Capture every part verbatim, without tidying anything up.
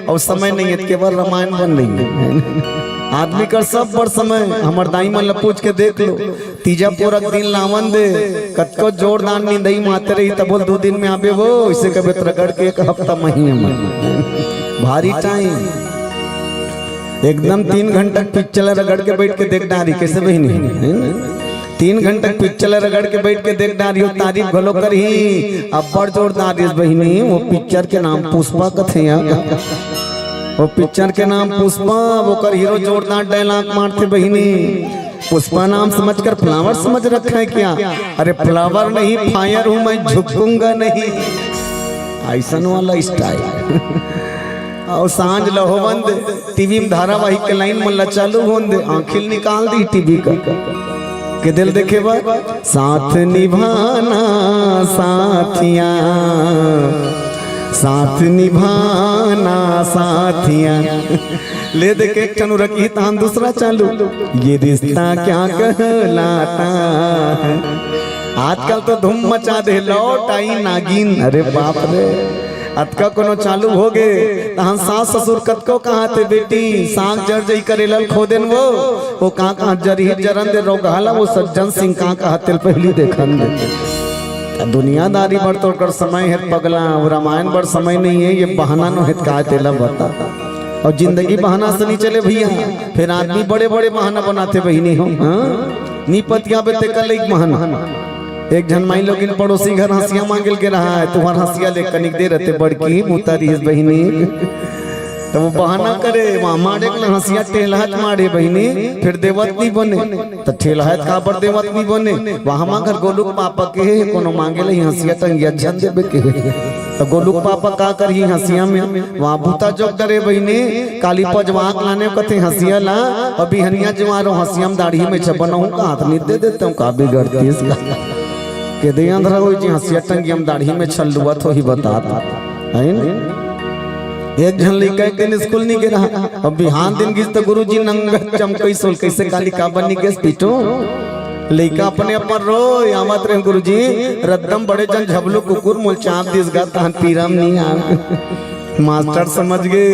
अउ समय नहीं हे, केवल रामायण बन रही है। आदमी कर सब बड़ समय, हमर दाई मन ल पूछ के देख लो, तीजा पोरा के दिन लावन दे, कतको जोरदार निंदई माते रही, तब बोल दू दिन में आबे वो, इसे कबे त रगड़ के एक हफ्ता महीने में। भारी टाइम, एकदम तीन घंटा पिक्चर रगड़ के बैठ के देख डारी, कैसे बहिनी? है ना? तीन घंटा पिक्चर रगड़ के बैठ के देख डारी, वो तारीफ घलो करही, अब्बड़ जोरदार दिस बहिनी, वो पिक्चर के नाम पुष्पा कथे यार। वो पिक्चर के नाम पुष्पा, वो कर हीरो जोरदार डायलॉग मारथे बहिनी। पुष्पा नाम समझकर फ्लावर समझ रखा है क्या? अरे फ्लावर नहीं, फायर हूँ मैं, झुकूंगा नहीं। ऐसन वाला स्टाइल। अउ सांझ ल होवन दे, टीवी में धारावाहिक के लाइन मन ल चालू होन दे, आँखी ल निकाल दी टीवी का। के दिल देखे बर, साथ निभाना साथिया, साथ निभाना साथिया। ले दे के एक ठन रखी तान दूसरा चालू, ये रिश्ता क्या कहलाता है। आजकल तो धूम मचा दे, लौट आई नागिन। अरे बाप रे, अतका कोनो चालू हो गे, तहन सास ससुर कतको कहाथे, बेटी, साग जर जई करेला ल खो देन वो, वो का कहा जरही जरन दे रोगहा ला, वो सज्जन सिंह का कहा तेल पहली देखन दे। त दुनियादारी बर तो ओकर समय हे पगला, वो रामायण बर समय नहीं है, ये बहाना नो हे त का तेला बता। अउ जिंदगी बहाना से नहीं चले भैया, फिर आदमी बड़े बड़े बहाना बनाथे बहिनी हो, हाँ? नी पतियाबे ते कर लइक बहाना। एक झन माई लोगिन पड़ोसी घर हंसिया मांगे ल गे रहा है, तुहर हंसिया ले कनिक दे रहते बड़की मुता रिहिस बहिनी। त वो बहाना करे, वहाँ माड़े के हंसिया टेलहत माड़े बहिनी, फिर देवत नहीं बने। त टेलहत काबर देवत नहीं बने? वहाँ माँ घर गोलू के पापा के हे, कोनो मांगे ले हंसिया टंगिया झन देबे के हे। त गोलू के पापा का करही हंसिया में, वहाँ भूता जोग डरे बहिनी, काली पजवा के लाने कथे हंसिया ला, अउ बिहनिया जवारो हंसिया में दाढ़ी में छबनहूँ का हाथ नहीं दे देते हूँ, का बिगड़ती इसका? के दे अंधरा होई जी, हंसिया टंगिया में दाढ़ी में छल्लुआ थोही बतात, है ना? एक झन लइका एक दिन स्कूल नहीं गे रहा, अब बिहान दिन गिस त गुरुजी नंगा चमकई सोल, कैसे काली काबर नहीं गेस पीटू? लइका अपने अपन रो, आवत रहे गुरुजी, रद्दम बड़े जन झबलू कुकुर मोल चाप दिस गा, तहन पीरम नहीं आ। मास्टर समझ गे,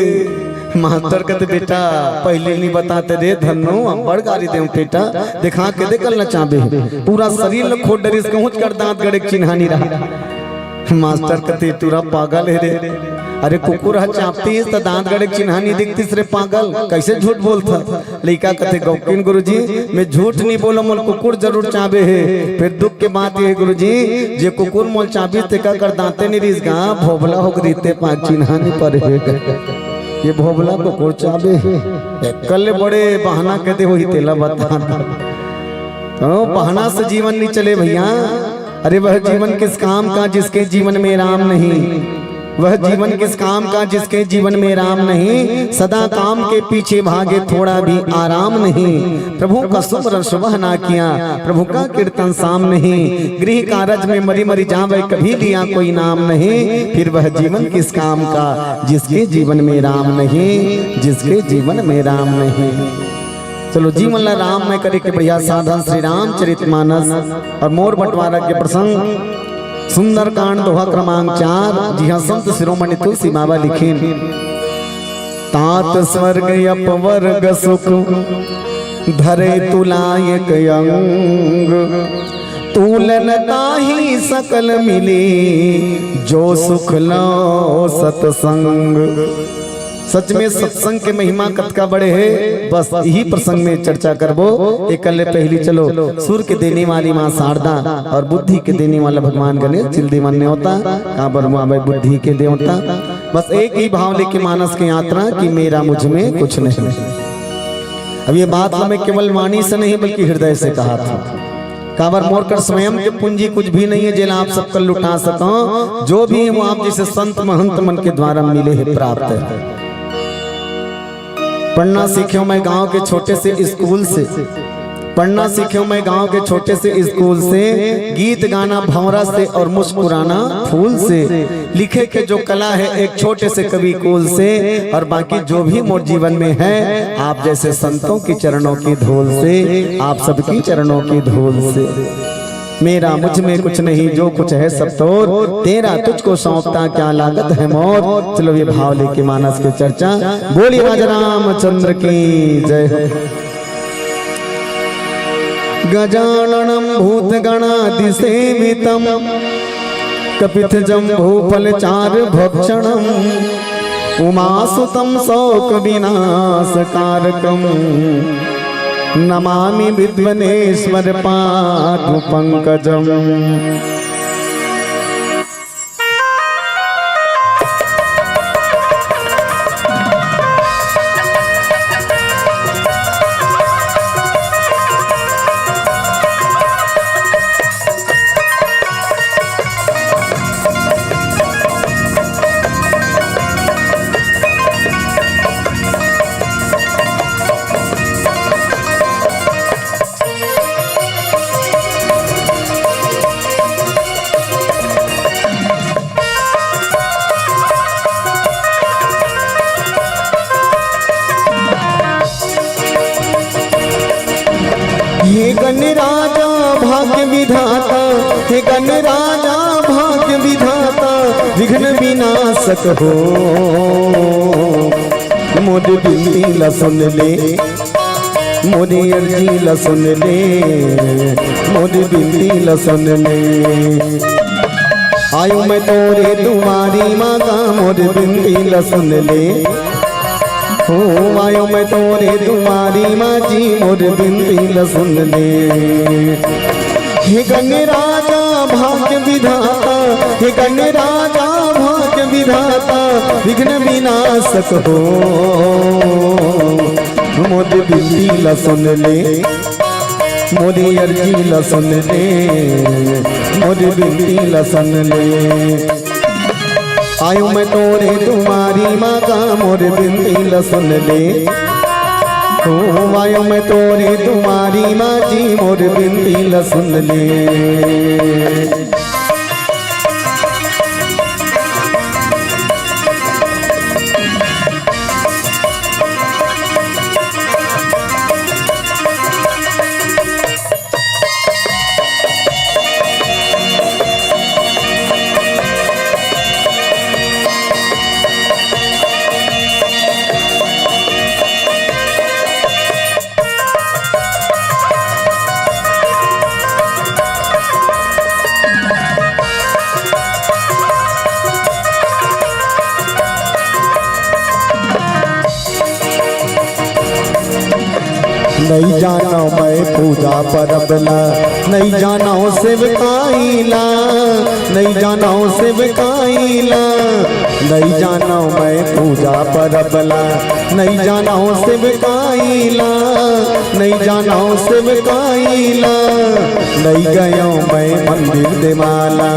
मास्टर कहते, "बेटा, पहले नहीं बताते रे धन्नो, अब्बड़ गारी देव बेटा, देखा के दे कल नचाबे।" पूरा शरीर ल खोद डरिस, कहूँच कर दांत गड़े के चिन्हानी रहा। मास्टर कहते, "टूरा पागल हे रे, अरे कुकुर ह चापतिस त दांत गड़े के चिन्हानी दिखतिस रे पागल, कैसे झूठ बोलथा?" लइका कथे, "गौकिन गुरुजी, मैं झूठ नहीं बोलो, मोल कुकुर जरूर चाबे हे। फिर दुख के बात ये हे गुरुजी, जे कुकुर मोल चाबिस तेका कर दांते नहीं रिस गा, भोभला हो गई ते पाँच चिन्हा नहीं पड़े हे।" ये भोभला कुकुर चाबे हे। एकल बड़े बहाना कहते हो ही तेला बता। तो बहाना से जीवन नहीं चले भैया। अरे वह जीवन किस काम का जिसके जीवन में राम नहीं, वह जीवन किस काम का जिसके जीवन में राम नहीं, सदा काम के पीछे भागे थोड़ा भी आराम नहीं। प्रभु का सुमरन सुबह ना किया, प्रभु का कीर्तन शाम नहीं, गृह कारज में मरी मरी जावे कभी लिया कोई नाम नहीं। फिर वह जीवन किस काम का जिसके जीवन में राम नहीं, जिसके जीवन में राम नहीं। चलो जीवन ला राम में करे के बढ़िया साधन श्री रामचरित मानस अउ मोर बंटवारा के प्रसंग सुंदरकांड दोहा क्रमांक चार, जिहाँ संत शिरोमणि तुलसी बाबा लिखिन, तात स्वर्ग अपवर्ग सुख धरे तुलायक अंग, तूलन ताहि सकल मिली जो सुख लो सतसंग। सच में सत्संग के महिमा कतका बड़े हे, बस यही प्रसंग में चर्चा करबो। एकल ले पहली चलो सुर के देने वाली माँ शारदा अउ बुद्धि के देने वाला भगवान गणेश ल देवन नेवता, काबर हुआ भाई बुद्धि के देवता। बस एक ही भाव लेके मानस के यात्रा कि मेरा मुझ में कुछ नहीं। अब ये बात हमें केवल वाणी से नहीं बल्कि हृदय से कहा था। काबर मोर कर स्वयं के पूंजी कुछ भी नहीं हे, जेला आप सबकर लुटा सकव। जो भी हे वो आप जैसे संत महंत मन के द्वारा मिले हे, प्राप्त हे। पढ़ना सीखे हूँ मैं गांव के छोटे से स्कूल से, पढ़ना सीखे हूँ मैं गांव के छोटे से स्कूल से, गीत गाना भंवरा से और मुस्कुराना फूल से। लिखे के जो कला हे एक छोटे से कवि कुल से, और बाकी जो भी मोर जीवन में हे, आप जैसे संतों के चरणों की धूल से, आप सबकी चरणों की धूल से। मेरा मुझ में कुछ नहीं, जो कुछ है सब तोर, तेरा तुझको सौंपता क्या लागत है मोर। चलो ये भाव लेके मानस के चर्चा। बोलिए राजा रामचंद्र की जय हो। गजाननं भूतगणादिसेवितं कपित्थजम्बूफलचारुभक्षणम् उमासुतं शोकविनाशकारकं नमामि विघ्नेश्वर पादुपंकजम्। हे गण राजा भाग्य विधाता, हे गण राजा भाग्य विधाता, विघ्न विनाशक हो। मोर बिनती ला सुन ले, मोरी अर्जी ला सुन ले, मोरी बिनती ला सुन ले। आयो मैं तोरे दुआरी माँ गा, मोरी बिनती ला सुन ले। हो आयो मैं तोरे दुआरी माँ जी, मोरी बिनती ला सुन ले। हे गण राजा भाग्य विधाता, हे गण राजा भाग्य विधाता, विघ्न विनाशक हो। मोर बिनती ला सुन ले, मोरी अर्जी ला सुन ले, मोरी बिनती ला सुन ले। आयो मैं तोरे दुआरी माँ गा, मोर बिनती ला सुन ले। ओ आयो मैं तोरे दुआरी माँ जी, मोर बिनती ला सुन ले। नइ जानव मैं पूजा परब ला, नइ जानव सेवकाई ला, नइ जानव सेवकाई ला, नइ जानव मैं पूजा परब ला, नइ जानव सेवकाई ला, नइ जानव सेवकाई ला, नइ गयव मैं मंदिर देवाला,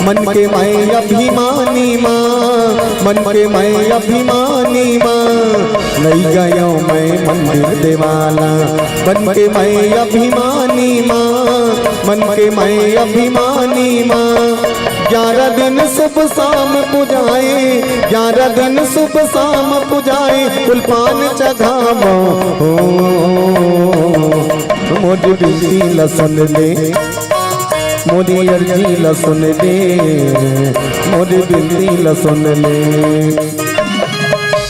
मन के मैं अभिमानी माँ, मन के मैं अभिमानी माँ, नइ गयव मैं मंदिर देवाला, मन के मैं अभिमानी माँ, मन के मैं अभिमानी माँ। ग्यारह दिन सुबह शाम पुजाए, ग्यारह दिन सुबह शाम पुजाए, फूल पान चघावो हो। मोर बिनती ला सुन ले, मोरी अर्जी ला सुन ले, मोर बिनती ला सुन ले।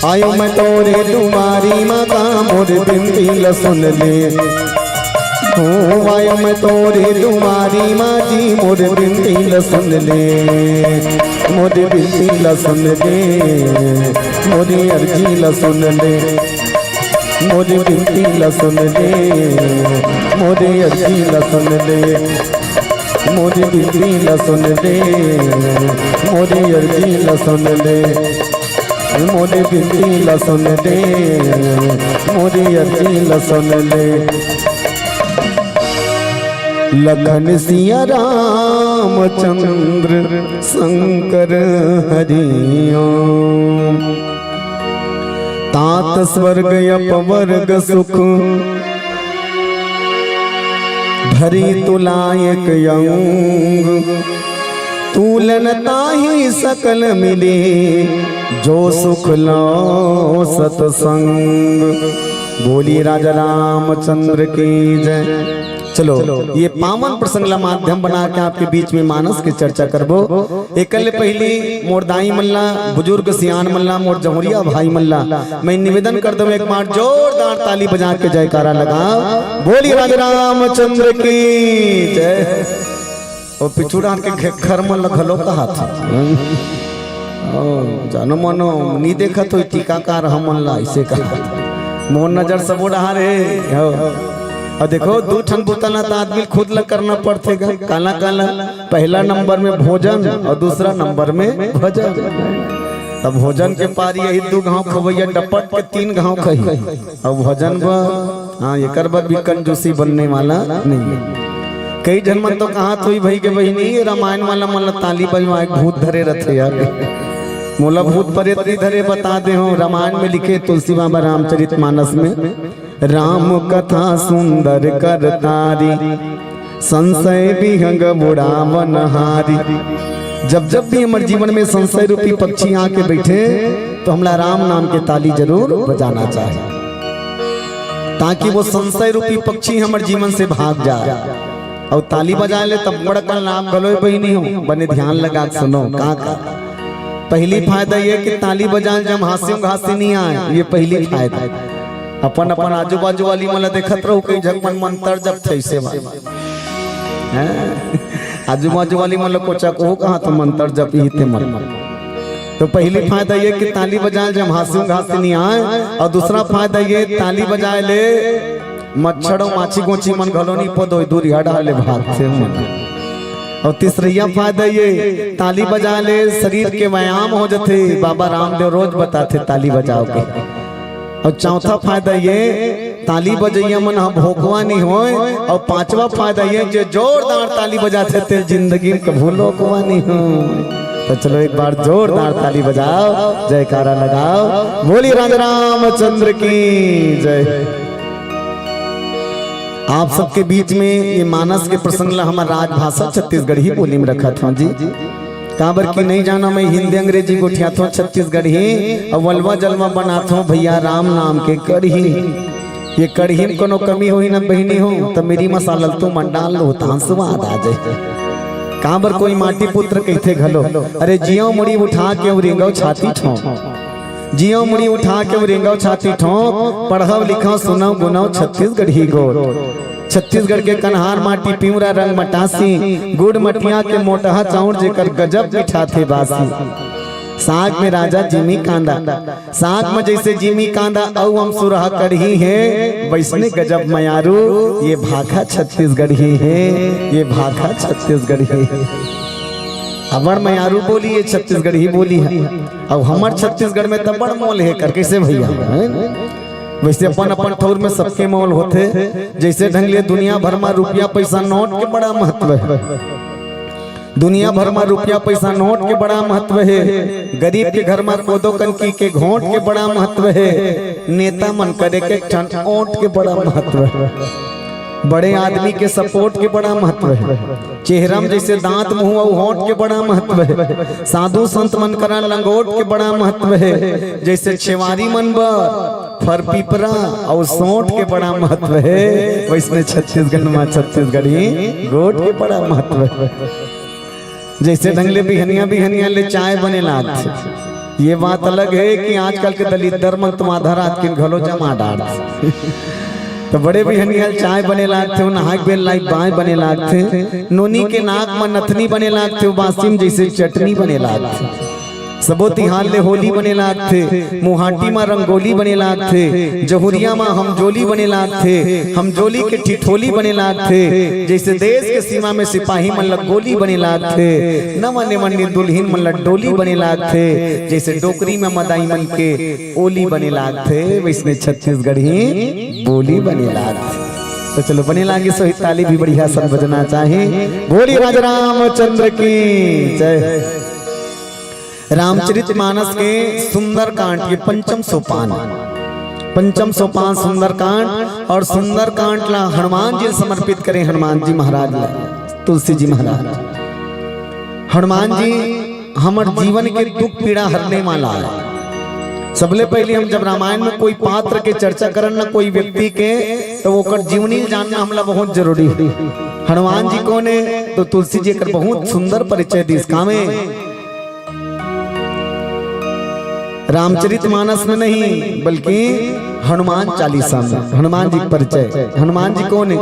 आयो मैं तोरे दुआरी माँ गा, मोर बिनती ला सुन ले। हो आयो मैं तोरे दुआरी माँ जी, मोर बिनती ला सुन ले, मोर बिनती ला सुन ले, मोरी अर्जी ला सुन ले, मोर बिनती ला सुन ले, मोर अर्जी ला सुन ले, मोर बिनती ला सुन ले, मोर अर्जी ला सुन ले। मोर बिनती ला सुन ले, मोर अर्जी ला सुन ले। लखन सिया रामचंद्र शंकर हरि ओम। तात स्वर्ग अपवर्ग सुख, धरी तुला एक अंग। तूलन ताही सकल मिले, जो सुख लो सतसंग। बोली राजा रामचंद्र की जय। चलो, ये पावन प्रसंग ला माध्यम बना के आपके बीच में मानस के चर्चा करबो। एकर ले पहिली मोर दाई मन ला, बुजुर्ग सियान मन ला, मोर जहुरिया भाई मन ला मैं निवेदन कर दूं, एक बार जोरदार ताली बजा के जयकारा लगाओ। बोलिए राजा रामचंद्र की जय। और पिछुड़ा के खेखर मन ल घलो कहात हे। ओ, जानो मनो, नी देखत होई टीकाकार हमन ला, अइसे कहा। मोर नजर सबो डहार हे। हो। अउ देखो, दू ठन बुता ला त आदमी ल खुद ला करना पड़थे गा। काला काला, पहला नंबर में भोजन अउ दूसरा नंबर में भजन। तब भोजन के पारी यही दू घांव खवैया डपट के तीन घांव खही। अउ भजन बर, हाँ, एकर बर भी कंजूसी बनने वाला नहीं है। कई झन मन तो कहात होई भई के बहिनी, ये रामायण वाला मन ला ताली बजवाए भूत धरे रथे यार। मोला भूत परेत नहीं धरे, बता दे हो, रामायण में लिखे तुलसी बाबा रामचरित मानस में, "राम कथा सुंदर करतारी, संशय विहंग उड़ावन हारी।" जब जब भी हमर जीवन में संशय रूपी पक्षी आके बैठे, तो हमला राम नाम के ताली जरूर बजाना चाही, ताकि वो संशय रूपी पक्षी हमर जीवन से भाग जाए। अउ ताली बजाए ले तब बड़ अकन लाभ घलो हे बहिनी हो, बने ध्यान लगा के सुनो का का। पहली फायदा ये कि ताली बजाए ले जब हाँसी घासी नहीं आए, ये पहली फायदा। अपन अपन आजू बाजू वाली मन ला देखत रहो, कई झक मन मंतर जपथे अइसे वाला। हैं? आजू बाजू वाली मन ला कोचा कोहू कहात हो मंतर जपही ते मन। तो पहली फायदा ये कि ताली बजाए ले जब हाँसी घासी नहीं आए, अउ दूसरा फायदा ये ताली बजाए ले मच्छर अउ माछी गोछी मन घलो नहीं पदोय, दूरिहा डहर ले भागथे मन। अउ तीसरइया फायदा ये, ताली बजाए ले शरीर के व्यायाम हो जथे। बाबा रामदेव रोज बताथे ताली बजाओ के। अउ चौथा फायदा ये, ताली बजइया मन ह भोकवा नहीं होय। अउ पांचवा फायदा ये, जे जोरदार ताली बजाथे ते जिंदगी में कभू लोकवा नहीं होय। तो चलो एक बार जोरदार ताली बजाओ, जयकारा लगाओ, बोलिए राजा रामचंद्र की जय। आप सबके बीच में ये मानस के प्रसंग ला हमर राजभाषा छत्तीसगढ़ी बोली में रखत हौं जी। काबर कि नहीं जाना, मैं हिंदी अंग्रेजी गोठियाथों छत्तीसगढ़ी, अउ वलवा जलवा बनाथों भैया राम नाम के कढ़ी। ये कढ़ी में कोनो कमी होही ना बहिनी हो, त मेरी मसाला ल तो मन डाल लो, तान स्वाद आ जाए। काबर कोई माटी पुत्र कहिथे घलो, अरे जियो मुड़ी उठा के अउ रेंगव छाती ठोंक। जियो मुड़ी उठा के अउ रेंगव छाती ठोंक, पढ़व लिखव सुनव गुनव छत्तीसगढ़ी गोठ। छत्तीसगढ़ के कन्हार माटी पिंवरा रंग मटासी, गुड़ मटिया के मोटहा चाउर जेकर गजब मिठाथे बासी। साग में राजा जिमी कांदा, साग में जइसे जिमी कांदा अउ अमसुरहा कढ़ी हे, वइसने गजब मयारू ये भाखा छत्तीसगढ़ी हे, ये भाखा छत्तीसगढ़ी हे। अबड़ मयारू बोली ये छत्तीसगढ़ी बोली हे। अउ हमर छत्तीसगढ़ में त बड़ मोल हे कर, कइसे भैया? हैं? वइसे अपन अपन ठउर में सबके मोल होथे। जइसे ढंग ले दुनिया भर म रुपया पइसा नोट के बड़ा महत्व हे। दुनिया भर म रुपया पइसा नोट के बड़ा महत्व हे। गरीब के घर म कोदो कनकी के घोंट के बड़ा महत्व हे। नेता मन कर एक एक ठन ओंट के बड़ा महत्व हे। बड़े आदमी के सपोर्ट के बड़ा महत्व हे। चेहरा में जइसे दांत, मुंह अउ होंठ के बड़ा महत्व हे। साधु संत मन करा लंगोट के बड़ा महत्व हे। जइसे छेवारी मन बर फर पीपरा अउ सोंठ के बड़ा महत्व हे, वइसने छत्तीसगढ़ म छत्तीसगढ़ी गोठ के बड़ा महत्व हे। जइसे ढंग ले बिहनिया बिहनिया ले चाय बने लागथे। ये बात अलग हे कि आजकल के दलिद्दर मन तो आधा रात के घलो जमा डारथे। त बड़े बिहनिया ले चाय बने लागथे, नहाय के बेर लाई बांय बने लागथे, नोनी के नाक म नथनी बने लागथे, बासी म जइसे चटनी बने लागथे। सबो तिहार ले होली बने लागथे, मुहाटी म रंगोली बने लागथे, जहुरिया म हमजोली बने लागथे, हमजोली के ठिठोली बने लागथे, जइसे देश के सीमा में सिपाही मन ल गोली बने लागथे, नवा नेवन्नी दुल्हिन मन ल डोली बने लागथे, जइसे डोकरी में मदाई मन के ओली बने लागथे, वइसने छत्तीसगढ़ी बोली बने लागथे। तो चलो, बने लागे सोही ताली भी बढ़िया सन बजना चाही। बोली राजा रामचंद्र की जय। रामचरित मानस के सुंदरकांड के पंचम सोपान, पंचम सोपान सुंदरकांड, अउ सुंदरकांड ला हनुमान जी समर्पित करे, हनुमान जी महाराज ला, तुलसी जी महाराज। हनुमान जी हमर जीवन के दुख पीड़ा हरने वाला हे। सबले पहिली हम जब रामायण में कोई पात्र के चर्चा करन ना, कोई व्यक्ति के, तो ओकर जीवनी जानना हमला बहुत जरूरी हे। हनुमान जी कोन हे? तो तुलसी जी एकर बहुत सुंदर परिचय दिस। कामे? रामचरित मानस में नहीं, बल्कि हनुमान चालीसा में हनुमान जी के परिचय। हनुमान जी कोन हे?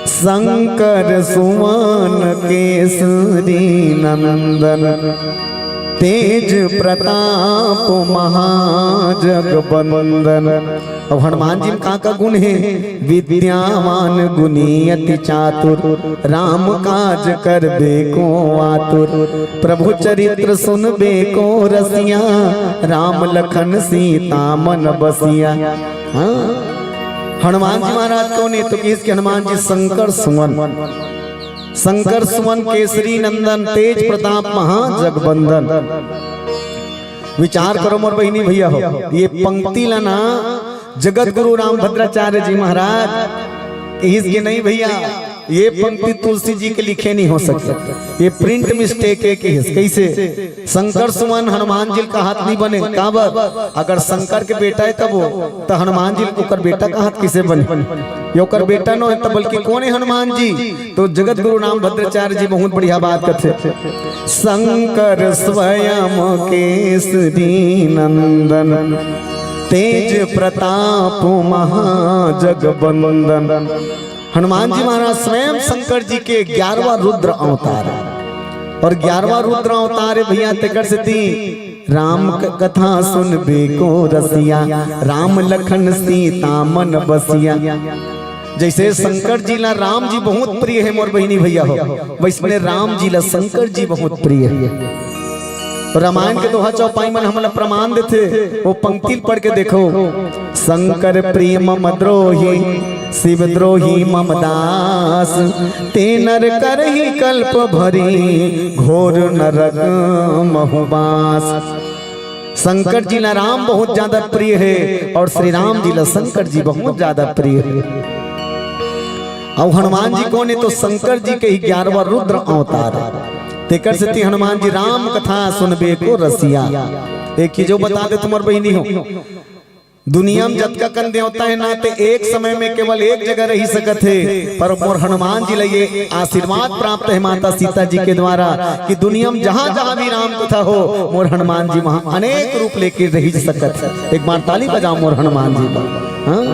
शंकर सुवन केसरी नंदन, तेज प्रताप महाजगबंदन। अब हनुमान जी में का का गुण हे? विद्यावान गुणी अति चातुर, राम काज करबे को आतुर। प्रभु चरित्र सुनबे को रसिया, राम लखन सीता मन बसिया। हाँ, हनुमान जी महाराज कोन हे? तो किहिस के हनुमान जी शंकर सुवन, शंकर सुवन केसरी नंदन, तेज प्रताप महाजगबंदन। विचार करो मोर बहिनी भैया हो, ये पंक्ति ला ना जगत गुरु रामभद्राचार्य जी महाराज किहिस के नहीं भैया, ये पंक्ति तुलसी जी के लिखे नहीं हो सकत, ये प्रिंट मिस्टेक हे किहिस। कैसे? शंकर सुवन हनुमान जी ल कहात नहीं बने, काबर? अगर शंकर के बेटा हे तब वो, तो हनुमान जी ल ओकर बेटा कहात किसे बने? ये ओकर बेटा नो हे, तब बल्कि कोन हे हनुमान जी? तो जगत गुरु रामभद्राचार्य जी बहुत बढ़िया बात कथे, शंकर स्वयं केसरी नंदन, तेज प्रताप महाजगबंदन। हनुमान जी महाराज स्वयं शंकर जी के ग्यारहवाँ रुद्र अवतार हे। और ग्यारहवाँ रुद्र अवतार हे भैया, तेकर सेती राम क-, कथा सुनबे को रसिया, राम लखन सीता मन बसिया। जैसे शंकर जी ला राम जी बहुत प्रिय हे मोर बहिनी भैया हो, वैसने राम जी ला शंकर जी बहुत प्रिय हे। तो रामायण के दोहा चौपाई मन हमला प्रमाण देथे, वो पंक्ति ल पढ़ के देखो, शंकर प्रिय मम द्रोही, शिव द्रोही मम दास, ते नर करही कल्प भरी, घोर नरक महु बास। शंकर जी ला राम बहुत ज्यादा प्रिय हे और श्री राम जी ला शंकर जी बहुत ज्यादा प्रिय हे। अउ हनुमान जी कोन हे? तो शंकर जी के ही ग्यारहवाँ रुद्र अवतार हे। तेकर सेती हनुमान जी राम कथा सुनबे को रसिया। एक चीज अउ बता देथंव मोर बहिनी हो, दुनिया में जतका कन देवता हे ना, ते एक समय में केवल एक जगह रहि सकत हे, पर मोर हनुमान जी ला ये आशीर्वाद प्राप्त हे माता सीता जी के द्वारा कि दुनिया में जहाँ जहाँ भी राम कथा हो, मोर हनुमान जी वहाँ अनेक रूप लेके रहि सकत हे। एक बार ताली बजाओ मोर हनुमान जी बर। हाँ?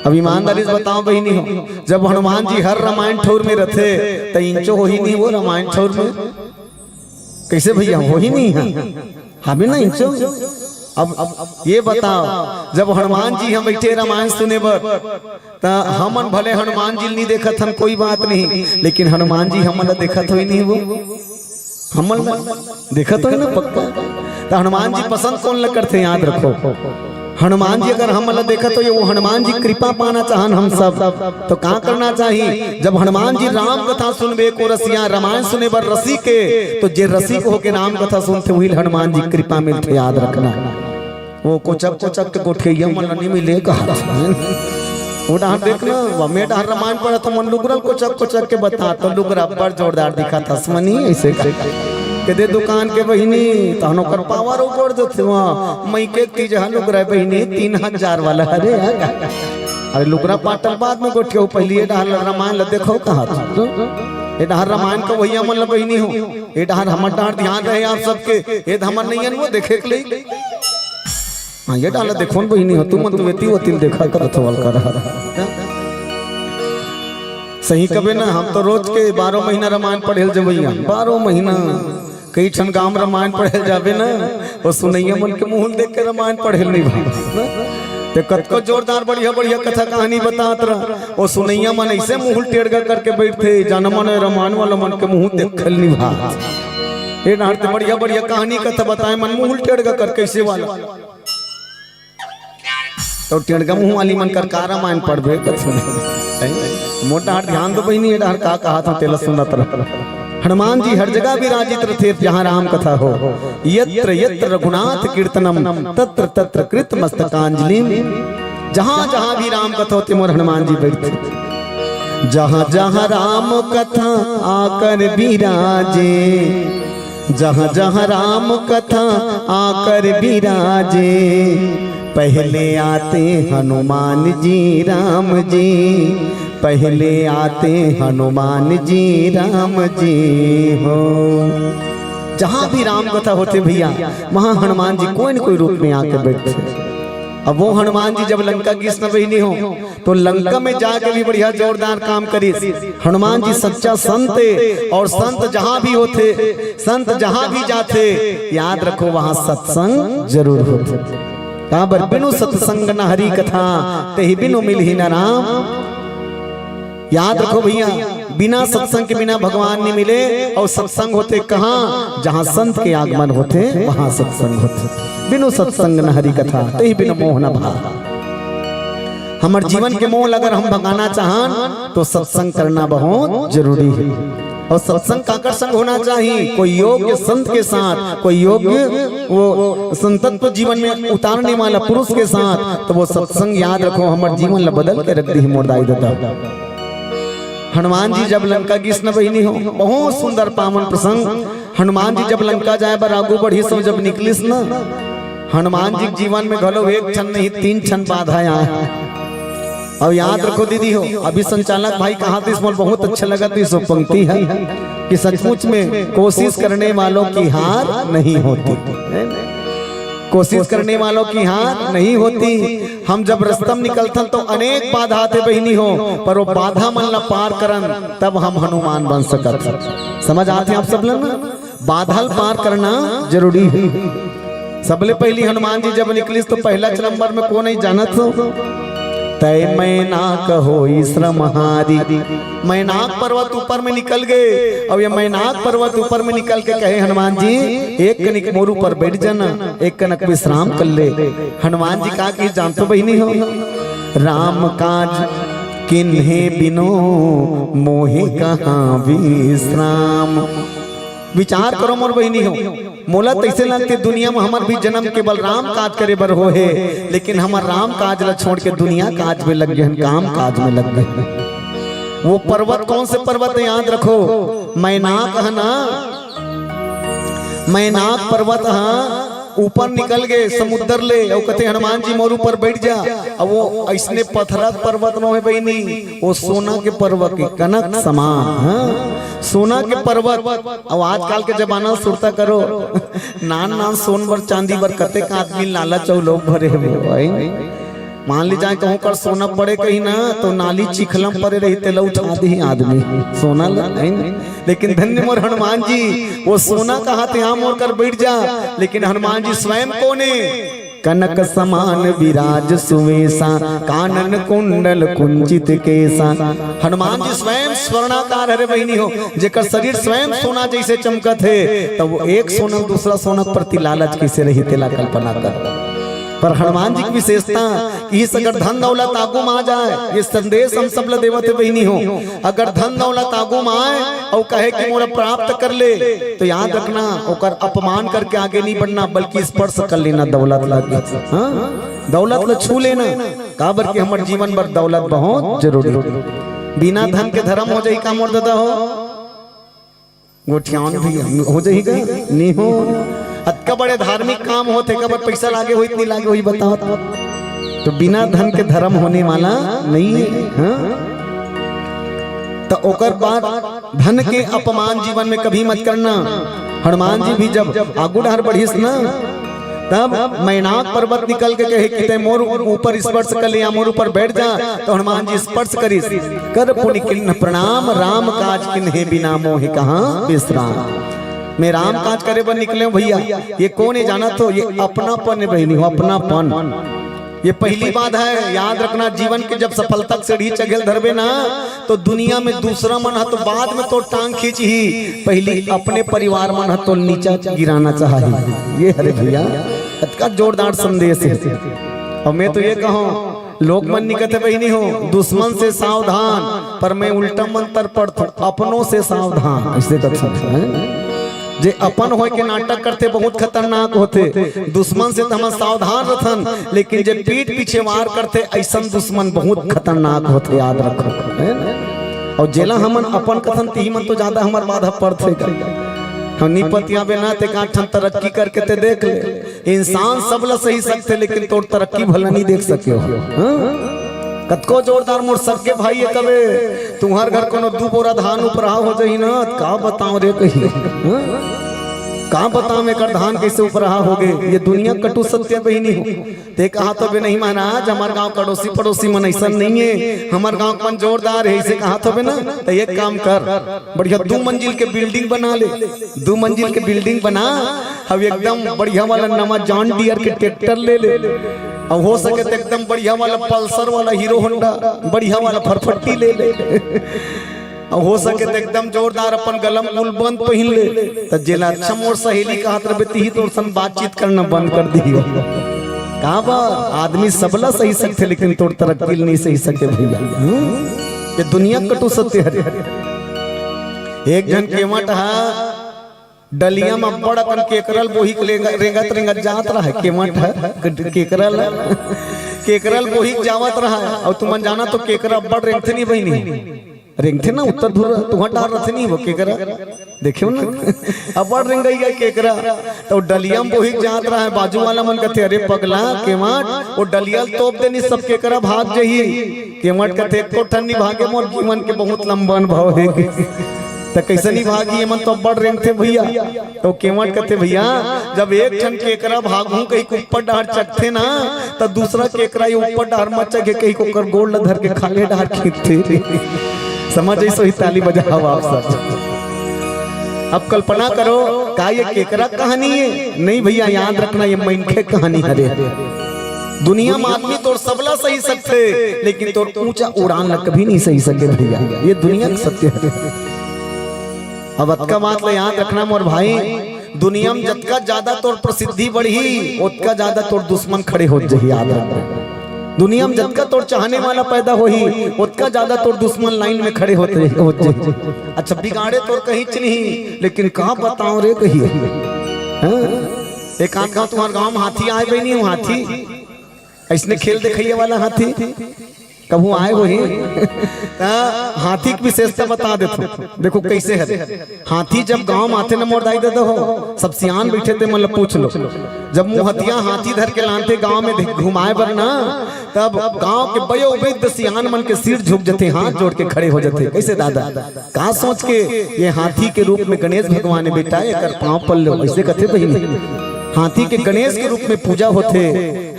अब ईमानदारी से बताओ बहिनी हो, जब हनुमान जी हर रामायण ठौर में रथे, त इंचो होही नहीं वो रामायण ठौर में? कैसे भैया, होही नहीं हे? हमें ना इंचो। अब, अब ये बताओ, जब हनुमान जी हम बैठे रामायण सुने बर, त हमन भले हनुमान जी नहीं देखत हन, कोई बात नहीं, लेकिन हनुमान जी हमन ला देखत होही नहीं वो? हमन ला देखत होही ना पक्का। त हनुमान जी पसंद कोन ला करथे, याद रखो। हनुमान जी अगर हमन ला देखत होही, वो हनुमान जी कृपा पाना चाहन हम सब, तो का करना चाहिए? जब हनुमान जी राम कथा सुनबे को रसिया, रामायण सुने बर रसिक हे, तो जे रसिक होके राम कथा सुनथे, वही ला हनुमान जी कृपा मिलथे, याद रखना। वो कोचक कोचक के गोठिया मन ला नहीं मिले कहा। वो डहर देख ना, वो में डहर रामायण पढ़त हंव, मन लुगरा ल कोचक कोचक के बतात हंव, लुगरा बड़ जोरदार दिखत हे, असमनी ऐसे का। के दे दुकान के बहिनी, तहन ओकर पावर ऊपर जथे वहाँ, मइके तीज ह लुगरा बहिनी, तीन हजार वाला, अरे यार। अरे लुगरा पाटल बाद में गोठिया, पहली ये डहर रामायण ला देखो कहा था। ये डहर रामायण का भैया मन ला बहिनी हो, ये डहर हमर डहर ध्यान रहे आप सबके, ये हमर नहीं वो देखे के लिए। हाँ, ये डहर देखो न बहिनी हो, तुमन तो वेती वोती ल देखा करत हव, अलकर। सही कबे ना, हम तो रोज के बारह महीना रामायण पढ़े ल जबइया, बारह महीना। कई ठन गांव रामायण पढ़े ल जाबे ना, वो सुनइया मन के मुंह ल देख के रामायण पढ़े ल नहीं भाई। ते कतको जोरदार बढ़िया बढ़िया कथा कहानी बतात रहा, वो सुनइया मन ऐसे मुंह ल टेड़गा करके बैठथे, जाना मन रामायण वाला मन के मुंह देखे ल नहीं भात। ये डहर ते बढ़िया बढ़िया कहानी कथा बताए मन मुंह ल टेड़गा करके ऐसे वाला। तो टेड़गा मुंह वाली मन कर का रामायण पढ़बे कथन। मोर डहर ध्यान दो बहिनी, ये डहर का कहा था तेला सुनत रह। हनुमान जी हर जगह विराजित रथे, जहाँ राम कथा हो। यत्र यत्र रघुनाथ कीर्तनम तत्र तत्र कृत मस्तकांजलि। जहाँ जहाँ भी राम कथा होथे, मोर हनुमान जी बैठथे। जहाँ जहाँ राम कथा आकर विराजे, जहाँ जहाँ राम कथा आकर विराजे, पहले आते हनुमान जी राम जी, पहले आते हनुमान जी राम जी हो। जहाँ भी राम कथा होथे भैया, वहाँ हनुमान जी कोई न कोई रूप में आके बैठथे। अब वो हनुमान जी जब लंका गिस न बहिनी हो, तो लंका में जाके भी बढ़िया जोरदार काम करिस। हनुमान जी सच्चा संत हे, और संत जहाँ भी होथे, संत जहाँ भी जाथे, याद रखो वहाँ सत्संग जरूर होथे। काबर बिनु सत्संग न हरि कथा, तेहि बिनु मिलही न राम। याद रखो भैया, बिना सत्संग के बिना भगवान नहीं मिले। और सत्संग होथे कहाँ? जहाँ संत के आगमन होथे, वहाँ सत्संग होथे। बिनु सत्संग न हरि कथा, तेहि बिनु मोह न भाव। हमर जीवन के मोल अगर हम भगाना चाहन, तो सत्संग करना बहुत जरूरी हे। और सत्संग काकर संग होना चाहिए? कोई योग्य संत के साथ, कोई योग्य वो संतत्व जीवन में उतारने वाला पुरुष के साथ। तो वो सत्संग, याद रखो, हमर जीवन ला बदल के रख दिही मोर दाई ददा। हनुमान जी जब लंका गिस न बहिनी हो, बहुत सुंदर पावन प्रसंग। हनुमान जी जब लंका जाए बर आगू बढ़िस हो, जब निकलिस न, हनुमान जी के जीवन में घलो एक ठन नहीं, तीन ठन बाधा आए। अब याद रखो दीदी हो, अभी संचालक भाई कहा दिस, मोर बहुत अच्छा लगा दिस वो पंक्ति हे कि सचमुच में कोशिश करने वालों की हार नहीं होती, कोशिश करने वालों की हार नहीं होती। हम जब रस्ता म निकलथन तो अनेक बाधा आथे बहिनी हो, पर वो बाधा मन ला पार करन, तब हम हनुमान बन सकत। समझ आथे आप सब ला ना? बाधा ल पार करना जरूरी हे। सबले पहली हनुमान जी जब निकलिस तो पहला नंबर में कोन हे जानत हो? तय मैनाक होई श्रमहारी। मैनाक पर्वत ऊपर में निकल गए। अब ये मैनाक पर्वत ऊपर में निकल के कहे, हनुमान जी, एक कनिक मोर ऊपर बैठ जाना, एक कनक विश्राम कर ले। हनुमान जी का की जानत हो बहिनी हो? राम काज किन्हे बिनु मोहि कहाँ विश्राम। विचार करो मोर बहिनी हो, मोला तइसे लगथे दुनिया म हमर भी जन्म केवल राम काज करे बर होहे, लेकिन हमर राम काज ला छोड़ के दुनिया काज में लग गए हन, काम काज में लग गए हन। वो पर्वत कौन से पर्वत हे याद रखो, मैनाक हे ना, मैनाक पर्वत हे। ऊपर निकल गए समुद्र ले, अउ कथे, "हनुमान जी मोर ऊपर बैठ जा।" अब वो अइसने पथरा के पर्वत नोहे बहिनी, वो सोना के पर्वत के कनक समान, हाँ, सोना के पर्वत। अब आजकल के जमाना सुरता करो, नान नान सोन बर चांदी बर कतेक आदमी लालच अउ लोभ भरे हे भाई। मान ली जाए कहूँ कर सोना पड़े कहीं ना, तो नाली चिखलम पड़े रही, तेला उठा दिही आदमी सोना ला, है ना? लेकिन धन्य मोर हनुमान जी, वो सोना कहा थे, "हाँ मोर कर बैठ जा।" लेकिन हनुमान जी स्वयं कोने? कनक समान विराज सुवेसा, कानन कुंडल कुंचित केसा। हनुमान जी स्वयं स्वर्णाकार हरे बहिनी हो, जेकर शरीर स्वयं सोना जैसे चमकत हे, तब वो एक सोना दूसरा सोना के प्रति लालच कैसे रही, तेला कल्पना कर। पर हनुमान जी के विशेषता कि इस अगर धन दौलत आगू म आ जाए, ये संदेश हम सब ल देवत हे बहिनी हो, अगर धन दौलत आगू म आए अउ कहे कि मोला प्राप्त कर ले, तो याद रखना, ओकर अपमान करके आगे नहीं बढ़ना, बल्कि स्पर्श कर लेना दौलत ला। हाँ, दौलत ला छू लेना, काबर कि हमर जीवन बर दौलत बहुत जरूरी हे। बिना धन के धर्म हो जाही का मोर ददा हो? गोठियावन भी हो जाही का? नहीं हो। अतका बड़े धार्मिक काम होथे, काबर पैसा लागे होही, नहीं लागे होही, बताओ तो। तो बिना धन के धर्म होने वाला नहीं हे। हाँ? तो ओकर बाद धन के अपमान जीवन में कभी मत करना। हनुमान जी भी जब आगू डहर बढ़िस ना, तब मैनाक पर्वत निकल के कहे कि "तैं मोर ऊपर स्पर्श कर ले या मोर ऊपर बैठ जा", तो हनुमान जी स्पर्श करिस। "कर पुनि कीन्ह प्रणाम, राम काज किन्हे बिना मोहि कहाँ विश्राम।" मैं राम काज करे बर निकले हूँ भैया। ये कोन हे जानत हो? ये अपनापन हे बहिनी हो, अपनापन। ये पहली बात हे, याद रखना, जीवन के जब सफलता के सीढ़ी चघे ल धरबे ना, तो दुनिया में दूसरा मन ह तो बाद में तोर टांग खींचही, पहली अपने परिवार मन ह तोर नीचा गिराना चाही। ये हरे भैया, अतका जोरदार संदेश हे। अउ मैं तो ये कहूँ, लोग मन नहीं कहते बहिनी हो, दुश्मन से सावधान, पर मैं उल्टा मंत्र पढ़थों, अपनों से सावधान, अइसे कहथों, हैं? जे अपन होय के नाटक करथे, बहुत खतरनाक होथे। दुश्मन से तो हम सावधान रथन, लेकिन जे पीठ पीछे वार करथे, अइसन दुश्मन बहुत खतरनाक होथे, याद रखो, है ना? अउ जेला हमन अपन कथन, तिही मन तो ज्यादा हमर बाधा पड़थे का। अउ नी पतियाबे ना, ते का ठन तरक्की करके ते देख ले। इंसान सब ला सही सकथे, लेकिन तोर तरक्की भला नी देख सके हो। हाँ? कतको जोरदार मोर सगे भाई हे कबे, तुम्हर घर कोनो दू बोरा धान उपराहा हो जाही ना, त का बताओ रे कही। हाँ? का बताओ एकर धान कैसे उपराहा हो गे, ये दुनिया कटु सत्य बहिनी हो। ते कहा तो बे नहीं महाराज, हमर गांव कड़ोसी पड़ोसी मन ऐसा नहीं है, हमर गांव मन जोरदार है, इसे कहा तो बे ना, तो एक काम कर, बढ़िया दू मंजिल के बिल्डिंग बना ले, दू मंजिल के बिल्डिंग बना, अब एकदम बढ़िया वाला नवा जॉन डियर के ट्रैक्टर ले ले, अब हो सके तो एकदम बढ़िया वाला पल्सर वाला हीरो होंडा, बढ़िया वाला फरफट्टी ले ले, अब हो सके तो एकदम जोरदार अपन गलम गुल बंद पहिन ले। त जेला अच्छा मोर सहेली कहत रहे, तिही तोर सन बातचीत करना बंद कर दियो। का बा, आदमी सबला सही सकथे, लेकिन तोर तरक्की ल नहीं सही सके भैया। हम्म? ये दुनिया कटु सत्य हरे। एक झन केवट हा डलिया म अब्बड़ अकन केकरल बोहिक रेंगत रेंगत जात रहा है। केवट हा केकरल, केकरल बोहिक जावत रहा है। अउ तुमन जाना तो केकरा अब्बड़ रेंगथे नहीं बहिनी, रेंगथे ना उत्तर धुर तुहर डार रथे नहीं वो केकरा, देखे हो ना। अब्बड़ रेंगइया केकरा। तो डलिया म बोहिक जात रहा है, बाजू वाला मन कथे, "अरे पगला केवट, वो डलिया ल तोप देनी, सब केकरा भाग जही।" केवट कथे, "एको ठन नहीं भागे, मोर जीवन के बहुत लंबा अनुभव है।" त कैसे नहीं भागी, ये मन तो अब्बड़ रेंगथे भैया। तो केवट कथे, "भैया, जब एक ठन केकरा भागहूं कहिके ऊपर डार चघथे ना, त दूसरा केकरा ये ऊपर डार म चघे कहिके ओकर गोड़ ल धर के खाल्हे डार खींचथे।" समझ आई सोही ताली बजाओ आप सब। अब कल्पना करो, का ये केकरा कहानी है? नहीं भैया, याद रखना, ये मनखे कहानी हरे। दुनिया में आदमी तोर सबला सही सकथे, लेकिन तोर ऊंचा उड़ान ला कभी नहीं सही सके भैया। ये दुनिया के सत्य है। अब अतका बात ला याद रखना मोर भाई, दुनिया में जतका ज्यादा तोर प्रसिद्धि बढ़ही, ओतका ज्यादा तोर दुश्मन खड़े हो जाही। याद रखना, दुनिया में जतका तोर चाहने वाला पैदा होही, ओतका ज्यादा तोर दुश्मन लाइन में खड़े होत जाही। अच्छा, बिगाड़े तोर कहींच नहीं, लेकिन का बताओ रे कही। हाँ? एक आध गांव, तुम्हारे गांव में हाथी आए बहिनी हो, हाथी, ऐसने खेल दिखाइए वाला हाथी। कभू आए होही त हाथी के विशेषता बता देथों। देखो कैसे हरे। हाथी जब गांव में आथे न मोर दाई ददा हो, सब सियान बैठे ते मन ल पूछ लो। जब मुहतिया हाथी धर के लानथे गांव में घुमाए बर ना, तब गांव के बयो वृद्ध सियान मन के सिर झुक जथे, हाथ जोड़ के खड़े हो जथे। कैसे दादा? का सोच के? ये हाथी के रूप में गणेश भगवान हे बेटा, एकर पांव पल्लो, ऐसे कथे बहिनी। हाथी के गणेश के रूप में पूजा होथे।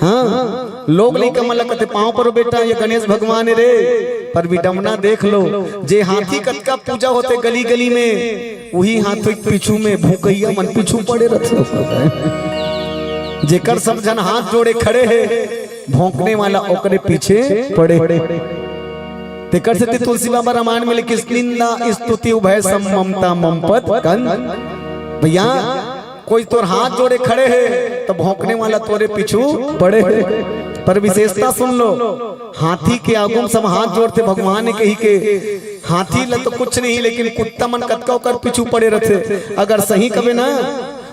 हाँ, लोग लइका मन ला कथे, "पांव परो बेटा, ये गणेश भगवान हे रे।" पर विडम्बना देख लो, जे हाथी कतका पूजा होथे गली गली में, उही हाथी के पीछू में भूकइया मन पीछू पड़े रथे। जेकर सब झन हाथ जोड़े खड़े हे, भौंकने वाला ओकरे पीछे पड़े। तेकर सेती तुलसी बाबा रामायण में लिखिस, "निंदा स्तुति उभय सम ममता मम पद कंद।" भैया, कोई तोर हाथ जोड़े खड़े हे, त भौंकने वाला तोरे पीछू पड़े हे। पर विशेषता सुन लो, हाथी के आगू म सब हाथ जोड़थे भगवान हे कहिके। हाथी ला तो कुछ नहीं, लेकिन कुत्ता मन कतका ओकर पीछू पड़े रथे। अगर सही कबे ना,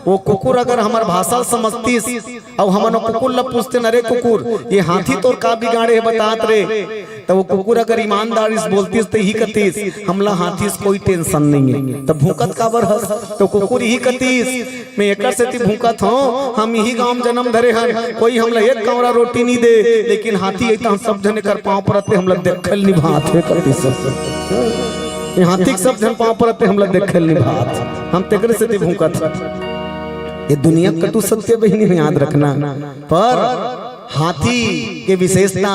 वो कुकुर अगर हमर भाषा ल समझतिस, अउ हमन वो कुकुर ला पूछतेन, "अरे कुकुर, ये हाथी तोर का बिगाड़े हे बतात रे?" त वो कुकुर अगर ईमानदारी से बोलतिस त इही कतिस, "हमला हाथी से कोई tension नहीं है, त भूंकत काबर हस?" त कुकुर इही कतिस, "मैं एकर सेती भूंकत हंव, हम इही गांव म जनम धरे हन, कोई हमला एक कौड़ा रोटी नहीं दे, लेकिन हाथी अइता हम सब झन एकर पांव परत हे, हमला देखे ल निभात हे," कतिस। ये हाथी के सब झन पांव परत हे, हमला देखे ल निभात, हम तेकरे सेती भूंकत हन। ये दुनिया कटु सत्य बहिनी हो, याद रखना। पर हाथी के विशेषता,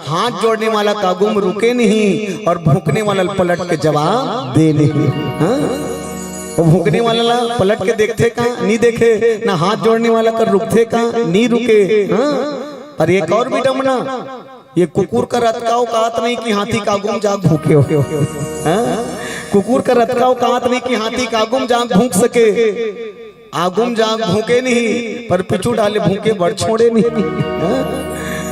हाथ जोड़ने वाला के आगू म रुके नहीं और भूंकने वाला ल पलट के जवाब दे नहीं। हाँ? वो भूंकने वाला ला पलट के देखथे का? नहीं देखे। ना हाथ जोड़ने वाला कर रुकथे का? नहीं रुके। हाँ? और एक और विडम्बना, ये कुकुर कर अतका औकात नहीं कि हाथी के आगू म जाके भूंके हो। हाँ? कुकुर कर अतका औकात नहीं कि हाथी के आगू म जाके भूंक सके। आगू म जाके भूंके नहीं, पर पीछू डाले भूंके बर छोड़े नहीं। हाँ?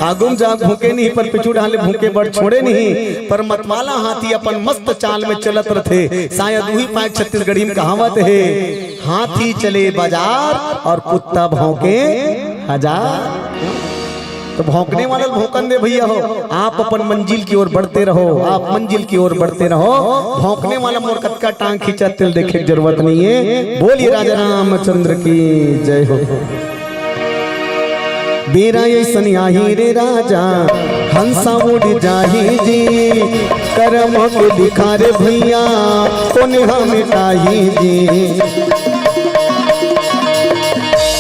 आगू म जाके भूंके नहीं, पर पीछू डाले भूंके बर छोड़े नहीं। पर मतवाला हाथी अपन मस्त चाल में चलत रथे। शायद उही पाय छत्तीसगढ़ी म कहावत हे, "हाथी चले बाजार और कुत्ता भौंके हजार।" तो भौंकने वाला भौंकन दे भैया हो, आप अपन मंजिल की ओर बढ़ते रहो, आप मंजिल की ओर बढ़ते रहो। भौंकने वाला मोर कतका टांग खींचा, तेला देखे के जरूरत नहीं है। बोलिए राजा रामचंद्र की जय हो। बेरा अइसन आही रे राजा, हंसा उड़ जाही जी, करम के लिखा रे भैया, कोन ह मिटाही जी।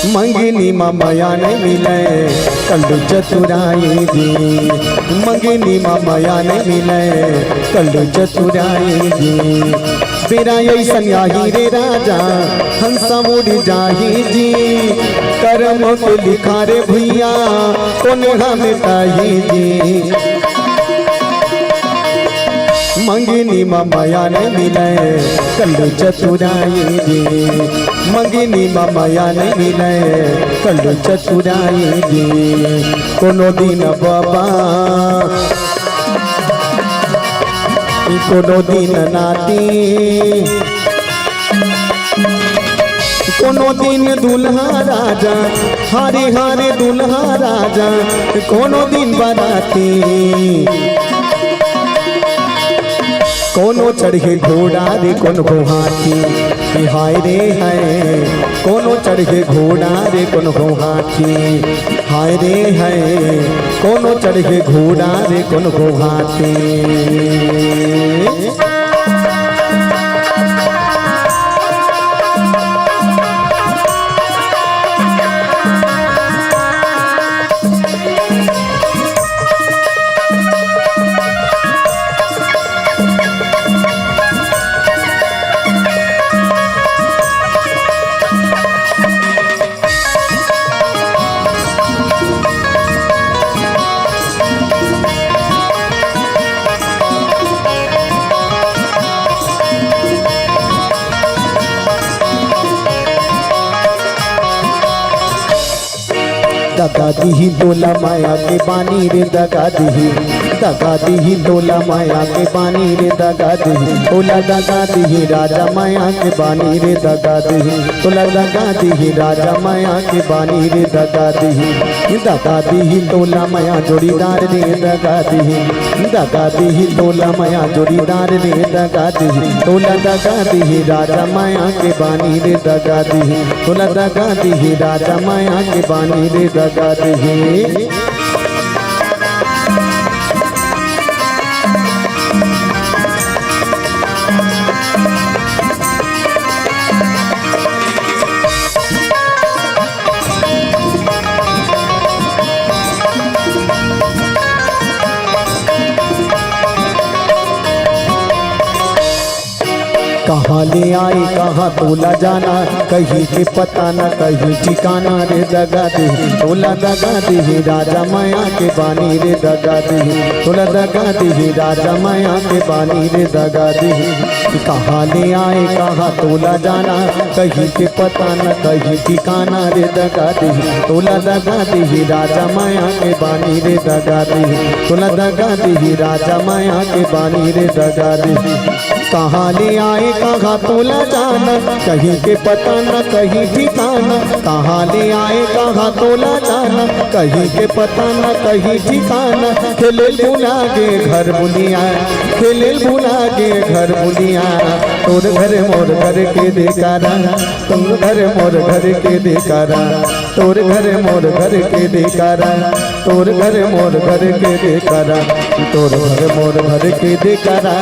मंगनी म मया नहीं मिले, कल्लू चतुराई जी। मंगनी म मया नहीं मिले, कल्लू चतुराई जी। बेरा अइसन आही रे राजा, हंसा उड़ जाही जी। करम के लिखा रे भैया, कोन ह मिटाही जी। मंगनी म मया नहीं मिले, कल्लू चतुराई जी। मंगनी म मया नहीं मिले, कल्लू चतुराई जी। कोनो दिन बाबा, कोनो दिन नाती, कोनो दिन दुल्हा राजा, हारे हारे दुल्हा राजा, कोनो दिन बराती। कोनो चढ़े घोड़ा रे, कोनो हाथी, हाय रे हाय। कोनो चढ़े घोड़ा रे, कोनो हाथी, हाय रे हाय। कोनो चढ़े घोड़ा रे, कोनो हाथी। दगा दिही तोला माया के बानी रे, दगा दिही, दगा दिही तोला माया के बानी रे, दगा दिही, तोला दगा दिही राजा माया के बानी रे, दगा दिही, तोला दगा दिही राजा माया के बानी रे, दगा दिही, दगा दिही तोला माया जोड़ीदार रे, दगा दिही, दगा दिही तोला माया जोड़ीदार रे, दगा दिही, तोला दगा दिही राजा माया के बानी रे, दगा दिही, तोला दगा दिही राजा माया के बानी रे, दगा दिही। कहाँ ले आए, कहाँ तोला जाना, कहीं के पता न, कहीं ठिकाना रे, दगा दिही, तोला दगा दिही राजा माया के बानी रे, दगा दिही, तोला दगा दिही राजा माया के बानी रे, दगा दिही। कहाँ ले आए, कहाँ तोला जाना, कहीं के पता न, कहीं ठिकाना रे, दगा दिही, तोला दगा दिही राजा माया के बानी रे, दगा दिही, तोला दगा दिही राजा माया के बानी रे, दगा दिही। कहाँ ले आए, कहाँ तोला जाना, कहीं के पता न, कहीं ठिकाना। कहाँ ले आए, कहाँ तोला जाना, कहीं के पता न, कहीं ठिकाना। खेले भुला गे घर बुलिया, खेले भुला गे घर बुलिया। तोर घर मोर घर के देकारा, तोर घर मोर घर के देकारा, तोर घर मोर घर के देकारा, तोर घर मोर घर के देकारा, तोर घर मोर घर के देकारा,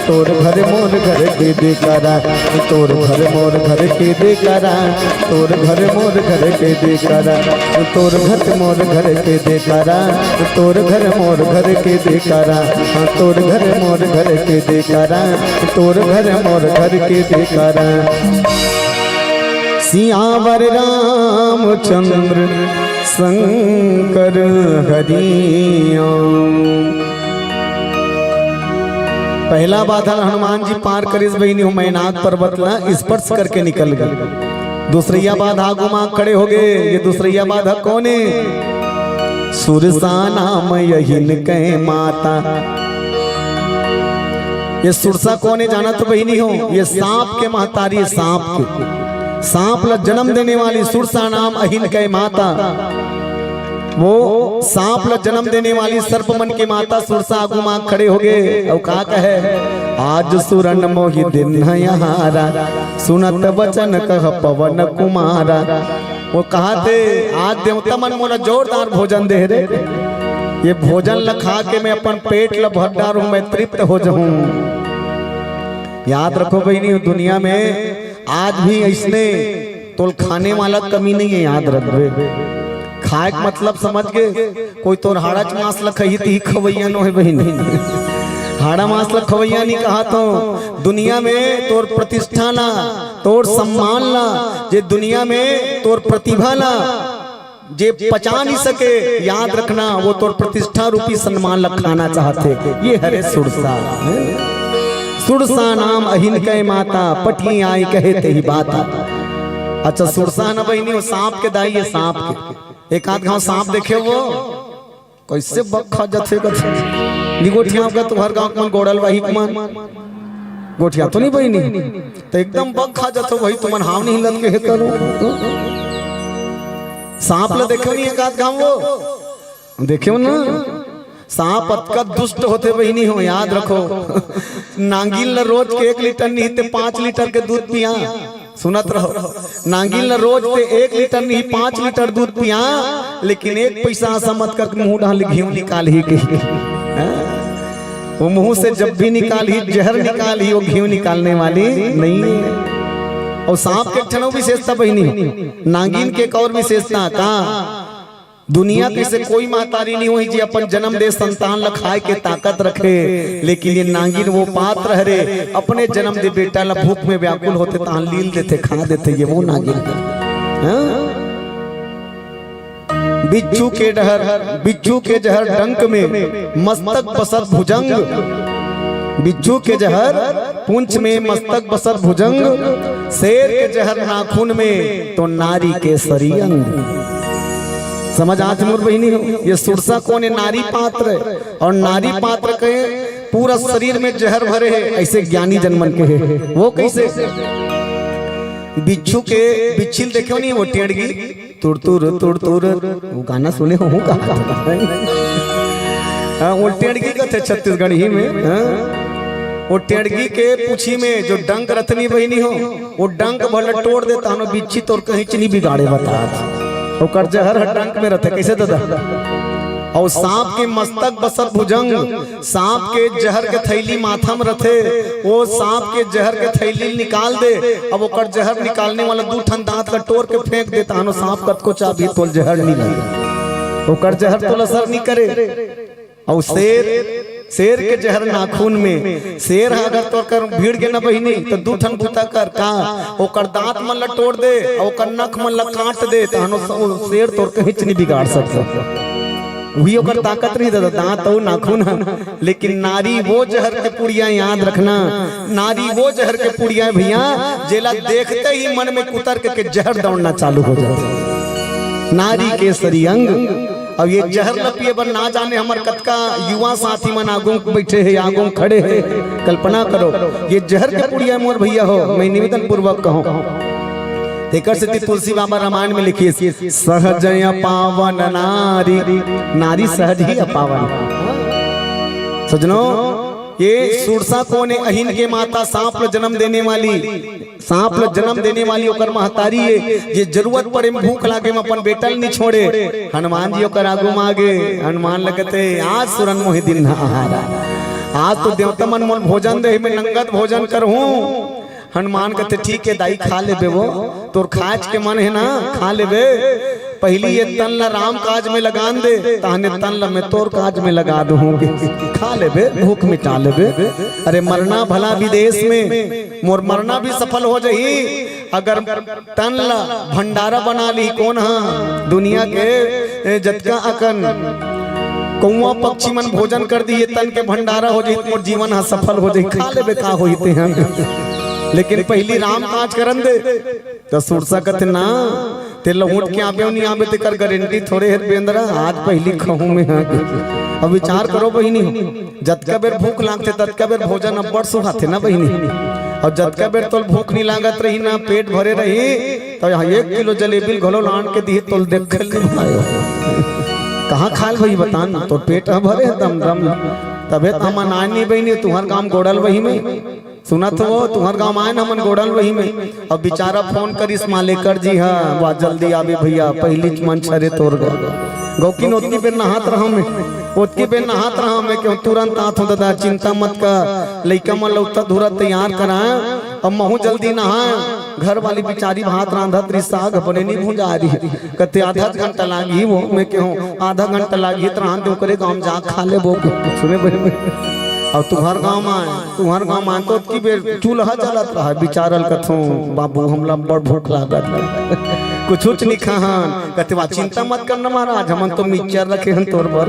तोर घर मोर घर के देकारा, तोर घर मोर घर के देकारा, तोर घर मोर घर के देकारा, तोर घर मोर घर के देकारा, तोर घर मोर घर के देकारा, हाँ, तोर घर मोर घर के देकारा, तोर घर मोर घर के देकारा। सियावर रामचंद्र शंकर हरिया। पहला बाधा हनुमान जी पार करिस बहिनी हो, मैनाक पर्वत ला स्पर्श करके निकल गे। दूसरइया बाधा घुमा खड़े हो गे। ये दूसरइया बाधा कोन हे? सुरसा नाम यहिन कै माता। ये सुरसा कोन हे जानत बहिनी हो? ये सांप के महतारी, सांप के, सांप ला जन्म देने वाली सुरसा नाम अहिन कै माता। वो सांप ल जन्म देने वाली सर्प मन के माता सुरसा आगू मां खड़े हो गए अउ का कहे, आज सुरन मोहि दिन हहारा, सुनत बचन कह पवन कुमारा। वो कहा थे, आज देवता मन मोला जोरदार भोजन दे रे, ये भोजन ल खा के मैं अपन पेट ल भर डारूं, मैं तृप्त हो जाऊं। याद रखो बहिनी, दुनिया में आज भी ऐसने तोल खाने वाला कमी नहीं है, याद रखबे। खाए के मतलब समझ के, कोई तोर हाड़ा च मांस ल खही ती खवैया नो है बहिनी। हाड़ा मांस ल खवैया नहीं कहा तो दुनिया में तोर प्रतिष्ठा ला, तोर सम्मान ला, जे दुनिया में तोर प्रतिभा ला, जे पचा नहीं सके, याद रखना, वो तोर प्रतिष्ठा रूपी सम्मान ल खाना चाहथे। ये हरे सुरसा, हैं? सुरसा नाम अहिन कै माता, पटही आई कहे तेही बाता। अच्छा, सुरसा न बहिनी, वो सांप के दाई है, सांप के। एक आध घाव सांप देखे वो, कैसे बग खा जाथे कथे। निगोठिया का तुम्हार गांव के मन गोड़ल वाही के मन। गोठिया तो नहीं बहिनी, तो एकदम बग खा जाथो भाई, तुमन हाव नहीं लग के हे करो। सांप ल देखे नहीं एक आध घाव वो, देखे ना, सांप अतका दुष्ट होथे बहिनी हो, याद रखो। नांगिन ल रोज के एक लीटर नहीं ते पांच लीटर के दूध पिया, सुनत रहो, नांगिन ल रोज ते एक लीटर नहीं पांच लीटर दूध पिया, लेकिन एक पैसा ऐसा मत कर मुंह डाल घी निकाल ही कही। हैं? वो मुंह से जब भी निकाल ही, जहर निकाल ही, वो घी निकालने वाली नहीं है। और सांप के एक ठन अउ विशेषता बहिनी, नांगिन के एक और विशेषता का, दुनिया के से कोई महतारी नहीं हुई जी अपन जन्म दे संतान ल खाए के ताकत रखे, लेकिन ये नांगिन वो पात्र हरे, अपने जन्म दे बेटा ल भूख में व्याकुल होथे तहां लील देथे, खा देथे, ये वो नांगिन। हाँ? बिच्छू के डहर, बिच्छू के जहर डंक में, मस्तक बसत भुजंग। बिच्छू के जहर पुंछ में, मस्तक बसत भुजंग। शेर के जहर नाखून में, तो नारी के सरी अंग। समझ आत हे मोर बहिनी हो, ये सुरसा कोन हे? नारी पात्र हे। और नारी पात्र के पूरा शरीर में जहर भरे हे, ऐसे ज्ञानी जन मन के हे। वो कैसे? बिच्छू के बिच्छी ल देखे हो नहीं, वो टेड़गी, तुर तुर तुर तुर, वो गाना सुने हो का? हाँ, वो टेड़गी कथे छत्तीसगढ़ी में, हाँ? वो टेड़गी के पूछी में जो डंक रथे नहीं बहिनी हो, वो डंक भला टोर दे तहां बिच्छी तोर कहीं च नहीं बिगाड़े बतात। ओकर जहर ह डंक में रथे, कैसे दादा? और सांप के मस्तक बसत भुजंग, सांप के जहर के थैली माथा में रथे, वो सांप के जहर के थैली निकाल दे। अब ओकर जहर निकालने वाला दू ठन दांत ला टोर के फेंक दे, तहां सांप कतको चाबही तोल जहर नहीं लगे, ओकर जहर तोल असर नहीं करे। अउ शेर, शेर के जहर नाखून में, शेर ह अगर तोर कर भीड़ के न बहिनी, तो दू ठन बूता कर का, ओकर दांत मन ला टोर दे, अउ ओकर नख मन ला काट दे, तहां शेर तोर कहीं च नहीं बिगाड़ सकता। वही ओकर ताकत नहीं दादा, दांत अउ नाखून ह। लेकिन नारी वो जहर के पुड़िया, याद रखना, नारी वो जहर के पुड़िया भैया, जेला देखते ही मन में कुतर्क के जहर दौड़ना चालू हो जाता। नारी के सरी अंग। अब ये जहर ल पिए बर ना जाने हमर कतका युवा साथी मन आगू बैठे हे, आगू खड़े हे। कल्पना करो, ये जहर के पुड़िया मोर भैया हो, मैं निवेदन पूर्वक कहूं, तेकर सेती तुलसी बाबा रामायण में लिखिस, सहज अपावन नारी, नारी सहज ही अपावन। सजनो, ये सुरसा कोन हे? अहिन के माता, सांप ल जन्म देने वाली, सांप ल जन्म देने वाली ओकर महतारी हे, जे जरूरत पड़े में भूख लागे में अपन बेटा ल नहीं छोड़े। हनुमान जी ओकर आगू में आगे, हनुमान ल कथे, आज सुरन मोहि दीन्ह आहारा, आज तो देवता मन मोल भोजन दे, मैं नंगत भोजन करहूं। हनुमान कथे, ठीक हे दाई, खा लेबे वो, तोर खाच के मन हे ना, खा लेबे। पहली ये तन ला राम काज में लगान दे, तहने तन ला मैं तोर काज में लगा दूं। खा लेबे, भूख मिटा लेबे। अरे मरना भला विदेश में, मोर मरना भी सफल हो जाही। अगर तन ला भंडारा बना ली कोन हा, दुनिया के ए, जतका अकन कौआ पक्षी मन भोजन कर दी, ये तन के भंडारा हो जाही, मोर जीवन हा सफल हो जाही। खा लेबे, का होही ते हा। लेकिन पहली राम काज करन दे। त सुरसा कथे ना, ते लहुट के आबे नहीं आबे, तेकर गारंटी थोड़े हे बेंदरा, आज पहली खाहूं मैं हा। अब विचार करो बहिनी हो, जतका बेर भूख लागथे, ततका बेर भोजन अब्बड़ सुहाथे ना बहिनी। और जतका बेर तोल भूख नहीं लागत रही ना, पेट भरे रही, तो यहां एक किलो जलेबी घलो लान के दिही, तोल देखे नहीं भायो। कहाँ खाल वही बतान, तोर पेट ह भरे हे दम दम। तभे त हमन आए नहीं बहिनी, तुहर गांव गोड़ल वही में। सुनत हो, तुहर गांव आए न हमन गोड़ल वही में। अब बेचारा फोन करिस मालेकर जी, हाँ, वाह, जल्दी आबे भैया, पहिलीच मन छरे तोर गा। गौकिन ओतकी बेर नहात रहा मैं, ओतकी बेर नहात रहा मैं, केहूं तुरंत आत हूं दादा, चिंता मत कर, लइका मन ल उत्ता धुरा तैयार करा, अब महूं जल्दी नहा। घर वाली बिचारी भात रांधत रही, साग बने नहीं भुंजा रही, कथे आधा घंटा लागी वो, मैं केहूं आधा घंटा लागी त रांध दे, ओकरे गांव जा खा लेबो। सुने बहिनी, अब तुहर गांव में आए, तुहर गांव में आए तो ओतकी बेर चूल्हा जलत रहा, बिचारल कथों, बाबू हमला बड़ भूख लागत हे, कुछ उच नहीं खाहन। कथे, "वाह, चिंता मत करना महाराज, हमन तो मिक्सचर रखे हन तोर बर।"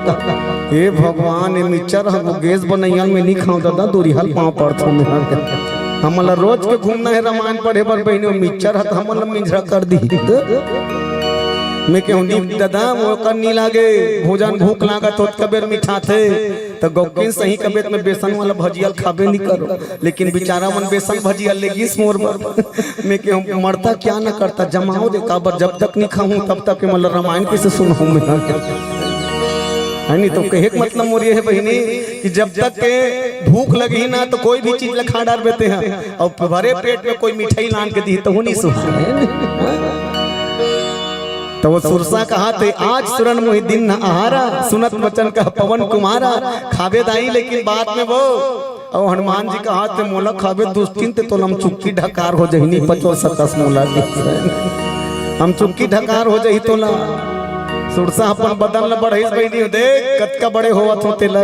हे भगवान, ये मिक्सचर हम गैस बनैया में नहीं खाऊं दादा, दूरिहा ल पांव पड़थों मैं। हमन ला रोज के घूमना हे रामायण पढ़े बर बहिनी, मिक्सचर ह त हमन ला मिंझरा कर दी। मैं केहूं, "नहीं दादा, वो कर नहीं लागे, भोजन भूख लागत होत कबेर मिठाथे।" त गौकिन सही कबेर में बेसन वाला भजिया ल खाबे नहीं करो, लेकिन बिचारा मन बेसन भजिया ले गिस मोर बर। मैं केहूं, "मरता क्या न करता, जमाओ दे काबर, जब तक नहीं खाहूं तब तक के मतलब रामायण कैसे सुनाहूं मैं?" है नहीं तो कहे के मतलब मोर ये है बहिनी कि जब तक के भूख लगही ना तो कोई भी चीज ला खा डारबे तेहा, अउ भरे पेट में कोई मिठाई लान के दिही तो नहीं सुहा। तो वो सुरसा कहाथे, "आज सुरन मोहि दीन्ह आहारा, सुनत वचन कह पवन कुमारा।" खाबे दाई लेकिन बाद में वो। अउ हनुमान जी कहाथे, "मोला खाबे दुष्टिन ते तोला अमचुक्की ढकार हो जही, नहीं पचो सकस मोला।" अमचुक्की ढकार हो जही तोला। सुरसा अपन बदन ल बढ़ाइस बहिनी, देख कतका बड़े होवत हो तेला।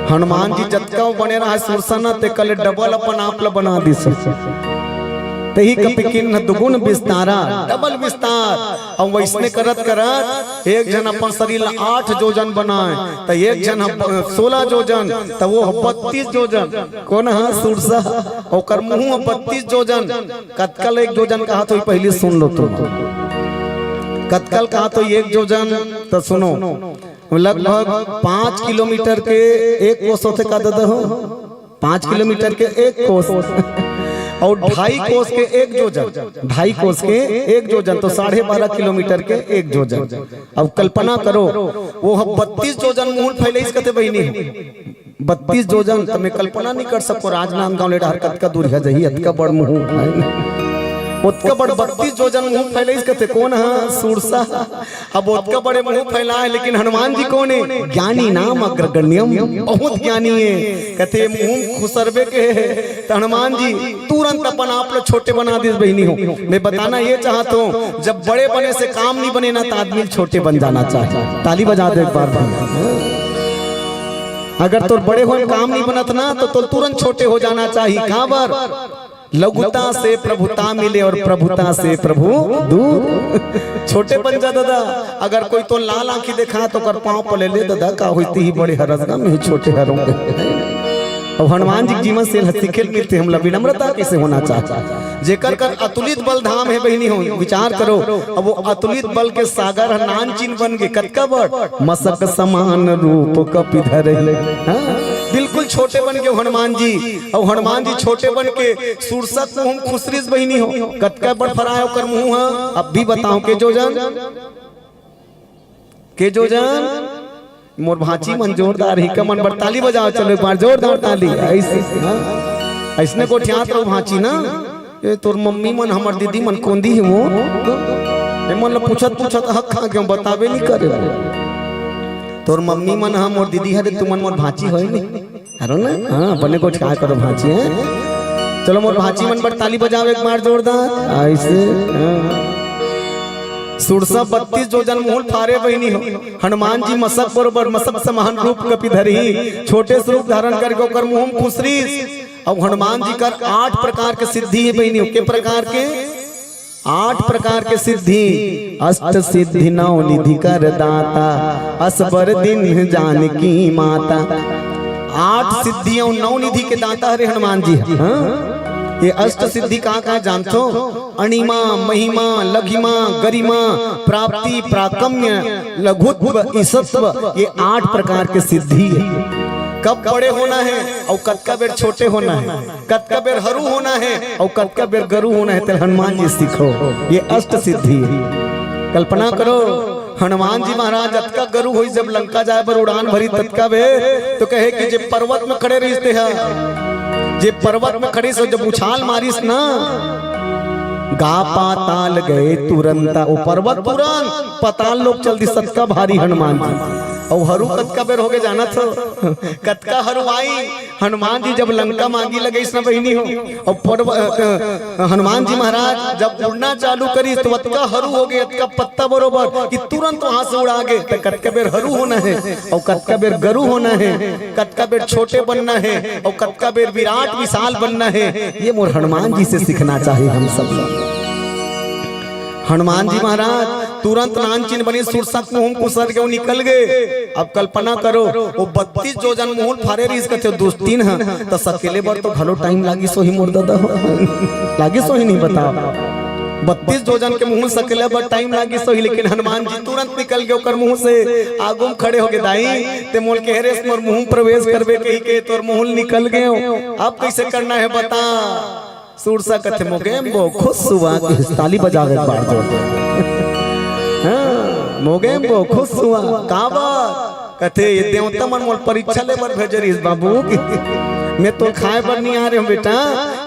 हनुमान जी जतका बने रहा सुरसा न, तेकर ले डबल अपन आप ल बना दिस। तेहि कपिकिन्ह दुगुन विस्तारा, डबल विस्तार। अउ वइसने करत करत एक झन अपन शरीर ल आठ जोजन बनाए, त एक झन ह ब-, सोलह जोजन, त वो ह बत्तीस जोजन। कोन ह? सुरसा। ओकर मुंह ह बत्तीस जोजन। कतका ल एक जोजन कहात होही, पहिली सुन लो तुम। कतका ल कहात होही एक जोजन, त सुनो, लगभग पाँच किलोमीटर के एक कोस होथे का दादा हो? पाँच किलोमीटर के एक कोस। अउ ढाई कोस के एक जोजन, ढाई कोस के एक जोजन, तो साढ़े बारह किलोमीटर के एक जोजन। अब कल्पना करो, वो ह बत्तीस जोजन मुंह ल फैलाइस कथे बहिनी हो। बत्तीस जोजन, त मैं कल्पना नहीं कर सको, राजनांदगांव ले डहर कतका दूरिहा जही, अतका बड़ मुंह। ओतका बड़ बत्तीस जोजन मुंह फैलाइस कथे, कोन ह? सुरसा। अब ओतका बड़े मुंह फैलाए, लेकिन हनुमान जी कोन हे? ज्ञानी नाम अग्रगण्यम, बहुत ज्ञानी हे। कथे मुंह खुसरबे के हे, त हनुमान जी तुरंत अपन आप ल छोटे बना दिस बहिनी हो। मैं बताना ये चाहत हूँ, जब बड़े बने से काम नहीं बने ना, त आदमी ल छोटे बन जाना चाहिए। ताली बजा दे एक बार भाई। अगर तोर बड़े होए काम नहीं बनत ना, तो तोर तुरंत छोटे हो जाना चाहिए। काबर? लघुता से प्रभुता मिले और प्रभुता से प्रभु दूर। छोटे बन जा दादा। अगर कोई तो लाल आंखी देखा तो कर पांव पले ले दादा, का होती ही बड़े हरस ना, मैं छोटे हरों। अब हनुमान जी के जीवन से सीखे मिलते, हमला विनम्रता कैसे होना चाहिए। जेकर कर अतुलित बल धाम हे बहिनी हो, विचार करो। अब वो अतुलित बल के सागर ह नानचिन बन गे, कतका बड़? मसक समान रूप कपि धरही। हाँ? बिल्कुल छोटे बन गे हनुमान जी। अउ हनुमान जी छोटे बन के सुरसा के मुंह खुसरिस बहिनी हो। कतका बड़ फराय ओकर मुंह ह, अब भी बताओ के जोजन, के जोजन। मोर भांची मन जोरदार ही, कमन बर ताली बजाओ, चलो एक बार जोरदार ताली। ऐसे, हाँ? ऐसने गोठियात रहो भांची ना। ए, तोर मम्मी मन, हमर दीदी मन कोंदी हे वो। ए, मन ल पूछत पूछत हक खा के बताबे नहीं करे। तोर मम्मी मन ह मोर दीदी हरे, तुमन मोर भांची होय नहीं। हरो ना? हाँ, बने गोठिया करो भांची, हैं? चलो मोर भांची मन बर ताली बजाओ एक बार जोरदार। ऐसे, हाँ। सुरसा बत्तीस जोजन मुंह ल फारे बहिनी हो। हनुमान जी मसक बरोबर, मसक समान रूप कपि धरही। छोटे से रूप धारण करके ओकर मुंह म खुसरिस। अउ हनुमान जी कर आठ प्रकार के सिद्धि हे बहिनी हो। के प्रकार के? आठ प्रकार के सिद्धि। अष्ट सिद्धि नौ निधि कर दाता, असबर दीन्ह जानकी माता। आठ सिद्धि अउ नौ निधि के दाता हरे हनुमान जी। हाँ? ये अष्ट सिद्धि का का जानथो? अणिमा, महिमा, लघिमा, गरिमा, प्राप्ति, प्राकम्य, लघुत्व, ईसत्व, ये आठ प्रकार के सिद्धि हे। कब बड़े होना हे अउ कतका बेर छोटे होना हे, कतका बेर हरू होना हे अउ कतका बेर गरू होना हे, तेला हनुमान जी सिखो। ये अष्ट सिद्धि हे। कल्पना करो, हनुमान जी महाराज अतका गरु होइस, जब लंका जाए बर उड़ान भरी ततका बेर, तो कहे कि जे पर्वत में खड़े रहिस ते ह, जे पर्वत में खड़े से जब उछाल मारिस ना, गा पाताल गए तुरंता, वो पर्वत तुरंत पाताल लोक चल दिस, अतका भारी हनुमान जी। अउ हरू कतका बेर होगे जानत हो? कतका हरू आई। हनुमान जी जब लंका मांगी लगइस ना बहिनी हो, अउ पर्व-, अ, अ, हनुमान जी महाराज जब उड़ना चालू करिस तो अतका हरू होगे, अतका पत्ता बरोबर कि तुरंत वहां से उड़ा गे। त कतका बेर हरू होना हे अउ कतका बेर गरु होना हे, कतका बेर छोटे बनना हे अउ कतका बेर विराट विशाल बनना हे, ये मोर हनुमान जी से सीखना चाहिए हम सब ला। हनुमान जी महाराज तुरंत नानचिन बने सुरसा के मुहूं म खुसर गे, निकल गे। अब कल्पना करो, वो बत्तीस जोजन मुहूं ल फारे रहिस कथे दुस्तीन ह, त सकेले बर तो घलो टाइम लागिस होही मोर ददा हो। लागिस होही नहीं बताओ, बत्तीस जोजन के मुहूं ल सकेले बर टाइम लागिस होही, लेकिन हनुमान जी तुरंत निकल गे ओकर मुहूं से, आगू म खड़े होगे, दाई ते मोल कहे रेस मोर मुहूं म प्रवेश करबे कहिके, तोर मुहूं ल निकल गेंव, अब कइसे करना हे बता। सुरसा कथे, "मोगेम्बो खुश हुआ।" कि ताली बजावे एक बार जोर। हाँ, "मोगेम्बो खुश हुआ।" काबर? कथे, "ये देवता मन मोर परीक्षा ले बर भेजे रहिस बाबू, कि मैं तो खाए बर नहीं आ रहे हूँ बेटा,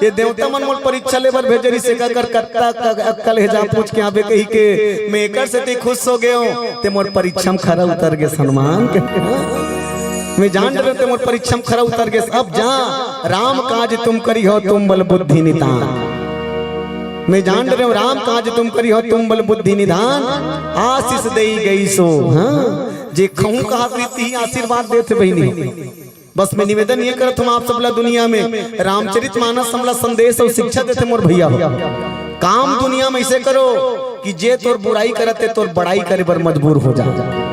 ये देवता मन मोर परीक्षा ले बर भेजे रहिस, एकर कत्ता क-, अक्कल हे, जा पूछ के आबे कहिके, मैं एकर सेती खुश हो गए हूँ, ते मोर परीक्षा म खरा उतर गे हनुमान के।" मैं जान डरे ते मोर परीक्षा म खरा उतर गे। अब जा, राम काज तुम करिहो तुम बल बुद्धि निदान। मैं जान डरे राम काज तुम करिहो तुम बल बुद्धि निदान। आशीष देई गई सो, हाँ, जे कहूँ कहा प्रीति ही आशीर्वाद देथे बहिनी। बस मैं निवेदन ये करत हूँ आप सबला दुनिया में, रामचरित मानस हमला संदेश अउ शिक्षा देथे मोर भैया हो। काम दुनिया में ऐसे करो कि जे तोर बुराई करत हे, तोर बड़ाई करे बर मजबूर हो जाए।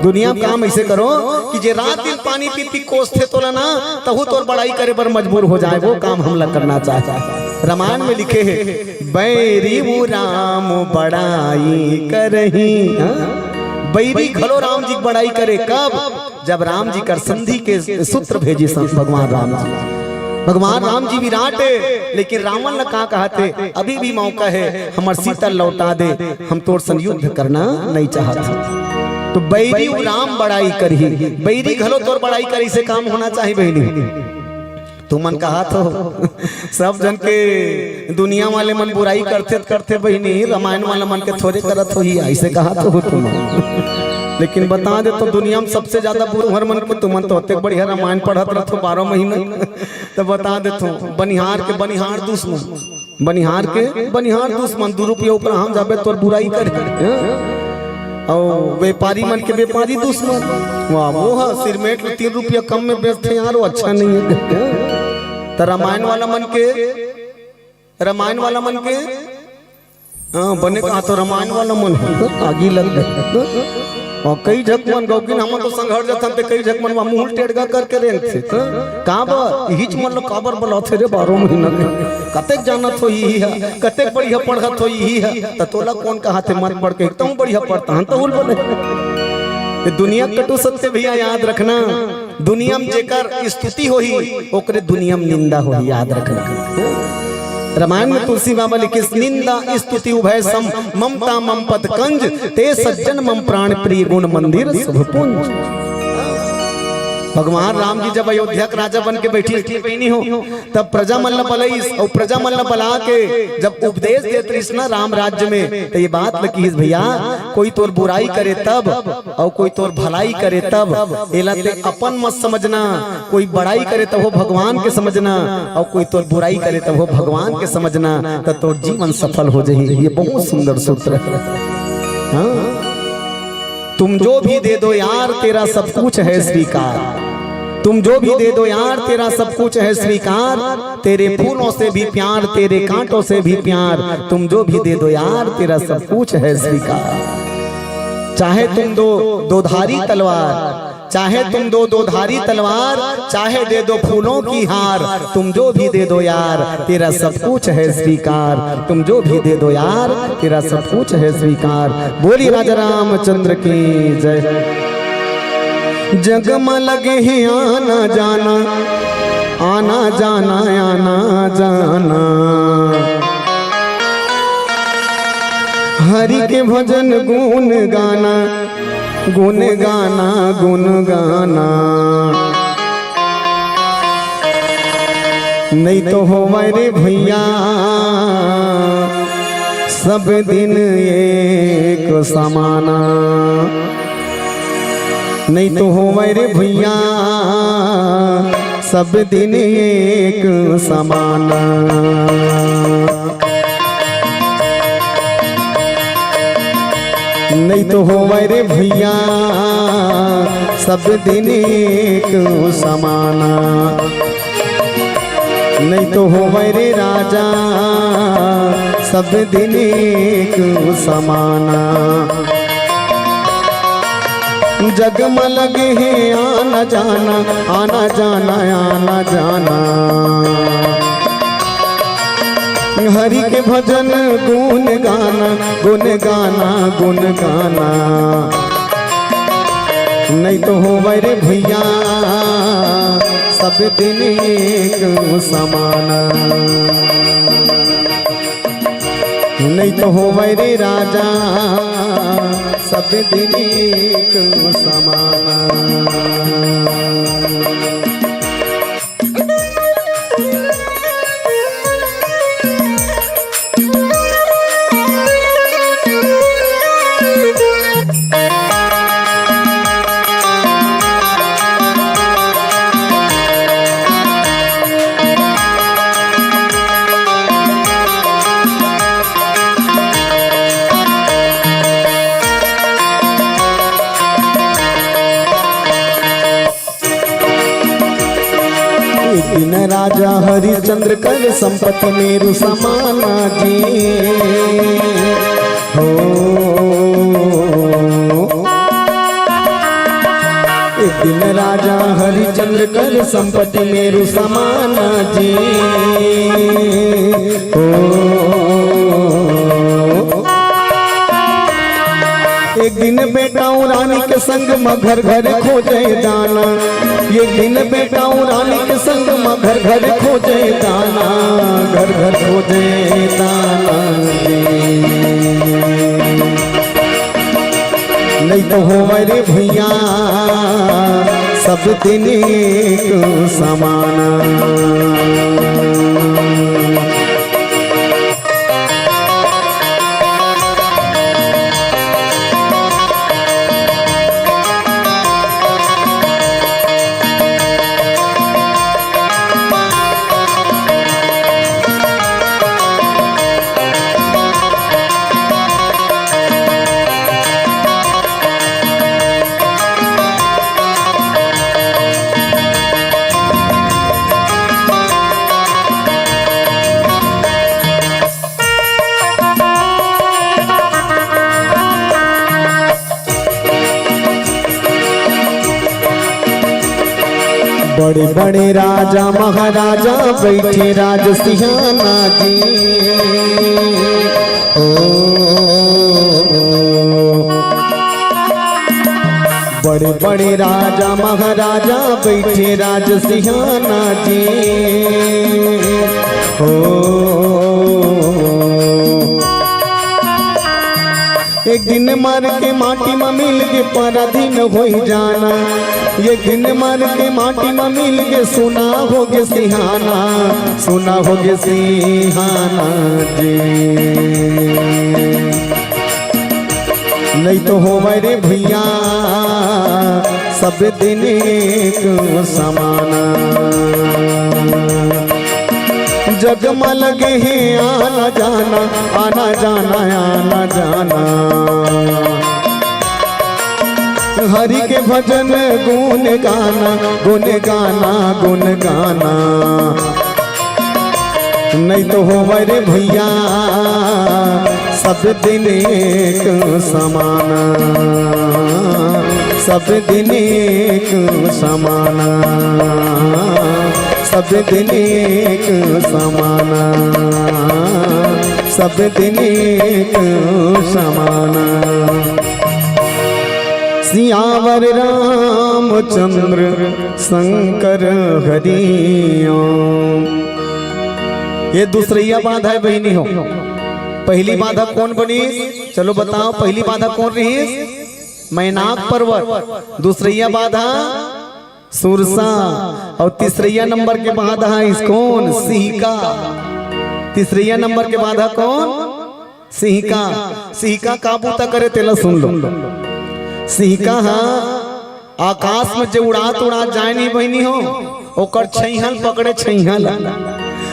दुनिया में काम ऐसे करो कि जे रात दिन पानी पी पी कोसथे तोला ना, तहू तोर बड़ाई करे बर मजबूर हो जाए, वो काम हमला करना चाहे। रामायण में लिखे हे, "बैरी वो राम बड़ाई करही।" हाँ? बैरी घलो राम जी के बड़ाई करे। कब? जब राम जी कर संधि के सूत्र भेजिस भगवान राम जी। भगवान राम जी विराट हे, लेकिन रावण ल का कहत हे, "अभी भी मौका हे, हमर सीता लौटा दे, हम तोर संग युद्ध करना नहीं चाहत।" तो बैरी वो राम बड़ाई करही, बैरी घलो तोर बड़ाई करही, से काम होना चाहिए बहिनी। तुमन कहत हो, सब झन के दुनिया वाले मन बुराई करथे त करथे बहिनी, रामायण वाला मन के थोरे करत होही, ऐसे कहत हो तुमन। लेकिन बता देथों, दुनिया में सबसे ज्यादा बुरहर मन के, तुमन तो अतेक बढ़िया रामायण पढ़त रथो बारह महीना, त बता देथों, बनिहार के बनिहार दुश्मन, बनिहार के बनिहार दुश्मन, दू रुपया ऊपर हम जाबे तोर बुराई करे। अउ व्यापारी मन के व्यापारी दुश्मन, वाह, वो ह सिरमेट ल तीन रुपया कम में बेचथे यार, वो अच्छा नहीं है। त रामायण वाला मन के, रामायण वाला मन के, हाँ, बने कहा तो रामायण वाला मन ह, आगी लग गए। अउ कई झक मन गौकिन, हमन तो संघर जथन, ते कई झक मन वहाँ मुंह टेड़गा करके रेंगथे। काबर? इहीच मन ल काबर बलाथे रे बारह महीना के? कतेक जानत हो इही ह, कतेक बढ़िया पढ़त हो इही ह, त तोला कोन कहाथे मत पढ़ के, एकदम बढ़िया पढ़ता हन तहुल बने। ये दुनिया कटु सत्य भैया याद रखना, दुनिया में जेकर स्तुति होही, ओकरे दुनिया में निंदा होही, याद रखना। रामायण में तुलसी बाबा लिखिस, "निंदा स्तुति उभय सम, ममता मम पथ कंज, ते सज्जन मम प्राण प्रिय गुण मंदिर शुभ पुंज।" भगवान राम जी जब अयोध्या के राजा बन के बैठिस बहिनी हो, तब प्रजा मन ल बलाइस, अउ प्रजा मन ल बला के जब उपदेश देत रहिस ना राम राज्य में, त ये बात ल किहिस, "भैया, कोई तोर बुराई करे तब, अउ कोई तोर भलाई करे तब, एला ते अपन मत समझना। कोई बड़ाई करे तब हो भगवान के समझना, अउ कोई तोर बुराई करे तब हो भगवान के समझना, त तोर जीवन सफल हो जाही।" ये बहुत सुंदर सूत्र है। हाँ? "तुम जो भी दे दो यार, तेरा सब कुछ है स्वीकार। तुम जो भी दे दो यार, तेरा सब कुछ है स्वीकार। तेरे फूलों से भी प्यार, तेरे कांटों से भी प्यार। तुम जो भी दे दो यार, तेरा सब कुछ है स्वीकार।" चाहे तुम दो दो धारी तलवार, चाहे तुम दो दो धारी तलवार, चाहे दे दो फूलों की हार, तुम जो भी दे दो यार, तेरा सब कुछ है स्वीकार। तुम जो भी दे दो यार, तेरा सब कुछ है स्वीकार। बोलिए राजा रामचंद्र की जय। जग म लगे हे आना जाना, आना जाना, आना जाना। हरि के भजन गुन गाना, गुन गाना, गुन गाना। नहीं तो होवय रे भैया, सब दिन एक समाना। नहीं तो होवय रे भैया, सब दिन एक समाना। नहीं तो होवय रे भैया, सब दिन एक समाना। नहीं तो होवय रे राजा, सब दिन एक समाना। जग म लगे हे आना जाना, आना जाना, आना जाना। हरि के भजन गुन गाना, गुन गाना, गुन गाना। नहीं तो होवय रे भैया, सब दिन एक समाना। नहीं तो होवय रे राजा, सब दिन एक समाना। एक दिन राजा हरिश्चंद्र कर संपत्ति मेरु समाना जी। हो, एक दिन राजा हरिश्चंद्र कर संपत्ति मेरु समाना जी। हो, एक दिन बेटा रानी के संग म घर घर खोजे दाना। एक दिन बेटा रानी के संग म घर घर खोजे दाना, घर घर खोजे दाना। नहीं तो होवय रे भैया, सब दिन एक समाना। बड़े बड़े राजा महाराजा बैठे राज सिहाना जी। ओ, बड़े बड़े राजा महाराजा बैठे राज सिहाना जी। ओ, एक दिन मर के माटी म मिल के पराधीन होई जाना। एक दिन मर के माटी म मिल के सुना होगे सिहाना, सुना होगे सिहाना जी। नहीं तो होवय रे भैया, सब दिन एक समाना। जग म लगे हे आना जाना, आना जाना, आना जाना। हरि के भजन गुन गाना, गुन गाना, गुन गाना। नहीं तो होवय रे भैया, सब दिन एक समाना, सब दिन एक समाना, सब दिन एक समाना, सब दिन एक समाना। सियावर रामचंद्र शंकर हरि ओम। ये दूसरैया बांध है बहिनी हो। पहली बाधा कौन बनिस? चलो बताओ, पहली बाधा कौन रहिस? मैनाक पर्वत। दूसरैया बाधा सुरसा। और तीसरैया नंबर के बाधा है कौन? सिंहिका। तीसरैया नंबर के बाधा कौन? सिंहिका। सिंहिका का बूता करे, तेला सुन लो। सिंहिका हा आकाश में जे उड़ात उड़ात जाए नहीं बहिनी हो, ओकर छैहल पकड़े, छैहल।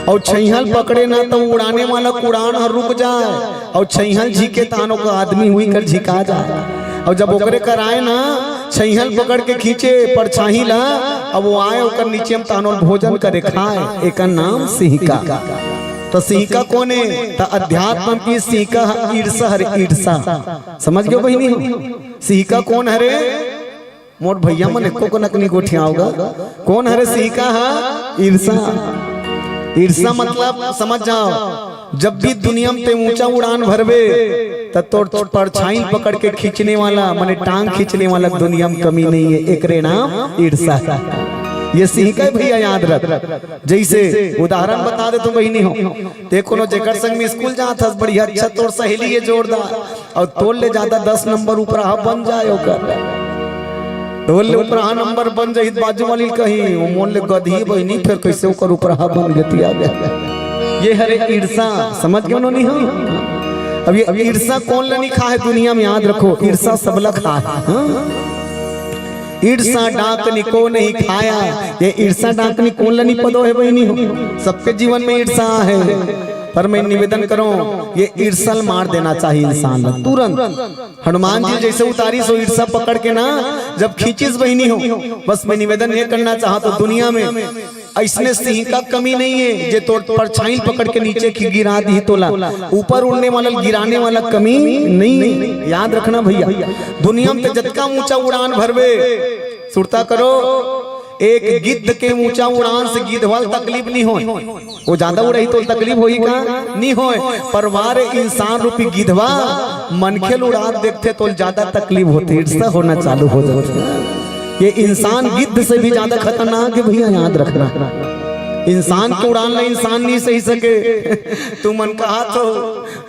और छैहल पकड़े ना तो उड़ाने वाला उड़ान ह रुक जाए, और छैहल झिके तान ओकर आदमी हुई कर झिका जाए। और जब ओकरे कर आए ना, छैहल पकड़ के खींचे परछाही ला, अब वो आए ओकर नीचे में तानोल भोजन करे खाए, एकर नाम सिंहिका। तो सिंहिका कोने? तो अध्यात्म की सिंहिका ह ईर्षा हरे, ईर्षा। समझ गयो बहिनी हो? सिंहिका कौन हरे? मोर भैया मन एको कनक नहीं गोठियाओगा। कौन हरे सिंहिका हा? ईर्षा। ईर्षा मतलब समझ जाओ, जब भी दुनिया में ते ऊंचा उड़ान भरबे, त तोर परछाई पकड़ के खींचने वाला, माने टांग खींचने वाला दुनिया में कमी नहीं है। एकरे नाम ईर्षा है। ये सिंहिका है भैया, याद रख। जैसे उदाहरण बता दे तो बहिनी हो, ते कोनो जेकर संग में स्कूल जात हस, बढ़िया अच्छा तोर सहेली है जोरदार, और तोर ले ज्यादा दस नंबर उपराहा बन जाए ओकर, तोर ले उपराहा नंबर बन जाही, त बाजू वाली कही, "वो मोर ले गधी बहिनी, फिर कैसे ओकर उपराहा बन गतिया गया?" ये हरे ईर्षा, समझ गयो नोनी हो? अब ये ईर्षा कौन ला नहीं खा है दुनिया में, याद रखो, ईर्षा सबला खा है। हाँ? ईर्षा डाकनी को नहीं खाया। ये ईर्षा डाकनी कोन ला नहीं पदो है बहिनी हो? सबके जीवन में ईर्षा है, पर मैं निवेदन करूं, ये ईर्षा ल मार देना चाहिए इंसान ला तुरंत। हनुमान जी जैसे उतारी सो ईर्षा पकड़ के ना, जब खींचिस बहिनी हो, बस मैं निवेदन ये करना चाहत हूं, दुनिया में ऐसने सिंहिका कमी नहीं है, जे तोर परछाई पकड़ के नीचे की गिरा दी तोला। ऊपर उड़ने वाला, गिराने वाला कमी नहीं है। याद रखना भैया, दुनिया में ते जतका ऊंचा उड़ान भरबे, सुरता करो, एक गिद्ध के ऊंचा उड़ान से गिद्धवा ल तकलीफ नहीं होय। वो ज्यादा उड़ही तो तकलीफ होही का? नहीं होय। पर वारे इंसान रूपी गिद्धवा मनखे ल उड़ात देखथे तो ज्यादा तकलीफ होथे, ईर्षा होना चालू हो जाथे। ये इंसान गिद्ध से भी ज्यादा खतरनाक है भैया, याद रखना। इंसान के उड़ान ला इंसान नहीं सही सके। तुमन कहा तो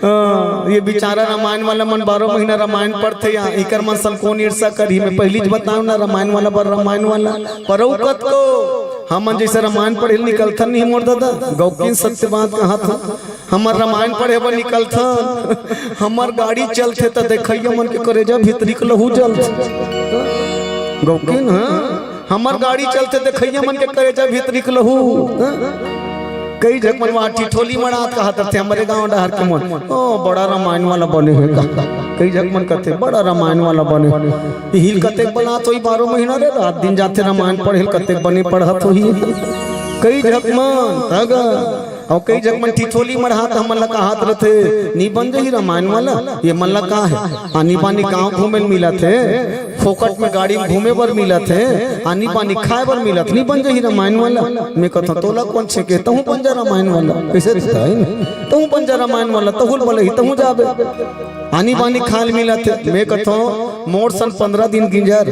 हाँ, ये बेचारा रामायण वाला मन बारह महीना रामायण पढ़थे या इकर मन सन कौन ईर्षा करही? मैं पहली च बताऊं ना, रामायण वाला बर रामायण वाला परऊ कतको। हमन जैसे रामायण पढ़े ल निकलथन नहीं मोर दादा, गौकिन सत्य बात कहा था। हमर रामायण पढ़े बर निकलथन, हमर गाड़ी चलथे त देखइया मन के करेजा भीतरी के लहू जलथे। गौकिन, हाँ, हमर गाड़ी चलथे देखइया मन के करेजा भीतरी के लहू। हाँ? कई झक मन वहाँ ठिठोली मड़ात कहत रथे, हमरे गांव डहर के मन, "ओ, बड़ा रामायण वाला बने हे का।" कई झक मन कथे, "बड़ा रामायण वाला बने हे।" इही ल कतेक बनात होही बारह महीना रे, रात दिन जाथे रामायण पढ़े ल, कतेक बने पढ़त होही। कई झक मन, तग, अउ कई झक मन ठिठोली मड़ात हमन ला कहत रथे, "नी बन जही रामायण वाला, ये मन ला का हे? आनी बानी गांव घूमे ल मिलत हे।" फोकट में गाड़ी में घूमे बर मिलत हे, आनी पानी खाए बर मिलत, नी बन जाही रामायण वाला। मैं कथंव, "तोला कौन छेके, तहूं बन जा रामायण वाला।" कइसे दिखता है? "तहूं बन जा रामायण वाला, तहूं बलही, तहूं जाबे। आनी बानी खाए ल मिलत हे।" मैं कथंव, "मोर सन पंद्रह दिन गिंजर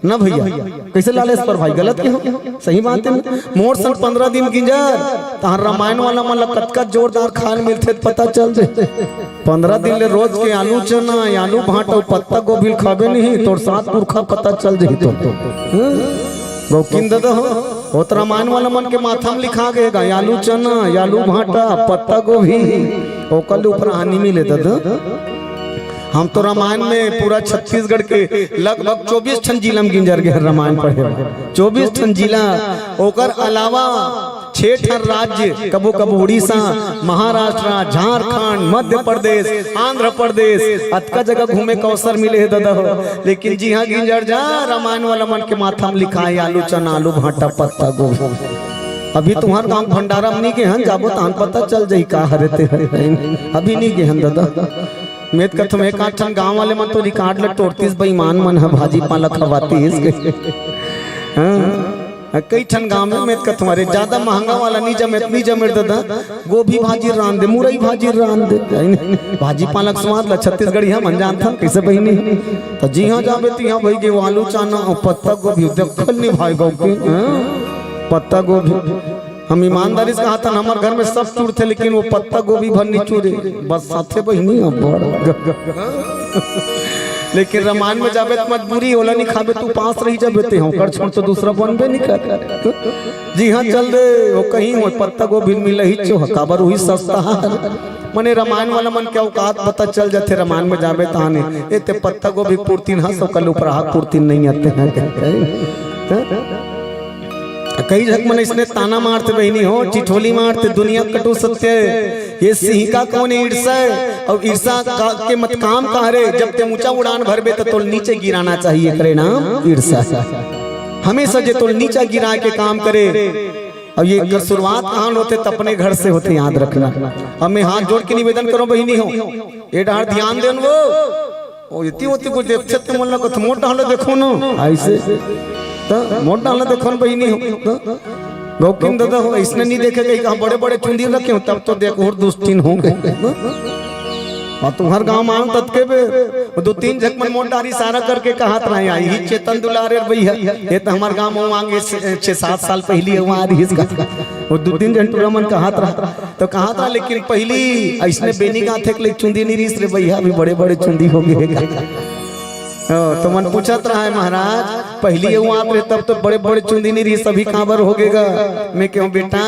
न भैया।" कइसे लालेस पर भाई, गलत के हो? सही बात हे ना? "मोर सन पंद्रह दिन गिंजर, तहां रामायण वाला मन ला कतका जोरदार खाए ल मिलथे, पता चल जाए।" पंद्रह दिन ले रोज के आलू चना, आलू भांटा अउ पत्ता गोभी ल खाबे नहीं, तोर सात पुरखा पता चल जाही तो। हम्म? गौकिन ददा हो, ओ त रामायण वाला मन के माथा में लिखा गए गा, आलू चना, आलू भांटा, पत्ता गोभी, ओकर ले ऊपर हानि मिले ददा। हम तो रामायण में पूरा छत्तीसगढ़ के लगभग चौबीस ठन जिला में गिंजर गए हन रामायण पढ़े। चौबीस ठन जिला, ओकर अलावा छह ठन राज्य, कभू कभू उड़ीसा, महाराष्ट्र, झारखंड, मध्य प्रदेश, आंध्र प्रदेश, अतका जगह घूमे के अवसर मिले हे ददा हो। लेकिन जिहां गिंजर जा, रामायण वाला मन के माथा में लिखा हे आलू चना, आलू भांटा, पत्ता गोभी। अभी तुम्हार गांव भंडारा में नहीं गए हन, जाबो तहां पता चल जाही का हरे ते हरे। अभी नहीं गए हन ददा। मैं त कथंव एक आध ठन गांव वाले मन तो रिकॉर्ड ल टोरतिस, बेईमान मन ह भाजी पाला खवातिस। हाँ। कई ठन गांव में मैं त कथंव, अरे, ज्यादा महंगा वाला नी जमे, नी जमे ददा, गोभी भाजी रांध दे, मुरई भाजी रांध दे। भाजी पाला के स्वाद ला छत्तीसगढ़िया मन जानथन, कइसे बहिनी? त जिहां जाबे तिहां भई गे आलू चना अउ पत्ता गोभी, देखल नी भाई गौकिन, हाँ? पत्ता गोभी। हम ईमानदारी से कहा था, हमर घर में सब चूरथे, लेकिन वो पत्ता गोभी भर नहीं चूरे। बस साथे बहिनी अब्बड़। लेकिन रामायण में जाबे त मजबूरी ओला नहीं खाबे, तू पास रही जाबे ते, ओकर छोड़ तो दूसरा बनबे नहीं कर। जी हाँ, चल दे, वो कहीं वो पत्ता गोभी मिलही चो, काबर वही सस्ता है। मने रामायण वाला मन के औकात पता चल जाथे, रामायण में जाबे ताने। ए ते पत्ता गोभी पुरतिन हस, ओकर उपराहा पुरतिन नहीं आते हैं, कह, कह। कई झक मन इसने ताना मारते बहिनी हो, ठिठोली मारते, दुनिया कटु सत्य है। ये सिंहिका कौन है, ईर्षा है। और ईर्षा का, के मत काम का हरे, जब ते ऊंचा उड़ान भरबे त तोल नीचे गिराना चाहिए, करे नाम ईर्षा। हमेशा जे तोल नीचा गिरा के काम करे। और ये कर शुरुआत कहाँ होते, त अपने घर से होते, याद रखना। अब मैं हाथ जोड़ के निवेदन करूं बहिनी हो, ये डहार ध्यान देन वो। ओ, इतनी होती कुछ देखते ते मन लगा, तो मोटा हाल देखो ना, ऐसे। तो मोटा हाल देखो ना बहिनी हो, तो गौकिन दादा हो, इसने नहीं देखे कहीं कहाँ बड़े बड़े चुंदी रखे हो, तब तो देखो और दुस्तीन होंगे। और तुम्हार गांव में आऊं ततके बे, वो दो तीन झक मन मोटा इशारा करके कहा था, आई ही चेतन दुलारे भैया, ये तो हमार गांव में आगे छह सात साल पहले हुआ आ रही इसका। वो दो तीन जन टूरा मन कहा था, तो कहा था, लेकिन पहली ऐसने बेनी गाथे के ले चुंदी नहीं रिहिस रे भैया, अभी बड़े बड़े चुंदी हो गए का। हाँ, तो मन पूछत रहा है महाराज, पहली ये आत रहे तब तो बड़े बड़े चुंदी नहीं रिहिस, अभी काबर हो गएगा। मैं कहूँ बेटा,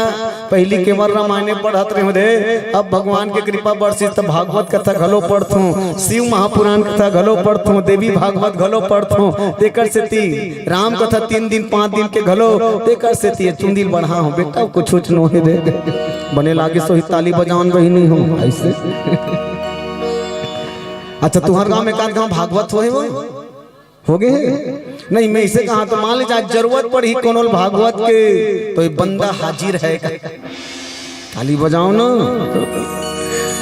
पहली केवल रामायण पढ़त रहे रे, अब भगवान के कृपा बरसी त भागवत कथा घलो पढ़थों, शिव महापुराण कथा घलो पढ़थों, देवी भागवत घलो पढ़थों, तेकर सेती राम कथा तीन दिन पांच दिन के घलो, तेकर सेती ये चुंदी बढ़ा हो बेटा, कुछ कुछ नो है रे। बने लागे सोही ताली बजावन बहिनी हो, ऐसे। अच्छा, तुहर गांव में एकाध गांव भागवत होहे वो? हो गए हैं? नहीं, मैं इसे कहा तो मान लीजिए, आज जरूरत पड़ी कोनो भागवत के, तो ये बंदा हाजिर है। ताली बजाओ ना।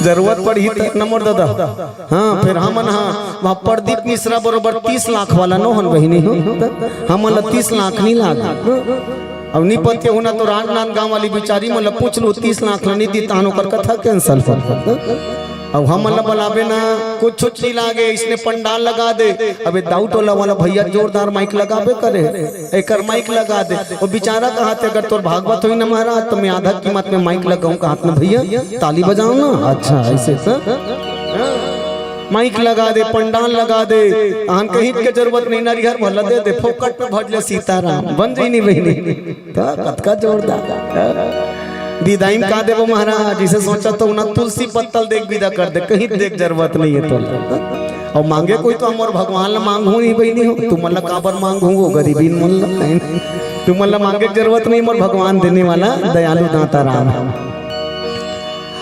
जरूरत पड़ी तो एक नंबर दादा। हाँ, फिर हमन हा वहाँ प्रदीप मिश्रा बरोबर तीस लाख वाला नो हन बहिनी हो। हमन ला तीस लाख नहीं लाग। अब नहीं पते हो ना तो राजनांदगांव वाली बिचारी मन ला पूछ लो, तीस लाख ला नहीं दी, तान ओकर कथा cancel कर। अब हमन ला बलाबे ना, कुछ कुछ नहीं लागे, इसने पंडाल लगा दे। अबे दाऊ टोला वाला भैया जोरदार माइक लगाबे करे, एकर माइक लगा दे। वो बेचारा कहा थे, अगर तोर भागवत होई ना महाराज, तो मैं आधा कीमत में माइक लगाऊं, कहा था ना भैया, ताली बजाओ ना। अच्छा, ऐसे तो माइक लगा दे, पंडाल लगा दे, आन कहीं के जरूरत नहीं, नरिहर भला दे दे, फोकट में भज ले सीताराम, बन जाई नहीं बहिनी। का कतका जोरदार। विदाई में का देबो महाराज, इसे सोचा तो ना तुलसी पत्तल देख विदा कर दे, कहीं देख जरूरत नहीं है तो। और मांगे कोई तो हमर भगवान ला मांगहूं नहीं बहिनी हो, तुमन ला काबर मांगहूं वो गरीबीन मन ला। तुमन ला मांगे के जरूरत नहीं, मोर भगवान देने वाला दयालु दाता राम है।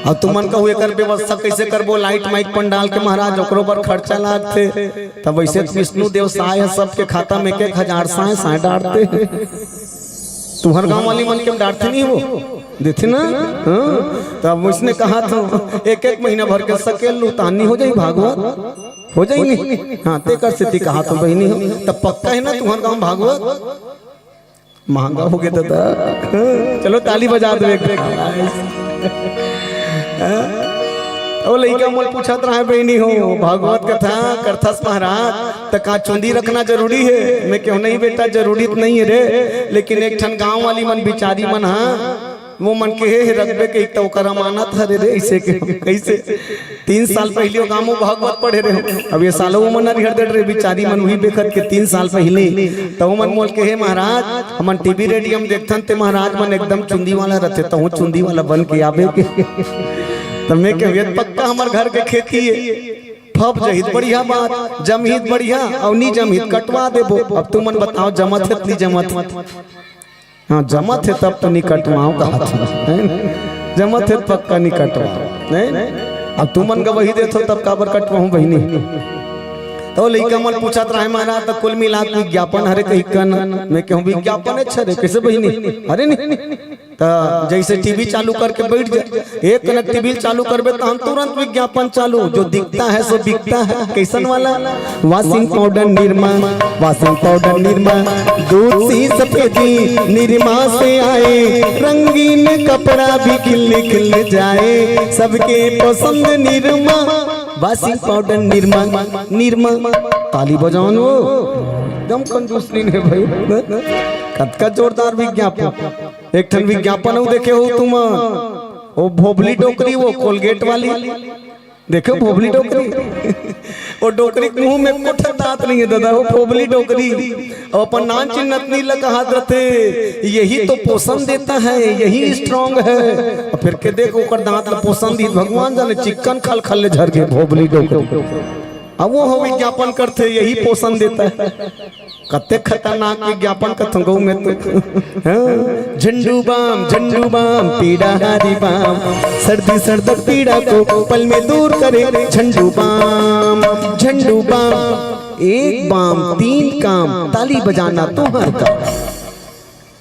अब तुमन कहू एकर व्यवस्था कैसे करबो, लाइट माइक पंडाल के महाराज, ओकरो पर खर्चा लागथे। तब वैसे तो विष्णु देव सहाय है, सबके खाता में एक एक हजार साय साय डालते हैं। तुम्हर गांव वाली मन के डांटथे नहीं वो, देथे ना? हाँ? तब उसने कहा था, एक एक महीना भर के सकेल लू, तानी हो जाई भागवत, हो जाई नहीं? हाँ, तेकर सेती कहा था बहिनी हो, तब पक्का है ना तुम्हर गांव भागवत? महंगा हो गया दादा। चलो ताली बजा दो एक। ओ लइका मोल पूछत रहा है, बहिनी हो, भागवत कथा करथस महाराज, त का चुंदी रखना जरूरी है? मैं कहूं, नहीं बेटा, जरूरी तो नहीं है रे, लेकिन एक ठन गांव वाली मन बिचारी मन हा, वो मन के हे, हे रखबे कही त ओकर अमानत हरे रे, ऐसे के, कैसे? तीन साल पहले वो गांव में भागवत पढ़े रहे, अब ये सालों वो मन हर दे रहे बिचारी मन, वही बेखत के तीन साल पहले, तो वो मन मोल के, हे महाराज, हमन टीवी रेडियो में देखथन ते महाराज मन एकदम चुंदी वाला रहते, तो वो चुंदी वाला बन के आबे के। तो मैं कह, ये पक्का हमर घर के खेती है, फब जहित बढ़िया बात, जमहित बढ़िया, और नी जमहित कटवा देबो। अब तुमन बताओ, जमत है नी जमत? हाँ, जमत है तब तो नी कटवाओ कहा था, है ना? जमत है पक्का नी कटवाओ, है ना? अब तुमन गवाही देथो तब काबर कटवाऊं बहिनी? तो लइका मन पूछत रहे महाराज, तो कुल मिला के विज्ञापन हरे कही कन, मैं कहूं विज्ञापन अच्छा रे, कैसे बहिनी? अरे नहीं, तो जैसे टीवी चालू करके बैठ जा, एक कनक टीवी चालू करबे तो हम तुरंत विज्ञापन चालू, जो दिखता है सो बिकता है। कैसन वाला? Washing powder Nirma, washing powder Nirma, दूध सी सफेदी निरमा से आए, रंगीन कपड़ा भी खिल खिल जाए, सबके पसंद निरमा। Washing powder Nirma, Nirma. ताली बजाओ नो, एकदम कंजूस नहीं है भाई, कतका जोरदार विज्ञापन। एक ठन विज्ञापन अउ देखे हो तुम, वो भोभली डोकरी, वो कोलगेट वाली, देखे हो भोभली डोकरी? वो डोकरी के मुंह में एको ठन दांत नहीं है दादा, वो भोभली डोकरी। अउ अपन नानचुन नतनी ल कहात रथे, "यही तो पोषण देता है, यही स्ट्रांग है।" अउ फेर के देख ओकर दांत ल पोषण दी, भगवान जाने चिक्कन खल खल ले झर गे भोभली डोकरी। अब वो हो विज्ञापन करथे, "यही पोषण देता है।" कते खतरनाक विज्ञापन कथों गऊ में तो। हाँ? झंडू बाम, झंडू बाम, पीड़ा हारी बाम, सर्दी सर्द पीड़ा को पल में दूर करे। झंडू बाम, झंडू बाम, एक बाम तीन काम, ताली बजाना तुम्हार काम।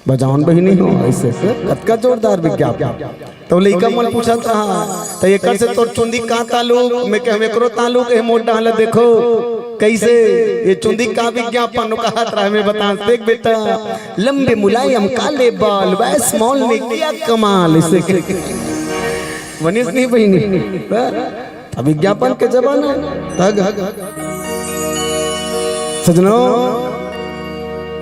बजावन बहिनी हो, ऐसे कतका जोरदार विज्ञापन। तो लइका मन पूछत रहा, "त एकर से तोर चुंदी का ताल्लुक?" मैं कहे, "एकरो ताल्लुक है, मोर डाहला देखो।" "कैसे? ये चुंदी का विज्ञापन?" वो कहत रहा, मैं बता, "देख बेटा, लंबे मुलायम काले बाल, वैस मॉल में किया कमाल।" इसे बनिस नहीं बहिनी? हाँ? अब विज्ञापन के जमाना है। तग, सजनो,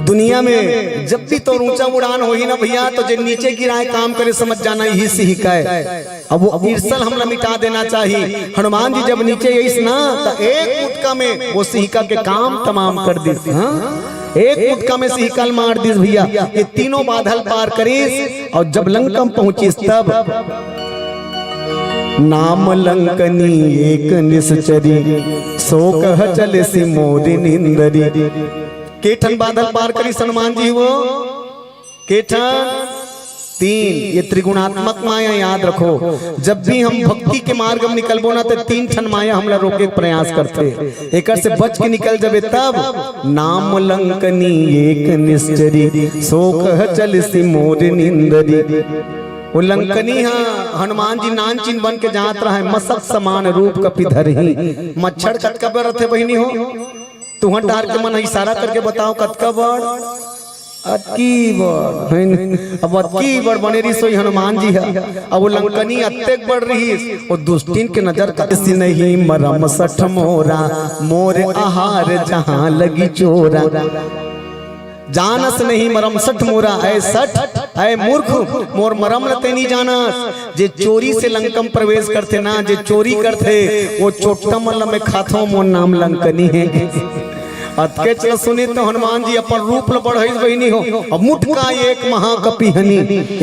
दुनिया में जब भी तोर ऊंचा उड़ान होही ना भैया, तो जे नीचे गिराए काम करे, समझ जाना, यही सिहिका है। अब वो ईर्षल हमला मिटा देना चाहिए। हनुमान जी जब नीचे अइस ना, त एक मुटका में वो सिहिका के काम तमाम कर दिस। हाँ? एक मुटका में सिहिका ल मार दिस भैया। ये तीनों बाधल पार करिस अउ जब लंका म पहुंचिस तब, "नाम लंकनी एक निसचरी, सो कह चलिसि मोरि निंदरी।" के ठन बाधल पार करिस हनुमान जी वो? के ठन? तीन। ये त्रिगुणात्मक माया याद रखो। जब भी हम भक्ति के मार्ग में निकलबो ना, तो तीन ठन माया हमला रोके के प्रयास करथे। एकर से बच के निकल जबे तब, "नाम लंकनी एक निश्चरी, सो कह चलिसि मोर निंदरी।" वो लंकनी ह हनुमान जी नानचिन बन के जात रहे, "मसक समान रूप कपि धरही।" मच्छर कतका बड़ रथे बहिनी हो, तुहर डार के मन इशारा करके बताओ कतका बड़? अतकी बड़, है न? अब अतकी बड़ बने रहिस होही हनुमान जी ह। अब वो लंकनी अतेक बड़ रहिस, वो दुष्टिन के नजर कतिस नहीं मरम सठ मोरा, मोर आहार जहाँ लगी चोरा। जानस नहीं मरम सठ मोरा, ऐ सठ, ऐ मूर्ख, मोर मरम ल ते नहीं जानस। जे चोरी से लंका म प्रवेश करथे ना, जे चोरी करथे, वो चोट्टा मन ल मैं खाथों, मोर नाम लंकनी हे। अतकेच ल सुनिस त हनुमान जी अपन रूप ल बढ़ाइस बहिनी हो। अब मुटका एक महाकपि हनी,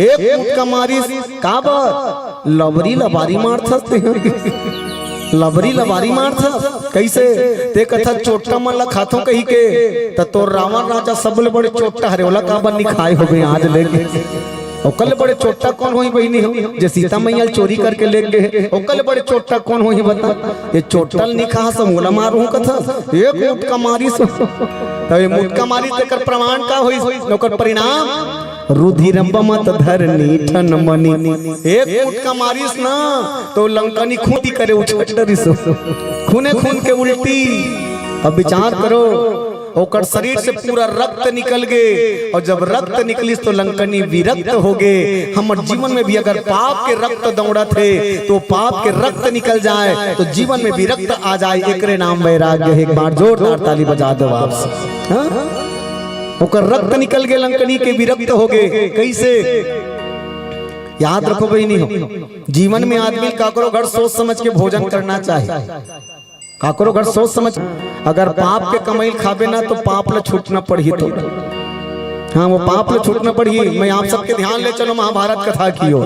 एक मुटका मारिस, काबर? लबरी लबारी मारथस ते। लबरी लबारी मारथस। कइसे? ते कथस चोट्टा मन ल खाथों कहिके, त तोर रावण राजा सबले बड़े चोट्टा हरे, ओला काबर नि खाए होबे आज लेके? ओकर ले बड़े चोट्टा कोन होही बहिनी हो, जे सीता मैया ल चोरी करके ले गे हे? ओकर ले बड़े चोट्टा कोन होही बता? ये चोट्टा ल नि खाहस, मोला मारहूं कथस, एक मुटका मारिस। त ये मुटका मारिस, तेकर प्रमाण का होइस? ओकर परिणाम, "रुधिर बमत धरनी ठन मनी।" एक मुटका मारिस ना, तो लंकनी खूंटी करे उछट डरिस। खूने खून के उल्टी। अब विचार करो, ओकर शरीर से पूरा रक्त निकल गे, अउ जब रक्त निकलिस तो लंकनी विरक्त हो गे। हमर जीवन में भी अगर पाप के रक्त दौड़त हे, तो पाप के रक्त निकल जाए, तो जीवन में विरक्त आ जाए, एकरे नाम वैराग्य हे। एक बार जोरदार ताली बजा दो आप सब। हाँ? ओकर रक्त निकल गे, लंकनी के विरक्त हो गे। कइसे? याद रखो बहिनी हो, जीवन में आदमी काकरो घर सोच समझ के भोजन करना चाही। काकरो घर सोच समझ, अगर पाप के कमाई खाबे ना, तो पाप ल छूटना पड़ही तो। हाँ, वो पाप ल छूटना पड़ही। मैं आप सबके ध्यान ले चलो महाभारत कथा की ओर।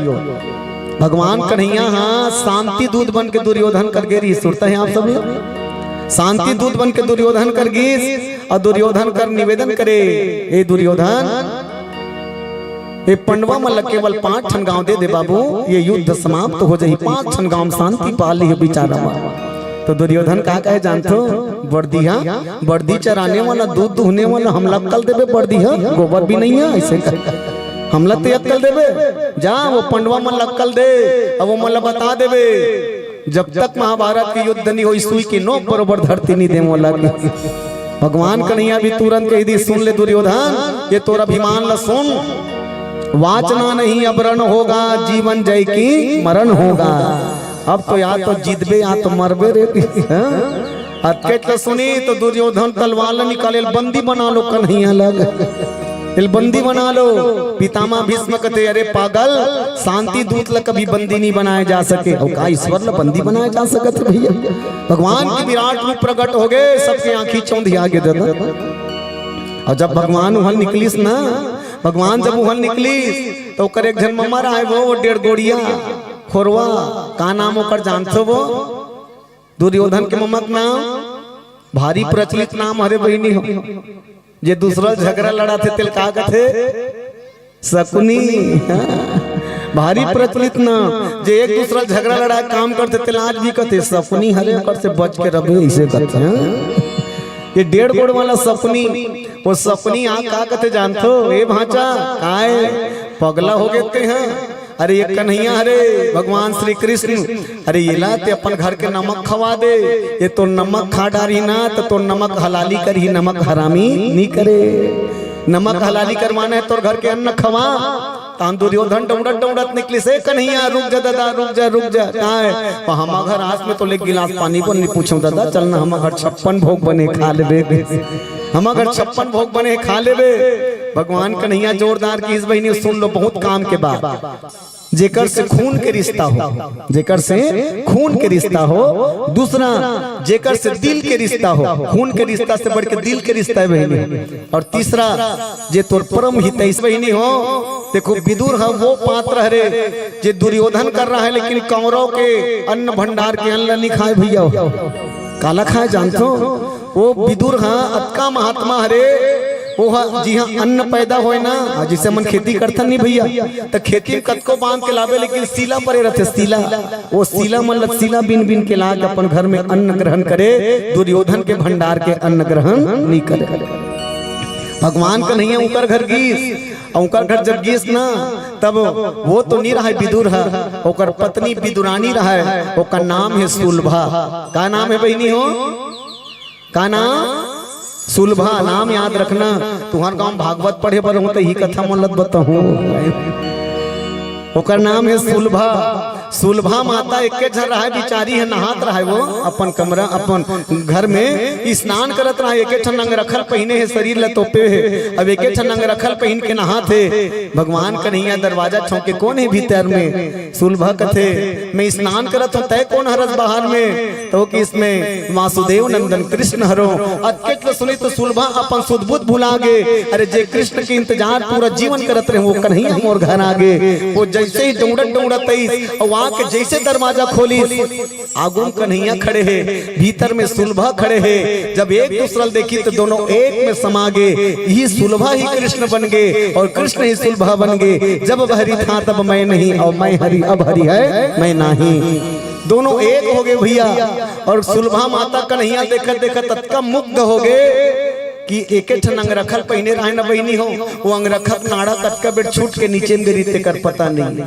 भगवान कन्हैया, हाँ, शांति दूत बन के दुर्योधन कर गे रहिस, सुनता है आप सब? शांति दूत बन के दुर्योधन कर गिस, अउ दुर्योधन कर निवेदन करे, "ए दुर्योधन, ए पंडवा मन ल केवल पांच ठन गांव दे दे बाबू, ये युद्ध समाप्त हो जाही, पांच ठन गांव म शांति पा लिही बेचारा मन।" तो दुर्योधन का कहे जानथो? "बरदी हा, बरदी चराने वाला, दूध दुहने वाला, हमला अक्कल देबे बरदी हा, गोबर भी नहीं है, ऐसे कर हमला ते अक्कल देबे? जा वो पंडवा मन ल अक्कल दे, अब वो मन ल बता देबे।" जब तक महाभारत के युद्ध नहीं होई, सुई के नोक बरोबर धरती नहीं देवो लगे। भगवान कन्हैया भी तुरंत कह दी, "सुन ले दुर्योधन, ये तोर अभिमान ल सुन, वाचना नहीं अब रण होगा, जीवन जय की मरण होगा।" अब तो या तो जीतबे या तो मरबे रे। हाँ? अतकेच ल सुनी तो दुर्योधन तलवार ल निकाले, "बंदी बना लो कन्हैया लग।" तेला बंदी बना लो। पितामह भीष्म कथे, "अरे पागल, शांति दूत ला कभी बंदी नहीं बनाया जा सके।" अउ का ईश्वर ला बंदी बनाया जा सकत हे भैया? भगवान के विराट रूप प्रकट हो गए, सबके आंखी चौंधिया गे दादा। अउ जब भगवान उहल निकलिस ना, भगवान जब उहल निकलिस, त ओकर एक झन ममा रहे वो, वो डेढ़ गोड़िया खोरवा, का नाम ओकर जानथो वो? दुर्योधन के ममा के नाम, भारी प्रचलित नाम हरे बहिनी हो, जे दूसरा झगड़ा लड़ाथे तेला का कथे? शकुनी। हाँ, भारी प्रचलित नाम, जे एक दूसरा झगड़ा लड़ाए काम करथे तेला आज भी कथे शकुनी हरे, ओकर से बच के रहे, ऐसे कथे। हाँ? ये डेढ़ गोड़ वाला शकुनी, वो शकुनी आ का कथे जानथो? ए भांचा, काय पगला हो गए ते हैं? अरे ये कन्हैया हरे, भगवान श्री कृष्ण, अरे येला ते अपन घर के नमक खवा दे। ये तो नमक खा डारही ना, त तो नमक हलाली करही, नमक हरामी नहीं करे। नमक हलाली करवाना है तोर घर के अन्न खवा। तान दुर्योधन दौड़त दौड़त निकलिस, "ए कन्हैया, रुक जा दादा, रुक जा, रुक जा।" "काय?" "वो हमा घर आस में तो ले गिलास पानी बर नहीं पूछों दादा, चल ना हमा घर छप्पन भोग बने खा लेबे, हमा घर छप्पन भोग बने खा लेबे।" भगवान कन्हैया जोरदार किहिस बहिनी, सुन लो, बहुत काम के बात। जेकर से खून के रिश्ता हो, जेकर से खून के रिश्ता हो, दूसरा जेकर से दिल के रिश्ता हो, खून के रिश्ता से बढ़ के दिल के रिश्ता है बहिनी, और तीसरा जे तोर परम हितैषी बहिनी हो। देखो विदुर ह वो पात्र हरे जे दुर्योधन कर रहा है, लेकिन कौरव के अन्न भंडार के अन्न नहीं खाए भैया हो। काला खाए जानथो? वो विदुर ह अतका महात्मा हरे, वो ह जिहां अन्न पैदा होए ना, जैसे हमन खेती करथन नहीं भैया, त खेती में कतको बांध के लाबे, लेकिन सीला परे रथे, सीला। वो सीला मन ल सीला बिन बिन के ला के अपन घर में अन्न ग्रहण करे, दुर्योधन के भंडार के अन्न ग्रहण नहीं करे। भगवान कन्हैया उनकर घर गीस, अउ उनकर घर जब गीस ना, तब वो तो नहीं रहा विदुर ह, ओकर पत्नी विदुरानी रहा, ओकर नाम है सुलभा। का नाम है बहिनी हो? का नाम? सुलभा। नाम याद रखना। तुहर गांव भागवत पढ़े बर हूं त इही कथा मोला बताहूं। ओकर नाम है सुलभा। सुलभा माता एके झन रहे, बिचारी है नहात रहे वो अपन कमरा, अपन घर में स्नान करत रहे। एके ठन अंगरखल पहिने है, शरीर ल तोपे है। अब एके ठन अंगरखल पहिन के नहात है। भगवान कन्हैया दरवाजा ठोंके, "कौन है भीतर में?" सुलभा कथे, "मैं स्नान करत हूं, तय कौन हरस बाहर में?" तो कि इसमें वासुदेव नंदन कृष्ण हरो। अतकेच ल सुनी तो सुलभा अपन सुध बुध भुला गे। अरे जे कृष्ण के इंतजार पूरा जीवन करत रहे, वो कन्हैया मोर घर आ गे। वो जैसे ही दौड़त दौड़त आइस, अउ आके जैसे दरवाजा खोलिस, आगू म कन्हैया खड़े हे, भीतर में सुलभा खड़े हे। जब एक दूसरा ल देखी तो दोनों एक में समा गे। यही सुलभा ही कृष्ण बन गे और कृष्ण ही सुलभा बन गे। जब वह हरि था तब मैं नहीं, और मैं हरि अब हरि है मैं नाही। दोनों एक हो गए भैया। और सुलभा माता कन्हैया देखत देखत अतका मुग्ध हो गए कि एके ठन अंगरखल पहिने रहे न बहिनी हो, वो अंगरखा के नाड़ा कतका बेर छूट के नीचे में गिरी तेकर पता नहीं।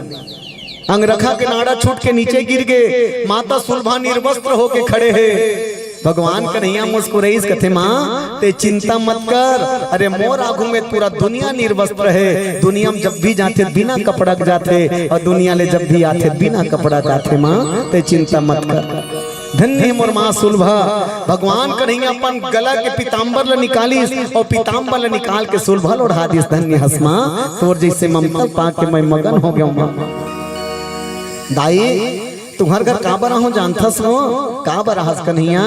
अंगरखा के नाड़ा छूट के नीचे गिर गे। माता सुलभा निर्वस्त्र होके खड़े हे। भगवान कन्हैया मुस्कुराइस, कथे, "माँ, ते चिंता मत कर। अरे, मोर आगू में पूरा दुनिया निर्वस्त्र हे। दुनिया में जब भी जाथे, बिना कपड़ा के जाथे, और दुनिया ले जब भी आथे, बिना कपड़ा के आथे। माँ, ते चिंता मत कर।" धन्य हे मोर माँ सुलभा। भगवान कन्हैया अपन गला के पीताम्बर ल निकालिस और पीताम्बर ल निकाल के सुलभा ल ओढ़ा दिस। "धन्य हस माँ, तोर जैसे ममता पाके मैं मगन हो गया हूँ माँ।" दाई, तुहर घर काबर आहूं जानथस वो? काबर आहस कन्हैया?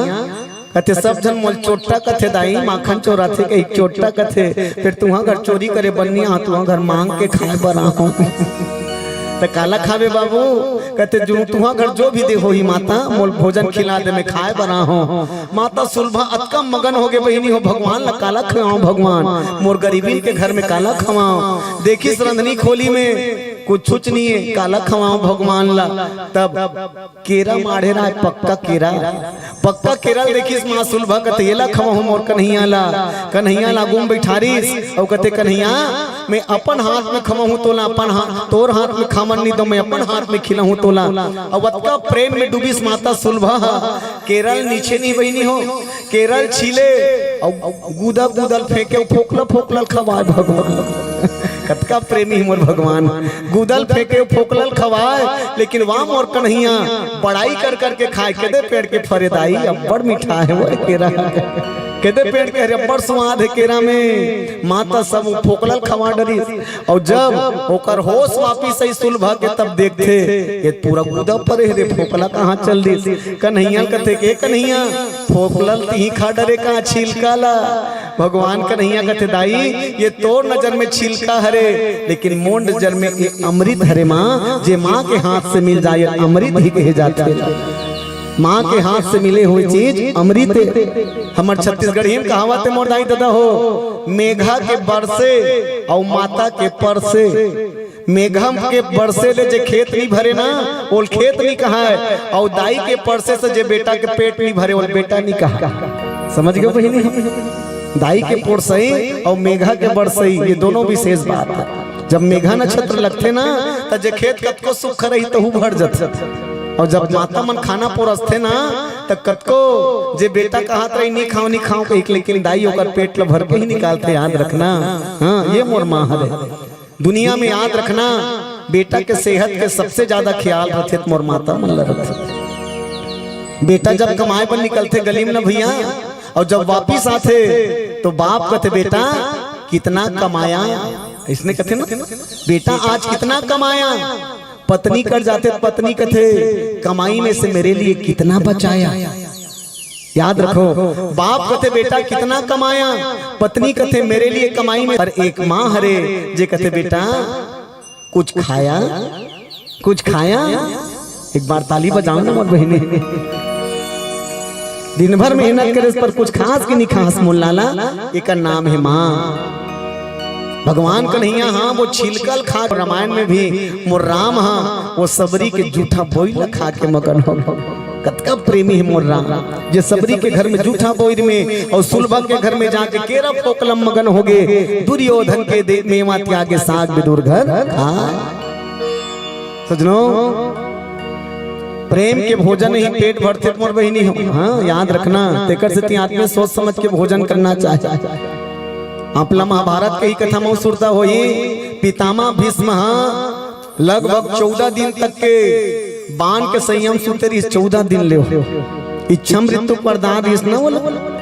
कथे, "सब झन मोल चोट्टा कथे दाई, माखन चोराथे कही चोट्टा कथे, फिर तुहर घर चोरी करे बर नी आहूं, तुहर घर मांग के खाए बर आहूं।" "त काला खाबे बाबू?" कथे, "जो तुहर घर जो भी दे होही माता, मोल भोजन खिला दे, मैं खाए बर आहूं।" माता सुलभा अतका मगन हो गे, "बहिनी हो, भगवान ला काला खवाऊं भगवान, मोर गरीबिन के घर में काला खवाऊं?" देखिस रंधनी खोली में कुछ, कुछ नहीं है, काला खवाऊं भगवान ला। तब केरा माढ़े रहा है, पक्का केरा, पक्का केरा ल देखिस माँ सुलभा, कथे, "एला खवाहूं मोर कन्हैया ला।" कन्हैया ला आगू म बैठारिस, अउ कथे, "कन्हैया, मैं अपन हाथ में खवाहूं तोला, अपन हाथ, तोर हाथ में खावन नहीं दो, मैं अपन हाथ में खिलाहूं तोला।" अउ अतका प्रेम में डूबिस माता सुलभा, केरा ल नीचे नहीं बहिनी हो, केरा ल छीले, अउ गूदा गूदा ल फेंके, अउ फोकला फोकला ल खवाए भगवान। कतका प्रेमी मोर भगवान, गूदा ल फेंके, अउ फोकला ल खवाए, लेकिन वाह मोर कन्हैया, बड़ाई कर कर के खाए, कदे पेड़ के फरे दाई, अब्बड़ मीठा हे वो केरा। केदे पेड़ के हरे अब्बड़ स्वाद हे केरा में, माता सब फोकला ल खवा डरिस। अउ जब ओकर होश वापिस आइस सुलभा के, तब देखथे, ये पूरा गुदा परे हरे, फोकला कहाँ चल दिस? कन्हैया ल कथे, के कन्हैया, फोकला ल तिही खा डरे का छिलका ला? भगवान कन्हैया कथे, दाई, ये तोर नजर में छिलका हरे, लेकिन मोर नजर में ये अमृत हरे माँ, जे माँ के हाथ से मिल जाए, अमृत ही कहे जाथे। माँ के हाथ से मिले हुए चीज अमृत। हमर छत्तीसगढ़ी में कहावत हे मोर दाई ददा हो, मेघा के बरसे अउ माता के परसे। मेघा के बरसे ले जे खेत नी भरे ना, ओल खेत नी कहाय, अउ दाई के परसे से जे बेटा के पेट नी भरे, ओल बेटा नी कहाय। समझ गए बहिनी? दाई के पोरसई अउ मेघा के बरसई, ये दोनों विशेष बात हे। जब मेघा नक्षत्र लगथे ना, त जे खेत कतको सुख रही, तहू भर जथे। अउ जब माता मन खाना पोरसथे ना, त कतको जे बेटा कहत रही, "नी खाओ, नी खाओ," कहिके, लेकिन दाई ओकर पेट ल भर के ही निकालथे। याद रखना, हाँ, ये मोर माँ हरे। दुनिया में याद रखना, बेटा के सेहत के सबसे ज्यादा ख्याल रथे त मोर माता मन ल रथे। बेटा जब कमाए बर निकलथे गली में ना भैया, अउ जब वापिस आथे तो बाप कथे, "बेटा, कितना कमाया?" अइसने कथे ना, "बेटा, आज कितना कमाया?" पत्नी कर जाथे त पत्नी कथे, "कमाई में से मेरे लिए कितना बचाया?" याद रखो, बाप कथे, "बेटा, कितना कमाया?" पत्नी कथे, "मेरे लिए कमाई में।" अउ एक माँ हरे जे कथे, "बेटा, कुछ खाया? कुछ खाया?" एक बार ताली बजाओ ना मोर बहिनी। दिन भर मेहनत करे पर कुछ खास के नी खास मोर लाला, एकर नाम हे माँ। भगवान कन्हैया, हाँ, वो छिलका ल खा, रामायण में भी मोर राम, हाँ, वो सबरी के जूठा बोइर ल खा के मगन हो। कतका प्रेमी हे मोर राम, जे सबरी के घर में जूठा बोइर में अउ सुलभा के घर में जाके केरा फोकला म मगन होगे। दुर्योधन के दे मेवा त्यागे साग बिदुर घर खाय। सजनो, प्रेम के भोजन ही पेट भरथे त मोर बहिनी हो। हाँ, याद रखना, तेकर सेती आदमी सोच समझ के भोजन करना चाही। आप ला महाभारत के ही कथा म सुरता होही, पितामह भीष्म ह लगभग चौदह दिन तक के बान के संयम सुते रहिस, चौदह दिन ले। इच्छा मृत्यु के वरदान रहिस न ओला।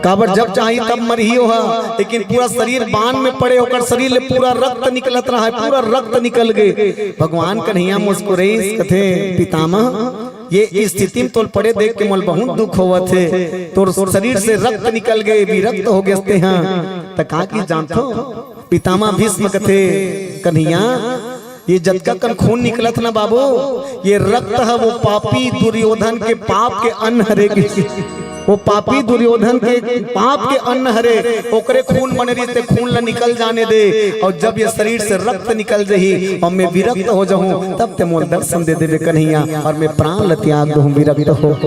काबर जब चाही तब मरही ओहा, लेकिन पूरा शरीर बान में पड़े, ओकर शरीर ले पूरा रक्त निकलत रहा, पूरा रक्त निकल गे। भगवान कन्हैया मुस्कुराइस, कथे, "पितामह, ये स्थिति में तोल पड़े देख के मोल बहुत दुख होवत हे, तोर शरीर से रक्त निकल गे, विरक्त हो गेस तेहा।" त का की जानथो? पितामह भीष्म कथे, "कन्हैया, ये जतका कन खून निकलत ना बाबू, ये रक्त ह वो पापी दुर्योधन के पाप के अन्न हरे।" वो पापी दुर्योधन के पाप के अन्न हरे, ओकरे खून बने रहिस ते खून ला निकल जाने दे, अउ जब ये शरीर से रक्त निकल जही अउ मैं विरक्त हो जहूं, तब ते मोल दर्शन दे देबे कन्हैया, अउ मैं प्राण ल त्याग दूं विरक्त हो।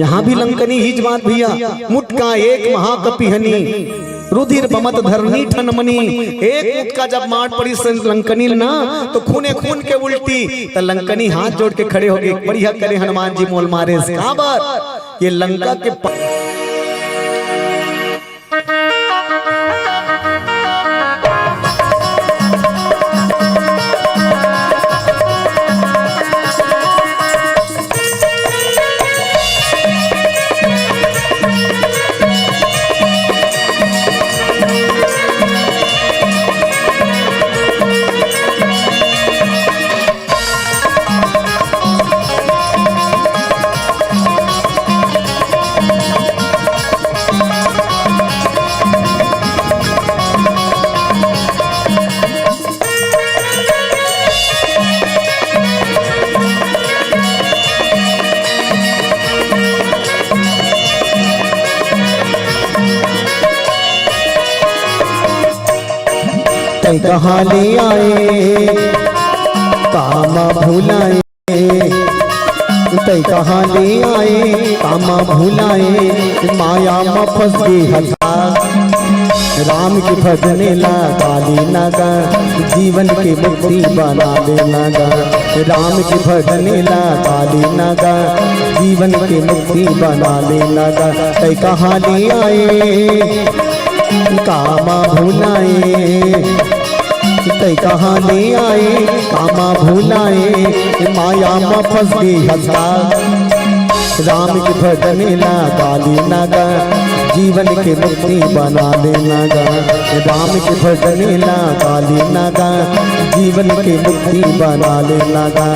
यहाँ भी लंकनी ही जमात भैया, मुटका एक महाकपि हनी, रुधिर बमत धरनी ठन मनी। एक मुटका जब मार पड़िस लंकनी ल ना, तो खूने खून के उल्टी। त लंकनी हाथ जोड़ के खड़े होगे, "बढ़िया करे हनुमान जी मोल मारेस।" काबर? ये लंका के प- तै कहाँ ले आए, काम भुलाए। तै कहाँ ले आए, काम भुलाए, माया म फंस गे हस। राम के भजने ला काली नगर, जीवन के मुक्ति बना ले नगर। राम के भजने ला काली नगर, जीवन के मुक्ति बना ले नगर। तै कहाँ ले आए, काम भुलाए। तै कहाँ ले आए, काम भुलाए, माया म फंस गे हस का। राम के भजन ला गा लेना गा, जीवन के मुक्ति बना लेना गा। राम के भजन ला गा लेना गा, जीवन के मुक्ति बना लेना गा।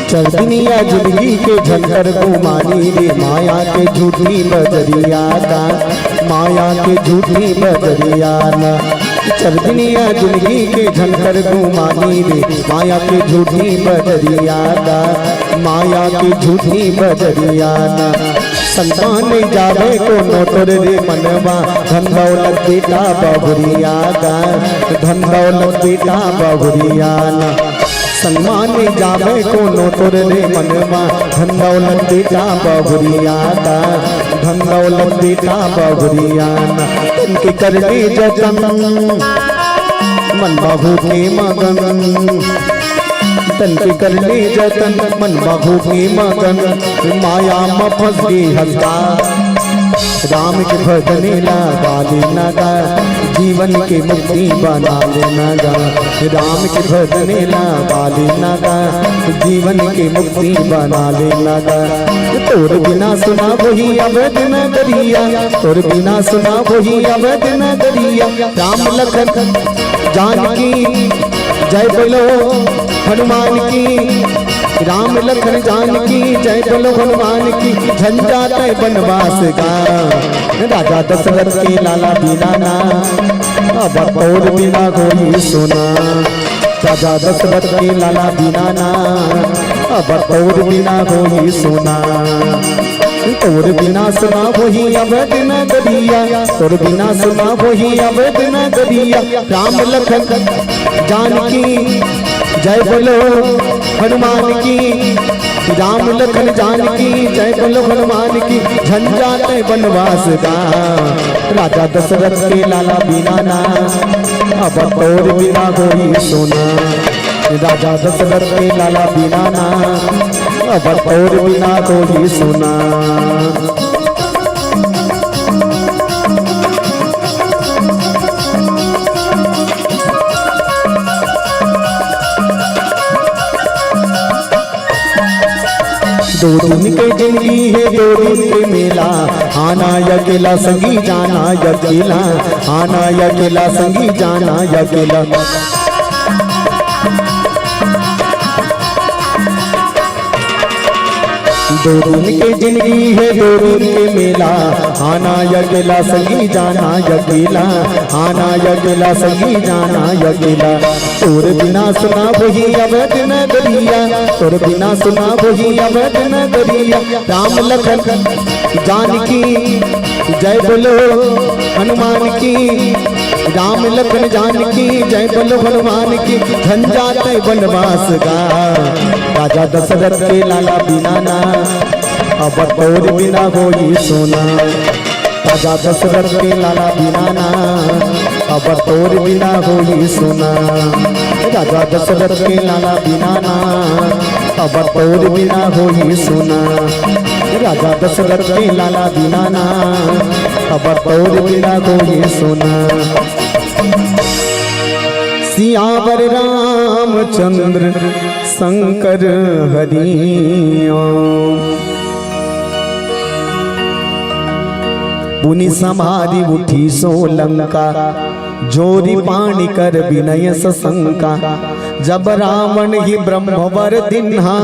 चल दुनिया जिंदगी के झंझट गुमानी रे, माया के झूठी बजरिया का, माया के झूठी बजरिया ना। चल दुनिया जिंदगी के झंझट गुमानी रे, माया के झूठी बजरिया का, माया के झूठी बजरिया ना। संग मा नइ जावय कोनो तोर रे मनवा, धन दौलत बेटा बहुरिया गा, धन दौलत बेटा बहुरिया ना। संग मा नइ जावय कोनो तोर रे मनवा, धन दौलत बेटा बहुरिया गा, धन दौलत बेटा बहुरिया ना। तन के करने जतन मन बाबू के मगन, तन के करने जतन मन बाबू के मगन, माया म फंस गे हस गा। राम के भजन ला गा लेना गा, जीवन के मुक्ति बना लेना गा। राम के भजन ला गा लेना गा, जीवन के मुक्ति बना लेना गा। तोर बिना सुना होही अवध नगरिया, तोर बिना सुना होही अवध नगरिया। राम लखन जानकी जय बोलो हनुमान की, राम लखन जानकी जय बोलो हनुमान की। झन जात बनवास गा, राजा दशरथ के लाला बिना ना, अब तोर बिना होई सुना। राजा दशरथ के लाला बिना ना, अब तोर बिना होई सुना। तोर बिना सुना होही अवध नगरिया, तोर बिना सुना होही अवध नगरिया। राम लखन जानकी जय बोलो हनुमान की, राम लखन जानकी जय बोलो हनुमान की। झन जात बनवास गा, राजा दशरथ के लाला बिना ना, अब तोर बिना होई सुना। राजा दशरथ के लाला बिना ना, अब तोर बिना होई सुना। दो दिन के जिंदगी हे, दो दिन के मेला, आना अकेला संगी जाना अकेला, आना अकेला संगी जाना अकेला। दो दिन के जिंदगी हे, दो दिन के मेला, आना अकेला संगी जाना अकेला, आना अकेला संगी जाना अकेला। तोर बिना सुना होही अवध नगरिया, तोर बिना सुना होही अवध नगरिया। राम लखन जानकी जय बोलो हनुमान की, राम लखन जानकी जय बोलो हनुमान की। झन जात बनवास गा, राजा दशरथ के लाला बिना ना, अब तोर बिना होई सुना। राजा दशरथ के लाला बिना ना, अब तोर बिना होई सुना। राजा दशरथ के लाला बिना ना, अब तोर बिना होई सुना। राजा दशरथ के लाला बिना ना, अब तोर बिना होई सुना। सियावर रामचंद्र शंकर हरि ओम। पुनि समारि उठिसो लंका, जोरि पानि कर बिनय ससंका। जब रावण ही ब्रह्म वर दिन्हा,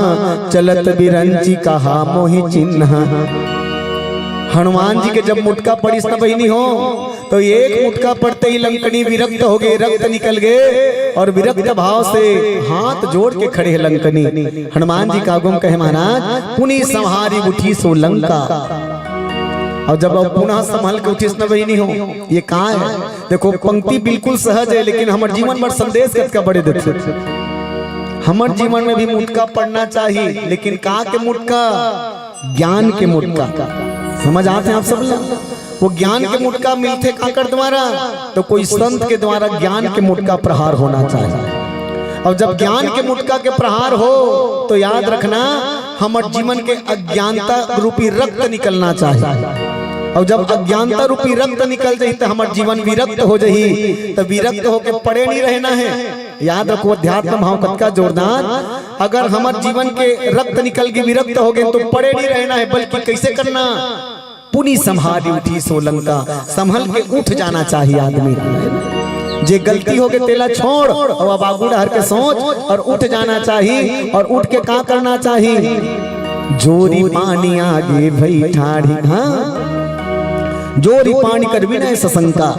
चलत बिरंचि कहा मोहि चिन्हा। हनुमान जी के जब मुटका पड़िस न बहिनी हो, तो एक मुटका पड़ते ही लंकनी विरक्त हो गए, रक्त निकल गए और विरक्त भाव से हाथ जोड़ के खड़े हैं लंकनी। हनुमान जी का आगम कहे, महाराज, पुनि संहारी उठी सो लंका। और जब अब पुनः संभल के उठिस न बहिनी हो, ये का है? देखो, पंक्ति बिल्कुल सहज है, लेकिन हमर जीवन भर संदेश कतका बड़े देथे। हमर जीवन में भी मुटका पड़ना चाहिए, लेकिन का के मुटका? ज्ञान के मुटका। समझ आते हैं आप सब ला? वो ज्ञान के मुटका मिलथे काकर द्वारा? तो कोई संत के द्वारा ज्ञान के मुटका प्रहार होना चाहिए। और जब ज्ञान के मुटका के प्रहार हो, तो याद रखना, हमर जीवन के अज्ञानता रूपी रक्त निकलना चाहिए। और जब अज्ञानता रूपी रक्त निकल जाही, तो हमर जीवन विरक्त हो जाही। तो विरक्त होके पड़े नहीं रहना है। याद रखो, अध्यात्म भाव कतका जोरदार। अगर हमर जीवन के रक्त निकल के विरक्त हो गए, तो पड़े नहीं रहना है, बल्कि कैसे करना? पुनि संहारी उठी सो लंका, संभल के उठ जाना चाहिए आदमी। जे गलती हो गए, तेला छोड़ और अब आगू डहर के सोच और उठ जाना चाहिए। और उठ के का करना चाहिए? जोरी पानी आगे भई ठाढ़ी, हाँ, जोरी पानी कर विनय सशंका।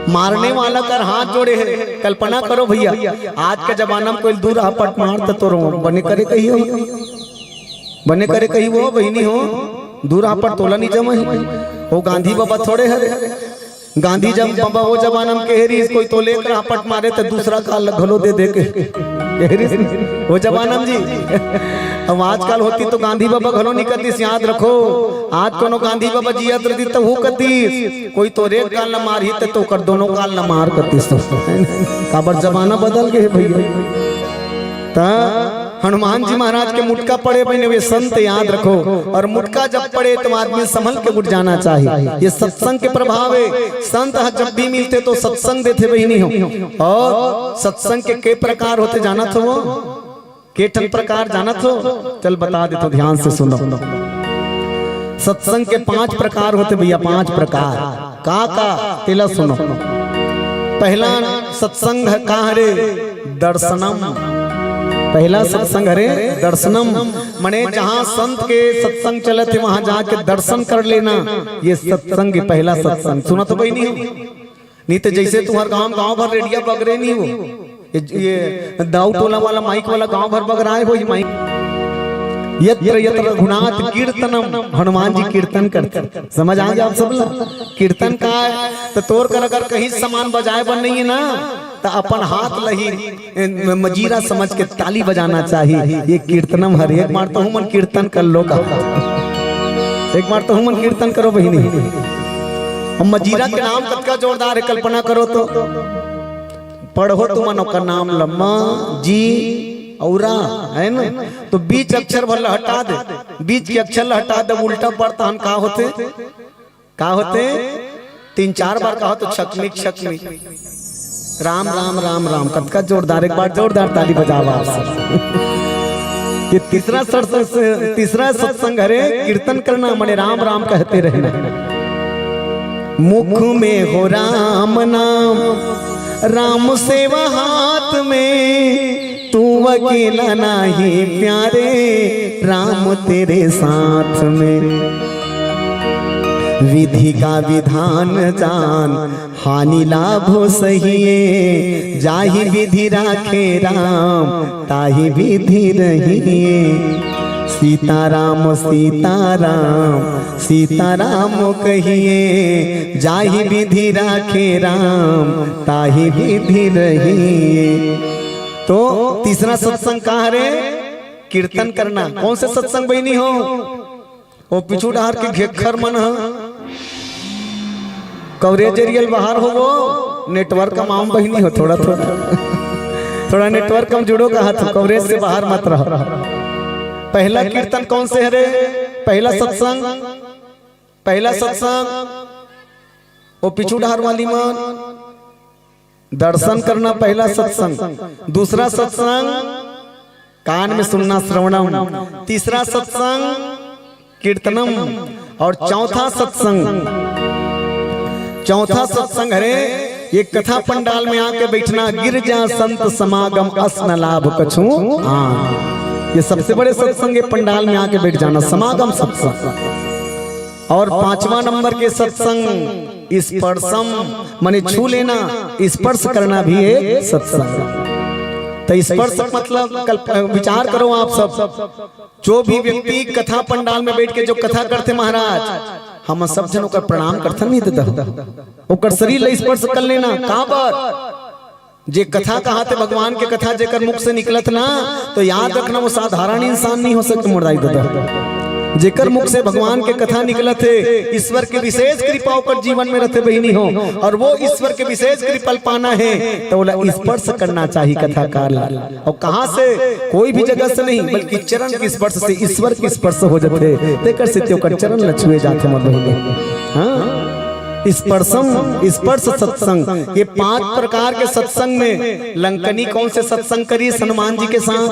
मारने वाला कर हाथ जोड़े है। कल्पना करो भैया, आज के जमाना में कोई दू राहपट मार त तोरो बने करे कही हो, बने करे कही वो बहिनी हो, दू राहपट तोला नहीं जमा ही। वो गांधी बाबा थोड़े हरे। गांधी जब बाबा वो जमाना में कहे रही, कोई तोले एक राहपट मारे तो दूसरा काल घलो दे दे के कहे रही वो जमाना में जी। अब आजकल होती तो गांधी बाबा घलो नहीं करतीस। याद रखो, आज कोनो गांधी बाबा जियत रहती तो वो करतीस, कोई तोरे एक काल न मारही तो, तो कर दोनों काल न मार करतीस। तो काबर जमाना बदल गए भैया। ता हनुमान जी महाराज के मुटका पड़े बहिनी, वे संत याद रखो। और मुटका जब पड़े तो आदमी संभल के उठ जाना चाहिए। ये सत्संग के प्रभाव है। संत ह जब भी मिलते तो सत्संग देथे बहिनी हो। और सत्संग के के प्रकार होथे जानत हो? के ठन प्रकार जानत हो? चल बता देथों, ध्यान से सुनो। सत्संग के पांच प्रकार होथे भैया, पांच प्रकार। का का? तेला सुनो। पहला सत्संग ह का हरे? दर्शनम। पहला सत्संग हरे दर्शनम, मने जहां संत के सत्संग चलत हे, वहां जाके दर्शन कर लेना। ये सत्संग, पहला सत्संग। सुना तो बहिनी हो, नहीं तो जैसे तुम्हार गांव, गांव भर रेडिया बगरे नहीं हो, ये, ये दाऊ टोला वाला माइक वाला गांव भर बगराए हो, ये माइक। यत्र यत्र रघुनाथ कीर्तनम, हनुमान जी कीर्तन करते। समझ आ गया आप सब ला? कीर्तन का है, तो तोर कर अगर कहीं सामान बजाए बर नहीं है ना, तो अपन हाथ लही, ए, म-, मजीरा समझ के ताली बजाना चाहिए। ये कीर्तनम हर एक बार तो हमन कीर्तन कर लो का। एक बार तो हमन कीर्तन करो बहिनी। हम मजीरा के नाम कतका जोरदार है, कल्पना करो तो। पढ़ो तुमन ओकर नाम ल, म, जी, औरा, है ना? तो बीच अक्षर भर ल हटा दे। बीच के अक्षर ल हटा दे, उल्टा पढ़ तहन का होथे? का होथे? तीन चार बार कहो तो छकमिक छकमिक। राम राम राम राम, कतका जोरदार, एक बार जोरदार ताली बजावा आप सब। ये तीसरा सत्संग, तीसरा सत्संग हरे कीर्तन करना, मने राम राम कहते रहना। मुख में हो राम नाम, राम सेवा हाथ में, तू अकेला नाही प्यारे, राम तेरे साथ में। विधि का विधान जान, हानि लाभो सहिए, जाहि विधि राखे राम, ताहि विधि रहिए। सीताराम सीताराम सीताराम कहिए, जाहि विधि राखे राम, ताहि विधि रहिए। तो तीसरा सत्संग का हरे? कीर्तन करना। कौन से सत्संग बहिनी हो? वो पीछू डहार के घेखर मन ह, coverage area ल बाहर हो, वो network कम आम बहिनी हो, थोड़ा थोड़ा, थोड़ा network कम जुड़ो कहा था, coverage से बाहर मत रहो। पहला कीर्तन कौन से हरे? पहला सत्संग, पहला सत्संग वो पीछू डहार वाली मन दर्शन करना, पहला सत्संग। दूसरा सत्संग कान में सुनना, श्रवणम। तीसरा सत्संग कीर्तनम। और चौथा सत्संग, चौथा सत्संग हरे ये कथा पंडाल में आके बैठना, गिरजा संत समागम अस न लाभ कछु। हाँ, ये सबसे बड़े सत्संग, ये पंडाल में आके बैठ जाना, समागम सत्संग। और पांचवा नंबर के सत्संग स्पर्शम माने छू लेना, स्पर्श करना भी एक सत्संग। तो स्पर्श मतलब कल्प-, विचार करो आप सब, जो भी व्यक्ति कथा पंडाल में बैठ के जो कथा करथे महाराज, हम सब झन ओकर प्रणाम करथन नहीं दादा, ओकर शरीर ला स्पर्श कर लेना। काबर? जे कथा कहाथे, भगवान के कथा जेकर मुख से निकलत ना, तो याद रखना, वो साधारण इंसान नहीं हो सकते मोर दाई दादा। जेकर मुख से भगवान के कथा निकलत हे, ईश्वर के विशेष कृपा ओकर जीवन में रहथे बहिनी हो, और वो ईश्वर के विशेष कृपा पाना हे, तो ओला स्पर्श करना चाहिए कथाकार ला। और कहाँ से? कोई भी जगह से नहीं, बल्कि चरण के स्पर्श से, ईश्वर के स्पर्श हो जाथे, तेकर से ते ओकर चरण ल छुए जाथे मोर बहिनी। हाँ, स्पर्शम, स्पर्श सत्संग, ये पांच प्रकार के सत्संग में लंकनी कौन से सत्संग करिस हनुमान जी के साथ?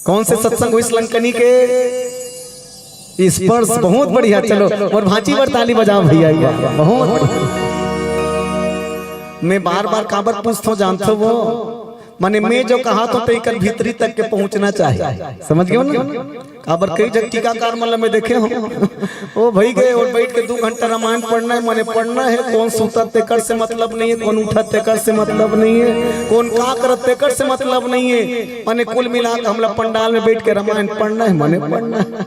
कौन से सत्संग हुई लंकनी के? स्पर्श। बहुत बढ़िया। चलो, मोर भांची बर ताली बजाओ भैया, एक बार। बहुत बढ़िया। मैं बार बार काबर पूछथो, जानथो वो, माने मैं जो कहा तो तेकर भीतरी तक के पहुंचना चाहिए, समझ गए ना? काबर कई जग टीकाकार मन ल मैं देखे हूँ, ओ भाई गए और बैठ के दू घंटा रामायण पढ़ना है, माने पढ़ना है, कौन सूतत तेकर से मतलब नहीं है, कौन उठत तेकर से मतलब नहीं है, कौन का करत तेकर से मतलब नहीं है, माने कुल मिला के हमला पंडाल में बैठ के रामायण पढ़ना है, माने पढ़ना है।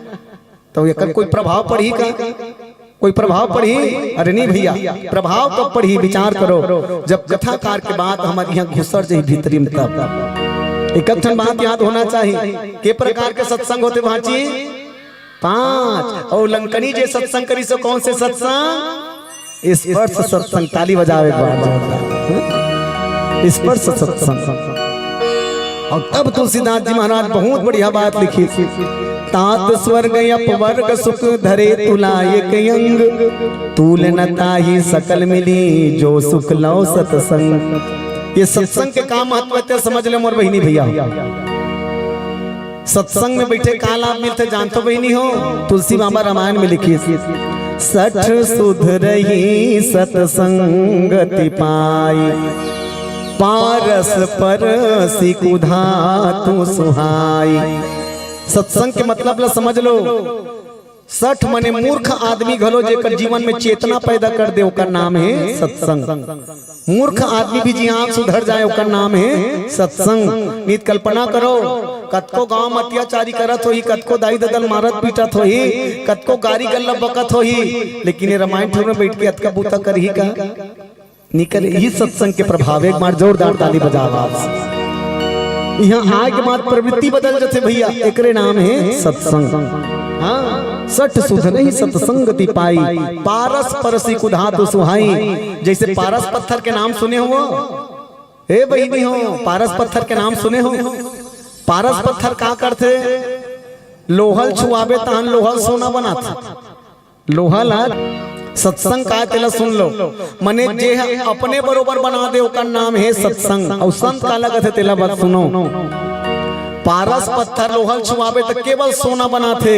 तो एकर कोई प्रभाव पड़ही का? कोई प्रभाव पड़ही? अरे नहीं भैया, प्रभाव कब पड़ही? विचार करो, जब कथाकार के बात हमर यहाँ घुसर जाही भीतरी में तब। एक ठन बात याद होना चाहिए, के प्रकार के सत्संग होथे भांची? पांच। और लंकनी जे सत्संग करिस, कौन से सत्संग? स्पर्श सत्संग। ताली बजाओ एक बार जोरदार। स्पर्श सत्संग। और तब तुलसीदास जी महाराज बहुत बढ़िया बात लिखिस, तात स्वर्ग अपवर्ग सुख धरे तुला एक अंग, तूल न ताहि सकल मिली जो सुख लव सत्संग। ये सत्संग के का महत्व हे, समझ ले मोर बहिनी भैया। सत्संग में बैठे का लाभ मिलथे, जानथो बहिनी हो? तुलसी बाबा रामायण में लिखिस, सठ सुधरही सत्संगति पाई, पारस परसि कुधातु सुहाई। सत्संग के मतलब ला समझ लो। सठ माने मूर्ख आदमी घलो, जेकर जीवन में चेतना पैदा कर दे, ओकर नाम हे सत्संग। मूर्ख आदमी भी जिहां सुधर जाए, ओकर नाम हे सत्संग। नित कल्पना करो, कतको गांव में अत्याचारी करत होही, कतको दाई ददल मारत पीटत होही, कतको गारी गल्ला बकत होही, लेकिन ये रामायण ठुर में बैठ के अतका बूता करही का? निकल ही सत्संग के प्रभाव। एक बार जोरदार ताली बजाओ आप। यहाँ आए के बाद प्रवृत्ति बदल जाथे भैया, एकरे नाम हे सत्संग। हाँ, सठ सुधरही सत्संगति पाई, पारस परसि कुधातु सुहाई। जैसे पारस पत्थर के नाम सुने हो, ए बहिनी हो, पारस पत्थर के नाम सुने हो? पारस पत्थर का करथे? लोहल छुआबे तहन लोहल सोना बनाथे। लोहा ला सत्संग का, तेला सुन लो। मने जे ह अपने बरोबर बना दे, ओकर नाम हे सत्संग। अउ संत काला कथे, तेला बात सुनो। पारस पत्थर लोहल छुआबे त केवल सोना बनाथे,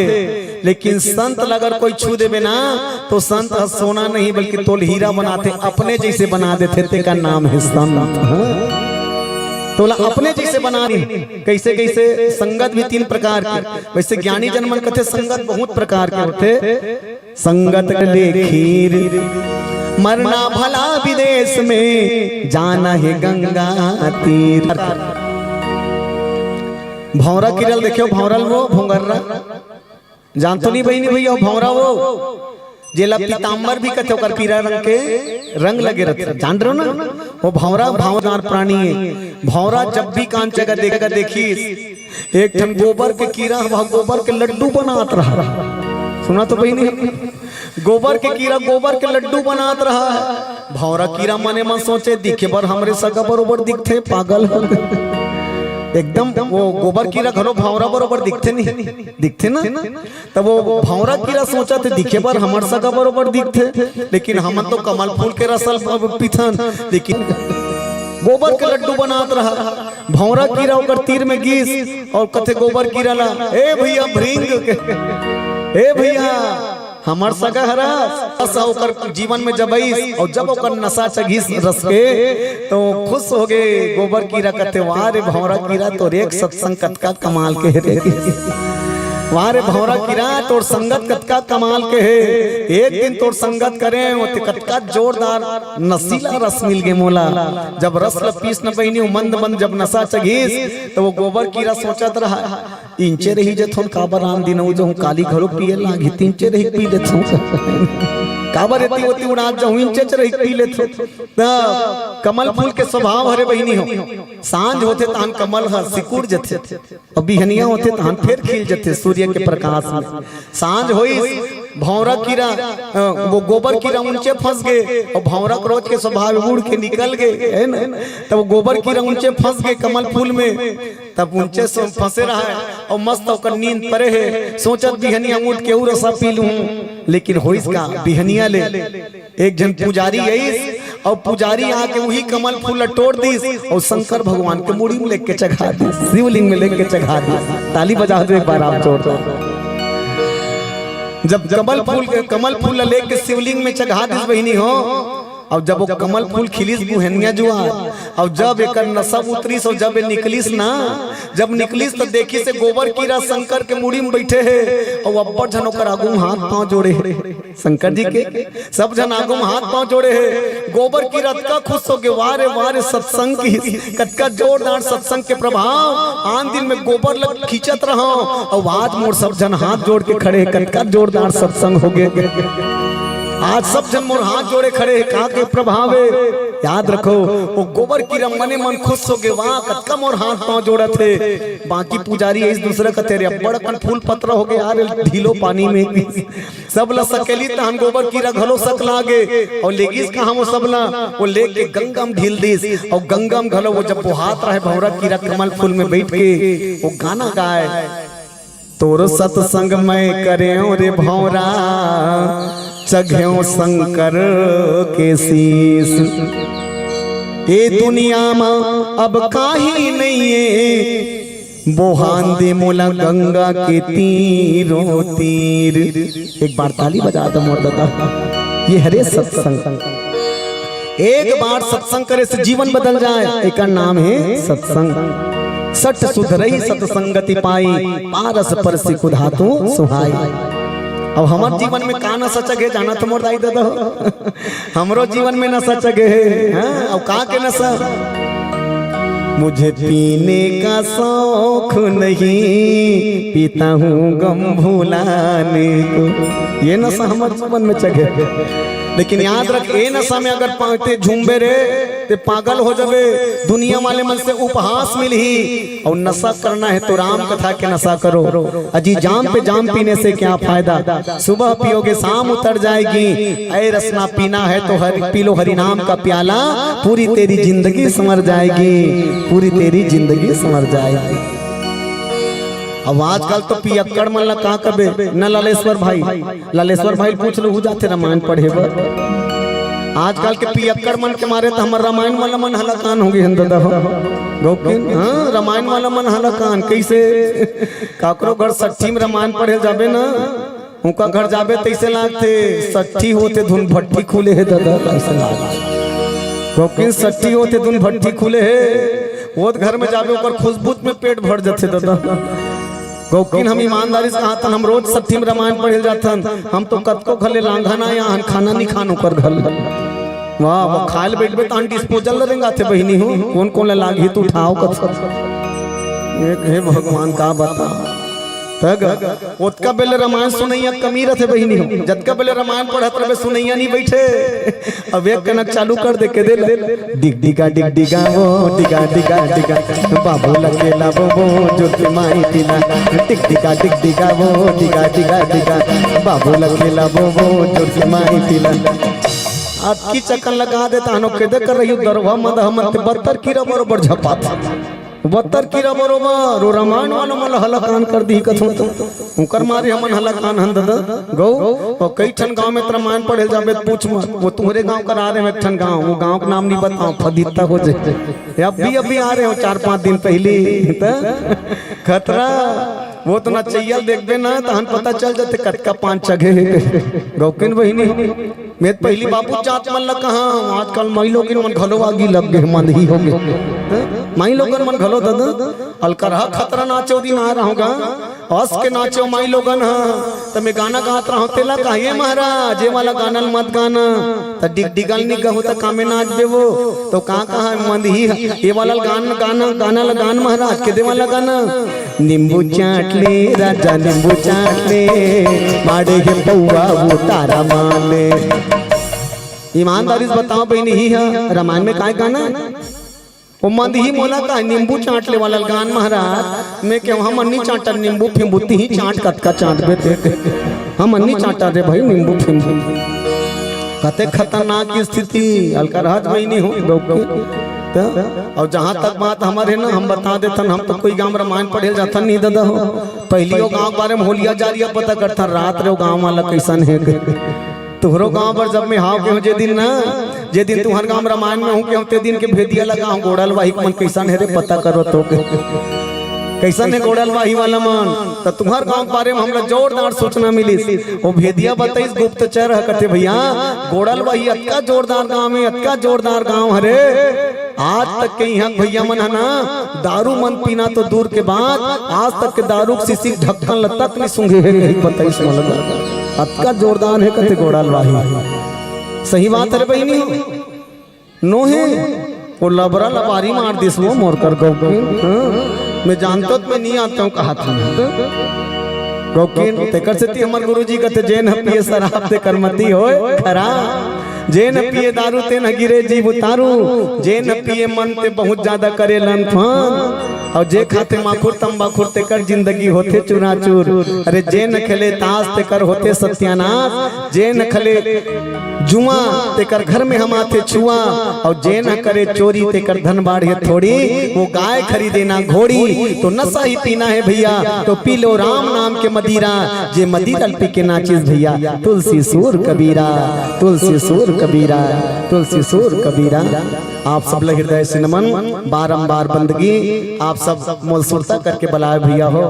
लेकिन संत ल अगर कोई छू देबे ना, तो संत ह सोना नहीं बल्कि तोल हीरा बनाथे, अपने जैसे बना देथे, तेकर नाम हे संत। हाँ? तोला अपने जैसे बना दे। कैसे कैसे? संगत भी तीन प्रकार के। वैसे ज्ञानी जन मन कथे संगत बहुत प्रकार के होथे। संगत ले खीर, मरना भला विदेश में, जाना हे गंगा तीर। भौंरा कीरा ल देखेव, भौंरा ल वो भोंगर्रा, जानथो नहीं बहिनी भैया, भौंरा वो जेला पीताम्बर भी कथे, ओकर पीरा रंग के रंग लगे रथे, जान रहे हो ना? वो भौंरा भौंरदार प्राणी हे। भौंरा जब भी कान जगह देख-, देखिस, एक ठन गोबर के कीरा ह, गोबर के लड्डू बनात रहा। सुना तो बहिनी, गोबर के कीरा गोबर के लड्डू बनात रहा हे। भौंरा कीरा मने मन सोचे, दिखे बर हमरे सगा बरोबर दिखथे, पागल हे। एकदम वो गोबर कीरा घलो भौंरा बरोबर दिखथे नहीं, दिखथे ना? तब वो भौंरा कीरा सोचथे, दिखे बर हमर सगा बरोबर दिखथे, लेकिन हमन तो कमल फूल के रस ल पीथन, लेकिन गोबर के लड्डू बनात रहा। भौंरा कीरा ओकर तीर में गिस अउ कथे गोबर कीरा ला, "ए भैया भृंग के, ए भैया, हमर सगा हरस।" रस ओकर जीवन में जब आइस अउ जब ओकर नशा चघिस रस के, तो खुश हो गे। गोबर कीरा कथे, "वाह रे भौंरा कीरा, तोर एक सत्संग कतका कमाल के हे रे।" वाह रे भौंरा कीरा, तोर संगत कतका कमाल के हे। एक दिन तोर संगत करे होते, कतका जोरदार नशीला रस मिल गे मोला। जब रस ल पीस न बहिनी, मंद मंद जब नशा चघिस, त वो गोबर कीरा सोचत रहा, इंचे रही जथों, काबर आन दिन अउ जहूं काली घलो पिए लागी, तिंचे रही पी लेथों। काबर एती ओती उड़ात जहूं, इंचे रही पी लेथों। त कमल फूल के स्वभाव हरे बहिनी हो, सांझ होथे तहन कमल ह सिकुड़ जथे। अब बिहनिया होथे तहन फेर खिल जथे सूर्य के प्रकाश में। सांझ होइस, भौंरा कीरा, अ, वो गोबर कीरा उंचे फंस गे, अउ भौंरा के रोज के स्वभाव उड़ के निकल गे, हे ना? तब वो गोबर कीरा उंचे फंस गे कमल फूल में, तब उंचे से फंसे रहा हे, अउ मस्त ओकर नींद परे हे, सोचत बिहनिया उठ के अउ रसा पी लूं, लेकिन होइस का बिहनिया ले एक झन पुजारी आइस, अउ पुजारी आके उही कमल फूल ल टोर दिस, अउ शंकर भगवान के मुड़ी में लेके चघा दिस, शिवलिंग में लेके चघा दिस। ताली बजा दो एक बार आप जोरदार। जब कमल फूल के, कमल फूल ल लेके शिवलिंग में चघा दिस बहिनी हो, अउ जब वो कमल फूल खिलिस बुहनिया जुआर, अउ जब एकर नशा उतरिस, अउ जब ये निकलिस ना, जब निकलिस त देखिस हे गोबर कीरा शंकर के मुड़ी में बइठे हे, अउ अब्बड़ झन ओकर आगू में हाथ पांव जोड़े हे। शंकर जी के सब झन आगू में हाथ पांव जोड़े हे। गोबर कीरा अतका खुश हो गे, वाह रे, वाह रे, सत्संग की कतका जोरदार सत्संग के प्रभाव। आन दिन में गोबर ल खींचत रहंव, अउ आज मोर सब झन हाथ जोड़ के खड़े हे, कतका जोरदार सत्संग हो गे। आज सब झन मोर हाथ जोड़े खड़े हे, का के प्रभाव हे? याद रखो, वो गोबर कीरा मने मन खुश हो गे, वाह, कतका मोर हाथ पांव जोड़त हे। बाकी पुजारी आइस दूसरा कथे, अरे अब्बड़ अकन फूल पतरा हो गे यार, ढीलो पानी में। सब ल सकेली तहन गोबर कीरा घलो सकला गे, अउ लेगिस कहां वो सब ल, वो लेके गंगा म ढील दिस, अउ गंगा म घलो वो जब बोहात रहे भौंरा कीरा कमल फूल में बइठ के वो गाना गाय, तोर सत्संग मैं करेंव रे भौंरा, चघेंव शंकर के शीश। ए दुनिया म अब काहीं नइये, बोहान दे मोला गंगा के तीरों तीर। एक बार ताली बजा दो मोर दादा, ये हरे सत्संग। एक बार सत्संग करे से जीवन बदल जाय, एकर नाम हे सत्संग। सठ सुधरही सत्संगति पाई, पारस परसि कुधातु सुहाई। अब हमर जीवन में का नशा चघे जानत हो मोर दाई दादा हो? हमरो जीवन में नशा चघे हे, हाँ? अउ का के नशा? मुझे पीने का शौक नहीं, पीता हूँ गम भुलाने को। ये नशा हमर जीवन में चघे। लेकिन याद रख, ए नशा में अगर पा-, ते झूमबे रे, ते पागल हो जाबे, दुनिया वाले मन से उपहास मिलही। अउ नशा करना हे तो राम कथा के नशा करो। अजी जाम पे जाम पीने से क्या फायदा, सुबह पियोगे शाम उतर जाएगी। ऐ रसना पीना है तो हरि, पी लो हरि नाम का प्याला, पूरी तेरी जिंदगी संवर जाएगी, पूरी तेरी जिंदगी संवर जाएगी। अब आजकल तो पियक्कड़ मन ला का कबे न लालेश्वर भाई, लालेश्वर भाई पूछ लो, हु जाथे रामायण पढ़े बर। आजकल के पियक्कड़ मन के मारे त हमर रामायण वाला मन हलाकान हो गे हन दादा हो। गौकिन, हाँ, रामायण वाला मन हलाकान। कइसे? काकरो घर सट्ठी में रामायण पढ़े जाबे ना, उनका घर जाबे तइसे लागथे, सट्ठी होथे धुन भट्ठी खुले हे दादा, अइसे लागथे। गौकिन सट्ठी होथे धुन भट्ठी खुले हे, वो घर में जाबे ओकर खुशबू में पेट भर जथे दादा। गौकिन हम ईमानदारी से कहथन, हम रोज सट्ठी में रामायण पढ़े जाथन, हम तो कतको घले लांघन आया हन, खाना नहीं खान ओकर घर। वाह, वाह, खाए ले बैठबे तहन disposal ल रेंगाथे बहिनी हो, कोन कोन ल लागही त उठाव कथस। एक हे भगवान का बता। तग ओतका बेले रामायण सुनैया कमी रथे बहिनी हो, जतका बेले रामायण पढ़त रहे सुनैया नहीं बैठे। अब एक कनक चालू कर दे के दे ले। डिग डिगा डिग डिगा वो डिगा डिगा डिगा, बाबू लकेला वो वो जुर्ती माई पीला। डिग डिगा डिग डिगा वो डिगा डिगा डिगा, बाबू लकेला वो वो जुर्ती माई पीला। अतकी चकन लगा देता हनो के दे कर रही दरवा मद हमन ते बत्तर कीरा बरोबर झपात। बत्तर कीरा बरोबर, वो रामायण वाला मन हलाकान कर दी कथों तो। उनकर मारे हमन हलाकान हन दादा। गौ, अउ कई ठन गांव में त रामायण पढ़े जाबे त पूछ मत। वो तुम्हरे गांव कर आ रहे हैं एक ठन गांव, वो गांव का नाम नहीं बताओ, फदित्ता हो जाए। ये अभी अभी आ रहे हो चार पांच दिन पहले। त खतरा, वो तो नचैया ल देखबे ना, तहन पता चल जाथे कतका पान चघे हे। गौकिन बहिनी, मैं तो पहिली बाबू जात मन ला कहा, आजकल माई लोगन मन घलो आगी लग गे, मंदही हो गे। हैं? माई लोगन मन घलो ददा, अलकरहा खतरा नाचे ओ दिन आय रहों गा, अस के नाचे ओ माई लोगन ह, त मैं गाना गात रहों, तेला कहा, "ए महाराज, ए वाला गाना ल मत गाना।" त डिगडिगल नी गहूं त कामे नाच देवो, तो का कहा, "मंदही ह, ए वाला गान, गाना, गाना ल गान महाराज, के दे वाला गाना।" नींबू चाट ले राजा, नींबू चाट ले, माड़े हे पौवा उतारा माले। ईमानदारी से बताओ बहिनी, ही ह रामायण में काय गाना? ओ मंदही मोला का नींबू चाट ले वाला गान महाराज, मैं कहूं, "हमन नी चाटन नींबू फिंबू, तिही चाट, कतका चाटबे ते, हमन नी चाटन रे भाई नींबू फिंबू।" कते खतरनाक स्थिति, अलकरहा बहिनी हो, गौके। त, अउ जहां तक बात हमर हे ना, हम बता देथन, हम तो कोई गांव रामायण पढ़े ल जाथन नहीं ददा हो। पहिली ओ गांव के बारे में होलिया जारिया पता करथन, रात रे ओ गांव वाला कइसन हे। तुहरो गांव बर जब मैं हाव के हूं जे दिन ना, जे दिन तुहर गांव रामायण में हूं के हूं, ते दिन के भेदिया लगा हूं, गोड़ल वाही के मन कइसन हे रे, पता करो तो के। कइसन हे गोड़ल वाही वाला मन? त तुहर गांव के बारे में हमला जोरदार सूचना मिलिस। ओ भेदिया बताइस, गुप्तचर ह, कथे, "भैया, गोड़ल वाही अतका जोरदार गांव हे, अतका जोरदार गांव हरे।" आज तक के इहां के भैया मन ह ना, दारू मन पीना तो दूर के बात, आज तक के दारू के शीशी के ढक्कन ल तक नहीं सूंघे हे, कही बताइस मोला। अतका जोरदार हे कथे गोड़ल वाही। सही बात हे रे बहिनी हो। नोहे, ओ लबरा लबारी मार दिस वो मोर कर गौकिन। हाँ? मैं जानतो त मैं नहीं आतो हूं कहा था। गौकिन, तेकर सेती हमर गुरुजी कथे, "जेन ह पिए शराब तेकर मति होय खराब, जेन ह पिए दारू तेन ह गिरे जीव उतारू, जेन ह पिए मन ते बहुत ज्यादा करे लनफन, अउ जे खाथे माखुर तंबाखुर तेकर जिंदगी होथे चुराचूर। अरे जेन ह खेले ताश तेकर होथे सत्यानाश, जेन ह खेले जुआ तेकर घर में हमाथे छुआ, अउ जेन ह करे चोरी तेकर धन बाढ़े थोड़ी, वो गाय खरीदे ना घोड़ी।" तो नशा ही पीना है भैया, तो पी लो राम नाम के मदीरा, जे मदीरा ल पी के नाचिस भैया, तुलसी सूर कबीरा, तुलसी सूर कबीरा, तुलसी सूर कबीरा। आप सब ल हृदय से नमन, बारंबार बंदगी, आप सब मोल सुरता करके बलाए भैया हो।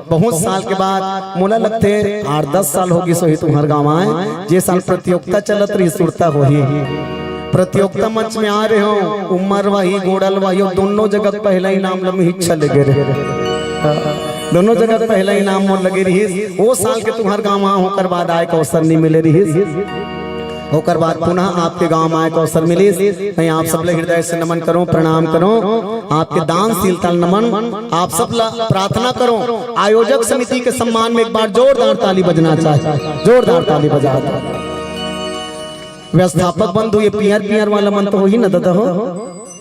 बहुत साल के बाद मोला लगथे आठ दस साल हो गिस होही तुम्हर गांव आए, जे साल प्रतियोगिता चलत रही सुरता होही, प्रतियोगिता मंच में आ रहे हो, उमर वाही, गोड़ल वाही, अउ दोनों जगह पहला इनाम ल मिहिच ले गे रहे। दोनों जगह पहला इनाम मोर लगे रहिस। ओ साल के तुम्हर गांव आए, ओकर बाद आए के अवसर नहीं मिले रहिस। ओकर बाद पुनः आपके गांव आए के अवसर मिलिस। मैं आप सब ले हृदय से नमन करूं, प्रणाम करूं, आपके दानशीलता ल नमन। आप सब ला प्रार्थना करूं, आयोजक समिति के सम्मान में एक बार जोरदार ताली बजना चाहिए, जोरदार ताली बजा दो। व्यवस्थापक बंधु, ये पियर पियर वाला मन तो होही न ददा हो?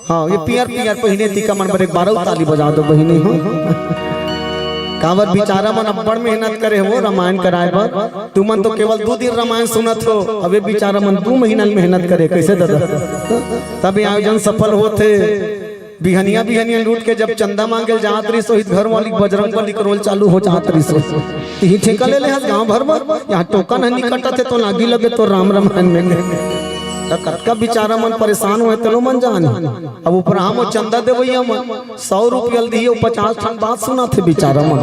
हाँ, ये पियर पियर पहिने तिका मन बर एक बार अउ ताली बजा दो बहिनी हो। काबर बिचारा मन अब्बड़ मेहनत करे हो रामायण कराए बर। तुमन तो केवल दू दिन रामायण सुनत हो, अब ये बिचारा मन दू महीना ले मेहनत करे, कइसे ददा? तब ये आयोजन सफल होथे। बिहनिया बिहनिया लूट के जब चंदा मांगे ल जात रहिस, तो घर वाली बजरंग बली के रोल चालू हो जात रहिस। इही ठेका ले ले हस गांव भर बर, इहां टोकन ह नी कटत हे, तो लागी लगे तो राम रामायण में। त कतका बिचारा मन परेशान होए, तेलो मन जाने। अब उपराम ओ चंदा देवैया मन सौ रुपया ल दिही, अउ पचास ठन बात सुनाथे बिचारा मन।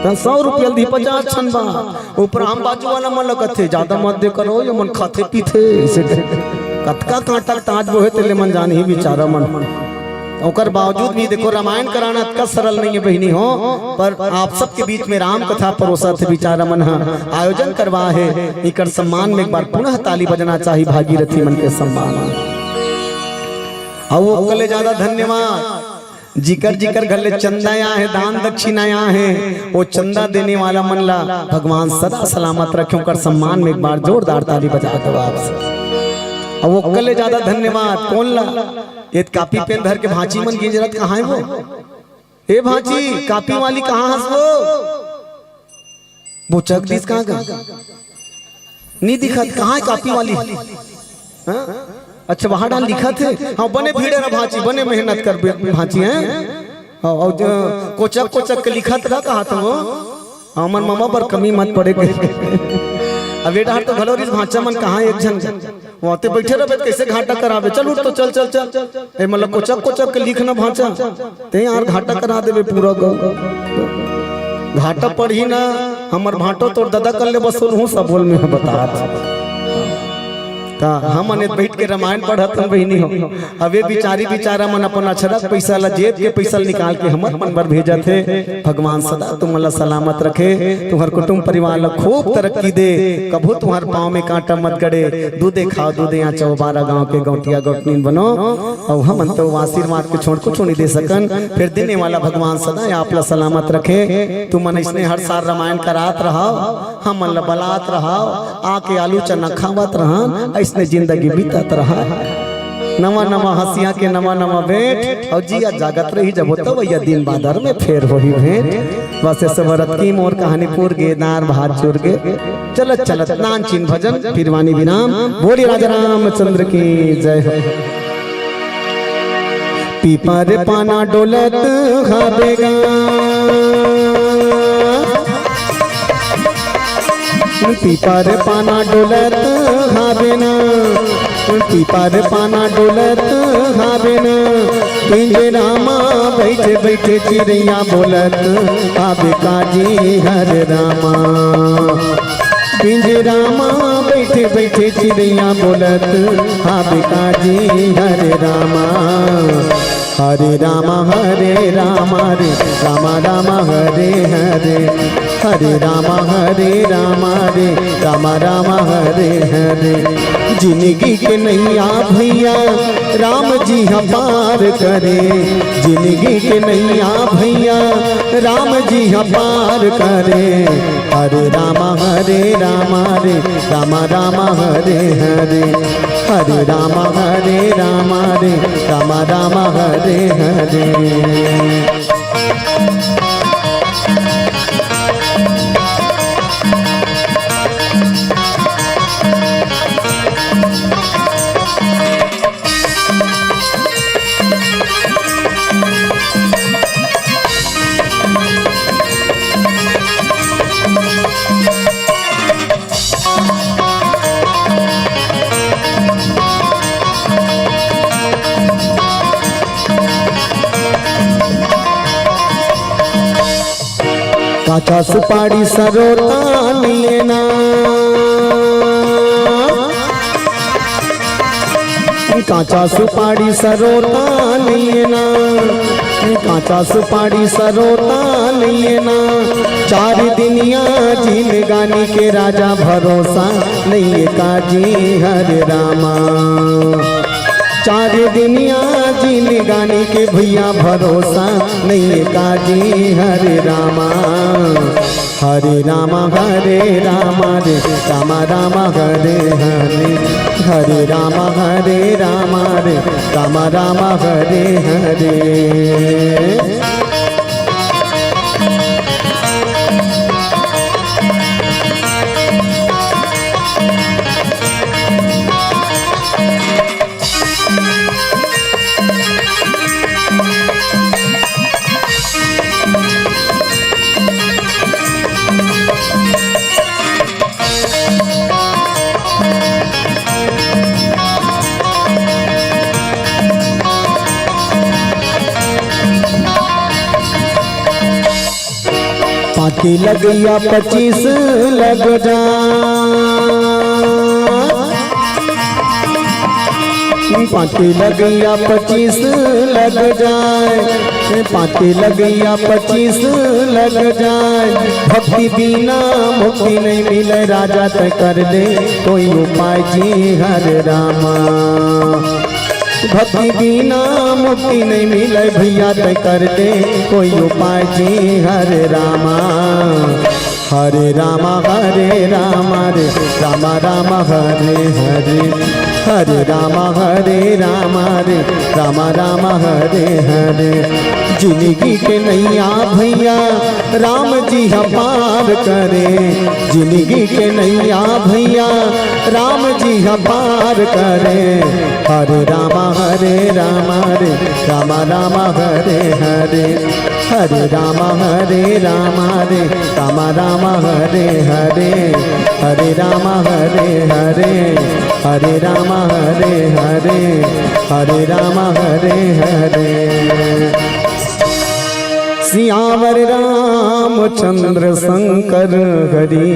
त सौ रुपया ल दिही, पचास ठन बात। उपराम बाजू वाला मन ल कथे, "जादा मत दे करो, ये मन खाथे पीथे।" अइसे कतका कांटा के ताज बोहे, तेले मन जानही बिचारा मन। ओकर बावजूद भी देखो, रामायण कराना अतका सरल नहीं है बहिनी हो, पर आप सबके बीच में राम कथा परोसथे बिचारा मन ह आयोजन करवा हे, एकर सम्मान में एक बार पुनः ताली बजना चाही भागीरथी मन के सम्मान में। अउ ओकर ले ज्यादा धन्यवाद जिकर जिकर घर ले चंदा आए हे, दान दक्षिणा आए हे, वो चंदा देने वाला मन ला भगवान सदा सलामत रखे, ओकर सम्मान में एक बार जोरदार ताली बजा दो आप सब। अउ ओकर ले ज्यादा धन्यवाद कोन ला? ये कापी पेन धर के भांची मन गिंजरत कहाँ हे वो? ए भांची, कापी वाली कहाँ हस वो? बुचक दिस कहाँ गा? नी दिखत, कहाँ हे कापी वाली? हाँ? अच्छा, वहाँ डाल लिखत हे। हाँ, बने भीड़े रह भांची, बने मेहनत कर बे-, भांची, हैं? हाँ, अउ ज-, कोचक कोचक के लिखत रह कहा तो वो। हमर ममा बर कमी मत पड़े के। अब ये डहर तो घलो रिस भांचा मन कहाँ एक झन। वहाँ ते बैठे रहबे त कैसे घाटा कराबे? चल उठ तो चल, चल, चल। ए मतलब कोचक कोचक के लिख ना भांचा। ते यार घाटा करा देबे पूरा गाँव। घाटा पड़ही ना, हमर भांटो तोर ददा कर ले बस उनहू सब बोल में बतात। त हमन ए बइठ के रामायण पढ़त हन बहिनी हो। अब ए बिचारी बिचारा मन अपन अछरत पइसा ला, जेब के पइसा ला निकाल के हमर मन बर भेजत हे। भगवान सदा तुमन ला सलामत रखे, तुम्हर कुटुंब परिवार ला खूब तरक्की दे, कभू तुम्हर पाँव में कांटा मत गड़े, दूधे खाव दूधे आंचव, बारह गांव के गौंटिया गौंटनीन बनो। अउ हमन तो आशीर्वाद के छोड़ कुछू नइ दे सकन, फेर देने वाला भगवान सदा आप ला सलामत रखे। तुमन अइसने हर साल रामायण करात रहव, हमन ला बलात रहव, आके आलू चना खावत रहन, अइसने जिंदगी बीतत रहय। नवा नवा हंसिया के नवा नवा भेंट, अउ जिया जागत रही, जब होता भैया दिन बादर में फेर होही भेंट। बस ए सब रत की मोर कहानी पूर गे, दार भात चूर गे। चलत चलत नानचिन भजन, फिर वाणी विराम। बोलिए राजा रामचंद्र की जय हो। पीपर पाना डोलत हावे गा, पीपर पाना डोलत हावे ना, पीपर पाना डोलत हावे ना, पिंजरा मा बइठे बइठे चिरइया बोलत हावे काजी हरे रामा। पिंजरा मा बइठे बइठे चिरइया बोलत हावे काजी हरे रामा। हरे रामा हरे रामा रे, रामा रामा हरे हरे। हरे रामा हरे रामा रे, रामा रामा हरे हरे। जिंदगी के नैया भैया राम जी ह पार करे, जिंदगी के नैया भैया राम जी ह पार करे। हरे रामा हरे रामा रे, रामा रामा हरे हरे। हरे रामा हरे रामा रे, रामा रामा हरे हरे। काचा सुपारी सरोता नियना, काचा सुपारी सरोता नियना, काचा सुपारी सरोता नियना। चार दिनिया जिनगानी के राजा भरोसा नइये काजी हरे रामा। चार दिनिया जिनगानी के भैया भरोसा नइये काजी हरे रामा। हरे रामा हरे रामा रे, रामा रामा हरे हरे। हरे रामा हरे रामा रे, रामा रामा हरे हरे। पाँच के लगइया पच्चीस लग जा, पाँच के लगइया पच्चीस लग जाए, पाँच के लगइया पच्चीस लग जाए। भक्ति बिना मुक्ति नइ मिले राजा, तैं कर दे कोई उपाय जी हरे रामा। भक्ति बिना मुक्ति नइ मिले भैया, तैं कर दे कोई उपाय जी हरे रामा। हरे रामा हरे रामा रे, रामा रामा हरे हरे। हरे रामा हरे रामा रे, रामा रामा हरे हरे। जिंदगी के नैया भैया राम जी ह पार करे, जिंदगी के नैया भैया राम जी ह पार करे। हरे रामा हरे रामा रे, रामा रामा हरे हरे। हरे रामा हरे रामा रे, रामा रामा हरे हरे। हरे रामा हरे हरे, हरे रामा हरे हरे। हरे रामा हरे हरे। सियावर रामचंद्र शंकर हरि।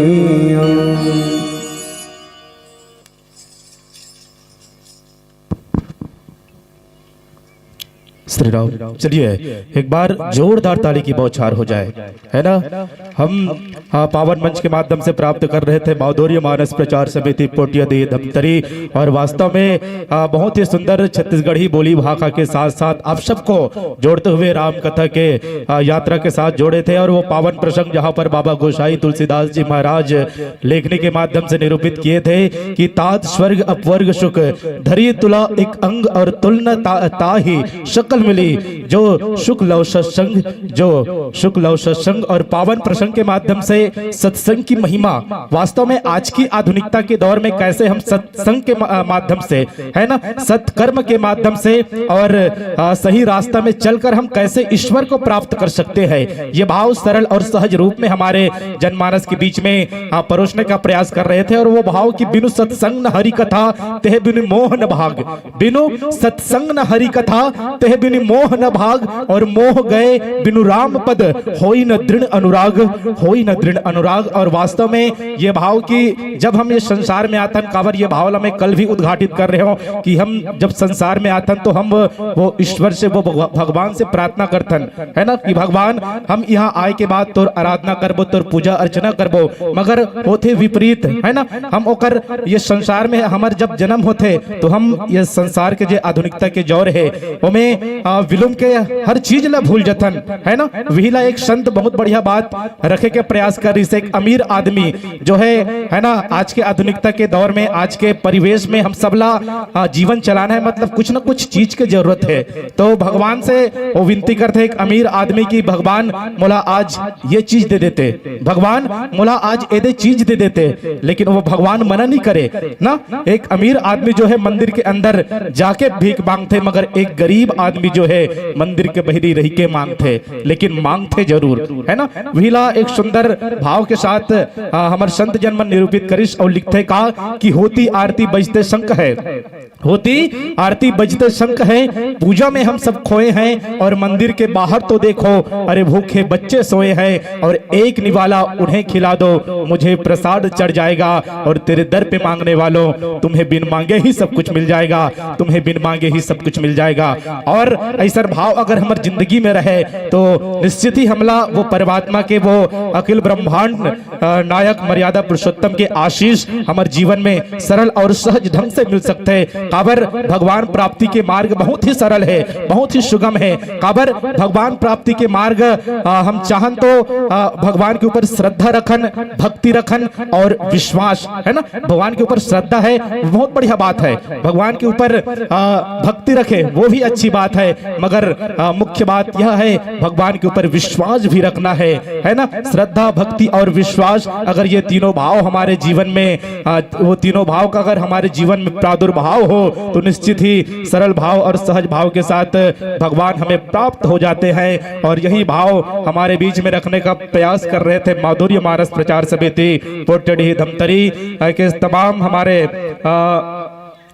राम। चलिए, एक बार जोरदार ताली की बौछार हो जाए, है ना? हम, हाँ, पावन मंच के माध्यम से प्राप्त कर रहे थे माधुर्य मानस प्रचार समिति पोटियादीह धमतरी, और वास्तव में, आ, बहुत ही सुंदर छत्तीसगढ़ी बोली भाखा के साथ साथ आप सबको जोड़ते हुए राम कथा के, आ, यात्रा के साथ जोड़े थे। और वो पावन प्रसंग जहाँ पर बाबा गोसाई तुलसीदास जी महाराज लेखनी के माध्यम से निरूपित किए थे कि तात स्वर्ग अपवर्ग सुख, धरी तुला एक अंग और तुलन ता, ताही शकल मिली, जो शुक्ल और सत्संग, जो शुक्ल और सत्संग और पावन प्रसंग के माध्यम से सत्संग की महिमा। वास्तव में आज की आधुनिकता के दौर में कैसे हम सत्संग के मा-, माध्यम से, है ना, सत्कर्म के माध्यम से और, आ, सही रास्ता में चलकर हम कैसे ईश्वर को प्राप्त कर सकते हैं, ये भाव सरल और सहज रूप में हमारे जनमानस के बीच में, आ, परोसने का प्रयास कर रहे थे। और वो भाव कि बिनु सत्संग न हरि कथा, तेह बिनु मोह न भाग। बिनु सत्संग न हरि कथा, तेह बिनु मोह न भाग। और मोह गए बिनु राम पद, होई न दृढ़ अनुराग, होई न दृढ़ अनुराग। और वास्तव में ये भाव कि जब हम ये संसार में आथन, काबर ये भाव ला मैं कल भी उद्घाटित कर रहे हो कि हम जब संसार में आथन तो हम वो ईश्वर से, वो भगवा-, भगवान से प्रार्थना करथन, है ना, कि भगवान, हम यहाँ आए के बाद तोर आराधना करबो, तोर पूजा अर्चना करबो, मगर होथे विपरीत, है ना। हम ओकर, ये संसार में हमर जब जन्म होथे तो हम ये संसार के जे आधुनिकता के दौर हे, ओमे, आ, विलुम के हर चीज ला भूल जथन, है ना। विहिला एक संत बहुत बढ़िया बात रखे के प्रयास कर रहिस, एक अमीर आदमी जो है, है ना, आज के आधुनिकता के दौर में, आज के परिवेश में हम सबला, आ, जीवन चलाना है, मतलब कुछ ना कुछ चीज के जरूरत है। तो भगवान से वो विनती करते, एक अमीर आदमी की, भगवान, मोला आज ये चीज दे देते, भगवान, मोला आज एदे चीज दे देते, लेकिन वो भगवान मना नहीं करे ना। एक अमीर आदमी जो है मंदिर के अंदर जाके भीख मांगथे, मगर एक गरीब आदमी जो है मंदिर के बहिरी रहिके मांगथे, लेकिन मांगथे जरूर, है ना। विहिला एक सुंदर भाव के साथ, आ, हमर संत जन मन निरूपित करिस और लिखथे का कि होती आरती बजते शंख है, होती आरती बजते शंख है, पूजा में हम सब खोए हैं। और मंदिर के बाहर तो देखो, अरे भूखे बच्चे सोए हैं, और एक निवाला उन्हें खिला दो, मुझे प्रसाद चढ़ जाएगा। और तेरे दर पे मांगने वालों, तुम्हें बिन मांगे ही सब कुछ मिल जाएगा, तुम्हें बिन मांगे ही सब कुछ मिल जाएगा। और ऐसा भाव अगर हमर जिंदगी में रहे तो निश्चित ही हमला वो परमात्मा के, वो अखिल ब्रह्मांड, अ, नायक मर्यादा पुरुषोत्तम के आशीष हमर जीवन में सरल और सहज ढंग से मिल सकथे। काबर भगवान प्राप्ति के मार्ग बहुत ही सरल है, बहुत ही सुगम है। काबर भगवान प्राप्ति के मार्ग, अ, हम चाहन तो, अ, भगवान के ऊपर श्रद्धा रखन, भक्ति रखन और विश्वास, है ना, भगवान के ऊपर श्रद्धा है, बहुत बढ़िया बात है। भगवान के ऊपर, अ, भक्ति रखे, वो भी अच्छी बात है, मगर, अ, मुख्य बात यह है भगवान के ऊपर विश्वास भी रखना है, है ना। श्रद्धा, भक्ति और विश्वास, अगर ये तीनों भाव हमारे जीवन में, अ, वो तीनों भाव का अगर हमारे जीवन में प्रादुर्भाव हो तो निश्चित ही सरल भाव और सहज भाव के साथ भगवान हमें प्राप्त हो जाते हैं। और यही भाव हमारे बीच में रखने का प्रयास कर रहे थे माधुर्य मानस प्रचार समिति पोटडीह धमतरी, अ, के तमाम हमारे, अ,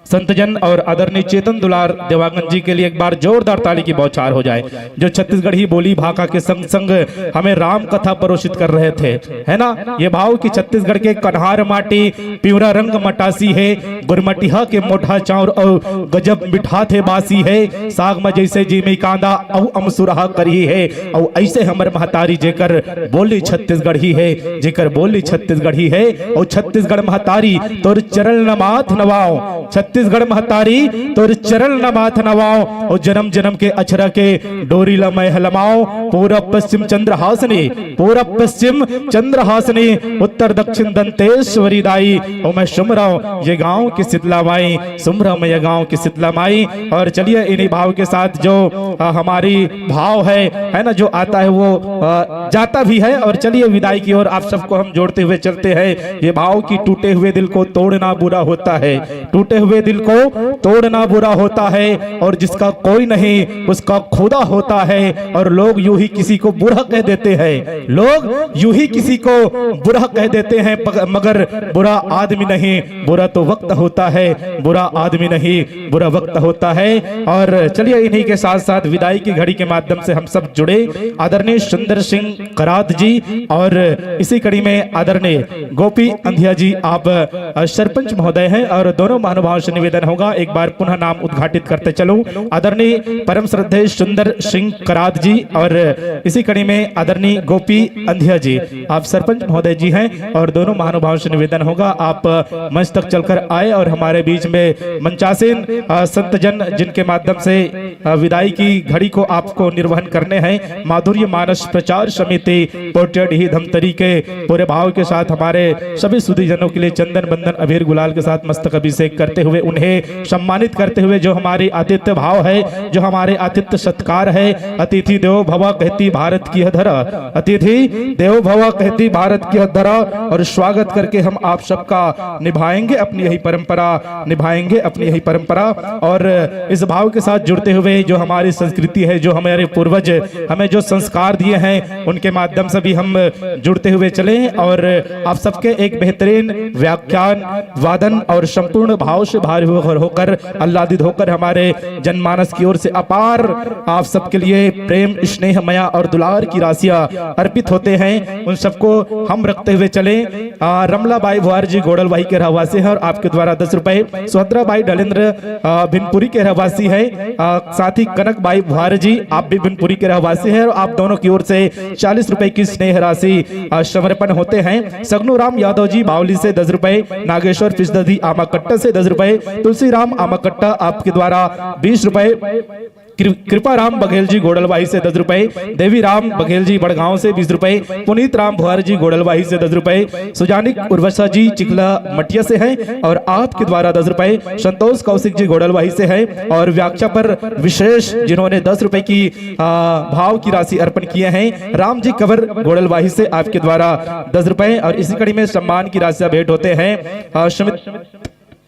संतजन और आदरणीय चेतन दुलार देवांगन जी के लिए एक बार जोरदार ताली की बौछार हो जाए, जो छत्तीसगढ़ी बोली भाखा के संग संग हमें राम कथा परोसित कर रहे थे, है ना। ये भाव कि छत्तीसगढ़ के कन्हार माटी, पिवरा रंग मटासी है, गुरमटिहा के मोटा चाउर अउ गजब मिठाथे बासी है, साग म जैसे जीमी कांदा अउ अमसुरहा करही है, अउ ऐसे हमर महतारी जेकर बोली छत्तीसगढ़ी है, जेकर बोली छत्तीसगढ़ी है। अउ छत्तीसगढ़ महतारी तोर चरण नमाथ नवाओ, छत्तीसगढ़ महतारी तोर चरण नमाथ नवाओ। अउ जन्म जन्म के अछरा के डोरी ल मैं हलमाओ। पूरब पश्चिम चंद्रहासनी, पूरब पश्चिम चंद्रहासनी, उत्तर दक्षिण दंतेश्वरी दाई। अउ मैं सुमरव ये गांव की शीतला माई, सुमरव मैं ये गांव की शीतला माई। और चलिए इन्हीं भाव के साथ जो, अ, हमारी भाव है, है ना, जो आता है वो, अ, जाता भी है। और चलिए विदाई की ओर आप सबको हम जोड़ते हुए चलते हैं। ये भाव कि टूटे हुए दिल को तोड़ना बुरा होता है, टूटे हुए दिल को तोड़ना बुरा होता है, और जिसका कोई नहीं उसका खुदा होता है। और लोग यूं ही किसी को बुरा कह देते हैं, लोग यूं ही किसी को बुरा कह देते हैं, पग-, मगर बुरा आदमी नहीं, बुरा तो वक्त होता है, बुरा आदमी नहीं, बुरा वक्त होता है। और चलिए इन्हीं के साथ साथ विदाई की घड़ी के माध्यम से हम सब जुड़े आदरणीय सुंदर सिंह करात जी और इसी कड़ी में आदरणीय गोपी अंधिया जी, आप, अ, सरपंच महोदय हैं और दोनों महानुभाव से निवेदन होगा, एक बार पुनः नाम उद्घाटित करते चलूं। आदरणीय परम श्रद्धेय सुंदर सिंह करात जी और इसी कड़ी में आदरणीय गोपी अंधिया जी, आप सरपंच महोदय जी हैं और दोनों महानुभाव से निवेदन होगा, आप मंच तक चलकर आए और हमारे बीच में मंचासीन, अ, संतजन जिनके माध्यम से, अ, विदाई की घड़ी को आपको निर्वहन करने हैं, माधुर्य मानस प्रचार समिति पोटियाडीह धमतरी के पूरे भाव के साथ हमारे सभी सुधीजनों के लिए चंदन बंदन अबीर गुलाल के साथ मस्तक अभिषेक करते हुए उन्हें सम्मानित करते हुए जो हमारी आतिथ्य भाव है, जो हमारे आतिथ्य सत्कार है, अतिथि देवो भव कहती भारत की यह धरा, अतिथि देवो भव कहती भारत की यह धरा, और स्वागत करके हम आप सबका निभाएंगे अपनी यही परंपरा, निभाएंगे अपनी यही परंपरा। और इस भाव के साथ जुड़ते हुए जो हमारी संस्कृति है, जो हमारे पूर्वज हमें जो संस्कार दिए हैं, उनके माध्यम से भी हम जुड़ते हुए चलें और आप सबके एक बेहतरीन व्याख्यान, वादन और संपूर्ण भाव से भारी होकर, होकर आह्लादित होकर हमारे जनमानस की ओर से अपार आप सबके लिए प्रेम, स्नेह, मया और दुलार की राशियां अर्पित होते हैं, उन सबको हम रखते हुए चलें। आ, रमला बाई भुआर जी गोडलवाही के रहवासी हैं और आपके द्वारा दस रुपए, सुभद्रा बाई डलेंद्र, आ, भिनपुरी के रहवासी है, आ, साथ ही कनक बाई भुआर जी, आप भी भिनपुरी के रहवासी हैं और आप दोनों की ओर से चालीस रुपए की स्नेह राशि, आ, समर्पण होते हैं। सगनू राम यादव जी बावली से दस रुपए, नागेश्वर पिसददी आमाकट्टा से दस रुपए, तुलसी राम आमाकट्टा आपके द्वारा बीस रुपए, कृ-, कृपा राम बघेल जी गोडलवाही से दस रुपए, देवी राम बघेल जी बड़गांव से बीस रुपए, पुनीत राम भुआर जी गोडलवाही से दस रुपए, सुजानिक उर्वशा जी चिखला मटिया से हैं और आपके द्वारा दस रुपए, संतोष कौशिक जी गोडलवाही से हैं और व्याख्या पर विशेष जिन्होंने दस रुपए की, आ, भाव की राशि अर्पण किए हैं, राम जी कंवर गोडलवाही से आपके द्वारा दस रुपए और इसी कड़ी में सम्मान की राशि भेंट होते हैं, आ, सुमित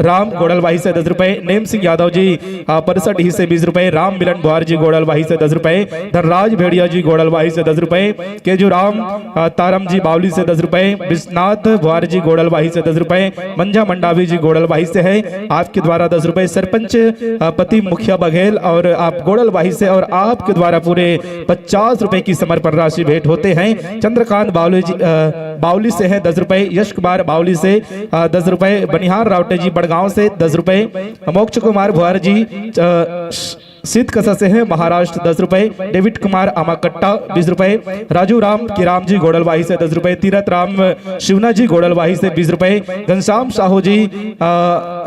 राम गोडलवाही से दस रुपए, नेम सिंह यादव जी, आ, परसडीह से बीस रुपए, राम मिलन भुआर जी गोडलवाही से दस रुपए, धनराज भेड़िया जी गोडलवाही से दस रुपए, केजू राम, आ, तारम जी बावली से दस रुपए, विश्वनाथ भुआर जी गोडलवाही से दस रुपए, मंजा मंडावी जी गोडलवाही से है, आपके द्वारा दस रुपए, सरपंच, आ, पति मुखिया बघेल और आप गोडलवाही से और आपके द्वारा पूरे पचास रुपए की समर्पण राशि भेंट होते हैं। चंद्रकांत बावली जी, आ, बावली से है दस रुपए, यश कुमार बावली से, आ, दस रुपए, बनिहार रावटे जी बड़गांव से दस रुपए, मोक्ष कुमार भुआर जी, आ, स-, सीतकसा से है महाराष्ट्र दस रुपए, डेविड कुमार आमाकट्टा बीस रुपए, राजू राम किराम जी गोडलवाही से दस रुपए, तीरथ राम शिवना जी गोडलवाही से बीस रुपए, घनश्याम साहू जी, आ,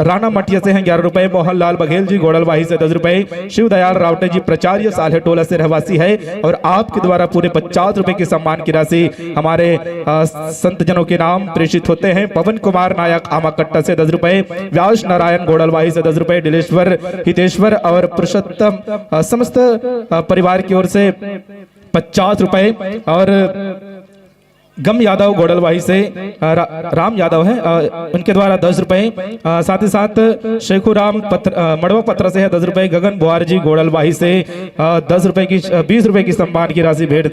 राणा मटिया से हैं ग्यारह रुपए, मोहनलाल बघेल जी गोडलवाही से दस रुपए, शिवदयाल रावटे जी प्राचार्य साल्हे टोला से रहवासी है और आपके द्वारा पूरे पचास रुपए की सम्मान की राशि हमारे, अ, संत जनों के नाम प्रेषित होते हैं। पवन कुमार नायक आमाकट्टा से दस रुपए, व्यास नारायण गोडलवाही से दस रुपए, डिलेश्वर, हितेश्वर और पुरुषोत्तम, अ, समस्त, अ, परिवार की ओर से पचास रुपए और गम यादव गोडलवाही से, अ, रा-, राम यादव है, अ, उनके द्वारा दस रुपए, अ, साथ ही साथ शेखू राम पत्र, अ, मड़वा पत्र से है दस रुपए, गगन बुआर जी गोडलवाही से, अ, दस रुपए की, अ, बीस रुपए की सम्मान की राशि भेंट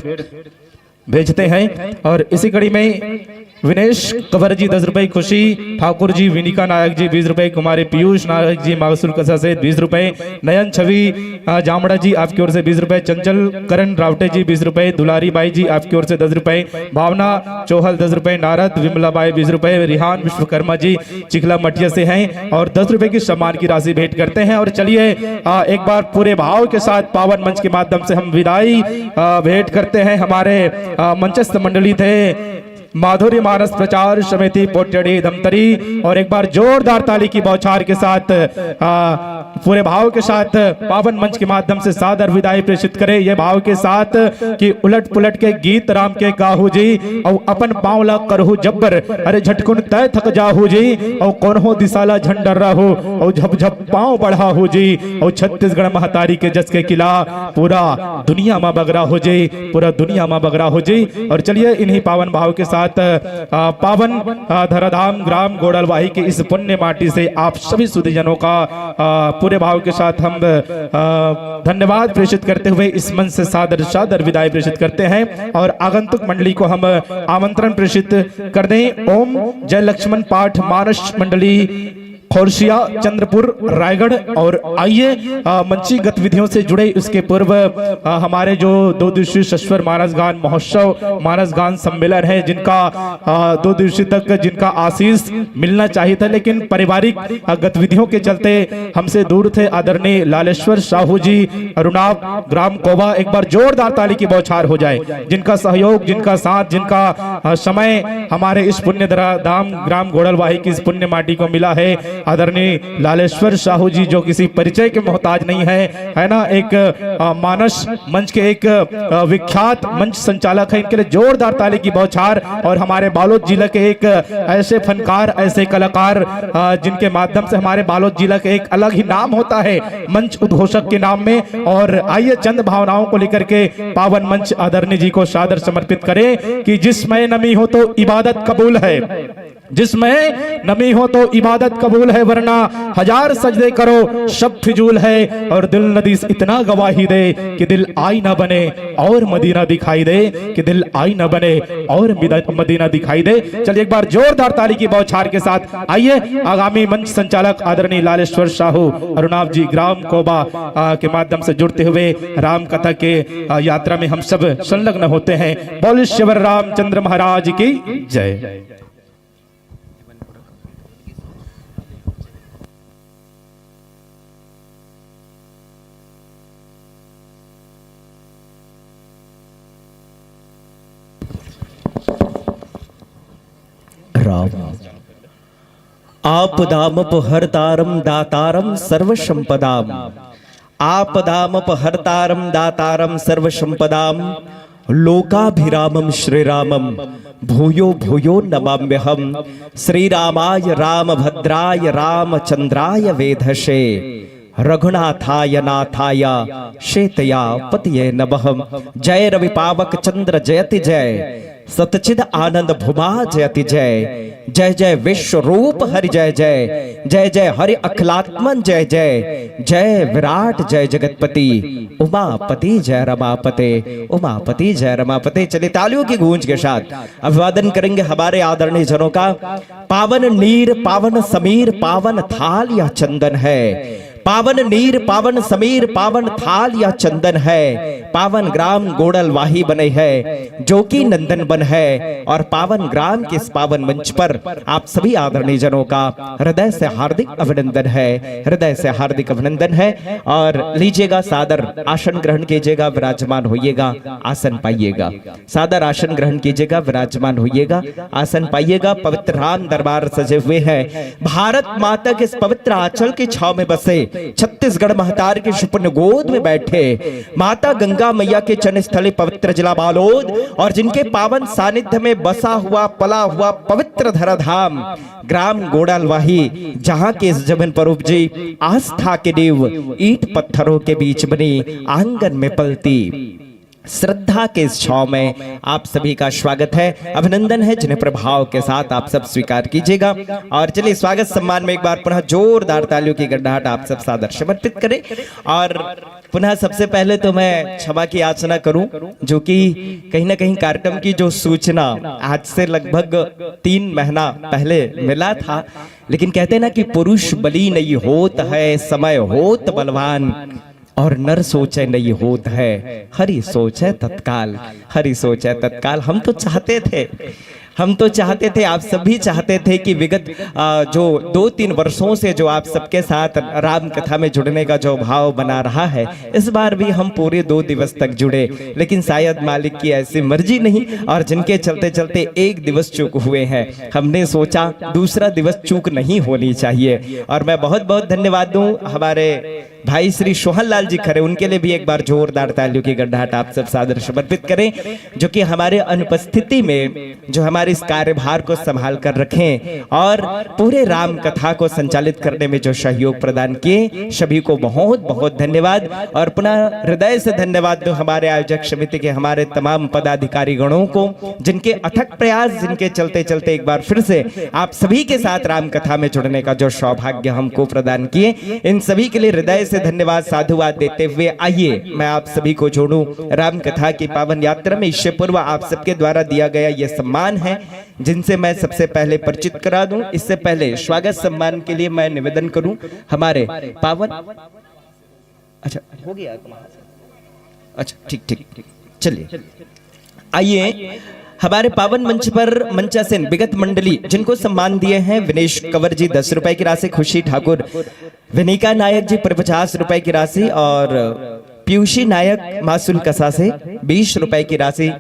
भेजते हैं। और इसी कड़ी में विनेश कंवर जी दस रुपए, खुशी ठाकुर जी, विनिका नायक जी बीस रुपए, कुमारी पीयूष नायक जी मागसुल कसा से बीस रुपए, नयन छवि, अ, जामड़ा जी आपकी ओर से बीस रुपए, चंचल करण रावटे जी बीस रुपए, दुलारी बाई जी आपकी ओर से दस रुपए, भावना चौहल दस रुपए, नारद विमला बाई बीस रुपए, रिहान विश्वकर्मा जी चिखला मटिया से हैं और दस रुपए की सम्मान की राशि भेंट करते हैं। और चलिए, अ, एक बार पूरे भाव के साथ पावन मंच के माध्यम से हम विदाई, अ, भेंट करते हैं हमारे, अ, मंचस्थ मंडली थे माधुरी मानस प्रचार समिति पोटड़ी धमतरी, और एक बार जोरदार ताली की बौछार के साथ, अ, पूरे भाव के साथ पावन मंच के माध्यम से सादर विदाई प्रेषित करे ये भाव के साथ कि उलट पुलट के गीत राम के गाहू जी, और अपन पाँव ला करहू जब्बर, अरे झटकुन तय थक जाहू जी, और कोनो दिशा ला झंडर रहू, और झप झप पाँव बढ़ाहू जी, और छत्तीसगढ़ महतारी के जस के किला पूरा दुनिया मा बगरा हो जी, पूरा दुनिया मा बगरा हो जी। और चलिए इन्हीं पावन भाव के साथ, अ, पावन, अ, धराधाम ग्राम गोडलवाही के इस पुण्य माटी से आप सभी सुधीजनों का, अ, पूरे भाव के साथ हम, अ, धन्यवाद प्रेषित करते हुए इस मंच से सादर सादर विदाई प्रेषित करते हैं और आगंतुक मंडली को हम आमंत्रण प्रेषित कर दें। ओम जय लक्ष्मण पाठ मानस मंडली खोरसिया, चंद्रपुर, रायगढ़। और आइए, अ, मंची गतिविधियों से जुड़े इसके पूर्व, अ, हमारे जो दो दिवसीय सस्वर मानस गान महोत्सव, मानस गान सम्मेलन है, जिनका, अ, दो दिवसीय तक जिनका आशीष मिलना चाहिए था, लेकिन पारिवारिक, अ, गतिविधियों के चलते हमसे दूर थे आदरणीय लालेश्वर साहू जी, अरुणाव, ग्राम कोबा। एक बार जोरदार ताली की बौछार हो जाए, जिनका सहयोग, जिनका साथ, जिनका, अ, समय हमारे इस पुण्य दरा-, धाम ग्राम गोड़लवाही की इस पुण्य माटी को मिला है। आदरणीय लालेश्वर साहू जी, जो किसी परिचय के मोहताज नहीं है, है ना, एक, अ, मानस मंच के एक, अ, विख्यात मंच संचालक है। इनके लिए जोरदार ताली की बौछार। और हमारे बालोद जिला के एक ऐसे फनकार, ऐसे कलाकार, अ, जिनके माध्यम से हमारे बालोद जिला के एक अलग ही नाम होता है मंच उद्घोषक के नाम में। और आइए, चंद भावनाओं को लेकर के पावन मंच आदरणीय जी को सादर समर्पित करें कि जिसमें नमी हो तो इबादत कबूल है, जिसमें नमी हो तो इबादत कबूल है, वरना हजार सजदे करो, सब फिजूल है। और दिल नदी इतना गवाही दे कि दिल आईना बने और मदीना दिखाई दे, कि दिल आईना बने और मिदा-, मदीना दिखाई दे। चलिए, एक बार जोरदार ताली की बौछार के साथ आइए, आगामी मंच संचालक आदरणीय लालेश्वर साहू, अरुणाव जी, ग्राम कोबा, आ, के माध्यम से जुड़ते हुए राम कथा के, आ, यात्रा में हम सब संलग्न होते हैं। बोलिए शिवर रामचंद्र महाराज की जय। राम। आपदामपहर्तारं दातारं सर्वसंपदाम्। आपदामपहर्तारं दातारं सर्वसंपदाम्। लोकाभिरामं श्रीरामं भूयो भूयो नमाम्यहम्। श्रीरामाय रामभद्राय रामचंद्राय वेधसे। रघुनाथाय नाथाय सीतया पतये नमः। जय रवि पावक चंद्र जयति जय। सतचिद आनंद भुमा जयति जय। जय जय विश्व रूप हरि जय जय। जय जय हरि अखिलात्मन जय जय। जय विराट जय जगतपति। उमापति जय रमापते। उमापति जय रमापते। चलिए, तालियों की गूंज के साथ अभिवादन करेंगे हमारे आदरणीय जनों का। पावन नीर पावन समीर पावन थाल या चंदन है। पावन नीर पावन समीर पावन थाल या चंदन है। पावन ग्राम गोड़लवाही बने है, जो कि नंदन बन है। और पावन ग्राम के इस पावन मंच पर आप सभी आदरणीय जनों का हृदय से हार्दिक अभिनंदन है, हृदय से हार्दिक अभिनंदन है। और लीजिएगा, सादर आसन ग्रहण कीजिएगा, विराजमान होइएगा, आसन पाइएगा। सादर आसन ग्रहण कीजिएगा, विराजमान होइएगा, आसन पाइएगा। पवित्र राम दरबार सजे हुए हैं। भारत माता के इस पवित्र आंचल की छाव में बसे, छत्तीसगढ़ महतारी के सुपुण्य गोद में बैठे, माता गंगा मैया के जन्म स्थली पवित्र जिला बालोद और जिनके पावन सानिध्य में बसा हुआ, पला हुआ पवित्र धरा धाम ग्राम गोड़ालवाही, जहां के इस जमीन पर उपजी आस्था के नींव, ईंट पत्थरों के बीच बनी आंगन में पलती श्रद्धा के इस छाव में आप सभी का स्वागत है, अभिनंदन है, जिन्हें प्रभाव के साथ आप सब स्वीकार कीजिएगा। और चलिए, स्वागत सम्मान में एक बार पुनः जोरदार तालियों की गड़गड़ाहट आप सब सादर समर्पित करें। और पुनः सबसे पहले तो मैं क्षमा की याचना करूं, जो कि कहीं ना कहीं कार्यक्रम की जो सूचना आज से लगभग तीन महीना पहले मिला था, लेकिन कहते ना कि पुरुष बली नहीं होत है, समय होत बलवान, और नर सोचे नहीं होत है, हरि सोचे तत्काल। हरि सोचे तत्काल। हम तो चाहते थे, हम तो चाहते थे, आप सभी चाहते थे कि विगत, आ, जो दो तीन वर्षों से जो आप सबके साथ राम कथा में जुड़ने का जो भाव बना रहा है, इस बार भी हम पूरे दो दिवस तक जुड़े, लेकिन शायद मालिक की ऐसी मर्जी नहीं, और जिनके चलते चलते एक दिवस चूक हुए हैं। हमने सोचा दूसरा दिवस चूक नहीं होनी चाहिए, और मैं बहुत बहुत धन्यवाद दूं हमारे भाई श्री सोहन लाल जी खरे, उनके लिए भी एक बार जोरदार तालियों की गड़गड़ाहट आप सब सादर समर्पित करें, जो कि हमारे अनुपस्थिति में जो हमारे इस कार्यभार को संभाल कर रखें और पूरे राम कथा को संचालित करने में जो सहयोग प्रदान किए, सभी को बहुत बहुत धन्यवाद। और पुनः हृदय से धन्यवाद दो हमारे आयोजक समिति के हमारे तमाम पदाधिकारी गणों को, जिनके अथक प्रयास, जिनके चलते चलते एक बार फिर से आप सभी के साथ राम कथा में जुड़ने का जो सौभाग्य हमको प्रदान किए, इन सभी के लिए हृदय से धन्यवाद साधुवाद देते हुए आइए मैं आप सभी को जोड़ूं राम कथा की पावन यात्रा में। इससे पूर्व आप सबके द्वारा दिया गया ये सम्मान है, जिनसे मैं सबसे पहले परिचित करा दूं। इससे पहले स्वागत सम्मान के लिए मैं निवेदन करूं हमारे पावन, अच्छा, हो गया। अच्छा, ठीक ठीक, चलिए। आइए, हमारे पावन मंच पर मंचासीन विगत मंडली, जिनको सम्मान दिए हैं विनेश कंवर जी दस रुपए की राशि, खुशी ठाकुर, विनिका नायक जी पचास रुपए की राशि और पीयूषी नायक मासुल कसा से बीस रुपए की राशि।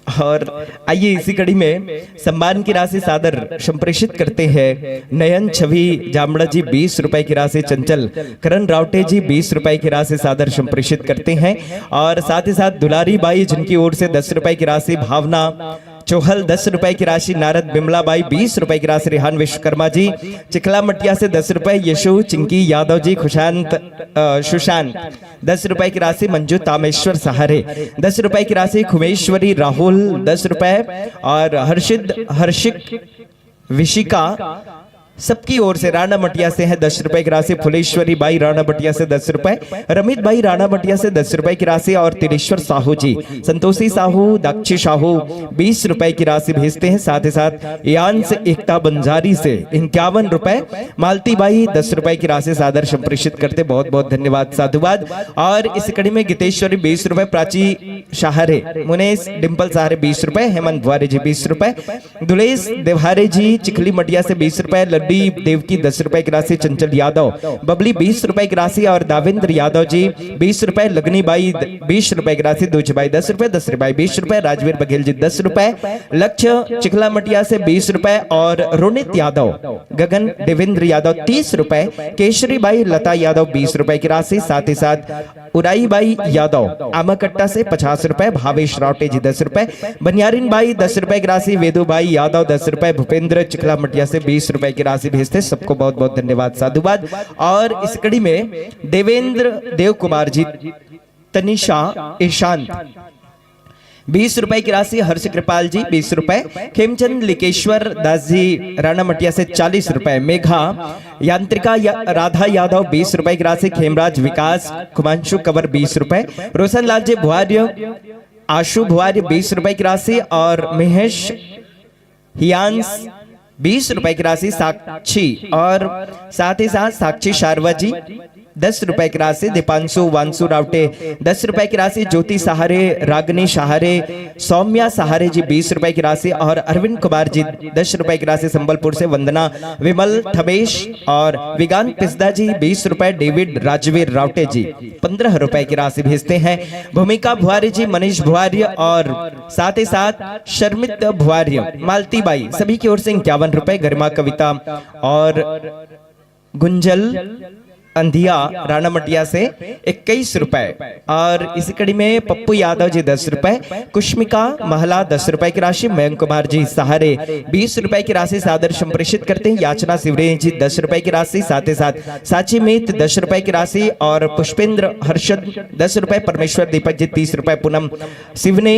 और आइए, इसी कड़ी में सम्मान की राशि सादर संप्रेषित करते हैं नयन छवि जामड़ा जी, बीस रुपए की राशि, चंचल करण रावटे जी, बीस रुपए की राशि सादर संप्रेषित करते हैं। और साथ ही साथ दुलारी बाई, जिनकी ओर से दस रुपए की राशि, भावना चोहल दस रुपए की राशि, नारद बिमला बाई बीस रुपए की राशि, रेहान विश्वकर्मा जी चिखला मटिया से दस रुपए, यशु चिंकी यादव जी, खुशांत, अ, सुशांत दस रुपए की राशि, मंजू तामेश्वर सहारे दस रुपए की राशि, खुमेश्वरी राहुल दस रुपए और हर्षित, हर्षिक, विशिका, सबकी ओर से राणा मटिया से है दस रुपए की राशि, फुलेश्वरी बाई राणा मटिया से दस रुपए, रमित बाई राणा मटिया से दस रुपए की राशि और तिलेश्वर साहू जी, संतोषी साहू, दाक्षी साहू बीस रुपए की राशि भेजते हैं। साथ ही साथ ईयान से एकता बंजारी से इक्यावन रुपए, मालती बाई दस रुपए की राशि सादर संप्रेषित करते, बहुत बहुत धन्यवाद, साधुवाद। और इस कड़ी में गीतेश्वरी बीस रुपए, प्राची सहारे, मुनेश डिम्पल सहारे बीस रुपए, हेमंत बुआरे जी बीस रुपए, दुलेश देवारे जी चिखली मटिया से बीस रुपए, लड्डी देवकी दस रुपए की राशि, चंचल यादव बबली बीस रुपए की राशि और दाविंद्र यादव जी बीस रुपए, लगनी बाई बीस रुपए की राशि, दूज बाई दस रुपए, दसरी बाई बीस रुपए, राजवीर बघेल जी दस रुपए, लक्ष्य चिखला मटिया से बीस रुपए और रोनित यादव, गगन देवेंद्र यादव तीस रुपए, केशरी बाई लता यादव बीस रुपए की राशि, साथ ही साथ उराई बाई यादव आमाकट्टा से पचास रुपए, भावेश रावटे जी दस रुपए, बनियारिन बाई दस रुपए की राशि, वेदू बाई यादव दस रुपए, भूपेंद्र चिखला मटिया से बीस रुपए की राशि भेजते, सबको बहुत बहुत धन्यवाद, साधुवाद। और इस कड़ी में देवेंद्र देव कुमार जी, तनिषा, ईशांत बीस रुपए की राशि, हर्ष कृपाल जी बीस रुपए, खेमचंद लिकेश्वर दास जी राणा मटिया से चालीस रुपए, मेघा यांत्रिका या, राधा यादव बीस रुपए की राशि, खेमराज विकास कुमांशु कंवर बीस रुपए, रोशनलाल जी भुआर्य, आशु भुआर्य बीस रुपए की राशि और महेश हियांस बीस रुपए की राशि, साक्षी और साथ ही साथ साक्षी शारवा जी दस रुपए की राशि, दीपांशु वांसु रावटे दस रुपए की राशि, ज्योति सहारे, रागनी सहारे, सौम्या सहारे जी बीस रुपए की राशि और अरविंद कुमार जी दस रुपए की राशि, संबलपुर से वंदना विमल थमेश और विगान पिस्दा जी बीस रुपए, डेविड राजवीर रावटे जी पन्द्रह रुपए की राशि भेजते हैं, भूमिका भुआरी जी, मनीष भुआरी और साथ ही साथ शर्मित भुआरी, मालती बाई, सभी की ओर से इक्यावन रुपए, गरिमा कविता और गुंजल अंधिया राणा मटिया से इक्कीस रुपए। और इसी कड़ी में पप्पू यादव जी दस रुपए, कुष्मिका महला दस रुपए की राशि, मयंक कुमार जी सहारे बीस रुपए की राशि सादर संप्रेषित करते हैं, याचना सिवरे जी दस रुपए की राशि, साथ ही साथ साची मीत दस रुपए की राशि और पुष्पेंद्र हर्षद दस रुपए, परमेश्वर दीपक जी तीस रुपए, पूनम सिवने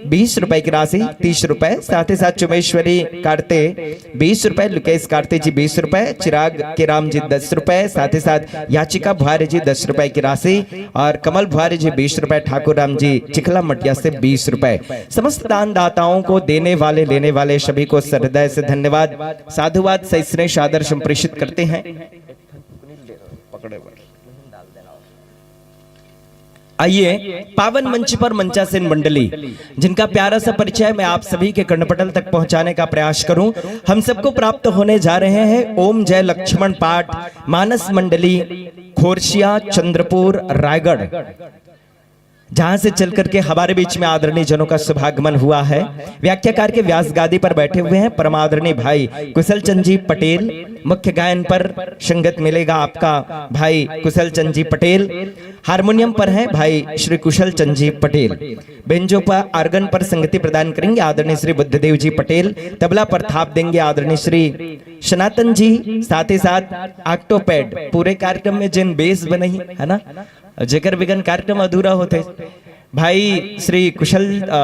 बीस रुपए की राशि, तीस रुपए, साथ ही साथ चुमेश्वरी कार्ते बीस रुपए, लुकेश कार्ते जी बीस रुपए, चिराग केराम जी दस रुपए, साथ ही साथ याचिका भुआरी जी दस रुपए की राशि और कमल भुआरी जी बीस रुपए, ठाकुर राम जी चिखला मटिया से बीस रुपए। समस्त दानदाताओं को, देने वाले लेने वाले सभी को हृदय से धन्यवाद, साधुवाद, सहिष्णु सादर संप्रेषित करते हैं। आइए, पावन मंच पर मंचासीन मंडली, जिनका प्यारा सा परिचय मैं आप सभी के कर्णपटल तक पहुंचाने का प्रयास करूं। हम सबको प्राप्त होने जा रहे हैं ओम जय लक्ष्मण पाठ, मानस मंडली, खोरसिया, चंद्रपुर, रायगढ़, जहां से चल करके हमारे बीच में आदरणीय जनों का शुभागमन हुआ है। व्याख्याकार के व्यास गादी पर बैठे हुए हैं परमादरणीय भाई कुशल चंद जी पटेल, मुख्य गायन पर संगत मिलेगा आपका भाई कुशल चंद जी पटेल, हारमोनियम पर हैं भाई श्री कुशल चंद जी पटेल, बेंजो पर, आर्गन पर संगति प्रदान करेंगे आदरणीय श्री बुद्धदेव जी पटेल, तबला पर थाप देंगे आदरणीय श्री सनातन जी, साथ ही साथ ऑक्टोपैड, पूरे कार्यक्रम में जिन बेस बनही, है ना, जेकर बिगन कार्यक्रम अधूरा होथे। भाई श्री कुशल, अ,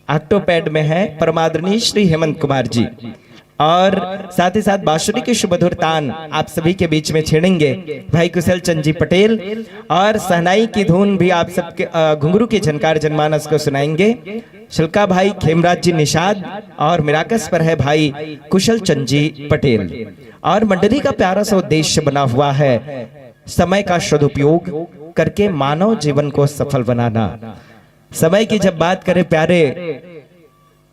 ऑक्टोपैड में है परमादरणीय श्री हेमंत कुमार जी। और साथ ही साथ बांसुरी के सुमधुर तान आप सभी के बीच में छेड़ेंगे भाई कुशल चंद जी पटेल, और शहनाई की धुन भी आप सबके, अ, घुंघरू के झनकार जनमानस को सुनाएंगे छलका भाई खेमराज जी निषाद, और मिराकस पर है भाई कुशल चंद जी पटेल। और मंडली का प्यारा सा उद्देश्य बना हुआ है समय का सदुपयोग करके मानव जीवन को सफल बनाना। समय की जब बात करें प्यारे,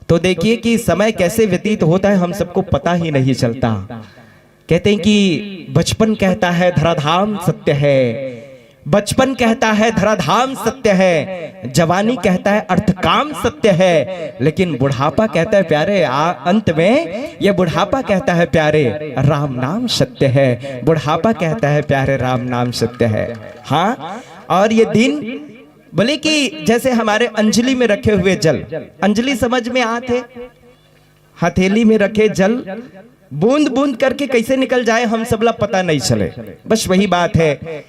तो देखिए कि समय कैसे व्यतीत होता है, हम सबको पता ही नहीं चलता। कहते हैं कि बचपन कहता है धराधाम सत्य है, बचपन कहता है धराधाम सत्य है, जवानी कहता है अर्थकाम सत्य है, लेकिन बुढ़ापा कहता है प्यारे, आ, अंत में ये बुढ़ापा कहता है प्यारे, राम नाम सत्य है। बुढ़ापा कहता है प्यारे, राम नाम सत्य है। हाँ, और ये दिन बोले कि जैसे हमारे अंजलि में रखे हुए जल, अंजलि समझ में आत हे, हथेली में रखे जल बूंद बूंद करके कैसे निकल जाए, हम सबला पता नहीं चले। बस वही बात है,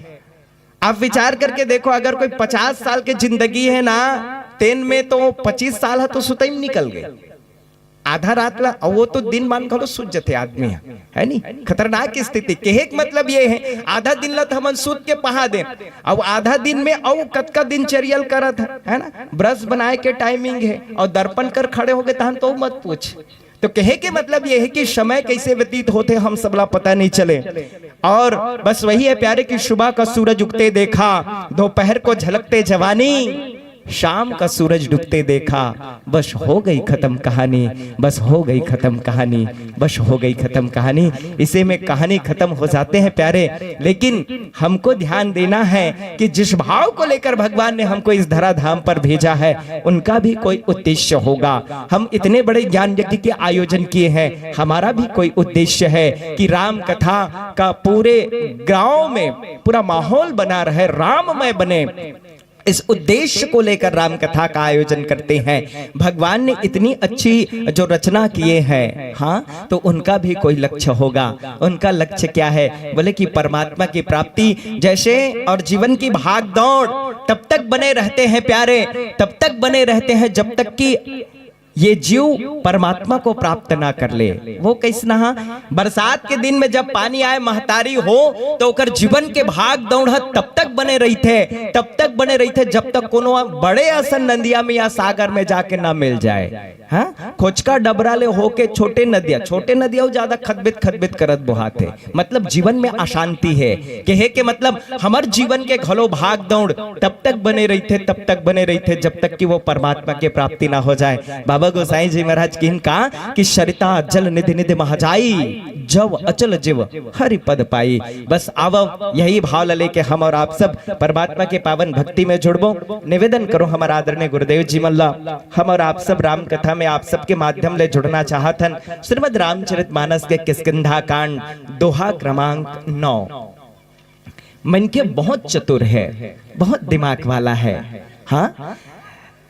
आप विचार करके देखो, अगर कोई पचास साल के जिंदगी है ना, तेन में तो पच्चीस साल है तो सुतई में निकल गए। आधा रात ला, अउ वो तो दिन मान घलो सूत जथे आदमी ह, है नी? खतरनाक स्थिति। कहे के मतलब ये है, आधा दिन ला तो हमन सूत के पहा दे, अब आधा दिन में अउ कतका दिनचर्या ल करत ह, है ना? ब्रश बनाए के टाइमिंग है और दर्पण कर खड़े हो गए तहन तो मत पूछ। तो कहे के मतलब ये है कि समय कैसे व्यतीत होते हम सबला पता नहीं चले। और बस वही है प्यारे कि सुबह का सूरज उगते देखा, दोपहर को झलकते जवानी, शाम का सूरज डूबते देखा, बस हो गई खत्म कहानी, बस हो गई खत्म कहानी, बस हो गई खत्म कहानी। इसे में कहानी खत्म हो जाते हैं प्यारे, लेकिन हमको ध्यान देना है कि जिस भाव को लेकर भगवान ने हमको इस धराधाम पर भेजा है, उनका भी कोई उद्देश्य होगा। हम इतने बड़े ज्ञान यज्ञ के आयोजन किए हैं, हमारा भी कोई उद्देश्य है कि राम कथा का पूरे गांव में पूरा माहौल बना रहे, राममय बने। इस उद्देश्य को लेकर राम कथा का आयोजन करते हैं। भगवान ने इतनी अच्छी जो रचना किए हैं, हाँ, तो उनका भी कोई लक्ष्य होगा। उनका लक्ष्य क्या है? बोले कि परमात्मा की प्राप्ति। जैसे और जीवन की भाग दौड़ तब तक बने रहते हैं प्यारे, तब तक बने रहते हैं जब तक कि ये जीव परमात्मा को प्राप्त ना कर ले। वो कैसना हा? बरसात के दिन में जब पानी आए महतारी हो, तो ओकर जीवन के भाग दौड़ ह तब तक बने रहिथे, तब तक बने रहिथे जब तक कोनो बड़े असन नदिया में या सागर में जाके ना मिल जाए। हाँ, खोचका डबरा ले होके छोटे नदिया, छोटे नदिया वो ज्यादा खदबित खदबित करत बोहाथे। मतलब जीवन में अशांति है। कहे के मतलब हमर जीवन के घलो भाग दौड़ तब तक बने रहिथे, तब तक बने रहिथे जब तक कि वो परमात्मा के प्राप्ति ना हो जाए। बाबा गोसाई जी महाराज किहिन का कि सरिता जल निधि निधि महा जाई, जव अचल जीव हरि पद पाई। बस आवव, यही भाव ला लेके हम और आप सब परमात्मा के पावन भक्ति में जुड़बो। निवेदन करो हमारा आदरणीय गुरुदेव जी मन ला, हम और आप सब राम कथा में आप सबके माध्यम ले जुड़ना चाहत हन। श्रीमद् रामचरित मानस के किष्किंधा कांड, दोहा क्रमांक नौ। मनखे बहुत चतुर है, बहुत दिमाग वाला है। हाँ,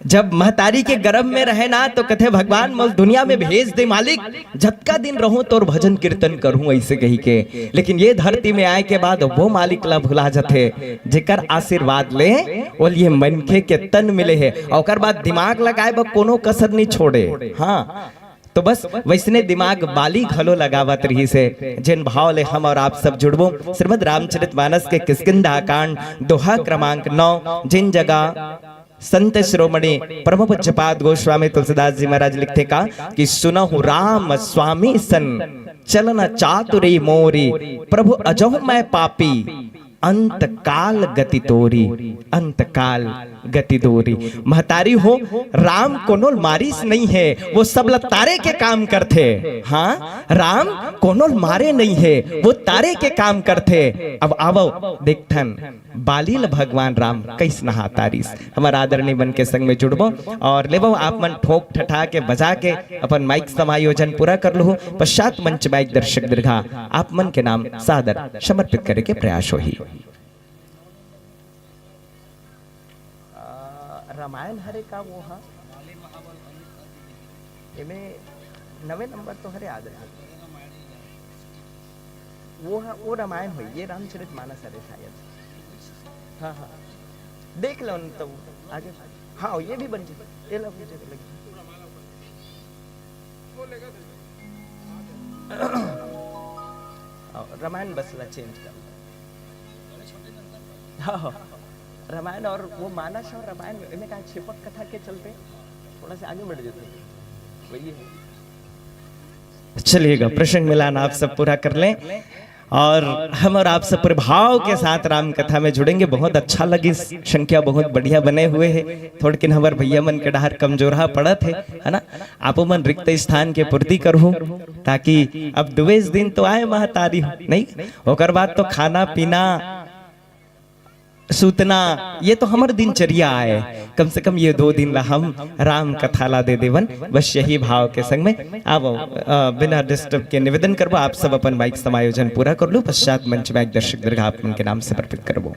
जब महतारी के गर्भ में रहे ना, तो कथे, "भगवान, मोल दुनिया में भेज दे मालिक, जतका दिन रहूं तोर भजन कीर्तन करूं," ऐसे कही के। लेकिन ये धरती में आए के बाद वो मालिक ला भुला जथे, जेकर आशीर्वाद ले ओल ये मनखे के तन मिले है, और ओकर बाद दिमाग लगाए बर कोनो कसर नहीं छोड़े। हाँ, तो बस वैसने दिमाग बाली घलो लगावत रहिस हे, जेन भाव ले हम और आप सब जुड़बो। श्रीमद् रामचरित मानस के किष्किंधा कांड, दोहा क्रमांक नौ, जिन जगह संत शिरोमणि परम पूज्यपाद गोस्वामी तुलसीदास जी महाराज लिखथे का कि "सुनहु राम स्वामी सन, चलन चातुरी मोरी, प्रभु अजहु मैं पापी, अंत काल गति तोरी, अंत काल गति तोरी।" महतारी हो, राम कोनो ल मारिस नहीं है, वो सब ल तारे के काम करथे। हाँ, राम कोनो ल मारे नहीं है, वो तारे के काम करथे। अब आवव देखथन बाली ल भगवान राम कैसना हा तारिस। हमर आदरणीय मन के संग में जुड़बो और लेबो आप मन ठोक ठठा के बजा के अपन माइक समायोजन पूरा कर लहू। पश्चात मंच माइक दर्शक दीर्घा आप मन के नाम सादर समर्पित करे के प्रयास होही। अ, रामायण हरे का वो हा? एमे नवे नंबर तो हरे आदर। वो हा, वो रामायण होई, ये रामचरित मानस हरे शायद। हाँ, हाँ। देख लो न तो आगे। हाँ, ये भी बन जाए। ये लो, ये लग। रामायण बस ला चेंज कर लो। हाँ, रामायण और वो मानस और रामायण में का छिपक कथा के चलते थोड़ा सा आगे बढ़ जाते हैं, वही है। चलिएगा, प्रसंग मिलान आप सब पूरा कर लें। और हम और आप सब पूरे भाव के साथ राम कथा में जुड़ेंगे। बहुत अच्छा लगिस, संख्या बहुत बढ़िया बने हुए हे। थोड़किन हमर भैया मन के डहर कमजोरहा पड़त हे, है ना? आपो मन रिक्त स्थान के पूर्ति करहू, ताकि अब दुबेज दिन तो आए महतारी हो, नहीं? ओकर बाद तो खाना पीना, सूतना, ये तो हमर दिनचर्या आए। कम से कम ये दो दिन ला हम राम कथा ला दे देवन, बस यही भाव के संग में। अब, अ, बिना डिस्टर्ब के निवेदन करबो, आप सब अपन माइक समायोजन पूरा कर लो। पश्चात मंच में एक दर्शक दीर्घा आप मन के नाम समर्पित करबो।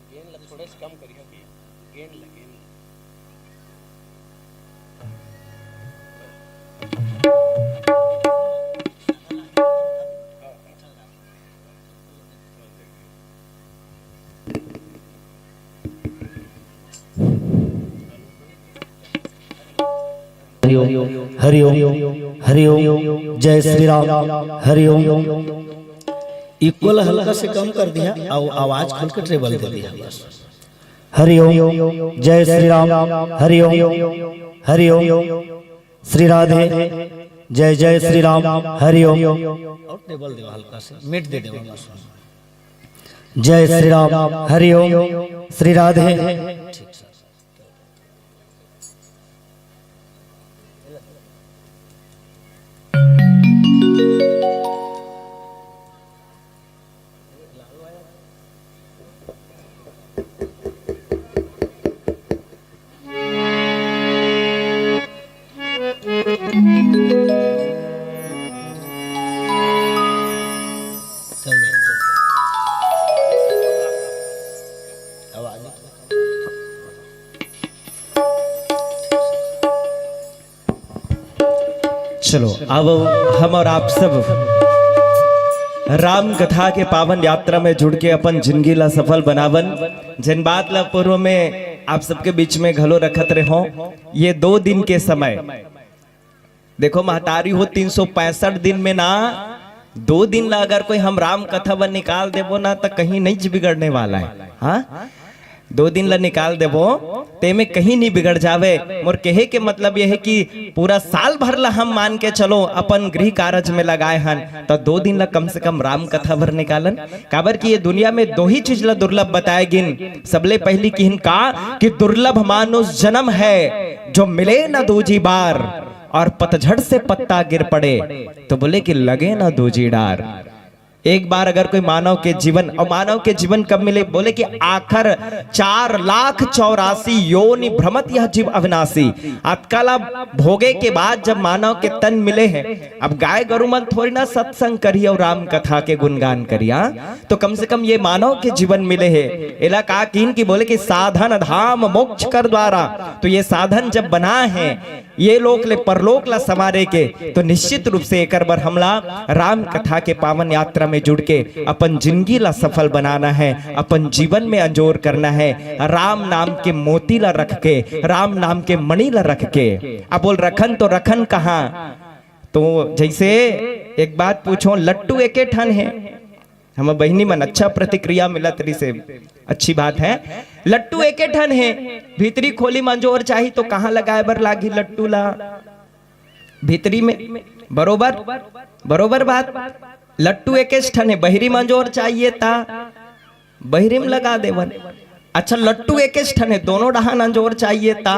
गेंद ला थोड़े से कम करियो कि गेंद ला, गेंद ला। हरि ओम, हरि ओम, हरि ओम, जय श्री राम, हरि ओम। इक्वल हल्का से कम कर दिया और आवाज खोल के ट्रेबल दे दिया बस। हरि ओम, जय श्री राम, हरि ओम, हरि ओम, श्री राधे, जय जय श्री राम, हरि ओम। और ट्रेबल दे हल्का से, मिड दे दे बस। जय श्री राम, हरि ओम, श्री राधे। चलो, अब हम और आप सब राम कथा के पावन यात्रा में जुड़ के अपन जिंदगी ला सफल बनावन। जिन बात ला पूर्व में आप सबके बीच में घलो रखत रहो, ये दो दिन के समय, देखो महतारी हो, तीन सौ पैंसठ दिन में ना, दो दिन ला अगर कोई हम राम कथा बर निकाल देबो ना, तो कहीं नहीं बिगड़ने वाला है। हाँ, दो दिन ला निकाल देबो, तेमे कहीं नहीं बिगड़ जावे। मोर कहे के मतलब यह है कि पूरा साल भर ला हम मान के चलो, अपन गृह कारज में लगाए हन, तो दो दिन ला कम से कम राम कथा बर निकालन। काबर कि ये दुनिया में दो ही चीज ला दुर्लभ बताए गिन। सबले पहली किहिन का कि दुर्लभ मानुष जन्म है, जो मिले न दूजी बार, और पतझड़ से पत्ता गिर पड़े, तो बोले कि लगे ना दूजी डार। एक बार अगर कोई मानव के जीवन, और मानव के जीवन कब मिले, बोले कि आखर चार लाख चौरासी योनि भ्रमत यह जीव अविनाशी। अतका ला भोगे के बाद जब मानव के तन मिले हैं, अब गाय गरु मन थोड़ी ना सत्संग करी और राम कथा के गुणगान करी, हाँ? तो कम से कम ये मानव के जीवन मिले है। एला का किहिन कि बोले कि साधन धाम मोक्ष कर द्वारा, तो ये साधन जब बना है ये लोक ले परलोक ला संवारे के, तो निश्चित रूप से एकर बर हमला राम कथा के पावन यात्रा में जुड़ के अपन जिंदगी ला सफल बनाना है, अपन जीवन में अंजोर करना है। राम नाम के मोती ला रख के, राम नाम के मणि ला रख के। अब बोल रखन तो रखन कहाँ? तो जैसे एक बात पूछो, लट्टू एके ठन है, हमर बहिनी मन अच्छा प्रतिक्रिया मिलत रिहिसे, अच्छी बात है। लट्टू एके ठन हे, भीतरी खोली म अंजोर चाही तो कहाँ लगाए बर लागही लट्टू ला? भीतरी में। बरोबर, बरोबर बात। लट्टू एकेच ठन हे, बहिरी म अंजोर चाहिए ता बहिरी म लगा देवन। अच्छा, लट्टू एकेच ठन हे, दोनों डहान अंजोर चाहिए ता?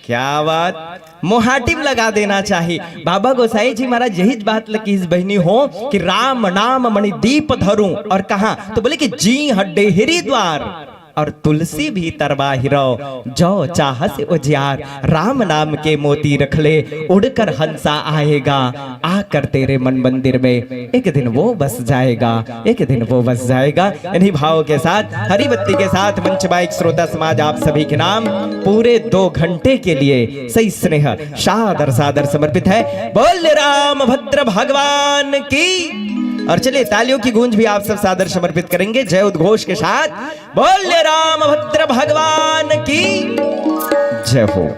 क्या बात, मोहाटी म लगा देना चाहिए। बाबा गोसाई जी महाराज यही बात ल किहिस बहिनी हो कि राम नाम मणि दीप धरूं, और कहा तो बोले कि जी हड्डे हिरी द्वार और तुलसी भी तरवा हिरव, जो चाह से उजियार। राम नाम के मोती रख ले, उड़कर हंसा आएगा, आकर तेरे मन मंदिर में एक दिन वो बस जाएगा, एक दिन वो बस जाएगा। इन्हीं भावों के साथ, हरी बत्ती के साथ मंच माइक श्रोता समाज आप सभी के नाम पूरे दो घंटे के लिए सही स्नेह सादर सादर समर्पित है। बोल राम भद्र भगवान की। और चलिए, तालियों की गूंज भी आप सब सादर समर्पित करेंगे जय उद्घोष के साथ। बोल राम भद्र भगवान की जय हो।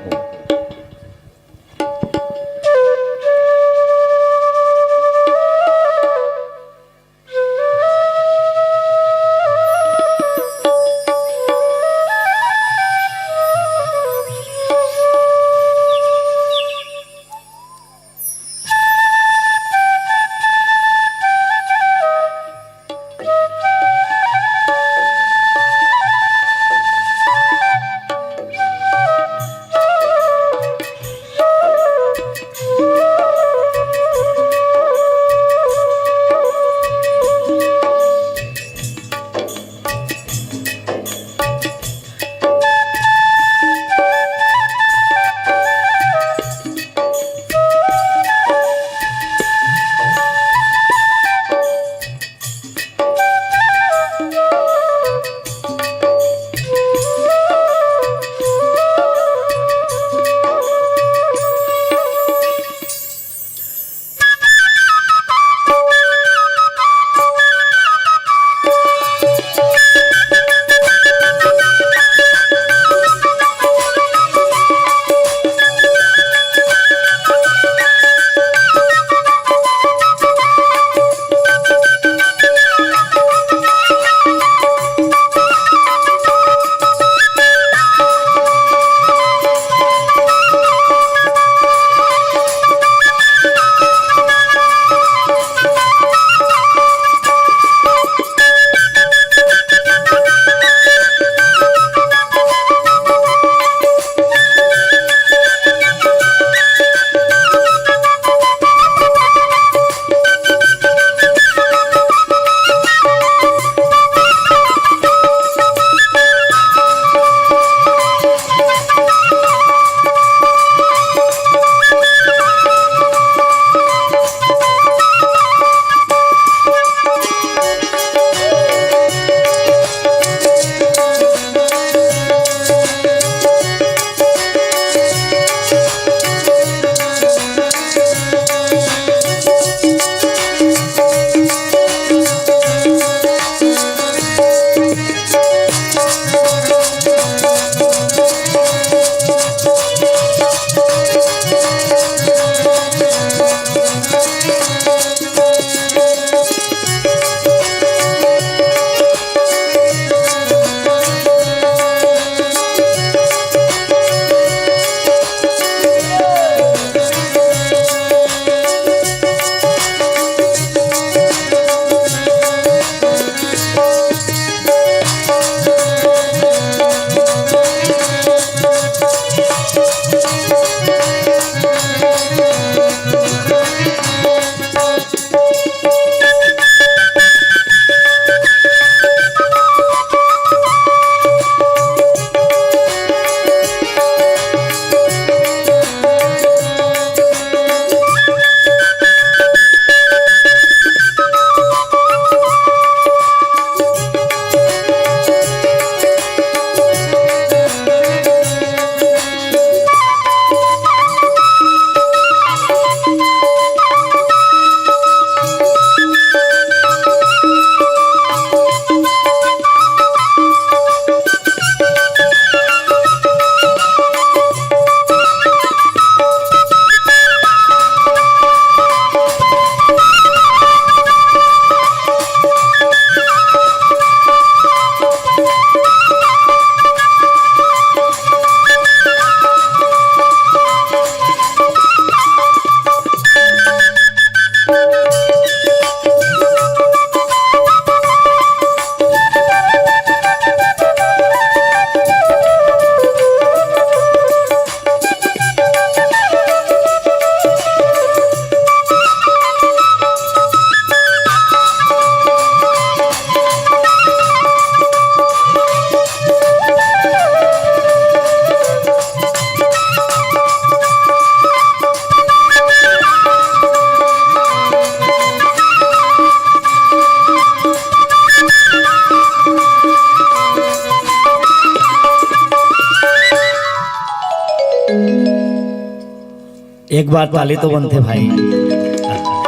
एक बार ताली तो बनथे भाई।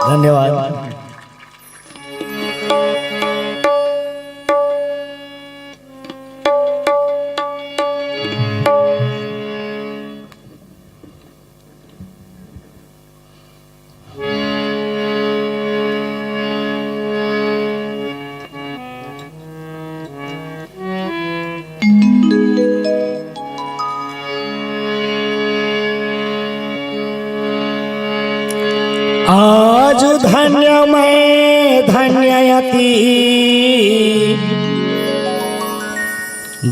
धन्यवाद। आज धन्य मैं धन्य अति,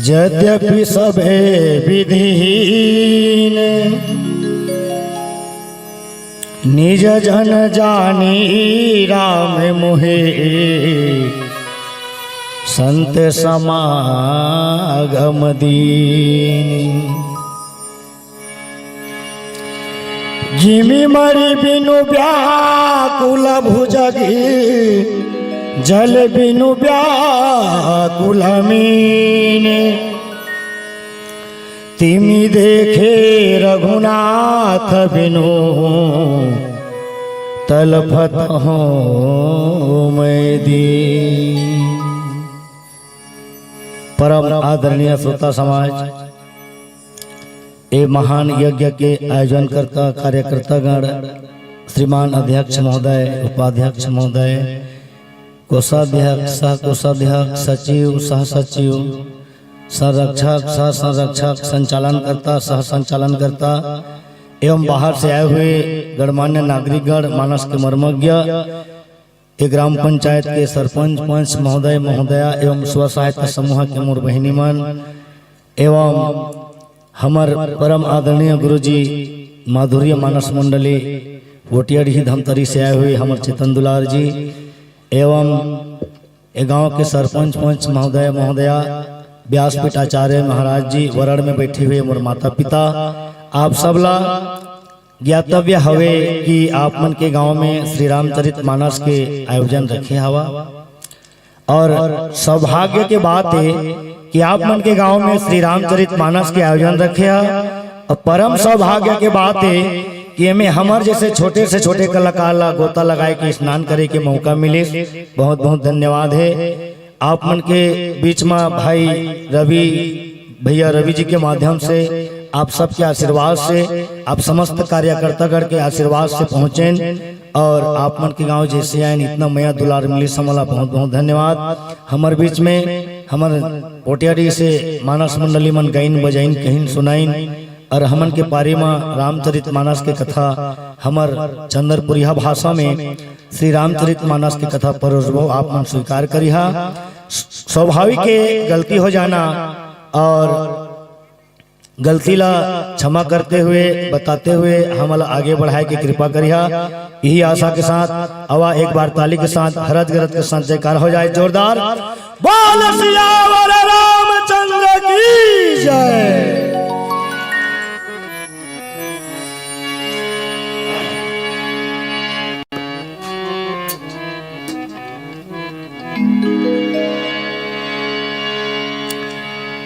यद्यपि सभे विधिहीन। निज जन जानी राम मोहे, संत समागम दीन। जिमि मरि बिनु व्याकुल भुजगी, जल बिनु व्याकुल मीन। तिमि देखे रघुनाथ बिनु, तलफत हों मैं दीन। परम आदरणीय श्रोता समाज, ए महान यज्ञ के आयोजनकर्ता, कार्यकर्तागण, श्रीमान अध्यक्ष महोदय, उपाध्यक्ष महोदय, कोषाध्यक्ष, सह कोषाध्यक्ष, सचिव, सह सचिव, संरक्षक, सह संरक्षक, संचालनकर्ता, सह संचालनकर्ता एवं बाहर से आए हुए गणमान्य नागरिकगण, मानस के मर्मज्ञ, ये ग्राम पंचायत के सरपंच, पंच महोदय, महोदया एवं स्व सहायता समूह के मोर बहिनी मन एवं हमर परम आदरणीय गुरुजी माधुर्य मानस मंडली वोटियाडीह धमतरी से आए हुए हमर चेतन दुलार जी एवं ए गांव के सरपंच, पंच महोदय, महोदया, व्यासपीठ आचार्य महाराज जी, वरण में बैठे हुए मोर माता पिता, आप सब ला ज्ञातव्य हवे कि आप मन के गांव में श्री रामचरित मानस के आयोजन रखे हवा। और सौभाग्य के बात हे कि आप मन के गांव में श्री रामचरित मानस के आयोजन रखे हा। और परम सौभाग्य के बात हे कि एमे हमर जैसे छोटे से छोटे कलाकार ला गोता लगाए के स्नान करे के मौका मिलिस। बहुत बहुत धन्यवाद हे। आप मन के बीच में भाई रवि भैया, रवि जी के माध्यम से, आप सबके आशीर्वाद से, आप समस्त कार्यकर्तागण के आशीर्वाद से पहुँचेन और आप मन के गांव जैसे आएन, इतना मया दुलार मिलिस हमला, बहुत बहुत धन्यवाद। हमर बीच में हमर पोटियाडीह से मानस मंडली मन गाइन बजाइन, कहिन सुनाइन और हमन के पारी म रामचरित मानस के कथा हमर चंद्रपुरिया भाषा में श्री रामचरित मानस के कथा परोसबो, आप मन स्वीकार करिहा। स्वाभाविक के गलती हो जाना और गलती ला क्षमा करते हुए, बताते हुए हमला आगे बढ़ाए के कृपा करिहा। यही आशा के साथ आवा एक बार ताली के साथ, हरज गरज के साथ जयकार हो जाए जोरदार। बोल सियावर रामचंद्र की जय।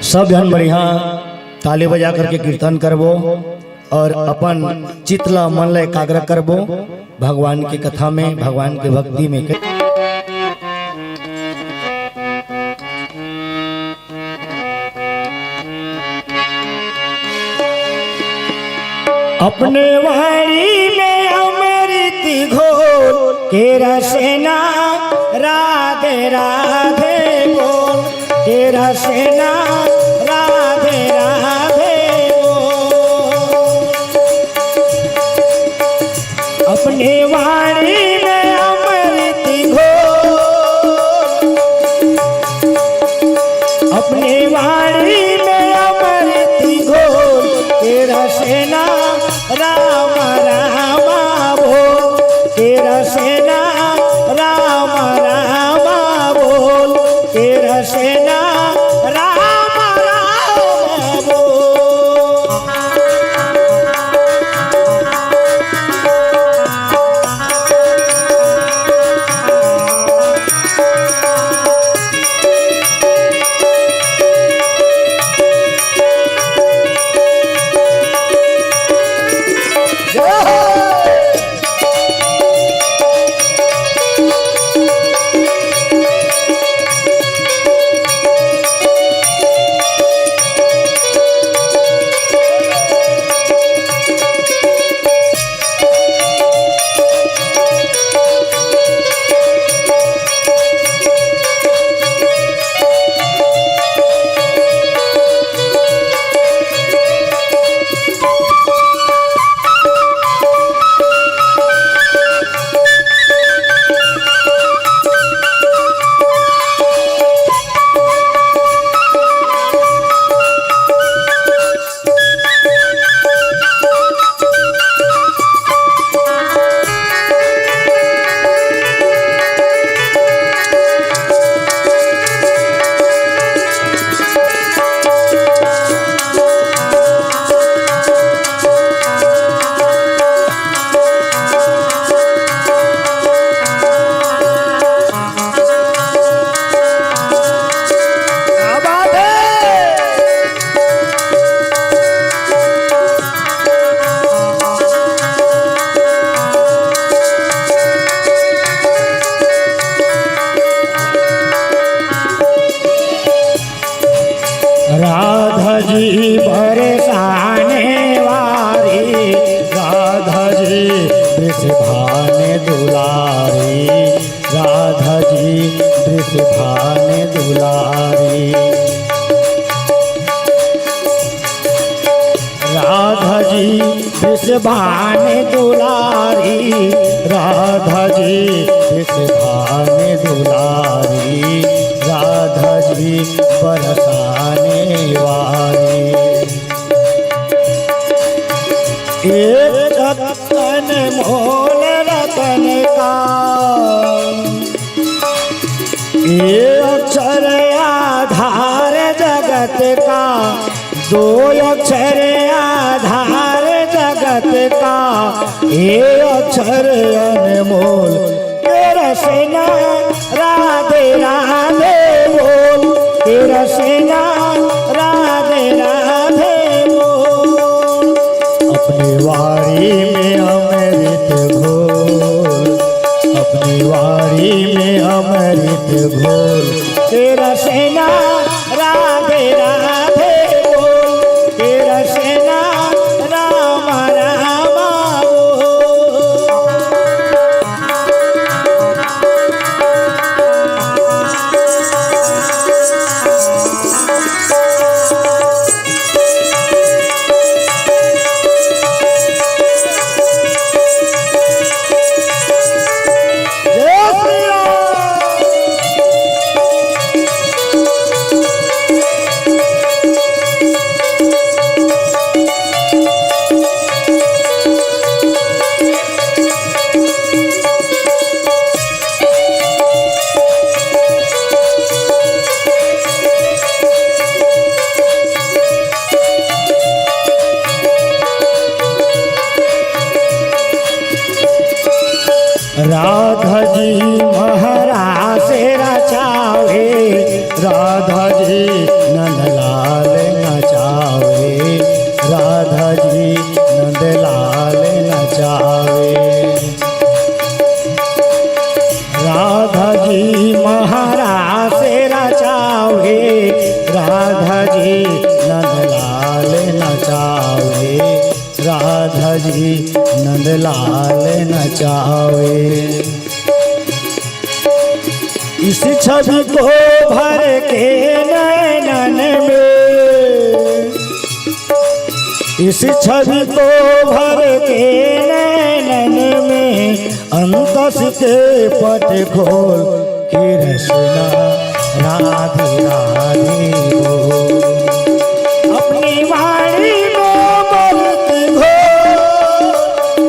सब झन बढ़िया ताली बजा करके कीर्तन करबो और अपन चित्त ला, मन ला एकाग्र करबो भगवान की कथा में, भगवान की भक्ति में। अपने वाणी में अमृत घोल के रसना राधे राधे बोल, के रसना राधे राधे बोल। अपने वाणी में अमृत घोल, अपने वाणी में अमृत घोल के रसना राम राम बोल, के रसना राम राम बोल, के रसना राम बरसाने वारी राधा जी, वृषभान दुलारी राधा जी, वृषभान दुलारी। राधा जी वृषभान दुलारी, राधा जी वृषभान दुलारी, राधा जी बरसाने वाली। एक अनमोल रतन का, ये अक्षर आधार जगत का, दो अक्षर आधार जगत का, ये अक्षर अनमोल। तेरा सेना राधे राधे बोल, तेरा सेना राधे राधे बोल। अपनी वारी में अमृत घोल, अपनी वारी में अमृत घोल। तेरा सेना राधे राधे बोल, तेरा सेना राम राम बोल। राधा जी महाराज से रचावे, राधा जी नंदलाल नचावे, राधा जी नंदलाल नचावे। राधा जी महाराज से रचावे, राधा जी नंदलाल नचावे, राधा जी नंदलाल नचावे। इस छवि को भर के नैनन में, इस छवि को भर के नैनन में, अंतस के पट खोल के रचना राधे राधे बोल। अपनी वाणी में अमृत घोल,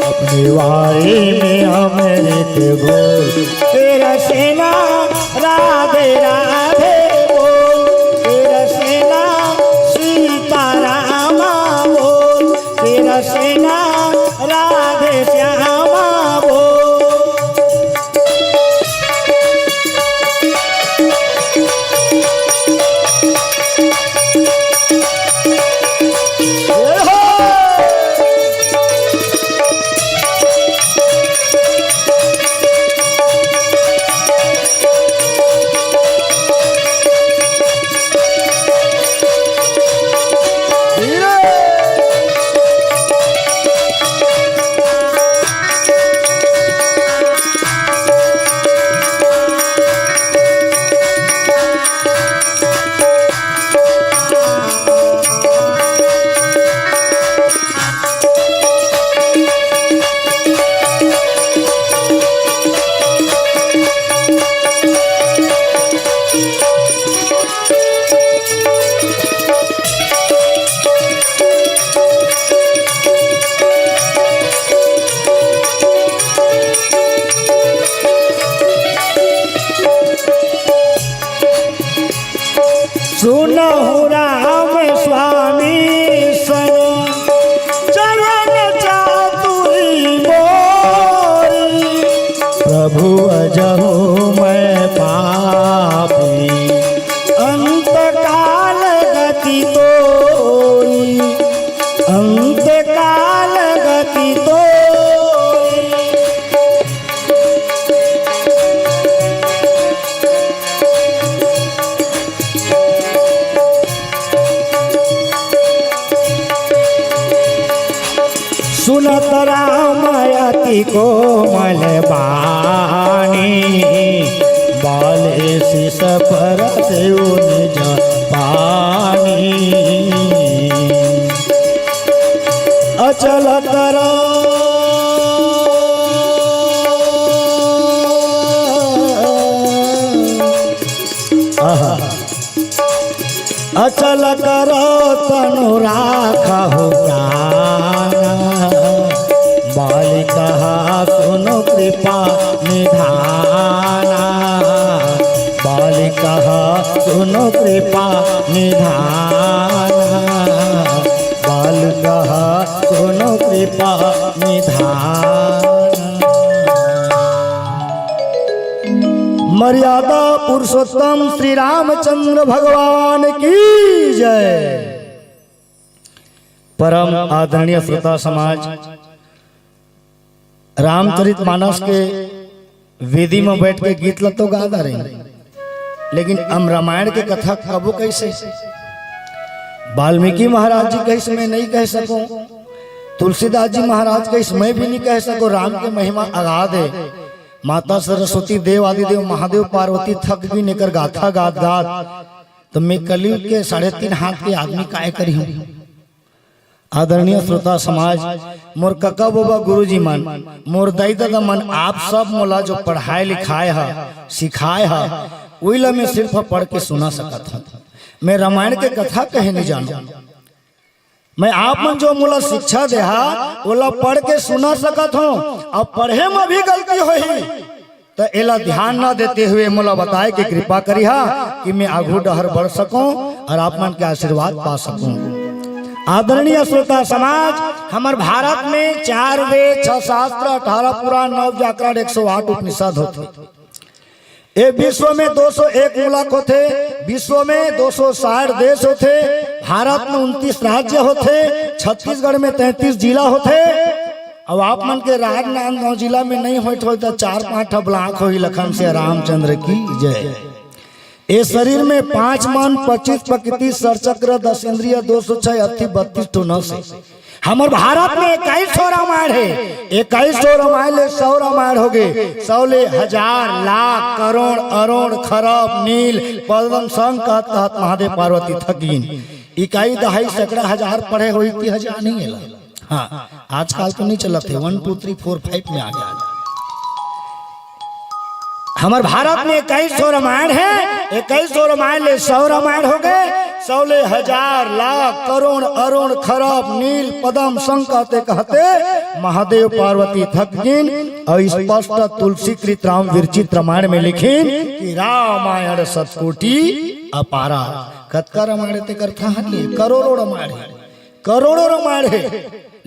अपनी वाणी में अमृत घोल के रचना राधे राधे बोल, के रचना सीताराम बोल, के रचना राधे श्याम बोल। सुनहु राम स्वामी सन चरण चातुरी मोरी। प्रभु अजहु मैं पापी अंत काल गति तोरी, अंत काल गति तोरी। राम अति कोमल बानी, बाले शीश पर देउ निज पानी। अचल करो आहा। अचल करो तनु राखहु प्राण, बालि कहा सुनु कृपा निधान। बालि कहा सुनु कृपा निधान। बालि कहा सुनु कृपा निधान। मर्यादा पुरुषोत्तम श्री रामचंद्र भगवान की जय। परम आदरणीय श्रोता समाज, रामचरित मानस के वेदी में बैठ के गीत ल तो गा डारेन, लेकिन हम रामायण के कथा कबो कइसे वाल्मीकि महाराज जी कहिस मैं नइ कह सकूं, तुलसीदास जी महाराज कहिस मैं भी नइ कह सकूं। राम के महिमा अगाध हे। माता सरस्वती, देव आदिदेव महादेव, पार्वती थक गिन एकर गाथा गात गात, त मैं कलयुग के साढ़े तीन हाथ के आदमी काय करिहूं? आदरणीय श्रोता समाज, मोर कका बोबा गुरुजी मन, मोर दाई ददा मन, आप सब मोला जो पढ़ाय लिखाय ह, सिखाय ह, उही ला मैं सिर्फ पढ़ के सुना सकत हूं। मैं रामायण के कथा कहे नइ जानूं। मैं आप मन जो मोला शिक्षा देहा, ओला पढ़ के सुना सकत हूं। अब पढ़े म भी गलती होही, त एला ध्यान न देते हुए मोला बताय के कृपा करिहा कि मैं आगू डहर बढ़ सकूं और आप मन के आशीर्वाद पा सकूं। आदरणीय श्रोता समाज, हमर भारत में चार वेद, छह शास्त्र, अठारह पुराण, नौ व्याकरण, एक सौ आठ उपनिषद होथे। ए विश्व में दो सौ एक मुलक होथे, विश्व में दो सौ साठ देश होथे, भारत में उनतीस राज्य होथे, छत्तीसगढ़ में तैंतीस जिला होथे। अब आप मन के राजनांदगांव जिला में नइ होय, होय त चार पांच ठा ब्लॉक होही। लखन सिया रामचंद्र की जय। ए शरीर में पांच मन, पच्चीस प्रकृति, सर चक्र, दस इंद्रिय, दो सौ छह अस्थि, बत्तीस ठो नस हे। हमर भारत में इक्कीस ठो रामायण हे, इक्कीस ठो रामायण ले सौ रामायण होगे, सौ ले हजार, लाख, करोड़, अरोड़, खरब, नील, पद्म, शंख कहत कहत महादेव पार्वती थक गिन। इकाई दहाई सैकड़ा हजार पढ़े होही, ती हजार नइ एला। हां, आजकल तो नइ चलत हे, वन टू थ्री फोर फाइव में आ गया। हमर भारत में इक्कीस ठो रामायण हे, इक्कीस ठो रामायण ले सौ रामायण होगे, सौ ले हजार, लाख, करोड़, अरोड़, खरब, नील, पद्म, शंख कहते कहते महादेव पार्वती थक गिन। अउ स्पष्ट तुलसीकृत राम विरचित रामायण में लिखिन कि रामायण शतकोटि अपारा। कतका रामायण हे तेकर था नइ हे, करोड़ों रामायण हे। करोड़ों रामायण हे,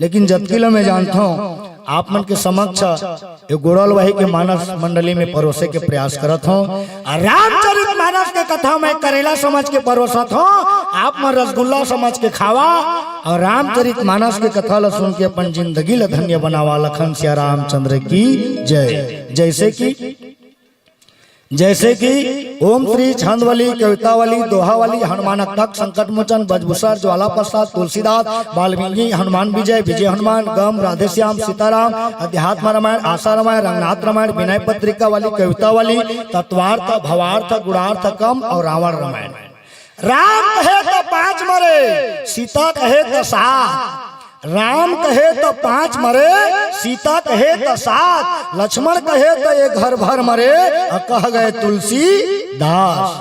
लेकिन जतकी ल मैं जानथंव, आप मन के समक्ष ए गोड़ल वही के मानस मंडली में परोसे के प्रयास करत हंव। अउ रामचरित मानस के कथा मैं करेला समझ के परोसत हंव, आप मन रसगुल्ला समझ के खावा अउ रामचरित मानस के कथा ल सुन के अपन जिंदगी ल धन्य बनावा। लखन सिया रामचंद्र की जय। जैसे कि जैसे कि ओम श्री छंद वाली, कविता वाली, दोहा वाली, हनुमान अष्टक, संकट मोचन, बजभूषण, ज्वाला प्रसाद, तुलसीदास, वाल्मीकि, हनुमान विजय, विजय हनुमान, गम, राधेश्याम, सीताराम, अध्यात्म रामायण, आशा रामायण, रंगनाथ रामायण, विनय पत्रिका वाली, कविता वाली, तत्वार्थ, भावार्थ, गुणार्थ, कम अउ रावण रामायण। राम कहे त पांच मरे, सीता कहे त सात। राम कहे त पांच मरे, सीता कहे त सात, लक्ष्मण कहे त ए घर भर मरे, अउ कह गए तुलसीदास।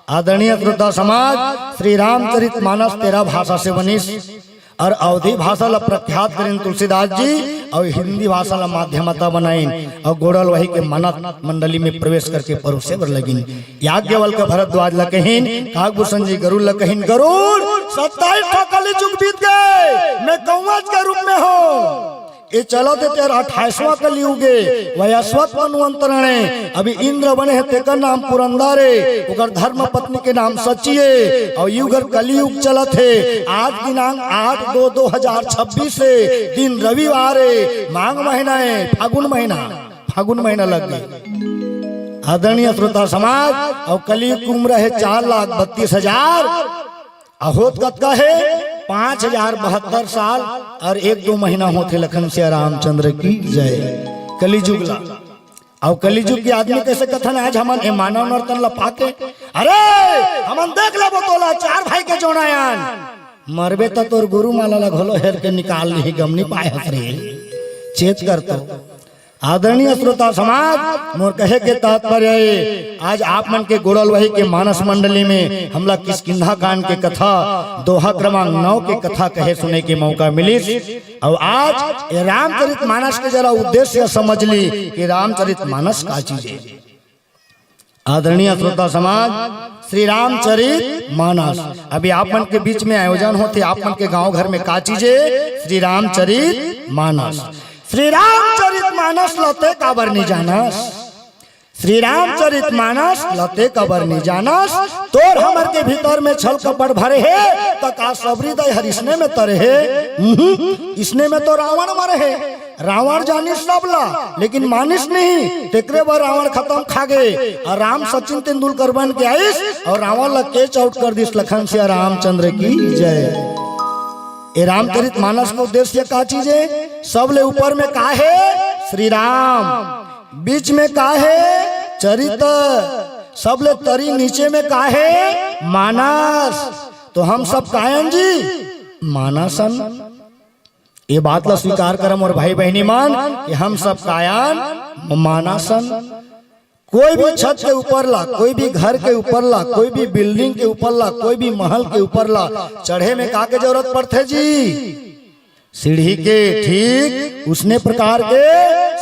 आदरणीय श्रोता समाज, श्री रामचरित मानस तेरह भाषा से बनिस अउ अवधी भाषा ल प्रख्यात करिन तुलसीदास जी अउ हिंदी भाषा ल माध्यमता बनाइन अउ गोड़ल वही के मानस मंडली में प्रवेश करके परोसे बर लगिन। याज्ञवल्क्य भरद्वाज ल कहिन, काकभूषण जी गरुड़ ल कहिन, गरुड़, सत्ताईस ठा कली जुग बीत गए, मैं कौवच के रूप में हंव। ए चलत हे तेरा अट्ठाईसवां कलयुग ए, वैवस्वत मन्वंतरण ए। अभी इंद्र बने हे, तेकर नाम पुरंदर ए, ओकर धर्म पत्नी के नाम सची ए, अउ युग हर कलयुग चलत हे। आज दिनांक आठ दो दो हजार छब्बीस ए, दिन रविवार ए, माघ महीना ए, फागुन महीना, फागुन महीना लग गे। आदरणीय श्रोता समाज, अउ कलयुग के उम्र हे चार लाख बत्तीस हजार, अउ होत कतका हे? पाँच हजार बहत्तर साल और एक दो महीना होथे लखन सिया रामचंद्र की जय। कलिजुग ला। अउ कलिजुग के आदमी कइसे कथन, आज हमन ए मानव नर्तन ला पाके, अरे हमन देख लेबो तोला, चार भाई के जोड़ा आन। मरबे त तोर गुरु माला ला घलो हेर के निकाल लिही, गम नी पाए हस रे। चेत कर तो। आदरणीय श्रोता समाज, मोर कहे के तात्पर्य ये, आज आप मन के गोड़लवाही के मानस मंडली में हमला किष्किंधा कांड के कथा, दोहा क्रमांक नौ के कथा कहे सुने के मौका मिलिस। अउ आज ये रामचरित मानस के जरा उद्देश्य समझ ली कि रामचरित मानस का चीज है। आदरणीय श्रोता समाज, श्री रामचरित मानस अभी आप मन के बीच में आयोजन होथे। आप मन के गांव घर में का चीज है? श्री रामचरित मानस। श्री रामचरित मानस ला ते काबर नी जानस? श्री रामचरित मानस ला ते काबर नी जानस? तोर हमर के भीतर में छल कपट भरे हे, त का सबरी दाई हर इसने में तरे हे? उहुं, इसने में तो रावण मरे हे। रावण जानिस सब ला, लेकिन मानिस नहीं, तेकरे बर रावण खतम खा गे। अउ राम सचिन तेंदुलकर बन के आइस अउ रावण ला catch out कर दिस। लखन सिया रामचंद्र की जय। ए रामचरित मानस के उद्देश्य का चीज है? सबले ऊपर में का है? श्री राम। बीच में का है? चरित। सबले तरी नीचे में का है? मानस। तो हम सब कायन जी, मानसन। ये बात ला स्वीकार करम अउ भाई बहिनी मन कि हम सब कायन मानसन। कोई भी छत के ऊपर ला, कोई भी घर के ऊपर ला, कोई भी building के ऊपर ला, कोई भी महल के ऊपर ला चढ़े में का के जरूरत पड़थे जी? सीढ़ी के। ठीक उसने प्रकार के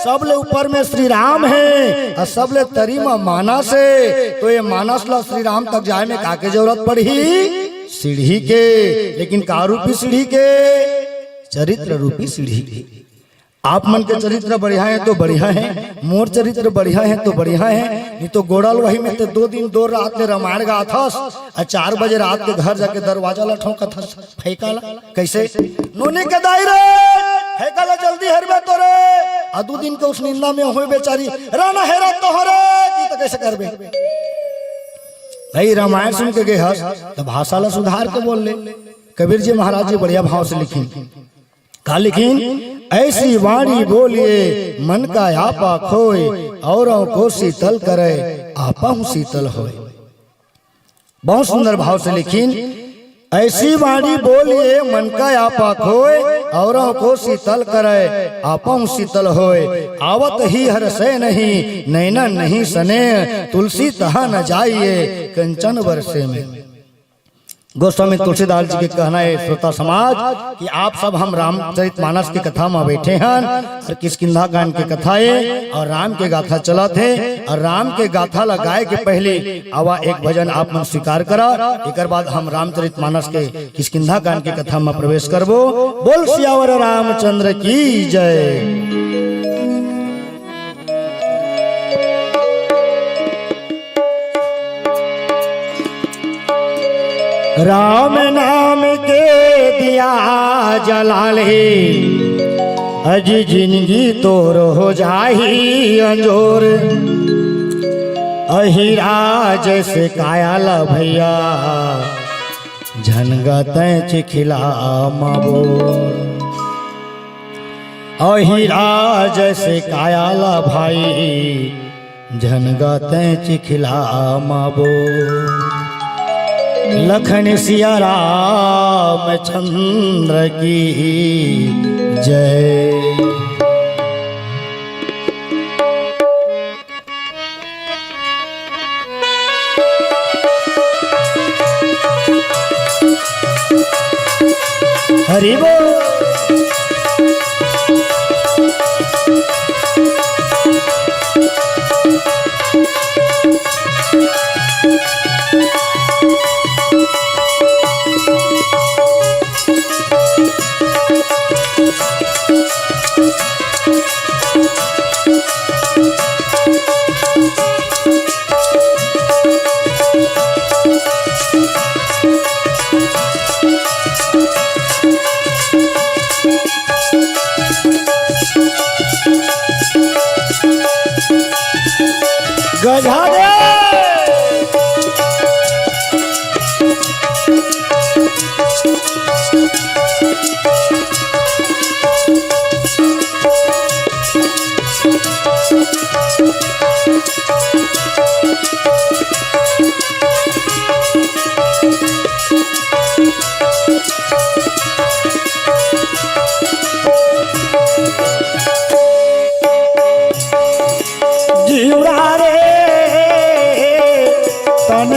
सबले ऊपर में श्री राम है अउ सबले तरी म मानस है, तो ये मानस ला श्री राम तक जाए में का के जरूरत पड़ही? सीढ़ी के। लेकिन का रूपी सीढ़ी के? चरित्र रूपी सीढ़ी के। आप मन के चरित्र बढ़िया है तो बढ़िया है, मोर चरित्र बढ़िया है तो बढ़िया है, नहीं तो गोड़लवाही में ते दो दिन दो रात ले रामायण गाथस, अउ चार बजे रात के घर जाके दरवाजा ला ठोंकत हस, फैका ला। कइसे? नोनी के दाई रे, फैका ला जल्दी हरबे तो रे। अउ दू दिन के उस निंदा में होय बेचारी, राना हेरा तो हो रे, की तो कइसे करबे? भाई रामायण सुन के गे हस, त भाषा ला सुधार के बोल ले। कबीर जी महाराज जी बढ़िया भाव से लिखिन। का लिखिन? ऐसी वाणी बोलिए मन का आपा खोए, औरों को शीतल करे, आपहु शीतल होए। बहुत सुंदर भाव से लिखिन, ऐसी वाणी बोलिए मन का आपा खोए, औरों को शीतल करे, आपहु शीतल होए। आवत ही हर्षे नहीं, नैना नहीं सने, तुलसी तहा न जाइए, कंचन बरसे में। गोस्वामी तुलसीदास जी के कहना है, श्रोता समाज, कि आप सब हम रामचरित मानस की कथा में बैठे हैं अउ किष्किंधा कांड की कथा है अउ राम के गाथा चलत है अउ राम के गाथा ला गाए के पहले आवा एक भजन आप मन स्वीकार करा, एकर बाद हम रामचरित मानस के किष्किंधा कांड की कथा में प्रवेश करबो। बोल सियावर रामचंद्र की जय। राम नाम के दिया जला ले, अजी जिंदगी तोर हो जाही अंजोर। अहिरा जैसे काया ला भैया, झनगा तैं चिखिला माबोर। अहिरा जैसे काया ला भाई, झनगा तैं चिखिला माबोर। लखन सिया रामचंद्र की जय। हरि बोल।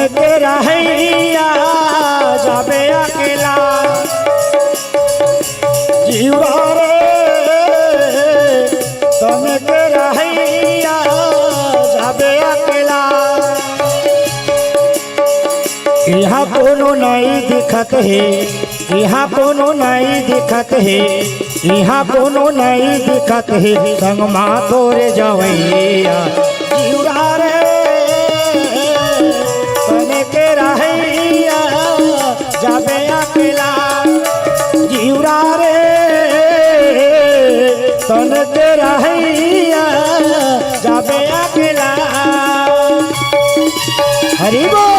के रहइया जाबे अकेला, जीवरा रे, तन के रहइया जाबे अकेला। इहाँ कोनो नइ दिखत हे, इहाँ कोनो नइ दिखत हे, इहाँ कोनो नइ दिखत हे, संग मा तोरे जवइया। जीवरा रे, तन के रहइया, जाबे अकेला। जीवरा रे, तन के रहइया, जाबे अकेला। हरि बोल।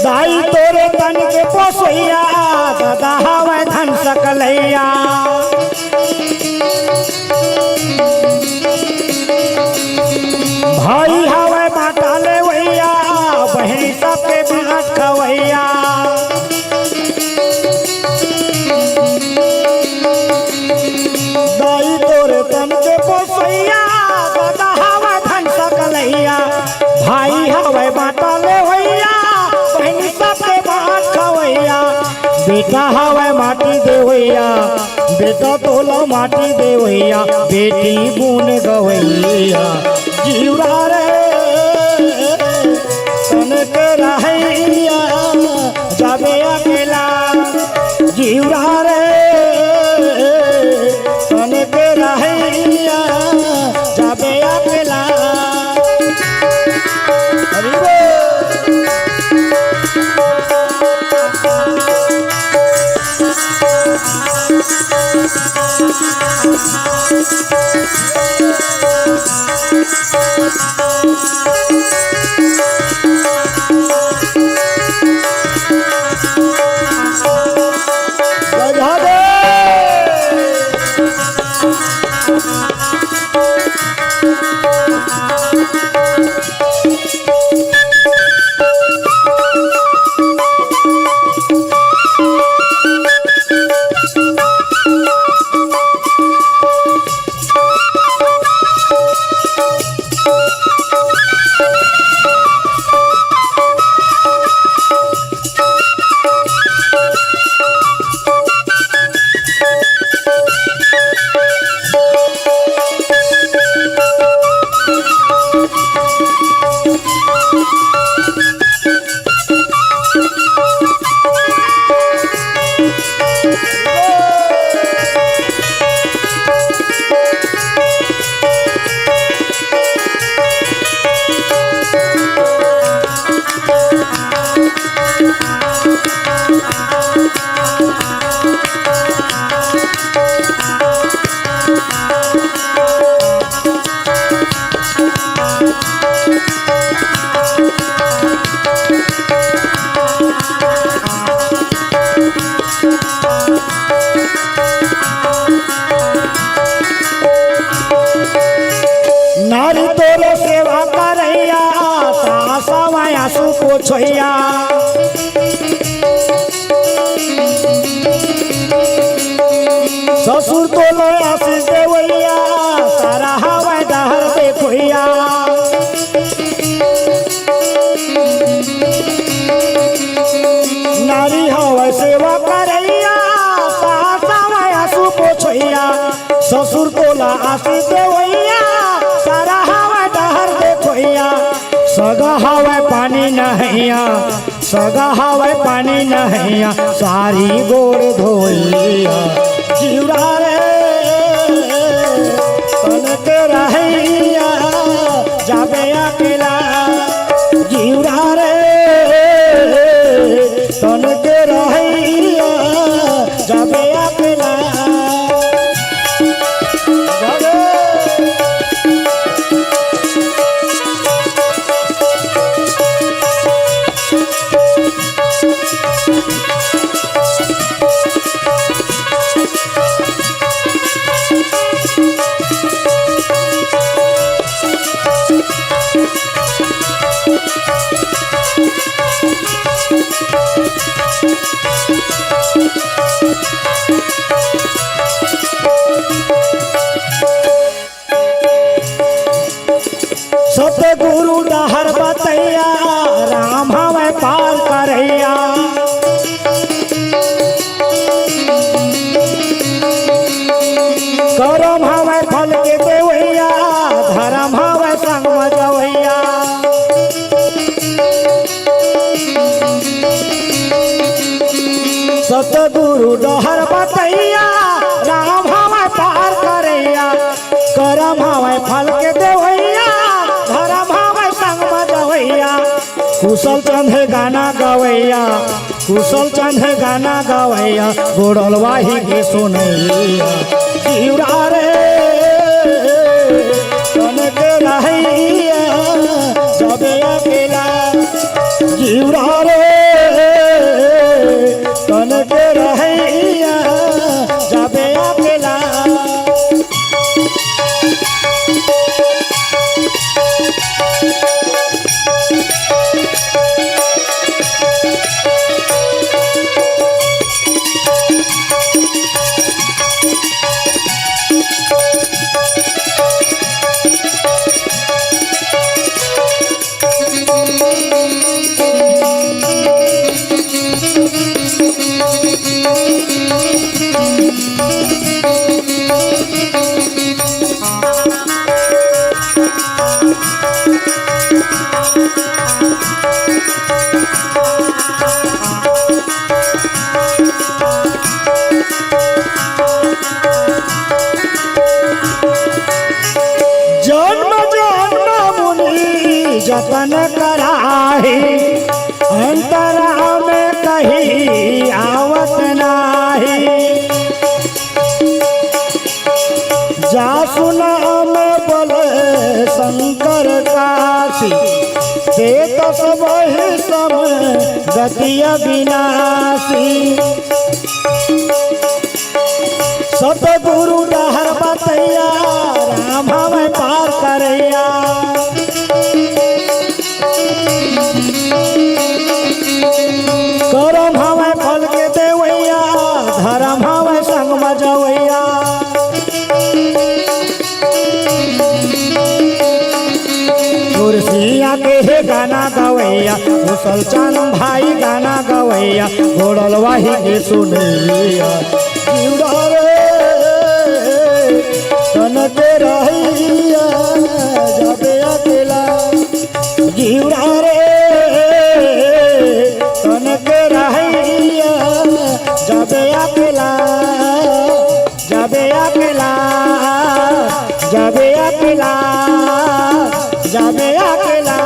दाई तोरे तन के पोसैया, ददा हवय धन सकलैया। भाई हवय बाटा लेवैया, बहिनी सबके बाँट खवैया। दाई तोरे तन के पोसैया, ददा हवय धन सकलैया। भाई हवय बाटा लेवैया, बहिनी सबके बाँट खवैया। बेटा हवय माटी देवैया, बेटा तोला माटी देवैया, बेटी गुन गवैया। जीवरा रे, तन के रहैया, जाबे अकेला। जीवरा रे, तन के रहैया, जाबे अकेला। हरि बोल। नारी तोरे सेवा करैया, सास माया सुख पोछैया। ससुर तोला आशीष देवैया, सारा हवय डहर देखोइया। नारी हवय सेवा करैया, सास हवय आंसू पोछैया। ससुर तोला आशीष देवैया, सारा हवय डहर देखोइया। सगा हवय पानी नहैया, सगा हवय पानी नहैया, सारी गोड़ धोइया। जीवरा रे, तन के रहैया, जाबे अकेला। तैया राम हवय पार करैया। करम हवय फल के देवैया, धरम हवय संग म जवैया। सतगुरु डहर बतैया, राम हवय पार करैया। करम हवय फल के देवैया, धरम हवय संग म जवैया। कुशल चंद हे गाना गवैया, कुशल चंद हे गाना गवैया, गोड़लवाही के सुनैया। जीवरा रे तन के रहैया, जबे अकेला। जीवरा रे तन के रहैया, जबे अकेला। जन्म जन्म मुनि जतन कराही, अंतरा में कहीं आवत नाही। जासु नाम बोले शंकर काशी, देत सबहि सम गति अविनाशी। सतगुरु डहर बतैया, राम हवय पार करैया। करम हवय फल के देवैया, धरम हवय संग म जवैया। तुलसिया के हे गाना गवैया, कुशल चंद भाई गाना गवैया, गोड़लवाही के सुनैया। जीवरा रे तन के रहैया, जाबे अकेला। जीवरा रे तन के रहैया, जाबे अकेला, जाबे अकेला, जाबे अकेला, जाबे अकेला।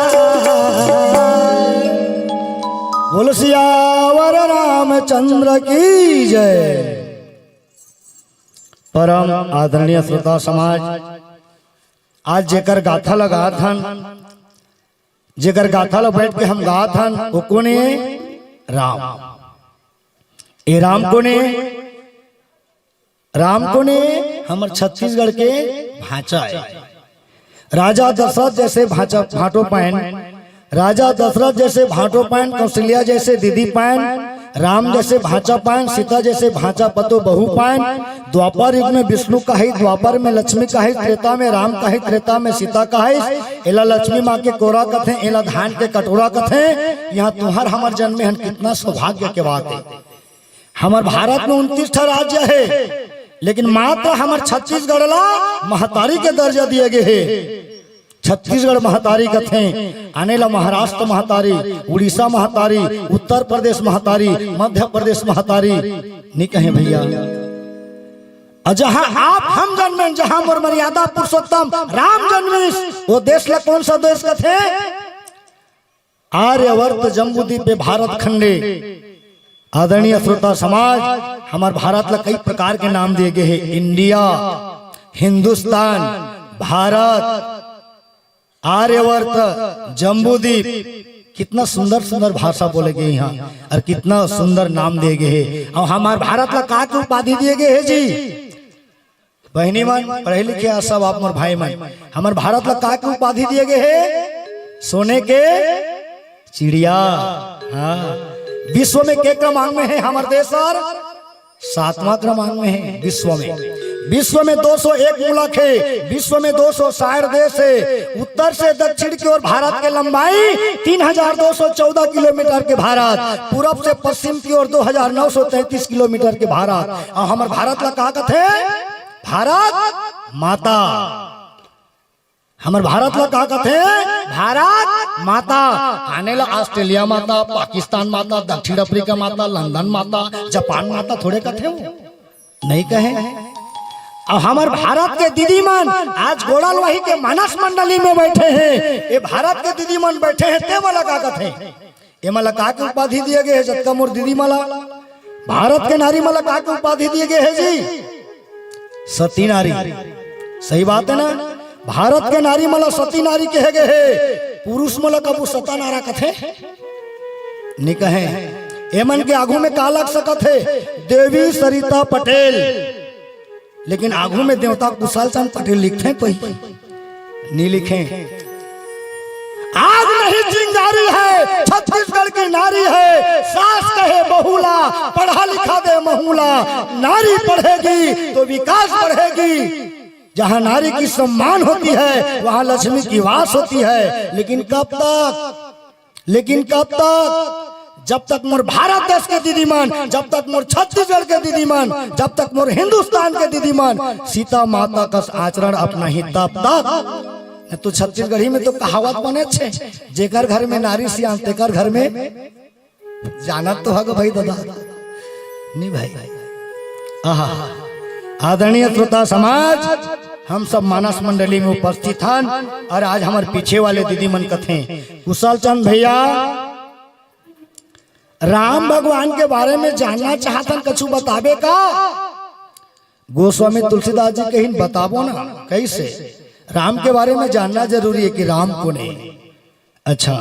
बोलो सियावर रामचंद्र की जय। परम आदरणीय श्रोता समाज, आज जेकर गाथा ल गात हन, जेकर गाथा ल बैठ के हम गात हन, वो कोन ए? राम। ए राम कोन ए? राम कोन ए? हमर छत्तीसगढ़ के भांचा ए। राजा दशरथ जैसे भांचा, भांटो पायन, राजा दशरथ जैसे भांटो पायन, कौशल्या जैसे दीदी पायन, राम जैसे भांचा पायन, सीता जैसे भांचा पतो बहू पायन। द्वापर युग में विष्णु काहिस, द्वापर में लक्ष्मी काहिस, त्रेता में राम काहिस, त्रेता में सीता काहिस। एला लक्ष्मी माँ के कोरा कथे, एला धान के कटोरा कथे। यहाँ तुहर हमर जन्मे हन, कितना सौभाग्य के बात है। हमर भारत में उनतीस ठा राज्य हे, लेकिन मात्र हमर छत्तीसगढ़ ला महतारी के दर्जा दिए गे हे। छत्तीसगढ़ महतारी कथे, आने ला महाराष्ट्र महतारी, उड़ीसा महतारी, उत्तर प्रदेश महतारी, मध्य प्रदेश महतारी, नहीं कहे भैया। और जहां आप हम जन्मे, जहां मोर मर्यादा पुरुषोत्तम राम जन्मिस, वो देश ला कौन सा देश कथे? आर्यवर्त जम्बूद्वीप भारत खंडे। आदरणीय श्रोता समाज, हमर भारत ला कई प्रकार के नाम दिए गे हे, इंडिया, हिंदुस्तान, भारत, आर्यवर्त, जम्बूद्वीप। कितना सुंदर सुंदर भाषा बोले गे यहाँ और कितना सुंदर नाम दिए गे हे। और हमर भारत ला का के उपाधि दिए गे हे जी? बहिनी मन, पढ़े लिखे आ सब आप मोर भाई मन, हमर भारत ला का के उपाधि दिए गे हे? सोने के चिड़िया। हाँ, विश्व में के क्रमांक में हे हमर देश? सर, सातवां क्रमांक में हे विश्व में। विश्व में दो सौ एक मुलक हे, विश्व में दो सौ साठ देश हे। उत्तर से दक्षिण की ओर भारत के लंबाई तीन हजार दो सौ चौदह किलोमीटर के भारत, पूरब से पश्चिम की ओर दो हजार नौ सौ तैंतीस किलोमीटर के भारत। अउ हमर भारत ला का कथे? भारत माता। हमर भारत ला का कथे? भारत माता। आने ला ऑस्ट्रेलिया माता, पाकिस्तान माता, दक्षिण अफ्रीका माता, लंदन माता, जापान माता थोड़े कथे हो? नहीं कहे। अउ हमर भारत के दीदी मन आज गोड़लवाही के मानस मंडली में बैठे हे। ये भारत के दीदी मन बैठे हे, ते मन ला का कथे? ये मन ला का के उपाधि दिए गे हे? जतका मोर दीदी मन ला, भारत के नारी मन ला का के उपाधि दिए गे हे जी? सती नारी। सही बात हे ना? भारत के नारी मन ला सती नारी कहे गे हे। पुरुष मन ला कभू सता नारा कथे? नहीं कहे। एमन के आगू में का लग सकत हे? देवी सरिता पटेल। लेकिन आगू में देवता कुशल चंद पटेल लिखथे कोई? नहीं लिखे। आग नहीं चिंगारी है, छत्तीसगढ़ की नारी है। सास कहे बहू ला, पढ़ा लिखा दे महू ला। नारी पढ़ेगी तो विकास बढ़ेगी। जहाँ नारी की सम्मान होती है, वहाँ लक्ष्मी की वास होती है। लेकिन कब तक? लेकिन कब तक? जब तक मोर भारत देश के दीदी मन, जब तक मोर छत्तीसगढ़ के दीदी मन, जब तक मोर हिंदुस्तान के दीदी मन सीता माता कस आचरण अपनाही, तब तक। नहीं तो छत्तीसगढ़ी में तो कहावत बने छे, "जेकर घर में नारी सियान, तेकर घर में।" जानत तो हग भाई दादा, नहीं भाई? आहा, आदरणीय श्रोता समाज, हम सब मानस मंडली में उपस्थित हन अउ आज हमर पीछे वाले दीदी मन कथे, कुशल चंद भैया, राम भगवान के बारे में जानना चाहत हन, कछु बताबे का? गोस्वामी तुलसीदास जी कहिन, बताबो ना, कैसे? राम के बारे में जानना जरूरी है कि राम कोन हे। अच्छा,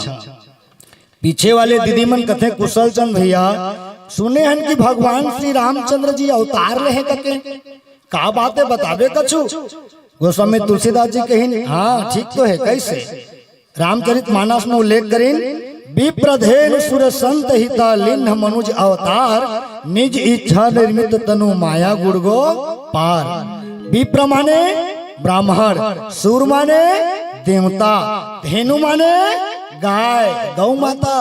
पीछे वाले दीदी मन कथे, कुशल चंद भैया, सुने हन कि भगवान श्री रामचंद्र जी अवतार ले हे कके, का बात हे, बताबे कछु? गोस्वामी तुलसीदास जी कहिन, हाँ, ठीक तो हे, कैसे? रामचरित मानस में उल्लेख करिन, विप्रधेनु सुर संत हिता लिन्ह मनुज अवतार, निज इच्छा निर्मित तनु माया गुण गो पार। विप्र माने ब्राह्मण, सुर माने देवता, धेनु माने गाय, गौ माता।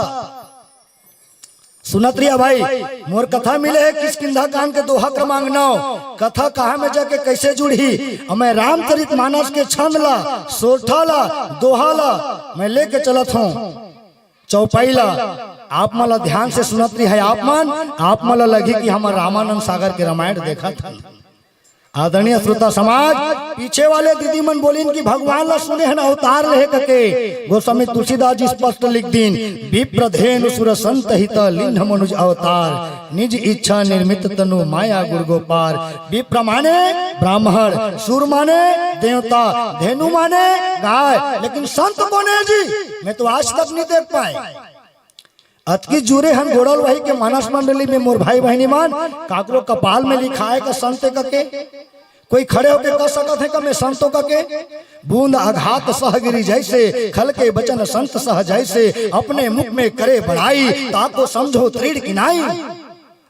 सुनत रिहा भाई, मोर कथा मिले हे किष्किंधा कांड के दोहा क्रमांक नौ। कथा कहाँ में जाके कैसे जुड़ही? अउ मैं रामचरित मानस के छंद ला, सोरठा ला, दोहा ला मैं लेके चलत हूँ। चौपाई ला आप मन ला ध्यान से सुनत रिहा, आप मन, आप मन ला लगही कि हमर रामानंद सागर के रामायण देखत हन। आदरणीय श्रोता समाज, पीछे वाले दीदी मन बोलिन कि भगवान ला सुने हन अवतार ले हे कके, गोस्वामी तुलसीदास जी स्पष्ट लिख दिन, विप्र धेनु सुर संत हित लिन्ह मनुज अवतार, निज इच्छा निर्मित तनु माया गुण गो पार। विप्र माने ब्राह्मण, सुर माने देवता, धेनु माने गाय, लेकिन संत कोन हे जी? मैं तो आज तक नहीं देख पाए। अतकी जुरे हन गोड़लवाही के मानस मंडली में मोर भाई बहिनी मन, काकरो कपाल में लिखाए का संत कके, कोई खड़े होके कह सकत हे का मैं संतो कके? बूंद अघात सह गिरि जैसे, खल के बचन संत सह जैसे, अपने मुख में करे बड़ाई, ताको समझो तृण की नाई।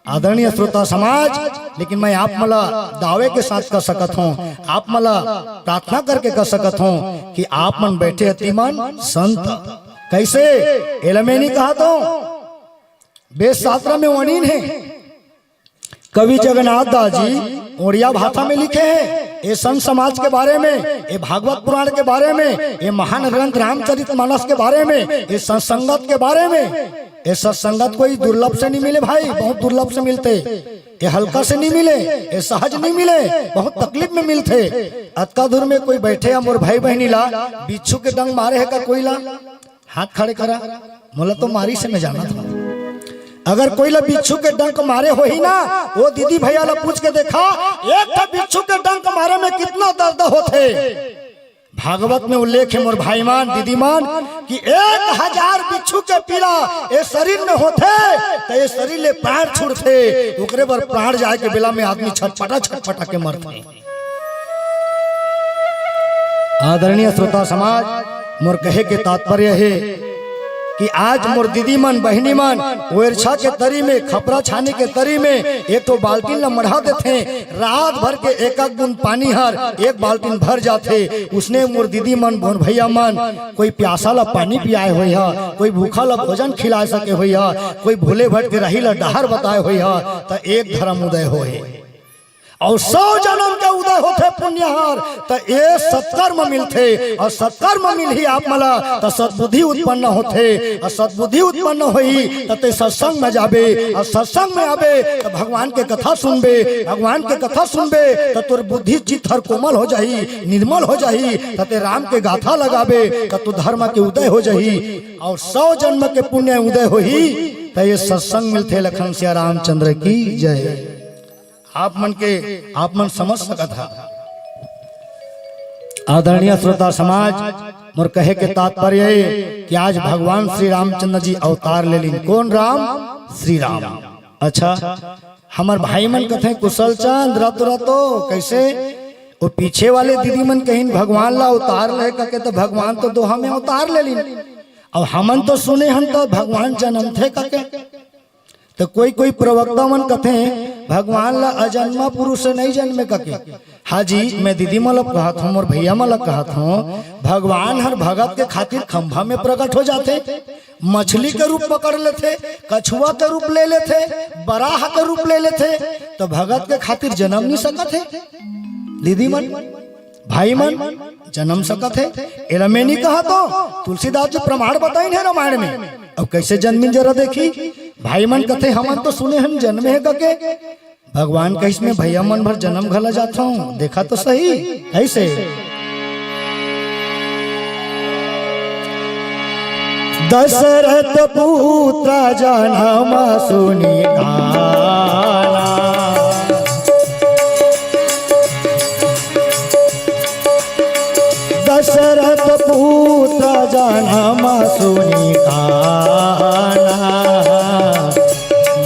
आदरणीय श्रोता समाज, लेकिन मैं आप मन ला दावे के साथ कह सकत हूँ, आप मन ला प्रार्थना करके कह सकत हूँ कि आप मन बैठे हती मन संत। कैसे? एला मैं नहीं कहत हूँ, वेद शास्त्र में वर्णिन हे। कवि जगन्नाथ दास जी उड़िया भाषा में लिखे हे, ये संत समाज के बारे में, ये भागवत पुराण के बारे में, ये महान ग्रंथ रामचरित मानस के बारे में, ये सत्संगत के बारे में। ये सत्संगत कोई दुर्लभ से नहीं मिले भाई, बहुत दुर्लभ से मिलथे। ये हल्का से नहीं मिले, ये सहज नहीं मिले, बहुत तकलीफ में मिलथे। अतका दूर में कोई बैठे हे मोर भाई बहिनी ला, बिच्छू के डंक मारे हे का कोई ला? हाथ खड़े करा, मोला तो मारिस हे, मैं जानत हूँ। अगर कोई ला बिच्छू के डंक मारे होही ना, वो दीदी भैया ला पूछ के देखा, एक ठा बिच्छू के डंक मारे में कितना दर्द होथे। भागवत में उल्लेख हे मोर भाई मन, दीदी मन, कि एक हजार बिच्छू के पीड़ा ये शरीर में होथे, तो ये शरीर ले प्राण छूटथे, ओकरे बर प्राण जाए के बेला में आदमी छटपटा छटपटा के मरथे। आदरणीय श्रोता समाज, मोर कहे के तात्पर्य हे, कि आज मोर दीदी मन, बहिनी मन, ओरछा के तरी में, खपरा छानी के तरी में एक ठो बाल्टीन ल मढ़ा देथे, रात भर के एक एक बूंद पानी हर एक बाल्टीन भर जाथे। उसने मोर दीदी मन, बोन भैया मन, कोई प्यासा ल पानी पियाए होई ह, कोई भूखा ल भोजन खिलाए सके होई ह, कोई भूले भटके राही ल डहर बताए होई ह, त एक धर्म उदय होए। अउ सौ जन्म के उदय होथे पुण्य हर, त ए सत्कर्म मिलथे, अउ सत्कर्म मिलही आप मन ला, त सद्बुद्धि उत्पन्न होथे, अउ सद्बुद्धि उत्पन्न होही, त ते सत्संग में जाबे, अउ सत्संग में आबे, त भगवान के कथा सुनबे, भगवान के कथा सुनबे, त तोर बुद्धि चित्त हर कोमल हो जाही, निर्मल हो जाही, त ते राम के गाथा लगाबे, त तू धर्म के उदय हो जाही, अउ सौ जन्म के पुण्य उदय होही, त ए सत्संग मिलथे। लखन सिया रामचंद्र की जय। आप मन के, आप मन समझ सकत हा। आदरणीय श्रोता समाज, मोर कहे के तात्पर्य ये कि आज भगवान श्री रामचंद्र जी अवतार ले लीन। कोन राम? श्री राम। अच्छा, हमर भाई मन कथे, "कुशल चंद, रतो रतो, कैसे?" वो पीछे वाले दीदी मन कहिन, "भगवान ला अवतार ले," कके, तो भगवान तो दोहा में अवतार ले लीन। अब हमन तो सुने हन तो भगवान जन्म थे कके। तो कोई कोई प्रवक्ता मन कथे, "भगवान ला अजन्मा पुरुष से नहीं जन्मे," कके। हाँ जी, मैं दीदी मन ला कहत हूँ, मोर भैया मन ला कहत हूँ, भगवान हर भगत के खातिर खंभा में प्रकट हो जाथे, मछली के रूप पकड़ लेथे, कछुआ के रूप ले लेथे, बराह के रूप ले लेथे, तो भगत के खातिर जन्म नहीं सकत हे? दीदी मन, भाई मन, जन्म सकत हे। एला मैं नहीं कहा तो, तुलसीदास जी प्रमाण बताइन हे रामायण में। अब कैसे जन्मिन जरा देखी। भाई मन कथे, "हमन तो सुने हन जन्मे हे कके।" भगवान कहिस, "मैं भैया मन भर जन्म घला जात हूँ, देखा तो सही।" ऐसे दशरथ पुत्र जन्म सुनि काना। दशरथ पुत्र जन्म सुनि काना,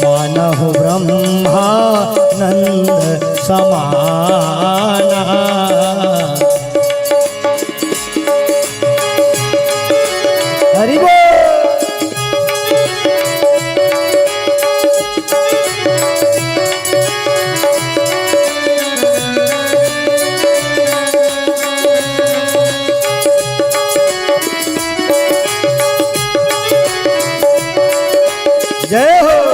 मानहु ब्रह्मानंद समाना। हरि बोल। जय हो।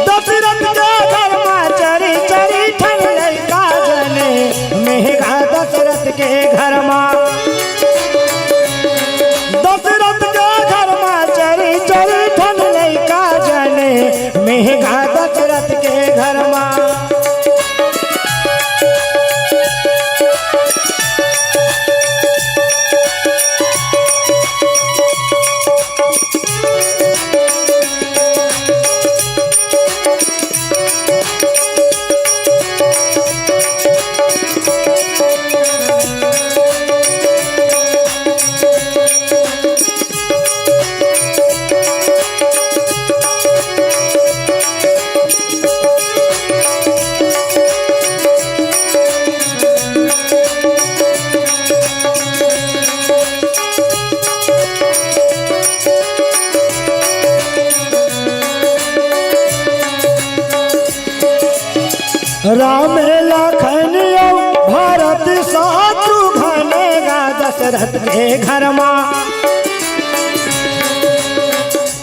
दशरथ के घर मा चरी चरी ठन लइका जने, मेघा दशरथ के घर मा। दशरथ के घर मा चरी चरी ठन लइका जने, मेघा दशरथ के घर मा। राम लखन अउ भरत शत्रुघ्न गा दशरथ के घर मा।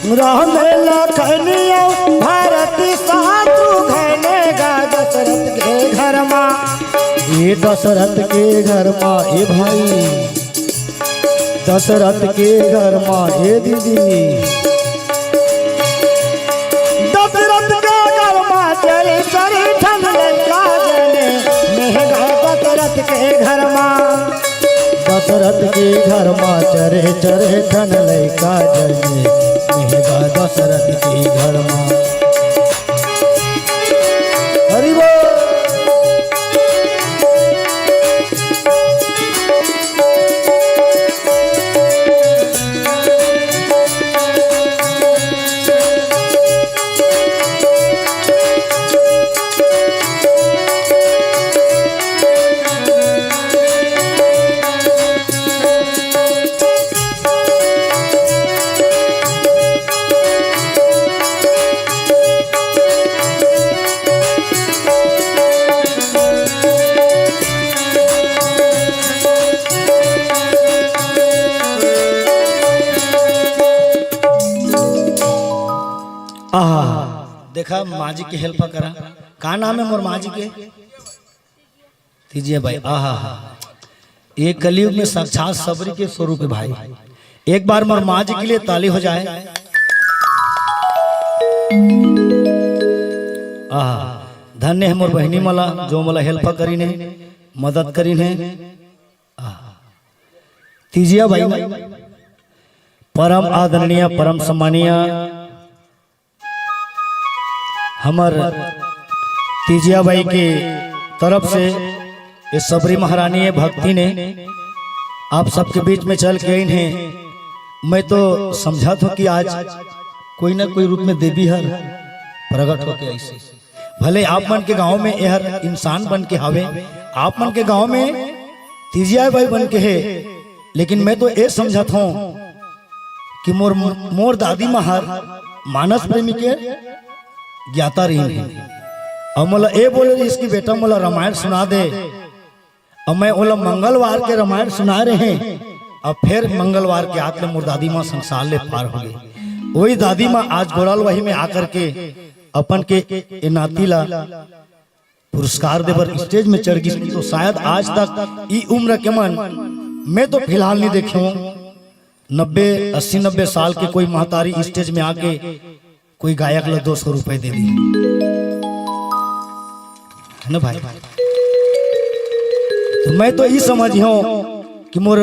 राम लखन अउ भरत शत्रुघ्न गा दशरथ के घर मा। ये दशरथ के घर मा, ए भाई, दशरथ के घर मा, ए दीदी, दशरथ के घर मा चरे चरे ठन लइका जने, मेघा दशरथ के घर मा। दशरथ के घर मा चरे चरे ठन लइका जने, मेघा दशरथ के घर मा। हरि बोल। देखा, माँ जी के हेल्प करा। का नाम है मोर माँ जी के? तीजिया बाई। आहा हा, ये कलयुग में साक्षात सबरी के स्वरूप है भाई। एक बार मोर माँ जी के लिए ताली हो जाए। आहा, धन्य है मोर बहिनी मला, जो मला हेल्प करीन है, मदद करीन है। आहा, तीजिया बाई, परम आदरणीय, परम सम्मानीय हमर तीजिया बाई के तरफ से ये सबरी महारानी है भक्ति ने आप सबके बीच में चल के आइन है। मैं तो समझत हूँ कि आज कोई ना कोई रूप में देवी हर प्रकट होके आइसे। भले आप मन के गांव में एहर इंसान बन के हावे, आप मन के गांव में तीजिया बाई बन के है, लेकिन मैं तो ये समझत हूँ कि मोर, मोर दादी माँ हर मानस प्रेमी के ज्ञाता रहिन हे। अउ मोला ए बोले रहिस कि बेटा, मोला रामायण सुना दे। अउ मैं ओला मंगलवार के रामायण सुनाए रहें, अउ फेर मंगलवार के आत ले मोर दादी माँ संसार ले पार हो गई। वही दादी माँ आज गोड़ालवाही में आकर के अपन के ए नाती ला पुरस्कार दे बर स्टेज में चढ़ गिस, तो शायद आज तक ई उम्र के मन मैं तो फिलहाल नहीं देखे हूँ, नब्बे, अस्सी नब्बे साल के कोई महतारी स्टेज में आके कोई गायक ला दो सौ रुपए दे दी, है ना भाई? तो मैं तो ई समझ हूँ कि मोर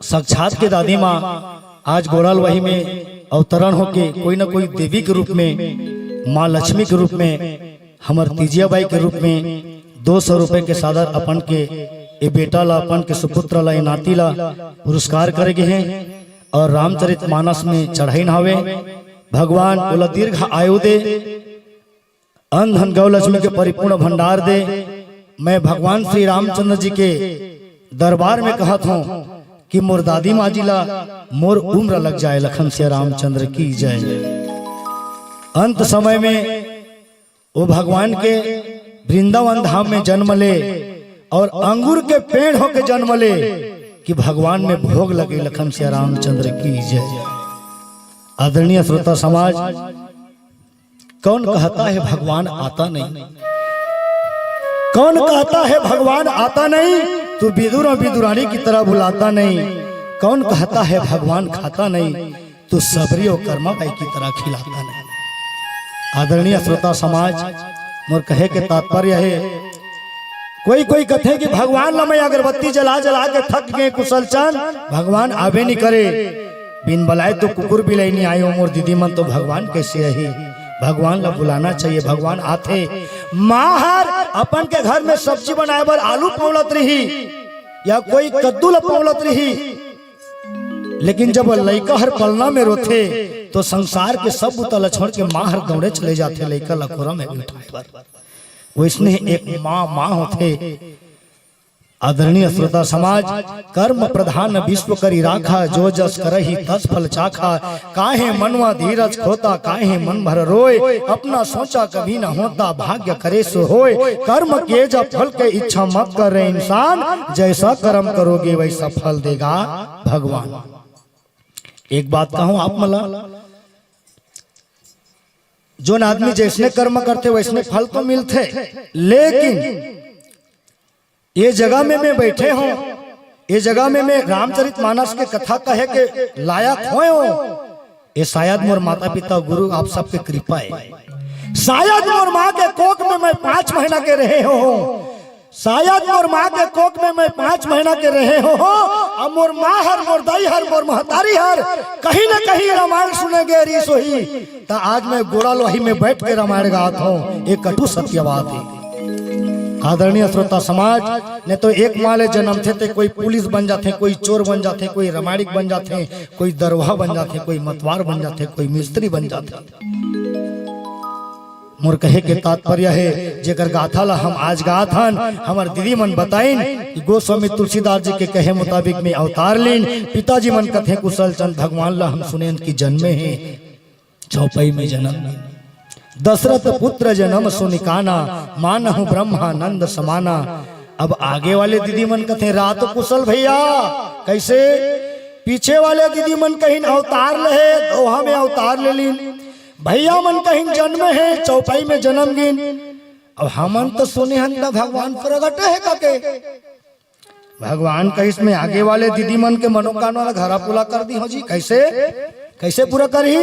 साक्षात के दादी माँ आज गोड़ालवाही में अवतरण होके कोई ना कोई देवी के रूप में, माँ लक्ष्मी के रूप में, हमर तीजिया बाई के रूप में दो सौ रुपए के सादर अपन के ए बेटा ला, अपन के सुपुत्र ला, ए नाती ला पुरस्कार करे गे हे अउ रामचरित मानस में चढ़ाइन हावे। भगवान ओला दीर्घ आयु दे, अन्न धन गौ लक्ष्मी के परिपूर्ण भंडार दे। मैं भगवान श्री रामचंद्र जी के दरबार में कहत हूँ कि मोर दादी माँ जी ला मोर उम्र लग जाए। लखन सिया रामचंद्र की जय। अंत समय में वो भगवान के वृंदावन धाम में जन्म ले अउ अंगूर के पेड़ होके जन्म ले कि भगवान में भोग लगे। लखन सिया रामचंद्र की जय। आदरणीय श्रोता समाज, कौन कहता है भगवान आता नहीं? कौन कहता है भगवान आता नहीं? तू विदुर और विदुरानी की तरह बुलाता नहीं। कौन कहता है भगवान खाता नहीं? तू सबरी और कर्मा बाई की तरह खिलाता नहीं। आदरणीय श्रोता समाज, मोर कहे के तात्पर्य है, कोई कोई कथे कि भगवान ला मैं अगरबत्ती जला जला के थक गए कुशल चंद, भगवान आबे नहीं करे। बिन बलाए तो कुकुर बिलाई नहीं आयो, मोर दीदी मन तो भगवान कैसे आही? भगवान ला बुलाना चाहिए, भगवान आथे। माँ हर अपन के घर में सब्जी बनाए बर आलू पौलत रही या कोई कद्दू ला पौलत रही, लेकिन जब लइका हर पलना में रोथे तो संसार के सब बुता ला छोड़ के माँ हर दौड़े चले जाथे लइका ला कोरा में बिठाए बर। वैसने एक माँ माँ होथे। आदरणीय श्रोता समाज, कर्म प्रधान विश्व करी राखा, जो जस करही तस फल चाखा। काहे मनवा धीरज खोता, काहे मन भर रोय, अपना सोचा कभी न होता, भाग्य करे सो होय। कर्म के जब फल के इच्छा मत करे इंसान, जैसा कर्म करोगे वैसा फल देगा भगवान। एक बात कहूं आप मला, जोन आदमी जैसने कर्म करथे वैसने फल तो मिलथे, लेकिन ये जगह में मैं बैठे हूँ, ये जगह में मैं रामचरित मानस के कथा कहे के लायक होए हूँ, ये शायद मोर माता पिता गुरु आप सबके कृपा है। शायद मोर माँ के कोख में मैं पाँच महीना के रहे हूँ, शायद मोर माँ के कोख में मैं पाँच महीना के रहे हूँ, अब मोर माँ हर, मोर दाई हर, मोर महतारी हर कहीं ना कहीं रामायण सुने गे रहिस होही, त आज मैं गोड़ालवाही में बैठ के रामायण गात हूँ। ये कटु सत्यवाद है। आदरणीय श्रोता समाज, नहीं तो एक माँ ले जन्मथे ते कोई पुलिस बन जाथे, कोई चोर बन जाथे, कोई रामायणिक बन जाथे, कोई दरोहा बन जाथे, कोई मतवार बन जाथे, कोई मिस्त्री बन जाथे। मोर कहे के तात्पर्य है, जेकर गाथा ला हम आज गात हन, हमर दीदी मन बताइन कि गोस्वामी तुलसीदास जी के कहे मुताबिक में अवतार लीन। पिताजी मन कथे कुशल चंद भगवान ला हम सुनेन कि जन्मे हैं, चौपाई में जन्म लीन। दशरथ पुत्र जन्म सुनि काना, मानहु ब्रह्मानंद समाना। अब आगे वाले दीदी मन कथे रात कुशल भैया, कैसे? पीछे वाले दीदी मन कहिन अवतार लहे, दोहा में अवतार ले लीन। भैया मन कहिन जन्म हे, चौपाई में जन्म गिन। अब हमन तो सुने हन त भगवान प्रगट हे कके। भगवान कहिस, मैं आगे वाले दीदी मन के मनोकामना ला घरा पूरा कर दी हो जी। कैसे, कैसे पूरा करही?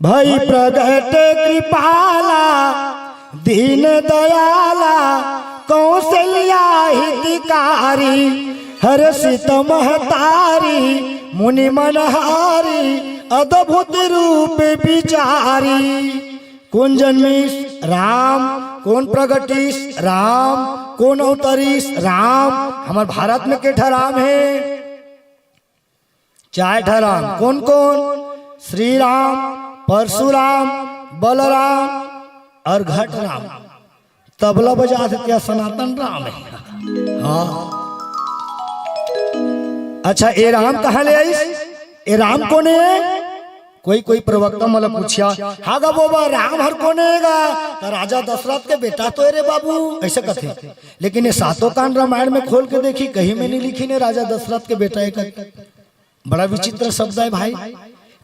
भई प्रगट कृपाला दीन दयाला कौशल्या हितकारी, हर्षित महतारी मुनि मनहारी अद्भुत रूप विचारी। कोन जन्मिस? राम। कोन प्रगटिस? राम। कोन अवतरिस? राम। हमर भारत में के ठा राम हे? चार ठा राम। कोन कोन? श्री राम, परशुराम, बलराम और घट राम। तबला बजाथे त सनातन राम हे। हाँ। अच्छा, ए राम कहाँ ले आइस? ए राम कोन हे? कोई कोई प्रवक्ता मन ला पूछिया, "हा गा बोबा, राम हर कोन हे गा?" त राजा दशरथ के बेटा तो हे रे बाबू, ऐसे कथे। लेकिन ये सातों कांड रामायण में खोल के देखी, कहीं में नहीं लिखिन हे राजा दशरथ के बेटा हे कके। बड़ा विचित्र शब्द हे भाई,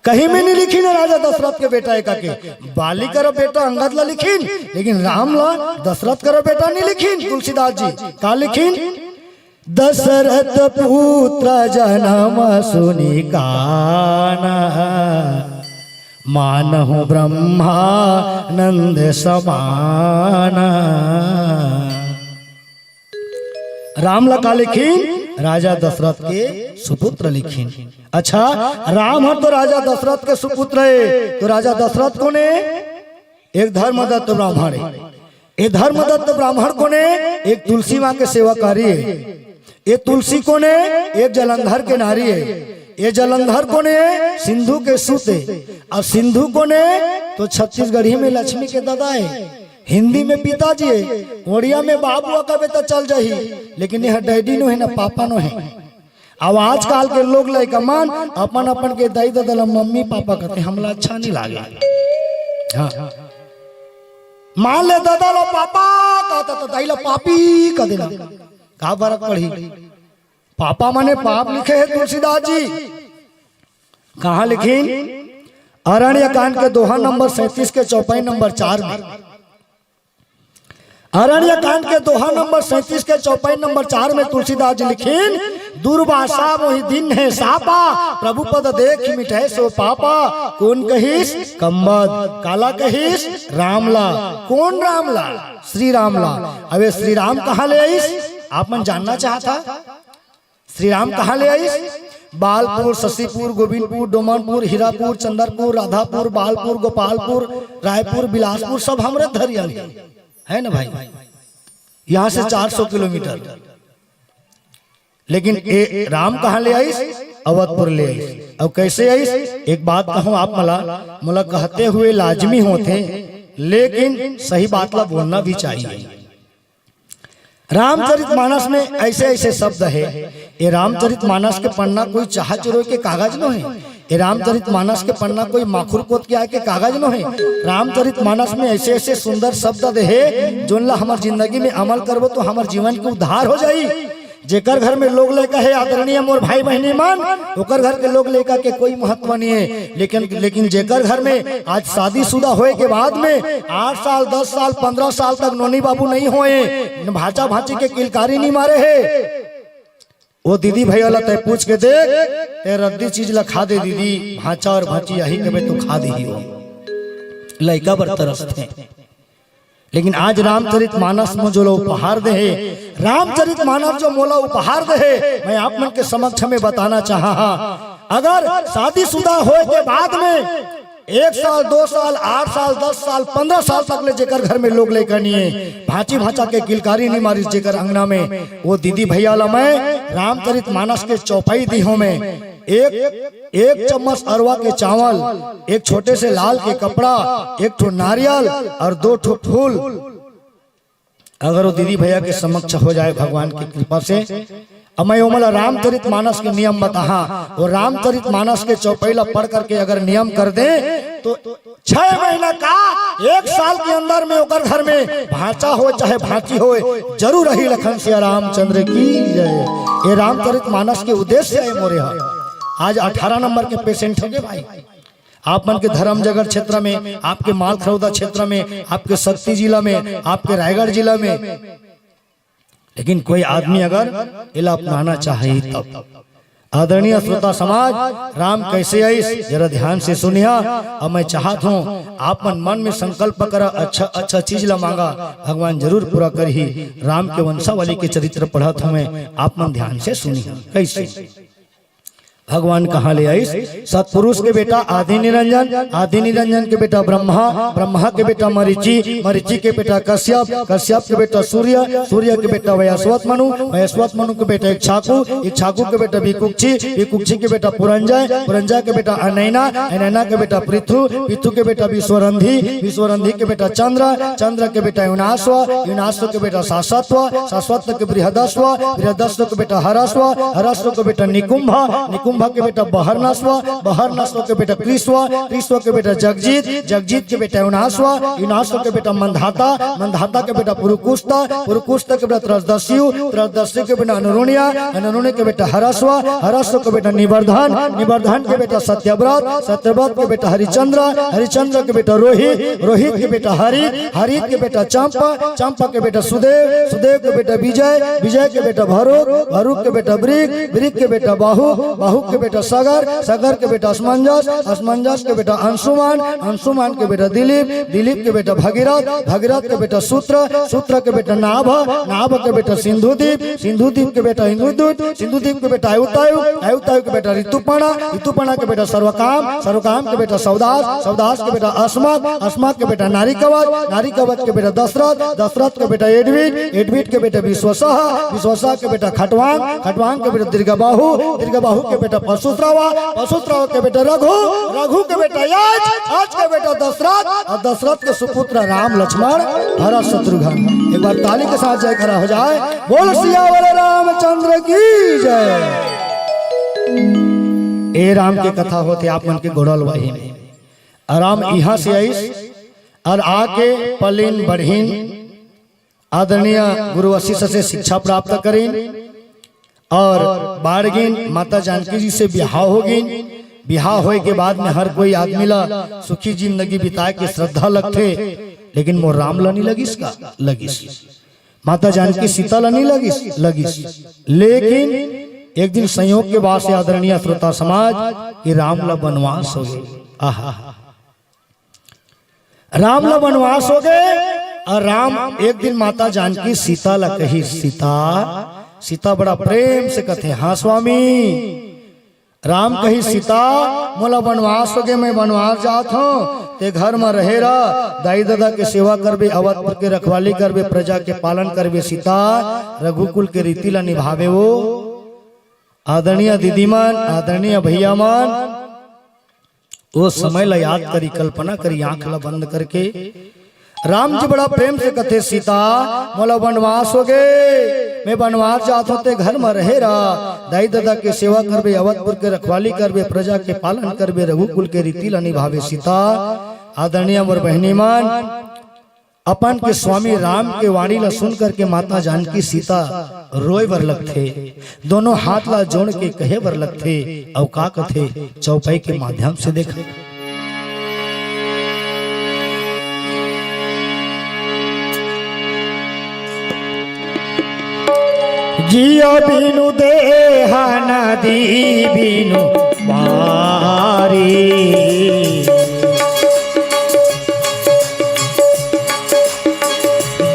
कहीं में नहीं लिखिन हे राजा दशरथ के बेटा हे कके। बाली करा बेटा अंगद ला लिखिन, लेकिन राम ला दशरथ करा बेटा नहीं लिखिन। तुलसीदास जी का लिखिन? दशरथ पुत्र जन्म सुनि काना, मानहु ब्रह्मानंद समाना। राम ला का लिखिन? राजा दशरथ के सुपुत्र लिखिन। अच्छा, राम हर तो राजा दशरथ के सुपुत्र हे, तो राजा दशरथ कोन हे? एक धर्मदत्त ब्राह्मण हे। ए धर्मदत्त ब्राह्मण कोन हे? एक तुलसी माँ के सेवाकारी हे। ए तुलसी कोन हे? एक जलंधर के नारी हे। ए जलंधर कोन हे? सिंधु के सुत हे। अउ सिंधु कोन हे? तो छत्तीसगढ़ी में लक्ष्मी के ददा हे, हिंदी में पिताजी हे, ओड़िया में बाबू कबे त चल जाही, लेकिन यह डैडी नो हे ना पापा नो हे। अब आजकल के लोग लइका मन अपन अपन के दाई ददा ला मम्मी पापा कथे, हमला अच्छा नहीं लागे। हाँ, मान ले ददा ला पापा कहता तो दाई ला पापी कह देना, का फरक पड़ही? पापा माने पाप लिखे हे तुलसीदास जी। कहाँ लिखिन? अरण्य कांड के दोहा नंबर सैंतीस के चौपाई नंबर चार में। अरण्य कांड के दोहा नंबर सैंतीस के चौपाई नंबर चार में तुलसीदास जी लिखिन, "दुर्वासा मोहि दीन्हे सापा, प्रभु पद देखि मिटै सो पापा।" कोन कहिस? कंबद। काला कहिस? रामला। कोन रामला? श्री रामला। अबे श्री राम कहाँ ले आइस? आप मन जानना चाहता? श्री राम कहाँ ले आइस? बालपुर, शशिपुर, गोविंदपुर, डोमनपुर, हीरापुर, चंदरपुर, राधापुर, बालपुर, गोपालपुर, रायपुर, बिलासपुर, सब हमरे धरिया में हे ना भाई, यहाँ से चार सौ किलोमीटर। लेकिन ए राम कहाँ ले आइस? अवधपुर ले आइस। अब कैसे आइस? एक बात कहूँ आप मला, मोला कहते हुए लाजमी होथे, लेकिन सही बात ला बोलना भी चाहिए। रामचरित मानस में ऐसे ऐसे शब्द हे। ये रामचरित मानस के पन्ना कोई चाहा चुरोय के कागज नो हे। ये रामचरित मानस के पन्ना कोई माखुर कोत के आय के कागज नो हे। रामचरित मानस में ऐसे ऐसे सुंदर शब्द दे हे, जोन ला हमर जिंदगी में अमल करबो तो हमर जीवन के उद्धार हो जाई। जेकर घर में लोग लइका हे, आदरणीय मोर भाई बहिनी मन, ओकर घर के लोग लइका के कोई महत्व नहीं है। लेकिन, लेकिन जेकर घर में आज शादीशुदा होए के बाद में आठ साल, दस साल, पन्द्रह साल तक नोनी बाबू नहीं होए, न भांचा भांची के किलकारी नहीं मारे हे, वो दीदी भैया ला तय पूछ के देख, ते रद्दी चीज ला खा दे दीदी, भांचा और भांची यही कबे तो खा दे ही हो। लइका बर तरसथे। लेकिन आज रामचरित मानस में जो ला उपहार दे हे, रामचरित मानस जो मोला उपहार दे हे, मैं आप मन के समक्ष में बताना चाहा हा, अगर शादीशुदा होए के बाद में एक साल, दो साल, आठ साल, दस साल, पन्द्रह साल तक ले जेकर घर में लोग लइका नहीं है, भांची भांचा के किलकारी नहीं मारिस जेकर अंगना में, वो दीदी भैया ला मैं रामचरित मानस के चौपाई दी हूँ मैं। एक, एक चम्मच अरवा के चावल, एक छोटे से लाल के कपड़ा, एक ठो नारियल और दो ठो फूल, अगर वो दीदी भैया के समक्ष हो जाए भगवान की कृपा से, अब मैं ओमला रामचरित मानस के नियम बताहा, वो रामचरित मानस के चौपाई ला पढ़ करके अगर नियम कर दे तो छह महीना का, एक साल के अंदर में ओकर घर में भांचा हो चाहे भांची हो, जरूर रही। लखन सिया रामचंद्र की जय। ये रामचरित मानस के उद्देश्य है मोरे हा। आज अठारह नंबर के पेशेंट हो गए भाई, आप मन के धर्म जगत क्षेत्र में, आपके मालखरौदा क्षेत्र में, आपके सक्ती जिला में, आपके रायगढ़ जिला में, लेकिन कोई आदमी अगर एला अपनाना चाही तब। आदरणीय श्रोता समाज, राम कैसे आइस, जरा ध्यान से सुनिहा। अब मैं चाहत हूँ, आप मन मन में संकल्प करा, अच्छा अच्छा चीज ला मांगा, भगवान जरूर पूरा करही। राम के वंशावली के चरित्र पढ़त हूँ मैं, आप मन ध्यान से सुनिहा। कैसे? भगवान कहाँ ले आइस? सतपुरुष के बेटा आदि निरंजन, आदि निरंजन के बेटा ब्रह्मा, ब्रह्मा के बेटा मरीचि, मरीचि के बेटा कश्यप, कश्यप के बेटा सूर्य, सूर्य के बेटा वयस्वत मनु, वयस्वत मनु के बेटा इक्षाकु, इक्षाकु के बेटा विकुक्षी, विकुक्षी के बेटा पुरंजय, पुरंजय के बेटा अनैना, अनैना के बेटा पृथु, पृथु के बेटा विश्वरंधी, विश्वरंधी के बेटा चंद्र, चंद्र के बेटा युनाश्व, युनाश्व के बेटा सासत्व, सासत्व के बृहदस्व, बृहदस्व के बेटा हरस्व, हरस्व के बेटा निकुंभ, निकुंभ के बेटा बहरनस्व, बहरनस्व के बेटा कृष्व, कृष्व के बेटा जगजीत, जगजीत के बेटा युनाश्व, युनाश्व के बेटा मंधाता, मंधाता के बेटा पुरुकुस्त, पुरुकुस्त के बेटा त्रसदस्यु, त्रसदस्यु के बेटा अनुरुणिया, अनुरुणिया के बेटा हरस्व, हरस्व के बेटा निवर्धन, निवर्धन के बेटा सत्यव्रत, सत्यव्रत के बेटा हरिचंद्र, हरिचंद्र के बेटा रोहित, रोहित के बेटा हरित, हरित के बेटा चंपा, चंपा के बेटा सुदेव, सुदेव के बेटा विजय, विजय के बेटा भरूक, भरूक के बेटा वृक, वृक के बेटा बाहु, बाहु के बेटा सगर, सगर के बेटा असमंजस, असमंजस के बेटा अंशुमान, अंशुमान के बेटा दिलीप, दिलीप के बेटा भगीरथ, भगीरथ के बेटा सूत्र, सूत्र के बेटा नाभ, नाभ के बेटा सिंधुदीप, सिंधुदीप के बेटा इंद्रदूत, सिंधुदीप के बेटा आयुतायु, आयुतायु के बेटा ऋतुपणा, ऋतुपणा के बेटा सर्वकाम, सर्वकाम के बेटा सवदास, सवदास के बेटा अस्मक, अस्मक के बेटा नारी कवच, नारी कवच के बेटा दशरथ, दशरथ के बेटा एडविन, एडविन के बेटा विश्वसह, विश्वसह के बेटा खटवांग, खटवांग के बेटा दीर्घबाहु, दीर्घबाहु के बेटा पशुश्रवा, पशुश्रवा के बेटा रघु, रघु के बेटा याज, याज के बेटा दशरथ, और दशरथ के सुपुत्र राम लक्ष्मण भरत शत्रुघ्न। एक बार ताली के साथ जयकारा हो जाए, बोल सियावर रामचंद्र की जय। ए राम के कथा होथे आप मन के गोड़ल वही में। राम इहाँ से आइस और आके पलिन बढ़िन आदरणीय गुरु वशिष्ठ से शिक्षा प्राप्त करिन और बाढ़ गिन, माता जानकी जी से बिहाव हो गिन। बिहाव होए के बाद में हर कोई आदमी ला सुखी जिंदगी बिताए के श्रद्धा लगथे, लेकिन मोर राम ला नहीं लगिस का? लगिस। माता जानकी सीता ला नहीं लगिस? लगिस। लेकिन एक दिन संयोग के बाद से आदरणीय श्रोता समाज कि राम ला वनवास हो गए। आहा, राम ला वनवास हो गए और राम एक दिन माता जानकी सीता ला कही, सीता, सीता बड़ा प्रेम से कथे, हाँ स्वामी। राम कही, सीता, मोला वनवास हो गए, मैं वनवास जात हूँ, ते घर में रहे रह, दाई ददा के सेवा करबे, अवधपुर के रखवाली करबे, प्रजा के पालन करबे। सीता, रघुकुल के रीति ला निभावे वो। आदरणीय दीदी मन, आदरणीय भैया मन, वो समय ला याद करी, कल्पना करी, आंख ला बंद करके। राम जी बड़ा प्रेम से कथे, सीता, मोला वनवास हो गए, मैं वनवास जात हूँ, ते घर में रहे रह, दाई ददा के सेवा करबे, अवधपुर के रखवाली करबे, प्रजा के पालन करबे, रघुकुल के रीति ला निभावे। सीता, आदरणीय मोर बहिनी मन, अपन के स्वामी राम के वाणी ला सुन करके माता जानकी सीता रोए बर लगथे, दोनों हाथ ला जोड़ के कहे बर लगथे। अउ का कथे, चौपाई के माध्यम से देखा। जिया बिनु देहा नदी बिनु बारी।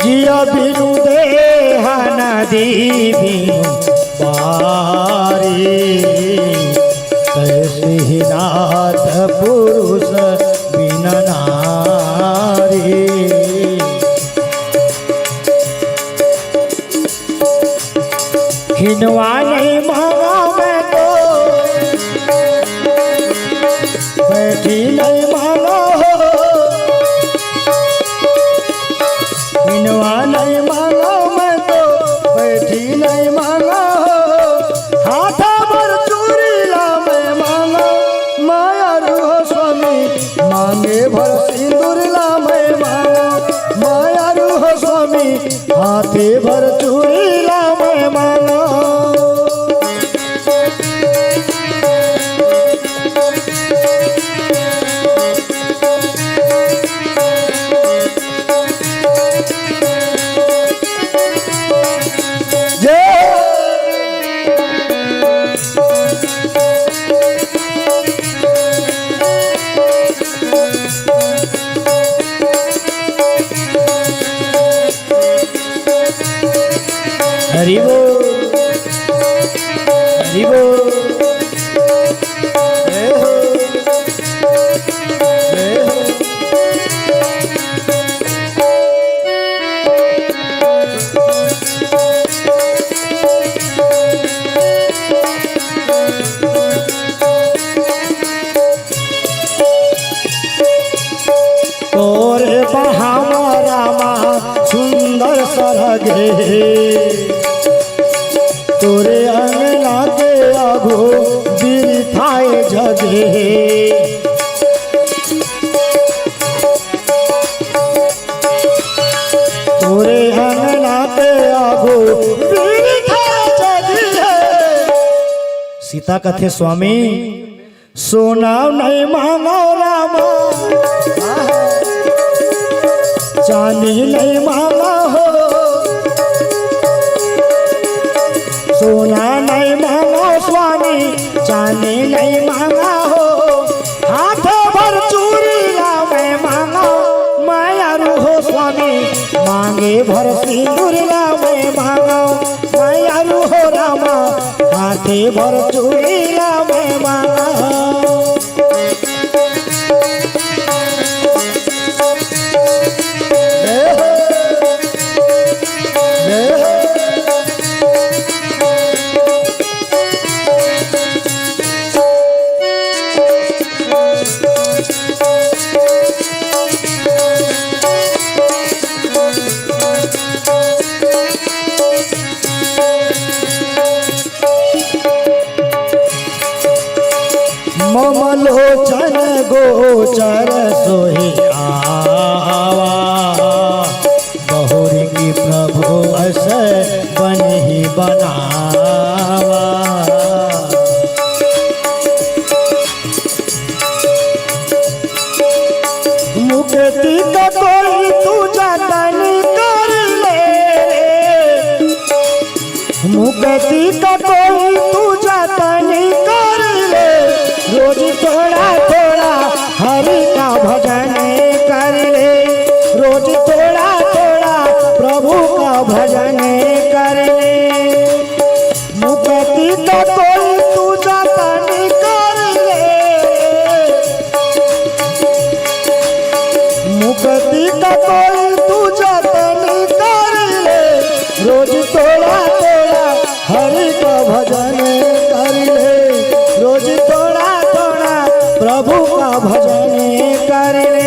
जिया बिनु देहा नदी बिनु बारी। तैसे ही नाथ पुरुष बिन नारी। हिनवा नहीं मांगा मैं तो, बैठी नहीं मांगा हो। हिनवा नहीं मांगा मैं तो, बैठी नहीं मांगा हो। हाथा भर चूड़ी ला मैं मांगा, माया रूह स्वामी, मांगे भर सिंदूर ला मैं मांगा, माया रूह स्वामी, हाथे भर चूड़ी ला मैं मांगा। हो। ए हो। ए हो। तोरे बहाव रामा सुंदर सरग हे, तोरे अंगना के आगू बिरथाए जगे हे। तोरे अंगना के आगू बिरथाए जगे हे। सीता कथे, स्वामी, सोना नहीं मांगो रामा, चांदी नहीं मांगो हो। सोना नहीं मांगो स्वामी, चांदी नहीं मांगो हो। हाथ भर चूड़ी ला मैं मांगो, मैं अरु हो स्वामी, मांगे भर सिंदूर ला मैं मांगो। मैं अरु हो रामा, हाथे भर चूड़ी ला मैं मांगो। मम लोचन गोचर सोहि आवा, बहुरी की प्रभु अस बनहि बनावा। मुक्ति का कोई तू जतन कर ले रे, मुक्ति का कोई तू जतन कर ले, रोज थोड़ा थोड़ा हरि का भजन कर ले, रोज थोड़ा थोड़ा प्रभु का भजन कर ले। मुक्ति का कोई तू जतन कर ले, मुक्ति का कोई तू जतन कर ले, रोज थोड़ा थोड़ा हरि का भजन कर ले, रोज थोड़ा थोड़ा प्रभु का भजन कर ले।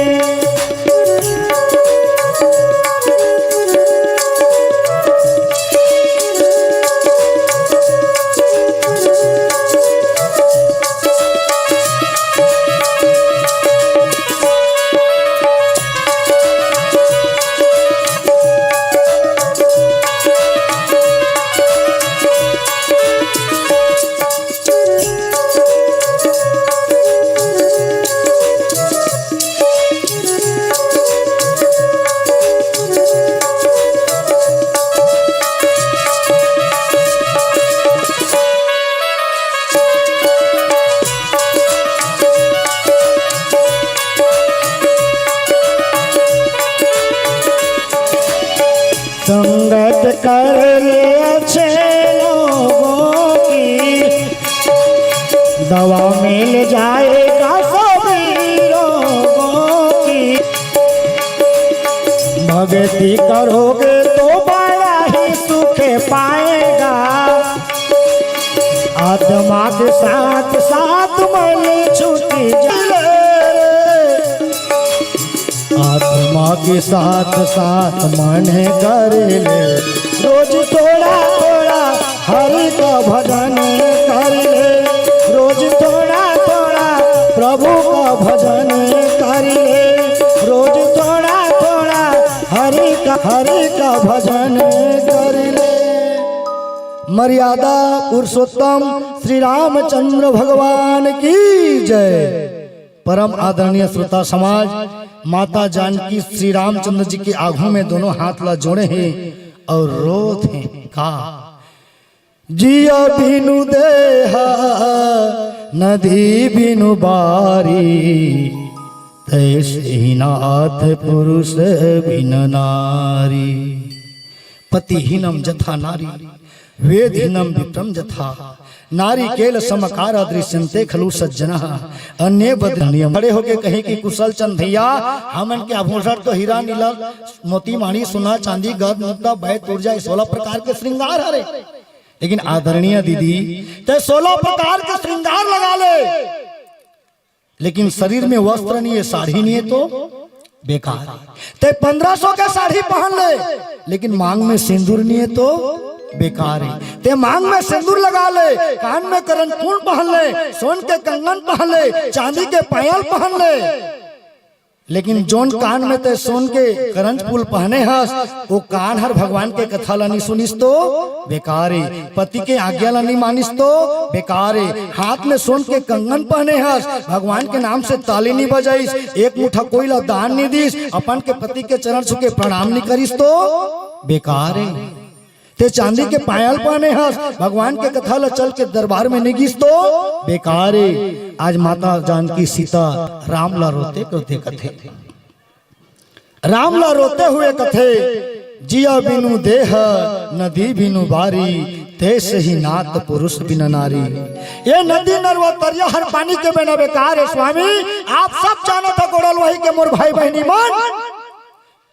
संगत कर ले अच्छे लोगों की, दवा मिल जाएगा सभी रोगों की। भक्ति करोगे तो बड़ा ही सुख पाएगा, आत्मा के साथ साथ मन छूट जाए। आत्मा के साथ साथ मन कर ले, रोज थोड़ा थोड़ा हरि का भजन कर ले, रोज थोड़ा थोड़ा प्रभु का भजन कर ले, रोज थोड़ा थोड़ा हरि का, हरि का भजन कर ले। मर्यादा पुरुषोत्तम श्री रामचंद्र भगवान की जय। परम आदरणीय श्रोता समाज, माता जानकी श्री रामचंद्र जी के आगू में दोनों हाथ ला जोड़े हे अउ रोत हे का। जिया बिनु देहा नदी बिनु बारी, तैसे ही नाथ पुरुष बिन नारी। पतिहीनम जथा नारी, वेदहीनं विप्रं यथा नारिकेल समकारा दृश्यन्ते खलु सज्जनः। अन्ये वद नियम खड़े होके कहे कि कुशल चंद भैया, हमन के आभूषण तो हीरा नीला मोती माणी सोना चांदी गद मुक्ता बैत ऊर्जा, ये सोलह प्रकार के श्रृंगार हरे। लेकिन आदरणीय दीदी, ते सोलह प्रकार के श्रृंगार लगा ले, लेकिन शरीर में वस्त्र नहीं है, साड़ी नहीं है तो बेकार है। ते पन्द्रह सौ के साड़ी पहन ले, लेकिन मांग में सिंदूर नहीं है तो बेकार है। ते मांग में सिंदूर लगा ले, कान में करंचपूल पहन ले, सोन के कंगन पहन ले, चांदी के पायल पहन ले, लेकिन जोन कान में ते सोन के करंचपूल पहने हस, वो कान हर भगवान के कथा ला नहीं सुनिस तो बेकार है। पति के आज्ञा ला नहीं मानिस तो बेकार है। हाथ में सोन के कंगन पहने हस, भगवान के नाम से ताली नहीं बजाइस, एक मुठा कोई ला दान नहीं दिस, अपन के पति के चरण छू के प्रणाम नहीं करिस तो बेकार है। ते चांदी के पायल पहने हस, भगवान के कथा ला चल के दरबार में नहीं गिस तो बेकार है। आज माता जानकी सीता राम ला रोते रोते कथे, राम ला रोते हुए कथे, जिया बिनु देह नदी बिनु बारी, तैसे ही नात पुरुष बिन नारी। ये नदी नरवा तरिया हर पानी के बिना बेकार है स्वामी। आप सब जानत ह गोड़ल वही के मोर भाई बहनी मन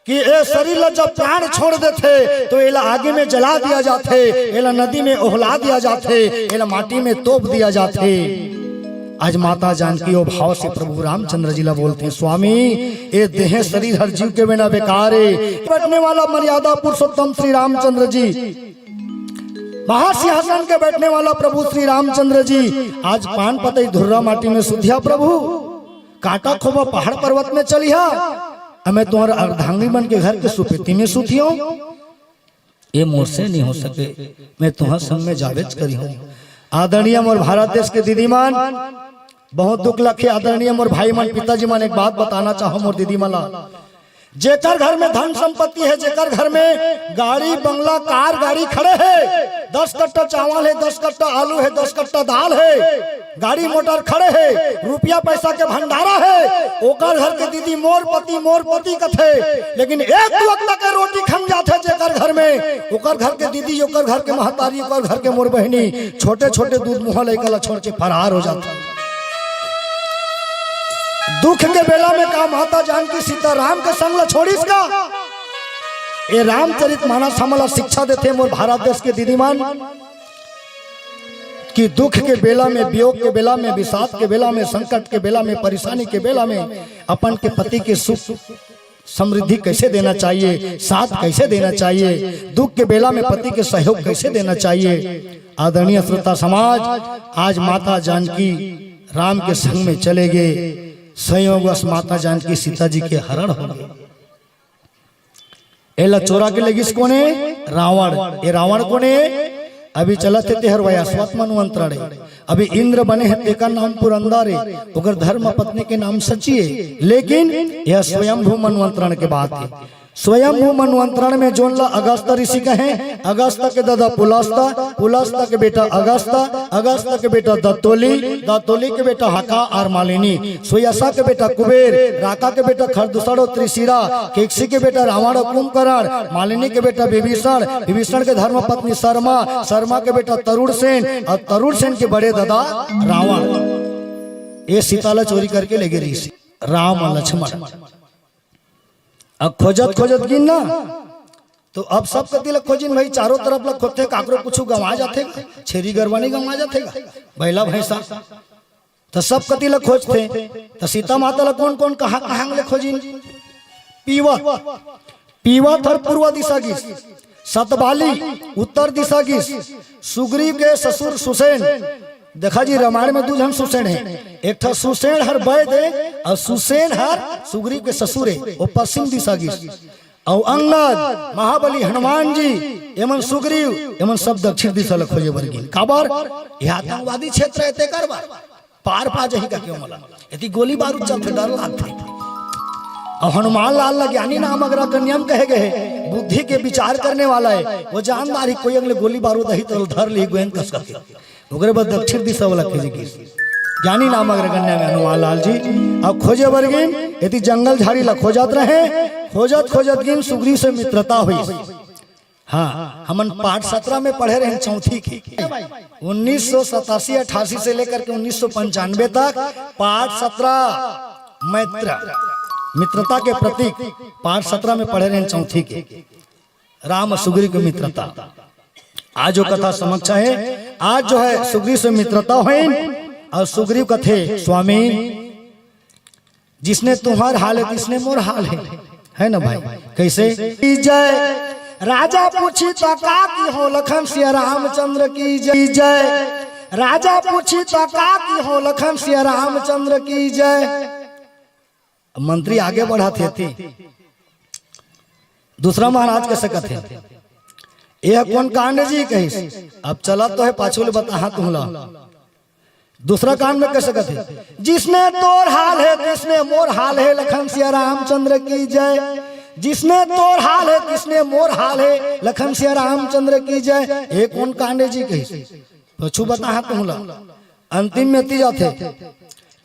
कि ए शरीर ला जब प्राण छोड़ देथे तो एला आगी में जला दिया जाथे, एला नदी में ओहला दिया जाथे, एला माटी में तोप दिया जाथे। आज माता जानकी ओ भाव से प्रभु रामचंद्र जी ला बोलथे, स्वामी, ए देह शरीर हर जीव के बिना बेकार है। बैठने वाला मर्यादा पुरुषोत्तम श्री रामचंद्र जी, महासिंहासन के बैठने वाला प्रभु श्री रामचंद्र जी आज पान पतई धुर्रा माटी में सुतिहा प्रभु, कांटा खोबा पहाड़ पर्वत में चलिहा, अउ मैं तुम्हार अर्धांगी बन के घर के सुपेती में सुतियो। ये मोर से नहीं हो सके, मैं तुम्हार संग में जावेच करिहूं। आदरणीय मोर भारत देश के दीदी मन, बहुत दुख लखे। आदरणीय मोर भाई मन, पिताजी मन, एक बात बताना चाहो मोर दीदी मन ला, जेकर घर में धन संपत्ति है, जेकर घर में गाड़ी बंगला कार गाड़ी खड़े है, दस कट्टा चावल है, दस कट्टा आलू है, दस कट्टा दाल है, गाड़ी मोटर खड़े है, रुपया पैसा के भंडारा है, ओकर घर के दीदी मोर पति, मोर पति कथे, लेकिन एक वक्त के रोटी खम जाथे जेकर घर में, ओकर घर के दीदी, ओकर घर के महतारी, ओकर घर के मोर बहिनी छोटे छोटे दूध मुहा लइका ला छोड़ के फरार हो जाथे। दुख के बेला में का माता जानकी सीता राम के संग ला छोड़िस का? ए रामचरित मानस हमला शिक्षा देथे मोर भारत देश के दीदी मन, कि दुख के बेला में, वियोग के बेला में, विषाद के बेला में, संकट के बेला में, परेशानी के बेला में अपन के पति के सुख समृद्धि कैसे देना चाहिए, साथ कैसे देना चाहिए, दुख के बेला में पति के सहयोग कैसे देना चाहिए। आदरणीय श्रोता समाज, आज माता जानकी राम के संग में चले गए, संयोगवश माता जानकी सीता जी के हरण हो गए। एला चोरा के लेगिस कोने? रावण। ए रावण कोने? अभी चलत हे तेहर वयस्वत मनु अंतरण हे। अभी इंद्र बने हे तेकर नाम पुरंदर हे, ओकर धर्म पत्नी के नाम सची हे। लेकिन यह स्वयंभू मनु अंतरण के बात हे। स्वयंभू मनु अंतरण में जोन ला अगस्त ऋषि कहे, अगस्त के ददा पुलस्त, पुलस्त के बेटा अगस्त, अगस्त के बेटा दत्तोली, दत्तोली के बेटा हाका और मालिनी, सुयसा के बेटा कुबेर, राका के बेटा खरदूषण और त्रिशिरा, केकसी के बेटा रावण और कुंभकर्ण, मालिनी के बेटा विभीषण, विभीषण के धर्म पत्नी शर्मा, शर्मा के बेटा तरुण सेन और तरुण सेन के बड़े दादा रावण। ये सीता ला चोरी करके ले गे रहिस राम और लक्ष्मण। अब खोजत खोजत गिन ना, तो अब सब कति ल खोजिन भाई, चारों तरफ ल खोजथे, काकरो कुछु गंवा जाथे गा, छेरी गरवा नहीं गंवा जाथे गा, बैला भैंसा, त सब कति ल खोजथे। त सीता माता ल कोन कोन कहाँ कहाँ ले खोजिन? पीवत, पीवत हर पूर्व दिशा गिस, सतबाली उत्तर दिशा गिस, सुग्रीव के ससुर सुसेन, देखा जी रामायण में दू झन सुसेन हे, एक ठा सुसेन हर वैद हे और सुसेन हर सुग्रीव के ससुर हे, वो पश्चिम दिशा गिस। अउ अंगद, महाबली हनुमान जी, एमन सुग्रीव, एमन सब दक्षिण दिशा ल खोजे बर गिन। काबर? ये आतंकवादी क्षेत्र हे, तेकर बर। पार पा जाही का क्यों मला? यदि गोली बारूद चलथे, डर लागथे। अउ हनुमान लाल ल ज्ञानी नाम अगर कन्या म कहे गए, बुद्धि के विचार करने वाला हे, वो जानदार ही कोई अगले गोली बारूद अही तो धर ली गोयन कस करके। ओकरे बाद दक्षिण दिशा वाला खोजे गिस। ज्ञानी नाम अग्रगण्य में हनुमान लाल जी अब खोजे बर गिन, यदि जंगल झाड़ी ला खोजत रहे, खोजत खोजत गिन सुग्रीव से मित्रता हुई। हाँ, हमन पाठ सत्रह में पढ़े रहेन चौथी के। उन्नीस सौ सतासी अट्ठासी से लेकर के उन्नीस सौ पंचानवे तक पाठ सत्रह, मैत्र, मित्रता के प्रतीक, पाठ सत्रह में पढ़े रहेन चौथी के, राम सुग्रीव के मित्रता। आज जो कथा समक्ष है, आज जो है सुग्रीव से मित्रता होइन अउ सुग्रीव कथे, स्वामी, जिसने तुम्हार हाल है, तिसने मोर हाल है। है ना भाई? कैसे? की जय। राजा पूछी तो का की हो, लखन सिया रामचंद्र की जय। जय। राजा पूछी तो का की हो, लखन सिया रामचंद्र की जय। अब मंत्री आगे बढ़त हे ती, दूसरा महाराज कइसे कथे, "यह कौन कांड जी?" कहिस। अब चलत तो है, पाछू ले बताहा तुमला। दूसरा कांड में कइसे कथे, "जिसने तोर हाल है, तिसने मोर हाल है, लखन सिया रामचंद्र की जय।" जिसने तोर हाल है, तिसने मोर हाल है, लखन सिया रामचंद्र की जय। ये कौन कांड जी कहिस? पाछू बताहा तुमला। अंतिम में ती जाथे,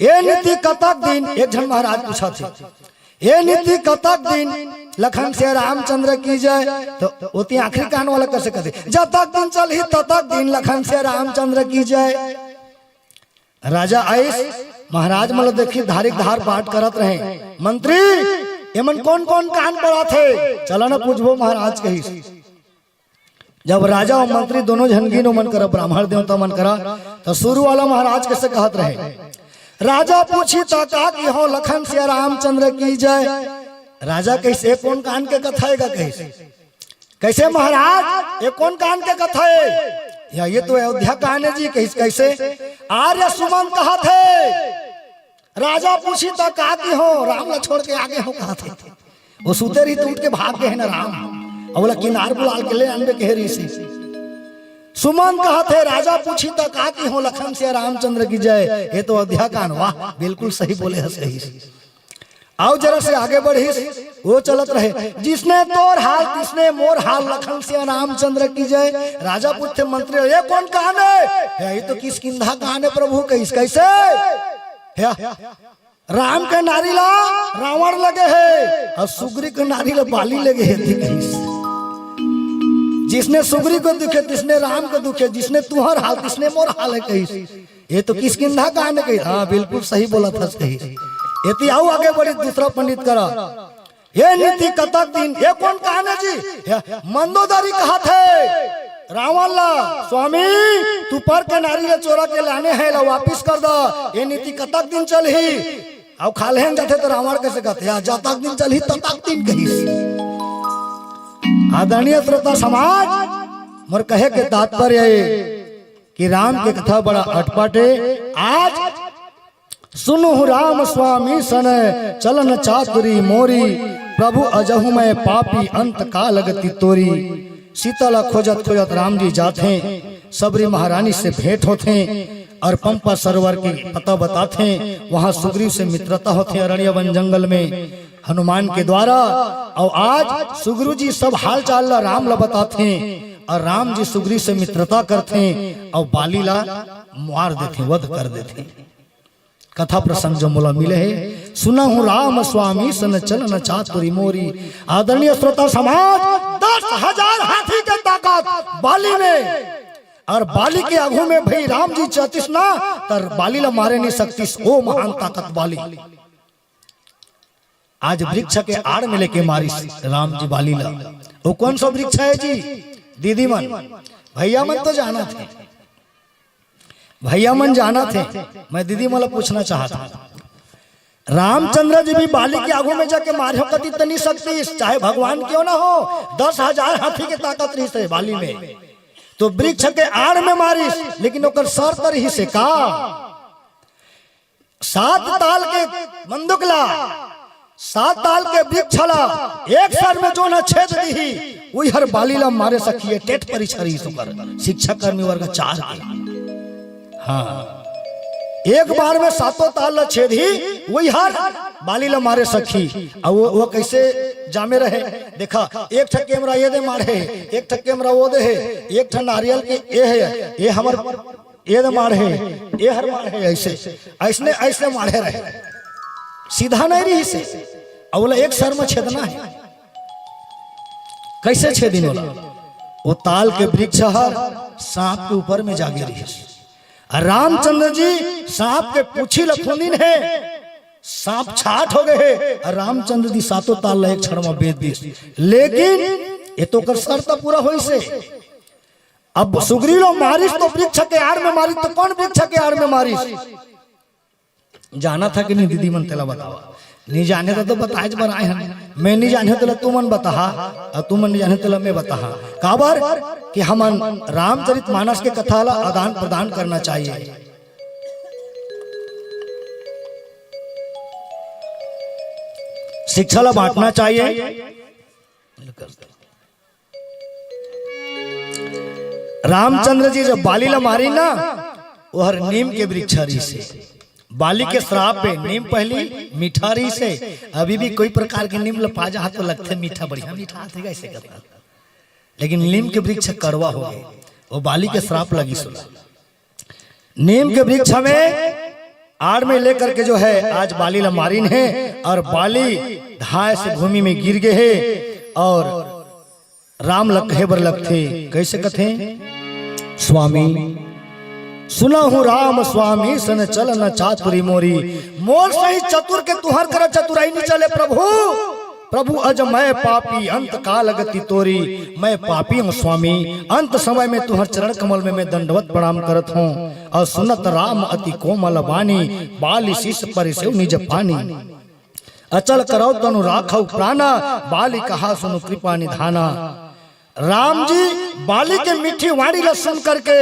"ए नीति कतक दिन," एक झन महाराज पूछथे, "ए नीति कतक दिन, लखन सिया रामचंद्र की जय।" तो ओती आखिरी कांड वाला कइसे कथे, "जतक दिन चलही ततक दिन, लखन सिया रामचंद्र की जय।" राजा आइस, महाराज मन ल देखिस धारी के धार पाठ करत रहे। "मंत्री, एमन कौन कौन कांड पढ़त हे? चला न पूछबो महाराज," कहिस। जब राजा अउ मंत्री दोनों झन गिन ओमन करा, ब्राह्मण देवता मन करा, तो शुरू वाला महाराज कइसे कहत रहे, "राजा पूछी तो का की हो, लखन सिया रामचंद्र की जय।" राजा कहिस, "ये कौन कांड के कथा हे गा?" कहिस। "कइसे महाराज, ये कौन कांड के कथा हे?" "या, ये तो अयोध्या कांड हे जी।" कहिस। "कइसे?" "आर्य सुमंत कहत हे, राजा पूछी तो का की हो, राम ला छोड़ के आगे हो," कहत हे। वो सुते रहिस तो उठ के भाग गे हे ना राम, अउ ओला किनार बुला के ले आनबे कहे रहिस हे। सुमंत कहत हे, "राजा पूछी तो का की हो, लखन सिया रामचंद्र की जय।" ये तो अयोध्या कांड। वाह, बिल्कुल सही बोले हस, कहिस। अउ जरा से आगे बढ़िस, वो चलत रहे, "जिसने तोर हाल, तिसने मोर हाल, लखन सिया रामचंद्र की जय।" राजा पूछथे मंत्री, "ये कौन कांड हे?" "हे, ये तो किष्किंधा कांड हे प्रभु," कहिस। "कइसे?" "हे, राम के नारी ला रावण लगे हे अउ सुग्रीव के नारी ला बाली लगे हे," ती कहिस। "जिसने सुग्रीव के दुखे, तिसने राम के दुखे, जिसने तुंहर हाल, तिसने मोर हाल हे," कहिस। "ये तो किष्किंधा कांड हे," कहिस। "हाँ, बिल्कुल सही बोलत हस," कहिस। एती अउ आगे बढ़िस दूसरा पंडित करा, "ये नीति कतक दिन, ये कौन कांड हे जी?" "हे, मंदोदरी कहत हे रावण ला, 'स्वामी, तू पर के नारी ला चोरा के लाने हे, ला वापिस कर द।' ये नीति कतक दिन चलही?" अउ खाल्हे जाथे तो रावण कइसे कहथे, "या, जतक दिन चलही ततक दिन," कहिस। आदरणीय श्रोता समाज, मोर कहे के तात्पर्य हे कि राम के कथा बड़ा अटपट हे। आज सुनहु राम स्वामी सन, चलन चातुरी मोरी, प्रभु अजहु मैं पापी अंत काल गति तोरी। सीता ला खोजत खोजत राम जी जाथे, सबरी महारानी से भेंट होथे अउ पंपा सरोवर के पता बताथे। वहां सुग्रीव से मित्रता होथे अरण्य वन जंगल में हनुमान के द्वारा। अउ आज सुग्रीव जी सब हालचाल ला राम ला बताथे अउ राम जी सुग्रीव से मित्रता करथे अउ बाली ला मार देथे, वध कर देथे। कथा प्रसंग जो मोला मिले हे, सुनहु राम स्वामी सन चलन चातुरी मोरी। आदरणीय श्रोता समाज, दस हजार हाथी के ताकत बाली में, अउ बाली के आगू में भाई राम जी चलतिस ना, त बाली ला मारे नइ सकतिस, ओ महान ताकत बाली। आज वृक्ष के आड़ में लेके मारिस राम जी बाली ला। वो कौन सा वृक्ष हे जी? दीदी मन, भैया मन तो जानथे, भैया मन जानथे। मैं दीदी मन ला पूछना चाहत हूं, रामचंद्र जी भी बाली के आगू में जाके मारे हो कति तनी शक्ति, चाहे भगवान क्यों ना हो, दस हजार हाथी के ताकत रहिस हे बाली में, तो वृक्ष के आड़ में मारिस, लेकिन ओकर सर तर ही से का सात ताल के मंदुक ला, सात ताल के वृक्ष ला एक सर में जोन ह छेद दिही, उही हर बाली ला मारे सकही। टेट परीक्षा रहिस ओकर, शिक्षा कर्मी वर्ग चार के। हाँ, एक बार में सातों ताल ला छेदही, उही हर बाली ला मारे सकही। अउ वो, वो कइसे जामे रहे? देखा, एक ठा कैमरा ये दे माढ़े हे, एक ठा कैमरा वो दे हे, एक ठा नारियल के ये हे, ये हमर ये दे माढ़े हे, ये हर माढ़े हे, अइसे, अइसने, अइसने माढ़े रहे, सीधा नइ रहिस हे। अउ ओला एक सर में छेदना हे, कइसे छेदिन ओला? वो ताल के वृक्ष हर सांप के ऊपर में जागे रहिस। अउ रामचंद्र जी सांप के पूछी ल खूंदिन हे, सांप छाट हो गए हे, अउ रामचंद्र जी सातों ताल ल एक क्षण में बेध दिस। लेकिन ये तो ओकर शर्त पूरा होइस हे। अब सुग्रीव ल मारिस तो वृक्ष के आड़ में मारिस, तो कौन वृक्ष के आड़ में मारिस? जाना था कि नहीं दीदी मन, तेला बतावा। नहीं जाने था तो बताए बर आए हन। मैं नहीं जाने तेला तुमन बताहा, अउ तुमन नहीं जाने तेला मैं बताहा। काबर कि हमन रामचरित मानस के कथा ला आदान प्रदान करना चाहिए, शिक्षा ला बांटना चाहिए। रामचंद्र जी जब बाली ला मारिन ना, ओहर नीम के वृक्ष रिहिस हे। बाली के श्राप पे नीम पहली मीठा रिहिस हे, अभी भी कोई प्रकार के नीम ल पा जाहा तो लगथे मीठा, बढ़िया मीठा आथे, ऐसे करता। लेकिन नीम के वृक्ष कड़वा हो गए, वो बाली के श्राप लगिस ओला। नीम के वृक्ष में आड़ में लेकर के जो है आज बाली ला मारिन हे, अउ बाली धाय से भूमि में गिर गए हे। अउ राम ल कहे बर लगथे, कैसे कथे? स्वामी, सुनहु राम स्वामी सन चल न चातुरी मोरी। मोर सही चतुर के तुंहर करा चतुराई नहीं चले प्रभु। प्रभु अज मैं पापी अंत काल गति तोरी। मैं पापी हूँ स्वामी, अंत समय में तुंहर चरण कमल में मैं दंडवत प्रणाम करत हूँ। अउ सुनत राम अति कोमल बानी, बाली शीस परिसेउ निज पानी। अचल करौ तनु राखौ प्राणा, बाली कहा सुनु कृपा निधाना। राम जी बाली के मीठी वाणी ला सुन करके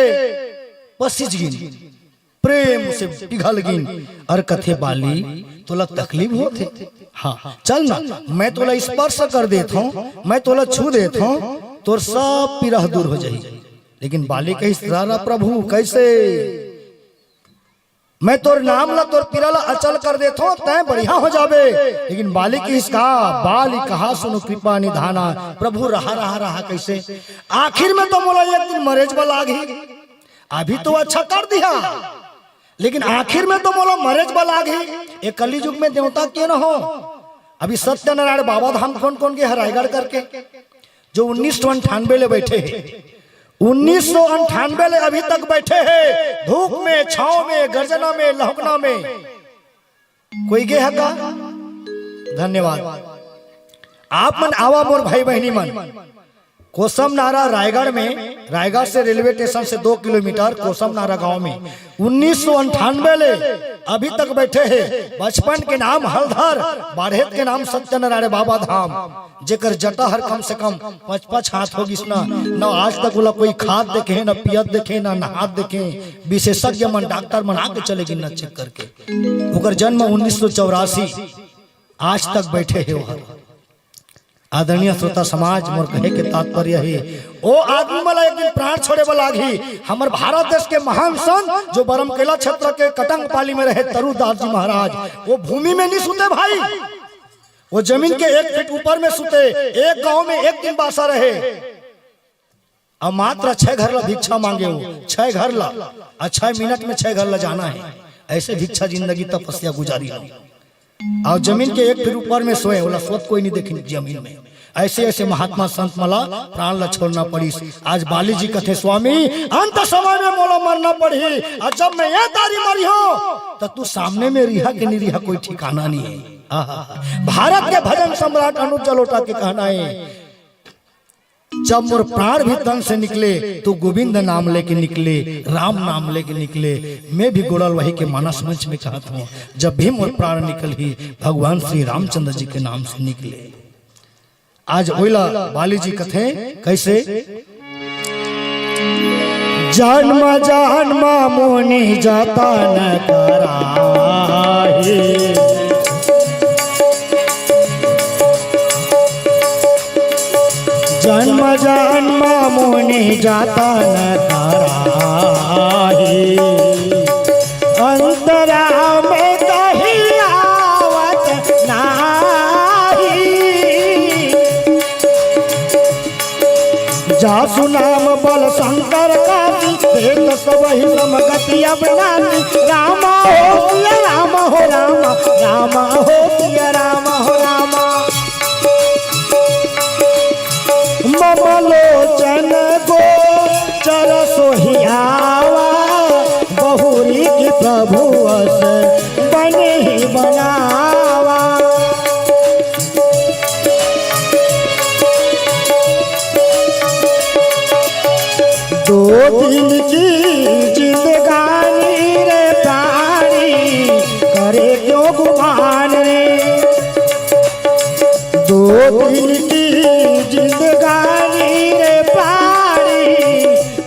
पसीज गिन, प्रेम से पिघल गिन। अउ कथे, बाली, तोला तकलीफ होथे? हाँ, चल ना, मैं तोला स्पर्श कर देत हूँ, मैं तोला छू देत हूँ, तोर सब पीरा दूर हो जाही। लेकिन बाली कहिस, रा रा प्रभु, कैसे? मैं तोर नाम ला, तोर पीरा ला अचल कर देथों, तैं बढ़िया हो जाबे। लेकिन बाली कहिस का? बाली कहा सुनु कृपा निधाना। प्रभु, रहा, रहा, रहा, कैसे? आखिर में तो मोला एक दिन मरेच बर लागही। अभी तो अच्छा कर दिहा, लेकिन आखिर में तो मोला मरेच बर लागही। ए कलयुग में देवता के न हो। अभी सत्यनारायण बाबा धाम कोन कोन गे हे रायगढ़ करके, जो उन्नीस सौ अंठानबे ले बैठे हे, उन्नीस सौ अंठानबे ले अभी तक बैठे हे, धूप में, छांव में, गर्जना में, लहुकना में। कोई गे हे का? धन्यवाद। आप मन आवा, मोर भाई बहिनी मन, कोसम नारा रायगढ़ में, रायगढ़ से रेलवे स्टेशन से दो किलोमीटर कोसम नारा गांव में उन्नीस सौ अंठानबे ले अभी तक बैठे हे। बचपन के नाम हलधर, बाढ़ेत के नाम सत्यनारायण बाबा धाम, जेकर जटा हर कम से कम पाँच पाँच हाथ हो गिस ना, न आज तक ओला कोई खात देखे, न पियत देखे, न नहात देखे। विशेषज्ञ मन, डॉक्टर मन आके चले गिन ना चेक करके। ओकर जन्म उन्नीस सौ चौरासी, आज तक बैठे हे ओहर। आदरणीय श्रोता समाज, मोर कहे के तात्पर्य हे, ओ आदमी मन ला एक दिन प्राण छोड़े बर लागही। हमर भारत देश के महान संत, जो बरमकेला क्षेत्र के कटंगपाली में रहे, तरुदास जी महाराज, वो भूमि में नहीं सुते भाई, वो जमीन के एक फीट ऊपर में सुते, एक गांव में एक दिन बासा रहे। अउ मात्र छह घर ला भिक्षा मांगे हो, छह घर ला, अउ छह मिनट में छह घर ला जाना हे। ऐसे भिक्षा जिंदगी तपस्या गुजारी हो। अउ जमीन के एक फीट ऊपर में सोए, ओला सोत कोई नहीं देखिन जमीन में। ऐसे ऐसे महात्मा संत मन ला प्राण ला छोड़ना पड़िस। आज बाली जी कथे, स्वामी, अंत समय में मोला मरना पड़ही, अउ जब मैं ये दारी मरिहों, त तू सामने में रिहा के नहीं रिहा, कोई ठिकाना नहीं हे। आहा। भारत के भजन सम्राट अनुप जलोटा के कहना हे, जब मोर प्राण भी तन से निकले, तो गोविंद नाम लेके निकले, राम नाम लेके निकले। मैं भी गोड़ल वही के मानस मंच में कहत हूँ, जब भी मोर प्राण निकलही, भगवान श्री रामचंद्र जी के नाम से निकले। आज ओइला बाली जी कथे, कैसे? जन्म जन्म मुनि जतन कराहे, जन्म जन्म मुनि जतन कराहे, अंतरा में कहीं आवत नाही। जासु नाम बल शंकर काशी, देत सबहि समगति अविनाशी। राम हो सिया राम हो राम, राम हो सिया राम हो राम। मम लोचन प्रभु अस बन ही बनावा। दो दिन की जिंदगानी रे प्राणी, करे क्यों गुमान रे। दो दिन की जिंदगानी रे प्राणी,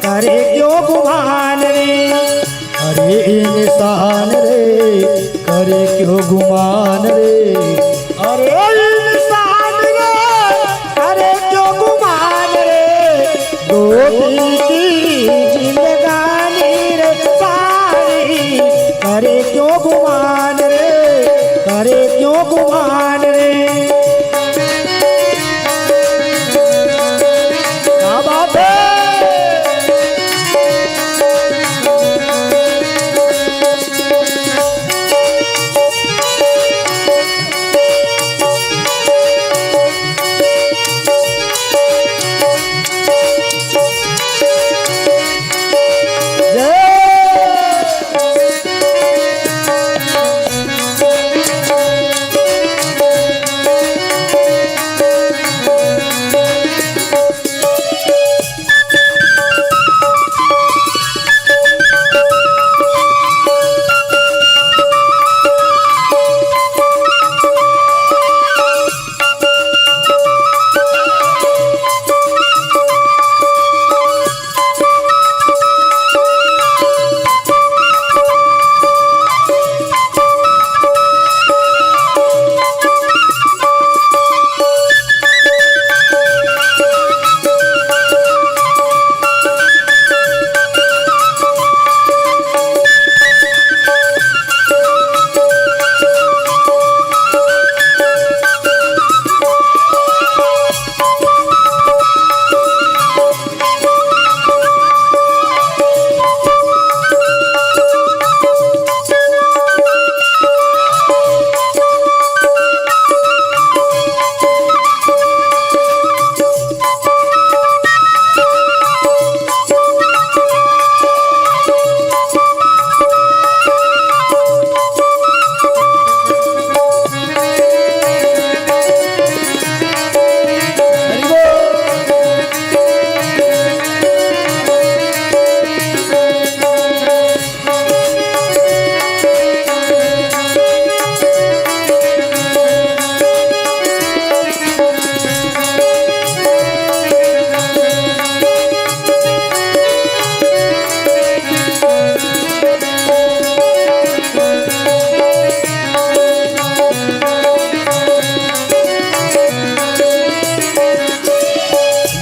करे क्यों गुमान रे। अरे इंसान रे, करे क्यों गुमान रे। अरे इंसान रे, करे क्यों गुमान रे। दो दिन की जिंदगानी रे सारी, करे क्यों गुमान रे, करे क्यों गुमान रे। क्या बात है?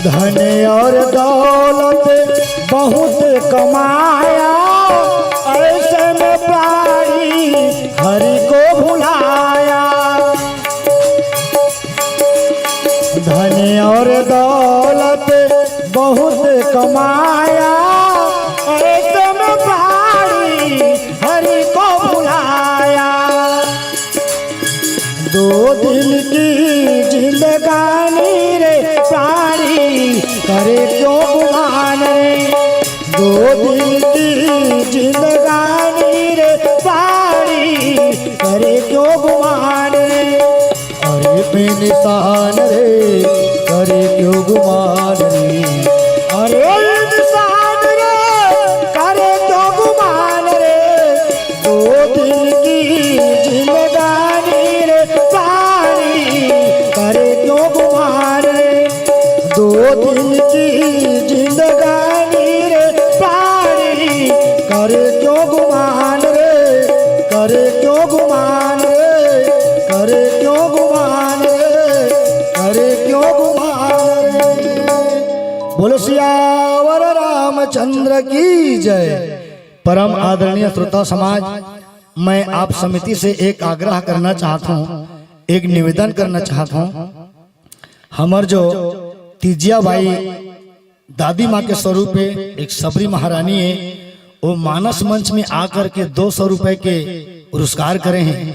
धन और दौलत बहुत कमाया, ऐसे में प्राणी हरि को भुलाया। धन और दौलत बहुत कमाया, ऐसे में प्राणी हरि को भुलाया। दो दिन की जिंदगानी रे प्राणी, करे क्यों गुमान रे। दो दिन की जिंदगानी रे प्राणी, करे क्यों गुमान रे। अरे बेनिशान रे, करे क्यों गुमान रे। अरे इंसान रे, करे क्यों गुमान रे। दो दिन की जिंदगानी रे प्राणी, करे क्यों गुमान रे। दो दिन की जिंदगानी रे प्राणी, करे क्यों गुमान रे, करे क्यों गुमान रे, करे क्यों गुमान रे, करे क्यों गुमान रे। बोलो सियावर रामचंद्र की जय। परम आदरणीय श्रोता समाज, मैं आप समिति से एक आग्रह करना चाहत हूँ, एक निवेदन करना चाहत हूँ। हमर जो तीजिया बाई दादी माँ के स्वरूप हे, एक सबरी महारानी हे, वो मानस मंच में आकर के दो सौ रुपए के पुरस्कार करे हे।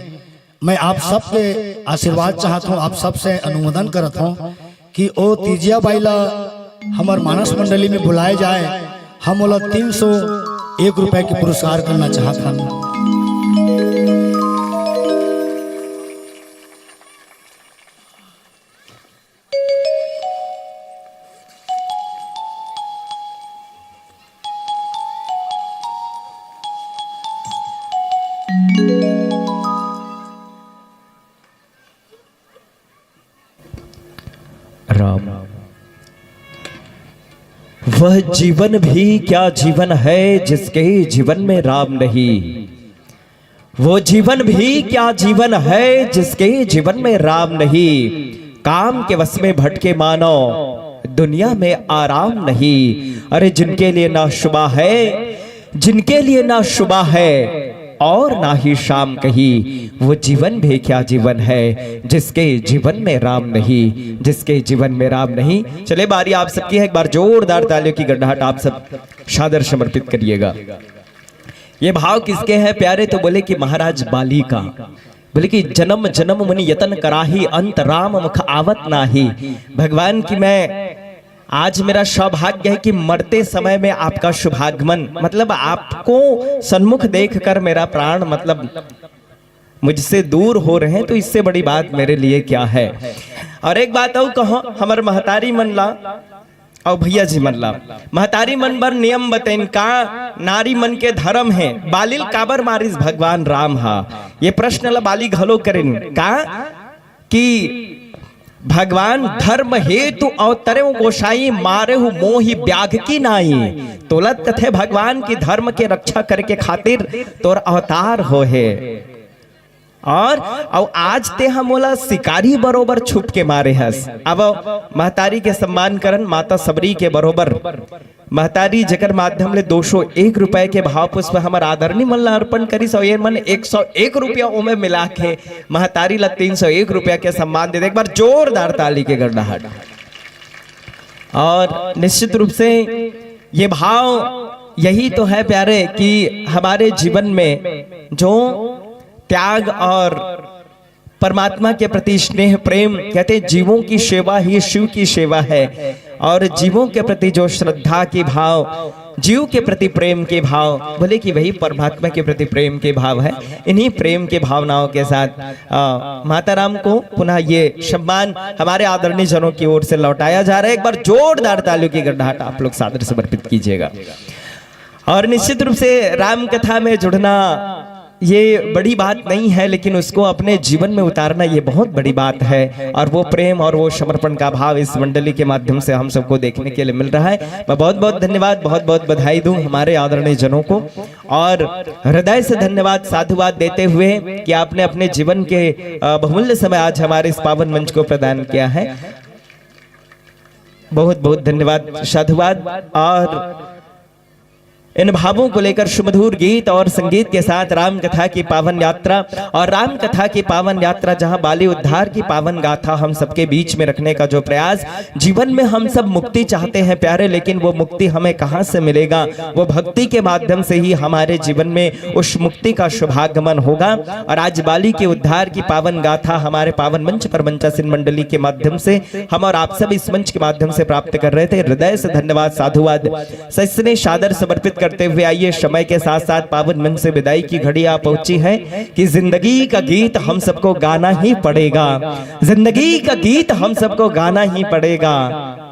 मैं आप सबके आशीर्वाद चाहत हूँ, आप सबसे अनुमोदन करत हूँ कि ओ तीजिया बाई ला हमर मानस मंडली में बुलाए जाए। हम ओला तीन सौ एक रुपए के पुरस्कार करना चाहत हन। वह जीवन भी क्या जीवन है जिसके जीवन में राम नहीं। वो जीवन भी क्या जीवन है जिसके जीवन में राम नहीं। काम के वश में भटके मानव, दुनिया में आराम नहीं। अरे जिनके लिए ना शुबा है, जिनके लिए ना शुबा है और ना ही शाम कही, वो जीवन भी क्या जीवन है जिसके जीवन में राम नहीं, जिसके जीवन में राम नहीं। चले, बारी आप सबकी है, एक बार जोरदार तालियों की गड़गड़ाहट आप सब सादर समर्पित करिएगा। ये भाव किसके हैं प्यारे? तो बोले कि महाराज बाली का। बोले कि जन्म जन्म मुनि यतन कराही, अंत राम मुख आवत नाही। भगवान की मैं आज मेरा सौभाग्य है कि मरते समय में आपका शुभागमन, मतलब आपको सन्मुख देखकर मेरा प्राण, मतलब मुझसे दूर हो रहे हैं, तो इससे बड़ी बात मेरे लिए क्या है। और एक बात और कहो, हमर महतारी मन ला और भैया जी मन ला, महतारी मन बर नियम बतेन का, नारी मन के धर्म है, बाली ल काबर मारिस भगवान राम हा, ये प्रश्न ला बाली घलो करेन का कि भगवान धर्म हेतु अवतरे गोसाई, मारे हु मोहि ब्याघ की नाई। तोला कथे भगवान की धर्म के रक्षा करे के खातिर तोर अवतार हो हे। और अउ आज ते ह मोला शिकारी बरोबर छुप के मारे हस। अब महतारी के सम्मान करन, माता सबरी के बरोबर। महतारी जेकर माध्यम ले दो सौ एक रुपए के भाव पुष्प हमर आदरणी मन ला अर्पण करिस, अउ ये मन एक सौ एक रुपया ओमे मिला के महतारी ला तीन सौ एक रुपया के सम्मान दे दे। एक बार जोरदार ताली के गड़गड़ाहट। और निश्चित रूप से ये भाव यही तो है प्यारे, कि हमारे जीवन में जो त्याग और परमात्मा के प्रति स्नेह प्रेम, कहते हैं, जीवों की सेवा ही शिव की सेवा है। और जीवों के प्रति जो श्रद्धा के भाव, जीव के प्रति प्रेम के भाव, बोले कि वही परमात्मा के प्रति प्रेम के भाव है। इन्हीं प्रेम के भावनाओं के साथ, अ, माता राम को पुनः ये सम्मान हमारे आदरणीय जनों की ओर से लौटाया जा रहा है। एक बार जोरदार तालियों की गड़गड़ाहट आप लोग सादर समर्पित कीजिएगा। और निश्चित रूप से राम कथा में जुड़ना ये बड़ी बात नहीं है, लेकिन उसको अपने जीवन में उतारना ये बहुत बड़ी बात है। और वो प्रेम और वो समर्पण का भाव इस मंडली के माध्यम से हम सबको देखने के लिए मिल रहा है। मैं बहुत बहुत धन्यवाद, बहुत बहुत बधाई दूं हमारे आदरणीय जनों को, और हृदय से धन्यवाद, साधुवाद देते हुए कि आपने अपने जीवन के, अ, बहुमूल्य समय आज हमारे इस पावन मंच को प्रदान किया है। बहुत बहुत धन्यवाद, साधुवाद। और इन भावों को लेकर सुमधुर गीत और संगीत के साथ राम कथा की पावन यात्रा, और राम कथा की पावन यात्रा, जहां बाली उद्धार की पावन गाथा हम सबके बीच में रखने का जो प्रयास, जीवन में हम सब मुक्ति चाहते हैं प्यारे, लेकिन वो मुक्ति हमें कहां से मिलेगा? वो भक्ति के माध्यम से ही हमारे जीवन में उस मुक्ति का शुभागमन होगा। और आज बाली के उद्धार की पावन गाथा हमारे पावन मंच पर मंचासीन मंडली के माध्यम से हम और आप सब इस मंच के माध्यम से प्राप्त कर रहे थे। हृदय से धन्यवाद, साधुवाद, सस्नेह सादर समर्पित करते हुए आइए, समय के साथ साथ पावन मंच से विदाई की घड़ी आ पहुंची है कि जिंदगी का गीत हम सबको गाना ही पड़ेगा, जिंदगी का गीत हम सबको गाना ही पड़ेगा।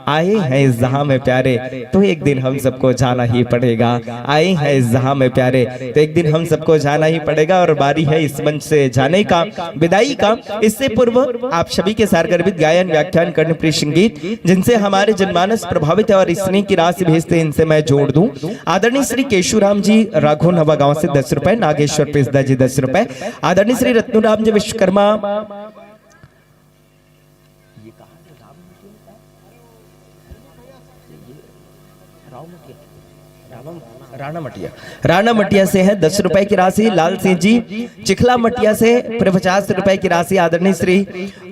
आए हैं इस जहां में प्यारे, तो एक दिन हम सबको जाना ही पड़ेगा। आए हैं इस जहां में प्यारे, तो एक दिन हम सबको जाना ही पड़ेगा। और बारी है इस मंच से जाने का, विदाई का। इससे पूर्व आप सभी के साथ गर्भित गायन, व्याख्यान, कर्णप्रिय संगीत, जिनसे हमारे जनमानस प्रभावित है और स्नेह की राशि भेजते हैं, इनसे मैं जोड़ दूं। आदरणीय श्री केशुराम जी राघो नवा गांव से दस रुपए, नागेश्वर पिसदा जी दस रुपए, आदरणीय श्री रत्नूराम जी विश्वकर्मा, राणा मटिया, राणा मटिया से है दस रुपए की राशि। लाल सिंह जी चिखला मटिया से पूरे पचास रुपए की राशि आदरणीय श्री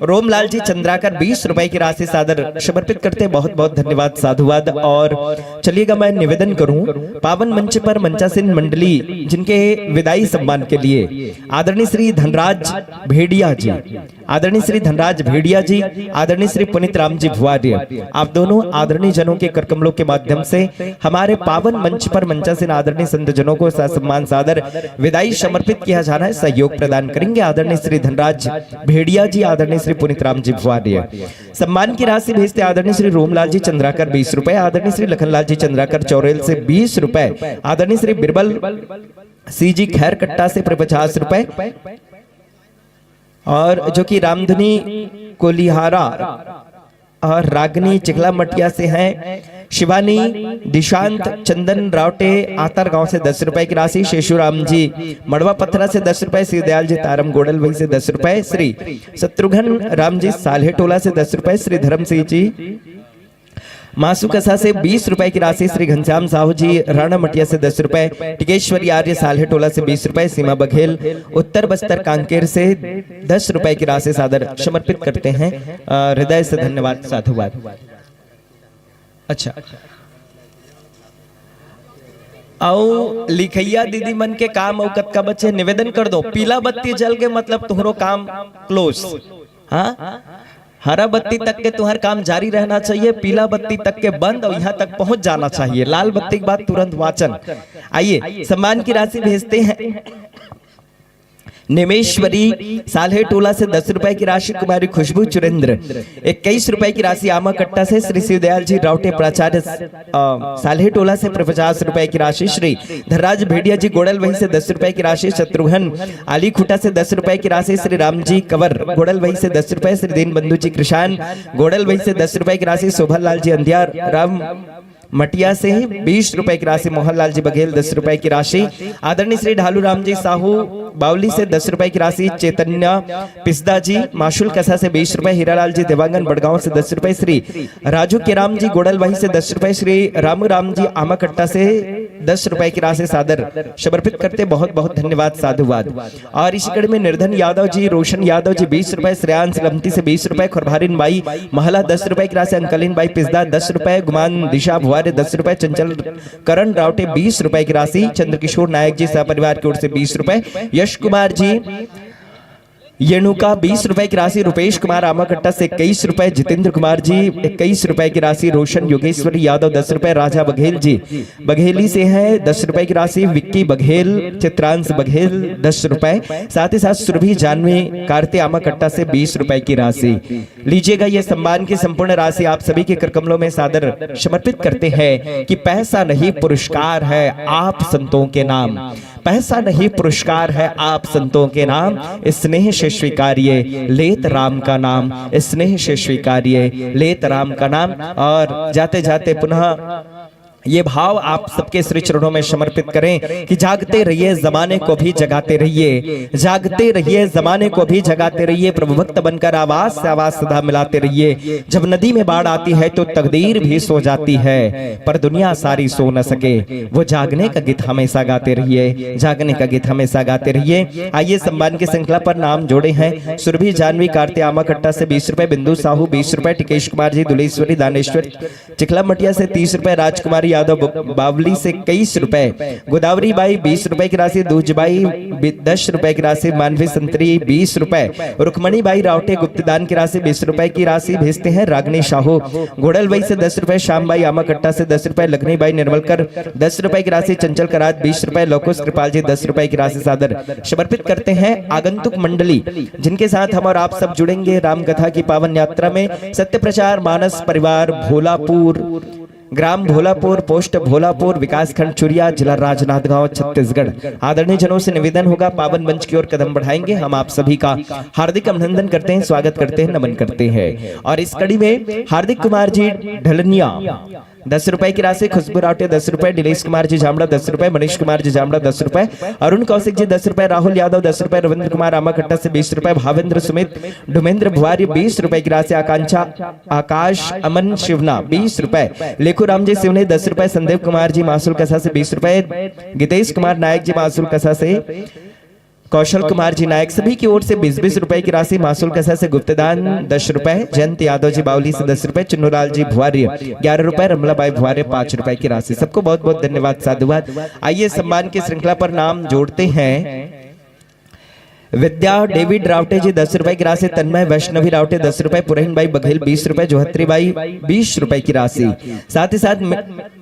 रोमलाल जी चंद्राकर बीस रुपए की राशि सादर समर्पित करते हैं। बहुत बहुत धन्यवाद, साधुवाद। और चलिएगा, मैं निवेदन करूं, पावन मंच पर मंचासीन मंडली जिनके विदाई सम्मान के लिए आदरणीय श्री धनराज भेड़िया जी, आदरणीय श्री धनराज भेड़िया जी, आदरणीय श्री पुनीत राम जी भुआर्य, आप दोनों आदरणीय जनों के करकमलों के माध्यम से हमारे पावन मंच पर मंचासीन आदरणीय संत जनों को ससम्मान सादर विदाई समर्पित किया जा रहा है। सहयोग प्रदान करेंगे आदरणीय श्री धनराज भेड़िया जी, आदरणीय श्री पुनीत राम जी भुआर्य। सम्मान की राशि भेजते आदरणीय श्री रोमलाल जी चंद्राकर बीस रुपए, आदरणीय श्री लखनलाल जी चंद्राकर चौरेल से बीस रुपए, आदरणीय श्री बिरबल सी जी खैरकट्टा से पूरे पचास रुपए, और जो कि रामधनी कोलिहारा और रागनी चिखला मटिया से हैं, शिवानी दिशांत चंदन रावटे आतर गांव से दस रुपए की राशि, शेषुराम जी मड़वा पथरा से दस रुपए, श्री दयाल जी तारम गोडल वही से दस रुपए, श्री शत्रुघ्न राम जी साल्हे टोला से दस रुपए, श्री धर्म सिंह जी मासू कसा से बीस रुपए की राशि, श्री घनश्याम साहू जी राणा मटिया से दस रुपए, टिकेश्वरी आर्य साल्हे टोला से बीस रुपए, सीमा बघेल उत्तर बस्तर कांकेर से दस रुपए की राशि सादर समर्पित करते हैं। अ, हृदय से धन्यवाद, साधुवाद। अच्छा, अउ लिखइया दीदी मन के काम अउ कतका बचे, निवेदन कर दो, पीला बत्ती जल के मतलब तुहरो काम क्लोज। हाँ, हरा बत्ती तक के तुम्हार काम जारी रहना चाहिए, पीला बत्ती तक के बंद और यहाँ तक पहुंच जाना चाहिए। लाल बत्ती के बाद तुरंत वाचन। आइए, सम्मान की राशि भेजते हैं निमेश्वरी साल्हे टोला से दस रुपए की राशि, कुमारी खुशबू चुरेंद्र इक्कीस रुपए की राशि, आमा कट्टा से श्री शिवदयाल जी रावटे प्राचार्य, अ, साल्हे टोला से पचास रुपए की राशि, श्री धनराज भेड़िया जी गोडल वही से दस रुपए की राशि, शत्रुघ्न आली खुटा से दस रुपए की राशि, श्री रामजी कंवर गोडल वही से दस रुपए, श्री दीन बंधु जी कृषाण गोडल वही से दस रुपए की राशि, शोभन लाल जी अंधिया राम मटिया से बीस रुपए की राशि, मोहन लाल जी बघेल दस रुपए की राशि, आदरणीय श्री ढालू राम जी साहू बावली से दस रुपए की राशि, चैतन्य पिस्दा जी माशुल कसा से बीस रुपए, हीरालाल जी देवांगन बड़गांव से दस रुपए, श्री राजू केराम जी गोडल वही से दस रुपए, श्री रामू राम जी आमाकट्टा से दस रुपए की राशि सादर समर्पित करते, बहुत बहुत धन्यवाद, साधुवाद। और इसी कड़ी में निर्धन यादव जी, रोशन यादव जी बीस रुपए, श्रेयांश लमटी से बीस रुपए, खुरभारिन बाई महला दस रुपए की राशि, अंकलिन बाई पिस्दा दस रुपए, गुमान दिशा भुआरे दस रुपए, चंचल करण रावटे बीस रुपए की राशि, चंद्रकिशोर नायक जी सपरिवार की ओर से बीस रुपए, यश कुमार जी येणुका बीस रुपए की राशि, रुपेश कुमार आमाकट्टा से इक्कीस रुपए, जितेंद्र कुमार जी इक्कीस रुपए की राशि, रोशन योगेश्वरी यादव दस रुपए, राजा बघेल जी बघेली से है दस रुपए की राशि, विक्की बघेल, चित्रांश बघेल दस रुपए, साथ ही साथ सुरभि जानवी कार्ते आमाकट्टा से बीस रुपए की राशि। लीजिएगा, ये सम्मान की संपूर्ण राशि आप सभी के करकमलों में सादर समर्पित करते हैं कि पैसा नहीं, पुरस्कार है आप संतों के नाम। पैसा नहीं, पुरस्कार है आप संतों के नाम। स्नेह से स्वीकारिए लेत राम का नाम, स्नेह से स्वीकारिए लेत राम का नाम। और जाते जाते पुनः ये भाव आप सबके श्री चरणों में समर्पित करें कि जागते रहिए, जमाने को भी जगाते रहिए, जागते रहिए, जमाने को भी जगाते रहिए। प्रभु भक्त बनकर आवाज से आवाज सदा मिलाते रहिए। जब नदी में बाढ़ आती है तो तकदीर भी सो जाती है, पर दुनिया सारी सो न सके। वो जागने का गीत हमेशा गाते रहिए, जागने का गीत हमेशा गाते रहिए। आइए, सम्मान की श्रृंखला पर नाम जोड़े हैं सुरभि जानवी कार्ते आमाकट्टा से बीस रुपए, बिंदु साहू बीस रुपए, टिकेश कुमार जी दुलेश्वरी दानेश्वर चिखला मटिया से तीस रुपए, राजकुमारी यादव ब-, बावली से इक्कीस रुपए, गोदावरी बाई बीस रुपए की राशि, दूज बाई बि-, दस रुपए की राशि, मानवी संतरी बीस रुपए, रुक्मणी बाई रावटे गुप्तदान की राशि बीस रुपए की राशि भेजते हैं रागनी साहू घोड़लवई से दस रुपए, श्याम बाई आमाकट्टा से दस रुपए, लखनी बाई निर्मलकर दस रुपए की राशि, चंचल करात बीस रुपए, लोकुश कृपाल जी दस रुपए की राशि सादर समर्पित करते हैं। आगंतुक मंडली जिनके साथ हम और आप सब जुड़ेंगे राम कथा की पावन यात्रा में, सत्य प्रचार मानस परिवार भोलापुर, ग्राम भोलापुर, पोस्ट भोलापुर, विकासखंड चुरिया, जिला राजनांदगांव, छत्तीसगढ़। आदरणीय जनों से निवेदन होगा, पावन मंच की ओर कदम बढ़ाएंगे। हम आप सभी का हार्दिक अभिनंदन करते हैं, स्वागत करते हैं, नमन करते हैं। और इस कड़ी में हार्दिक कुमार जी ढलनिया दस रुपए की राशि, खुशबू रावटे दस रुपए, नीलेश कुमार जी जामड़ा दस रुपए, मनीष कुमार जी जामड़ा दस रुपए, अरुण कौशिक जी दस रुपए, राहुल यादव दस रुपए, रविंद्र कुमार आमाकट्टा से बीस रुपए, भावेंद्र सुमित, डुमेंद्र भुआरी बीस रुपए की राशि, आकांक्षा, आकाश अमन शिवना बीस रुपए, लेखू राम जी सिवने दस रुपए, संदीप कुमार जी मासूल कसा से बीस रुपए, गीतेश कुमार नायक जी मासूल कसा से, कौशल कुमार जी नायक सभी की ओर से बीस बीस रुपए की राशि, मासूल कसा से गुप्तदान दस रुपए, जयंत यादव जी बावली से दस रुपए, चुन्नूलाल जी भुआर्य ग्यारह रुपए, रमलाबाई भुआर्य पाँच रुपए की राशि। सबको बहुत बहुत धन्यवाद, साधुवाद। आइए, सम्मान की श्रृंखला पर नाम जोड़ते हैं। विद्या डेविड रावटे जी दस रुपए की राशि, तन्मय वैष्णवी रावटे दस रुपए, पुरहिन बाई बघेल बीस रुपए, जोहत्री बाई बीस रुपए की राशि, साथ ही साथ मे-,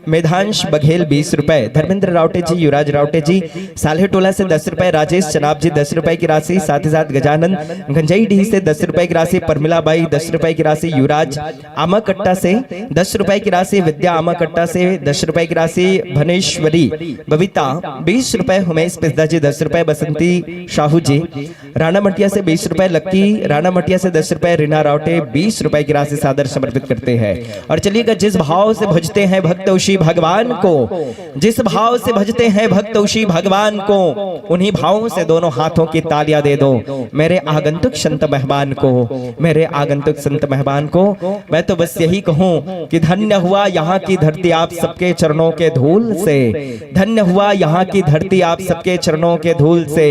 मेधांश बघेल बीस रुपए, धर्मेंद्र रावटे जी, युवराज रावटे जी साल्हे टोला से दस रुपए, राजेश चनाब जी दस रुपए की राशि, साथ ही साथ गजानंद गंजई डीह से दस रुपए की राशि, परमिला बाई दस रुपए की राशि, युवराज आमाकट्टा से दस रुपए की राशि, विद्या आमाकट्टा से दस रुपए की राशि, भनेश्वरी बबीता बीस रुपए, हुमेश पिस्दा जी दस रुपए, बसंती साहू जी राणा मटिया से बीस रुपए, लक्की राणा मटिया से दस रुपए, रीना रावटे बीस रुपए की राशि सादर समर्पित करते हैं। और चलिएगा, जिस भाव से भजते हैं भक्त उसी भगवान को, जिस भाव से भजते हैं भक्त उसी भगवान को, उन्हीं भावों से दोनों हाथों की तालियां दे दो मेरे आगंतुक संत मेहमान को, मेरे आगंतुक संत मेहमान को। मैं तो बस यही कहूँ कि धन्य हुआ यहाँ की धरती आप सबके चरणों के धूल से, धन्य हुआ यहाँ की धरती आप सबके चरणों के धूल से।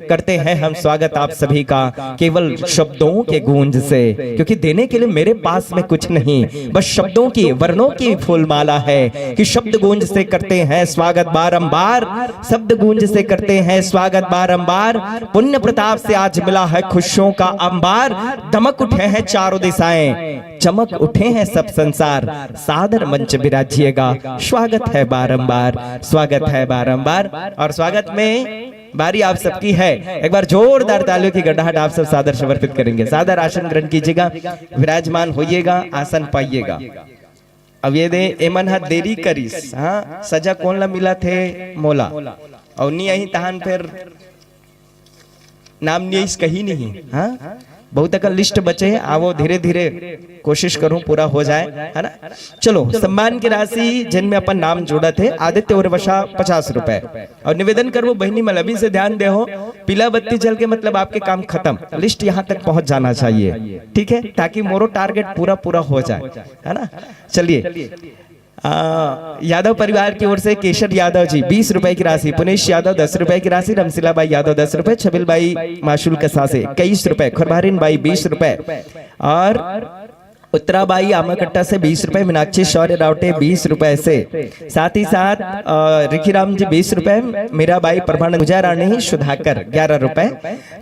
करते हैं हम स्वागत आप सभी का केवल शब्दों के गूंज से, क्योंकि देने के लिए मेरे पास में कुछ नहीं, बस शब्दों की, वर्णों की फूलमाला है कि शब्द गूंज से करते हैं स्वागत बारंबार, शब्द गूंज से करते हैं स्वागत बारंबार। पुण्य प्रताप से आज मिला है खुशियों का अंबार, दमक उठे हैं चारों दिशाएं, चमक उठे हैं सब संसार, सादर मंच विराजिएगा, स्वागत है बारंबार, स्वागत है बारंबार। और स्वागत में बारी आप सबकी है, एक बार जोरदार तालियों की गड़ाहट आप सब सादर समर्पित करेंगे। सादर आसन ग्रहण कीजिएगा, विराजमान होइएगा, आसन पाइएगा। अब ये दे, एमन हा देरी करिस, हाँ, सजा कोन ला मिला थे? मोला। और नी अही तहान फिर नाम नी आइस कहीं नहीं, हाँ। बहुत अकन लिस्ट बचे हे, आवो धीरे धीरे कोशिश करूँ पूरा हो जाए, है ना। चलो, सम्मान की राशि जिनमें अपन नाम जोड़त हे, आदित्य उर्वशा पचास रुपए। और निवेदन करबो बहिनी मन अभी से ध्यान दे हो, पीला बत्ती जल के मतलब आपके काम खत्म, लिस्ट यहाँ तक पहुँच जाना चाहिए, ठीक है, ताकि मोरो टारगेट पूरा पूरा हो जाए, है ना। चलिए, आ, यादव परिवार की ओर से केशर यादव जी बीस रुपए की राशि, पुनेश यादव दस रुपए की राशि, रमशीला बाई यादव दस रुपए, छबिल बाई माशुल कसा से इक्कीस रुपए, खुरभारिन बाई बीस रुपए और उत्तरा बाई आमाकट्टा से बीस रुपए, मीनाक्षी शौर्य रावटे बीस रुपए से, साथ ही साथ, अ, रिखीराम जी बीस रुपए, मीरा बाई परमाणु, पूजा रानी सुधाकर ग्यारह रुपए,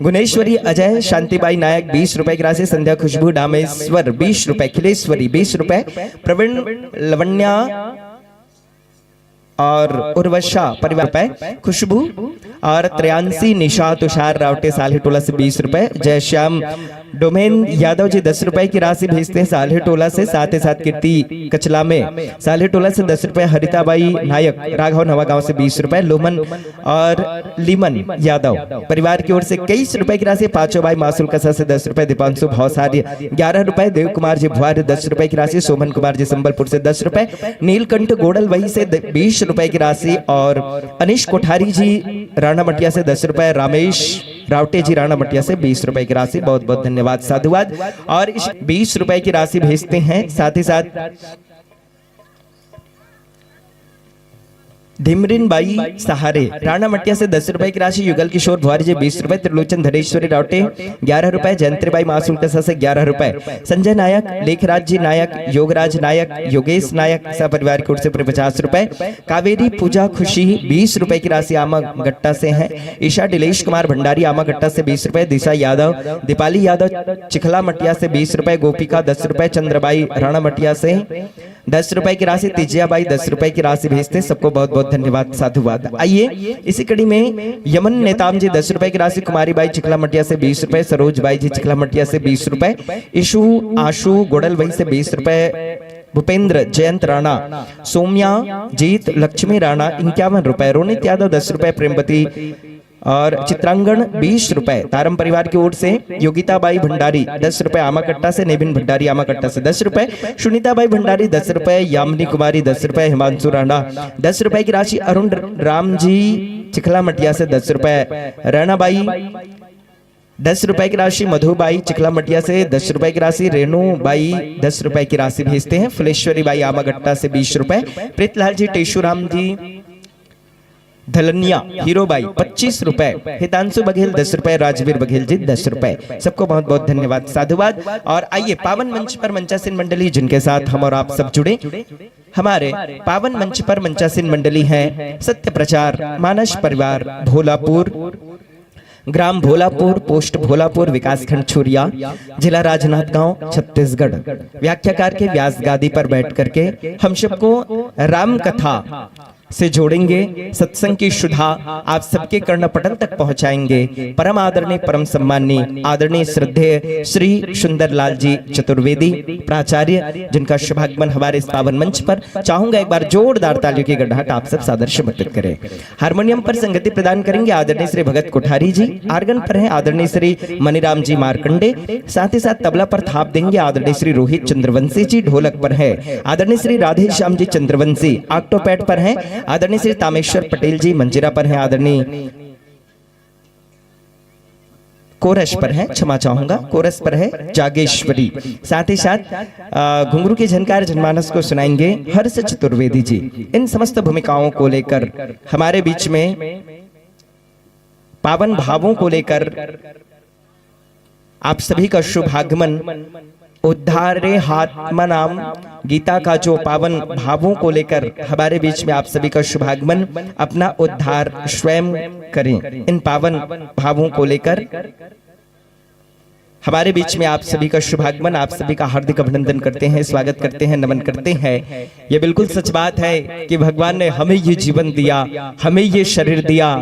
गुणेश्वरी अजय, शांतिबाई नायक बीस रुपए की राशि, संध्या खुशबू डामेश्वर बीस रुपए, खिलेश्वरी बीस रुपए, प्रवीण लवण्या और उर्वशा परिवार रुपए, खुशबू और त्रयांशी निशा तुषार रावटे साल्हेटोला से बीस रुपए, जय श्याम डोमेन यादव जी दस रुपए की राशि भेजते हैं साल्हेटोला से, साथ ही साथ कीर्ति कचलामे साल्हेटोला से दस रुपए, हरिताबाई नायक राघव नवागांव से बीस रुपए, लोमन और लीमन यादव परिवार की ओर से इक्कीस रुपए की राशि, पांचों भाई मासूल कसा से दस रुपए, दीपांशु भौसारी ग्यारह रुपए, देव कुमार जी भुआर दस रुपए की राशि, शोभन कुमार जी संबलपुर से दस रुपए, नीलकंठ गोडल वही से द-, बीस रुपए की राशि और अनिश कोठारी जी राणा मटिया से दस रुपए, रामेश रावटे जी राणा मटिया से बीस रुपए की राशि। बहुत बहुत धन्यवाद, साधुवाद। और इस बीस रुपए की राशि भेजते हैं, साथ ही साथ धिमरिन बाई सहारे राणा मटिया से दस रुपए की राशि, युगल किशोर भुआरी जी बीस रुपए, त्रिलोचन धनेश्वरी रावटे ग्यारह रुपए, जयंत्री बाई मासूम कसा से ग्यारह रुपए, संजय नायक, लेखराज जी नायक, योगराज नायक, योगेश नायक सपरिवार की ओर से पूरे पचास रुपए, कावेरी पूजा खुशी बीस रुपए की राशि आमा गट्टा से है, ईशा डिलेश कुमार भंडारी आमा गट्टा से बीस रुपए, दिशा यादव, दीपाली यादव चिखला मटिया से बीस रुपए, गोपिका दस रुपए, चंद्रबाई राणा मटिया से दस रुपए की राशि, तिजिया बाई दस रुपए की राशि भेजते, सबको बहुत बहुत धन्यवाद, साधुवाद। आइए इसी कड़ी में यमन नेताम जी दस रुपए की राशि, कुमारी बाई चिखला मटिया से बीस रुपए, सरोज बाई जी चिखला मटिया से बीस रुपए, इशु आशु गोडल वही से बीस रुपए, भूपेंद्र जयंत राणा, सोम्या जीत लक्ष्मी राणा इक्यावन रुपए, रोनित यादव दस रुपए, प्रेमवती और चित्रांगण बीस रुपए, तारम परिवार की ओर से योगिता बाई भंडारी दस रुपए आमाकट्टा से, नेबिन भंडारी आमाकट्टा से दस रुपए, सुनीता बाई भंडारी दस रुपए, यामिनी कुमारी दस रुपए, हिमांशु राणा दस रुपए की राशि, अरुण राम जी चिखला मटिया से दस रुपए, रैना बाई दस रुपए की राशि, मधु बाई चिखला मटिया से दस रुपए की राशि, रेणु बाई दस रुपए की राशि भेजते हैं, फुलेश्वरी बाई आमागट्टा से बीस रुपए, प्रीतलाल जी, टेशुराम जी धलनिया, हीरो बाई पच्चीस रुपए, हितांशु बघेल दस रुपए, राजवीर बघेल जी दस रुपए। सबको बहुत बहुत धन्यवाद, साधुवाद। और आइए, पावन मंच पर मंचासीन मंडली, जिनके साथ हम और आप सब जुड़े, हमारे पावन मंच पर मंचासीन मंडली है सत्य प्रचार मानस परिवार भोलापुर, ग्राम भोलापुर, पोस्ट भोलापुर, विकासखंड छुरिया, जिला राजनांदगांव, छत्तीसगढ़। व्याख्याकार के व्यास गादी पर बैठ करके हम सबको राम कथा से जोड़ेंगे, सत्संग की सुधा आप सबके कर्णपटल तक पहुंचाएंगे। परम आदरणीय, परम सम्माननीय, आदरणीय श्रद्धेय श्री सुंदरलाल जी चतुर्वेदी प्राचार्य, जिनका शुभागमन हमारे इस पावन मंच पर, चाहूंगा एक बार जोरदार तालियों की गड़गड़ाहट आप सब सादर समर्पित करें। हारमोनियम पर संगति प्रदान करेंगे आदरणीय श्री भगत कोठारी जी, आर्गन पर हैं आदरणीय श्री मनीराम जी मार्कंडे, साथ ही साथ तबला पर थाप देंगे आदरणीय श्री रोहित चंद्रवंशी जी, ढोलक पर है आदरणीय श्री राधेश्याम जी चंद्रवंशी, ऑक्टोपैड पर हैं आदरणीय श्री तामेश्वर पटेल जी, मंजीरा पर हैं आदरणीय, कोरस पर है, क्षमा चाहूंगा, कोरस पर है जागेश्वरी, साथ ही साथ अ, घुंघरू की झनकार जनमानस को सुनाएंगे हर्ष चतुर्वेदी जी। इन समस्त भूमिकाओं को लेकर हमारे बीच में पावन भावों को लेकर आप सभी का शुभागमन, उद्धारे हात्मनाम, गीता का जो पावन भावों को लेकर हमारे बीच में आप सभी का शुभागमन, अपना उद्धार स्वयं करें। इन पावन भावों को लेकर हमारे बीच में आप सभी का शुभागमन, आप सभी का हार्दिक अभिनंदन करते हैं, स्वागत करते हैं, नमन करते हैं। ये बिल्कुल सच बात है कि भगवान ने हमें ये जीवन दिया, हमें ये शरीर दिया।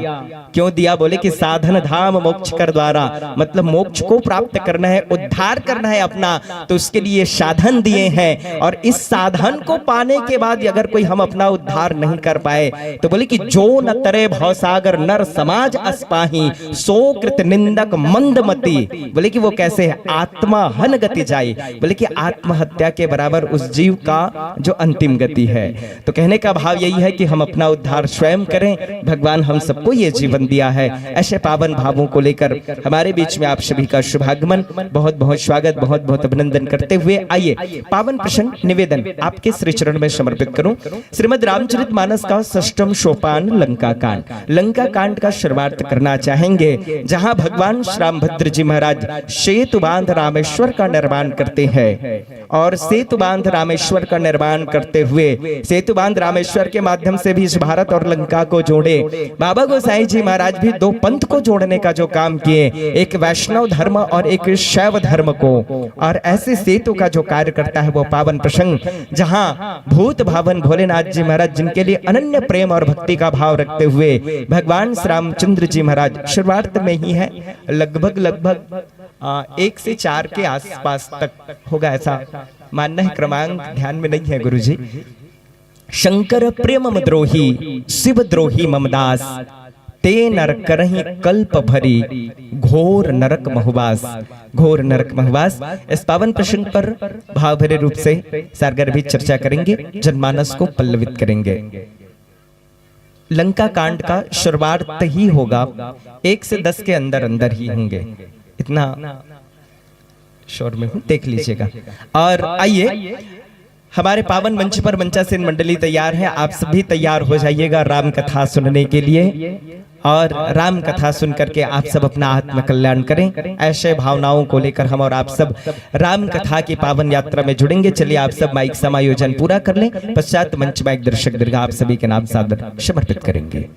क्यों दिया? बोले कि साधन धाम मोक्ष कर द्वारा, मतलब मोक्ष को प्राप्त करना है, उद्धार करना है अपना, तो उसके लिए साधन दिए हैं। और इस साधन को पाने के बाद अगर कोई हम अपना उद्धार नहीं कर पाए, तो बोले कि जो न तरे भवसागर नर समाज अस पाही, सो कृत निंदक मंदमती। बोले कि वो कैसे है? आत्मा हन गति जाए। बोले कि आत्महत्या के बराबर उस जीव का जो अंतिम गति है। तो कहने का भाव यही है कि हम अपना उद्धार स्वयं करें। भगवान हम सबको ये जीवन दिया है, ऐसे पावन भावों को लेकर हमारे बीच में आप सभी का शुभागमन, बहुत बहुत स्वागत, बहुत बहुत अभिनंदन करते हुए आइए पावन प्रसंग निवेदन आपके श्री चरण में समर्पित करूं। श्रीमद् रामचरित मानस का षष्ठम सोपान लंका कांड, लंका कांड का शुरुआत करना चाहेंगे, जहां भगवान श्री रामभद्र जी महाराज सेतु बांध रामेश्वर का निर्माण करते हैं। और सेतु बांध रामेश्वर का निर्माण करते हुए सेतु बांध रामेश्वर के माध्यम से भी इस भारत और लंका को जोड़े। बाबा गोसाई जी महाराज भी दो पंथ को जोड़ने का जो काम किए, एक वैष्णव धर्म और एक शैव धर्म को, और ऐसे सेतु का जो कार्य करता है वो पावन प्रसंग, जहां भूत भावन भोलेनाथ जी महाराज जिनके लिए अनन्य प्रेम और भक्ति का भाव रखते हुए भगवान श्री रामचंद्र जी महाराज शुरुआत में ही है, लगभग लगभग आ, एक से चार के आसपास तक होगा, ऐसा मानना है, क्रमांक ध्यान में नहीं है गुरुजी। शंकर प्रेम द्रोही शिव द्रोही ममदास, ते नर करही कल्प भरी घोर नरक महुवास। घोर नरक महुवास। इस पावन प्रसंग पर भाव भरे रूप से सारगर भी चर्चा करेंगे, जनमानस को पल्लवित करेंगे। लंका कांड का शुरुआत ही होगा, एक से दस के अंदर अंदर ही होंगे, इतना शोर में हूँ, देख लीजिएगा। और आइए, हमारे पावन मंच पर मंचासीन मंडली तैयार है, आप सभी तैयार हो जाइएगा राम कथा सुनने के लिए। और राम कथा सुन करके आप सब अपना आत्म कल्याण करें। ऐसे भावनाओं को लेकर हम और आप सब राम कथा की पावन यात्रा में जुड़ेंगे। चलिए, आप सब माइक समायोजन पूरा कर लें, पश्चात मंच माइक दर्शक दीर्घा आप सभी के नाम सादर समर्पित करेंगे।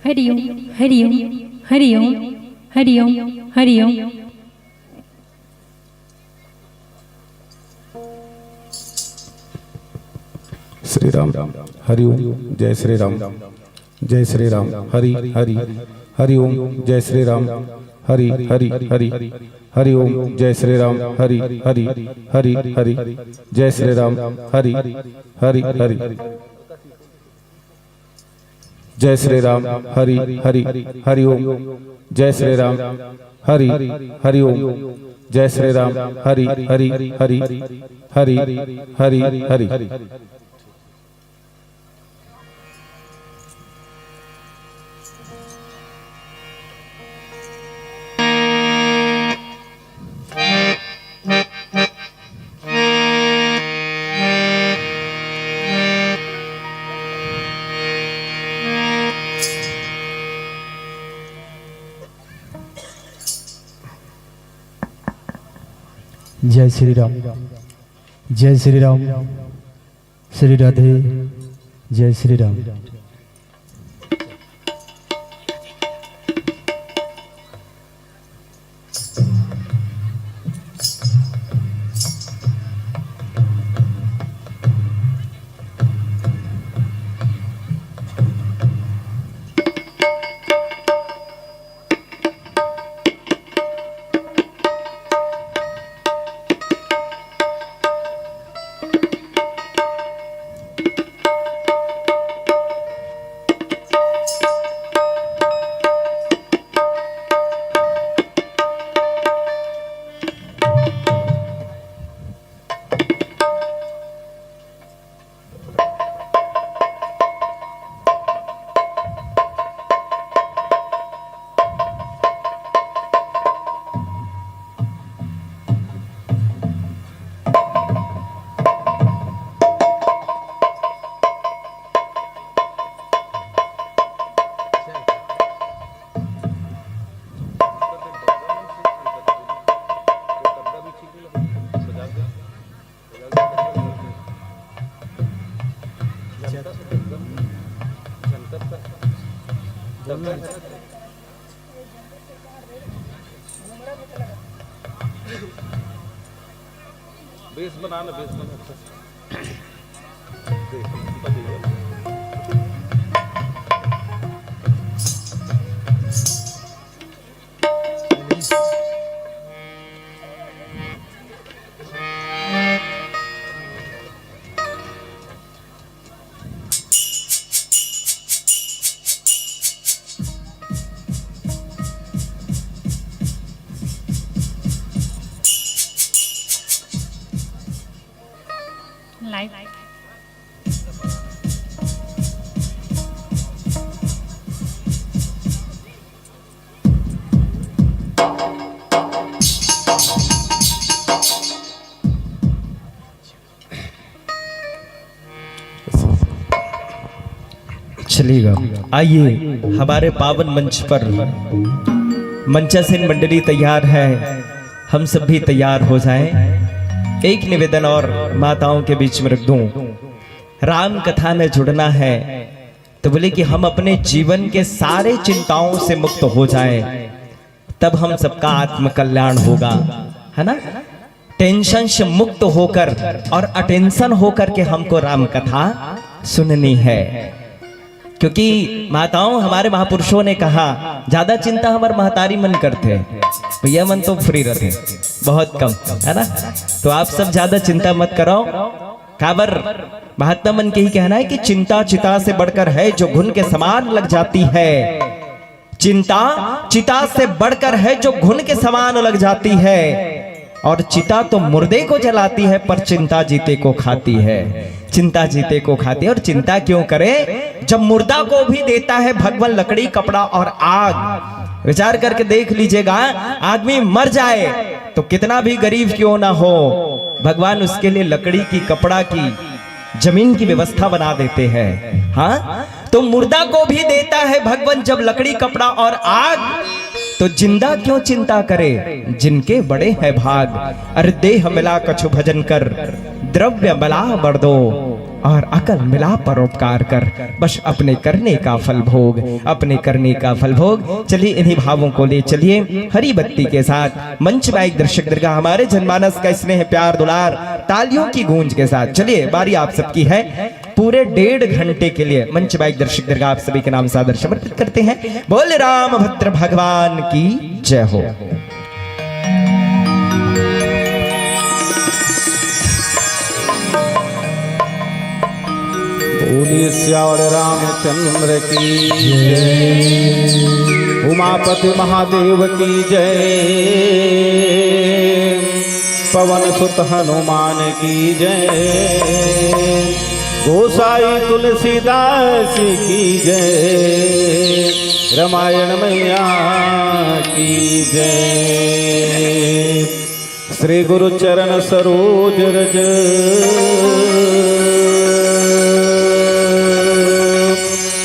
हरि ओम, हरि ओम, हरि ओम, हरि ओम, हरि ओम। श्री राम। हरि ओम। जय श्री राम। जय श्री राम। हरि हरि। हरि ओम। जय श्री राम। हरि हरि। हरि हरि ओम। जय श्री राम। हरि हरि। हरि हरि। जय श्री राम। हरि हरि। हरि। जय श्री राम। हरि हरि। हरि ओम। जय श्री राम। हरि, हरि ओम। जय श्री राम। हरि, हरि, हरि, हरि, हरि, हरि। जय श्री राम, जय श्री राम, श्री राधे, जय श्री राम। बेस बना ना, बेस बना अच्छा से। लाइव। चलिएगा, आइए हमारे पावन मंच पर मंचासीन मंडली तैयार है, हम सब भी तैयार हो जाएं। एक निवेदन और माताओं के बीच में रख दूं, राम कथा में जुड़ना है तो बोले कि हम अपने जीवन के सारे चिंताओं से मुक्त हो जाएं, तब हम सबका आत्म कल्याण होगा, है ना? टेंशन से मुक्त होकर और अटेंशन होकर के हमको राम कथा सुननी है, क्योंकि माताओं, हमारे महापुरुषों ने कहा, ज्यादा चिंता हमारे महतारी मन करथे, भैया मन तो फ्री रथे, बहुत कम, है ना? तो आप सब ज्यादा चिंता मत करो। काबर, महात्मा मन के ही कहना है कि चिंता चिता से बढ़कर है, जो घुन के समान लग जाती है। चिंता चिता से बढ़कर है, जो घुन के समान लग जाती है। और चिता तो मुर्दे को जलाती है, पर चिंता जीते को खाती है। चिंता जीते को खाती है। और चिंता क्यों करे, जब मुर्दा को भी देता है भगवान लकड़ी, कपड़ा और आग। विचार करके देख लीजिएगा, आदमी मर जाए तो कितना भी गरीब क्यों ना हो, भगवान उसके लिए लकड़ी की, कपड़ा की, जमीन की व्यवस्था बना देते हैं। हाँ, तो मुर्दा को भी देता है भगवान जब लकड़ी, कपड़ा और आग, तो जिंदा क्यों चिंता करे, जिनके बड़े हैं भाग। अरे देह मिला कछु भजन कर, द्रव्य मिला बड़ दो, और अकल मिला परोपकार कर। बस अपने करने का फल भोग, अपने करने का फल भोग। चलिए, इन्हीं भावों को ले चलिए, हरी बत्ती के साथ मंच माइक दर्शक दीर्घा, हमारे जनमानस का स्नेह, प्यार, दुलार, तालियों की गूंज के साथ। चलिए, बारी आप सबकी है। पूरे डेढ़ घंटे के लिए मंच माइक दर्शक दीर्घा आप सभी के नाम सादर समर्पित करते हैं। बोल रामभद्र भगवान की जय हो। बोलिए सियावर रामचंद्र की जय, उमापति महादेव की जय, पवन सुत हनुमान की जय, गोसाई तुलसीदास की जय, रामायण मैया की जय। श्री गुरु चरण सरोज रज,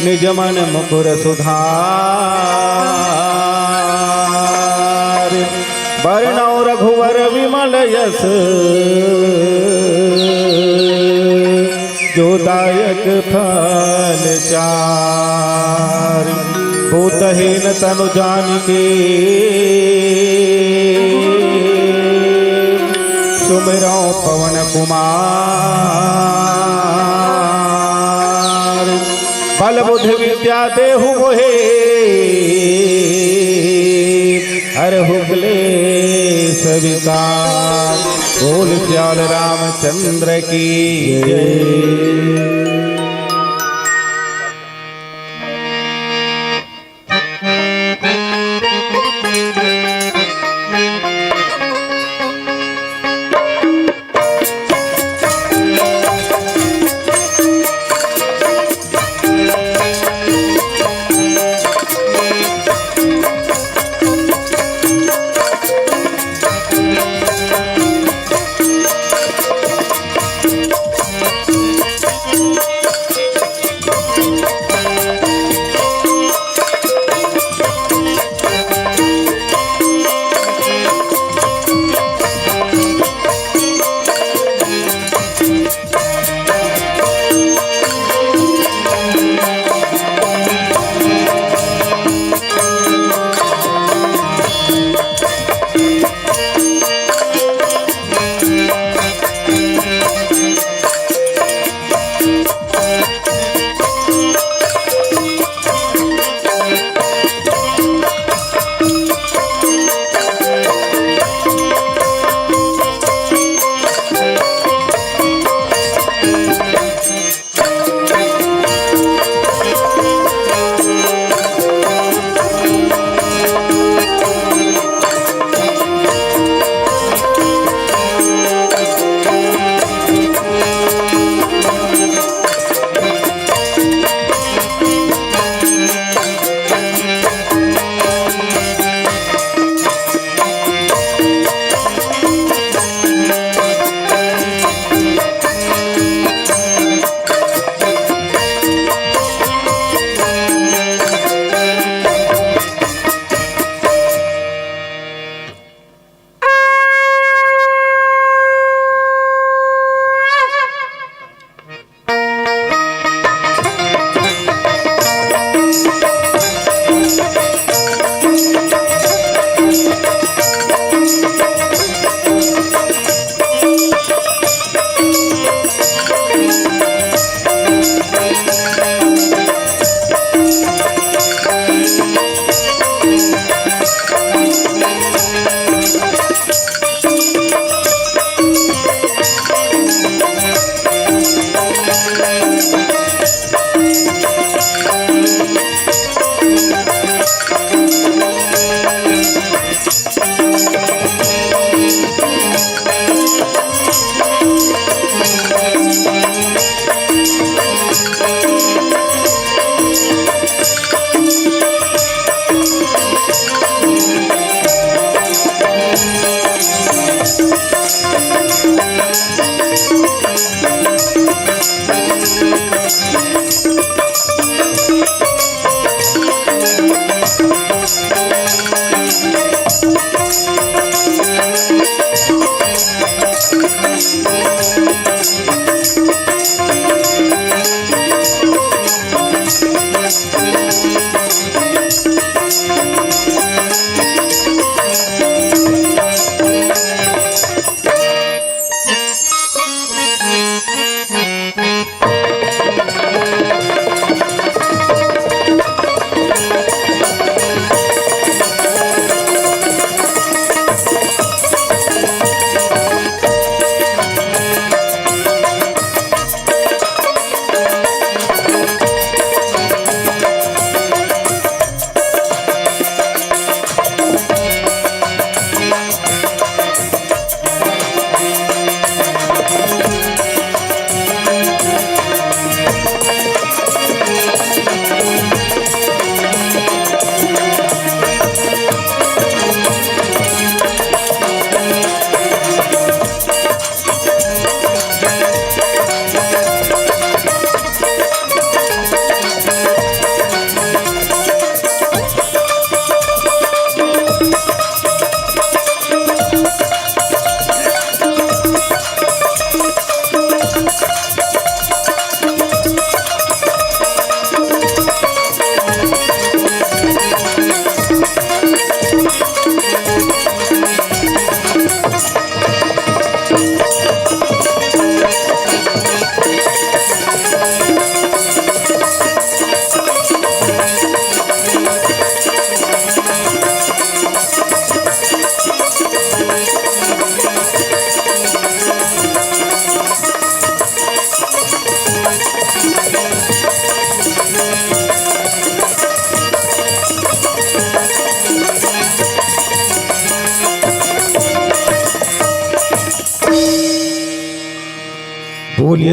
निज मन मुकुर सुधार। बरनउँ रघुवर विमल यस, जो दायक फल चारि। भूतहीन तनु जानिके, सुमिरउँ पवन कुमार। बल बुद्धि विद्या देहु मोहे, हरहु क्लेस विकार। बोल सियावर रामचंद्र की जय।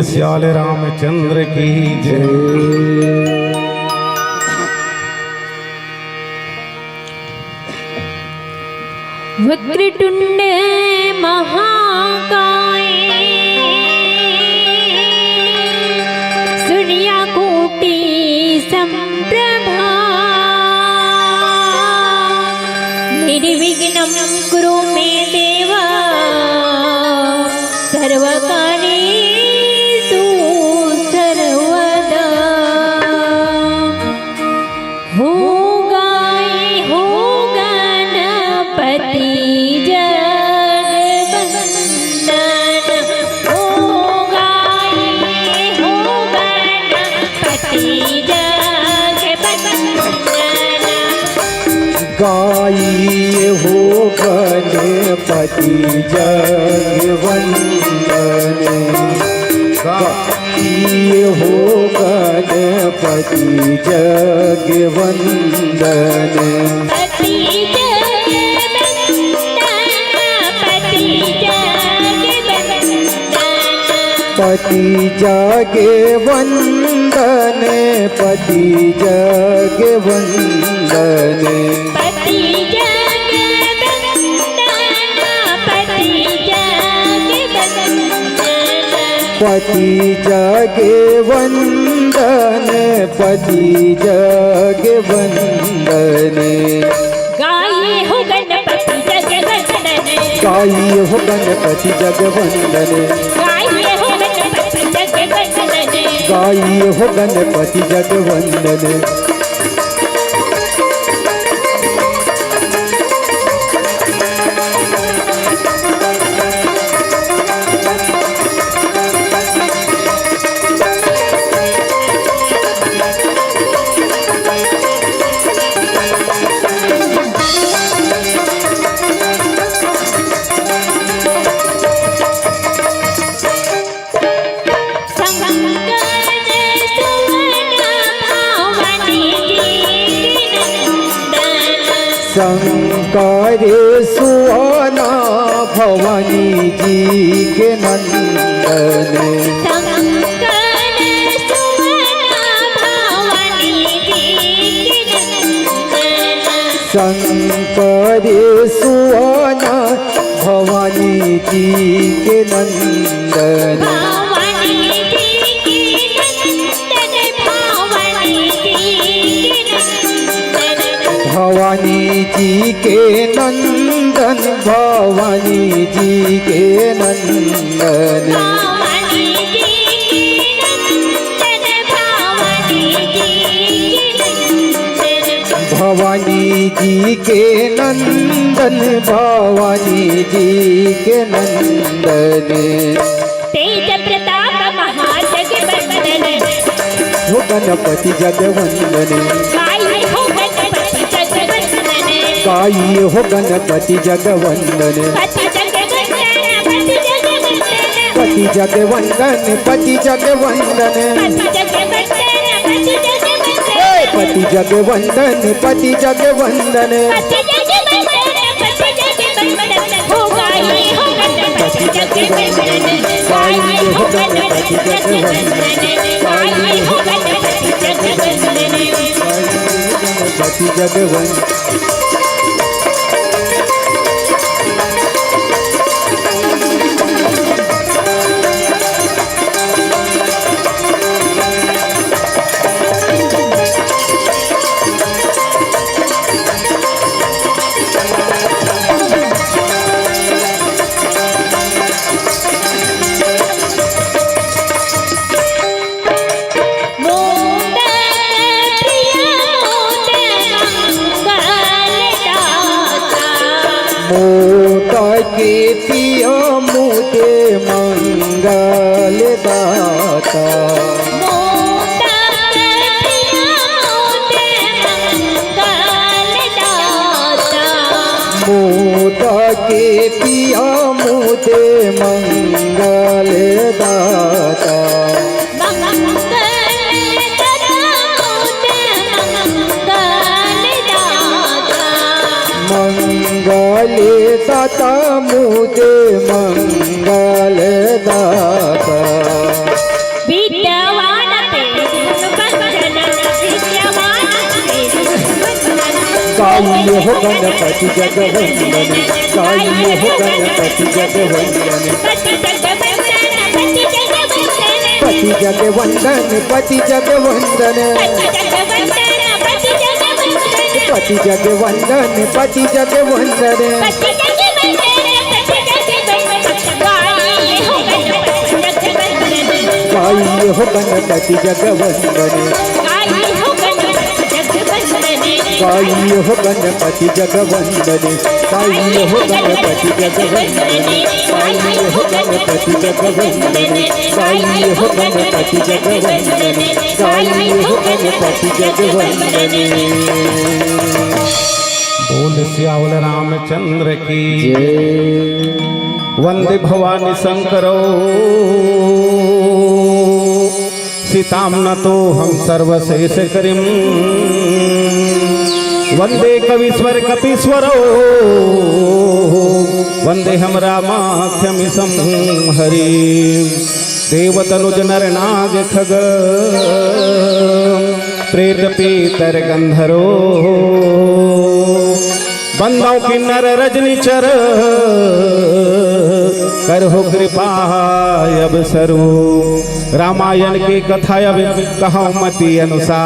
सियाल रामचंद्र की जय। वक्रतुंड महाकाय सूर्यकोटि संप्रभा, निर्विघ्नं कुरु मे देव सर्वकार्येषु सर्वदा। हो गाय हो गणपति जग वंदन, हो गाय हो गणपति जग वंदन। गाई हो गणपति जग वंदन, गाई हो गणपति जग वंदन। पति जग वंदन, पति जग वंदन। पति जग वंदन, पति जग वंदन। पति जग वंदन, पति जग वंदन। पति जग वंदन, पति जग वंदन। गाई हो गणपति जग वंदन। गाई हो गणपति जग वंदन। गाई हो गणपति जग वंदन। गाई हो गणपति जग वंदन। शंकर सुवना भवानी जी के नंदन। शंकर सुवना भवानी जी के नंदन। शंकर सुवना भवानी जी के नंदन। भवानी जी के नंदन, भवानी जी के नंदन। भवानी जी के नंदन, भवानी जी के नंदन। भवानी जी के नंदन, भवानी जी के नंदन। भवानी जी के नंदन, भवानी जी के नंदन। तेज प्रताप महाजग वंदन। हो गणपति जग वंदन। गाई हो गणपति जग वंदन। गाई हो गणपति जग वंदन। पति जग वंदन, पति जग वंदन। पति जग वंदन, पति जग वंदन। पति जग वंदन, पति जग वंदन। ए, पति जग वंदन, पति जग वंदन। पति जग वंदन, पति जग वंदन। हो गाई हो गणपति जग वंदन। गाई हो गणपति जग वंदन। गाई हो गणपति जग वंदन। गणपति जग वंदन। मोदक प्रिय मोद मंगलदाता। मोदक प्रिय मोद मंगलदाता। मोदक प्रिय मोद मंगलदाता। मोदक प्रिय मोद मंगलदाता। मंगलदाता मोद मंगलदाता। मंगलदाता मोद मंगलदाता। गाइए हो गणपति जग वंदन, गाइए हो गणपति जग वंदन। पति जग वंदन, पति जग वंदन, पति जग वंदन। पति जग वंदन, पति जग वंदन। पति जग वंदन, पति जग वंदन। पति जग वंदन, पति जग वंदन। गाइए हो गणपति जग वंदन। गाइए हो गणपति जग वंदन। गाइए हो गणपति जग वंदन। गाइए हो गणपति जग वंदन। गाइए हो गणपति जग वंदन। गाइए हो गणपति जग वंदन। गाइए हो गणपति जग वंदन। गाइए हो गणपति जग वंदन। बोल सियावर रामचंद्र की। जय। वंदे भवानी शंकरौ, सीतां नतोऽहं सर्वशेषकरीम्। वंदे कवीश्वर कपीश्वरौ, वंदेऽहं रामाख्यमीशं हरिम्। देव तनुज नर नाग खग, प्रेत पीतर गंधर्व। बंदौ किन्नर रजनीचर, करहु कृपा अब सरू। रामायण के कथा अब कहौं मति अनुसार,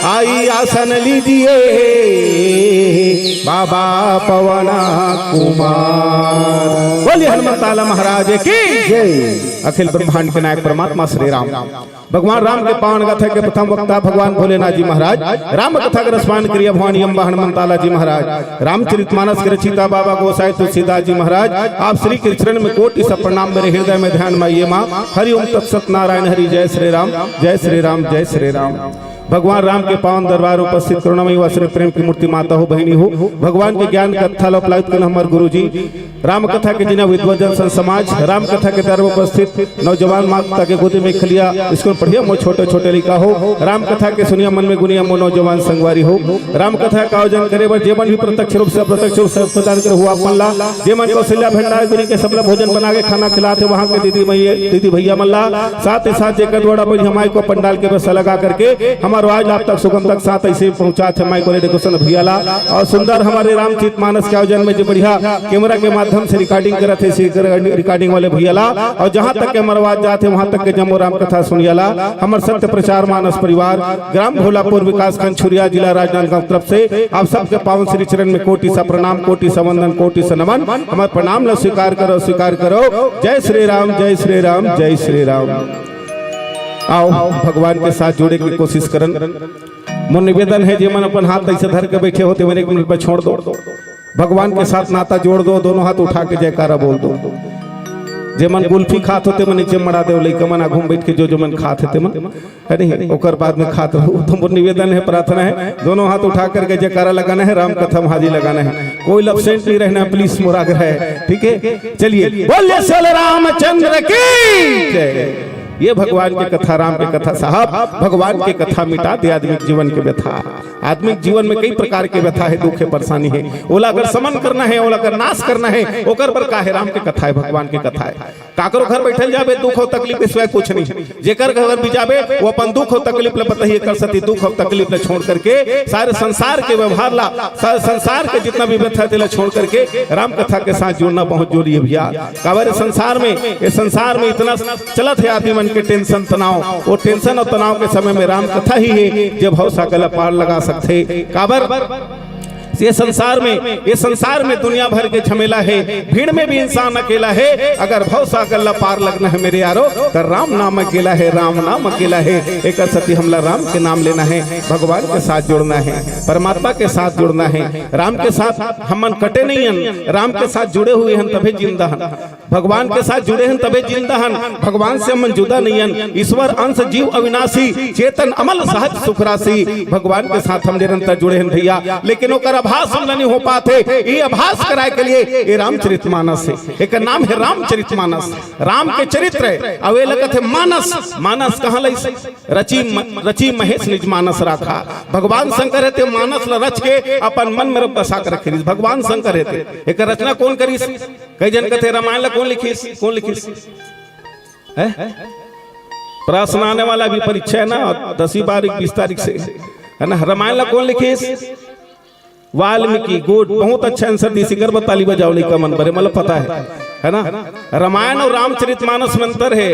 आई आसन लीजिए बाबा पवन कुमार। बोलिए हनुमंताला महाराज की। जय। अखिल ब्रह्मांड के नायक परमात्मा श्री राम। भगवान राम के पावन गाथा के प्रथम वक्ता भगवान भोलेनाथ जी महाराज। राम कथा के रसपान करिया भवानी अम्बा हनुमंताला जी महाराज। रामचरितमानस के रचयिता बाबा गोसाई तुलसीदास जी महाराज। आप श्री के चरण में कोटि सा प्रणाम, मेरे हृदय में ध्यान माइए माँ। हरि ओम तत्सत नारायण हरि। जय श्री राम, जय श्री राम, जय श्री राम। भगवान राम के पावन दरबार उपस्थित करुणामयी वासनी प्रेम की मूर्ति माता हो, बहिनी हो, भगवान के ज्ञान कथा ला उपलब्ध करना हमर गुरु जी। राम कथा के जिन्हें विद्वजन संत समाज, राम कथा के दरबार उपस्थित नौजवान माता के गोदी में खलिया स्कूल पढ़िया मोर छोटे छोटे लइका हो। राम कथा के सुनिया मन में गुनिया मोर नौजवान संगवारी हो। राम कथा का आयोजन करे बर जेमन भी प्रत्यक्ष रूप से अप्रत्यक्ष रूप से योगदान करे हुआ अपन ला, जेमन कौशल्या भंडार गिरी के सबला भोजन बना के खाना खिलाते वहाँ के दीदी भैया, दीदी भैया मन ला, साथ ही साथ जेकर द्वारा बढ़िया माई को पंडाल के व्यवस्था लगा करके हमारे आज आप तक सुगम तक साथ ऐसे पहुँचा थे माई को डेकोरेशन भैया ला। और सुंदर हमारे रामचरित मानस के आयोजन में जो बढ़िया कैमरा के माध्यम से रिकॉर्डिंग करत हे, इसी रिकॉर्डिंग वाले भैया ला, और जहाँ तक के हमर आवाज जात हे, वहाँ तक के जम्मो राम कथा सुनिया ला। हमर सत्य प्रचार मानस परिवार, ग्राम भोलापुर, विकासखंड छुरिया, जिला राजनांदगांव तरफ से आप सबके पावन श्री चरण में कोटि सा प्रणाम, कोटि सा वंदन, कोटि सा नमन। हमर प्रणाम ला स्वीकार करो, स्वीकार करो। जय श्री राम, जय श्री राम, जय श्री राम। आओ, भगवान के साथ जुड़े की कोशिश करन। मोर निवेदन हे, जेमन अपन हाथ ऐसे धर के बैठे हो, तेमन एक मिनट में छोड़ दो। भगवान के साथ नाता जोड़ दो, दोनों हाथ उठा के जयकारा बोल दो। जेमन गुल्फी खात हो, तेमन नीचे मड़ा दो, लइका मन आघू में बैठ के जो, जो मन खात हे, तेमन, है नहीं, ओकर बाद में खात रहो। तो मोर निवेदन हे, प्रार्थना हे, दोनों हाथ उठा करके जयकारा लगाना हे, राम कथा में हाजिरी लगाना हे। कोई एब्सेंट नहीं रहना, प्लीज, मोर आग्रह हे, ठीक हे? चलिए, बोलिए सल रामचंद्र की जय। ये भगवान के कथा, राम के कथा साहब, भगवान के कथा मिटा दे आदमी के जीवन के व्यथा। आदमी के जीवन में कई प्रकार के व्यथा हे, दुख हे, परेशानी हे। ओला अगर समन करना हे, ओला अगर नाश करना हे, ओकर बर का हे? राम के कथा हे, भगवान के कथा हे। काकरो घर बैठल जाबे, दुख अउ तकलीफ के सिवाय कुछ नहीं हे। जेकर घर भी जाबे, वो अपन दुख अउ तकलीफ ला बताही, एकर सेती दुख अउ तकलीफ ला छोड़ करके, सारे संसार के व्यवहार ला, सारे संसार के जितना भी व्यथा हे, तेला छोड़ करके राम कथा के साथ जुड़ना बहुत जरूरी हे भैया। काबर संसार में, ये संसार में इतना चलत हे आदमी मन के टेंशन, तनाव, वो टेंशन अउ तनाव के समय में राम कथा ही हे, जे भव सागर ला पार लगा सकथे। काबर ये संसार में, ये संसार में दुनिया भर के झमेला हे, भीड़ में भी इंसान अकेला हे। अगर भव सागर ला पार लगना हे मेरे यारो, त राम नाम अकेला हे, राम नाम अकेला हे। एकर सेती हमला राम के नाम लेना हे, भगवान के साथ जुड़ना हे, परमात्मा के साथ जुड़ना हे। राम के साथ हमन कटे नहीं हन, राम के साथ जुड़े हुए हन, तभे जिंदा हन। भगवान के साथ जुड़े हन तभे जिंदा हन, भगवान से हमन जुदा नहीं हन। ईश्वर अंश जीव अविनाशी, चेतन अमल सहज सुख राशि। भगवान के साथ हम निरंतर जुड़े हन भैया, लेकिन ओकर आभास हमला नहीं हो पात हे। ये आभास कराए के लिए ये रामचरित मानस हे, एकर नाम हे रामचरित मानस। राम के चरित्र हे, अउ एला कथे मानस। मानस कहाँ लइस? रचि म-, रचि महेश निज मानस राखा। भगवान शंकर हे ते मानस ला रच के अपन मन में बसा के रखे रिहिस। भगवान शंकर हे ते। एकर रचना कोन करिस? कई झन कथे रामायण ला कोन लिखिस, कोन लिखिस? हैं? प्रश्न आने वाला, अभी परीक्षा हे ना, दसवीं बारहवीं बीस तारीख से। है ना? रामायण ला कौन लिखिस? वाल्मीकि। गुड, बहुत अच्छा आंसर दिस। इकर बर ताली बजाओ लइका मन बर, मतलब पता है, है ना? रामायण और रामचरितमानस में अंतर है,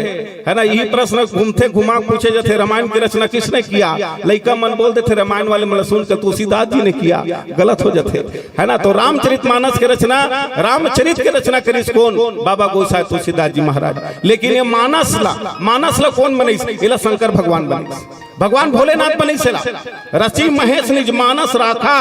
है ना? यही प्रश्न घूमते घुमा पूछे जाते, रामायण की रचना किसने किया? लइका मन बोल देते, रामायण वाले मन सुन के तुलसीदास जी ने किया, गलत हो जाते, है ना? तो रामचरितमानस की रचना, रामचरित की रचना करिस कौन? बाबा गोसाई तुलसीदास जी महाराज। लेकिन ये मानस ला, मानस ला कौन बनइस? एला शंकर भगवान बनइस। भगवान भोलेनाथ बनिस एला। रचि महेश निज मानस राखा,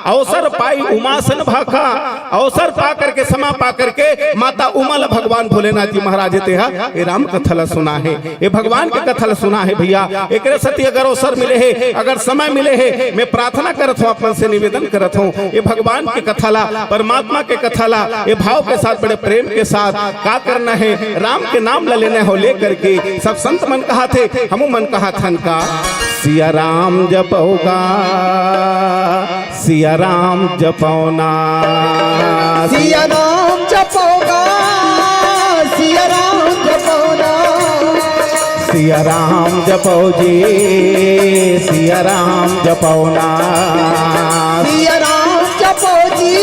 अवसर पाई उमा सन भाखा। अवसर पा करके, समा पा करके माता उमा ल भगवान भोलेनाथ जी महाराज हे तेहा ए राम कथा ल सुना हे, ए भगवान के कथा ल सुना हे भैया। एकरे सेती अगर अवसर मिले हे, अगर समय मिले हे, मैं प्रार्थना करत हूँ, आप मन से निवेदन करत हूँ, ए भगवान के कथा ला, परमात्मा के कथा ला ए भाव के साथ, बड़े प्रेम के साथ का करना है, राम के नाम ला लेना हो, ले करके सब संत मन कहाथे, हमू मन कहाथन का। सिया राम जपौगा, सिया राम जपौना। सिया राम जपौगा, सिया राम जपौना। सिया राम जपौ जी, सिया राम जपौना। सिया राम जपौ जी,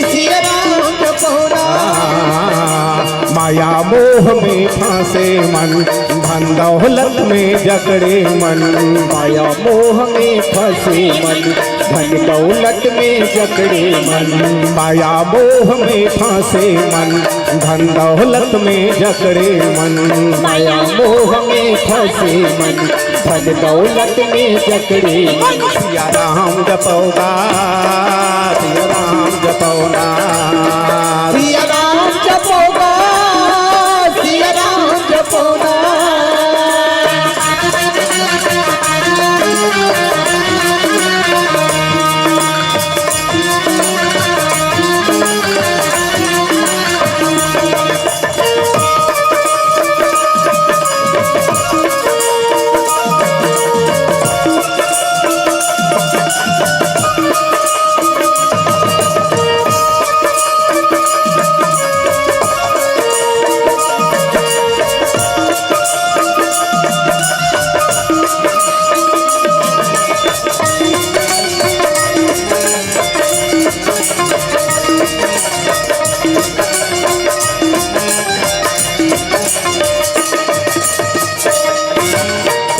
सिया राम जपौना। माया मोह में फंसे मन, धन दौलत में जकड़े मन। माया मोह में फंसे मन, धन दौलत में जकड़े मन। माया मोह में फंसे मन, धन दौलत में जकड़े मन। माया मोह में फंसे मन, धन दौलत में जकड़े मन। सिया राम जपौगा, सिया राम जपौना। सिया राम जपौगा, सिया राम जपौना।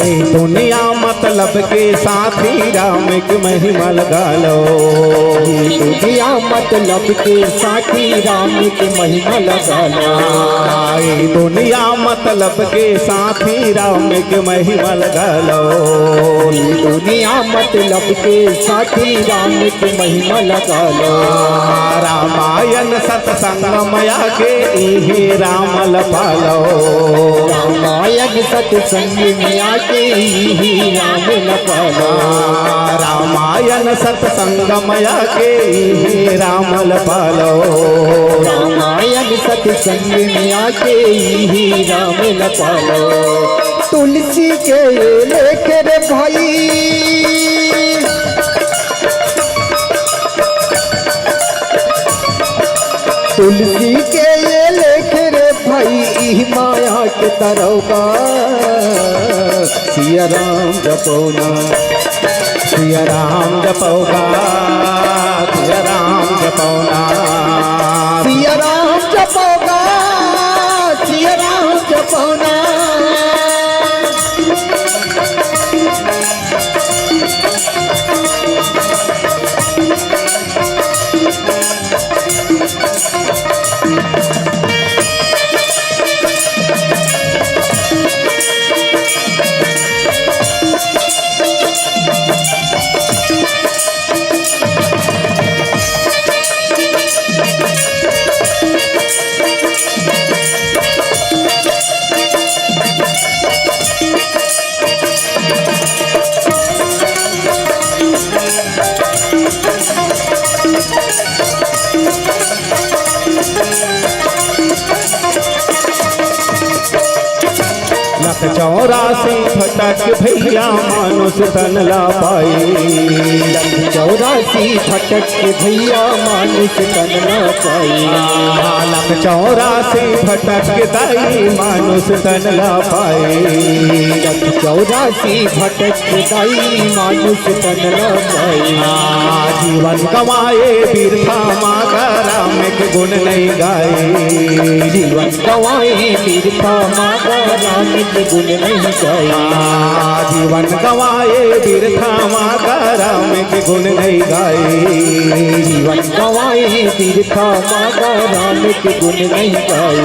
ए दुनिया मतलब के साथी राम के महिमा लगा लो। ए दुनिया मतलब के साथी राम के महिमा लगा लो। ए दुनिया मतलब के साथी राम के महिमा लगा लो। ए दुनिया मतलब के साथी राम के महिमा लगा लो। रामायण सत्संग मया के इही राम ल पालो। रामायण सत्संग में आके इही राम ल पालो। रामायण सत्संग मया के इही राम ल पालो। रामायण सत्संग में आके इही राम ल पालो। तुलसी के ये लेख रे भाई, तुलसी के ये लेख रे भाई, इही माया के तरौबा। सिया राम जपौना, सिया राम जपौना, सिया राम जपौना। सिया राम जपौना, सिया राम जपौना। चौरासी भटक भैया मानुष तन ला पाई। चौरासी भटक भैया मानुष तन ला पाई। लख चौरासी भटक दाई मानुष तन ला पाई। लख चौरासी भटक दाई मानुष तन ला पाई। जीवन गंवाए बिरथा माँ का राम के गुण नहीं गाए। जीवन गंवाए बिरथा माँ का राम के गुण नहीं गाए। जीवन गंवाए बिरथा माँ का राम के गुण नहीं गाए। जीवन गंवाए बिरथा माँ का राम के गुण नहीं गाए।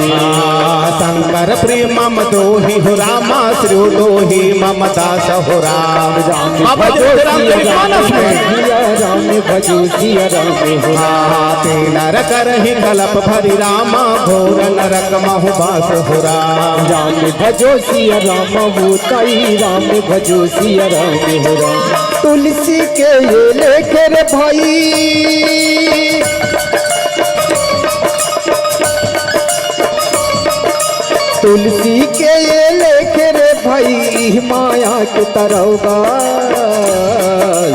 शंकर प्रेम मम दोही हो रामा, श्रेयो दोही मम दास हो राम। राम बाबा जी, भजो राम सिया चरित राम मानस में। सिया राम भजो सिया राम हो। हाँ, ते नर करही कलप भरि रामा, घोर नरक महु बास हो राम। राम भजो सिया राम हो ताई, राम भजो सिया राम हो राम। तुलसी के ये लेखे रे भाई, तुलसी के ये लेखे रे भाई, माया के तरौगा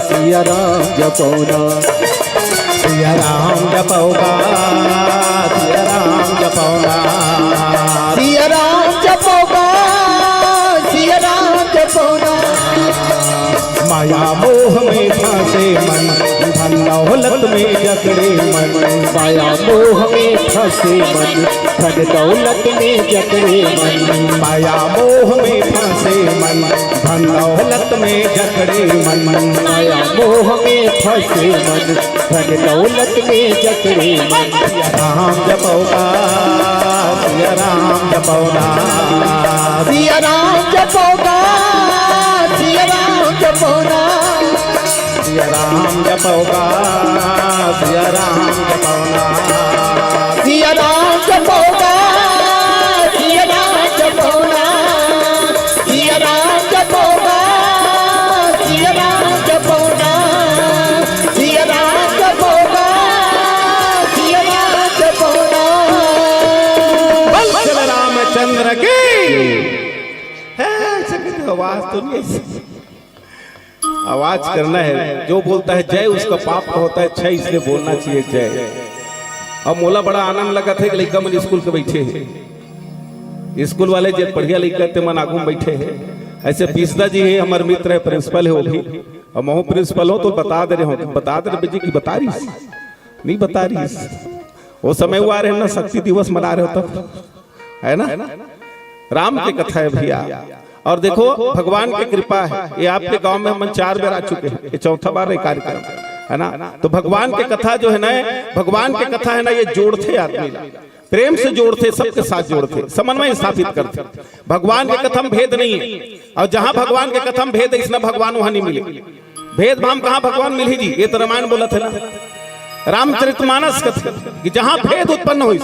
सिया राम जपौना। सिया राम जपौगा, सिया राम जपौगा। सिया राम जपौगा, सिया राम जपौगा। माया मोह में फंसे मन, धन दौलत में जकड़े मन। माया मोह में फंसे मन, धन दौलत में जकड़े मन। माया मोह में फंसे मन, धन दौलत में जकड़े मन। माया मोह में फंसे मन, धन दौलत में जकड़े मन। सिया राम जपौगा, सिया राम जपौगा। सिया राम जपौगा, सिया राम जपौगा। सिया राम जपौगा, सिया राम जपौगा। सिया राम जपौगा, सिया राम जपौगा। सिया राम जपौगा, सिया राम जपौगा। सिया राम जपौगा, सिया राम जपौगा। बोल श्री रामचंद्र की। है, ऐसे कहते आवाज तो नहीं ऐसे। आवाज करना है, जो बोलता है जय उसका पाप का होता है क्षय, इसलिए बोलना चाहिए जय। अब मोला बड़ा आनंद लगत हे कि लइका मन स्कूल के बैठे हे, स्कूल वाले जे बढ़िया लइका ते मन आगू में बैठे हे। ऐसे पीसदा जी हे, हमर मित्र हे, प्रिंसिपल हे वो भी, अउ महूं प्रिंसिपल हों तो बता दे रहे हों, बता दे रहे जी कि बता रहिस, नहीं बता रहिस। वो समय हुआ रहे ना, शक्ति दिवस मना रहे हों तब, है ना? राम के कथा हे भैया। अउ देखो, भगवान के कृपा हे, ये आपके गांव में हमन चार बेर आ चुके हें, ये चौथा बार हे कार्यक्रम, है ना? तो भगवान के कथा जो हे ना, भगवान के कथा हे ना, ये जोड़थे आदमी ला, प्रेम से जोड़थे, सबके साथ जोड़थे, समन्वय स्थापित करथे। भगवान के कथा म भेद नहीं हे, अउ जहां भगवान के कथा म भेद हे, अइसना भगवान वहां नहीं मिले। भेदभाव म कहां भगवान मिलही जी? ये तो रामायण बोलत हे ना, रामचरितमानस कथे कि जहां भेद उत्पन्न होइस,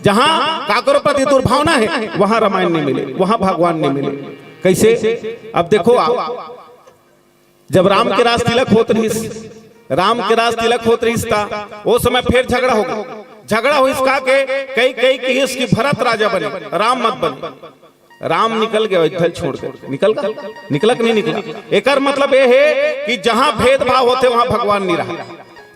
जहां काकरो प्रति दुर्भावना हे, वहां रामायण नहीं मिले, वहां भगवान नहीं मिले। कैसे? अब देखो आप, जब राम के रास तिलक होत रहिस, राम के रास तिलक होत रहिस ता, वो समय फेर झगड़ा हो गे। झगड़ा होइस का के, कई, कई कहिस कि भरत राजा बने, राम मत बने। राम निकल गे अयोध्या छोड़ के। निकल गे? निकला कि नहीं निकला? एकर मतलब ये हे कि जहां भेदभाव होथे, वहां भगवान नहीं रहा,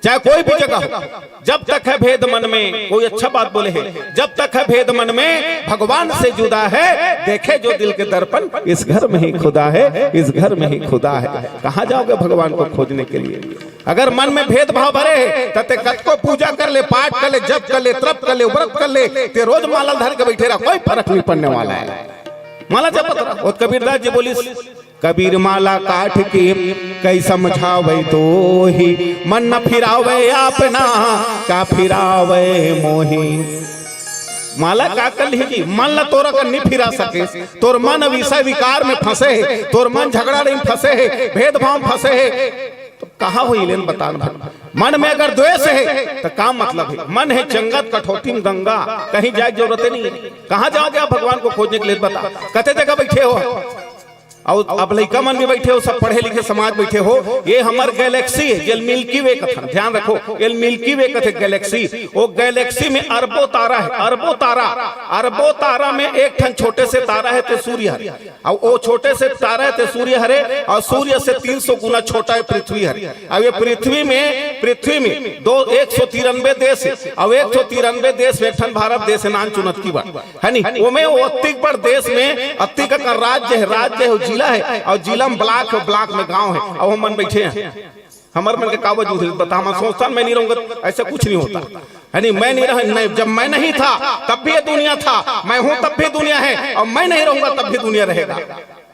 चाहे कोई भी जगह हो। जब तक है भेद मन में, कोई अच्छा बात बोले हे, जब तक है भेद मन में, भगवान से जुदा है, देखे जो दिल के दर्पण, इस घर में ही खुदा है, इस घर में ही खुदा है। कहां जाओगे भगवान को खोजने के लिए? अगर मन में भेदभाव भरे हे, त ते कतको पूजा कर ले, पाठ कर ले, जप कर ले, तप कर ले, व्रत कर ले, ते रोज माला धर के बैठे रहा, कोई फरक नहीं पड़ने वाला हे। माला जपत रहा। वो कबीरदास जी बोलिस, कबीर माला काठ की, कई समझावे दोही, मन न फिरावे आपना, का फिरावे मोही। माला का कर लिही जी, मन ला तोर अकन नहीं फिरा सके, तोर मन विषय विकार में फंसे हे, तोर मन झगड़ा में फंसे हे, भेदभाव में फंसे हे, तो कहां होही ले न बता न भगवान। मन में अगर द्वेष हे, तो का मतलब हे? मन हे चंगत कठौती म गंगा, कहीं जाए के जरूरत नहीं हे। कहां जाओगे आप भगवान को खोजने के लिए, बता? कते जगह बैठे हो? अउ अब लइका मन भी बइठे हो, सब पढ़े लिखे समाज बइठे हो, ये हमर गैलेक्सी हे, जेल मिल्की वे कथन, ध्यान रखो, ये मिल्की वे कथे गैलेक्सी। वो गैलेक्सी में अरबों तारा हे, अरबों तारा, अरबों तारा में एक ठन छोटे से तारा हे, ते सूर्य हरे। अउ वो छोटे से तारा हे, ते सूर्य हरे, अउ सूर्य से तीन सौ गुना छोटा हे पृथ्वी हरे। अब ये पृथ्वी में, पृथ्वी में दो, एक सौ तिरानबे देश हे, अउ एक सौ तिरानबे देश में एक ठन भारत देश हे, नान चुनत की बात। हे नी? ओमे वो अत्तिक बड़ देश में अत्तिक अकन राज्य हे, राज्य हे, जिला हे, अउ जिला में ब्लॉक हे, ब्लॉक में गांव हे, अउ हमन बइठे हन। हमर मन के का वजूद हे, बता, हम सोचथन, मैं नहीं रहूंगा, ऐसा कुछ नहीं होता। हे नी? मैं नहीं रह, नहीं, जब मैं नहीं था, तब भी ये दुनिया था, मैं हूं, तब भी दुनिया हे, अउ मैं नहीं रहूंगा, तब भी दुनिया रहेगा।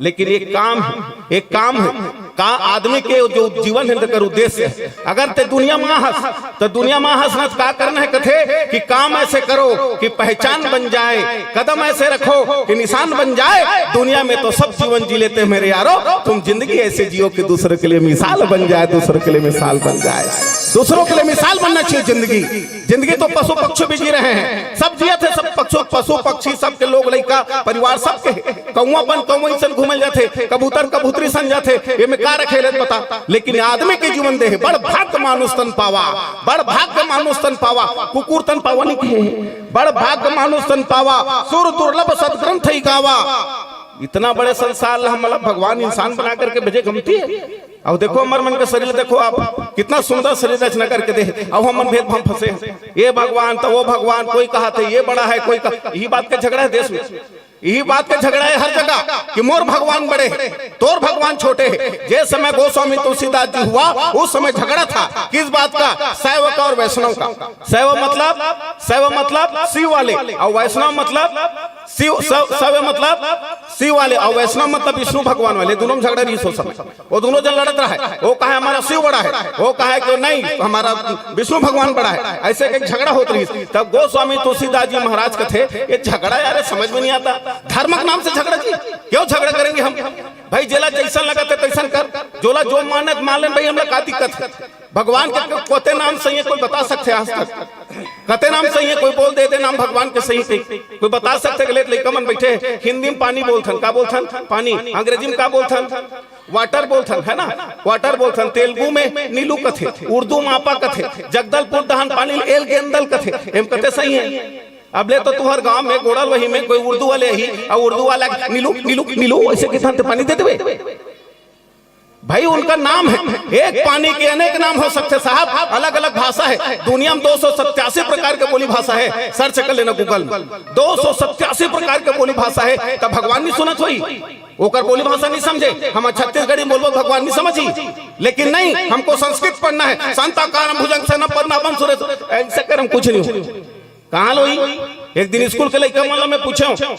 लेकिन एक काम हे, एक काम हे, का आदमी के जो जीवन हे, तेकर उद्देश्य हे। अगर ते दुनिया मा हस, त दुनिया मा हस न, त का करना हे? कथे कि काम ऐसे करो कि पहचान बन जाए, कदम ऐसे रखो कि निशान बन जाए। दुनिया में तो सब जीवन जी लेते हैं मेरे यारो, तुम जिंदगी ऐसे जियो कि दूसरों के लिए मिसाल बन जाए, दूसरों के लिए मिसाल बन जाए। दूसरों के लिए मिसाल बनना चाहिए जिंदगी। जिंदगी तो पशु पक्षी भी जी रहे हैं, सब जियत हे, सब पक्षु, पशु पक्षी, सबके लोग लइका परिवार सबके हे। कौआ बन कौआ सन घूमल जाथे, कबूतर कबूतरी सन जाथे, एमे का रखे ले बता। लेकिन आदमी के जीवन दे हे, बड़ भाग्य मानुष तन पावा, बड़ भाग्य मानुष तन पावा, कुकुर तन पावा नहीं कहे, बड़ भाग्य मानुष तन पावा, सुर दुर्लभ सदग्रंथ ही गावा। इतना बड़े संसार ला हमला भगवान इंसान बना करके भेजे, गमती हे। अब देखो, हमर मन के शरीर देखो आप, कितना सुंदर शरीर रचना करके दे, अब हमन भेदभाव फंसे हैं। ये भगवान, तो वो भगवान, कोई कहा थे ये बड़ा है, कोई कहा, यही बात का झगड़ा है देश में, यही बात का झगड़ा है हर जगह कि मोर भगवान बड़े हैं, तोर भगवान छोटे हैं। जे समय गोस्वामी तुलसीदास जी हुआ, उस समय झगड़ा था। किस बात का? शैव का और वैष्णव का। शैव मतलब, शैव मतलब शिव वाले, और वैष्णव मतलब शिव, शैव, शैव मतलब शिव वाले, और वैष्णव मतलब विष्णु भगवान वाले। दोनों में झगड़ा रहिस ओ समय। वो दोनों जन लड़त रहे, वो कहे हमारा शिव बड़ा है, वो कहे कि नहीं, हमारा विष्णु भगवान बड़ा है। ऐसे के झगड़ा होत रहिस। तब गोस्वामी तुलसीदास जी महाराज कथे, ये झगड़ा यार समझ में नहीं आता, धर्म के नाम से झगड़ा जी, क्यों झगड़ा करेंगे हम? भाई, जेला जैसन लगत हे तैसन कर, जोला जो माने मान लेन भाई, हमला का दिक्कत हे? भगवान के कते नाम सही हे, कोई बता सकथे आज तक? कते नाम सही हे, कोई बोल दे दे नाम भगवान के सही हे, कोई बता सकथे? गले लइका मन बइठे हे, हिंदी में पानी बोलथन, का बोलथन? पानी। अंग्रेजी में का बोलथन? वाटर बोलथन, है ना? वाटर बोलथन। तेलुगु में नीलू कथे, उर्दू में आपा कथे, जगदलपुर डहन पानी ल एल गेंदल कथे। एम कते सही हे? अब ले तो तुहर गांव में गोड़ल वही में कोई उर्दू वाले ही, अउ उर्दू वाला नीलू, नीलू, नीलू ऐसे किसान ते पानी दे देवे। भाई, उनका नाम हे, एक पानी के अनेक नाम हो सकथे साहब, अलग-अलग भाषा हे। दुनिया में दो सौ सत्तासी प्रकार के बोली भाषा हे, सर्च कर लेना Google में, दो सौ सत्तासी प्रकार के बोली भाषा हे। तब भगवान नहीं सुनत होही, ओकर बोली भाषा नहीं समझे, हम छत्तीसगढ़ी बोलबो, भगवान नहीं समझी। लेकिन नहीं, हमको संस्कृत पढ़ना है, शांताकारम भुजंग शयनम पद्मासनम सुरेश, ऐसे कर हम कुछ नहीं हो। कहाँ लोही? एक दिन स्कूल के लइका मन ला मैं पूछे हूँ,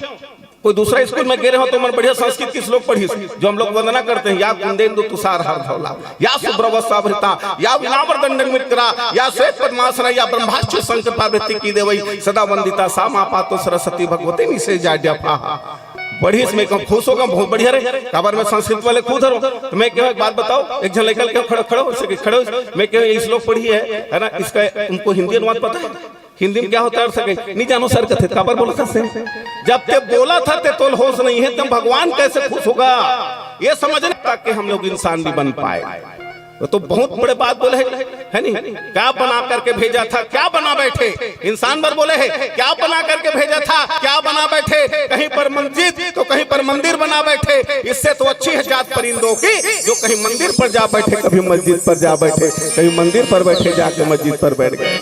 कोई दूसरा स्कूल में गे रहे हो तो मन बढ़िया संस्कृत के श्लोक पढ़िस, जो हम लोग वंदना करते हैं, या कुंदेंदु तुषार हार धौला, या सुब्रवस्त्रावृता, या वीणावरदंड मृकरा, या श्वेत पद्मासना, या ब्रह्माच्युत शंकर पार्वती की देवई सदा वंदिता सा माँ पातु सरस्वती भगवती निषेजाड्यापहा। पढ़िस, मैं कहूँ खुश होगा, बहुत बढ़िया रहे, काबर में संस्कृत वाले खुद हरो। तो मैं कहूँ एक बात बताओ, एक झन लइका ल कहूँ खड़ो, खड़ो, ऐसे कि खड़ो, मैं कहूँ ये श्लोक पढ़ी है, है ना, इसका उनको हिंदी अनुवाद पता है? हिंदी में क्या होता है अर्थ कही? नहीं जानो सर कथे, काबर बोला था से? जब ते बोला था ते तोल होश नहीं है, तब भगवान कैसे खुश होगा? ये समझने ताकि हम लोग इंसान भी बन पाए। वो तो बहुत बड़े बात बोले है, है नहीं? क्या बना करके भेजा था, क्या बना बैठे? इंसान भर बोले है, क्या बना करके भेजा था, क्या बना बैठे? कहीं पर मस्जिद तो कहीं पर मंदिर बना बैठे। इससे तो अच्छी है जात परिंदों की, जो कहीं मंदिर पर जा बैठे, कभी मस्जिद पर जा बैठे, कहीं मंदिर पर बैठे जाके मस्जिद पर बैठ गए।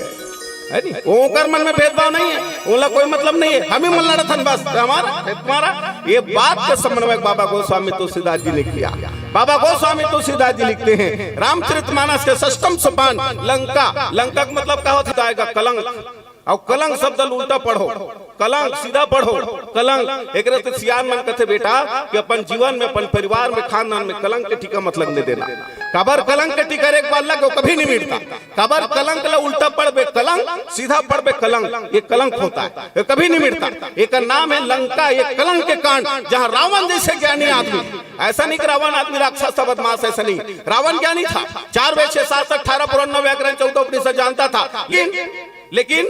है नी? ओकर मन में भेदभाव नहीं है, ओला कोई मतलब नहीं है, हम ही मन लड़त हन बस, हमारा, हमारा। ये बात के समन्वय बाबा गोस्वामी तुलसीदास जी ने किया। बाबा गोस्वामी तुलसीदास जी लिखते हैं, रामचरितमानस के षष्ठम सोपान, लंका, लंका का मतलब का होता है? कलंक। और कलंक शब्द ल उल्टा पढ़ो, कलंक सीधा पढ़ो, कलंक। एकरे से सियान मन कथे बेटा कि अपन जीवन में, अपन परिवार में, खानदान में कलंक के टीका मत लगने देना। काबर कलंक के टीका एक बार लग गो, कभी नहीं मिटता। काबर कलंक ला उल्टा पढ़बे कलंक, सीधा पढ़बे कलंक, ये कलंक होता है, ये कभी नहीं मिटता। एक नाम है लंका, ये कलंक के कांड, जहाँ रावण जैसे ज्ञानी आदमी, ऐसा नहीं कि रावण आदमी राक्षस था, बदमाश, ऐसा नहीं। रावण ज्ञानी था, चार वेद, छह शास्त्र, अठारह पुराण, नौ व्याकरण, चौदह उपनिषद जानता था, लेकिन, लेकिन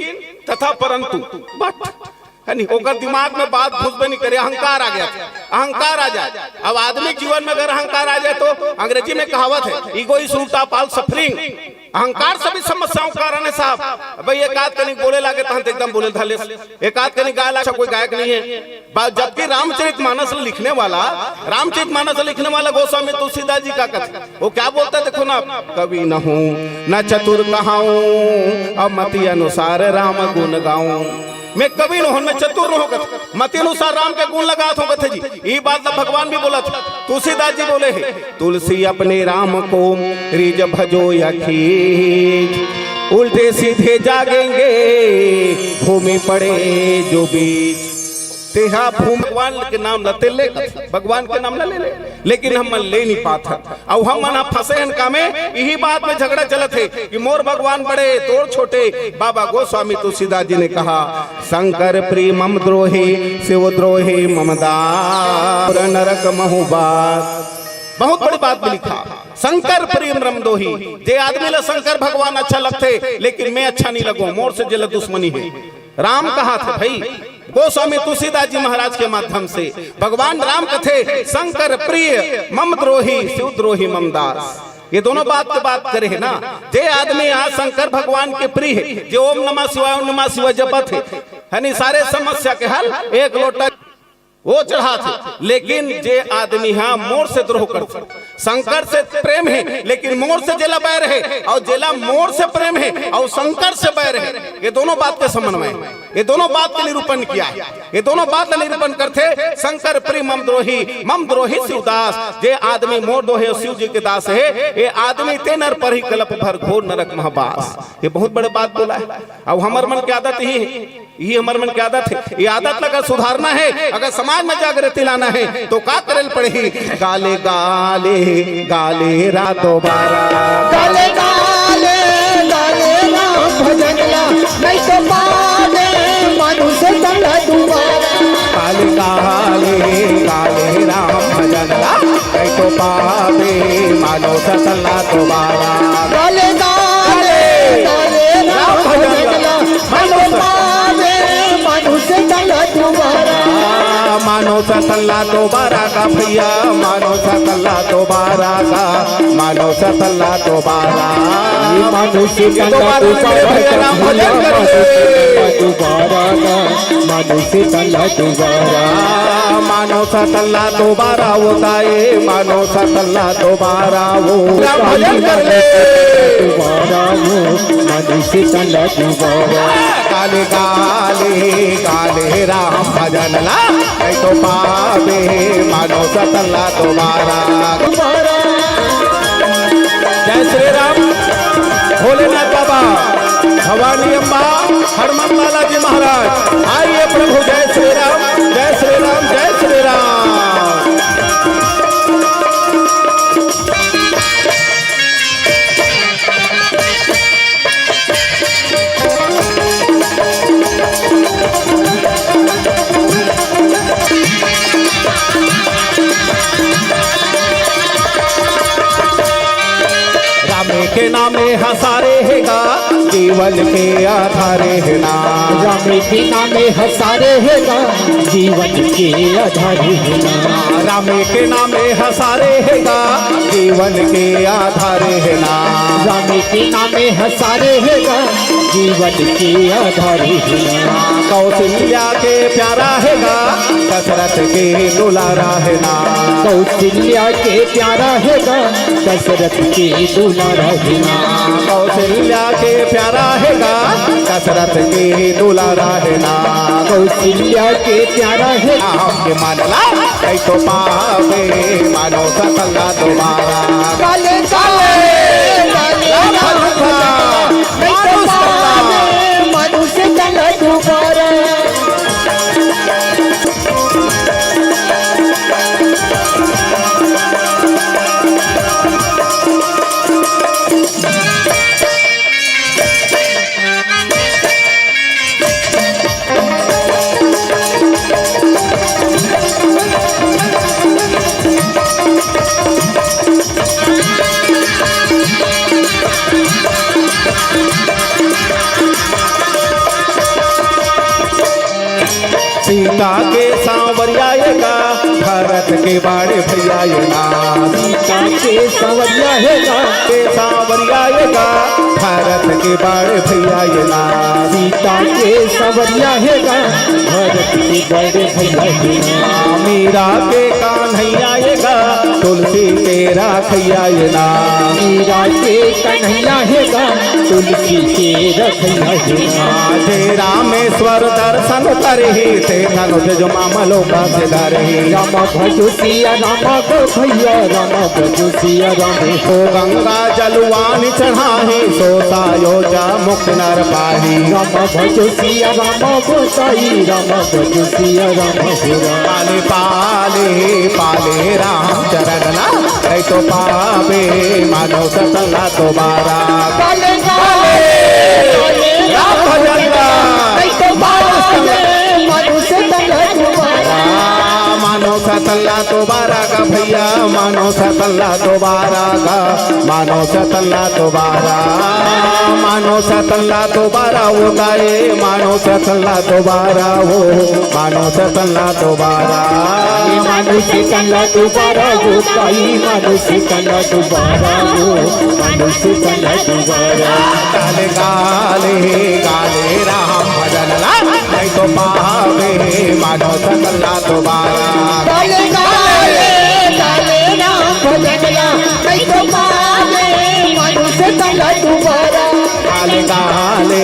तथा परंतु, but है नहीं, ओकर दिमाग में बात घुसबे नहीं करे, अहंकार आ गया, अहंकार आ जाए। अब आदमी के जीवन में अगर अहंकार आ जाए तो अंग्रेजी में कहावत है, "Ego is root of all suffering।" अहंकार सभी समस्याओं का कारण है साहब। भाई एक आध कनिक बोले लागे तहन तो एकदम बोले धले, एक आध कनिक गाय लागे, कोई गायक नहीं है। बा-, जबकि रामचरित मानस लिखने वाला, रामचरित मानस लिखने वाला गोस्वामी तुलसीदास जी का कथा, वो क्या बोलता है देखो ना, "कवि न हूँ, न चतुर कहाऊं, अब मति अनुसार राम गुण गाऊं।" मैं कवि न हूँ, मैं चतुर न हूँ कथे, मति अनुसार राम के गुण लगात हूँ कथे जी। ये बात तो भगवान भी बोलत हे, तुलसीदास जी बोले हे, "तुलसी अपने राम को रिज भजो या खींच, उल्टे सीधे जागेंगे भूमि पड़े जो बीच।" तेहा भूमि भगवान के नाम ल ते ले, भगवान के नाम ल ले ले, लेकिन हम मन ले नहीं पात हन। अउ हम मन ह फंसे हन कामे, यही बात में झगड़ा चलत हे कि मोर भगवान बड़े, तोर छोटे। बाबा गोस्वामी तुलसीदास जी ने कहा, "शंकर प्रिय मम द्रोही, शिव द्रोही मम दास, नरक महु बास।" बहुत बड़ी बात भी लिखा, "शंकर प्रिय मम द्रोही।" जे आदमी ला शंकर भगवान अच्छा लगथे, लेकिन मैं अच्छा नहीं लगूं, मोर से जेला दुश्मनी है। राम कहा थे भाई, गोस्वामी तुलसीदास जी महाराज के माध्यम से भगवान राम कथे, "शंकर प्रिय मम द्रोही, शिव द्रोही मम दास।" ये दोनों बात के बात करे है ना। जे आदमी आज शंकर भगवान के प्रिय है, जे ओम नमः शिवाय, ओम नमः शिवाय जपत है, है नहीं, सारे समस्या के हल एक लोटा वो चढ़ात हे, लेकिन जे आदमी हा मोर से द्रोह करथे, शंकर से प्रेम हे, लेकिन मोर से जेला बैर हे, अउ जेला मोर से प्रेम हे, अउ शंकर से बैर हे, ये दोनों बात के समन्वय, ये दोनों बात के निरूपण किया हे। ये दोनों बात के निरूपण करथे, "शंकर प्रिय मम द्रोही, मम द्रोही शिवदास।" जे आदमी मोर द्रोही अउ शिव जी के दास हे, ये आदमी ते नर परही कलप भर घोर नरक महबास। ये बहुत बड़े बात बोला हे। अउ हमर मन के आदत ही हे, ये हमर मन के आदत हे, ये आदत ला अगर सुधारना हे, अगर समाज में जागृति लाना हे, तो का करे ल पड़ही? गाले, गाले, गाले रा दोबारा। गाले, गाले, गाले राम भजन ला, नहीं तो पावे मानुष तन ला दुबारा। गाले, गाले, गाले राम भजन ला, नहीं तो पावे मानुष तन ला दोबारा। गाले, गाले, गाले राम भजन ला, मानुष तन ला दोबारा। मानुष तन ला दोबारा का भैया, मानुष तन ला दोबारा का, मानुष तन ला दोबारा। ये मानुष तन ला दोबारा का भैया, राम भजन कर ले। दोबारा का, मानुष तन ला दोबारा। मानुष तन ला दोबारा होता है, मानुष तन ला दोबारा वो। राम भजन कर ले। दोबारा वो, मानुष तन ला दोबारा। गाले, गाले, गाले राम भजन ला, नहीं तो पावे मानुष तन ला दोबारा। जय श्री राम, भोलेनाथ बाबा, भवानी अम्बा, हनुमान लाला जी महाराज, आइए प्रभु, जय श्री राम, जय श्री राम, जय श्री राम। रामे के नामे हसारे हे गा, जीवन के आधारे हे ना। रामे के नामे हसारे हे गा, जीवन के आधारे हे ना। रामे के नामे हसारे हे गा, जीवन के आधारे हे ना। रामे के नामे हसारे हे गा, जीवन के आधारे हे ना। कौशल्या के प्यारा हे गा, दशरथ के दुलारा हे ना। कौशल्या के प्यारा हे गा, दशरथ के दुलारा हे ना। कौशल्या के प्यारा हे गा, दशरथ के दुलारा हे ना। कौशल्या के प्यारा हे। आपके मानला कई तो पावे, मानो सकला दोबारा। काले काले काले राम भजन, नहीं तो पावे, मानो सकला दोबारा। भारत के बड़े भैया ये ना, सीता के सांवरिया हे गा। के सांवरिया ये गा, भारत के बड़े भैया ये ना। सीता के सांवरिया हे गा, भारत के बड़े भैया ये ना। मीरा के कान्हैया ये गा, तुलसी के राखैया ये ना। मीरा के कन्हैया हे गा, तुलसी के राखैया हे ना। जे रामेश्वर दर्शन करही, ते धनुष जो मामलो का से धरही। राम भजो सिया राम गो भैया, राम भजो सिया राम। ओ गंगा जलवान चढ़ाही, सो सायो जा मुक्त नर पाही। राम भजो सिया राम गो साई, राम भजो सिया राम हो राम। पाले पाले पाले राम चरण ला, नहीं तो पावे मानव सतन ला दोबारा। पाले पाले राम भजन ला। नहीं तो पावे मानव सतन ला दोबारा। मानव सतन ला दोबारा गा भैया, मानव सतन ला दोबारा गा, मानव सतन ला दोबारा, मानव सतन ला दोबारा वो ताए, मानव सतन ला दोबारा वो, मानव सतन ला दोबारा। मानव सतन ला दोबारा वो ताए, मानव सतन ला दोबारा वो, मानव सतन ला दोबारा। काले काले काले राम भजन ला, नहीं तो पावे मानव सतन ला दोबारा। काले काले काले राम भजन ला, नहीं तो पावे मानव सतन ला दोबारा। काले काले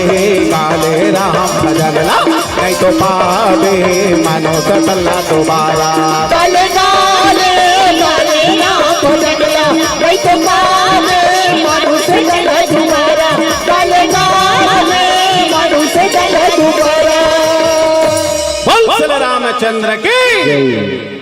काले राम भजन ला, नहीं तो पावे मानव सतन ला दोबारा। काले काले काले राम भजन ला, नहीं तो पावे मानव सतन ला दोबारा। काले काले मानव सतन ला दोबारा। बोल श्री रामचंद्र की।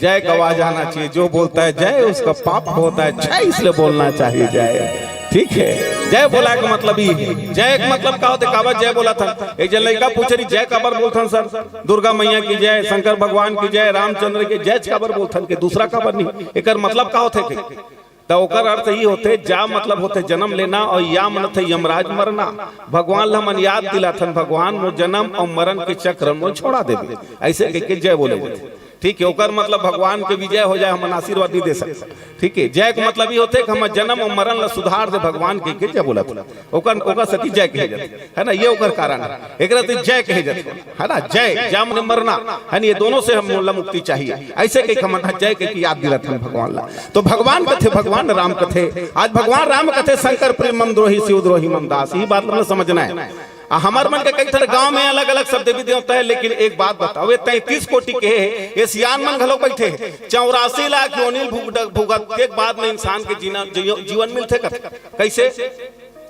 जय गवा जाना चाहिए। जो बोलता है जय, उसका पाप होता है क्षय, इसलिए बोलना चाहिए जय। ठीक है, जय बोला का मतलब ये है। जय का मतलब का होते, काबर जय बोला था? एक जन लड़का पूछ रही, जय काबर बोलथन सर? दुर्गा मैया की जय, शंकर भगवान की जय, रामचंद्र की जय काबर बोलथन के, दूसरा काबर नहीं? एकर मतलब का होते के? त ओकर अर्थ ई होथे, जा मतलब होथे जन्म लेना अउ या मन होथे यमराज मरना। भगवान ल हमन याद दिलाथन, भगवान मोर जन्म अउ मरन के चक्र मोर छोड़ा देबे, अइसे कहिके जय बोले जाथे। ठीक हे, ओकर मतलब भगवान के विजय हो जाए, हमन आशीर्वाद नइ दे सकथन। ठीक हे, जय के मतलब ई होथे कि हमर जन्म अउ मरन ल सुधार दे भगवान कहिके जय बोलत हन। ओकर, ओकर सेती जय कहे जाथे, है ना, ये ओकर कारण हे। एकरा सेती जय कहे जाथे, है ना, जय, जा मने मरना, है ना, ये दोनों से हमन ला मुक्ति चाहिए। अइसे कहिके हमन ह जय कहिके याद दिलाथन भगवान ला। तो भगवान कथे, भगवान राम कथे, आज भगवान राम कथे, "शंकर प्रिय मम द्रोही, शिव द्रोही मम दास।" यही बात हमन समझना हे। आ हमर मन के कई ठन गांव में अलग-अलग सब देवी देवता हे, लेकिन एक बात बताओ, ये तैंतीस कोटि के हे, ये सियान मन घलो बइठे हे। चौरासी लाख योनि भुग-, भुगत के बाद में इंसान के जीना, जीव-, जीवन मिलथे कथे। कइसे?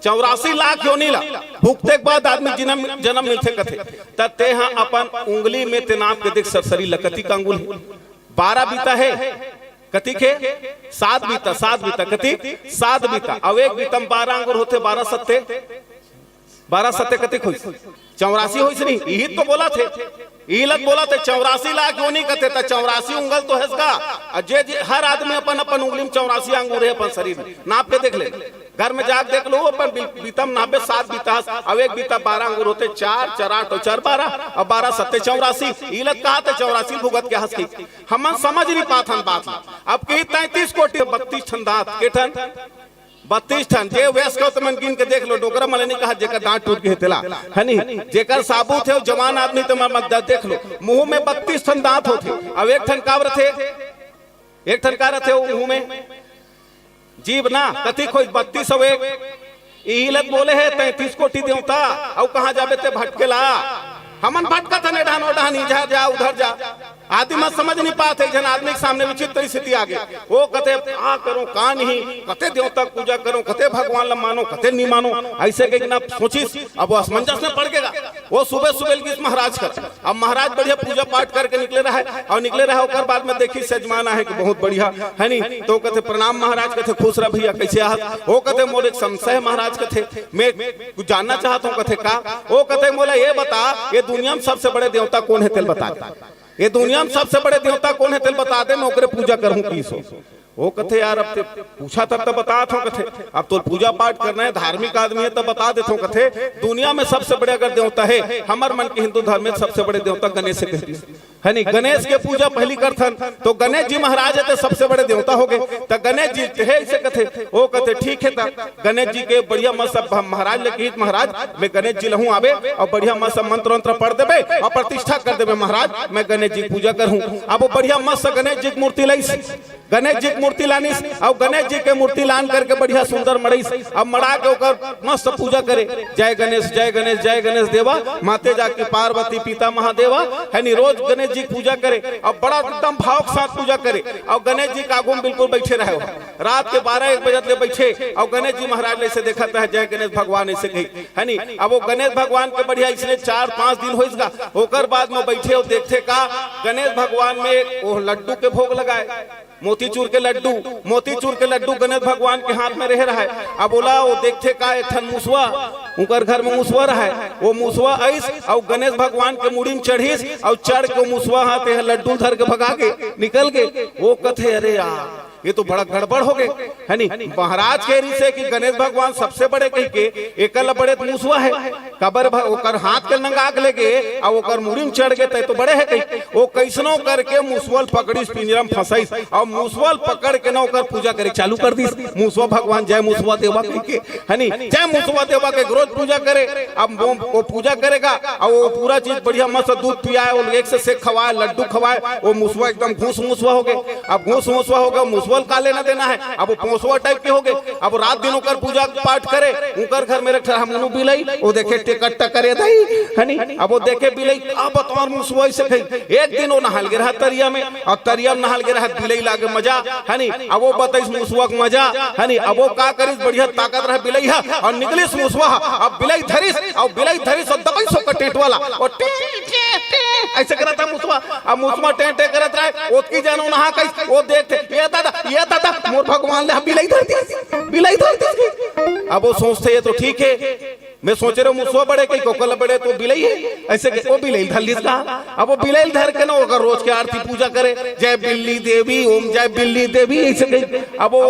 चौरासी लाख योनि ला भुगते के बाद आदमी जन्म, जन्म मिलथे कथे। त तें ह अपन उंगली में तें नाप के देख, सर-, शरीर ला कतिक अंगुल हे? बारह बीता हे। कतिक हे? सात बीता, सात बीता। कतिक? सात बीता। अउ एक बीता म बारह अंगुल होथे, बारह सत्ते, बारह सत्ते कतिक होइस? चौरासी होइस नहीं, इही तो बोलथे। इही ल त बोलथे, चौरासी लाख योनि कथे, त चौरासी उंगल तो हेस गा। अउ जे, जे, हर आदमी अपन, अपन उंगली में चौरासी अंगुल हे अपन शरीर में। नाप के देख ले। घर में जाके देख लो, अपन बी-, बीता म नापे, सात बीता हस, अउ एक बीता बारह अंगुल होथे, चार, चार आठ, चार बारह, अउ बारह सत्ते चौरासी। इही ल त कहाथे चौरासी भुगत के हस कि। हमन समझ नइ पाथन बात ल। अब कही तैंतीस कोटि बत्तीस ठन दांत, के ठन? बत्तीस ठन। जे वयस्क हो, तेमन गिन के देख लो, डोकरा मन ल नइ कहा, जेकर दांत टूट गे हे तेला, है नी? जेकर साबुत हे, जवान आदमी, तेमन मन द-, देख लो, मुंह में बत्तीस ठन दांत होथे। अउ एक ठन काबर थे? एक ठन का रथे वो मुंह में? जीभ ना, कतिक होइस? बत्तीस अउ एक। इही ल त बोले हे तैंतीस कोटि देवता, अउ कहां जाबे तें भटकेला? हमन भटकत हन, ए डहन ओ डहन, इधर जा, उधर जा। आदमी मन समझ नइ पात हे, एक झन आदमी के सामने विचित्र स्थिति आ गे। वो कथे, "का करों, का नहीं, कते देवता के पूजा करों, कते भगवान ल मानों, कते नइ मानों," अइसे कहिके ना सोचिस। अब वो असमंजस में पड़ गे गा। वो सुबह सुबह लगिस महाराज कर। अब महाराज बढ़िया पूजा पाठ करके निकले रहय, अउ निकले रहय, ओकर बाद में देखिस यजमान आहे कि बहुत बढ़िया, है नी? तो कथे, "प्रणाम महाराज।" कथे, "खुश रह भैया, कइसे आहस?" वो कथे, "मोर एक संशय हे महाराज," कथे, "मैं कुछ जानना चाहत हंव," कथे, "का?" वो कथे, "मोला ये बता, ये दुनिया में सबसे बड़े देवता कोन हे, तेला बता दे। ये दुनिया में सबसे बड़े देवता कोन हे, तेला बता दे, मैं ओकरे पूजा करहूं," कहिस। वो कथे, "यार, अब तें पूछत हस त बतात हंव," कथे, "अब तोला पूजा पाठ करना हे, धार्मिक आदमी हस, त बता देथंव," कथे, "दुनिया में सबसे बड़े अगर देवता हे, हमर मन के हिंदू धर्म में सबसे बड़े देवता गणेश हे," कहिस। है नी, गणेश के पूजा पहली करथन, तो गणेश जी महाराज हे ते सबसे बड़े देवता हो गए। त गणेश जी हे ऐसे कथे, ओ कथे, "ठीक है।" त गणेश जी के बढ़िया मस्त, अब महाराज ले कहित, "महाराज, मैं गणेश जी लहूं आबे और बढ़िया मस्त मंत्र वंत्र पढ़ देबे और प्रतिष्ठा कर देबे महाराज, मैं गणेश जी के पूजा करहूं।" अब वो बढ़िया मस्त गणेश जी की मूर्ति लाइस, गणेश जी की मूर्ति लानिस, और गणेश जी के मूर्ति लान करके बढ़िया सुंदर मड़ाइस। अब मड़ा के ओकर मस्त पूजा करे, "जय गणेश, जय गणेश, जय गणेश देवा, माते जाकी पार्वती पिता महादेवा।" है नी, रोज गणेश जी की पूजा करे और बड़ा एकदम भाव के साथ पूजा करे। और गणेश जी के आगू में बिल्कुल बैठे रहे हो, रात के बारह एक बजे ले बैठे और गणेश जी महाराज ले से देखत रहे, "जय गणेश भगवान," ऐसे कही, है नी। अब वो गणेश भगवान के बढ़िया इसलिए चार पांच दिन होइस गा, ओकर बाद में बैठे और देखथे का, गणेश भगवान में वो लड्डू के भोग लगाए, मोतीचूर के लड्डू, मोतीचूर के लड्डू गणेश भगवान के हाथ में रहे रहे। अब ओला वो देखथे का, एक ठन मुसवा, उनकर घर में मुसवा रहे, वो मुसवा आइस और गणेश भगवान के मुड़ी में चढ़िस और चढ़ के मुसवा हाथ लड्डू धर के भगा के निकल गए। वो कथे, "अरे यार, ये तो बड़ा गड़बड़ हो गए।" है नी, महाराज कह रही से कि गणेश भगवान सबसे बड़े कही के, "एकर ला बड़े तो मुसवा है, काबर भ-, ओकर हाथ के नंगा के लेगे, अब ओकर मुड़ी में चढ़ गए, तय तो बड़े है कही।" वो कैसनो करके मुसवा ल पकड़िस, पिंजरा में फंसाइस, और मुसवा ल पकड़ के ना ओकर पूजा करे चालू कर दिस। मुसवा भगवान, "जय मुसवा देवा," कह के, है नी, "जय मुसवा देवा," के रोज पूजा करे। अब वो, वो पूजा करेगा, और वो पूरा चीज बढ़िया मस्त दूध पियाए, वो एक से सेक खवाए, लड्डू खवाए, वो मुसवा एकदम घूस मुसवा हो गए। अब घूस मुसवा हो गए, मुसवा ल का लेना देना है, अब वो पोसवा टाइप के हो गए। अब रात दिन ओकर पूजा पाठ करे, उनकर घर में रख हम बिलई, वो देखे टेकट टकर ये दई, है नी? अब वो देखे बिलई, अब तोर मुसवा ऐसे कही। एक दिन वो नहाल गे रहा तरिया में, और तरिया में नहाल गे रहा, बिलई लागे मजा, है नी? अब वो बताइस मुसवा के मजा, है नी? अब वो का करिस, बढ़िया ताकत रहा बिलई हा, और निकलिस मुसवा हा। अब बिलई धरिस, और बिलई धरिस, और दबाइस ओकर टेंट वाला, और टे, टे, टे, ऐसे करत हा मुसवा। अब मुसवा टें टें करत रहे, ओतकी जानो नहा कइस, वो देखथे, "ये दादा, ये दादा, मोर भगवान ले बिलई धर दिस, बिलई धर दिस।" अब वो सोचथे, "ये तो ठीक है, मैं सोचे रहे मुसवा बड़े कही, कोकल बड़े तो बिलई है," ऐसे कही, वो बिलई धर लिस का। अब वो बिलई धर के ना ओकर रोज के आरती पूजा करे, "जय बिल्ली देवी, ओम जय बिल्ली देवी," ऐसे कही। अब वो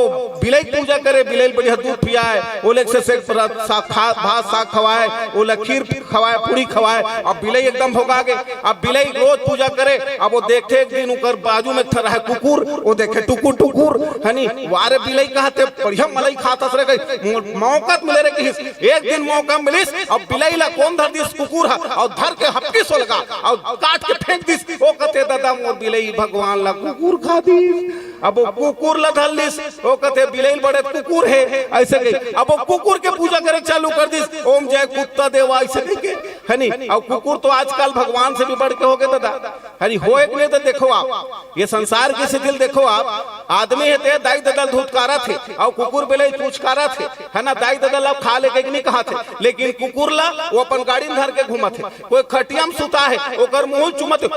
बिलई पूजा करे, बिलई बढ़िया दूध पियाए, ओले से, से सा-, खा-, भात साग खवाए, ओला खीर खवाए, पूरी खवाए। अब बिलई एकदम भोगा गे। अब बिलई रोज पूजा करे। अब वो देखथे एक दिन उकर बाजू में एक ठन रहे कुकुर, वो देखे टुकुर टुकुर, है नी? "वारे बिलई," कहथे, "बढ़िया मलाई खात हस रे," कही, "मौका त मिले रे," कहिस। एक दिन मौका मिलिस, अब बिलई ला कोन धर दिस? कुकुर हा, और धर के हपकिस ओला, और काट के फेंक दिस। वो कथे, "दादा, मोर बिलई भगवान ला कुकुर खा दिस।" अब वो कुकुर ला धर लिस, वो कथे, "बिलई बड़े कुकुर है," ऐसे कही। अब वो कुकुर के पूजा करे चालू कर दिस, "ओम जय कुत्ता देवा," ऐसे कही के, है नी? और कुकुर तो आजकल भगवान से भी बढ़ के हो गए दादा, है नी? होए के नहीं तो देखो आप, ये संसार के शिथिल देखो आप, आदमी है ते दाई ददा ल धुतकारत है, और कुकुर बिलई पूछकारत है, है ना? दाई ददा ल खा ले के नहीं कहत है, लेकिन कुकुर ला वो अपन गाड़ी में धर के घूमत है, कोई खटिया में सुता है, ओकर मुंह चुमत है,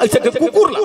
ऐसे के कुकुर ला।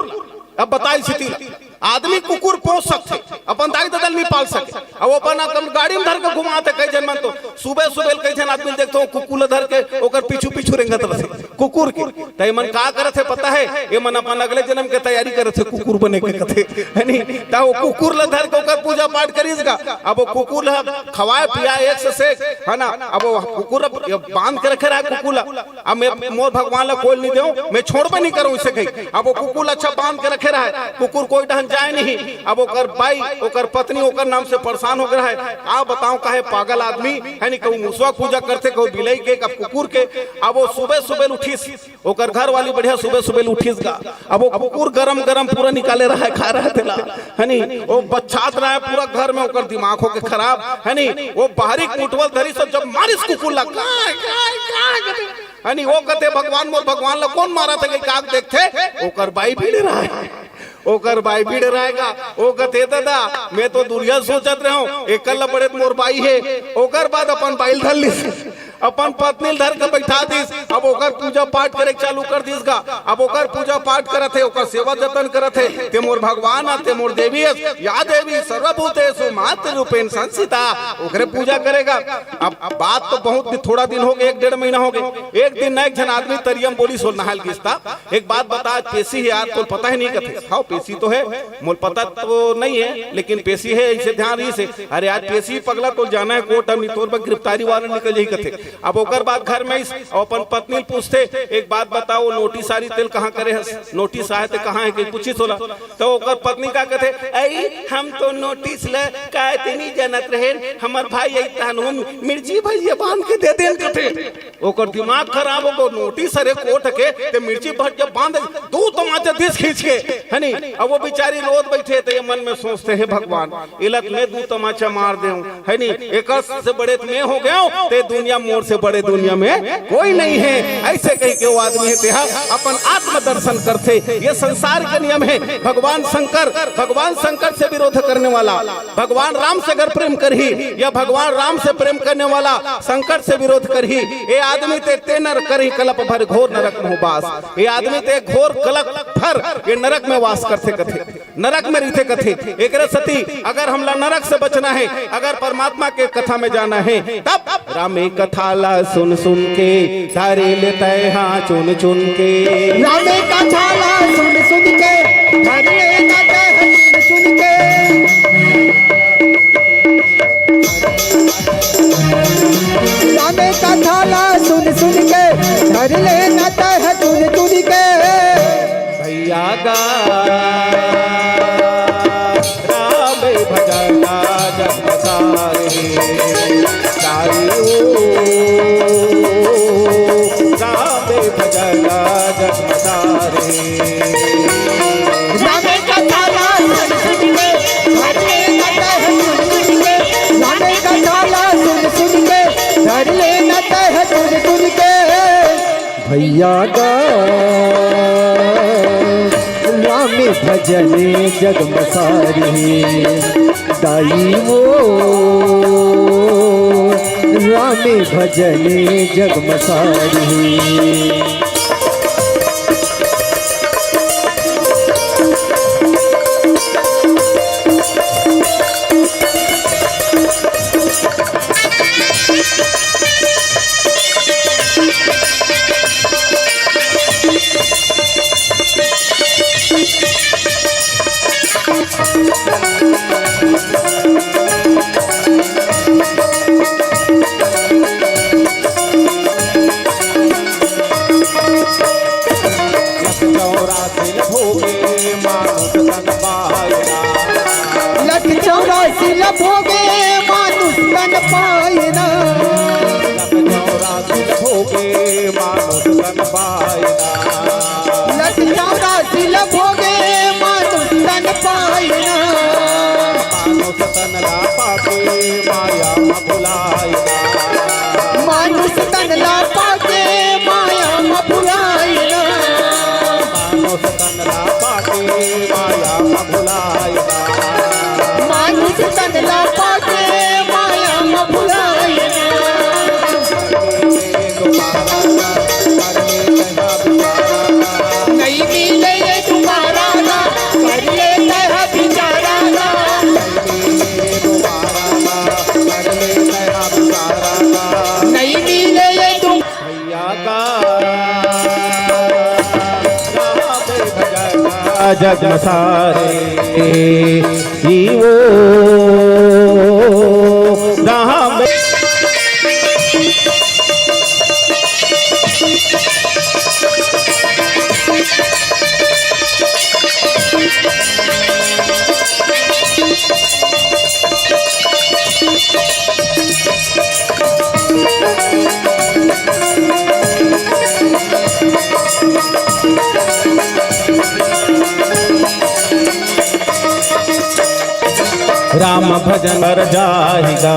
अब बताई स्थिति ला। आदमी कुकुर पोस सकथे, अपन दाई ददा ल नहीं पाल सके। अब अपन, अपन गाड़ी में धर के घुमात है। कई झन मन तो सुबह सुबह कई झन आदमी देखते हो कुकुर ल धर के ओकर पीछू पीछू रेंगत रहथे कुकुर के। त एमन का करत है पता है? एमन अपन अगले जन्म के तैयारी करत है कुकुर बने के कथे, है नी? त वो कुकुर ल धर के ओकर पूजा पाठ करिस गा। अब वो कुकुर ल खवाए पियाए एक से सेक, है ना? अब वो कुकुर अब बांध के रखे रहा है कुकुर ल। अब मैं मोर भगवान ला कोई नहीं देऊं, मैं छोड़बे नहीं करूं इसे कही। अब वो कुकुर अच्छा बांध के रखे रहा है, कुकुर कोई डहन जाए नहीं। अब ओकर बाई, ओकर पत्नी ओकर नाम से परेशान हो गया है। का बताऊं, काहे पागल आदमी है, नहीं कहूं मुसवा पूजा करथे, कहूं बिलई के, अब कुकुर के। अब वो सुबह सुबह उठिस, ओकर घर वाली बढ़िया सुबह सुबह उठिस गा। अब वो कुकुर गरम गरम पूरा निकाले रहा है, खा रहा है तेला, है नी? वो बच्छात रहा है पूरा घर में, ओकर दिमाग होके खराब, है नी? वो बाहरी कुटवल धरिस, जब मारिस कुकुर ला, काय, काय, काय, है नी? वो कथे, "भगवान मोर भगवान ला कोन मारत है?" काक देखथे, ओकर बाई भीड़ रहा है, ओकर बाई भीड़ रहेगा। वो कथे, "दादा, मैं तो दुरिहा सोचत रहे हूँ, एकर ला बड़े मोर बाई है।" ओकर बाद अपन बाई ल धर लिस, अपन पत्नी ल धर के बैठा दिस। अब ओकर पूजा पाठ करे चालू कर दिस गा। अब ओकर पूजा पाठ करत है, ओकर सेवा जतन करत है, "ते मोर भगवान आ, ते मोर देवी अस, या देवी सर्वभूतेषु मातृरूपेण संस्थिता, ओकरे पूजा करेगा। अब, अब बात तो बहुत दिन, थोड़ा दिन हो गए, एक डेढ़ महीना हो गए। एक दिन ना एक झन आदमी तरिया म बोलिस, वो नहाय ल गिस ता, एक बात बता, आज पेशी हे यार, तोल पता हे नहीं कथे। हव, पेशी तो हे, मोल पता तो नहीं हे, लेकिन पेशी हे, अइसे ध्यान रहिस हे। अरे आज पेशी पगला, तोल जाना हे कोर्ट, अब नहीं तोर बर गिरफ्तारी वारंट निकल जाही कथे। अब ओकर बाद घर में आइस, अउ अपन पत्नी ल पूछथे, एक बात बता, वो नोटिस आय रिहिस तेला कहाँ करे हस? नोटिस आय हे ते कहाँ हे कहिके पूछिस ओला। त ओकर पत्नी का कथे, अई हम तो नोटिस ल काय ते नहीं जानत रहेन, हमर भाई अइस तहन हम मिर्ची भजिया बांध के दे देन कथे। ओकर दिमाग खराब हो गे, नोटिस हरे कोर्ट के, ते मिर्ची भजिया बांध, दू तमाचा दिस खींच के, हे नी? अब वो बिचारी रोत बइठे, त ये मन में सोचथे, हे भगवान, एला त मैं दू तमाचा मार देंव, हे नी? एकर से बड़े त मैं हो गेंव, ते दुनिया मोर से बड़े दुनिया में कोई नहीं हे। अइसे कहिके वो आदमी हे, तेहा अपन आत्मदर्शन करथे। ये संसार के नियम हे। भगवान शंकर, भगवान शंकर से विरोध करने वाला, भगवान राम से अगर प्रेम करही या भगवान राम से प्रेम करने वाला शंकर से विरोध करही, ये आदमी ते, ते नर करही कलप भर घोर नरक मोह बास। ये आदमी ते घोर कलप भर ये नरक में वास करथे कथे। नरक में रहिथे कथे। एकरे सेती अगर हमला नरक से बचना हे, अगर परमात्मा के कथा में जाना हे, तब रामे कथा ला सुन सुन के, धर ले तैं हा चुन चुन के। रामे कथा ला सुन सुन के, धर ले ना तैं हा चुन चुन के। रामे कथा ला सुन सुन के, धर ले ना तैं हा चुन चुन के। भैया गा, राम भजन जग सारे, सारी ओ, राम भजन जग सारे। राम कथा ला सुन सुन के, धर ले ना तैं हा चुन चुन के। राम कथा ला सुन सुन के, धर ले ना तैं हा चुन चुन के। भैया गा, राम भजन जग म सारी, दाई मोर, राम भजन जग म सारी। लख चौरासी ल भोगे मानुष तन पायना। लख चौरासी ल भोगे मानुष तन पायना। लख चौरासी ल भोगे मानुष तन पायना। लख चौरासी ल भोगे मानुष तन पायना। मानुष तन ला पाके माया म भुलायना। मानुष तन ला पाके माया म भुलायना। मानुष तन ला पाके माया म भुलायना। मानुष तन ला पाके माया म भुलायना। नहीं मिले ये दोबारा ना, कर ले तैं हा बिचारा ना। नहीं मिले ये दो- भैया गा, जग म सारे, ई ओ राम। राम भजन कर जाहिगा।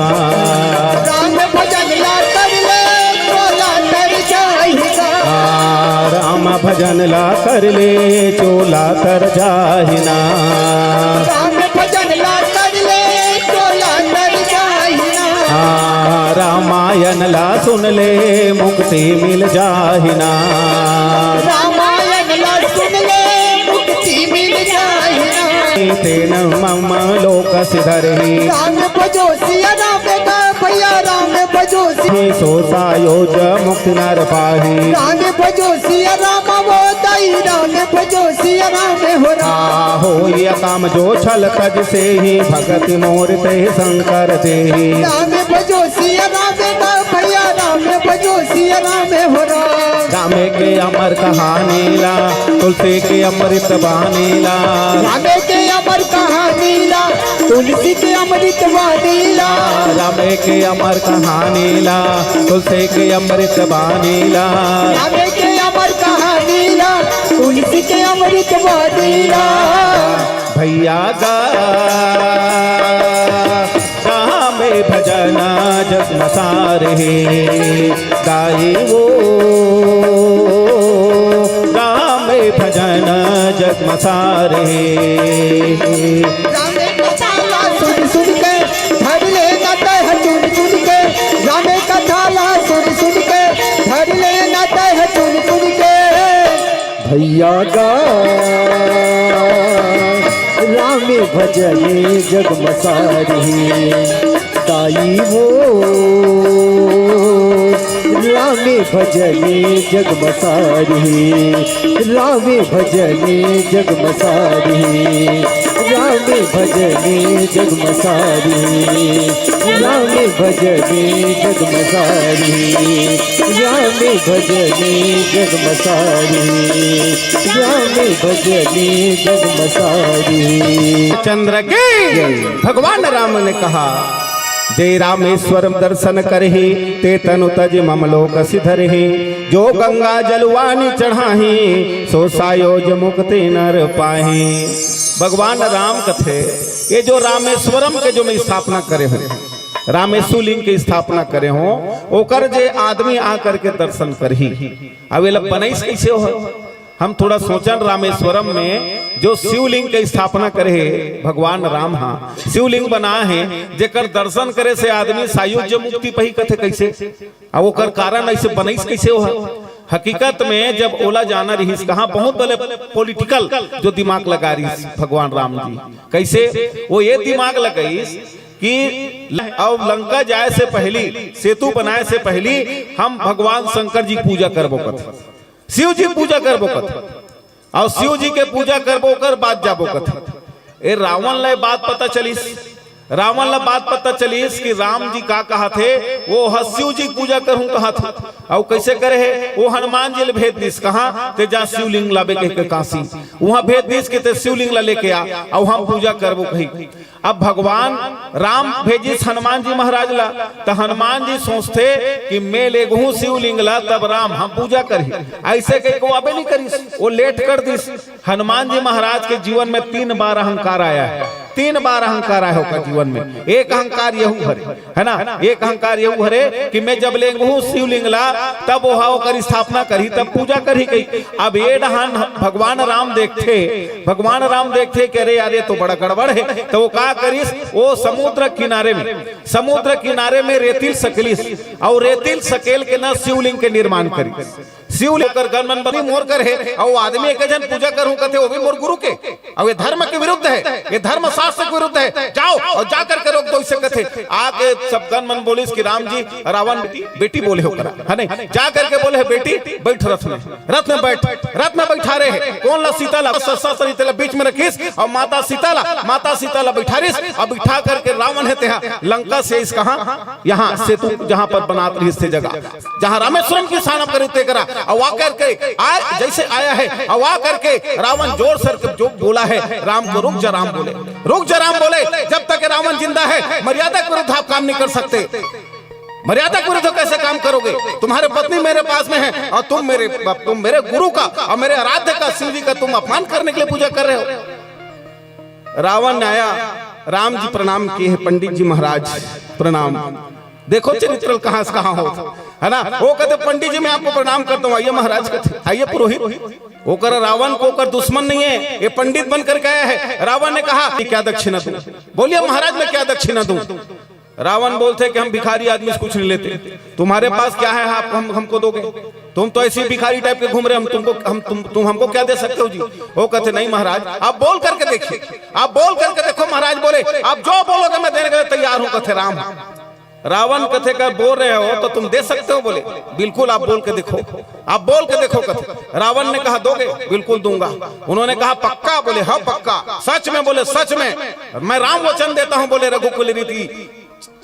राम भजन ला कर ले, चोला तर जाहिगा। आ, राम भजन ला कर ले, चोला तर जाहिना। राम भजन ला कर ले, चोला तर जाहिना। आ, रामायण ला सुन ले, मुक्ति मिल जाहिना। रामायण ला सुन ले, मुक्ति मिल जाहिना। तेन मम लोक सिधरहि। राम भजो सिया राम का भैया, राम भजो सिया। सोसा योज मुक्ति नर पाहि। राम भजो सिया राम वो दाई, राम भजो सिया राम हो राम। होई अकाम जो छल तज सेहि, भगति मोर ते शंकर देहि। राम भजो सिया राम का भैया, राम भजो सिया राम हो राम। रामे के अमर कहानी ला, तुलसी के अमृत बानी ला। रामे के अमर कहानी ला, तुलसी के अमृत बानी ला। रामे के अमर कहानी ला, तुलसी के अमृत बानी ला। रामे के अमर कहानी ला, तुलसी के अमृत बानी ला। भैया गा, रामे भजन जग मसारहि। गाई वो रामे भजन जग मसारहि। रामे कथा ला सुन सुन के, धर ले ना तह चुन चुन के। रामे कथा ला सुन सुन के, धर ले ना तह चुन चुन के। भैया गा, रामे भजन जग मसारहि। दाई वो रामे भजन जग मसारहि। रामे भजन जग मसारहि। रामे भजन जग मसारहि। रामे भजन जग मसारहि। रामे भजन जग मसारहि। रामे भजन जग मसारहि। चंद्र के भगवान राम ने कहा, जय रामेश्वरम दर्शन करहि, ते तनु तज मम लोक सिधरहि। जो गंगा जलवानी चढ़ाही, सो सायोज मुक्ति नर पाही। भगवान राम कथे, ये जो रामेश्वरम के जो मैं स्थापना करे हूँ, रामेश्वर लिंग के स्थापना करे हूँ, ओकर जे आदमी आ करके दर्शन करही। अब एला बनइस कैसे हो? हम थोड़ा सोचन, रामेश्वरम में जो शिवलिंग के स्थापना करे हे भगवान राम हा, शिवलिंग बना हे, जेकर दर्शन करे से आदमी सायुज्य मुक्ति पही कथे कैसे? अब ओकर कारण ऐसे बनइस कैसे हो? हकीकत में जब ओला जाना रहिस, कहाँ बहुत बड़े पॉलिटिकल जो दिमाग लगा रहिस भगवान राम जी। कैसे? वो ये दिमाग लगाइस कि अब लंका जाए से पहली, सेतु बनाए से पहली हम भगवान शंकर जी की पूजा करबो कथे, शिव जी पूजा करबो कथे, और शिव जी के पूजा करबो, ओकर बाद जाबो कथे। ए रावण ला बात पता चलिस, रावण ला बात पता चलिस कि राम जी का कहा थे, वो ह शिव जी की पूजा करहूं कहा थे। और कैसे करे हे? वो हनुमान जी ले भेज दिस, कहाँ ते जा शिवलिंग लाबे कह के काशी, वहां भेज दिस कि ते शिवलिंग ला लेके आ, और हम पूजा करबो कही। अब भगवान राम भेजिस हनुमान जी महाराज ला, त हनुमान जी सोचथे कि मैं लेगहूं शिवलिंग ला, तब राम हम पूजा करही। ऐसे कह के वो अबे नहीं करिस, वो लेट कर दिस। हनुमान जी महाराज के जीवन में तीन बार अहंकार आया है, तीन बार अहंकार आया होगा जीवन में। एक अहंकार यहू हरे, है ना, एक अहंकार यहू हरे कि मैं जब लेगहूं शिवलिंग ला, तब वो ओकर स्थापना करही, तब पूजा करही कही। अब ये डहान भगवान राम देखथे, भगवान राम देखथे कि अरे यार, ये तो बड़ा गड़बड़ है। तो वो का करिस, वो समुद्र किनारे में, समुद्र किनारे में रेतिल सकेलिस, और रेतिल सकेल के ना शिवलिंग के निर्माण करिस। शिवलिंग कर गन मन बनी मोर कर है, और वो आदमी एक जन पूजा करहूं कथे, वो भी मोर गुरु के, और ये धर्म के विरुद्ध है, ये धर्म शास्त्र के विरुद्ध है, जाओ और जाकर के रोक दो इसे कथे। आके सब गन मन बोलिस कि राम जी, रावण बेटी, बेटी बोले हो करा, है नहीं? जा करके बोले है, बेटी बैठ रथ में, रथ में बैठ, रथ में बैठा रहे हैं। कौन ला? सीता ला। सस्ता सरी तेला बीच में रखिस और माता सीता ला, माता सीता ला बैठारिस। अब बैठा करके रावण है तेहा लंका से इस कहा, यहाँ सेतु जहाँ पर बनात रहिस थे जगह, जहाँ रामेश्वरम की स्थान करे तेकरा, और आकर के आ, जैसे आया है, और आकर के रावण जोर सर के जो बोला है राम को, रुक जा राम बोले, रुक जा राम बोले, जब तक रावण जिंदा है मर्यादा के विरुद्ध आप काम नहीं कर सकते। मर्यादा के विरुद्ध कैसे काम करोगे? तुम्हारे पत्नी मेरे पास में है और तुम मेरे, तुम मेरे गुरु का और मेरे आराध्य का, शिव जी का तुम अपमान करने के लिए पूजा कर रहे हो। रावण ने आया, राम जी प्रणाम किए हैं, पंडित जी महाराज प्रणाम। देखो चरित्र कहाँ से कहाँ हो, है ना? वो कहते, पंडित जी मैं आपको प्रणाम करता हूँ, आइए महाराज कहते, आइए पुरोहित। ओकर रावण को ओकर दुश्मन नहीं है, ये पंडित बन करके आया है। रावण ने कहा कि क्या दक्षिणा दूं? बोलिए महाराज मैं क्या दक्षिणा दूं? रावण बोलते कि हम भिखारी आदमी से कुछ नहीं लेते, तुम्हारे पास क्या है आप हम, हमको दोगे? तुम तो ऐसे ही भिखारी टाइप के घूम रहे, हम तुमको, हम तुम तुम हमको क्या दे सकते हो जी? वो कहते, नहीं महाराज, आप बोल करके देखिए, आप बोल करके देखो। महाराज बोले, आप जो बोलोगे मैं देने के लिए तैयार हूँ, कहते राम। रावण कथे का बोल रहे हो तो तुम दे सकते हो? बोले, बिल्कुल, आप बोल के देखो, आप बोल के देखो। कथे रावण ने कहा, दोगे? बिल्कुल दूंगा। उन्होंने कहा, पक्का? बोले, हाँ पक्का। सच में? बोले, सच में। मैं राम वचन देता हूँ, बोले, रघुकुल रीति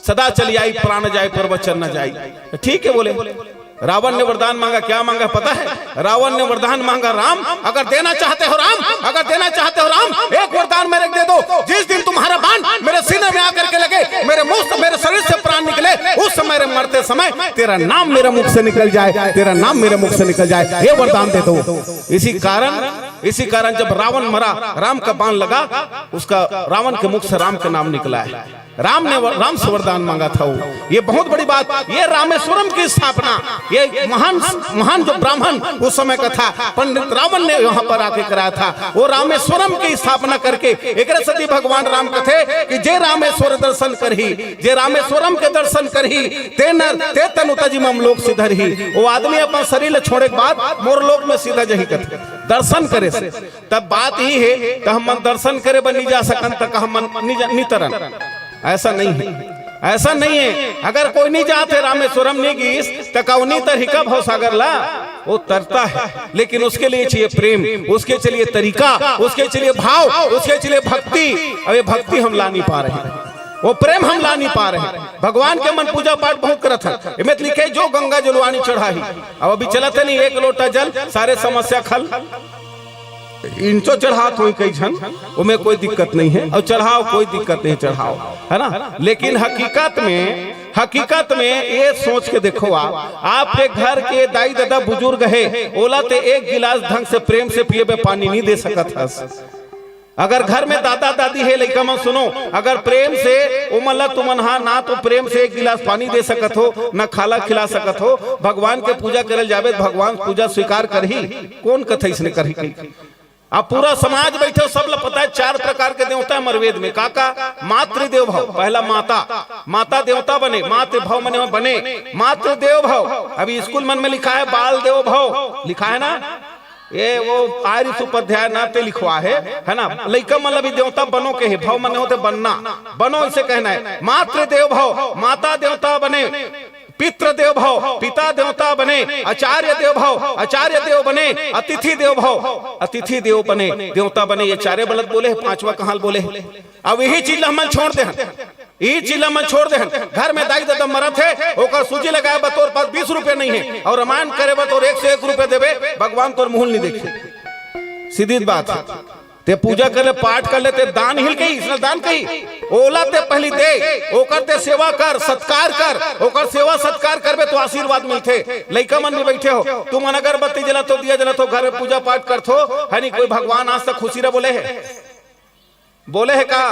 सदा चली आई, प्राण जाए पर वचन न जाई। ठीक है बोले। रावण ने वरदान मांगा, क्या मांगा पता है? रावण ने वरदान मांगा, राम अगर देना चाहते हो, राम अगर देना चाहते हो, राम एक वरदान मेरे को दे दो, जिस दिन तुम्हारा बाण मेरे सीने में आकर के लगे, मेरे मुंह से, मेरे शरीर से प्राण निकले, उस समय मेरे मरते समय तेरा नाम मेरे मुख से निकल जाए, तेरा नाम मेरे मुख से निकल जाए, ये वरदान दे दो। इसी कारण, इसी कारण जब रावण मरा, राम का बाण लगा, उसका, रावण के मुख से राम का नाम निकला है। राम ने वर-, राम से वरदान मांगा था वो। ये बहुत बड़ी बात, ये रामेश्वरम की स्थापना, ये महान, महान जो ब्राह्मण उस समय का था, पंडित रावण ने यहाँ पर आके कराया था। वो रामेश्वरम की स्थापना करके एकरे सती भगवान राम कथे कि जे रामेश्वर दर्शन करही, जे रामेश्वरम के दर्शन करही, ते नर ते तनु तजि मम लोक सिधरही। वो आदमी अपन शरीर ल छोड़े के बाद मोर लोक में सीधा जही कथे, दर्शन करे से। तब बात ही है, तो हम मन दर्शन करे बर नहीं जा सकन, तो का हम मन नहीं जा, नहीं तरन? ऐसा नहीं है, ऐसा नहीं है। अगर कोई नहीं जाते रामेश्वरम नहीं गीस, तो का वो नहीं तरही का भव सागर ला? वो तरता है, लेकिन उसके लिए चाहिए प्रेम, उसके चाहिए तरीका, उसके चाहिए भाव, उसके चाहिए भक्ति। अब ये भक्ति हम ला नहीं पा रहे हैं, वो प्रेम हम ला नहीं पा रहे हैं। भगवान के मन पूजा पाठ बहुत करत है, एमे तो लिखे, जो गंगा जलवानी चढ़ाही। अब अभी चलत है नहीं, एक लोटा जल, सारे समस्या खल। इंचो चढ़ात होई कई झन, ओमे कोई दिक्कत नहीं है, और चढ़ाओ, कोई दिक्कत नहीं, चढ़ाओ, है ना? लेकिन हकीकत में, हकीकत में ये सोच के देखो आप, आपके घर के दाई ददा बुजुर्ग है, ओला ते एक गिलास ढंग से प्रेम से पिए बर पानी नहीं दे सकत हस। अगर घर में दादा दादी है, लइका मन सुनो, अगर प्रेम से ओमन ला तुमन हा ना तो प्रेम से एक गिलास पानी दे सकत हो, ना खाला खिला सकत हो, भगवान के पूजा करल जाबे, भगवान पूजा स्वीकार करही? कौन कथे इसने करही कही? अब पूरा समाज बैठे हो, सब ला पता है चार प्रकार के देवता है हमर वेद में। का का? मातृ देव भव, पहला माता, माता देवता बने, मातृ भव मने बने, मातृ देव भव। अभी स्कूल मन में लिखा है बाल देव भव, लिखा है ना? ये वो आरिस उपाध्याय ना ते लिखवा है, है ना? लइका मन ला भी देवता बनो के है, भव मने होते बनना, बनो इसे कहना है। मातृ देव भव, माता देवता बने, पितृ देव भव, पिता देवता बने, आचार्य देव भव, आचार्य देव बने, अतिथि देव भव, अतिथि देव बने, देवता बने। ये चारे बलत बोले है, पांचवा कहां ल बोले है? अब यही चीज ला हमन छोड़ दे हन, यही चीज ला हमन छोड़ दे हन। घर में दाई ददा मरत है, ओकर सूजी लगाए बर तोर पास बीस रुपया नहीं है, और रामायण करे बर तोर एक सौ एक रुपया देबे, भगवान तोर मुंह ल नहीं देखे। सीधी बात है। ते पूजा कर ले, पाठ कर ले, ते दान हिल कही, इसने दान कही। ओला ते पहली दे, ओकर ते सेवा कर, सत्कार कर, ओकर सेवा सत्कार करबे तो आशीर्वाद मिलथे। लइका मन भी बैठे हो, तुमन अगरबत्ती जलाथो, दिया जलाथो, घर में पूजा पाठ करथो, है नहीं? कोई भगवान आज तक खुशी रह बोले है? बोले है का?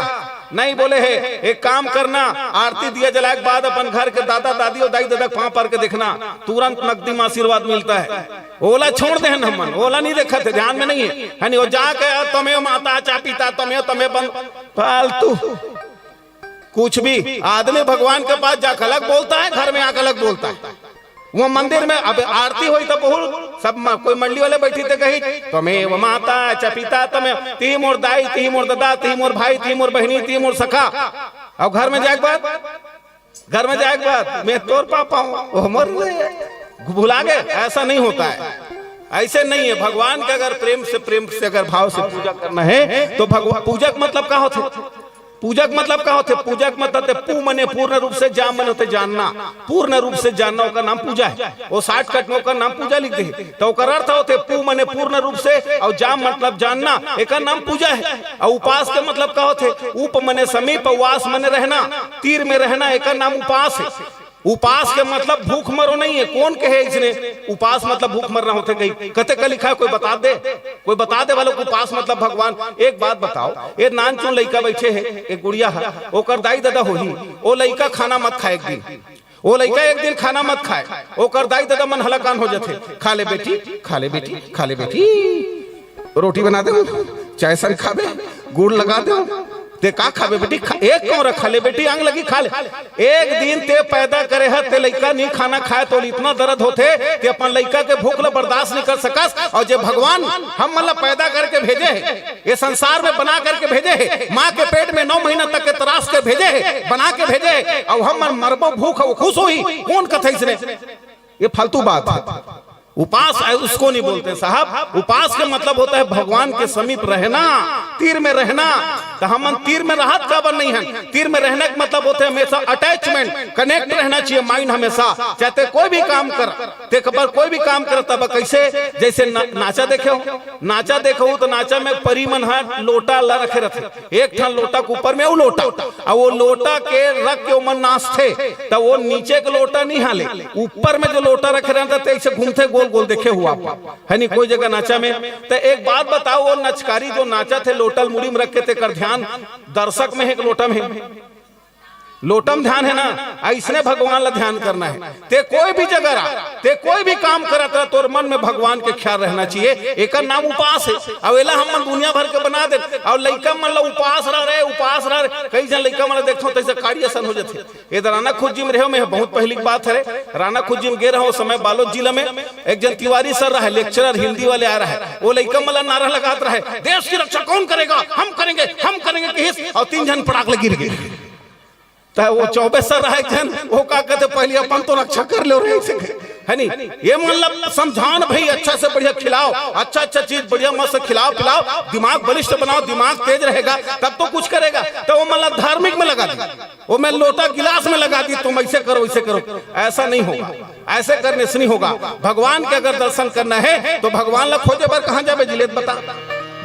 नहीं बोले है। एक काम करना, आरती दिया जलाए के बाद अपन घर के दादा दादी और दाई ददा के पांव पर के देखना, तुरंत नकदी में आशीर्वाद मिलता है। ओला छोड़ दे हन हमन, ओला नहीं देखत है, ध्यान में नहीं है, है नहीं? वो जाके, "तमेव माता च पिता, तमेव, तमेव बन-," फालतू कुछ भी। आदमी भगवान के पास जाकर अलग बोलता है, घर में आकर अलग बोलता है। वो मंदिर में अब आरती होई तो बहुत सब म-, कोई मंडली वाले बैठी थे कही, "तमेव माता च पिता, तमेव, तिही मोर दाई, तिही मोर ददा, तिही मोर भाई, तिही मोर बहिनी, तिही मोर सखा।" और घर में जाए के बाद, घर में जाए के बाद, "मैं तोर पापा हूँ, वो हमर भुला गए।" ऐसा नहीं होता है, ऐसे नहीं है। भगवान के अगर प्रेम से, प्रेम से अगर भाव से पूजा करना है तो भगवान, पूजा का मतलब का होता है? पूजा के मतलब का होथे? पूजा के मतलब ते पू मने पूर्ण रूप से, जाम मने होथे जानना, पूर्ण रूप से जानना, ओकर नाम पूजा है। वो शॉर्टकट में ओकर नाम पूजा लिख दे, तो ओकर अर्थ होथे पू मने पूर्ण रूप से और जाम मतलब जानना, एकर नाम पूजा है। और उपास के मतलब का होथे? उप मने समीप, वास मने रहना, तीर में रहना, एकर नाम उपास है। उपास के मतलब भूख मरो नहीं है। कौन कहे इसने उपास मतलब भूख मरना होथे कही? कते का लिखा है, कोई बता दे, कोई बता दे वालों को उपास मतलब भगवान। एक बात बताओ, ये नानचुन लइका बैठे है, एक गुड़िया है, ओकर दाई ददा होही, ओ लइका खाना मत खाए एक दिन, ओ लइका एक दिन खाना मत खाए, ओकर दाई ददा मन हलाकान हो जाथे, "खा ले बेटी, खा ले बेटी, खा ले बेटी, रोटी बना दे, चाय सन खाबे, गुड़ लगा दे।" ते का खाबे बेटी? खा, एक कौरा खा ले बेटी, आग लगही खा ले। एक दिन ते पैदा करे ह, ते लइका नहीं खाना खाए, तो इतना दर्द होथे, ते अपन लइका के भूख ला बर्दाश्त नहीं कर सकस। और जे भगवान हम मन ला पैदा करके भेजे हे, ये संसार में बना करके भेजे हे, माँ के पेट में नौ महीना तक के तराश के भेजे हे, बना के भेजे हे, और हम मन मरबो भूख, वो खुश होही? कौन कथे इसने? ये फालतू बात है। उपास है, उसको नहीं बोलते साहब। उपास का मतलब होता है भगवान के समीप रहना, तीर में रहना। तो हमन तीर में रहत काबर नहीं है? तीर में रहने का मतलब होता है हमेशा अटैचमेंट, कनेक्ट रहना चाहिए माइंड हमेशा। चाहे ते कोई भी काम कर, ते कबर कोई भी काम कर, तब कैसे? जैसे ना, नाचा देखे हो, नाचा देखे हो तो नाचा में परी मन ह लोटा ला रखे रहथे, एक ठन लोटा के ऊपर में वो लोटा, और वो लोटा के रख के ओमन नाचथे, त वो नीचे के लोटा नहीं हाले, ऊपर में जो लोटा रखे रहता, ते ऐसे घूमथे गोल गोल, देखे हुआ आप, है नहीं कोई जगह नाचा में। त एक बात बताओ, वो नचकारी जो नाचा थे लोटा ल मुड़ी में रख के, तेकर ध्यान दर्शक में है कि लोटा में है? लोटा में ध्यान है ना। ऐसने भगवान ला ध्यान करना है। ते कोई भी जगह रहा, ते कोई भी काम करत रहा, तोर मन में भगवान के ख्याल रहना चाहिए। एकर नाम उपास है। अब एला हमन दुनिया भर के बना दे, और लइका मन ला उपास रह रहे, उपास रह रहे। कई झन लइका मन ला देखथो, तैसे काड़ी असन हो जाथे। ये राना खुज्जी में रहे हो, मैं बहुत पहली की बात है, राना खुज्जी में गे रहो समय बालोद जिला में, एक जन तिवारी सर रहे, लेक्चरर हिंदी वाले आ रहे, वो लइका मन ला नारा लगात रहे, "देश की रक्षा कौन करेगा? हम करेंगे, हम करेंगे" कहिस, और तीन झन पड़ाक लगी रहे। त वो चौबे सर रहे एक झन, वो का कहते, "पहले अपन तो रक्षा कर लो रे," ऐसे कहे। है नहीं? ये मन ला समझान भाई, अच्छा से बढ़िया खिलाओ, अच्छा अच्छा चीज बढ़िया मस्त खिलाओ पिलाओ, दिमाग बलिष्ठ बनाओ, दिमाग तेज रहेगा, तब तो कुछ करेगा। तो वो मन ला धार्मिक में लगा दी, वो मैं लोटा गिलास में लगा दी, "तुम ऐसे करो, ऐसे करो।" ऐसा नहीं होगा, ऐसे करने से नहीं होगा। भगवान के अगर दर्शन करना है तो भगवान ला खोजे बर कहाँ जाबे जिलेत बता?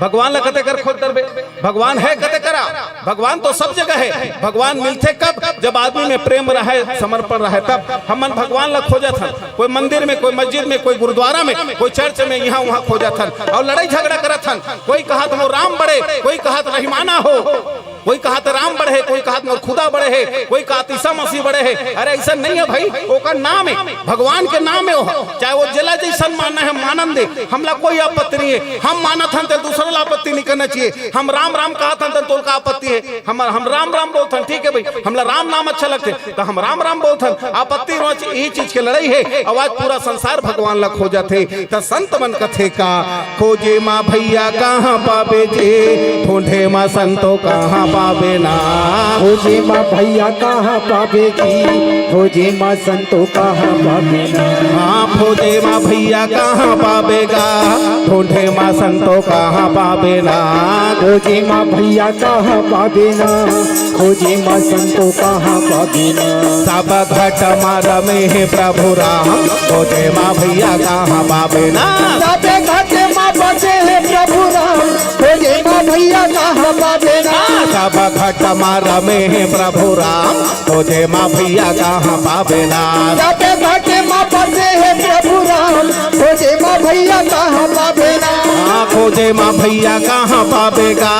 भगवान ला कते कर खोज डरबे? भगवान है कते करा? भगवान तो सब जगह है। भगवान मिलथे कब? जब आदमी में प्रेम रहे, समर्पण रहे, तब। हमन भगवान ला खोजत हन, कोई मंदिर में, कोई मस्जिद में, कोई गुरुद्वारा में, कोई चर्च में, यहाँ वहाँ खोजत हन और लड़ाई झगड़ा करत हन। कोई कहत हो राम बड़े, कोई कहत रहीमाना हो, कोई कहत राम बड़े हे, कोई कहत मोर खुदा बड़े हे, कोई कहत ईसा मसीह बड़े हे। अरे ऐसा नहीं है भाई, ओकर नाम है, भगवान के नाम है वो। चाहे वो जेला जैसन मानना है, मानन दे, हमला कोई आपत्ति नहीं है। हम मानत हन ते दूसरा ला आपत्ति नहीं करना चाहिए। हम राम राम कहत हन ते तोल का आपत्ति है? हम हम राम राम बोलत हन, ठीक है भाई, हमला राम नाम अच्छा लगथे, तो हम राम राम बोलत हन। आपत्ति रोज यही चीज के लड़ाई है। अब आज पूरा संसार भगवान ला खोजत हे, त संत मन कथे का, "खोजे मा भैया कहाँ पाबे जी, ढूंढे मा संतो कहाँ पाबे ना।" खोजे मा भैया कहाँ पाबे जी, खोजे मा संतो कहाँ पाबे ना। हाँ, खोजे मा भैया कहाँ पाबे गा, ढूंढे मा संतो कहाँ पाबे ना। खोजे मा भैया कहाँ पाबे ना, खोजे मा संतो कहाँ पाबे ना। सब घट मा रमे हे प्रभु राम, खोजे मा भैया कहाँ पाबे ना। सबे घट मा बसे हे प्रभु राम, खोजे मा भैया कहाँ पाबे ना। सब घट मा रमे हे प्रभु राम, खोजे मा भैया कहाँ पाबे ना। सबे घट मा बसे हे प्रभु राम, खोजे मा भैया कहाँ पाबे ना। हाँ, खोजे मा भैया कहाँ पाबे गा,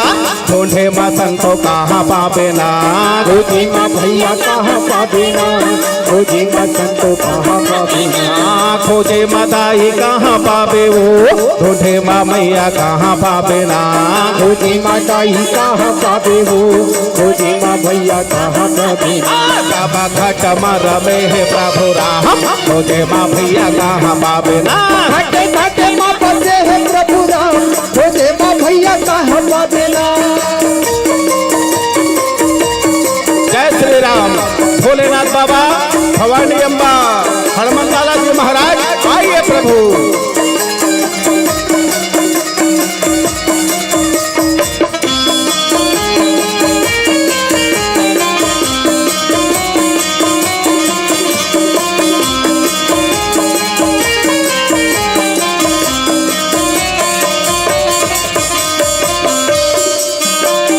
ढूंढे मा संतो कहाँ पाबे ना। खोजे मा भैया कहाँ पाबे ना, खोजे मा संतो कहाँ पाबे ना। हाँ, खोजे मा दाई कहाँ पाबे वो, ढूंढे मा मैया कहाँ पाबे ना। खोजे मा दाई कहाँ पाबे वो, खोजे मा भैया कहाँ पाबे ना। सब घट मा रमे हे प्रभु राम, खोजे मा भैया कहाँ पाबे ना। घट घट मा बसे हे प्रभु राम, खोजे मा भैया कहाँ पाबे ना। जय श्री राम, भोलेनाथ बाबा, भवानी अम्बा, हनुमान लाला जी महाराज, आइए प्रभु।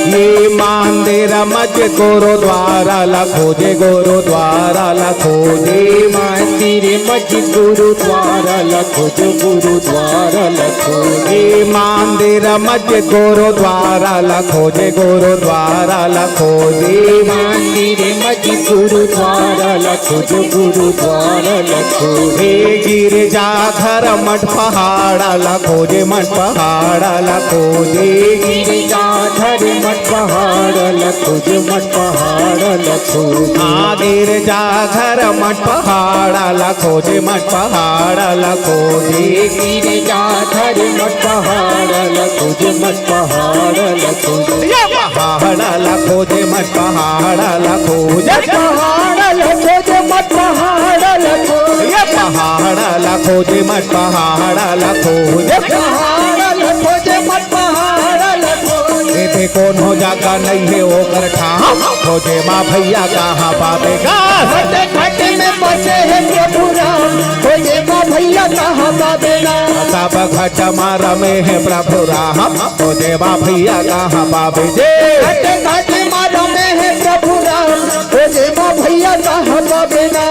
ये मंदिर मस्जिद गुरुद्वारा ला खोजे, गुरुद्वारा ला खोजे। मंदिर मस्जिद गुरुद्वारा ला खोजे, गुरुद्वारा ला खोजे। मंदिर मस्जिद गुरुद्वारा ला खोजे, गुरुद्वारा ला खोजे। मंदिर मस्जिद गुरुद्वारा ला खोजे, गुरुद्वारा ला खोजे। गिरजा घर मठ पहाड़ा ला खोजे, मठ पहाड़ा ला खोजे। गिरजा घर मठ पहाड़ा ला खोजे, मठ पहाड़ ला खोजे। हाँ, गिरजा घर मठ पहाड़ ला खोजे, मठ पहाड़ ला खोजे। गिरजा घर मठ पहाड़ ला खोजे, मठ पहाड़ ला खोजे। ये पहाड़ ला खोजे, मठ पहाड़ ला खोजे। मठ पहाड़ ला खोजे, मठ पहाड़ ला खोजे। ये पहाड़ ला खोजे, मठ पहाड़ ला खोजे। पहाड़ ला खोजे, मठ पहाड़ ला खोजे। एदे कोनो जगह नइ हे ओकर ठाम, खोजे मा भइया कहाँ पाबे गा। घट घट में बसे हे प्रभु राम, खोजे मा भइया कहाँ पाबे ना। सब घट मा रमे हे प्रभु राम, खोजे मा भइया कहाँ पाबे जे। घट घट मा रमे हे प्रभु राम, खोजे मा भइया कहाँ पाबे ना।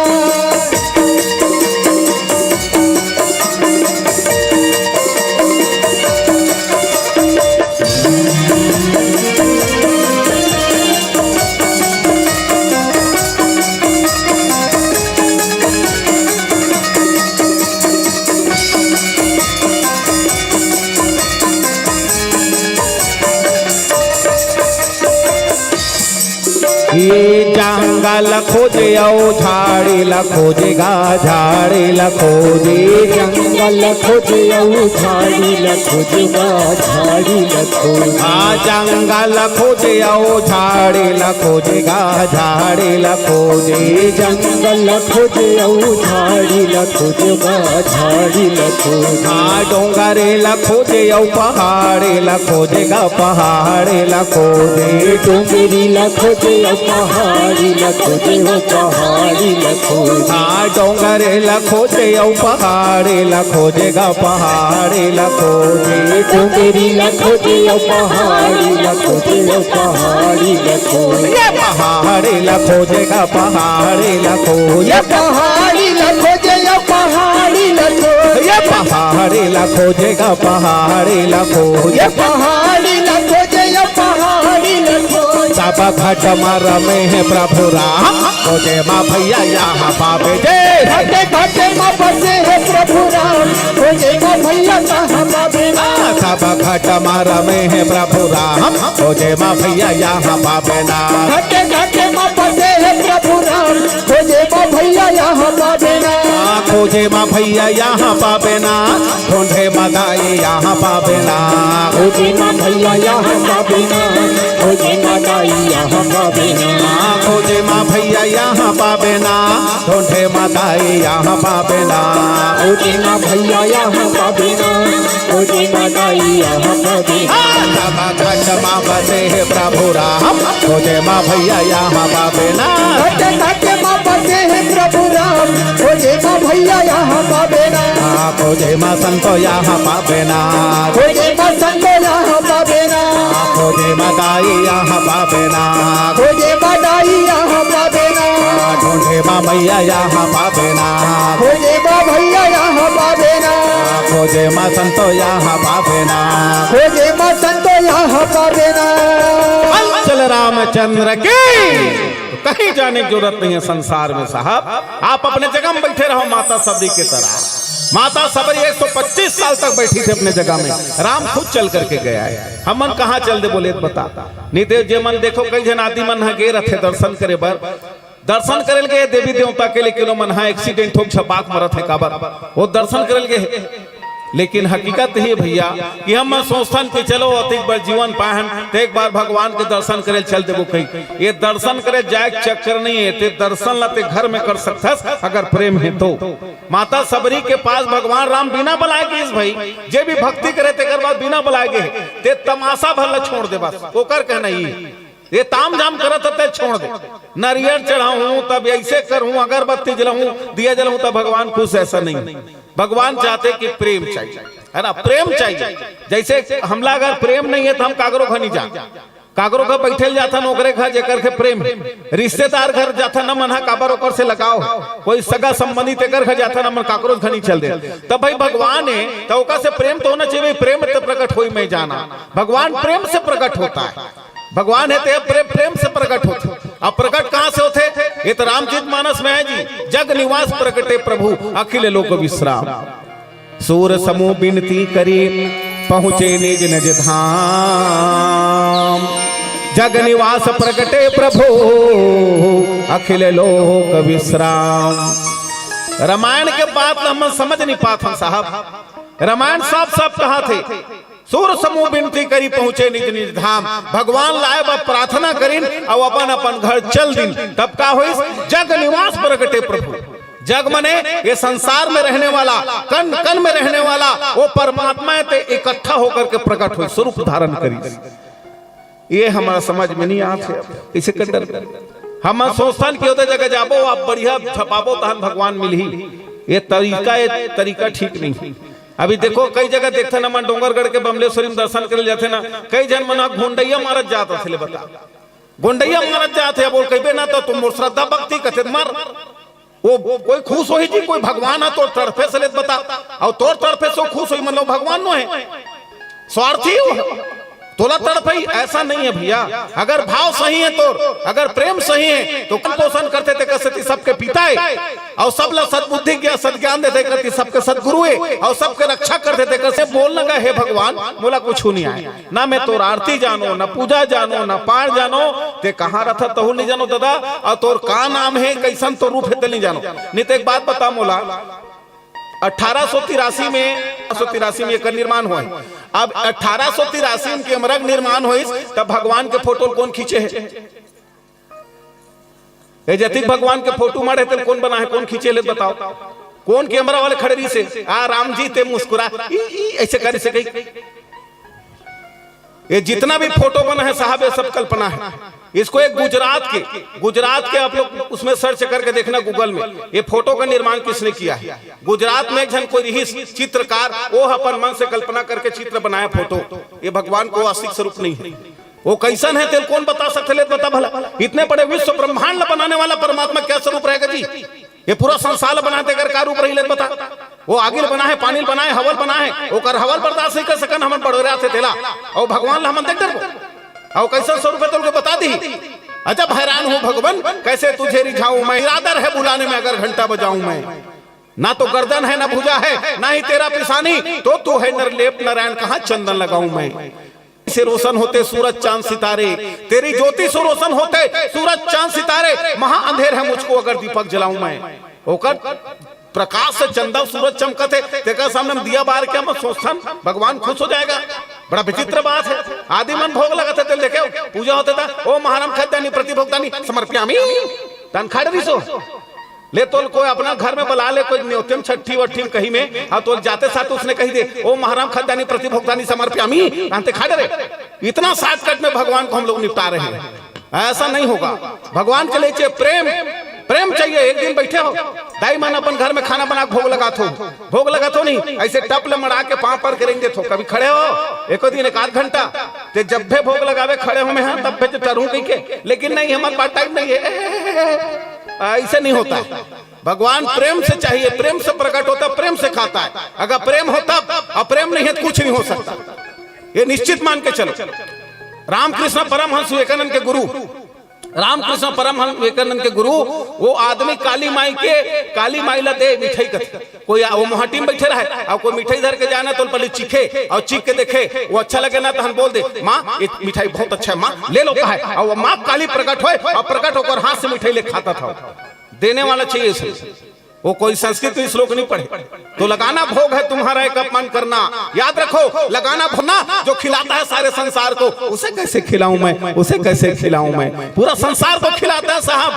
ये जंगल खोजे अउ झाड़ी ला खोजे गा, झाड़ी ला खोजे। जंगल खोजे अउ झाड़ी ला खोजे गा, झाड़ी ला खोजे। आ जंगल खोजे अउ झाड़ी ला खोजे गा, झाड़ी ला खोजे। जंगल खोजे अउ झाड़ी ला खोजे गा, झाड़ी ला खोजे। आ डोंगरे ला खोजे अउ पहाड़े ला खोजे गा, पहाड़े ला खोजे। डोंगरी ला खोजे अउ पहाड़ी ला खोजे हो, पहाड़ी ला खोजे। हाँ, डोंगरे ला खोजे अउ पहाड़े ला खोजे गा, पहाड़े ला खोजे। डोंगरी ला खोजे अउ पहाड़ी ला खोजे हो, पहाड़ी ला खोजे। ये पहाड़े ला खोजे गा, पहाड़े ला खोजे। ये पहाड़ी ला खोजे अउ पहाड़ी ला खोजे। ये पहाड़े ला खोजे गा, पहाड़े ला खोजे। ये पहाड़ी ला खोजे अउ पहाड़ी ला खोजे। सब घट मा रमे हे प्रभु राम, खोजे मा भइया यहाँ पाबे जे। घट घट मा बसे हे प्रभु राम, खोजे मा भइया कहाँ पाबे ना। सब घट मा रमे हे प्रभु राम, खोजे मा भइया यहाँ पाबे ना। घट घट मा बसे हे प्रभु राम, खोजे मा भइया यहाँ पाबे ना। खोजे मा भइया यहाँ पाबे ना, ढूंढे मा दाई यहाँ पाबे ना। खोजे मा भइया यहाँ पाबे ना, खोजे मा दाई यहाँ पाबे ना। खोजे मा भइया यहाँ पाबे ना, ढूंढे मा दाई यहाँ पाबे ना। खोजे मा भइया यहाँ पाबे ना, खोजे मा दाई यहाँ पाबे ना। सब घट मा बसे हे प्रभु राम, खोजे मा भइया यहाँ पाबे ना। घट घट मा बसे हे प्रभु राम, खोजे मा भइया यहाँ पाबे ना। खोजे मा संतो यहाँ पाबे ना। खोजे मा संतो यहाँ पाबे ना। खोजे मा दाई यहाँ पाबे ना। खोजे मा दाई यहाँ पाबे ना। ढूंढे मा भइया यहाँ पाबे ना। खोजे मा भइया यहाँ पाबे ना। खोजे मा संतो यहाँ पाबे ना। खोजे मा संतो यहाँ पाबे ना। अंचल रामचंद्र की। तो कहीं जाने की जरूरत नहीं है संसार में साहब, आप अपने जगह में बैठे रहो माता सबरी की तरह। माता सबरी एक सौ पच्चीस साल तक बैठी थी अपने जगह में, राम खुद चल करके गया है। हमन कहाँ चल दे बोले तो बता। नहीं तो जे मन देखो कई झन आदमी मन ह गे रथे दर्शन करे बर, दर्शन करे ल गे देवी देवता के, लेकिन वो मन ह एक्सीडेंट हो छपाक मरत हे काबर वो दर्शन करे ल गे हे। लेकिन हकीकत ये भइया कि हम सोचथन कि चलो अतिक बार जीवन पाहन तो एक बार भगवान के दर्शन करे ल चल देबो कहीं। ये दर्शन करे जाए के चक्कर नहीं है, ते दर्शन ला ते घर में कर सकथस अगर प्रेम है तो। माता सबरी के पास भगवान राम बिना बलाए गिस भाई, जे भी भक्ति करे तेकर बाद बिना बलाए गे हे, ते तमाशा भर ला छोड़ दे बस, ओकर कहना ये। ये ताम झाम करत हे ते छोड़ दे, नरियर चढ़ाहूं तब ऐसे करहूं, अगरबत्ती जलाहूं, दिया जलाहूं तब भगवान खुश, ऐसा नहीं। भगवान चाहते कि प्रेम चाहिए, है ना, प्रेम चाहिए। जैसे हमला अगर प्रेम नहीं है तो हम कागरो घर नहीं जा, काकरो घर बैठे ल जाथन, ओकरे घर जेकर के प्रेम हे। रिश्तेदार घर जाथन, न मन ह काबर ओकर से लगाव हो। कोई सगा संबंधी तेकर घर जाथन, न मन काकरो घर नहीं चल दे। तब भाई भगवान हे, त ओकर से प्रेम तो होना चाहिए, प्रेम तो प्रकट होई मैं जाना। भगवान प्रेम से प्रकट होता है। भगवान हे ते प्रेम, प्रेम से प्रकट होते। अब प्रकट कहाँ से होते? ये तो रामचरित मानस में है जी, जग निवास प्रकटे प्रभु अखिल लोक विश्राम। सूर समूह बिनती करी, पहुँचे निज निज धाम। जग निवास प्रगटे प्रभु अखिल लोक विश्राम। रामायण के बात ल हमन समझ नहीं पात हन साहब। रामायण साफ साफ कहाथे, सूर समूह बिनती करी पहुंचे निज निज धाम। भगवान ल आय बर प्रार्थना करिन अउ अपन अपन घर चल दिन। तब का होइस? जग निवास प्रगटे प्रभु। जग मने ये संसार में रहने वाला, कण कण में रहने वाला वो परमात्मा हे, ते इकट्ठा होकर के प्रकट होइस, स्वरूप धारण करिस। ये हमर समझ में नहीं आत हे। अब कइसे कर डर? हम सोचथन कि ओदे जगह जाबो, अब बढ़िया छपाबो, तहन भगवान मिलही। ये तरीका, ये तरीका ठीक नहीं। अभी देखो, कई जगह देखथन, हमन डोंगरगढ़ के बमलेश्वरी में दर्शन करे जाथे ना, कई झन मन ह गोंडइया मारत जात रथे, ले बता, गोंडइया मारत जात हे। अब वो कहिबे ना, तो तुम मोर श्रद्धा भक्ति कथे मर। वो कोई खुश होही जी, कोई भगवान हे तोर तड़फे से, ले बता, अउ तोर तड़फे से वो खुश होही, मतलब भगवान नो हे, स्वार्थी हो, तोला तड़फई। ऐसा नहीं है भैया। अगर भाव सही है तोर, अगर प्रेम सही है, तो कौन पोषण करथे तेकर सेती सबके पिता हे, अउ सब ला सद्बुद्धि ज्ञान, सद्ज्ञान देथे तेकर सेती सबके सद्गुरु हे, अउ सबके रक्षा करथे तेकर से बोल लगा, हे भगवान, मोला कुछु नहीं आय। ना मैं तोर आरती जानो, ना पूजा जानो, ना पाठ जानो, ते कहाँ रथा तहू नहीं जानो दादा, अउ तोर का नाम हे, कइसन तोर रूप हे, ते नहीं जानो। नहीं तो एक बात बता मोला, अठारह सौ तिरासी में, अठारह सौ तिरासी में एकर निर्माण होय। अब अठारह सौ तिरासी में केमरा के निर्माण होइस, तब भगवान के फोटो ल कोन खींचे हे? ये जतिक भगवान के फोटो मारे तेल कोन बनाहे, कोन खींचे ले बताओ? कोन कैमरा वाले खड़े रहिसे? आ राम जी ते मुस्कुरा, ई, ई, ऐसे करे से कही। ये जितना भी फोटो बना है साहब, ये सब कल्पना है। इसको एक गुजरात के, गुजरात के आप लोग उसमें सर्च करके देखना गूगल में, ये फोटो का निर्माण किसने किया है। गुजरात में एक जन कोई रहिस चित्रकार, वो अपन मन से कल्पना करके चित्र बनाया फोटो। ये भगवान को वास्तविक स्वरूप नहीं है। वो कइसन हे तेल कोन बता सकथे, ले बता भला। इतने बड़े विश्व ब्रह्मांड ला बनाने वाला परमात्मा क्या स्वरूप रहेगा जी? ये पूरा संसार ला बनाथे, अगर का रूप रही, ले बता। वो आगी ल बनाहे, पानी ल बनाहे, हवा ल बनाहे, ओकर हवा ल बर्दाश्त नहीं कर सकन, हमन बड़ोराथे तेला। अउ भगवान ला हमन देख डरबो? अउ कइसन स्वरूप हे तेल को बता दी। अजब हैरान हूँ भगवन, कैसे तुझे रिझाऊं मैं, इरादा रहे बुलाने में अगर घंटा बजाऊं मैं। ना तो गर्दन है, ना भुजा है, ना ही तेरा पिसानी, तो तू है नरलेप नारायण, कहाँ चंदन लगाऊं मैं। से रोशन होते सूरज चांद सितारे, तेरी ज्योति से रोशन होते सूरज चांद सितारे, महा अंधेर है मुझको अगर दीपक जलाऊं मैं। ओकर प्रकाश से चंदा सूरज चमकत हे, तेकर सामने में दिया बार के हम सोचथन भगवान खुश हो जाएगा। बड़ा विचित्र बात है। आदि मन भोग लगाथे तेल देखे, पूजा होथे त, ओम महारम खाद्यानि प्रतिभोक्तानि समर्पयामि। तन खा डरिस हो। ले तोल कोई अपना घर में बला ले, कोई न्योते में छट्ठी वट्ठी में कहीं में, अउ तोल जाते साथ उसने कही दे, ओम महारम खाद्यानि प्रतिभोक्तानि समर्पयामि, तन ते खा डरे। इतना शॉर्टकट में भगवान को हम लोग निपटा रहे हैं। ऐसा नहीं होगा। भगवान के लिए चाहिए प्रेम, प्रेम चाहिए। एक दिन बैठे हो, दाई मन अपन घर में खाना बना के भोग लगात हो, भोग लगात हो नहीं, ऐसे टप ले मड़ा के पाँव पर के रेंग देत हो। कभी खड़े हो, एको दिन एक आध घंटा, ते जब भी भोग लगावे खड़े हो में, हाँ, तब भी तो टरू कही के, लेकिन नहीं, हमारे पास टाइम नहीं है। ऐसे नहीं होता है। भगवान प्रेम से चाहिए, प्रेम से प्रकट होता है, प्रेम से खाता है। अगर प्रेम हो तब, और प्रेम नहीं है तो कुछ नहीं हो सकता। ये निश्चित मान के चलो। रामकृष्ण परमहंस विवेकानंद के गुरु, रामकृष्ण परमहंस विवेकानंद के गुरु, वो आदमी काली माई के, काली माई ला दे मिठाई कथे। कोई आ-, वो मोहाटी में बैठे रहे, अब कोई मिठाई धर के जाए ना तो पहले चीखे, अउ चीख के देखे, वो अच्छा लगे ना तो हम बोल दे, माँ, ये मिठाई बहुत अच्छा है माँ, ले लो, कहा है। अउ वो माँ काली प्रकट होय, अउ प्रकट होकर हाथ से मिठाई ले खाता था। देने वाला चाहिए उसे। वो कोई संस्कृत में श्लोक नहीं पढ़े। तो लगाना भोग है तुम्हारा एक अपमान करना। याद रखो, लगाना भोग ना, जो खिलाता है सारे संसार को, उसे कैसे खिलाऊं मैं, उसे कैसे खिलाऊं मैं? पूरा संसार को खिलाता है साहब।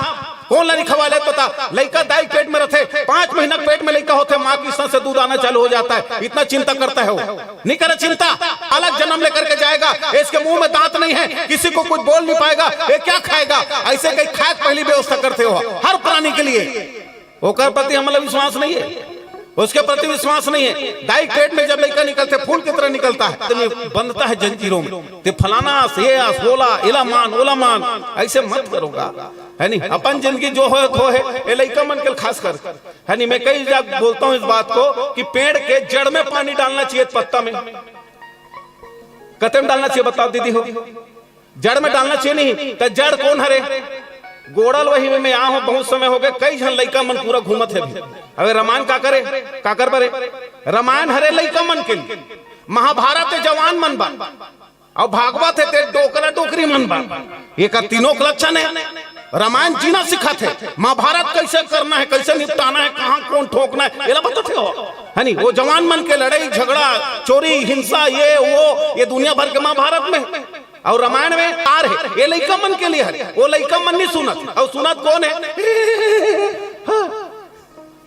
कोन ला नहीं खवा ले पता? लइका दाई पेट में रथे, पांच महीना पेट में लइका होथे, माँ के स्तन से दूध आना चालू हो जाता है। इतना चिंता करता है वो, नहीं करे चिंता। अलग जन्म लेकर के जाएगा, इसके मुंह में दांत नहीं है, किसी को कुछ बोल नहीं पाएगा, ये क्या खाएगा? ऐसे कहीं खाए के पहली व्यवस्था करते हो हर प्राणी के लिए। ओकर प्रति हमला विश्वास नहीं है, उसके प्रति विश्वास नहीं है। दाई पेट में जब लइका निकलथे, फूल की तरह निकलता है, आदमी बंधता है जंजीरों में। ते फलाना आस, ये आस, बोला, इला मान, ओला मान, ऐसे मत करोगा, है नहीं? अपन जिंदगी जो होय, हो है, ये लइका मन के खास कर, है नहीं? मैं कई जगह बोलता हूँ इस बात को कि पेड़ के जड़ में पानी डालना चाहिए, पत्ता में। कते में डालना चाहिए, बताओ दीदी हो? जड़ में डालना चाहिए नहीं, तो जड़ कोन हरे? गोड़ल वही में मैं आ हूँ, बहुत समय हो गए, कई झन लइका मन पूरा घूमत है अभी। अबे रामायण का करे, काकर बरे? रामायण हरे लइका मन के लिए, महाभारत है जवान मन बा। अउ भागवत हे ते डोकरा डोकरी मन बर। एकर तीनों के लक्षण हे। रामायण जीना सिखाथे, महाभारत कैसे करना हे, कैसे निपटाना हे, कहाँ कौन ठोकना हे, एला बताथे हो। है नी, वो जवान मन के लड़ाई झगड़ा, चोरी हिंसा, ये वो, ये दुनिया भर के महाभारत में। अउ रामायण में तार हे, ये लइका मन के लिए हे, वो लइका मन नहीं सुनत। अउ सुनत कौन हे? हाँ।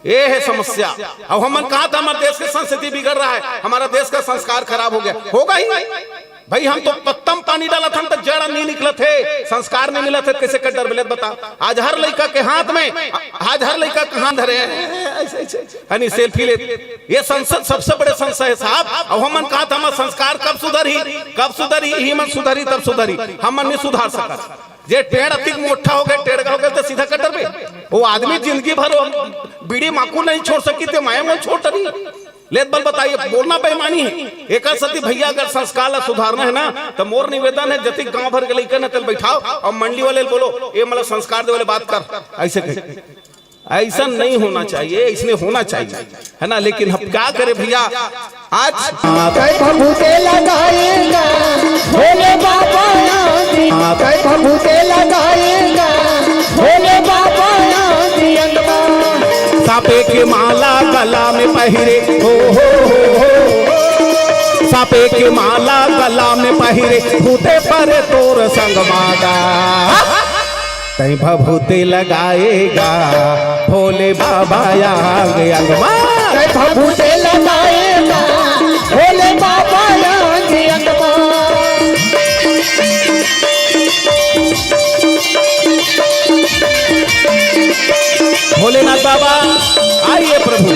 ये हे समस्या। अब हमन कहा था हमारे देश की संस्कृति बिगड़ रहा है, हमारा देश का संस्कार खराब हो गया, होगा ही। भाई हम तो पत्तम पानी डालत हन त जड़ नहीं निकलत हे, संस्कार नहीं मिलत हे, कैसे कर डर मिलत बता। आज हर लइका के हाथ में, आज हर लइका के हाथ धरे हे, ऐसे, ऐसे, ऐसे, है नी, सेल्फी ले। ये संसद सबसे बड़े संसद हे साहब। अब हमन कहा था हमारा संस्कार कब सुधरही, कब सुधरही, इही मन सुधरही तब सुधरही, हमन नहीं सुधार सकत। जे टेढ़ अतिक मोटा हो गए, टेढ़ हो गए तो सीधा कटर पे। वो आदमी जिंदगी भर वो बीड़ी माकू नहीं छोड़ सकी, ते मैं वो छोड़ रही। लेत बल बताइए, बोलना बेईमानी हे। एकर सती भैया अगर संस्कार ला सुधारना हे ना, तो मोर निवेदन हे, जतिक गांव भर के लइका न तेल बैठाओ अउ मंडली वाले ल बोलो, ये मतलब संस्कार दे वाले बात कर, ऐसे कहे। ऐसा नहीं होना चाहिए, इसने होना चाहिए, है ना? लेकिन हम क्या करें भैया, आज कै फफूंद लगाएगा भोले बाबा आंधी, कै फफूंद लगाएगा भोले बाबा आंधी अंगमा। साँपे के माला गला में पहिरे, हो, हो, हो, हो। साँपे के माला गला में पहिरे, भूते परे तोर संगमा गा। तै फफूंद लगाएगा भोले बाबा आंग अंगमा। तै फफूंद लगाएगा भोले बाबा आंग अंगमा। भोलेनाथ बाबा, आइए प्रभु।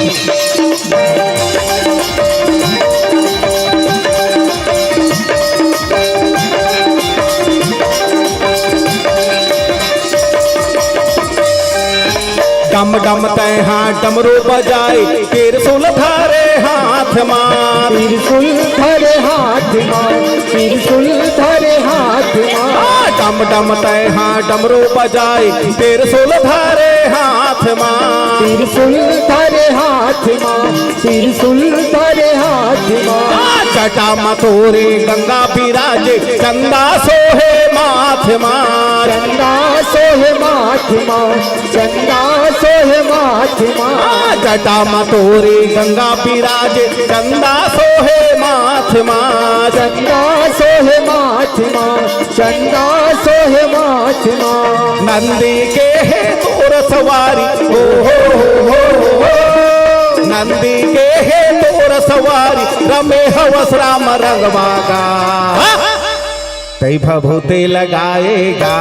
डम डम तैं हा डमरू बजाए, त्रिशूल धरे हाथ मा। त्रिशूल धरे हाथ मा, त्रिशूल धरे हाथ मा। आ, डम डम तैं हा डमरू बजाए, त्रिशूल धरे हाथ मा। त्रिशूल धरे हाथ मा, त्रिशूल धरे हाथ मा। आ, जटा मा तोरे गंगा बिराजे, चंदा सोहे माथ मा। चंदा सोहे माथ मा, चंदा सोहे माथ मा। आ, जटा मा तोरे गंगा बिराजे, चंदा सोहे माथ मा। चंदा सोहे माथ मा, चंदा सोहे माथ मा। नंदी के हे तोर सवारी, ओ हो हो हो हो। नंदी के हे तोर सवारी, रमे हवस राम रंग मा गा। तै फफूंद लगाएगा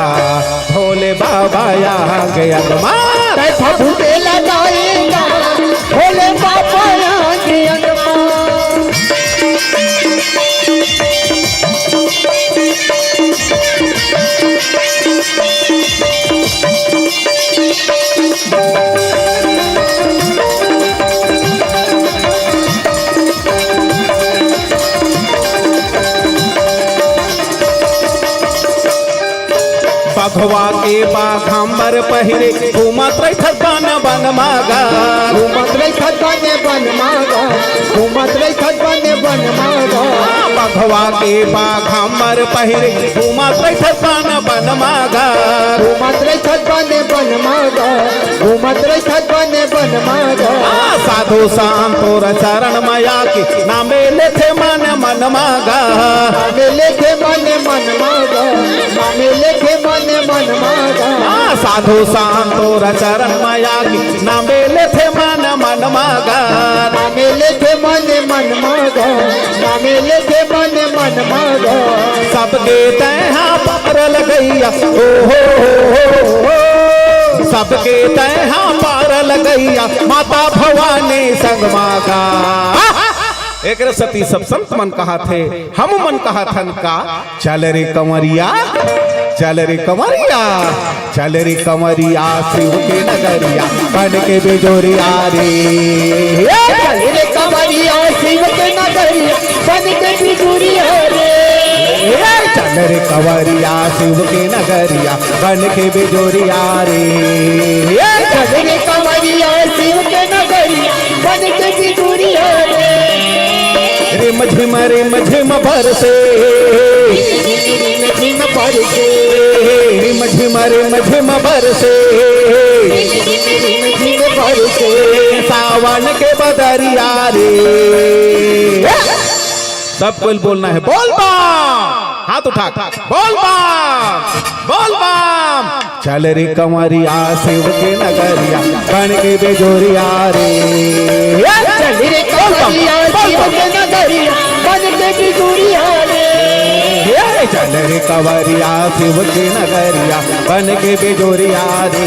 भोले बाबा आंग अंगमा। तै फफूंद लगाएगा भोले बाबा आंग अंगमा। बघवा के बाघंबर पहिरे, घूमत रहिथस बन बन मा गा। घूमत रहिथस बन बन मा गा, घूमत रहिथस बन बन मा गा। बघवा के बाघंबर पहिरे, घूमत रहिथस बन बन मा गा। घूमत रहिथस बन बन मा गा, घूमत रहिथस बन बन मा गा। आ, साधु संत तोर चरण मा आके, नामे लेथे मन मन मा गा। नामे लेथे मन मन मा गा, नामे लेथे मन मन मा गा। आ, साधु संत तोर चरण मा आके, नामे लेथे मन मन मा गा। नामे लेथे मन मन मा गा, नामे लेथे मन मन मा गा। सबके तैं हा पार लगइया, ओ हो हो हो हो। सबके तैं हा पार लगइया, माता भवानी संग मा गा। एकरे सती सब संत मन कहत हे, हम मन कहत हन का, चल रे कंवरिया, चल रे कंवरिया, चल रे कंवरिया शिव के नगरिया, बन के बिजुरिया रे। ए, चल रे कंवरिया शिव के नगरिया, बन के बिजुरिया रे। ए, चल रे कंवरिया शिव के नगरिया, बन के बिजुरिया रे। ए, चल रे कंवरिया शिव के नगरिया, बन के बिजुरिया रे। रिम झिम रिम झिम बरसे, रिम झिम बरसे, रिम झिम रिम झिम बरसे, रिम झिम रिम झिम बरसे, सावन के बदरिया रे। सब कोई बोलना है, बोल बम। हाथ उठा, बोल बम, बोल बम। चल रे कंवरिया शिव के नगरिया, बन के बेजोरिया रे। चल रे कंवरिया शिव के नगरिया, बन के बेजोरिया रे। ए, चल रे कंवरिया शिव के नगरिया, बन के बेजोरिया रे।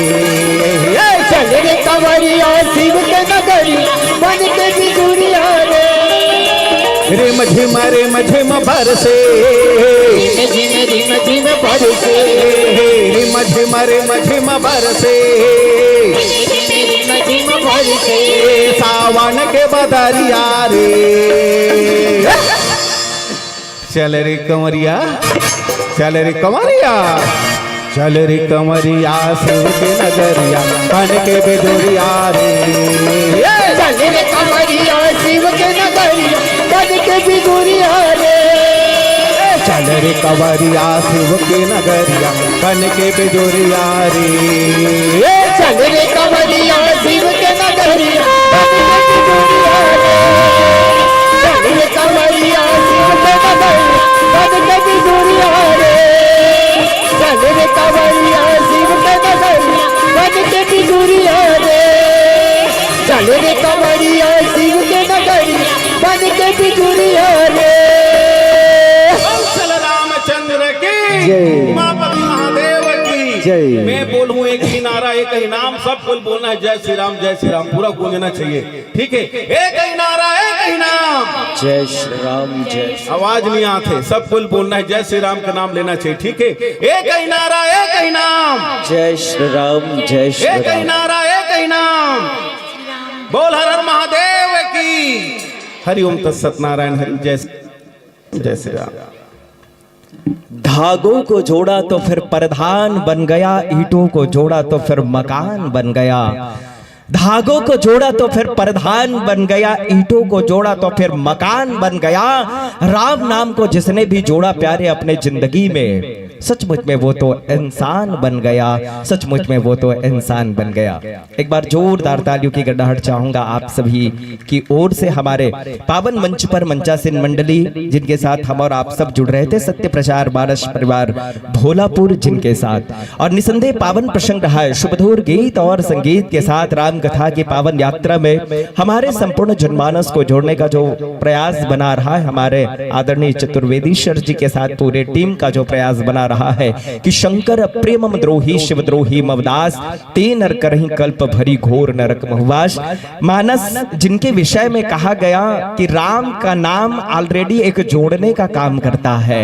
ए, चल रे कंवरिया शिव के नगरिया, बन के बेजोरिया रे। रिम झिम रिम झिम बरसे, रिम झिम रिम झिम बरसे, रिम झिम रिम झिम बरसे, रिम झिम रिम झिम बरसे, सावन के बदरिया रे। चल रे कंवरिया, चल रे कंवरिया, चल रे कंवरिया शिव के नगरिया, बन के बेजोरिया रे। चल रे कंवरिया शिव के नगरिया, बन के बेजोरिया रे। चल रे कंवरिया शिव के नगरिया, बन के बेजोरिया रे। चल रे कंवरिया शिव के नगरिया, बन के बेजोरिया रे। चल रे कंवरिया शिव के नगरिया, बन के बेजोरिया रे। चल रे कंवरिया शिव के नगरिया, बन के बेजोरिया रे। चल रे कंवरिया शिव के नगरिया, बन के बेजोरिया रे। चल रामचंद्र की, जय। उमापति महादेव की जय। मैं बोलूं एक ही नारा, एक ही नाम, सब कोई बोलना है, जय श्री राम, जय श्री राम, पूरा गूंजना चाहिए। ठीक है, एक ही नारा, एक ही नाम। जय श्री राम, जय श्री आवाज नहीं आते, सब कोई बोलना है, जय श्री राम का नाम लेना चाहिए। ठीक है, एक ही नारा, एक ही नाम। जय श्री राम, जय श्री एक ही राम। नारा, एक ही नाम। बोल हर हर महादेव की। हरि ओम तत्सत नारायण हरि। जय, जय श्री राम। धागों को जोड़ा तो फिर प्रधान बन गया, ईंटों को जोड़ा तो फिर मकान बन गया। धागों को जोड़ा तो फिर प्रधान बन गया, ईंटों को जोड़ा तो फिर मकान बन गया। राम नाम को जिसने भी जोड़ा प्यारे अपने जिंदगी में, सचमुच में वो तो इंसान बन गया, सचमुच में वो तो इंसान बन गया। एक बार जोरदार तालियों की गड़ाहट चाहूंगा आप सभी की ओर से। हमारे पावन मंच पर मंचासीन मंडली जिनके साथ हम और आप सब जुड़ रहे थे, सत्य प्रचार मानस परिवार भोलापुर जिनके साथ, और निसंदेह पावन प्रसंग रहा है। सुमधुर गीत और संगीत के साथ राम कथा की पावन यात्रा में हमारे संपूर्ण जनमानस को जोड़ने का जो प्रयास बना रहा है हमारे आदरणीय चतुर्वेदीश्वर जी के साथ पूरे टीम का जो प्रयास बना रहा है कि शंकर प्रिय मम द्रोही शिव द्रोही मम दास, ते नर करहीं कल्प भरी घोर नरक महुवास। मानस जिनके विषय में कहा गया कि राम का नाम ऑलरेडी एक जोड़ने का काम करता है।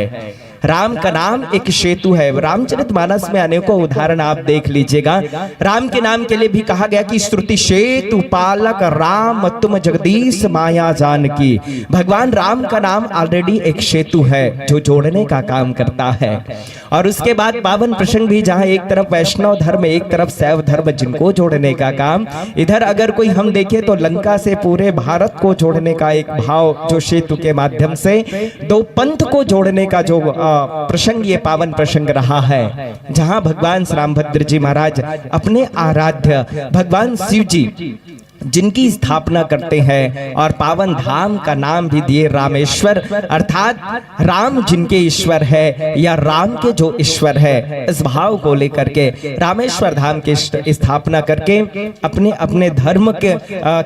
राम का नाम एक सेतु है। रामचरित मानस में अनेकों उदाहरण आप देख लीजिएगा। राम के नाम के लिए भी कहा गया कि श्रुति सेतु पालक राम तुम जगदीश माया जानकी। भगवान राम का नाम ऑलरेडी एक सेतु है जो जोड़ने का काम करता है। और उसके बाद पावन प्रसंग भी, जहाँ एक तरफ वैष्णव धर्म, एक तरफ शैव धर्म, जिनको जोड़ने का काम। इधर अगर कोई हम देखें तो लंका से पूरे भारत को जोड़ने का एक भाव जो सेतु के माध्यम से दो पंथ को जोड़ने का जो, अ, प्रसंग, ये पावन प्रसंग रहा है, जहाँ भगवान श्री रामभद्र जी महाराज अपने आराध्य भगवान शिव जी जिनकी स्थापना करते हैं और पावन धाम का नाम भी दिए रामेश्वर, अर्थात राम जिनके ईश्वर है या राम के जो ईश्वर है, इस भाव को लेकर के रामेश्वर धाम की स्ट-, स्थापना करके अपने अपने धर्म के, अ,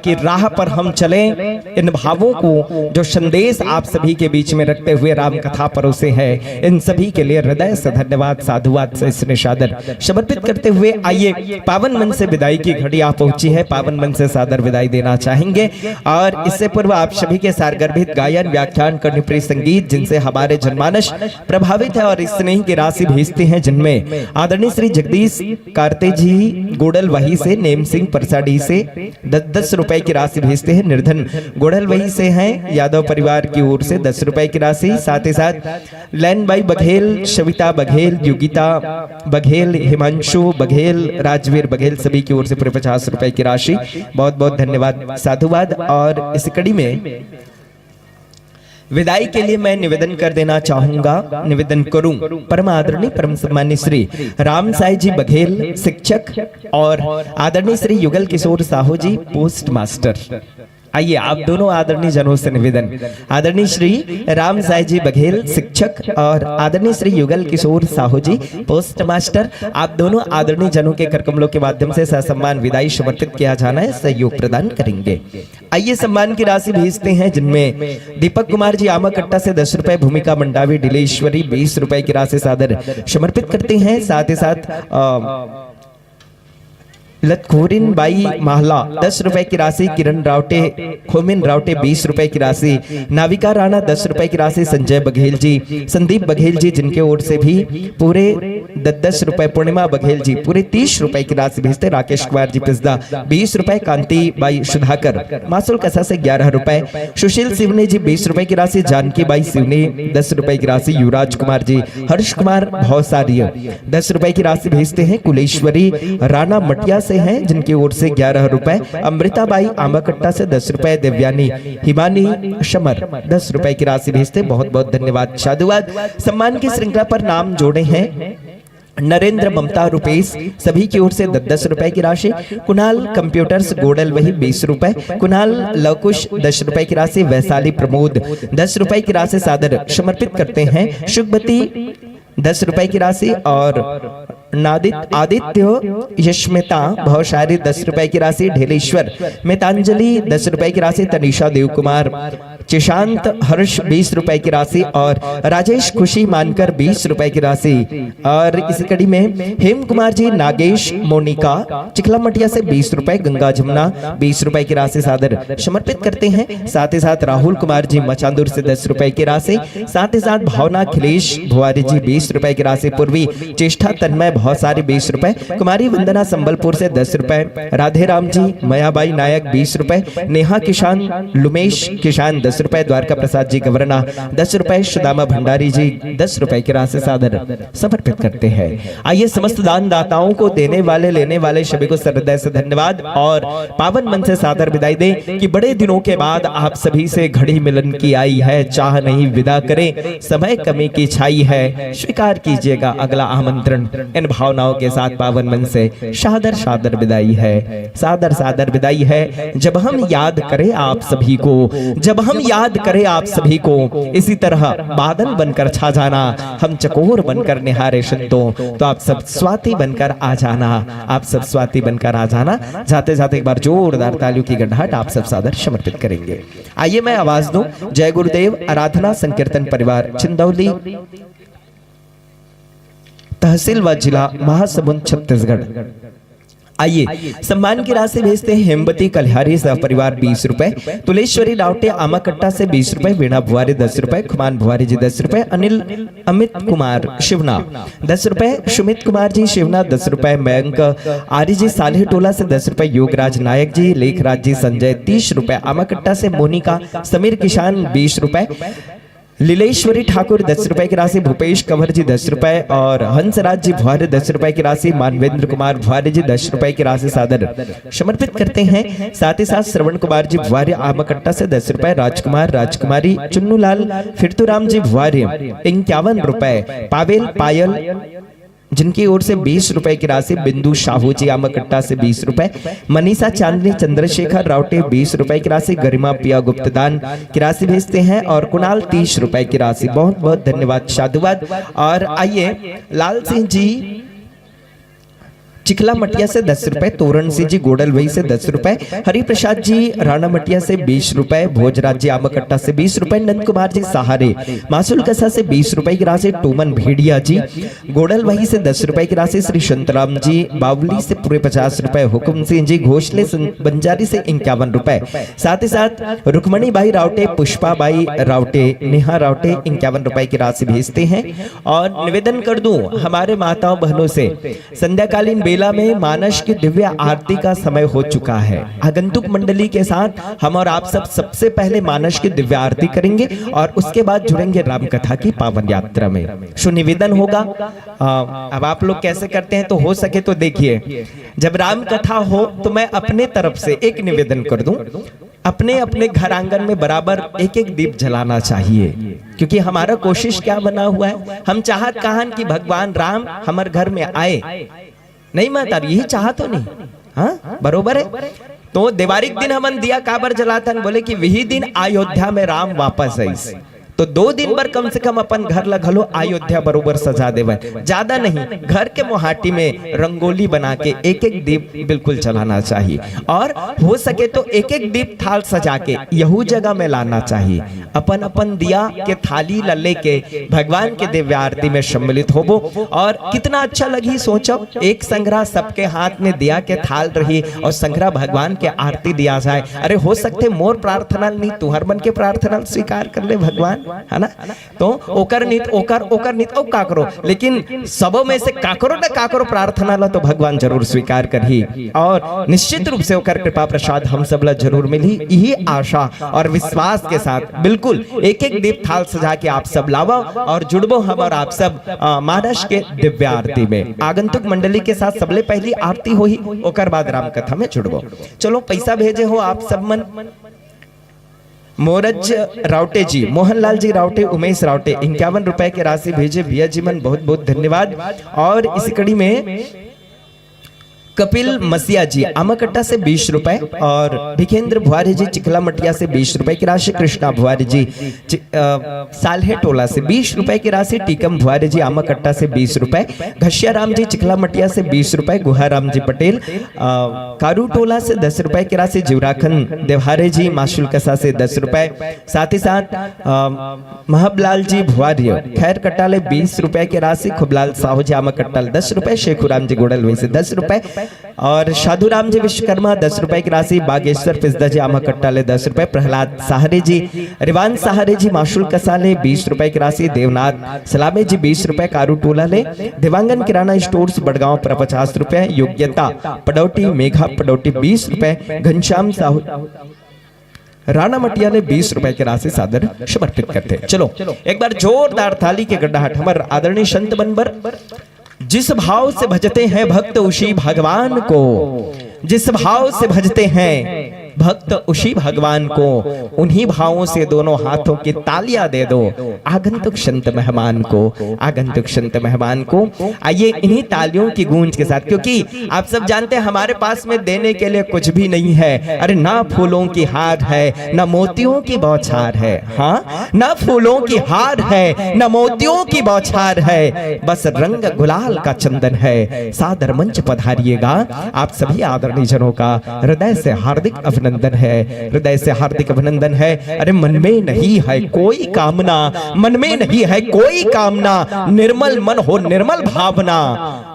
की राह पर हम चलें। इन भावों को, जो संदेश आप सभी के बीच में रखते हुए राम कथा परोसे हैं, इन सभी के लिए हृदय से धन्यवाद, साधुवाद से स्नेह सादर समर्पित करते हुए आइए पावन मन से विदाई की घड़ी आ पहुंची है। पावन मन से सादर विदाई देना चाहेंगे और इससे पूर्व आप सभी के सारगर्भित गायन, व्याख्यान, कर्णप्रिय संगीत, जिनसे हमारे जनमानस प्रभावित है और इस स्नेह की राशि भेजते हैं, जिनमें आदरणीय श्री जगदीश कारते जी गोडल वही से, नेम सिंह परसाडी से दस दस रुपए की राशि भेजते हैं, निर्धन गोडल वही से हैं, यादव परिवार की ओर से दस रुपए की राशि, साथ ही साथ लैन बाई बघेल, शविता बघेल, योगिता बघेल, हिमांशु बघेल, राजवीर बघेल, सभी की ओर से पूरे पचास रुपए की राशि। बहुत बहुत धन्यवाद, साधुवाद। और इस कड़ी में विदाई के लिए मैं निवेदन कर देना चाहूंगा, निवेदन करूं परम आदरणीय परम सम्मान्य श्री राम साई जी बघेल शिक्षक और आदरणीय श्री युगल किशोर साहू जी पोस्ट मास्टर। आइए, आप दोनों आदरणीय जनों से निवेदन, आदरणीय श्री राम साई जी बघेल शिक्षक और आदरणीय श्री युगल किशोर साहू जी पोस्ट मास्टर, आप दोनों आदरणीय जनों के करकमलों के माध्यम से ससम्मान विदाई समर्पित किया जाना है, सहयोग प्रदान करेंगे। आइए, सम्मान की राशि भेजते हैं, जिनमें दीपक कुमार जी आमाकट्टा से दस रुपए, भूमिका मंडावी डिलेश्वरी बीस रुपए की राशि सादर समर्पित करते हैं। साथ ही साथ अ, लतखोरिन बाई माहला दस रुपए की राशि, किरण रावटे, खोमिन रावटे बीस रुपए की राशि, नाविका राणा दस रुपए की राशि, संजय बघेल जी, संदीप बघेल जी, जिनके ओर से भी पूरे दस दस रुपए, पूर्णिमा बघेल जी पूरे तीस रुपए की राशि भेजते, राकेश कुमार जी पिस्दा बीस रुपए, कांति बाई सुधाकर मासुल कसा से ग्यारह रुपए, सुशील सिवने जी बीस रुपए की राशि, जानकी बाई सिवने दस रुपए की राशि, युवराज कुमार जी, हर्ष कुमार भौसारिया दस रुपए की राशि भेजते हैं, कुलेश्वरी राणा मटिया से हैं, जिनकी ओर से ग्यारह रुपए, अमृता बाई आमाकट्टा से दस रुपए, देवयानी हिमानी शमर दस रुपए की राशि भेजते, बहुत बहुत धन्यवाद, साधुवाद। सम्मान की श्रृंखला पर नाम जोड़े हैं नरेंद्र, ममता, रुपेश, सभी की ओर से दस दस रुपए की राशि, कुणाल कंप्यूटर्स गोडल वही बीस रुपए, कुणाल लवकुश दस रुपए की राशि, वैशाली प्रमोद दस रुपए की राशि सादर समर्पित करते हैं, सुखबती दस रुपए की राशि और नादित आदित्य यशमिता भौशारी दस रुपए की राशि, ढेलेश्वर मितांजलि दस रुपए की राशि, तनिषा देव कुमार, चिशांत हर्ष बीस रुपए की राशि और राजेश खुशी मानकर बीस रुपए की राशि। और इसी कड़ी में हेम कुमार जी, नागेश, मोनिका चिखला मटिया से बीस रुपए, गंगा जमुना बीस रुपए की राशि सादर समर्पित करते हैं। साथ ही साथ राहुल कुमार जी मचांदुर से दस रुपए की राशि, साथ ही साथ भावना अखिलेश भुआरी जी बीस रुपए की राशि, पूर्वी चेष्टा तन्मय भौसारी बीस रुपए, कुमारी वंदना संबलपुर से दस रुपए, राधे राम जी, मयाबाई नायक बीस रुपए, नेहा किशान, लुमेश किशान दस रुपए, द्वारका प्रसाद जी गवर्ना दस रुपए, सुदामा भंडारी जी दस रुपए की राशि सादर समर्पित करते हैं। आइए, समस्त दान दाताओं को, देने वाले लेने वाले सभी को सहृदय से धन्यवाद और पावन मन से सादर विदाई दें कि बड़े दिनों के बाद आप सभी से घड़ी मिलन की आई है, चाह नहीं विदा करें, समय कमी की छाई है, स्वीकार कीजिएगा अगला आमंत्रण। इन भावनाओं के साथ पावन मन से सादर सादर विदाई है, सादर सादर विदाई है। जब हम याद करें आप सभी को, जब हम याद करें आप सभी को, इसी तरह बादल बनकर छा जाना, हम चकोर बनकर निहारे संतों, तो आप सब स्वाति बनकर आ जाना, आप सब स्वाति बनकर आ जाना। जाते जाते एक बार जोरदार तालियों की गड़गड़ाहट आप सब सादर समर्पित करेंगे। आइए, मैं आवाज दूं जय गुरुदेव आराधना संकीर्तन परिवार चंदौली, तहसील व जिला महासमुंद, छत्तीसगढ़। आइए, सम्मान की राशि भेजते हैं हेमवती कलिहारी सह परिवार बीस रुपए, तुलेश्वरी रावटे आमाकट्टा से बीस रुपए, वीणा भुआरी दस रुपए, खुमान भुआरी जी दस रुपए, अनिल अमित कुमार शिवना दस रुपए, सुमित कुमार जी शिवना दस रुपए, मयंक आर्य जी सालेह टोला से दस रुपए, योगराज नायक जी, लेखराज जी संजय तीस रुपए, आमाकट्टा से मोनिका, समीर किशान बीस रुपए, लीलेश्वरी ठाकुर दस रुपए की राशि, भूपेश कंवर जी दस रुपए और हंसराज जी भुआरी दस रुपए की राशि, मानवेंद्र कुमार भुआरी जी दस रुपए की राशि सादर समर्पित करते हैं। साथ ही साथ श्रवण कुमार जी भुआरी आमाकट्टा से दस रुपए, राजकुमार, राजकुमारी, चुन्नूलाल, फिरतुराम जी भुआरी इक्यावन रुपए, पावेल, पायल, जिनकी ओर से बीस रुपए की राशि, बिंदु साहू जी आमाकट्टा से बीस रुपए, मनीषा चांदनी चंद्रशेखर रावटे बीस रुपए की राशि, गरिमा पिया गुप्तदान की राशि भेजते हैं और कुणाल तीस रुपए की राशि। बहुत बहुत धन्यवाद, साधुवाद। और आइए, लाल सिंह जी चिखला मटिया से दस रुपए, तोरण सिंह जी गोडल वही से दस रुपए, हरिप्रसाद जी राणा मटिया से बीस रुपए, भोजराज जी आमाकट्टा से बीस रुपए, नंद कुमार जी सहारे मासुल कसा से बीस रुपए की राशि, टूमन भेड़िया जी गोडल वही से दस रुपए की राशि, श्री संतराम जी बावली से पूरे पचास रुपए, हुकुम सिंह जी घोषले सं-, बंजारी से इक्यावन रुपए, साथ ही साथ रुक्मणी बाई रावटे, पुष्पा बाई रावटे, नेहा रावटे इक्यावन रुपए की राशि भेजते हैं। और निवेदन कर दूं हमारे माताओं बहनों से, संध्याकालीन बेला में मानस की दिव्य आरती का समय हो चुका है। आगंतुक मंडली के साथ हम और आप सब सबसे पहले मानस की दिव्य आरती करेंगे और उसके बाद जुड़ेंगे राम कथा की पावन यात्रा में। सुनिवेदन होगा, अ, अब आप लोग कैसे करते हैं, तो हो सके तो देखिए, जब राम कथा हो तो मैं अपने तरफ से एक निवेदन कर दूं। अपने अपने घर आंगन में बराबर एक एक दीप जलाना चाहिए। क्योंकि हमारा कोशिश क्या बना हुआ है, हम चाहत कहान कि भगवान राम हमर घर में आए, नहीं माता, यही चाहत हो नहीं? हाँ, बरोबर है। तो देवारी के दिन हमन दिया काबर जलाथन, बोले कि वही दिन अयोध्या में राम वापस आइस। तो दो दिन बर कम से कम अपन घर ला घलो अयोध्या बरोबर सजा देवय, ज्यादा नहीं, घर के मोहाटी में रंगोली बना के एक एक दीप बिल्कुल जलाना चाहिए। और हो सके तो एक एक दीप थाल सजा के यहू जगह में लाना चाहिए। अपन अपन दिया के थाली ला लेके भगवान के दिव्य आरती में सम्मिलित होबो। और कितना अच्छा लगही, सोचो, एक संघरा सबके हाथ में दिया के थाल रही और संघरा भगवान के आरती दिया जाए। अरे, हो सकथे मोर प्रार्थना नहीं, तुहर मन के प्रार्थना स्वीकार कर ले भगवान, है ना? तो ओकर नित, ओकर ओकर नित, ओ काकरो, लेकिन सबो में से काकरो न काकरो प्रार्थना ला तो भगवान जरूर स्वीकार करही और निश्चित रूप से ओकर कृपा प्रसाद हम सब ला जरूर मिलही। यही आशा और विश्वास के साथ बिल्कुल एक एक दीप थाल सजा के आप सब लावा और जुड़बो हम और आप सब, अ, मानस के दिव्य आरती में। आगंतुक मंडली के साथ सबले पहली आरती होही, ओकर बाद राम कथा में जुड़बो। चलो, पैसा भेजे हो आप सब मन। मोरज रावटे जी, मोहनलाल जी रावटे, उमेश रावटे, इक्यावन रुपए की राशि भेजे भैया जी मन, बहुत बहुत धन्यवाद। और इसी कड़ी में कपिल मसिया जी आमाकट्टा से बीस रुपए और भिखेंद्र भुआरी जी चिखला मटिया से बीस रुपए की राशि, कृष्णा भुआरी जी चि-, अ, साल्हे टोला से बीस रुपए की राशि, टीकम भुआरी जी आमाकट्टा से बीस रुपए, घसिया राम जी चिखला मटिया से बीस रुपए, गुहा राम जी पटेल, अ, कारू टोला से दस रुपए की राशि, जीवराखन देवहारे जी माशुल कसा से दस रुपए, साथ ही साथ, अ, महबलाल जी भुआरियो खैर कट्टा ले बीस रुपए की राशि, खुबलाल साहू जी आमाकट्टा ले दस रुपए, शेखुराम जी गोड़लवई से दस रुपए और साधुराम जी विश्वकर्मा दस रुपए की राशि, बागेश्वर पिस्दा जी आमाकट्टा ले दस रुपए, प्रहलाद सहारे जी, रिवान सहारे जी माशुल कसा ले बीस रुपए की राशि, देवनाथ सलामे जी बीस रुपए, कारू टोला ले, देवांगन किराना स्टोर्स बड़गांव पर पचास रुपए, योग्यता पडौटी, मेघा पडौटी बीस रुपए, घनश्याम साहू राणा मटिया ने बीस रुपए की राशि सादर समर्पित करते हैं। चलो, एक बार जोरदार ताली के गड्डाहट हमर आदरणीय संत बनबर। जिस भाव से भजते हैं भक्त उसी भगवान को, जिस भाव से भजते हैं भक्त उसी भगवान को, उन्हीं भावों से दोनों हाथों की तालियां दे दो आगंतुक संत मेहमान को, आगंतुक संत मेहमान को। आइए इन्हीं तालियों की गूंज के साथ, क्योंकि आप सब जानते हैं हमारे पास में देने के लिए कुछ भी नहीं है। अरे, ना फूलों की हार है, ना मोतियों की बौछार है, हाँ, ना फूलों की हार है, ना मोतियों की बौछार है, बस रंग गुलाल का चंदन है। सादर मंच पधारिएगा। आप सभी आदरणीय जनों का हृदय से हार्दिक अभिनंदन है, हृदय से हार्दिक अभिनंदन है। अरे, मन में नहीं है कोई कामना, मन में नहीं है कोई कामना, निर्मल मन हो, निर्मल भावना,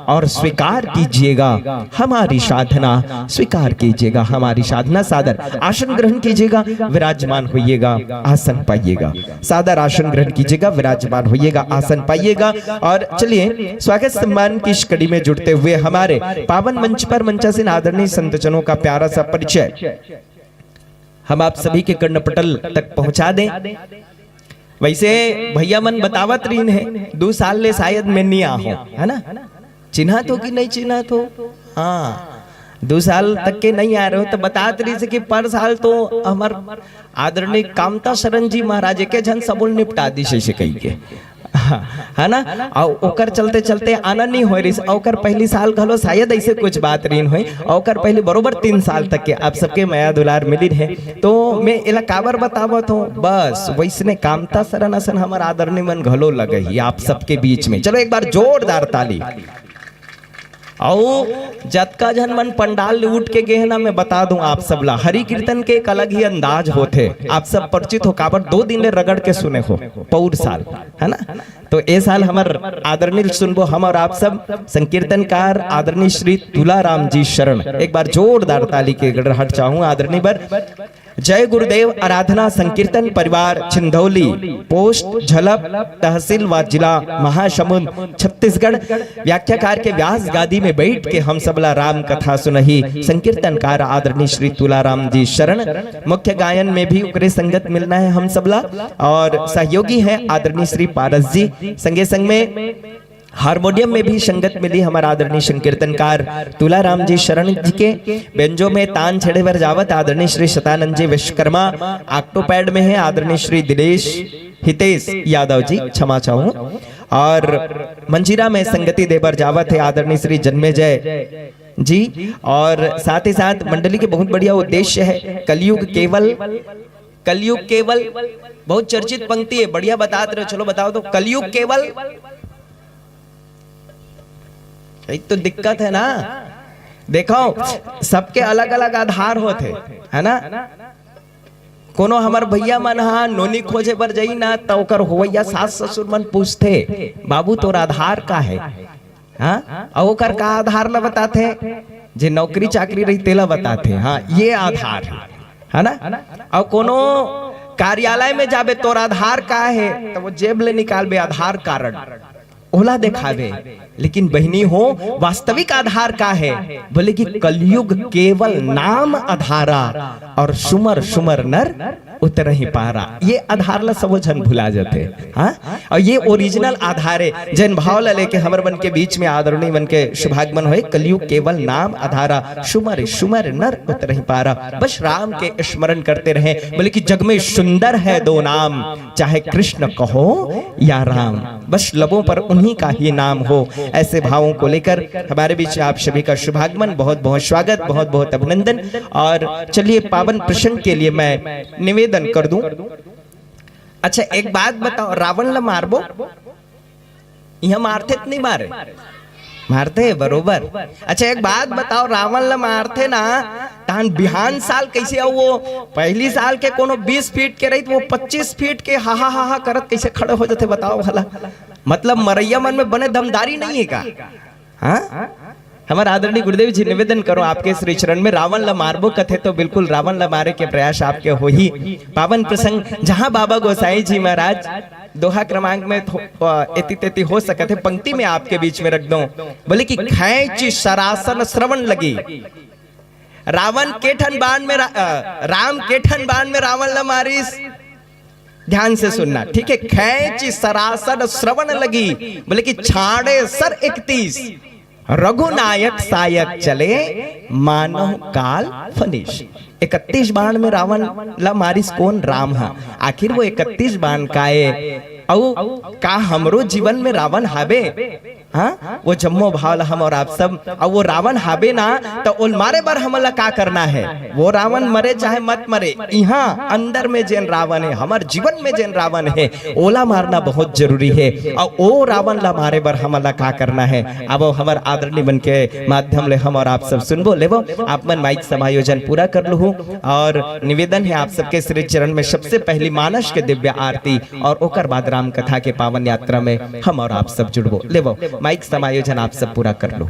और स्वीकार कीजिएगा हमारी साधना, स्वीकार कीजिएगा हमारी साधना। सादर आसन ग्रहण कीजिएगा, विराजमान होइएगा, आसन पाइएगा। सादर आसन ग्रहण कीजिएगा, विराजमान होइएगा, आसन पाइएगा। और चलिए, स्वागत सम्मान की इस कड़ी में जुड़ते हुए हमारे पावन मंच पर मंचासीन आदरणीय संतजनों का प्यारा सा परिचय हम आप सभी के कर्णपटल तक पहुंचा दें। वैसे भैया मन बतावत रहीन हे, दू साल ले शायद मैं नहीं आ हूं, है ना? चिन्हत हो कि नहीं चिन्हत हो? हाँ, दू साल तक के नहीं आ रहे हो, तो बतात रहीस कि पर साल तो हमर आदरणीय कामता शरण जी महाराज एके झन सबो ल निपटा दिस, ऐसे कहिके। हाँ, है ना? अउ ओकर चलते चलते आना नहीं होय रहीस। अउ ओकर पहली साल घलो शायद ऐसे कुछ बात रहीन होय। अउ ओकर पहली बरोबर तीन साल तक के आप सबके मया दुलार मिलिन हे। तो मैं एला काबर बतावत हूँ, बस वैसने कामता शरण असन हमर आदरणीय मन घलो लगे ही आप सबके बीच में। चलो, एक बार जोरदार ताली। अउ जतका झन मन पंडाल ले उठ के गे हे ना, मैं बता दूं आप सब ला, हरि कीर्तन के एक अलग ही अंदाज होथे। आप सब परिचित हो, काबर दो दिन ले रगड़ के सुने हो पौर साल, है ना? तो ए साल हमर आदरणीय सुनबो हम और आप सब संकीर्तनकार आदरणीय श्री तुलाराम जी शरण। एक बार जोरदार ताली के गड़गड़ाहट चाहूं आदरणीय बर। जय गुरुदेव आराधना संकीर्तन परिवार छिंदौली, पोस्ट झलप, तहसील व जिला महासमुंद, छत्तीसगढ़। व्याख्याकार के व्यास गादी में बैठ के हम सबला राम कथा सुनही संकीर्तनकार आदरणीय श्री तुलाराम जी शरण। मुख्य गायन में भी ओकरे संगत मिलना है हम सबला। और सहयोगी हैं आदरणीय श्री पारस जी, संगे संग में हारमोनियम में भी संगत मिली हमारा आदरणीय संकीर्तनकार तुलाराम जी शरण जी के। बेंजो में तान छेड़े बर जावत आदरणीय श्री शतानंद जी विश्वकर्मा, ऑक्टोपैड में है आदरणीय श्री दिनेश, हितेश यादव जी, क्षमा चाहूँ। और मंजीरा में संगति देबर जावत है आदरणीय श्री जन्मेजय जी। और साथ ही साथ मंडली के बहुत बढ़िया उद्देश्य है, कलयुग केवल, कलयुग केवल, बहुत चर्चित पंक्ति है, बढ़िया बतात रहे हो, चलो बताओ तो, कलयुग केवल। एक तो दिक्कत है ना, देखो, सबके अलग अलग आधार होते, है ना? कोनो हमर भैया मन हा नोनी खोजे बर जाई ना, त ओकर होवैया सास ससुर मन पूछथे, "बाबू, तोर आधार का है?" हाँ, अउ ओकर का आधार ला बताथे? जे नौकरी चाकरी रही, तेला बताथे। हाँ, ये आधार है, है ना? अउ कोनो कार्यालय में जाबे, "तोर आधार का है?" त वो जेब ले निकालबे आधार कारड, ओला देखावे। लेकिन बहिनी हो, वास्तविक आधार का है? बोले कि कलयुग केवल नाम आधारा, और सुमर सुमर नर उतरहि पारा। ये आधार ला सबो झन भुला जाथे। हाँ, और ये ओरिजिनल आधार है। जैन भाव ला लेके हमर मन के बीच में आदरणीय मन के शुभागमन होए। कलयुग केवल नाम आधारा, सुमर सुमर नर उतरहि पारा। बस राम के स्मरण करते रहे। बोले कि जग में सुंदर है दो नाम, चाहे कृष्ण कहो या राम। बस लबों पर उन्हीं का ही नाम हो। ऐसे भावों को लेकर हमारे बीच आप सभी का शुभागमन, बहुत बहुत स्वागत, बहुत बहुत अभिनंदन। और चलिए, पावन प्रसंग के लिए मैं निवेदन कर दूं। अच्छा, एक बात बताओ, रावण ला मारबो? यहाँ मारथे त नहीं मारे? मारथे, बरोबर। अच्छा, एक बात बताओ, रावण ला मारथे ना, तहन बिहान साल कैसे, अउ वो पहली साल के कोनो बीस फीट के रही, वो पच्चीस फीट के हा हा हा हा करत कैसे खड़े हो जाते, बताओ भला। मतलब, मरैया मन में बने दमदारी नहीं है का? हाँ, हमार आदरणीय गुरुदेव जी, निवेदन करो आपके श्री चरण में, रावण ला मारबो कथे तो बिल्कुल रावण ला मारे के प्रयास आपके होही। पावन प्रसंग, जहाँ बाबा गोसाई जी महाराज दोहा क्रमांक में थो-, अ, एती तेती हो सकत है, पंक्ति में आपके बीच में रख दो। बोले कि खैंच सरासन श्रवण लगी, रावण के ठन बाण में रा-, अ, राम के ठन बाण में रावण ला मारिस। ध्यान से सुनना, ठीक है? खैंच सरासन श्रवण लगी, बोले कि छाड़े सर इकतीस, रघुनायक सायक चले, मानव काल फनीश। इकतीस बाण में रावण ला मारिस कोन? राम हा। आखिर वो इकतीस बाण का ए? अउ का हमरो जीवन में रावण हाबे? हाँ, वो जम्मो भाव ला हम और आप सब, अउ वो रावण हाबे ना, त ओल मारे बर हमन ला का करना है? वो रावण मरे चाहे मत मरे, इहाँ अंदर में जेन रावण है, हमर जीवन में जेन रावण है, ओला मारना बहुत जरूरी है। अउ ओ रावण ला मारे बर हमन ला का करना है? अब हमर आदरणीय मन के माध्यम ले हम और आप सब सुनबो, लेबो। आप मन माइक समायोजन पूरा कर लूहू, और निवेदन है आप सबके श्री चरण में, सबसे पहली मानस के दिव्य आरती और ओकर बाद राम कथा के पावन यात्रा में हम और आप सब जुड़बो। लेबो, माइक समायोजन आप सब पूरा कर लो।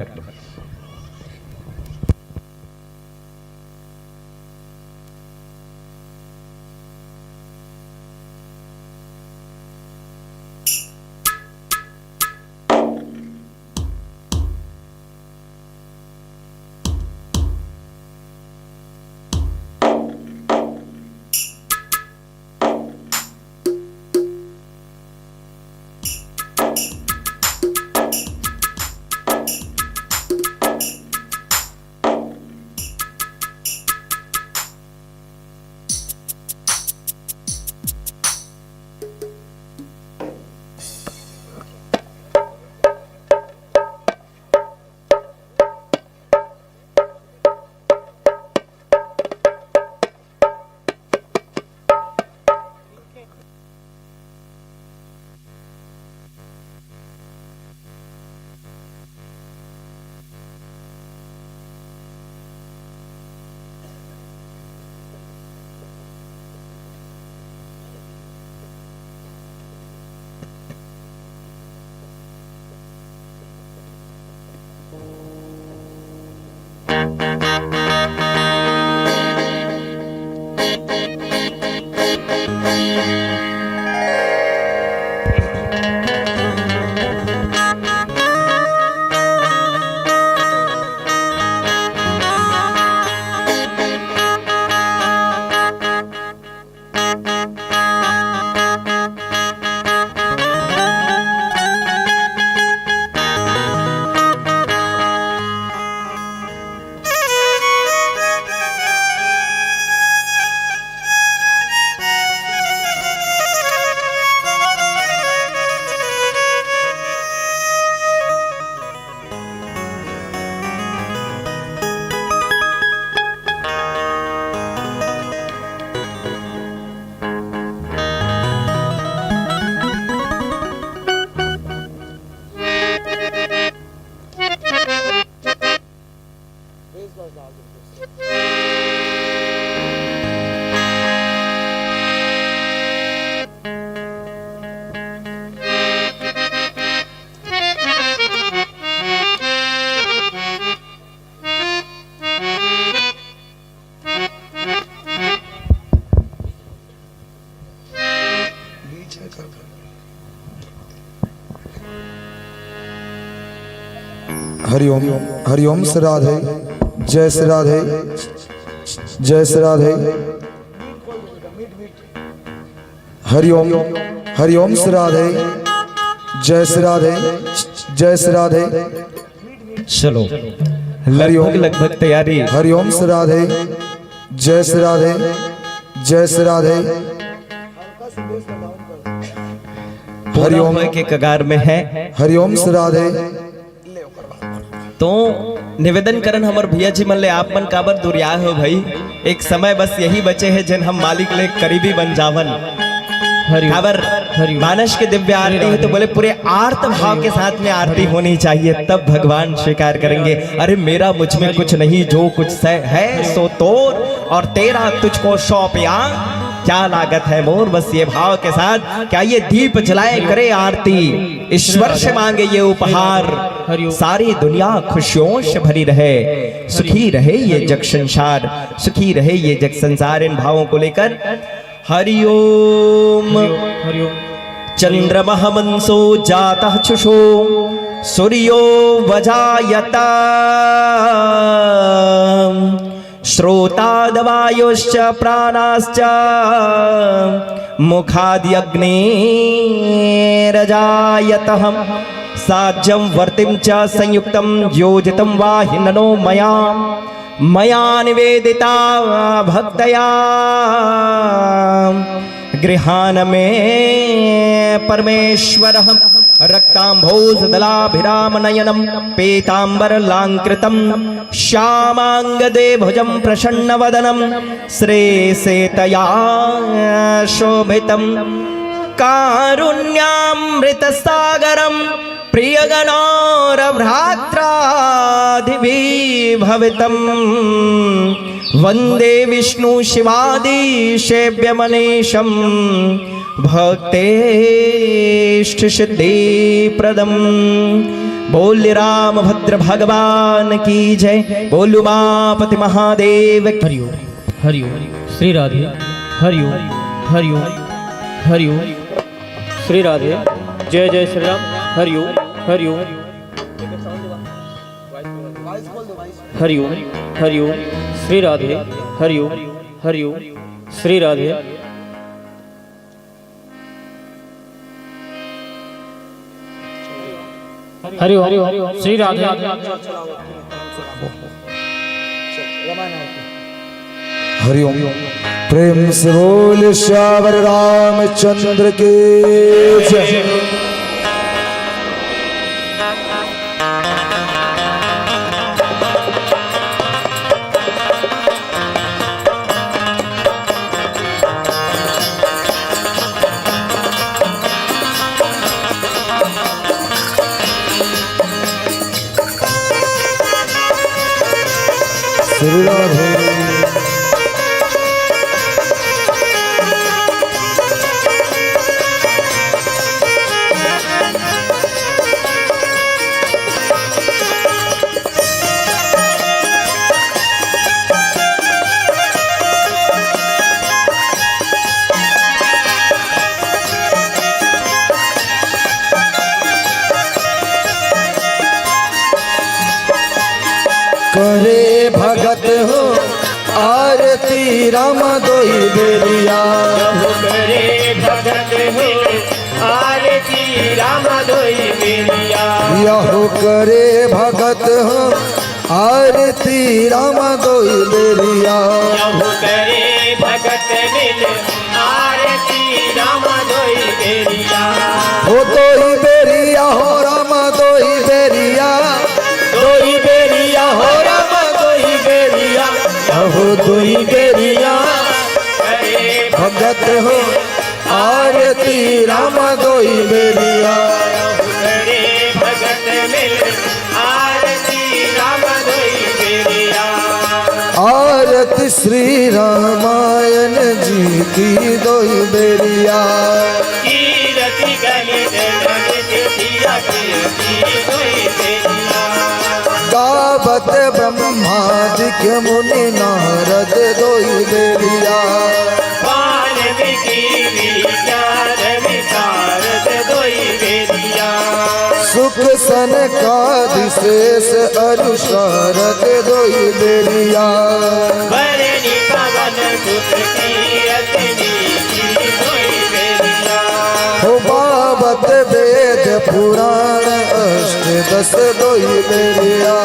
हरिओम। हरिओम श्री राधे। जय श्री राधे। जय श्री राधे। हरिओम। हरिओम श्री राधे। जय श्री राधे। जय श्री राधे। चलो, हरिओम। लगभग लगभग तैयारी। हरिओम श्री राधे। जय श्री राधे। जय श्री राधे। पूरा हरिओम। होए के कगार में है। हरिओम श्री राधे। तो निवेदन करन हमर भैया जी मन ले, आप मन काबर दुरियाए हो भाई? एक समय बस यही बचे है, जेन हम मालिक ले करीबी बन जावन। हरि ओम। काबर हरि ओम। मानस के दिव्य आरती है, तो बोले पूरे आर्त भाव के साथ में आरती होनी चाहिए, तब भगवान स्वीकार करेंगे। अरे मेरा मुझ में कुछ नहीं, जो कुछ से है सो तोर, और तेरा तुझको सौंप या क्या लागत है मोर। बस ये भाव के साथ, क्या ये दीप जलाए करे आरती, ईश्वर से मांगे ये उपहार। हरि ओम। सारी दुनिया खुशियों से भरी रहे, सुखी रहे ये जग संसार, सुखी रहे ये जग संसार। इन भावों को लेकर हरि ओम। हरि ओम। हरि ओम। चंद्रमः मंसो जातः छुषो सूर्यो वजायत। श्रोतादवायोश्च प्राणाश्च मुखाद्यग्निरजायतः। साज्यं वर्तिं च संयुक्तं योजितं वाहिननो मया। मया निवेदिता भक्तया गृहाण मे परमेश्वरः। रक्ताम्भोजदलाभिरामनयनं पीताम्बरलाङ्कृतं श्यामाङ्गद्विभुजं प्रसन्नवदनं श्रीसीतया शोभितं। कारुण्यामृतसागरं प्रियगणारभ्रातृभिः भवितं। वन्दे विष्णु शिवादिसेव्यमनीशं भक्तेष्ट सिद्धिप्रदम्। बोल रामभद्र भगवान की जय, बोल उमापति महादेव की। हरि ओम, हरि ओम, श्री राधे, हरि ओम, हरि ओम, हरि ओम, श्री राधे, जय जय श्री राम, हरि ओम, हरि ओम, हरि ओम, हरि ओम, श्री राधे, हरि ओम, हरि ओम, श्री राधे। हरि ओम, हरि ओम, श्री राधे। हरि ओम। प्रेम से बोल सियावर रामचंद्र की जय। श्री राधे। करे भगत हो आरती राम दोई बेरिया। यहो करे भगत हो आरती राम दोई बेरिया। यहो करे भगत हो आरती राम दोई बेरिया। यहो करे भगत मिल आरती राम दोई बेरिया। हो दोई बेरिया, हो राम दोई बेरिया। दोई बेरिया, हो राम दोई बेरिया। अहो दोई बेरिया। अरे भगत हो आरती राम दोई बेरिया। अरे भगत मिल आरती राम दोई बेरिया। आरती श्री रामायण जी की दोई बेरिया। कीरति गलित गलित किया कीरति दोई बेरिया। गावत ब्रह्मादिक मुनि नारद दोई बेरिया। वाल्मीकि विद्याधर विशारद दोई बेरिया। सुख का विशेष अरु शारद दोई बेरिया। बरनी पवन सुत की रचनी की दोई बेरिया। हो बाबत वेद पुराण अष्ट दस दोई बेरिया।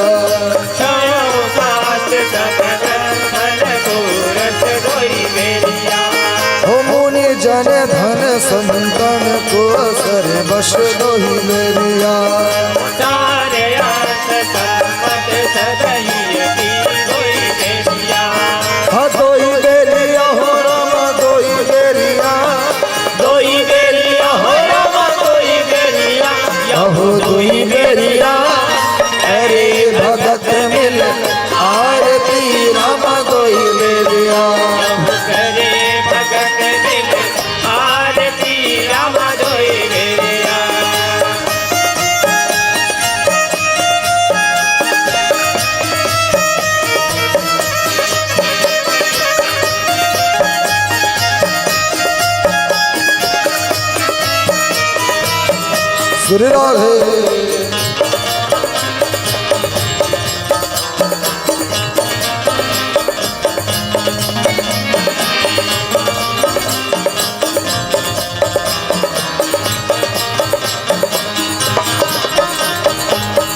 छयो सात सत धन गोरख दोई बेरिया। हो मुनि जन धन संतन को सर्वस्व दोई बेरिया। सारे आठ संपत सदहिय की दोई बेरिया। हाँ, दोई बेरिया हो राम, दोई बेरिया। दोई बेरिया हो राम, दोई बेरिया। यहो दोई बेरिया। अरे भगत मिल आरती राम दोई बेरिया। करे भगत मिल आरती राम दोई बेरिया। श्री राधे।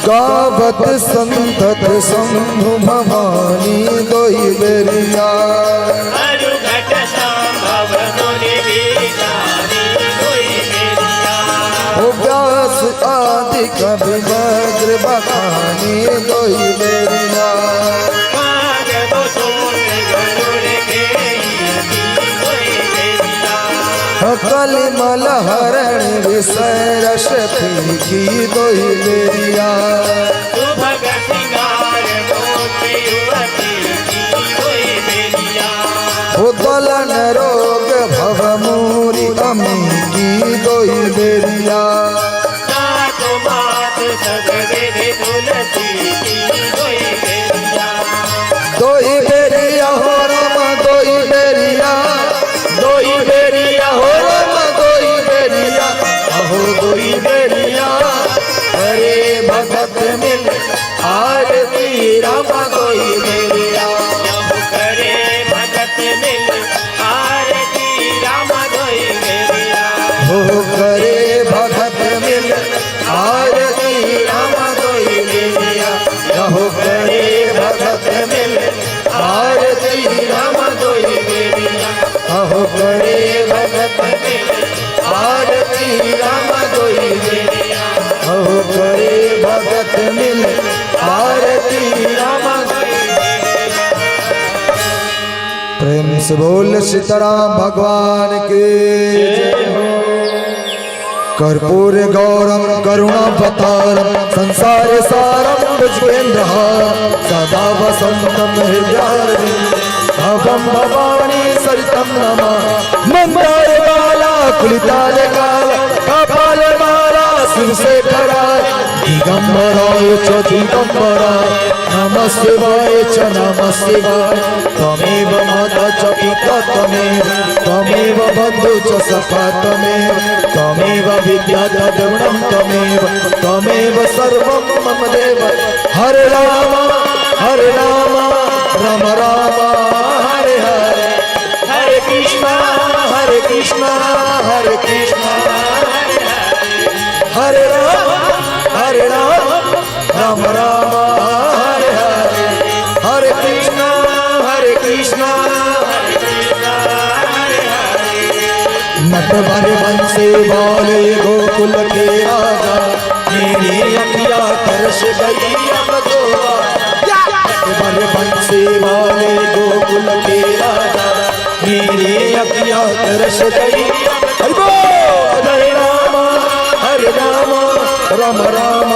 गावत संतत शंभु भवानी दोई बेरिया। अरुघट संभव मुनि विचारी दोई बेरिया। हो व्यास आदि कवि वज्र बखानी दोई बेरिया। काग कुसुम गरुड़ के दोई बेरिया। कलिमल हरण विषय रस पी की दोई बेरिया। सुभग सिंगार मोती युवती की दोई बेरिया। हो दलन रोग भव मूरी अमी की दोई बेरिया। सात मात सगरे तुलसी की दोई बेरिया। दोई बेरिया हो राम दोई बेरिया। दोई बेरिया हो राम दोई बेरिया। अहो दोई बेरिया। अरे भगत मिल आरती राम दोई बेरिया। यहु करे भगत मिल आरती राम दोई बेरिया। हो करे भगत मिल आरती राम दोई बेरिया। यहु करे भगत मिल आरती राम दोई बेरिया। अहो करे भगत मिल आरती राम दोई बेरिया। अहो करे भगत मिल आरती राम दोई बेरिया। प्रेम से बोल सीताराम भगवान की। कर्पूर गौरम करुणावतारम संसार सारम भुजगेंद्रहार सदा वसंतम हृदयारविंद भवम भवानी सरितम नमः। मंदार माला कुलिताल काल कपाल माला शिव से कराल दिगंबराय च दिगंबराय नमः शिवाय च नमः शिवाय। त्वमेव माता च पिता त्वमेव, त्वमेव बंधु च सखा त्वमेव, त्वमेव विद्या च द्रविणं त्वमेव, त्वमेव सर्वं मम देव। हरे राम, हरे राम, राम राम, हरे हरे। हरे कृष्णा, हरे कृष्णा, हरे कृष्णा, हरे हरे। हरे राम, हरे राम, राम राम हरे हरे। हरे कृष्णा, हरे कृष्णा, हरे कृष्णा, हरे हरे। नटवर बंसी वाले गोकुल के राजा, मेरी अखियाँ तरस गई अब तो आ। नटवर बंसी वाले गोकुल के राजा, मेरी अखियाँ तरस गई। हरि बोल। हरे राम, हरे राम, राम राम,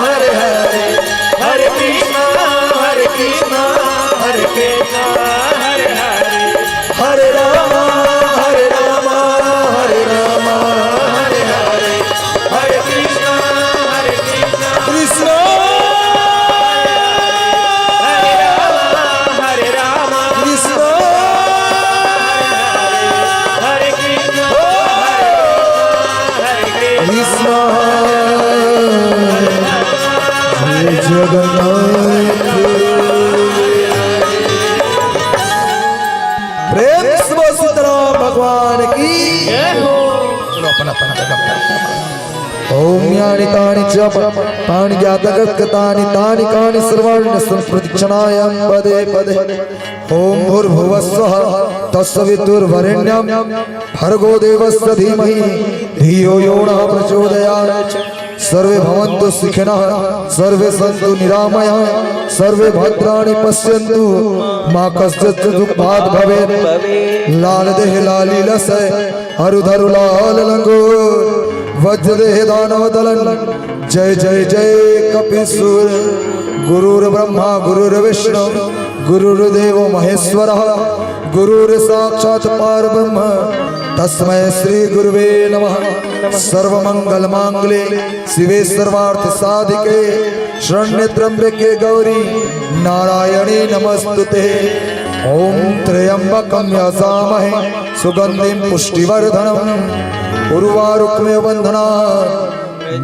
हरे हरे। हरे कृष्णा, हरे कृष्णा, हरे कृष्णा, हरे हरे। हरे राम, हरे राम, हरे राम, हरे हरे। हरे कृष्णा, हरे कृष्णा, कृष्णा। हरे राम, हरे राम, कृष्णा। हरे कृष्णा, हरे कृष्णा। प्रेम से बोल सीताराम भगवान की। जय हो। चलो, अपन, अपन, अपन, अपन। ओम यानि तानि च प-, तानि ज्ञातगत कृतानि तानि कानि सर्वाणि नस्सन्तु प्रदक्षिणायां पदे पदे। ओम भूर्भुवः स्वः तत्सवितुर्वरेण्यं भर्गो देवस्य धीमहि धियो यो नः प्रचोदयात्। सर्वे भवन्तु सुखिनः, सर्वे सन्तु निरामयाः, सर्वे भद्राणि पश्यन्तु, मा कश्चित् दुःखभाग् भवेत्। लाल देह लाली लसै अरु धरु लाल लंगोर, वज्र देह दानव दलन। जय जय जय कपीश्वर। गुरुर्ब्रह्मा गुरुर्विष्णु गुरुर्देवो महेश्वरः। गुरुर्साक्षात् परब्रह्म तस्मै श्री गुरुवे नमः। सर्वमंगल मांगल्ये शिवे सर्वार्थ साधिके शरण्ये त्र्यंबके गौरी नारायणी नमोस्तुते। ओम त्र्यंबकं यजामहे सुगंधिं पुष्टिवर्धनम्। उर्वारुकमिव बंधनान्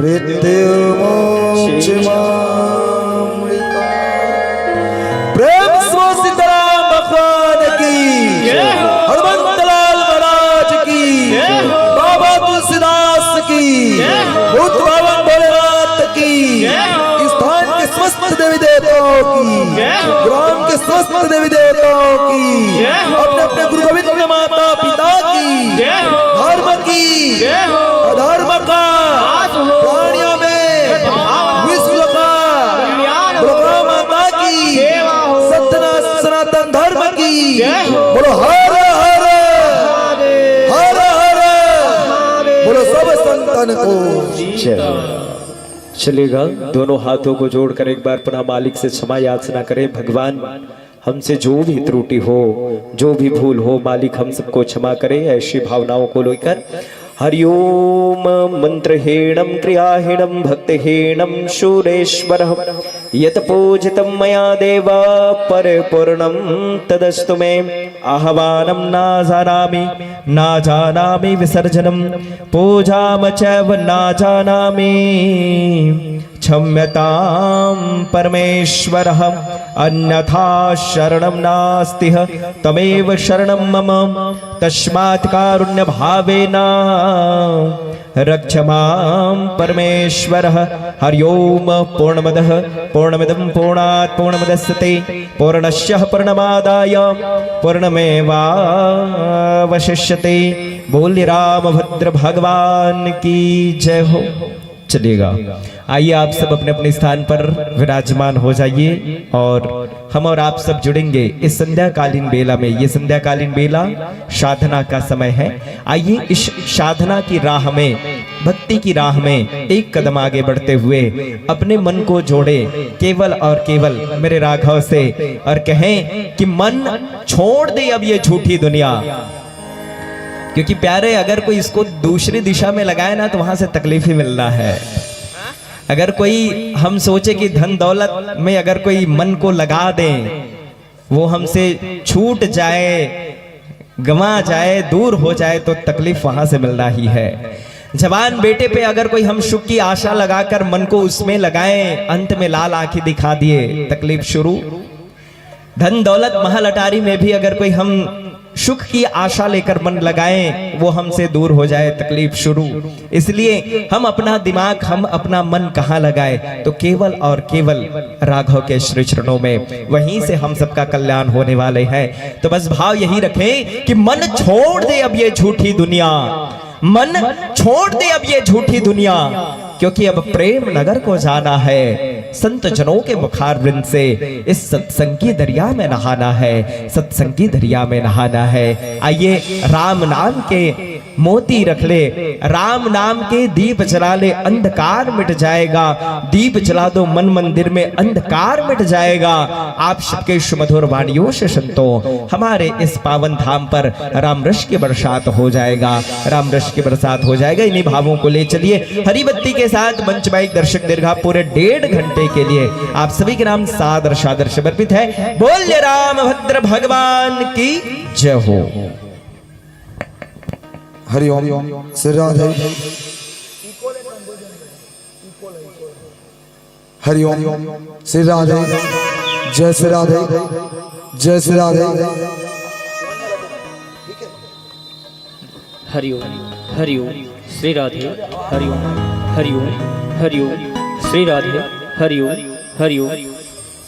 मृत्युर्मुक्षीयमामृतात्। प्रेम से सीताराम भगवान की, जय हो। हनुमंतलाल महाराज की, जय हो। बाबा तुलसीदास की, जय हो। भूत बाबा भोलेनाथ की, जय हो। स्थान के समस्त देवी देवताओं की, जय हो। ग्राम के समस्त देवी देवताओं की, जय हो। अपने अपने गुरु गोविंद माता पिता की, जय हो। धर्म की, जय हो। अधर्म का, नाश हो। प्राणियों में, भाव हो। विश्व का, कल्याण हो। दुर्गा माता की, सेवा हो। सत्यनारायण सनातन धर्म की, जय हो। बोलो हर हर महादेव। हर हर महादेव। बोलो सब संतन को। जय हो। चलिएगा, दोनों हाथों को जोड़कर एक बार पुनः मालिक से क्षमा याचना करें। भगवान, हमसे जो भी त्रुटि हो, जो भी भूल हो, मालिक हम सबको क्षमा करें। ऐसी भावनाओं को लेकर हरिओम। मंत्रहीणं क्रियाहीणं भक्तिहीनं सुरेश्वर, यत पूजितं मया देव परिपूर्णं तदस्तु मे। आह्वानं ना जानामि, ना जानामि विसर्जनम्, पूजां चैव ना जानामि, क्षम्यतां परमेश्वरः, अन्यथा शरणं नास्ति, त्वमेव शरणं मम, तस्मात् कारुण्यभावेन रक्ष मां परमेश्वरः। हरि ओम। पूर्णमदः पूर्णमिदं पूर्णात् पूर्णमुदच्यते, पूर्णस्य पूर्णमादाय पूर्णमेवावशिष्यते। बोलिए रामभद्र भगवान की जय हो। चलिएगा, आइए आप सब अपने अपने स्थान पर विराजमान हो जाइए और हम और आप सब जुड़ेंगे इस संध्याकालीन बेला में। ये संध्याकालीन बेला साधना का समय है। आइए इस साधना की राह में, भक्ति की राह में एक कदम आगे बढ़ते हुए अपने मन को जोड़े, केवल और केवल मेरे राघव से, और कहें कि मन छोड़ दे अब ये झूठी दुनिया। क्योंकि प्यारे, अगर कोई इसको दूसरी दिशा में लगाए ना, तो वहां से तकलीफ ही मिलना है। अगर कोई, हम सोचे कि धन दौलत में अगर कोई मन को लगा दें, वो हमसे छूट जाए, गंवा जाए, दूर हो जाए, तो तकलीफ वहां से मिलना ही है। जवान बेटे पे अगर कोई हम सुख की आशा लगाकर मन को उसमें लगाएं, अंत में लाल आंखें दिखा दिए, तकलीफ शुरू। धन दौलत महल अटारी में भी अगर कोई हम सुख की आशा लेकर मन लगाएं, वो हमसे दूर हो जाए, तकलीफ शुरू। इसलिए हम अपना दिमाग, हम अपना मन कहाँ लगाए, तो केवल और केवल राघव के श्री चरणों में, वहीं से हम सबका कल्याण होने वाले हैं। तो बस भाव यही रखें कि मन छोड़ दे अब ये झूठी दुनिया, मन छोड़ दे अब ये झूठी दुनिया, क्योंकि अब प्रेम नगर को जाना है, संत जनों के मुखारविंद से इस सत्संग की दरिया में नहाना है, सत्संग की दरिया में नहाना है। आइए, राम नाम के मोती रख ले, राम नाम के दीप जला ले, अंधकार मिट जाएगा। दीप जला दो मन मंदिर में, अंधकार मिट जाएगा। आप सबके सुमधुर वाणियों से संतों, हमारे इस पावन धाम पर राम रस की बरसात हो जाएगा, राम रस की बरसात हो जाएगा। इन्हीं भावों को ले चलिए। हरी बत्ती के साथ मंच माइक दर्शक दीर्घा पूरे डेढ़ घंटे के लिए आप सभी के नाम सादर सादर समर्पित है। बोलिए रामभद्र भगवान की जय हो। हरिओम। श्री राधे। हरिओम। श्री राधे। जय श्री राधे। जय श्री राधे। हरि ओम, हरि ओम, श्री राधे, हरि ओम, हरि ओम, हरि ओम, श्री राधे, हरि ओम, हरि ओम,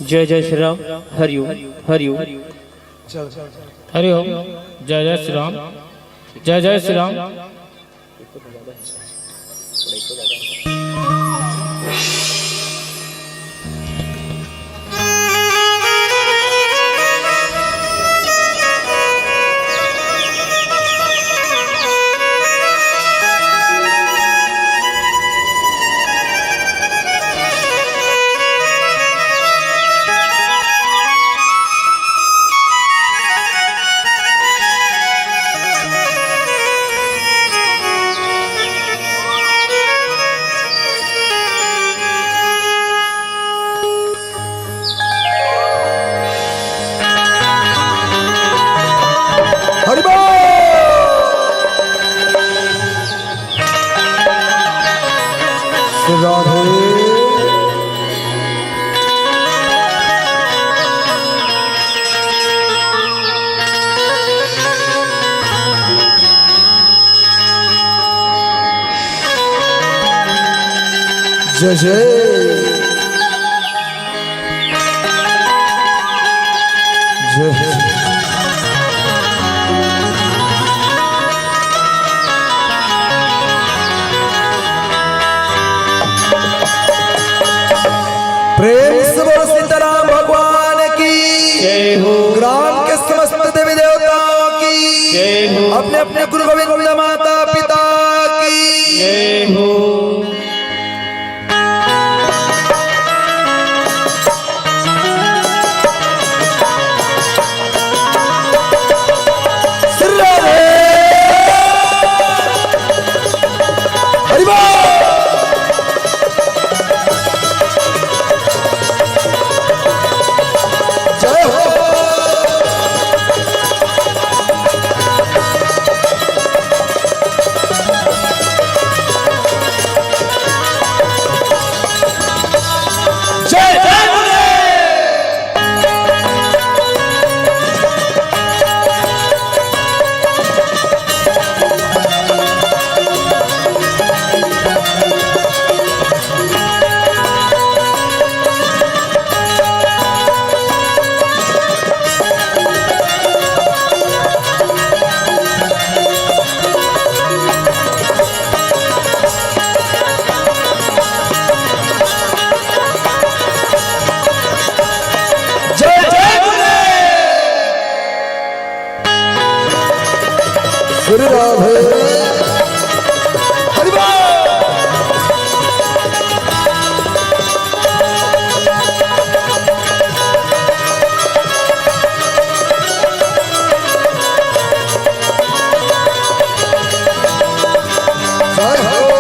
जय जय श्री राम, हरि ओम, हरि ओम। हरि ओम, जय जय श्री राम, जय जय श्री राम। हरि बोल। राधे। जय जय। जय। प्रेम से बोलो सीताराम भगवान की। जय हो। ग्राम के समस्त देवी देवताओं की। जय हो। अपने अपने गुरु गोविंद माता पिता की। जय हो। हरि बोल। जय हो। जय जय बोले। जय जय गुरुदेव। श्री राधे। हरि बोल। जय हो।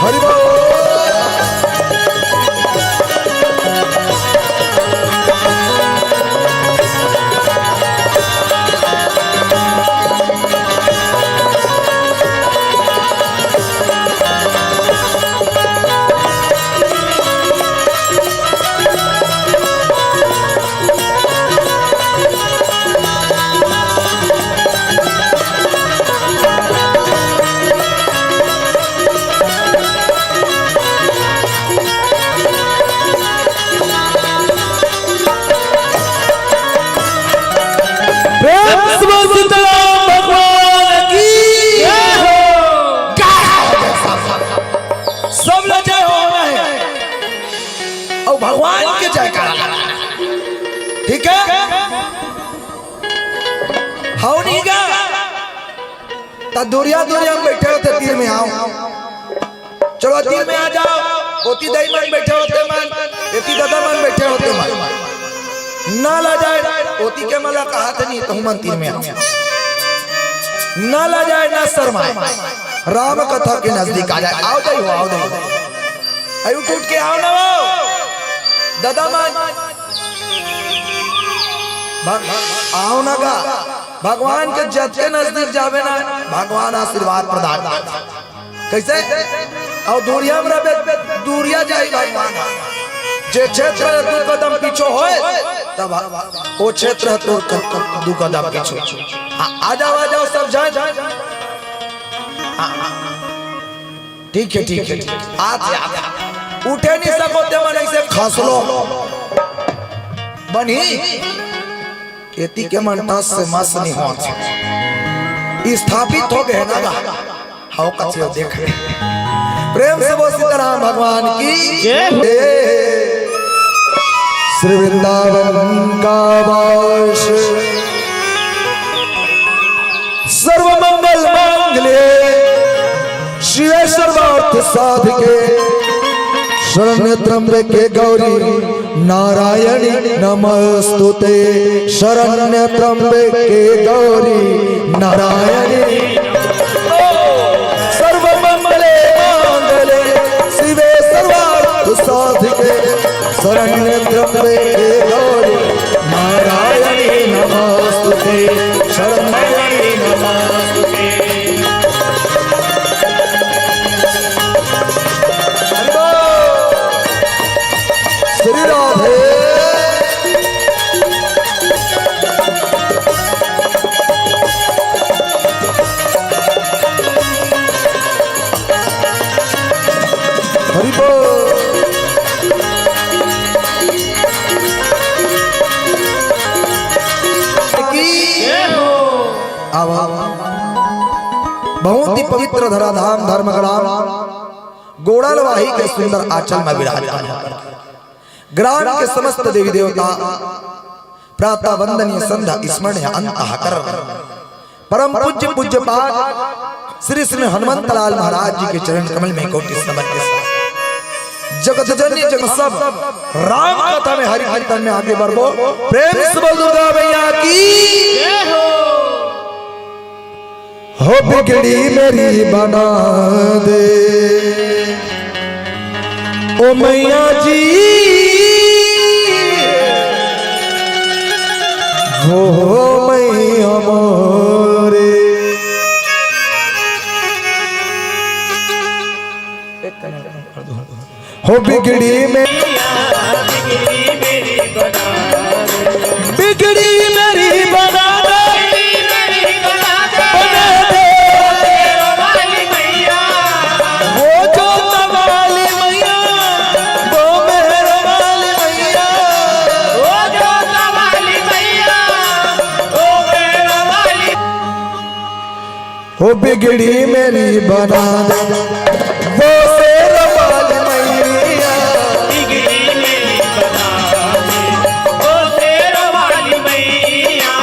हरि बोल। त दूरिया दूरिया में बइठे होते तीर में आव। चलो तीर में आ जाव। ओती दई मन बइठे होते मन, एती ददा मन बइठे होते मन। ना लजाय, ओती के मन ला कहाथे नहीं, तहू मन तीर में आव। ना लजाय, ना शर्माय, राम कथा के नजदीक आ जाय। आव दई हो, आव दई हो। अई उठ उठ के आव ना वो ददा मन। भग-, आव ना गा। भगवान के जतके नजदीक जाबे ना, भगवान आशीर्वाद प्रदान करथे। कइसे? अउ दूरिया में रहबे, दूरिया जाही भगवान। जे क्षेत्र दू कदम पीछू होय, तब ओ क्षेत्र ह तोर क-, दू कदम पीछू। आ, आ जाव, आ जाव सब झन। आ, आ, ठीक हे, ठीक हे, ठीक हे। आत हे, आत हे। उठे नहीं सको ते मन अइसे खसलो। बनही। एती के मन टस से मस नहीं होत हे। स्थापित हो गए ना गा। हव कथे देख। प्रेम से बोल सीताराम भगवान की जय हो। जय। श्री वृंदावन का वास। सर्व मंगल मांगल्ये शिवे सर्वार्थ साधिके। शरण्य त्र्यंबके गौरी नारायणी नमोस्तुते। शरण्य त्र्यंबके गौरी नारायणी। सर्व मंगले मांगले शिवे सर्वार्थ साधिके। शरण्य त्र्यंबके गौरी नारायणी नमोस्तुते। शरण्य नमोस्तुते। श्री राधे। हरि बोल। आवा। बहुत ही पवित्र धराधाम धर्म ग्राम गोड़ालवाही के सुंदर आंचल में विराजमान हे। ग्राम के समस्त देवी देवता प्रातः वंदनीय संध्या स्मरणीय अंतः करण। परम पूज्य पूज्य पाद श्री श्री हनुमंत लाल महाराज जी के चरण कमल में कोटि नमन के साथ जगत जननी जगत सब राम कथा में हरि कीर्तन में आगे बढ़बो। प्रेम से बोल दुर्गा मैया की। हो बिगड़ी मेरी बना दे ओ मैया जी, वो मैया मोरे। हो बिगड़ी में, बिगड़ी मेरी बना दे, बना दे। वो जोत वाली मैया, वो मेहर वाली मैया, वो जोत वाली मैया, वो मेहर वाली। हो बिगड़ी मेरी बना दे, वो शेर वाली मैया। बिगड़ी मेरी बना दे, वो शेर वाली मैया।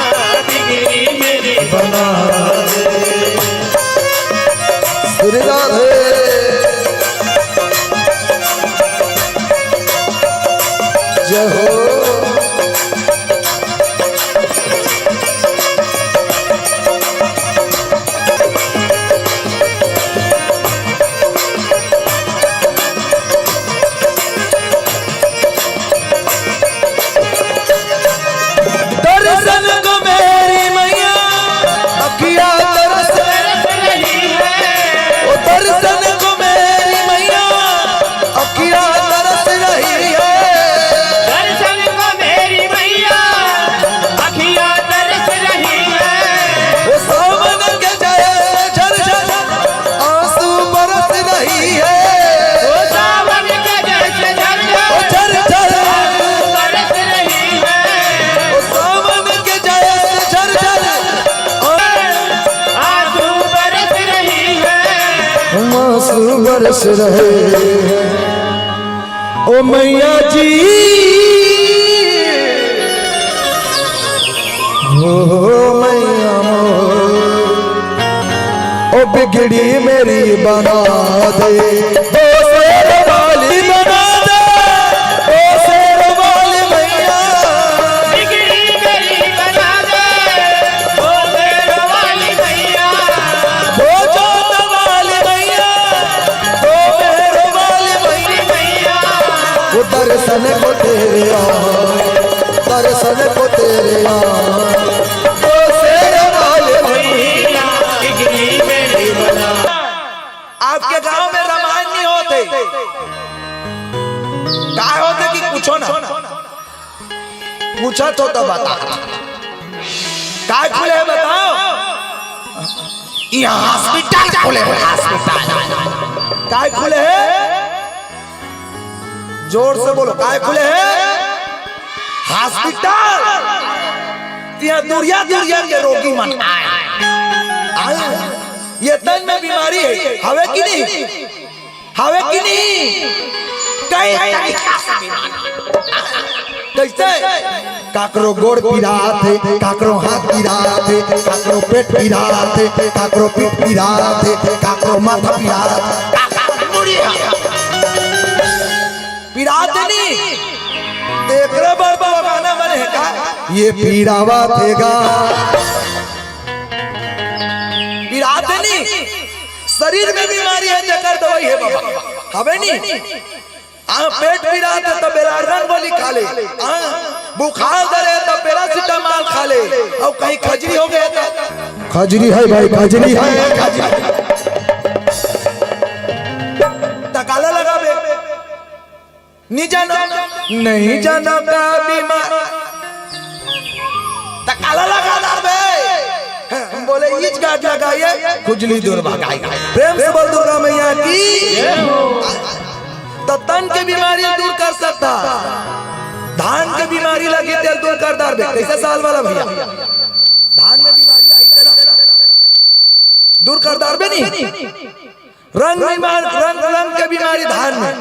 बिगड़ी मेरी बना दे। श्री राधे। जय हो। दर्शन को मेरी मैया अखिया तरस रही है। ओ दर्शन को मेरी मैया अखिया तरस रही है। दर्शन को मेरी मैया अखिया तरस रही है। ओ सावन के जैसे झरझर आंसू बरस रही है। ओ सावन के जैसे झरझर ओ झरझर आंसू बरस रही है। ओ सावन के जैसे झरझर आंसू बरस रही है। आंसू बरस रहे हैं। ओ मैया जी, ओ मैया मोर। ओ बिगड़ी मेरी बना दे, ओ शेर वाली बना दे, ओ शेर वाली मैया। बिगड़ी मेरी बना दे, ओ शेर वाली मैया। ओ जोत वाली मैया, ओ मेहर वाली मैया। ओ दर्शन को तेरे आ, दर्शन को तेरे आ, ओ शेर वाली मैया। आपके गांव में रामायण नहीं होते? काय होते कि पूछो ना, पूछा तो, तो बता। काय खुले है बताओ? यहाँ हॉस्पिटल खुले है, हॉस्पिटल। काय खुले है? जोर से बोलो, काय खुले है? हॉस्पिटल। यहाँ दुरिया दुरिया के रोगी मन आए, आए। ये तन में बीमारी है, हवे कि नहीं? हवे कि नहीं? कई तरीका से बीमारी। कैसे? काकरो गोड़ पिरात हे, काकरो हाथ पिरात हे, काकरो पेट पिरात हे, काकरो पीठ पिरात हे, काकरो माथा पिरात हे, काकरो मुड़ी हा पिरात हे नी। एकरे बर तो गाना बने हे का? ये पीरावत हे गा। पिरात हे नी। शरीर में बीमारी हे, जेकर दवाई हे बाबा। हवे नी? आ, पेट पिरात हे त बेलारगन गोली खा ले। आ, बुखार धरे त पैरासिटामोल खा ले। अउ कहीं खजरी हो गया त? खजरी हे भाई, खजरी हे, खजरी। त काला लगाबे? नहीं जानो, नहीं जानो का बीमार। त काला लगा डारबे। हम बोले, "इच गांठ लगाइए, खुजली दूर भगाई।" प्रेम से बोल दुर्गा मैया की। त तन के बीमारी दूर कर सकता, धान के बीमारी लगी तेल दूर कर डारबे। कैसे साल वाला भैया? धान में बीमारी आई तेला दूर कर डारबे नहीं। रंग बीमार, रंग, रंग के बीमारी धान में,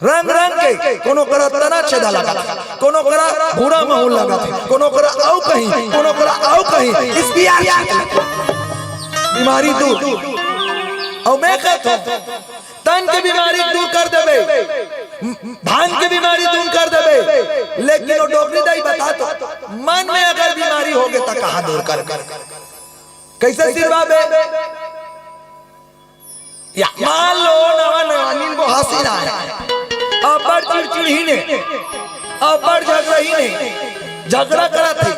रंग रंग के, कोनो करा तना छेदा लगत हे, कोनो करा भूरा महूल लगत हे, कोनो करा अउ कहीं, कोनो करा अउ कहीं। स्पीयर बीमारी दूर। अउ मैं कहत हूँ, तन के बीमारी दूर कर देबे, धान के बीमारी दूर कर देबे, लेकिन वो डोकरी दाई बता तो, मन में अगर बीमारी होगे त कहाँ दूर कर, कर? कैसे सिरवाबे? या मान लो नवा नवा नींबू हंसी रहा है, अब्बड़ चिड़चिड़हीन हे, अब्बड़ झगड़हीन हे, झगड़ा करत हे।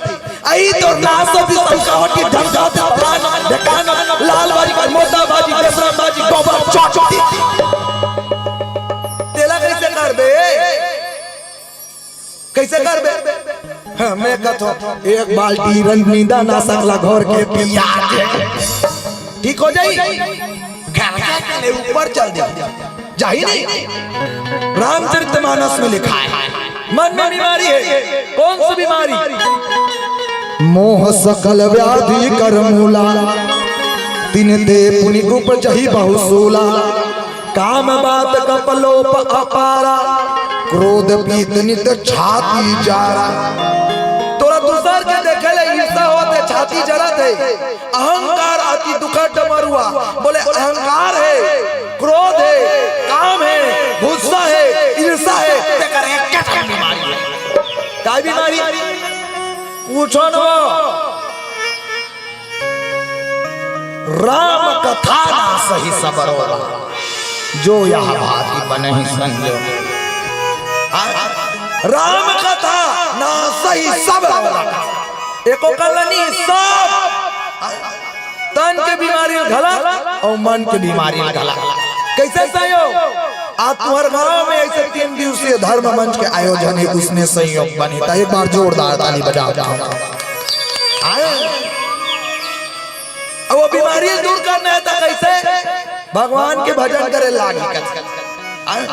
अई तो नासो भी संकावट की ढंग जाते धान, ढकान, लाल बाजी, मोटा बाजी, दसरा बाजी, गोबर चोटी। तेला कैसे करबे? कैसे करबे? हाँ, मैं कहत हूँ, एक बाल्टी रंगीदा नासक ला घोर के पिया दे। ठीक हो जाई? घर के ऊपर चल जाई। जाही नहीं? रामचरित मानस में लिखा है। मन में बीमारी है। कौन सी बीमारी? मोह सकल व्याधि कर मूला, तिनते पुनि उपजहि बहु सूला। काम बात कपलोप अपारा, क्रोध पीत नित छाती जारा। तोला दूसर के देखे ले ईर्षा होत हे, छाती जरत हे, अहंकार अति दुखद डमरुआ। बोले अहंकार हे, क्रोध हे, काम हे, गुस्सा हे, ईर्षा हे, तेकर एक ठन बीमारी हे। काय बीमारी? पूछो न वो। राम कथा नासहि सब रोगा, जो यह भांति बनहि संजोग। हाँ? राम कथा नासहि सब रोगा। एको कल नहीं, सब। तन के बीमारी घला अउ मन के बीमारी घला। कैसे संयोग? आज तुम्हारे गांव में ऐसे तीन दिवसीय धर्म मंच के आयोजन हे, उसमें संयोग बने। त एक बार जोरदार ताली बजाओ। हाँ? अब वो बीमारी दूर करना हे त कैसे? भगवान के भजन करे लागी। हाँ?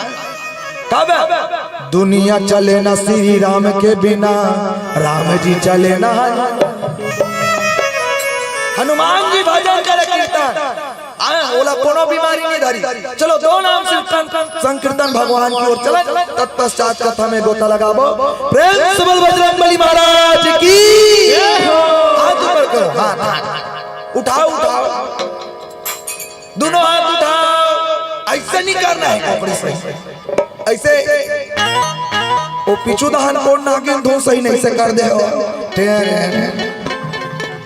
कब? दुनिया चले ना श्री राम के बिना, राम जी चले ना। हनुमान जी भजन करे कीर्तन, हाँ, ओला कोनो बीमारी नहीं धरी। चलो, दो नाम से उत्तम संकीर्तन भगवान की ओर चलन, तत्पश्चात कथा में गोता लगाबो। प्रेम से बोल बजरंग बली महाराज की। हाथ ऊपर करो, हाथ, हाथ। उठाओ, उठाओ। दोनों हाथ उठाओ। ऐसे नहीं करना है, खोपड़ी से। ऐसे। वो पीछू दहन कोन नागिन धुन सही नहीं से कर दे हो। टेर।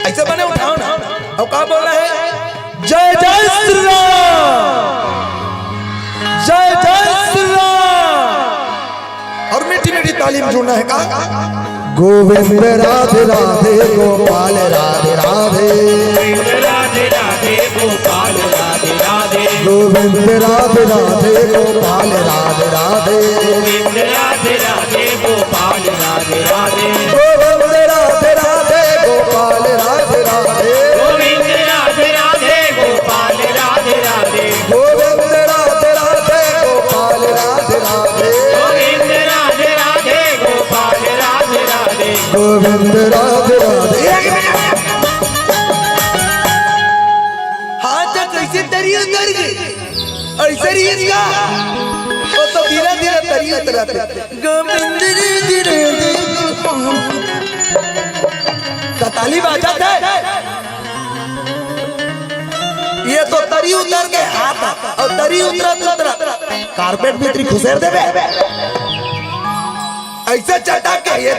ऐसे बने उठाओ ना। और का बोलना है? जय जय श्री राम, जय जय श्री राम। और मीठी मीठी ताली में जुड़ना है का? गोविंद राधे राधे, गोपाल राधे राधे। गोविंद राधे राधे, गोपाल राधे राधे। गोविंद राधे राधे, गोपाल राधे राधे। गोविंद राधे राधे, गोपाल राधे राधे। गोविंद राधे राधे, गोपाल राधे राधे। गोविंद राधे राधे, गोपाल राधे राधे। गोविंद राधे राधे, गोपाल राधे राधे। गोविंद राधे राधे, गोपाल राधे राधे। गोविंद राधे राधे। एक मिनट। हाथ कैसे तरी उतर गई? ऐसे रही इसका। वो तो धीरे धीरे तरी उतराते। गोविंद राधे राधे। तो ताली बाजत है। ये तो तरी उतर के हाथ और तरी उतरत उतरत कारपेट भीतरी खुसेर देबे। ऐसे चटा के ये,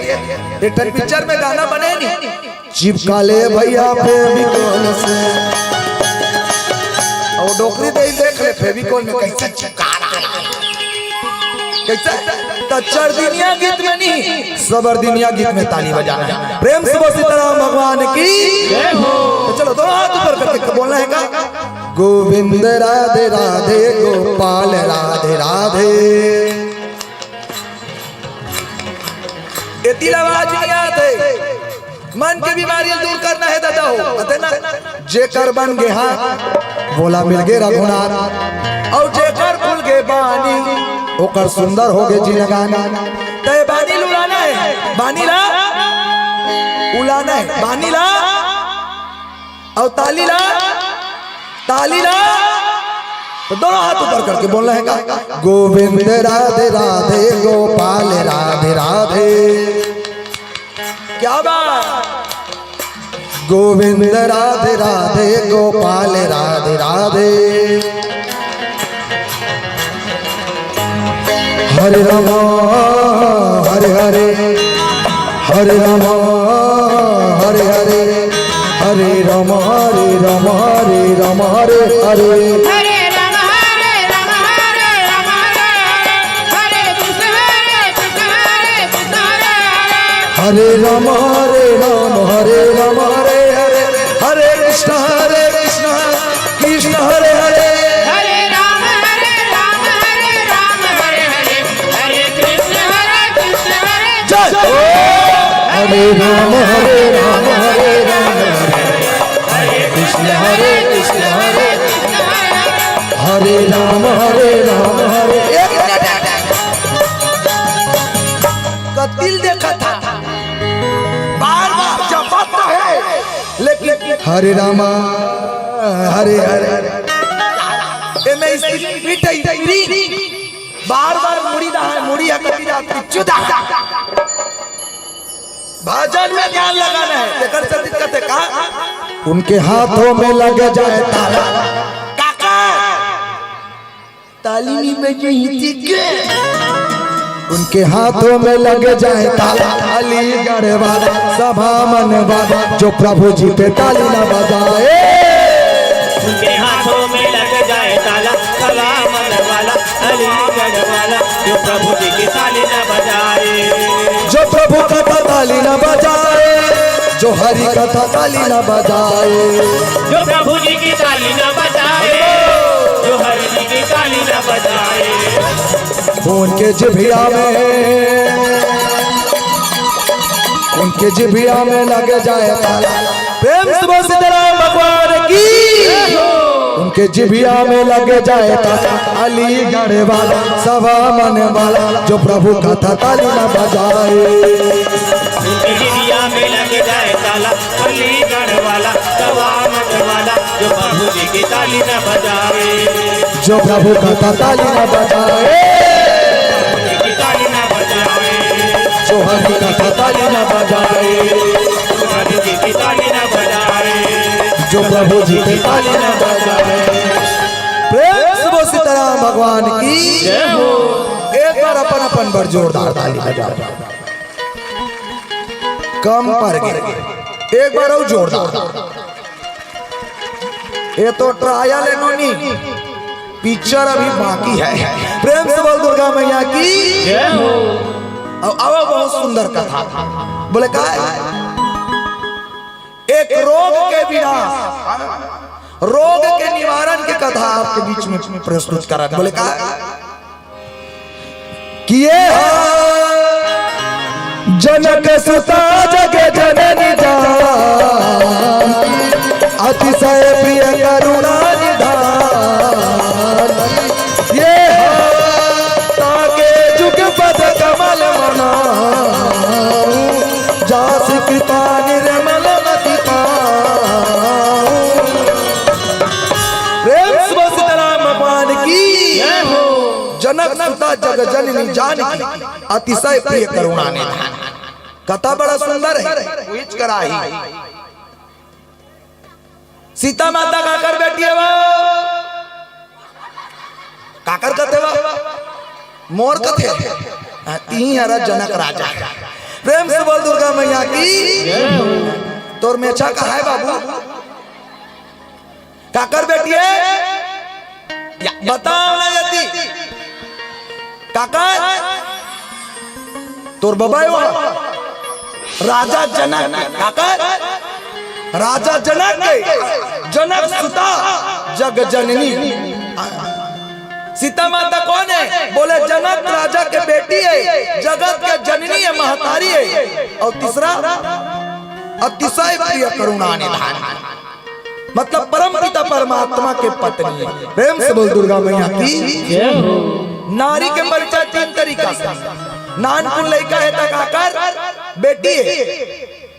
ये ठन पिक्चर में गाना बने नहीं। चिपका ले भैया फेविकोल से। और डोकरी दे देख ले फेविकोल में कैसे चिपका रहा है। कैसे? तो चरदिनिया गीत में नहीं, सबरदिनिया गीत में ताली बजाना है। प्रेम से बोल सीताराम भगवान की। जय हो। तो चलो दोनों हाथ ऊपर करके बोलना है का? गोविंद राधे राधे, गोपाल राधे राधे। एती ला आवाज नहीं आते। मन के बीमारी दूर करना है दादा हो, अते ना। जेकर बन गे हाथ, वोला मिल गे रघुनाथ। और जेकर खुल गे बानी, ओकर सुंदर हो गे जिनगानी। तय बानी ल उड़ाना है, बानी ला उड़ाना है, बानी ला। और ताली ला, ताली ला। तो दोनों हाथ ऊपर करके बोलना है का? गोविंद राधे राधे, गोपाल राधे राधे। क्या बात। गोविंद राधे राधे, गोपाल राधे राधे। हरे रामा, हरे हरे, हरे रामा, हरे हरे, हरे रामा, हरे रामा, हरे रामा, हरे हरे। हरे राम, हरे राम, हरे राम, हरे हरे, हरे कृष्ण, हरे कृष्ण, हरे कृष्ण, हरे हरे। हरे राम, हरे राम, हरे राम, हरे हरे, हरे कृष्ण, हरे कृष्ण, कृष्ण हरे हरे। हरे राम, हरे राम, हरे राम, हरे हरे, हरे कृष्ण, हरे कृष्ण, हरे जय हो। हरे राम, हरे राम, हरे राम, हरे कृष्ण, हरे कृष्ण, हरे हरे राम, हरे राम, हरे। एक मिनट। कतिल देखा था, बार बार जपत तो है, लेकिन हरे रामा, हरे हरे, एमे स्पिरिट है, स्पिरिट। बार बार मुड़ी दहा, मुड़ी हकती जाती, चुदा। भजन में ध्यान लगाना है, तेकर से दिक्कत है का? उनके हाथों में लग जाए ताला। काका, ताली नहीं बजही थी के? उनके हाथों में लग जाए ताला, अलीगढ़ वाला, सभा मन वाला, जो प्रभु जी पे ताली ना बजाए। उनके हाथों में लग जाए ताला, सभा मन वाला, अलीगढ़ वाला, जो प्रभु जी की ताली ना बजाए। जो प्रभु का ताली ना बजाए, जो हरि कथा ताली ना बजाए। जो प्रभु जी की ताली ना बजाए, जो हरि जी की ताली ना बजाए। उनके जिभिया में, उनके जिभिया में लग जाए ताला। प्रेम से बोल सीताराम भगवान की। उनके जिभिया में लग जाए ताला, अलीगढ़ वाला, सभा मन वाला, जो प्रभु कथा ताली ना बजाए। उनके जिभिया में लग जाए ताला, अलीगढ़ वाला, सभा मन वाला, जो प्रभु जी की ताली ना बजाए। जो प्रभु कथा ताली ना बजाए। प्रभु जी की ताली ना बजाए। जो हरि कथा ताली ना बजाए। जो हरि जी की ताली ना बजाए। जो प्रभु जी की ताली ना बजाए। भगवान की जय हो। एक बार अपन अपन बर जोरदार ताली बजाओ। कम पर गे, एक बार अउ जोरदार। ये तो ट्रायल है नोनी, पिक्चर अभी बाकी है। प्रेम से बोल दुर्गा मैया की जय हो। अब अब बहुत सुंदर कथा। बोले का, एक रोग के विनाश, रोग के निवारण के कथा आपके बीच में प्रस्तुत करत। बोले का, कि ये हा जनक सुता जग जननी जान, अतिशय प्रिय करुणा निधान। ये हा ताके जुग पद कमल मना, जासि कृपा निर्मल मति पाऊं। प्रेम से बोल सीताराम भगवान की। जय हो। जनक सुता जग जननी जानकी, अतिशय प्रिय करुणा निधान। कथा बड़ा सुंदर है, उहिच कराही। सीता माता काकर बेटी हे वो? काकर कथे वो? मोर कथे। हाँ, तिही हरा जनक राजा। प्रेम से बोल दुर्गा मैया की। तोर मेछा कहाँ हे बाबू? काकर बेटी हे? या, बताओ ना यदि। काकर? तोर बबा हे वो? राजा जनक। काकर? राजा जनक के। जनक सुता जग जननी। सीता माता कोन हे? बोले जनक राजा के बेटी हे, जगत के जननी हे, महतारी हे। अउ तीसरा अतिशय प्रिय करुणा निधान। मतलब परम पिता परमात्मा के पत्नी हे। प्रेम से बोल दुर्गा मैया की। जय हो। नारी के परिचय तीन तरीका से। नानकुन लइका हे त काकर? बेटी हे।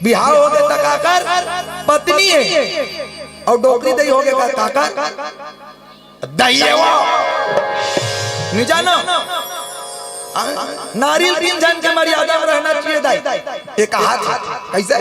बिहाव होगे त काकर? पत्नी हे। अउ डोकरी दई होगे का काकर? दई हे वो। नहीं जानो? आ? नारी तीन झन के मर्यादा में रहना चाहिए दाई। एक हाथ। कैसे?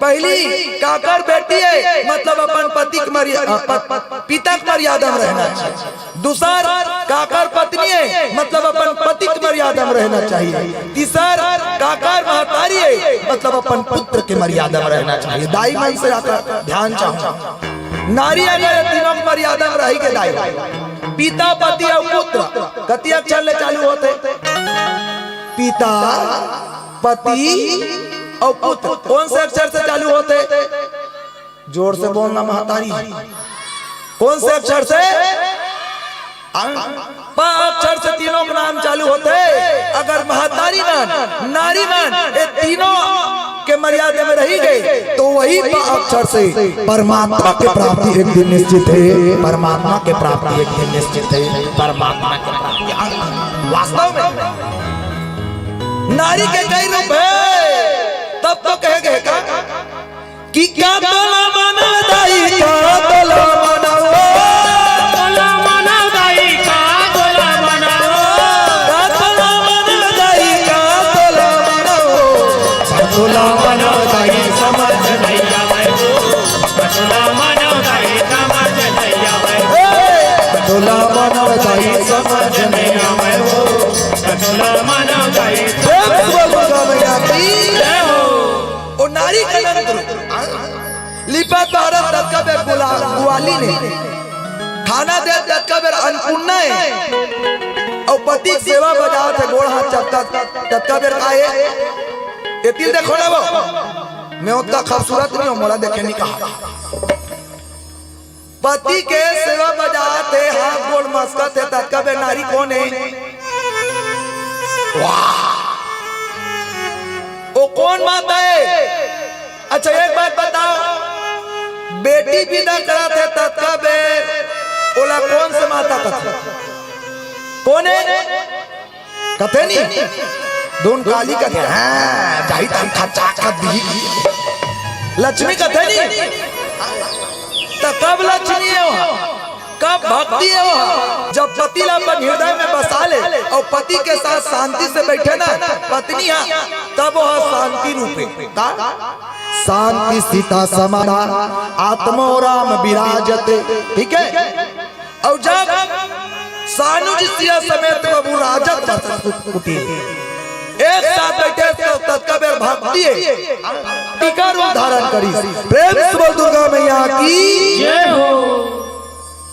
पहली, काकर बेटी हे, मतलब अपन पति के मर्या-, अ, प-, पिता के मर्यादा में रहना चाहिए। दूसर, काकर पत्नी हे, मतलब अपन पति के मर्यादा में रहना चाहिए। तीसर, काकर महतारी हे, मतलब अपन पुत्र के मर्यादा में रहना चाहिए। दाई मन से आकर ध्यान चाहूं। नारी अगर ये तीनों के मर्यादा में रही के दाई, पिता, पति अउ पुत्र, कति अक्षर ले चालू होथे? पिता, पति अउ पुत्र कोन से अक्षर से चालू होथे? जोर से बोलना महतारी। कोन से अक्षर से? आ, प अक्षर से तीनों के नाम चालू होथे। अगर महतारी मन, नारी मन, ये तीनों के मर्यादा में रही गे, तो वही प अक्षर से परमात्मा के प्राप्ति एक दिन निश्चित हे। परमात्मा के प्राप्ति एक दिन निश्चित हे। परमात्मा के प्राप्ति। वास्तव में नारी के कई रूप हे, तब तो कहे गे का कि का तोला मानव दाई, का तोला मानव। का तोला मानव दाई, का तोला मानव। का तोला मानव दाई, का तोला मानव। का तोला मानव दाई, समझ नहीं आवे वो। का तोला मानव दाई, समझ नहीं आवे वो। ए! का तोला मानव दाई, समझ नहीं आवे वो। का तोला मानव दाई, प्रेम से बोल दुर्गा मैया की। जय हो। ओ नारी के अनंत रूप। लिपत बारत ततका बेर गुला-, गुवाली ने। खाना देत ततका बेर अन्नपूर्णा हे। अउ पति के सेवा बजात हे, गोड़ हाथ चपकत, ततका बेर का हे? ए तिल देखो ना वो। मैं ओतका खूबसूरत नहीं हूँ, मोला देखे नहीं कहा। पति के सेवा बजात हे, हाथ गोड़ मसकत हे, ततका बेर नारी कोन हे? वाह! ओ कोन माता हे? अच्छा, एक बात बताओ, बेटी विदा करत हे, ततका बेर ओला कोन से माता कथे? कोन हे? कथे नी, धुन काली कथे, हाँ, जाही तन खचा कर दी। लक्ष्मी कथे नी, त कब लक्ष्मी हे वो? कब भक्ति हे वो? जब पति ला अपन हृदय में बसा ले अउ पति के साथ शांति से बैठे ना पत्नी हा, तब वो शांति रूप हे। का? शांति सीता समाना आत्मो राम विराजते। ठीक हे? अउ जब तानुज सिया समेत प्रभु राजत बसत सुख कुटीर। एक साथ बैठे तो ततका बेर भक्ति हे, टीका रूप धारण करिस। प्रेम से बोल दुर्गा मैया की। जय हो।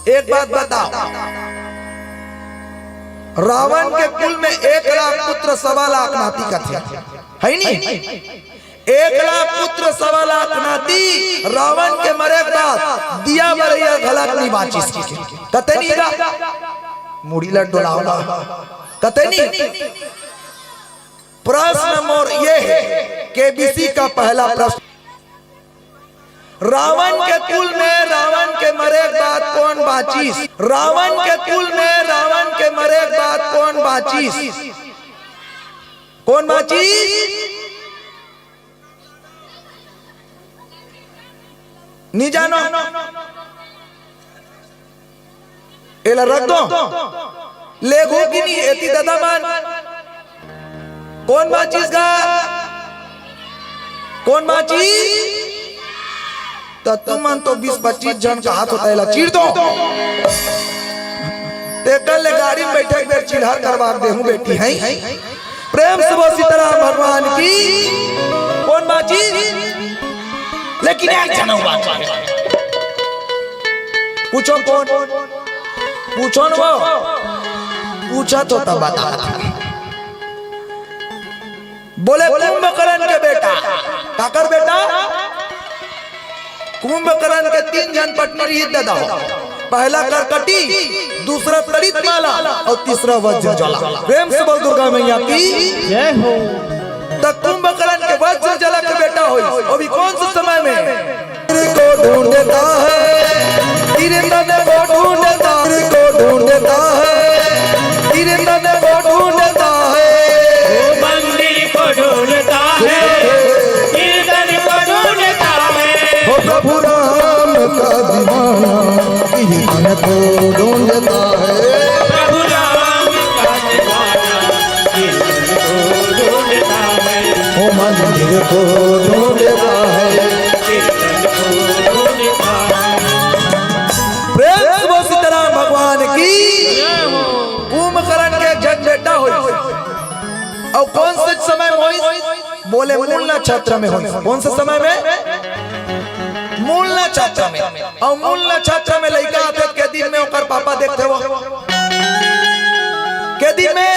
एक बात बताओ, रावण के कुल में एक लाख पुत्र सवा लाख नाती कथे, है नी? एक लाख पुत्र सवा लाख नाती, रावण के मरे के बाद दिया बरइया घलक नी बाचिस। कथे नी गा? मुड़ी ला डोलावना। कथे नी? प्रश्न मोर ये है, केबीसी का पहला प्रश्न, रावण के कुल में रावण के मरे के बाद कोन बाचिस? रावण के कुल में रावण के मरे के बाद कोन बाचिस? कोन बाचिस? नी जानो? एला रख दो। लेगो कि नी? एती ददा मन। कोन बाचिस गा? कोन बाचिस? त तुमन तो बीस पच्चीस झन कहात हो, त एला चीर दो। तेकर ले गाड़ी में बैठे के बेर चिल्हर करवा के देहूं बेटी, हैं? प्रेम से बोल सीताराम भगवान की। कोन बाचिस? लेकिन एक झन अउ बाचे। पूछो कोन? पूछो न वो। पूछा तो तब बता। बोले कुंभकर्ण के बेटा। काकर बेटा? कुंभकर्ण के तीन झन पत्नी रहिस ददा हो। पहला करकटी, दूसरा तड़ित माला अउ तीसरा वज्र ज्वाला। प्रेम से बोल दुर्गा मैया की। जय हो। त कुंभकर्ण के वज्र ज्वाला के बेटा होइस। अभी कौन से समय में? को ढूंढता है, किरतन को ढूंढता, को ढूंढता है, किरतन को ढूंढता है। वो मंदिर को ढूंढता है, किरतन को ढूंढता है। वो प्रभु राम का दीवाना, किरतन को ढूंढता है। प्रभु राम का दीवाना, किरतन को ढूंढता है। वो मंदिर को ढूंढता है। प्रेम से बोल सीताराम भगवान की। कुंभकर्ण के एक झन बेटा होइस। अउ कौन से समय में होइस? बोले मूल नक्षत्र में होइस। कौन से समय में? मूल नक्षत्र में। अउ मूल नक्षत्र में लइका आथे के दिन में ओकर पापा देखथे वो। के दिन में?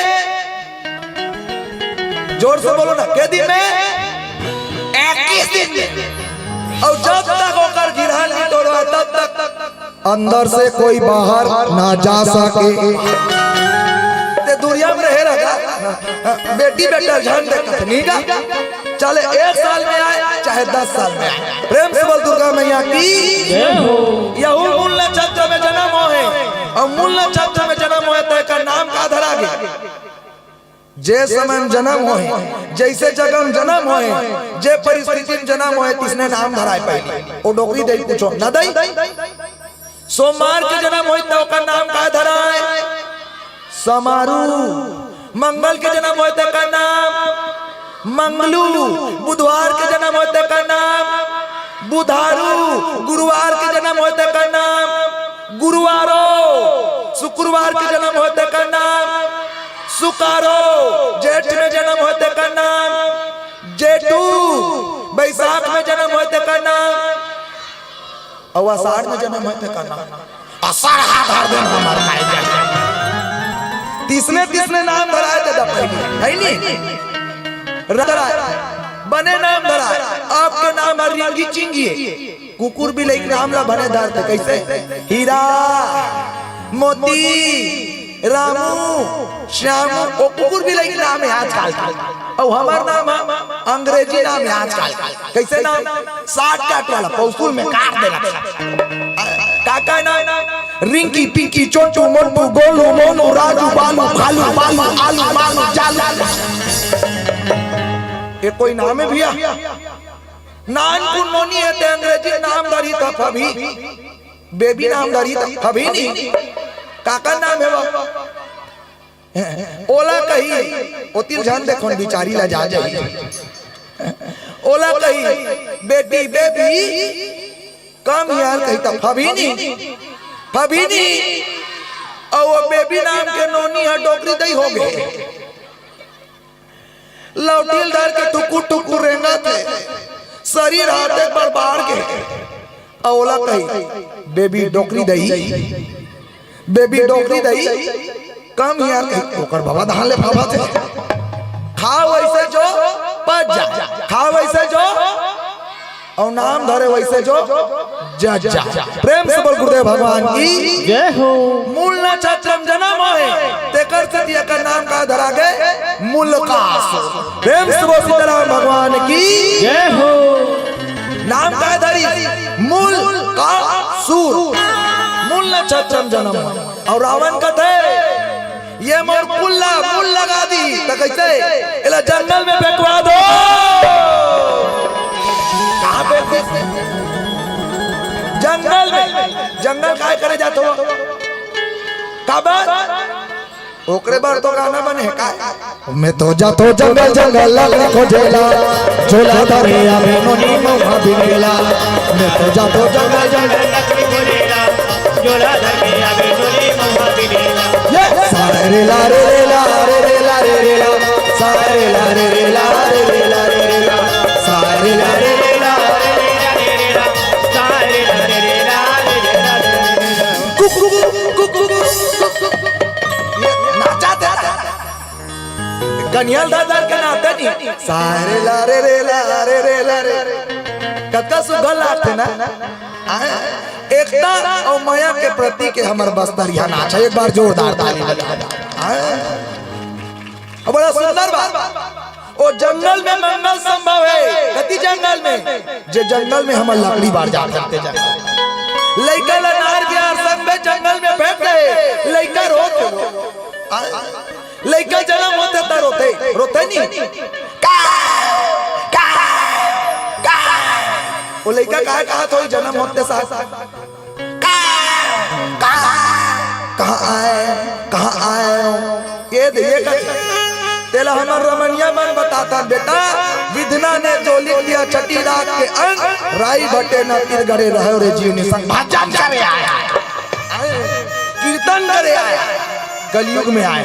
जोर से बोलो ना, के दिन में? इक्कीस दिन में। अउ जब तक ओकर गिरहन नी तोड़वा, तब तक अंदर से कोई बाहर ना जा सके। ते दुरिया में रहे रहा, बेटी बेटा झन देखत नी गा। चाहे एक साल में आए, चाहे दस साल में आए। प्रेम से बोल दुर्गा मैया की। जय हो। यहू मूल नक्षत्र में जन्म होहे, अउ मूल नक्षत्र में जन्म होहे त एकर नाम का धरा गे? जे समय में जन्म होहे, जइसे जगह में जन्म होहे, जे परिस्थिति में जन्म होहे, तिसने नाम धराय पहिली। ओ डोकरी दई पूछो, ना दई? सोमवार के जन्म होही त ओकर नाम का धराय? समारू। मंगल के जन्म होही त ओकर नाम मंगलू। बुधवार के जन्म होही त ओकर नाम बुधारू। गुरुवार के जन्म होही त ओकर नाम गुरुवारो। शुक्रवार के जन्म होही त ओकर नाम सुकारो। जेठ में जन्म होही त ओकर नाम जेठू। बैसाख में जन्म होही त ओकर नाम अउ आषाढ़ में जन्म होही त ओकर नाम अषाढ़ा धर देन हमर माई जान। तिसने तिसने नाम धराय ददा पहिली, है नी? धराय, बने नाम धराय। आपके नाम हर रिंगी चिंगी हे। कुकुर बिलई के नाम ला बने धरथे, कइसे? हीरा, मोती, रामू, श्यामू, ओ कुकुर बिलई के नाम हे आजकल के। अउ हमर नाम ह अंग्रेजी नाम हे आजकल के। कइसे नाम? शॉर्टकट वाला, पौसुल में काट देना। का का नाम? रिंकी, पिंकी, चोटू, मोटू, गोलू, मोनू, राजू, बालू, भालू, बालू, आलू, मालू, चालू। ये कोई नाम हे भइया? नानकुन नोनी हे ते अंग्रेजी नाम धरही त फबही, बेबी नाम धरही त फबही नी। का का नाम हे वो? ओला कही, ओती ल झन देखोन, बिचारी ला जा जाही। ओला कही, बेटी, बेबी, कम यार कही त फबही नी, फबही नी। अउ वो बेबी नाम के नोनी ह डोकरी दई हो गे। लौटिल धर के टुकुर टुकुर रेंगत हे, शरीर हाथ एक बार बाढ़ गे। अउ ओला कही, "बेबी डोकरी दई, बेबी डोकरी दई।" कम हियार कही, "ओकर बाबा धान ले भावत हे।" खा वैसे जो पच जा, खा वैसे जो, अउ नाम धरे वैसे जो जज जा। प्रेम से बोल गुरुदेव भगवान की। जय हो। मूल नक्षत्र म जनम होय, तेकर सेती एकर नाम का धरा गे? मूलकासुर। प्रेम से बोल सीताराम भगवान की। जय हो। नाम का धरी? मूलकासुर। मूल नक्षत्र म जनम होय। अउ रावण कथे, ये मोर कुल्ला मूल लगा दी, त कइसे? एला जंगल में फेंकवा दो। कहाँ फेंक दे? जंगल में। जंगल काय करे जात हो? काबर? ओकरे बर तो गाना बने हे का? मैं तो जातो जंगल जंगल लकड़ी खोजेला, झोला धरे आवे नोनी मउहा बिनेला। मैं तो जातो जंगल जंगल लकड़ी खोजेला, झोला धरे आवे नोनी मउहा बिनेला। ये सारे रे ला रे रे ला रे रे ला रे रे ला, सारे रे ला रे रे ला रे रे ला रे रे ला, सारे ला रे रे ला रे रे ला रे रे ला, सारे ला रे रे ला रे रे ला रे रे ला। Cook, cook, cook, cook, cook. ये नाचा देता। कनियल दादा के नाते नहीं। सारे ला रे रे ला रे रे ला रे। कतका सुघर लागथे ना? आय? एकता अउ मया के प्रतीक हे हमर बस्तर यहाँ नाच हे। एक बार जोरदार ताली बजा। आय? अउ बड़ा सुंदर बात। ओ जंगल में मंगल संभव हे। कति जंगल में? जे जंगल में हमर लकड़ी बार जात हे, ते जंगल। लइका ला नार बिहार संग में जंगल में फेंक दे। लइका रोत हे। आय? लइका जनम होथे त रोथे, रोथे नहीं? का, का, का। ओ लइका काय कहत होही जनम होथे साथ? का, का, कहाँ आए, कहाँ आए हो? ये दे, ये कर। तेला हमर रमनिया मन बताथन, बेटा, विधना ने जो लिख दिया छठी रात के अंक, राई भट्टे न तिर गड़े रहे रे जीव निसंग। भजन करे आए। कीर्तन करे आय, कलयुग में आय।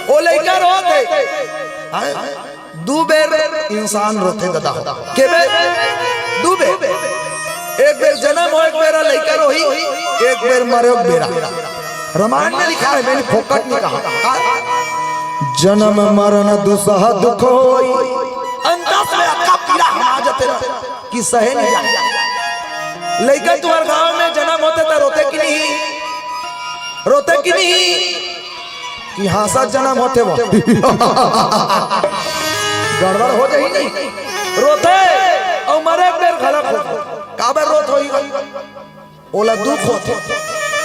ओ लइका रोत हे। दू बेर इंसान रोथे ददा हो। के बेर? दू बेर। एक बेर जनम होय के बेरा लइका रोही, एक बेर मरे के बेरा। रामायण में लिखा हे, मैंने फोकट नहीं कहा। जनम मरण दुसह दुख होई। अंतस में अतका पीड़ा हमा जथे ना। कि सहे नहीं जाए। लइका तुम्हर गांव में जनम होथे त रोथे कि नहीं? रोथे कि नहीं? कि हाँसत जनम होथे वो। गड़बड़ हो जाही नहीं। रोथे अउ मरे के बेर घलक होथे। काबर रोत होही? ओला दुख होथे,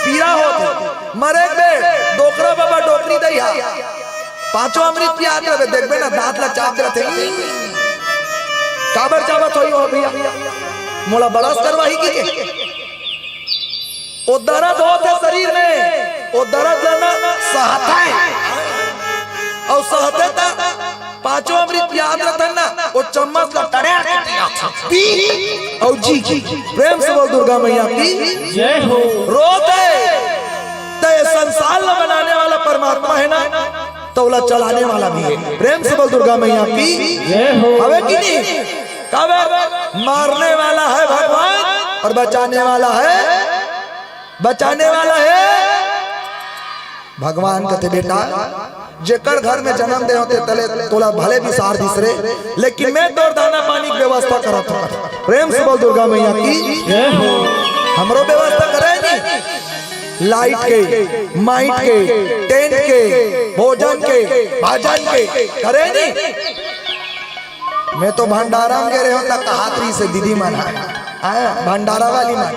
पीड़ा होथे, मरे के बेर डोकरा बाबा डोकरी दई हा, पांचों अमृत पियात रहे, देखबे ना, दांत ला चाबत रथे। काबर चाबत होही ओ भैया? मोला बरस करवाही कि के? ओ दरद होथे शरीर में, ओ दरद ला ना सहथे, अउ सहथे त पांचों अमृत पियात रथन ना, ओ चम्मच ला टड़ेड़ के पियाथे। पी अउ जी। प्रेम से बोल दुर्गा मैया की। जय हो। रोत हे, त ये संसार ला बनाने वाला परमात्मा हे ना, त ओला चलाने वाला भी हे। प्रेम से बोल दुर्गा मैया की। जय हो। हवे कि नहीं? काबर? मारने वाला है भगवान अउ बचाने वाला है, बचाने वाला है। भगवान कथे, बेटा, जेकर घर में जनम दे हों ते तले तोला भले बिसार दिस रे, लेकिन मैं तोर दाना पानी के व्यवस्था करत हों। प्रेम से बोल दुर्गा मैया की। जय हो। हमरो व्यवस्था करे नहीं, लाइट के, माइट के, टेंट के, भोजन के, भाजन के करे नहीं। मैं तो भंडारा में गे रहे हों त कहात रहिसे दीदी मन, हाँ, भंडारा वाली मन,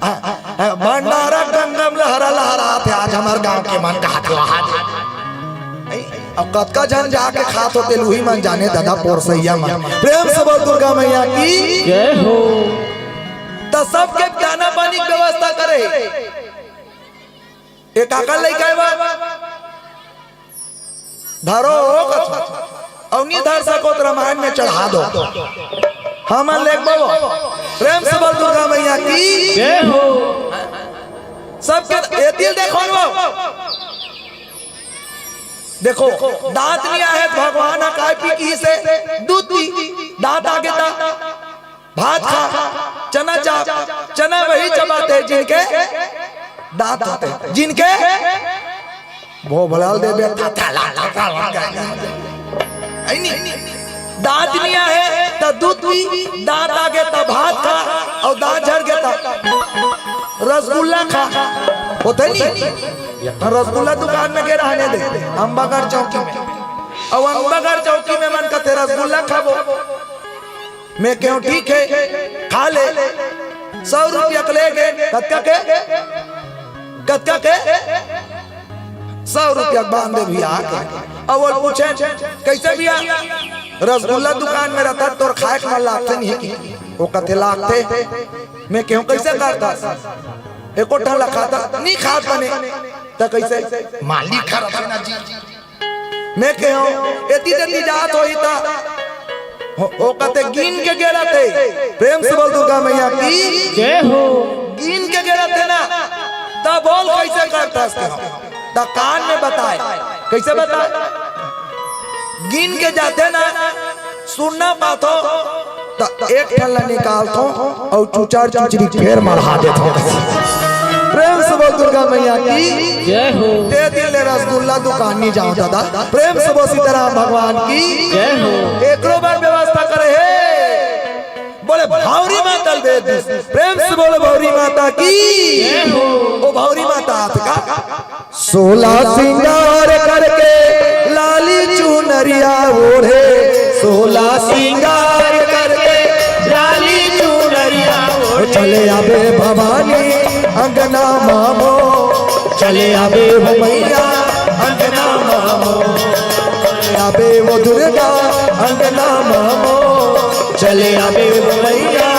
हाँ, हाँ, हाँ, भंडारा गंगा में लहरा लहरात हे आज हमर गांव के मन, कहात हे वहां। अउ कतका झन जाके खात होते लूही मन जाने, दादा पोरसैया मन। प्रेम से बोल दुर्गा मैया की। जय हो। त सबके दाना पानी के व्यवस्था करे। ए काकर लइका हे बा? धरो हो कथो। अउ नी धर सको त रामायण में चढ़ा दो। हमन लेगबो। प्रेम से बोल दुर्गा मैया की। जय हो। सबके एती ल देखो न वो। देखो, दांत नइ आहे त भगवान ह काय पी किहिसे? दूध पी। दांत आगे त भात खा, चना चाप, चना वही चबाथे जिनके दांत होथे, जिनके भोभला ल देबे, था, था, ला, ला, ला, ला, ला, ला। ऐ नी? दांत नइ आहे त दूध पी, दांत आगे त भात खा, अउ दांत झरगे त रसगुल्ला खा। होथे नी? रसगुल्ला दुकान में गे रहने दे, अम्बागढ़ चौकी में। अउ अम्बागढ़ चौकी में मन कथे रसगुल्ला खाबो। मैं केहेंव, "ठीक हे, खा ले।" सौ रुपया के लेगे, कतका के? कतका के? सौ रुपया के बांध दे भइया आके। अउ वो पूछेंव, "कइसे भइया, रसगुल्ला दुकान में रहिथस, तोर खाय के मन लागथे नहीं कि?" वो कथे, "लागथे।" मैं केहेंव, "कइसे करथस?" एको ठन ला खाता, "नइ खात बने।" "त कइसे?" "मालिक ह रथे ना जी।" मैं केहेंव, एती तेती जात होही त, ओ, ओ कथे, "गिन के गे रथे।" प्रेम से बोल दुर्गा मैया की। जय हो। गिन के गे रथे ना, त बोल कइसे करथस केहेंव। त कान में बताय, कइसे बताय? गिन के जाथे ना, सुनना पाथों, त एक ठन ला निकालथों अउ चुचर चुचरी फेर मढ़ा देथों। प्रेम से बोल दुर्गा मैया की। जय हो। ते दिन ले रसगुल्ला दुकान नइ जांव दादा। प्रेम से बोल सीताराम भगवान की। जय हो। एकरो बर व्यवस्था करे हे। बोले भौरी माता ल भेज दिस। प्रेम से बोले भौरी माता की। जय हो। ओ भौरी माता आथे का? सोला सिंगार करके लाली चुनरिया ओढ़े, सोला सिंगार करके लाली चुनरिया ओढ़े। चले आबे भवानी अंगना मामो, चले आबे वो मैया अंगना मामो, चले आबे वो दुर्गा अंगना मामो, चले आबे वो मैया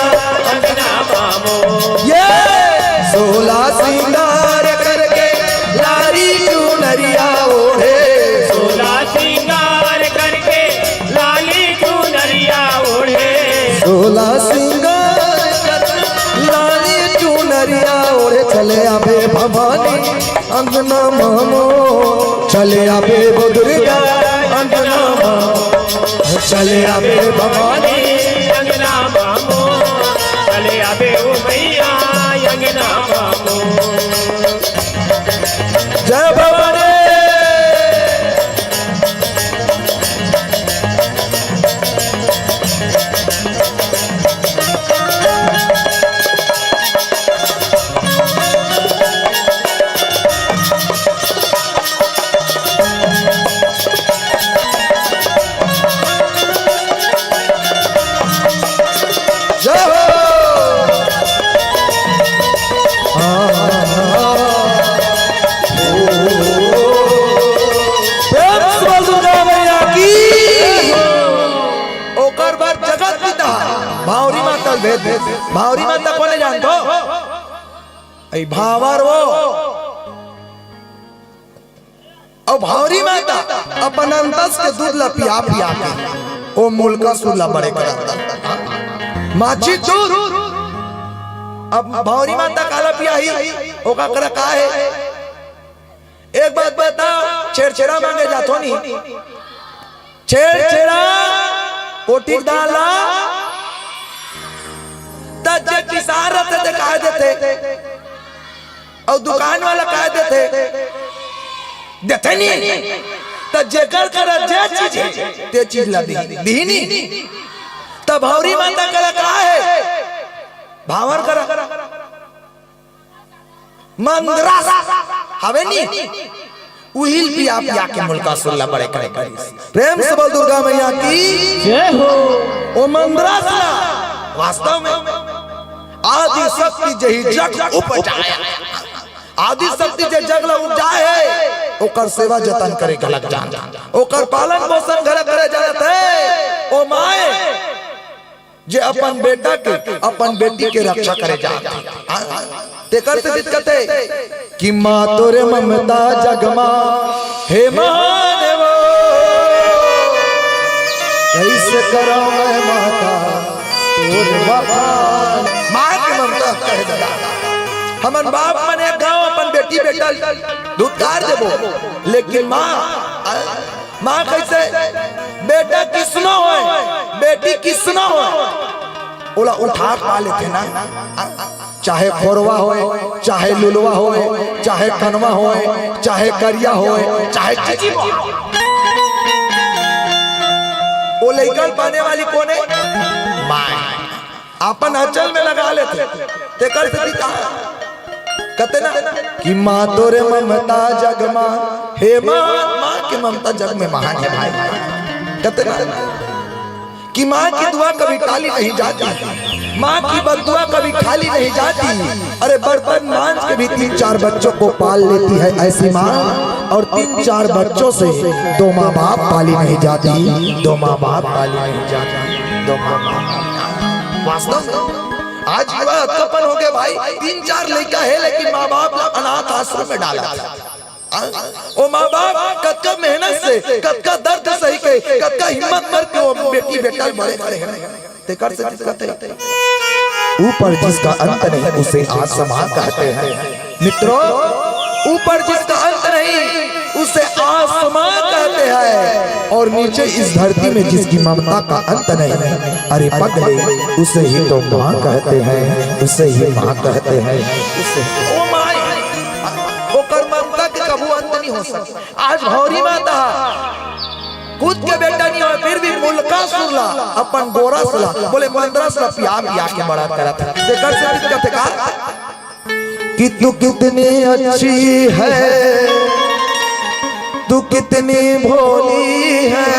अंगना मामो। ये सोला सिंगार करके लाली चुनरिया ओढ़े। सोला सिंगार करके लाली चुनरिया ओढ़े। सोला सिंगार करके लाली चुनरिया ओढ़े। चले आबे भवानी अंगना मामो, चले आबे वो दुर्गा अंगना मामो, चले आबे भवानी अंगना मामो, चले आबे ओ मैया अंगना मामो। जय भवानी। जय हो। हाँ, हाँ, हाँ। प्रेम से बोल दुर्गा मैया की। ओकर बर जगत पिता भावरी माता ल भेज दे। भावरी माता कोने जानथो? अई भावर वो। अउ भावरी माता अपन अंतस के दूध ला पिया पिया के ओ मुलकासुर ला बड़े करत। माछी दूध। अब भावरी माता काला पियाही, ओका करा का हे? एक बात बता, छेरछेरा मांगे जाथो नी, छेरछेरा कोटिक दान ला, त जे किसान रथे ते काय देथे? अउ दुकान वाला काय देथे? देथे नी। त जेकर करा जे चीज हे, ते चीज ला दिही, दिही नी। त भावरी माता करा का हे? भावर करा मंदरस हवे नी, उही ल पिया पिया के मुलकासुर ला बड़े करे करिस। प्रेम से बोल दुर्गा मैया की। जय हो। ओ मंदरस ला वास्तव में आदि शक्ति जही जग उपजाया, आदि शक्ति जे जग ला उपजाए हे, ओकर सेवा जतन करे घलक जान, ओकर पालन पोषण घलक करे जानत हे। ओ माय जे अपन बेटा के, अपन बेटी के रक्षा करे जात हे। हाँ, तेकर से दिक्कत हे कि माँ तोरे ममता जग मा हे महादेवो, कइसे करव मैं माता तोरे बखान। माँ के ममता कहे दादा, हमन बाप मन एक घांव अपन धुतकार देबो, लेकिन माँ, माँ कैसे? बेटा किसनो होय, बेटी किसनो होय, ओला उठा पा लेथे ना। चाहे खोरवा होय, चाहे लुलवा होय, चाहे कनवा होय, चाहे करिया होय, चाहे चिचिम होय। ओ लइका ल पाने वाली कोन हे? माय। अपन अंचल में लगा लेथे। तेकर सेती कहा, कहते ना कि माँ तोरे ममता जग मा, हे माँ, माँ के ममता जग में महान हे भाई। कहते ना कि माँ की दुआ कभी टाली नहीं जाती, माँ की बद्दुआ कभी खाली नहीं जाती। अरे बर्तन मांज के भी तीन चार बच्चों को पाल लेती है ऐसी माँ, और तीन चार बच्चों से दो माँ बाप पाली नहीं जाती, दो माँ बाप पाली नहीं जाती, दो माँ बाप। वास्तव में आज युवा अतकापन हो गए भाई, तीन चार लइका हे लेकिन माँ बाप ला अनाथ आश्रम में डाला। आ? ओ माँ बाप कतका मेहनत से, कतका दर्द सही के, कतका हिम्मत करके वो बेटी बेटा बड़े करे हे। तेकर से दिक्कत हे। ऊपर जिसका अंत नहीं उसे आसमां कहते हैं। मित्रों, ऊपर जिसका अंत नहीं उसे आसमां कहते हैं, और नीचे इस धरती में जिसकी ममता का अंत नहीं, अरे पगले, उसे ही तो माँ कहते हैं, उसे ही माँ कहते हैं। उसे, ओ माई, ओकर ममता के कभू अंत नहीं हो सकता। आज भौरी माता खुद के बेटा नहीं होय, फिर भी मुलकासुर ला, अपन गोरस ला, बोले मंदरस ला पिया पिया के बड़ा करत हे। तेकर से दिक्कत हे का? कि तू कितनी अच्छी है, तू कितनी भोली है,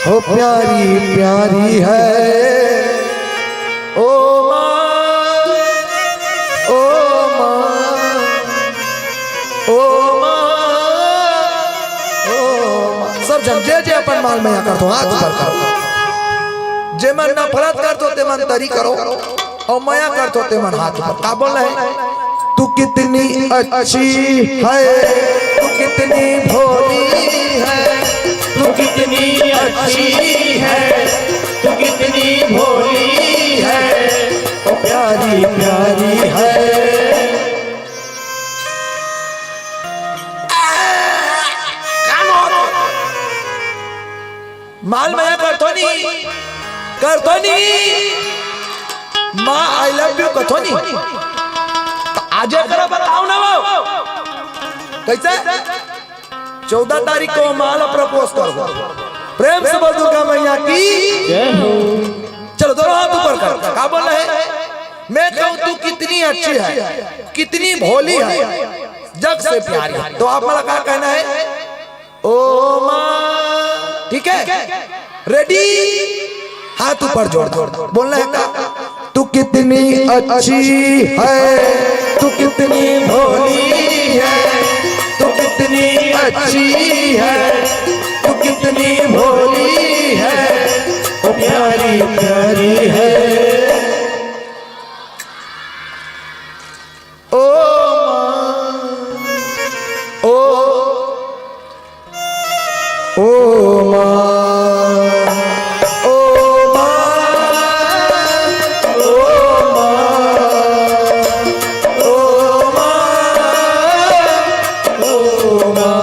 हो प्यारी प्यारी है। ओ माँ, ओ माँ, ओ माँ, ओ माँ। सब झन जे जे अपन माल मया करथो, हाथ ऊपर करो। जे मन नफरत करथो, ते मन तरी करो। अउ मया करथो, ते मन हाथ ऊपर। का बोल रहे? तू कितनी अच्छी है, तू कितनी भोली है, तू कितनी अच्छी है, तू कितनी भोली है, ओ प्यारी प्यारी है। माल मया करथो नी, करथो नी। माँ I love you कथो नी। त आज एकरा बताओ ना वो। कैसे? चौदह तारीख को माँ ला propose करो। प्रेम से बोल दुर्गा मैया की। जय हो। चलो दोनों हाथ ऊपर कर। का बोल रहे? मैं कहूँ तू कितनी अच्छी है, कितनी भोली है, जग से प्यारी है। तो आप मला का कहना है? ओ माँ, ठीक है, ready, हाथ ऊपर जोर दो, बोलना है का? तू कितनी अच्छी है, तू कितनी भोली है, तू कितनी अच्छी है, तू कितनी भोली है, ओ प्यारी प्यारी है। ओ माँ, ओ ओ माँ, ओ माँ, ओ माँ, ओ माँ, ओ माँ।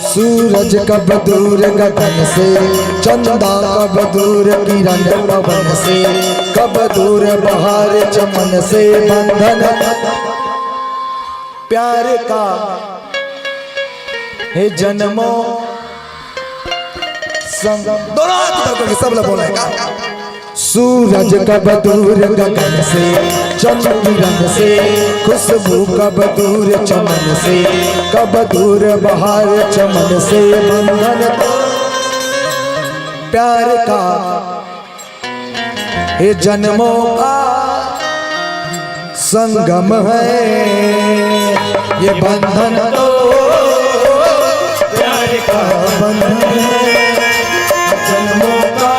सूरज कब दूर गगन से, चंदा कब दूर किरण पवन से, कब दूर बहार चमन से बंधन। प्यार का हे जन्मों संग। दोनों हाथ ऊपर करके सब लोग बोलेगा। सूरज कब दूर गगन से, चंद्र किरण से, खुशबू कब दूर चमन से, कब दूर बहार चमन से बंधन। प्यार का हे जन्मों का संगम है। ये बंधन तो प्यार का बंधन है, जन्मों का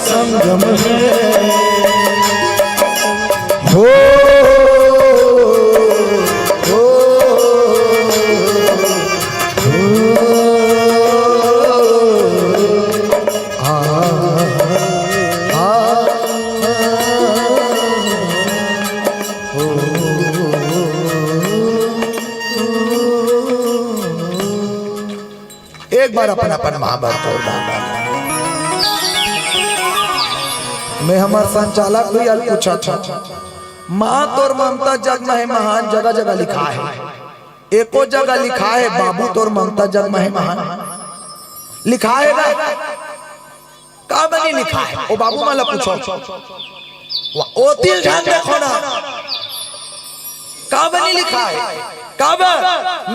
संगम है। हो, हो, हो, आ, आ, आ, हो। एक बार अपन अपन माँ बर जोरदार। मैं हमर संचालक भैया ल पूछत हँव, माँ तोर ममता जग म हे महान, जगह जगह लिखाय हे, एको जगह लिखाय हे बाबू तोर ममता जग म हे महान? लिखाय हे ना? काबर नइ लिखाय हे? ओ बाबू मन ल पूछो। वाह, ओती ल ध्यान देखो ना। काबर नइ लिखाय हे? काबर?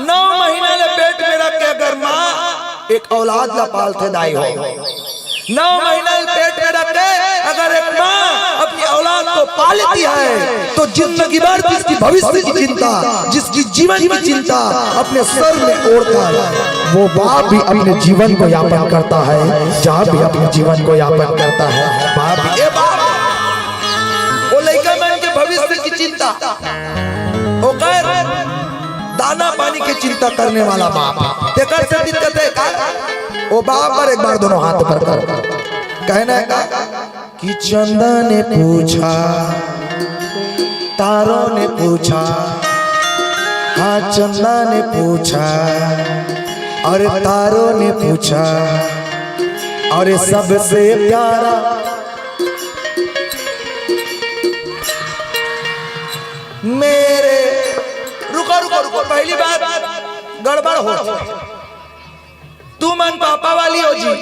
नौ महीना ले पेट में रख के अगर माँ एक औलाद ला पालथे दाई हो, नौ महीना ले पेट में रख के अगर एक माँ अपनी औलाद को पालती है, तो जिंदगी भर जिसकी भविष्य की चिंता, जिसकी जीवन की चिंता अपने सर में ओढ़कर वो बाप भी अपने जीवन को यापन करता है, जहाँ भी अपने जीवन को यापन करता है, बाप भी, ए बाप, वो लइका मन के भविष्य की चिंता, ओकर दाना पानी के चिंता करने वाला बाप। तेकर सेती कथे का, ओ बाप बर एक बार दोनों हाथ ऊपर कर, कहना हे का कि चंदा ने पूछा, तारों ने पूछा, हाँ, चंदा ने पूछा और तारों ने पूछा, और सबसे प्यारा मेरे, रुको, रुको, रुको, पहली बात गड़बड़ हो। तुमन पापा वाली हो जी,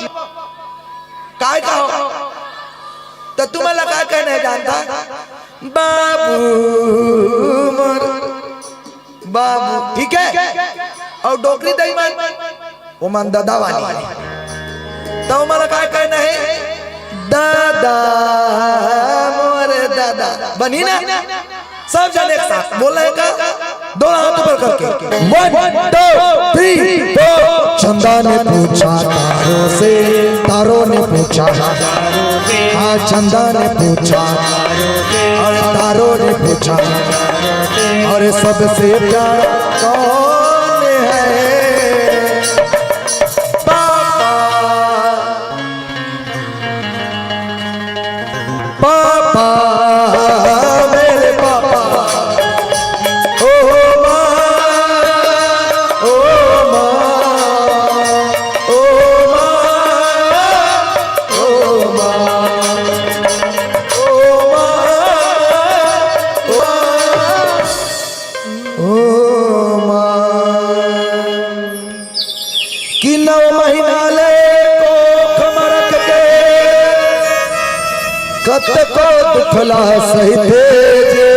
काय कहो? त तुमन ला काय कहना हे जानथा? बाबू मोर, बाबू, ठीक हे? अउ डोकरी दई मन, ओमन ददा वाली हे। त ओमन ला काय कहना हे? ददा, मोर ददा। बनही ना? सब जने एक साथ बोलना हे का? दोनों हाथ ऊपर करके। One, two, three, four। चंदा ने पूछा तारों से, तारों ने पूछा, हाँ, चंदा ने पूछा और तारों ने पूछा, और सबसे प्यारा कौन है? पापा। पापा, मेरे पापा, ओ माँ, ओ माँ, ओ माँ, ओ माँ, ओ माँ, ओ माँ। कि नौ महीना ले कोख म रख के कतको दुख ला सहिथे जे,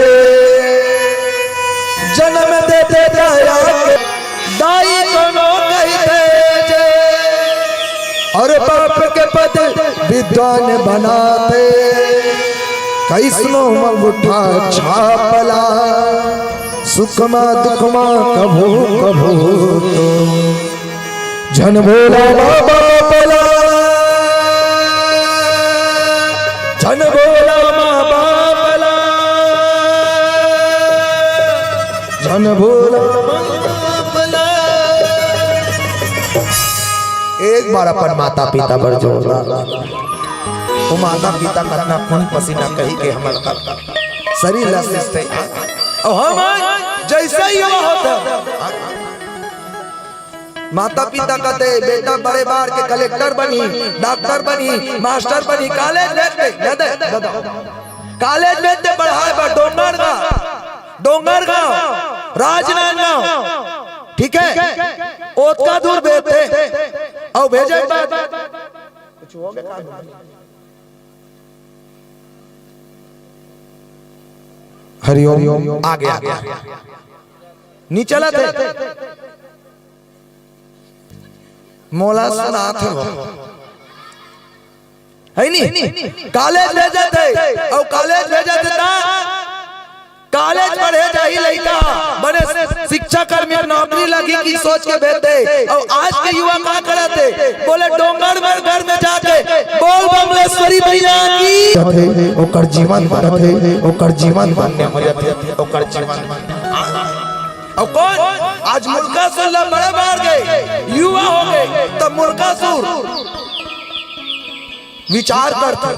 जनम देथे दया के दाई कोनो कहिथे जे, अउ बाप के पद विद्वान बनाथे, कइसनो म गुठा छाप ला। सुख मा दुख मा कभू कभू तो झन भोला माँ बाप ला, झन भोला माँ बाप ला, झन भोला माँ बाप ला। एक बार अपन माता पिता बर जोरदार। वो माता पिता कतना खून पसीना कहि के हमर शरीर ला सिंचथे। अउ हमन जइसे ही युवा होथे, माता पिता कथे, बेटा बड़े बार के कलेक्टर बनही, डॉक्टर बनही, मास्टर बनही, कॉलेज भेज दे, दे दे, दे दे। कॉलेज भेज दे पढ़ाय बर डोंगरगांव, डोंगरगांव, राजनांदगांव, ठीक हे, ओतका दूर भेज दे। अउ भेजे के बाद कुछ हो गया? हरिओम, आगे, आगे, आगे। नइ चलत हे। मोला सुनात हे वो। हे नी? कॉलेज भेजत हे, अउ कॉलेज भेजत हे त कॉलेज पढ़े जाही लइका, बड़ शिक्षा कर्मी नौकरी लगी कि सोच के बेहते। अउ आज के युवा का करत हे? बोले डोंगर में घर में जाके बोल बमलेश्वरी मैया की। जाथे, ओकर जीवन बनथे, ओकर जीवन धन्य हो जाथे, ओकर जीवन। अउ कौन आज मुल्कासुर ला बड़े मार गए, युवा हो गए, तब मुल्कासुर विचार करथे,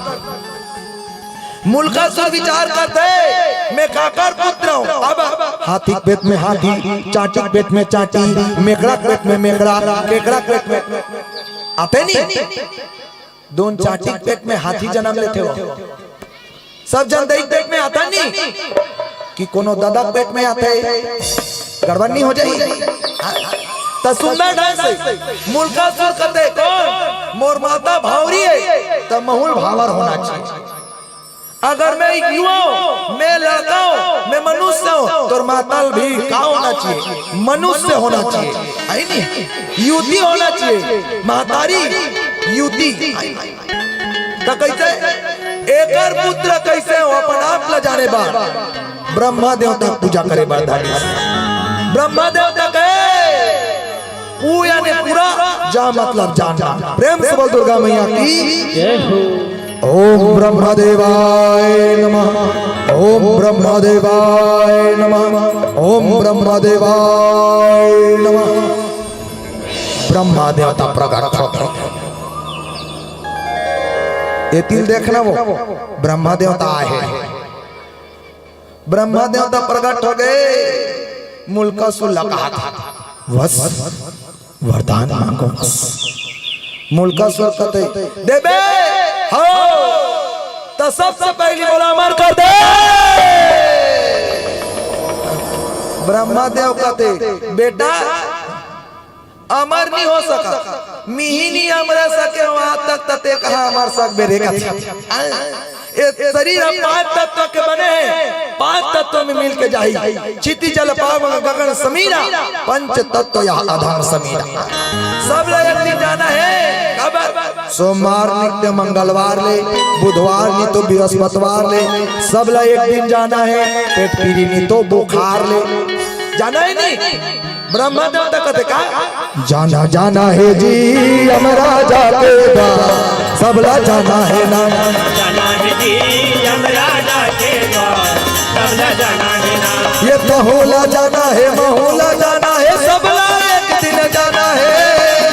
मुल्कासुर विचार करथे, मैं काकर पुत्र हूँ? अब हाथी के पेट में हाथी, चांटी के पेट में चांटी, मेकड़ा के पेट में मेकड़ा, केकड़ा के पेट में आते नहीं। दोन चांटी के पेट में हाथी जन्म लेथे हो। सब जन दई पेट में आते नहीं कि कोनो ददा पेट में आते, गड़बड़ नहीं हो जाई? त सुंदर ढंग से मुल्कासुर कथे, कौन? मोर माता भावरी है, त महूं ल भावर होना चाहिए। अगर मैं युवा हूँ, मैं लड़का हूँ, मैं मनुष्य हूँ, तोर माता ल भी का होना चाहिए? मनुष्य होना चाहिए, है नी? युवती होना चाहिए, महतारी युवती। त कइसे? एकर पुत्र कइसे हो, अपन आप ला जाने बर ब्रह्मा देवता के पूजा करे बर धरिस। ब्रह्मा देवता के पू यानी पूरा, जा मतलब जानना। प्रेम से बोल दुर्गा मैया की। जय हो। ओम ब्रह्मा देवाय नमः, ओम ब्रह्मा देवाय नमः, ओम ब्रह्मा देवाय नमः। ब्रह्मा देवता प्रकट हो गए। ये तिल देखना वो ब्रह्मा देवता आए हैं। ब्रह्मा देवता प्रकट हो गए, मुल्कासुर ला कहा था, बस वरदान मांगो बस। मुल्कासुर कथे, देबे हो, त सबसे पहली बोला अमर कर दे। ब्रह्मा देव कथे, बेटा, अमर नहीं हो सका, मिही नहीं अमर सके हो, आज तक तते कहा अमर सक बेरे का। ए शरीर ह पांच तत्व के बने हे, पांच तत्व में मिल के जाही। क्षिति जल पावन गगन समीरा, पंच तत्व यह अधम समीरा। सब ला एक दिन जाना हे। कब? सोमवार नहीं तो मंगलवार ले, बुधवार नहीं तो बृहस्पतिवार ले, सब ला एक दिन जाना हे। पेट पीरी नहीं तो बुखार ले, जाना हे नहीं। ब्रह्मा देवता कथे का? जाना जाना हे जी यमराजा के द्वार, सबला जाना हे ना। जाना हे जी यमराजा के द्वार, सबला जाना हे ना। ये तहूला जाना हे, महूला जाना हे, सबला एक दिन जाना हे।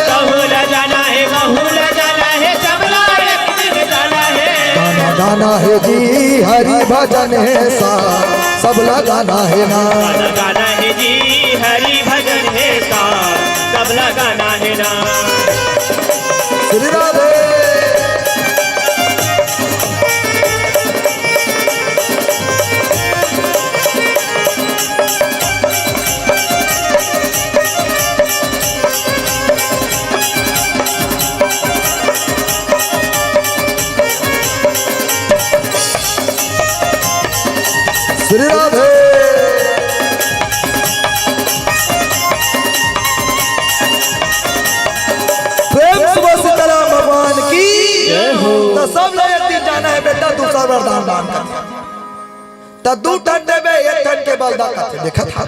तहूला जाना हे, महूला जाना हे, सबला एक दिन जाना हे। गाना गाना हे जी हरि भजन हे सा, सबला गाना हे ना। गाना गाना हे जी हरि भजन हे सा, सबला गाना हे ना। श्री राधे। श्री राधे। प्रेम से बोल सीताराम भगवान की। जय हो। त सब ला एक दिन जाना हे बेटा, दूसरा वरदान मांग कर। त दू ठन देबे, एक ठन के बलदा कथे। देखत हा?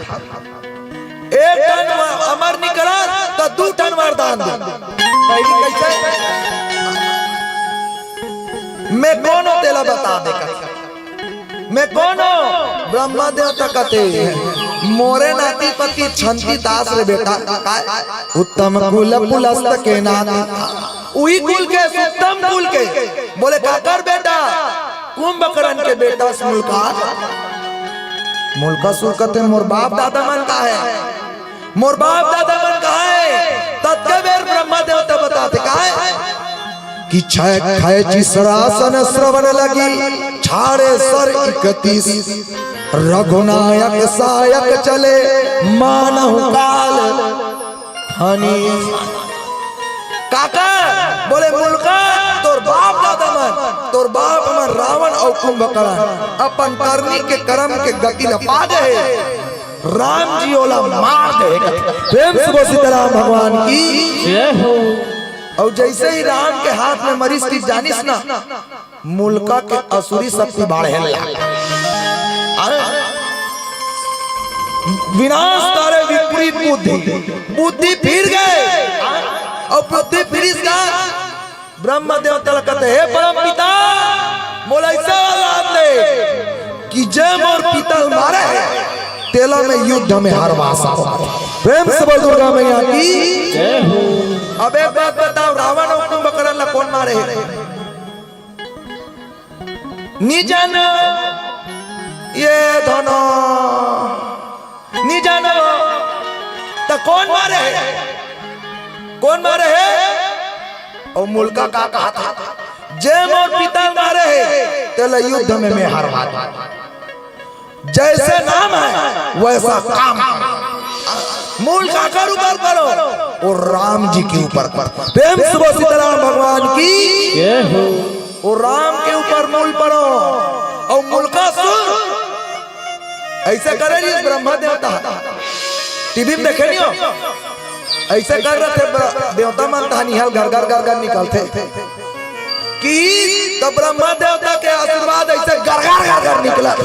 एक ठन व-, अमर निकला, त दू ठन वरदान दे। पहली कैसे? मैं कौन हो तेला बता दे कथे। मैं कौन हो? ब्रह्मा देवता कथे, मोरे नाती पति छंती दास रे बेटा। काय? उत्तम कुल पुलस्त के नाती। उही कुल के, उत्तम कुल के। बोले, काकर बेटा? कुंभकर्ण के बेटा से मुल्का। मुल्कासुर कथे, मोर बाप दादा मन का हे? मोर बाप दादा मन का हे? ततके बेर ब्रह्मा देवता बताथे काय? कि छय खय चिसरासन श्रवण लगी, छाड़े सर इकतीस, रघुनायक सायक चले, मानहु काल हनी। काका, बोले, मुल्का, तोर बाप दादा मन, तोर बाप मन रावण अउ कुंभकर्ण अपन करनी के करम के गति ल पा गे हे। राम जी ओला मार दे। प्रेम से बोल सीताराम भगवान की। जय हो। अउ जैसे ही राम के हाथ में मरिस कि जानिस ना, मुल्का के असुरी शक्ति बाढ़े लगा। अरे, विनाश करे विपरीत बुद्धि, बुद्धि फिर गे, अउ बुद्धि फिरिस का ब्रह्म देवता ल कथे, "हे परम पिता, मोला अइसे वरदान दे कि जे मोर पिता ल मारे हे, तेला मैं युद्ध में हरवा सकंव।" प्रेम से बोल दुर्गा मैया की। जय हो। अब एक बात बताओ, रावण अउ कुंभकर्ण ला कोन मारे हे? नि जानो ये धनो, नि जानो, त कोन मारे हे? कोन मारे हे? अउ मुलका का कहा था, "जे मोर पिता मारे हे, तेला युद्ध में मैं हरवा दूं।" जैसे नाम है, वैसा काम। मूल काकर ऊपर पड़ो, वो राम जी के ऊपर पड़ो। प्रेम से बोल सीताराम भगवान की। जय हो। वो राम के ऊपर मूल पड़ो। अउ मुलकासुर अइसे करे रहिस ब्रह्मा देवता, टीवी में देखे नहीं हो, अइसे कर रहे थे ब्र-, देवता मन तहन निहल गरगर गरगर निकलथे। कि त ब्रह्मा देवता के आशीर्वाद अइसे गरगर गरगर निकलत।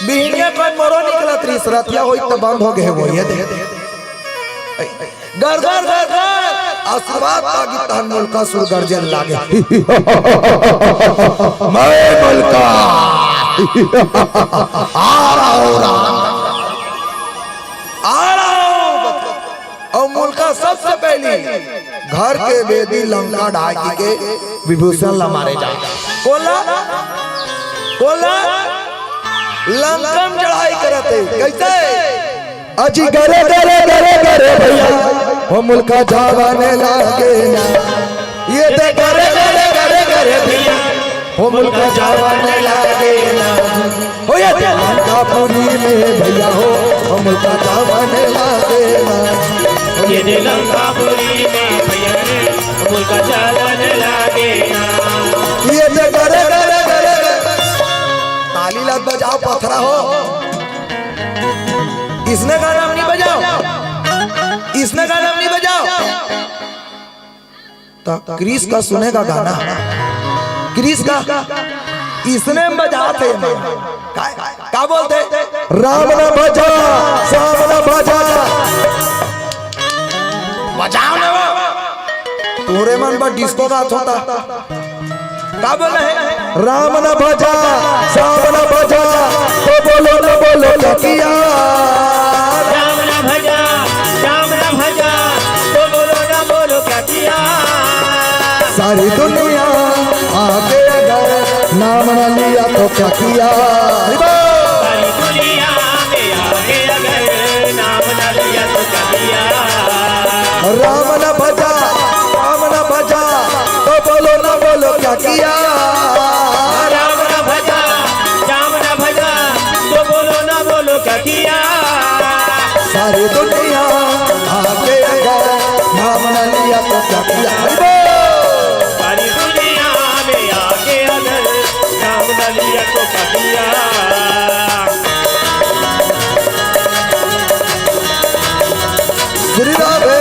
बिहनिया कन मोरो निकलत रहिस, रतिया होई त बंद हो गे हे, वो ये दे। गरगर गरगर आशीर्वाद पागी तहन मुलकासुर गर्जन लागे। मैं मुलका आ रहा हूँ, आ रहा हूँ। अउ मुलका सबसे पहली घर के बेदी लंका ढाई के विभीषण ला मारे जाय। कोन ला? कोन ला? लंका में चढ़ाई करत हे। कइसे? अजी गरे गरे गरे गरे भैया, हो मुलका जावने लागे ना। ये दे गरे गरे गरे गरे भैया, हो मुलका जावने लागे ना। हो ये दे लंकापुरी में भैया हो, हो मुलका जावने लागे ना। ये दे लंकापुरी में भैया रे, हो मुलका जावने लागे ना। ये दे गरे गरे गरे गरे। ताली ला बजाओ पथरा हो। इसने गाना नहीं बजाओ, इसने गाना नहीं बजाओ। त क्रिस का सुनेगा गाना, क्रिस का इसने बजाथे। का, का बोलथे? राम न भजा, श्याम न भजा। बजाओ ना वो। तोरे मन बर डिस्को रात होता। का बोले हे? राम न भजा, श्याम न भजा, तो बोलो न बोलो क्या किया? राम न भजा, श्याम न भजा, तो बोलो न बोलो क्या किया? सारी दुनिया आके अगर नाम न लिया तो क्या किया? सारी दुनिया में आके अगर नाम न लिया तो क्या किया? राम न भजा, श्याम न भजा, तो बोलो ना बोलो क्या किया? राम न भजा, श्याम न भजा, तो बोलो ना बोलो क्या किया? सारी दुनिया आके अगर नाम न लिया तो क्या किया? हरि बोल। सारी दुनिया में आके अगर नाम न लिया तो क्या किया? श्री राधे।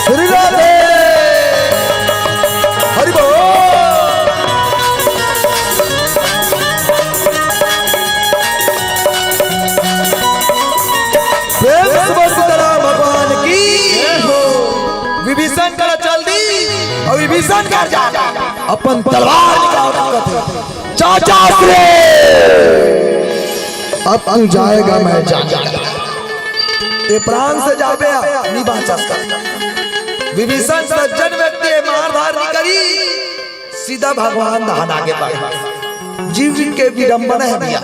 श्री राधे। हरि बोल। प्रेम से बोल सीताराम भगवान की। विभीषण करा चल दी अउ विभीषण कर जा अपन तलवार निकाल रखा थे। चाचा श्री, अब तू जाएगा, मैं जाएगा। ए प्राण से जाबे, नी बाँचस का। विभीषण सज्जन व्यक्ति हे, मारधार नी करी, सीधा भगवान धाम आगे बढ़े। जीव के विडंबना हे भैया,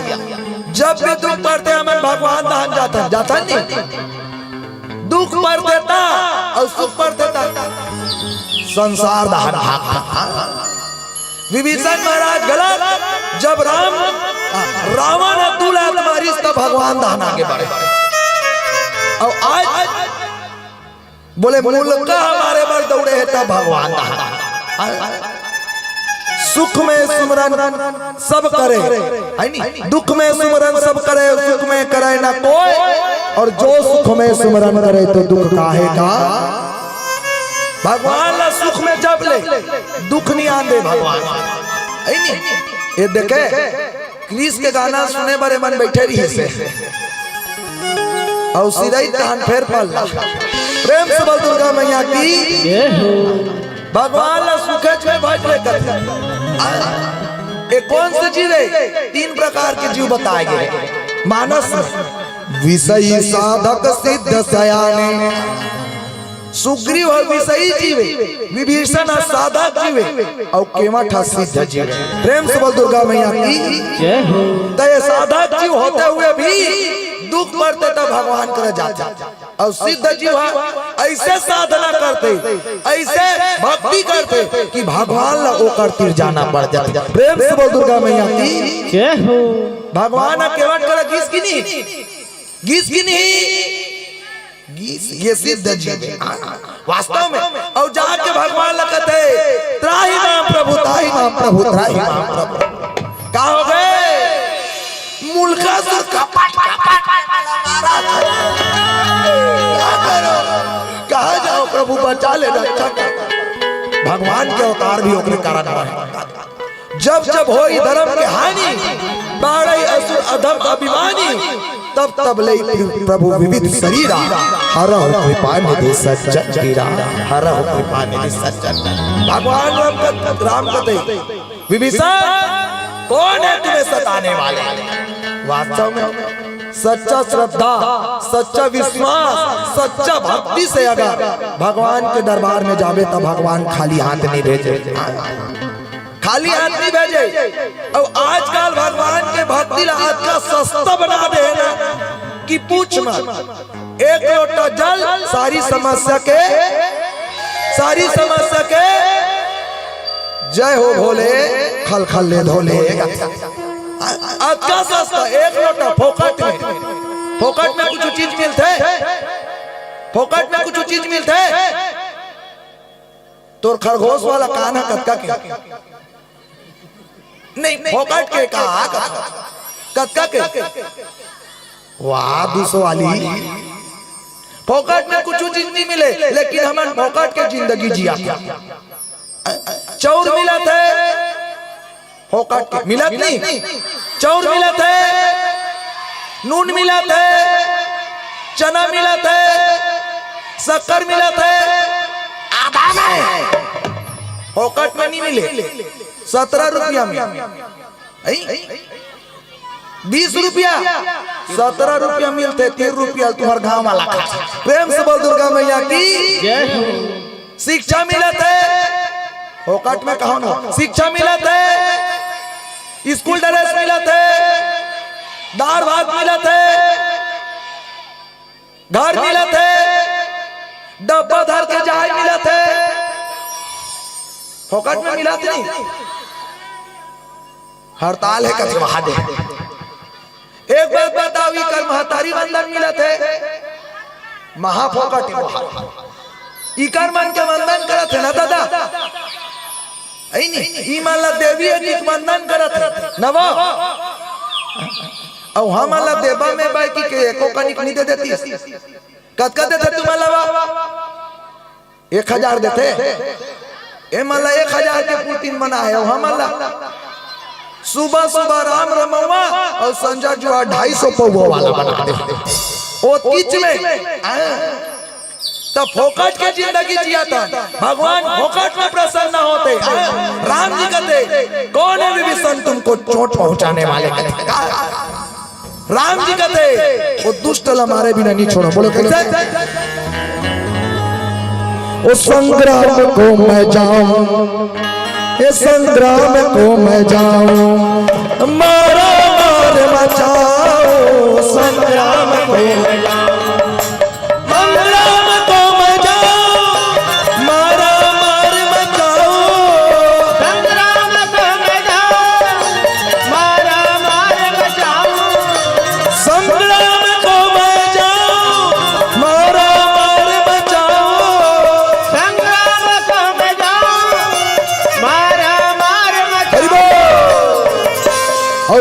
जब भी दुख पड़थे, हमन भगवान धाम जाथन, जाथन नी? दुख पड़थे त अउ सुख पड़थे त संसार धाम भाग। विभीषण महाराज गलत, जब राम, रावण ह दू लात मारिस, तब भगवान धाम आगे बढ़े। बोले, मुल्का हमारे बर दौड़े हे त भगवान। सुख में सुमरन सब करे, है नी? दुख में सुमरन सब करे, सुख में करे ना कोई। और जो सुख में सुमरन करे तो दुख काहे का? भगवान ला सुख में जप ले, दुख नहीं आन दे भगवान, है नी? ये देखे, क्रिस के गाना सुने बर एमन बइठे रिहिस हे। अउ सिरई तहन फेर पल्ला। प्रेम से बोल दुर्गा मैया की। जय हो। भगवान ला सुखेच में भज ले कर। आ, ए कोन से जीव हे? तीन प्रकार के जीव बताए गे हे। मानस में विषयी साधक सिद्ध सयाने। सुग्रीव ह विषयी जीव हे, विभीषण ह साधक जीव हे, अउ केवट ह सिद्ध जीव हे। प्रेम से बोल दुर्गा मैया की। जय हो। त ये साधक जीव होते हुए भी दुख पड़थे त भगवान करा जाथे, अउ सिद्ध जीव ह अइसे साधना करथे, अइसे भक्ति करथे कि भगवान ला ओकर तीर जाना पड़ जाथे। प्रेम से बोल दुर्गा मैया की। जय हो। भगवान ह केवट करा गिस कि नहीं? गिस कि नहीं? गिस, ये सिद्ध जीव हे। हाँ, वास्तव में। अउ जाके भगवान ला कथे, "त्राहि माम प्रभु, त्राहि माम प्रभु, त्राहि माम प्रभु।" का हो गे? मुल्का सुर कपट, कपट, कपट लगा रहा था। का करो? कहाँ जाओ प्रभु, बचा ले, रक्षा कर। भगवान के अवतार भी ओकरे कारण हे। जब जब होई धर्म के हानि, बाढ़ई असुर अधम अभिमानी, तब तब लेई प्रभु विविध शरीरा, हरहु कृपा निधि सज्जन पीरा, हरहु कृपा निधि सज्जन। भगवान राम कत-, राम कते, विभीषण, कौन है तुम्हें सताने वाले? वास्तव में सच्चा श्रद्धा, सच्चा विश्वास, सच्चा भक्ति से अगर भगवान के दरबार में जाबे, त भगवान खाली हाथ नहीं भेजे। खाली हाथ नहीं भेजे। अउ आजकल भगवान के भक्ति ला अतका सस्ता बना दे हे ना कि पूछ मत। एक लोटा जल सारी समस्या के, सारी समस्या के जय हो भोले, खल खल ले धोले। अतका सस्ता, एक लोटा फोकट में, फोकट में कुछ चीज मिलथे, फोकट में कुछ चीज मिलथे। तोर खरगोश वाला कान ह कतका के? नहीं, फोकट के का? कतका के? वाह, दू सौ वाली। फोकट में कुछ चीज नहीं मिले, लेकिन हमन फोकट के जिंदगी जिया। चाउर मिलत हे, फोकट के मिलत नहीं, चाउर मिलत हे, नून मिलत हे, चना मिलत हे, शक्कर मिलत हे, आधा नहीं, फोकट में नहीं मिले, सत्रह रुपया में, अई? बीस रुपया, सत्रह रुपया मिलथे, तीन रुपया तुम्हर गांव वाला खा। प्रेम से बोल दुर्गा मैया की। जय हो। शिक्षा मिलत हे, फोकट में कहो ना, शिक्षा मिलत हे, स्कूल ड्रेस मिलत हे, दार भात मिलत हे, घर मिलत हे, डब्बा धर के जाय मिलत हे, फोकट में मिलत नहीं। हड़ताल हे कथे वहां दे। एक बात बताओ, इकर महतारी वंदन मिलत हे, महाफोकट हे वहां। इकर मन के वंदन करत हे ना दादा, अई नी, ई मन ला देवी हे कि वंदन करत हे, नवा। अउ हमन ला देबा में बाई कि के एको कनिक नहीं दे देती। कतका देथे तुमन ला वा? एक हजार देथे। ए मन ला एक हजार के पुरती मना हे, अउ हमन ला सुबह सुबह राम रमौवा अउ संझा जुआ ढाई सौ पौवा वाला बना दे। ओ किच में, हाँ। त फोकट के जिंदगी जिया त भगवान फोकट में प्रसन्न होथे। राम जी कथे, "कौन है विभीषण तुमको चोट पहुंचाने वाले?" कथे, का? राम जी कथे, "वो दुष्ट ला मारे बिना नहीं छोड़ो।" बोलो कैसे? "ओ संग्राम को मैं जाऊं, ए संग्राम को मैं जाऊं, मारा मार मचाओ, संग्राम को मैं जाऊं।" संग्राम को मैं जाऊं, मारा मार मचाओ। संग्राम को मैं जाऊं, मारा मार मचाओ। संग्राम को मैं जाऊं, मारा मार मचाओ।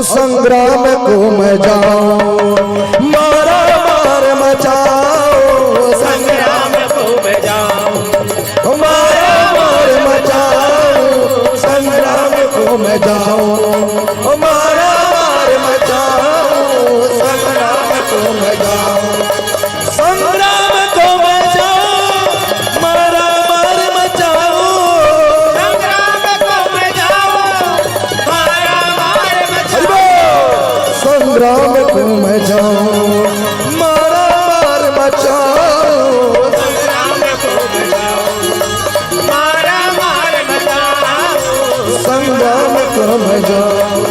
संग्राम को मैं जाऊं, मारा मार मचाओ। संग्राम को मैं जाऊं, मारा मार मचाओ। संग्राम को मैं जाऊं, मारा मार मचाओ। संग्राम को मैं जाऊं, संग्राम को मैं जाऊं, मारा मार मचाओ। संग्राम को मैं जाऊं, मारा मार मचाओ। संग्राम को मैं जाऊं, मारा मार मचाओ। संग्राम को मैं जाऊं, मारा मार मचाओ। संग्राम को मैं जाऊं,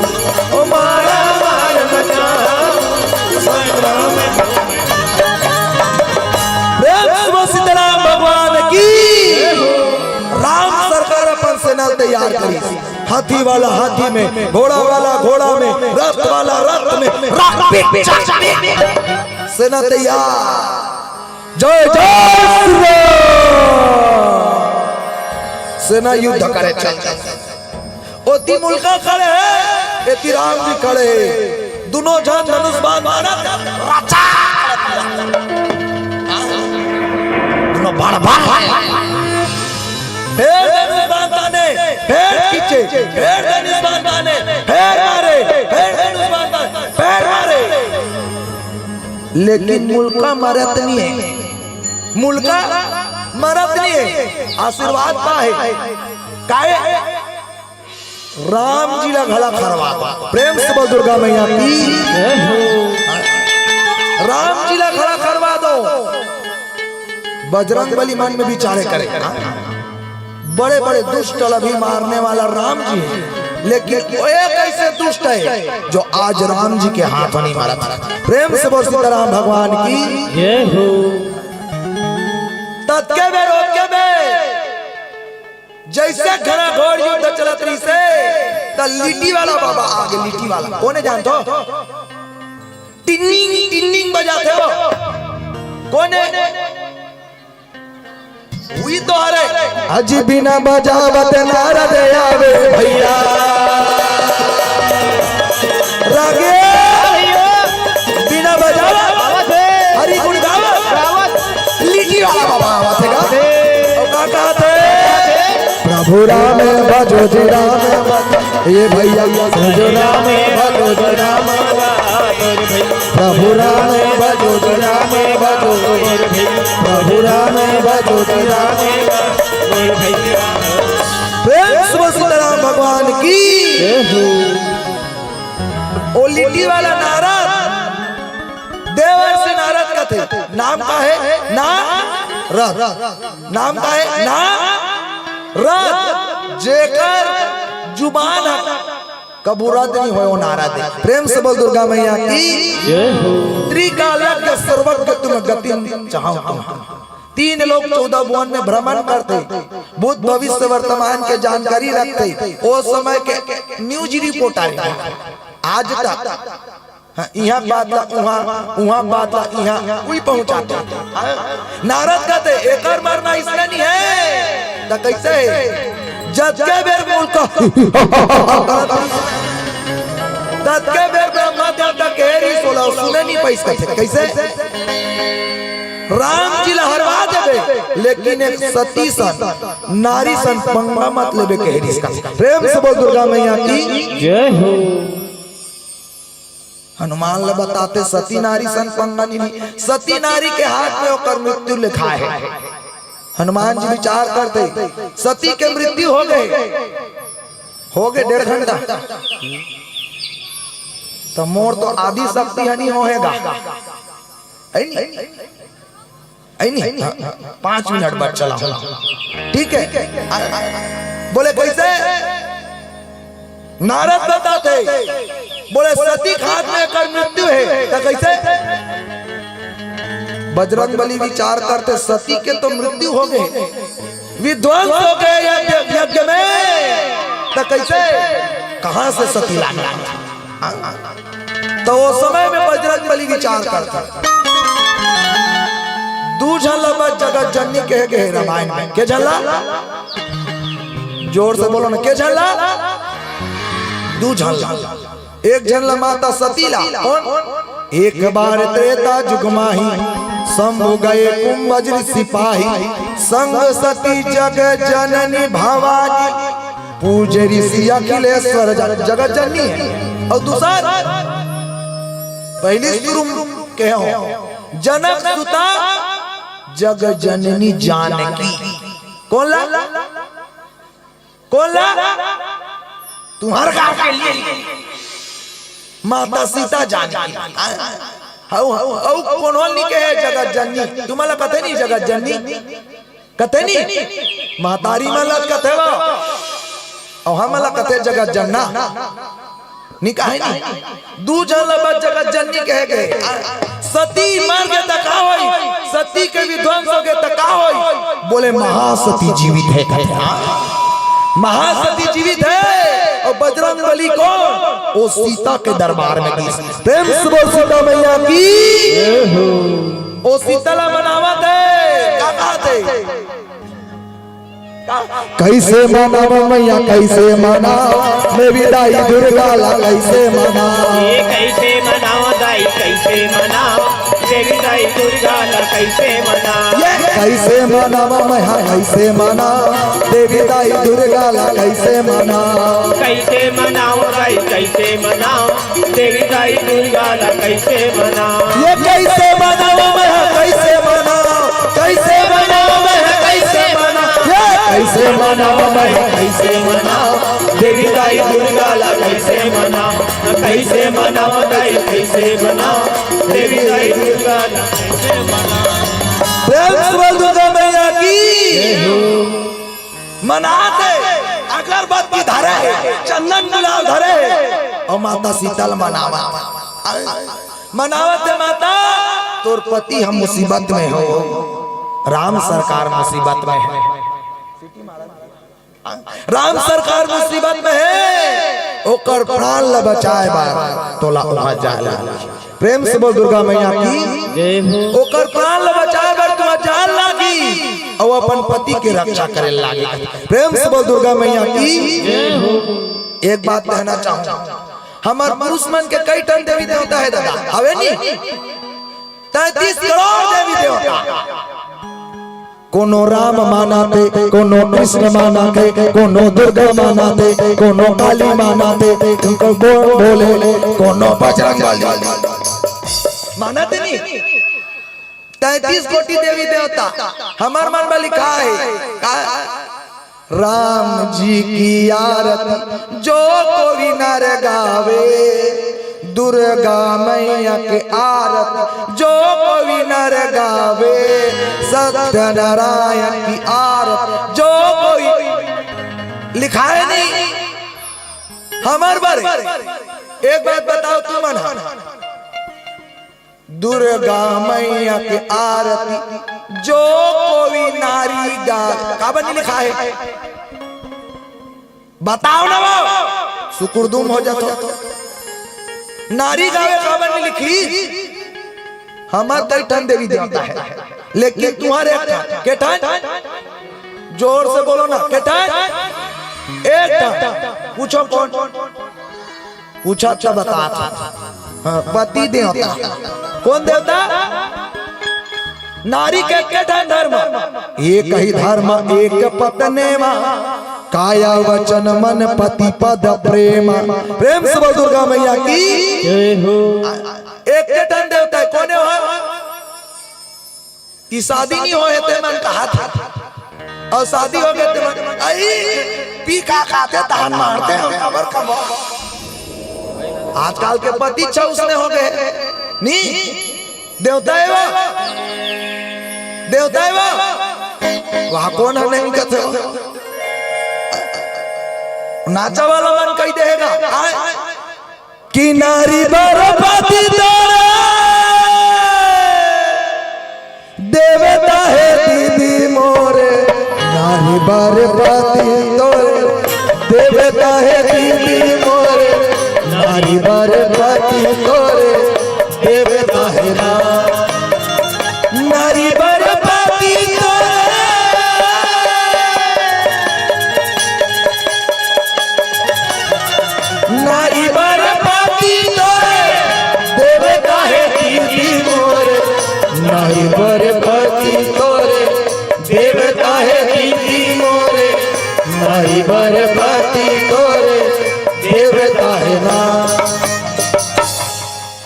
ओ मारा मार मचाओ। संग्राम को प्रेम से बोल सीताराम भगवान की। राम सरकार अपन सेना तैयार करी, हाथी वाला हाथी में, घोड़ा वाला घोड़ा में, रथ वाला रथ में, रथ पे चढ़ के सेना तैयार। जय जय श्री राम। सेना युद्ध करे चल। ओती मुलका खड़े हे, एती राम जी खड़े हे। दुनों झन धनुष बाण मारत, रचा। दुनों बाण, बाण। फेर धनुष बाण ताने, फेर खींचे, फेर धनुष बाण ताने, फेर मारे, फेर धनुष बाण ताने, फेर मारे। लेकिन मुलका मरत नहीं है, मुलका मरत नहीं है। आशीर्वाद पाए, काहे? राम जी ला घला खरवा दो। प्रेम से बोल दुर्गा मैया की। राम जी ला घला खरवा दो। बजरंग बली मन में विचारे करे, बड़े बड़े दुष्ट ला भी मारने वाला राम जी है, लेकिन वो एक ऐसे दुष्ट है जो आज राम जी के हाथ नहीं मारा था। प्रेम से बोल सीताराम भगवान की। जय हो। ततके बेर, ओतके बेर जैसे घना घोर युद्ध चलत रहिसे, त लिट्टी वाला बाबा आगे, लिट्टी वाला। कोने जानथो? टिन्निंग, टिन्निंग बजाथे वो। कोने? उही तो हरे। अजी बिना बजावत नारद आवे भैया। रागे बिना बजावत हरि गुण गावत। लिट्टी वाला बाबा आवत हे गा। अउ का कहत हे? प्रभु राम भजो जी राम, ये भैया। प्रभु राम भजो जी राम, भजो जी राम, भजो। प्रभु राम भजो जी राम। प्रेम से बोल सीताराम भगवान की। ओ लिट्टी वाला नारद, देवर्षि नारद कथे। नाम का हे? नारद। नाम का हे? नारद। जेकर जुबान ह कबू रद्द नहीं होय, वो नारद हे। प्रेम से बोल दुर्गा मैया की। जय हो। त्रिकालज्ञ सर्वज्ञ तुम गतिम चाहो तुम। तीन लोक चौदह भुवन में भ्रमण करथे, भूत भविष्य वर्तमान के जानकारी रखथे। ओ समय के न्यूज रिपोर्टर हे। आज तक, हाँ, इहाँ बात ला उहाँ, उहाँ बात ला इहाँ, उही पहुँचाथे। हाँ, नारद कथे, "एकर मरना इसने नहीं हे।" त कइसे हे? जतके बेर बोल का, ततके बेर ब्रह्मा देवता के रिस होला, सुने नहीं पाइस कथे। कइसे? राम जी ला हरवा देबे, लेकिन एक सती सन, नारी सन पंगा मत लेबे कहे रिस का। प्रेम से बोल दुर्गा मैया की। जय हो। हनुमान ला बताथे सती नारी सन पंगा नहीं, सती नारी के हाथ में ओकर मृत्यु लिखा हे। हनुमान जी विचार करथे, सती के मृत्यु हो गे, हो गे डेढ़ घंटा, त मोर तो आदि शक्ति हनी होहेगा। हे नी? हे नी? हाँ, हाँ, पाँच मिनट बाद चला हूँ। ठीक हे? आ, आ, बोले, "कइसे?" नारद बताथे, बोले, "सती के हाथ में एकर मृत्यु हे।" त कइसे? बजरंग बली विचार करथे, सती के तो मृत्यु हो गे, विध्वंस हो गे यज्ञ, यज्ञ में, त कइसे? कहाँ से सती लागे? त ओ समय में बजरंग बली विचार करथे, दू झन ला बस जगत जननी कहे गे हे रामायण में। के झन ला? जोर से बोलो ना, के झन ला? दू झन ला। एक झन ला माता सती ला। कोन? एक बार त्रेता जुग माही, शंभु गए कुंभज ऋषि पाही। संग सती जग जननी भवानी, पूजे ऋषि अखिलेश्वर जन-, जगत जननी हे। अउ दूसर, पहिली शुरू के हो, जनक सुता जग जननी जानकी। कोन ला? कोन ला? तुम्हार गांव के लिए माता सीता जानकी। हऊ, हऊ, हऊ, कोनो ल नी कहे जगत जननी? तुमन ला कथे नी जगत जननी? कथे नी? महतारी मन ला कथे वो। अउ हमन ला कथे जगत जनना। नी कहे नी? दू झन ला बस जगत जननी कहे गे। सती मर गे त का होई? सती के विध्वंस हो गे त का होई? बोले, महासती जीवित हे कथे। हाँ? महासती जीवित हे। अउ बजरंग बली कोन? ओ सीता के दरबार में गिस। प्रेम से बोल सीता मैया की। ओ सीता ला मनावत हे। का कहत हे? कइसे मनाव मैया, कइसे मनाव, देवी दाई दुर्गा ला कइसे मनाव? ये कइसे मनाव दाई, कइसे मनाव, देवी दाई दुर्गा ला कइसे मनाव? ये कइसे मनाव मैया, कइसे मनाव, देवी दाई दुर्गा ला कइसे मनाव? कइसे मनाव दाई, कइसे मनाव, देवी दाई दुर्गा ला कइसे मनाव? ये कइसे मनाव मैया, कइसे मनाव, कइसे मनाव मैया, कइसे मनाव? ये कइसे मनाव मैया, कइसे मनाव, देवी दाई दुर्गा ला कइसे मनाव? कइसे मनाव दाई, कइसे मनाव, देवी दाई दुर्गा ला कइसे मनाव? प्रेम से बोल दुर्गा मैया की। मनात हे, अगरबत्ती धरे हे, चंदन गुलाल धरे हे, अउ माता सीता ल मनावत, मनावत हे, माता, तोर पति ह मुसीबत में हो, राम सरकार मुसीबत में हे, राम सरकार मुसीबत में हे, ओकर प्राण ल बचाए बर तोला उहाँ जाए ला। प्रेम से बोल दुर्गा मैया की। जय हो। ओकर प्राण ल बचाए बर तुमन जाए लागी अउ अपन पति के रक्षा करे लागी। प्रेम से बोल दुर्गा मैया की। जय हो। एक बात कहना चाहूं, हमर पुरुष मन के कई ठन देवी देवता हे दादा, हवे नी? तैंतीस करोड़ देवी देवता। कोनो राम मानथे, कोनो कृष्ण मानथे, कोनो दुर्गा मानथे, कोनो काली मानथे, कोनो बो-, बोले, कोनो बजरंग बली मानथे नी। तैंतीस कोटि देवी देवता, हमर मन में लिखा हे, का? राम जी की आरती जो कोई नर गावे, दुर्गा मैया की आरती जो कोई नर गावे, सत्यनारायण की आरती जो कोई। लिखा हे नी हमर बर। एक बात बताओ तुमन, दुर्गा मैया के आरती जो कोई नारी गा, काबर नी लिखा हे? बताओ ना वो, सुकुरदुम हो जात हो। नारी गावे काबर नी लिखी? हमर कई ठन देवी देवता हे, लेकिन तुम्हारे एक ठन, के ठन? जोर से बोलो ना, के ठन? एक ठन। पूछो कोन? पूछा त बतात हंव। हाँ, पति देवता। कोन देवता? नारी के एके ठन धर्म। एक ही धर्म, एक पत्नी मा। काया वचन मन पति पद प्रेम। प्रेम से बोल दुर्गा मैया की। जय हो। एके ठन देवता हे, कोने हो? ई शादी नी होए हे, ते मन कहा था। अउ शादी हो गे, ते मन, आई, पी का खाते, तहन मारते हैं, खबर कब? आजकल के पति छा उसने हो गे। नी, देवता हे वो। देवता हे वो। वहाँ कोन हे नहीं कहते हो? नाचा वाला मन कही देगा। आए। कि नारी बर पति तोरे, देवता हे दीदी मोरे। नारी बर पति तोरे, देवता हे दीदी मोरे। नारी बर पति तोरे, देवता हे ना। नारी बर पति तोरे, नारी बर पति बर पति तोरे देवता है ना।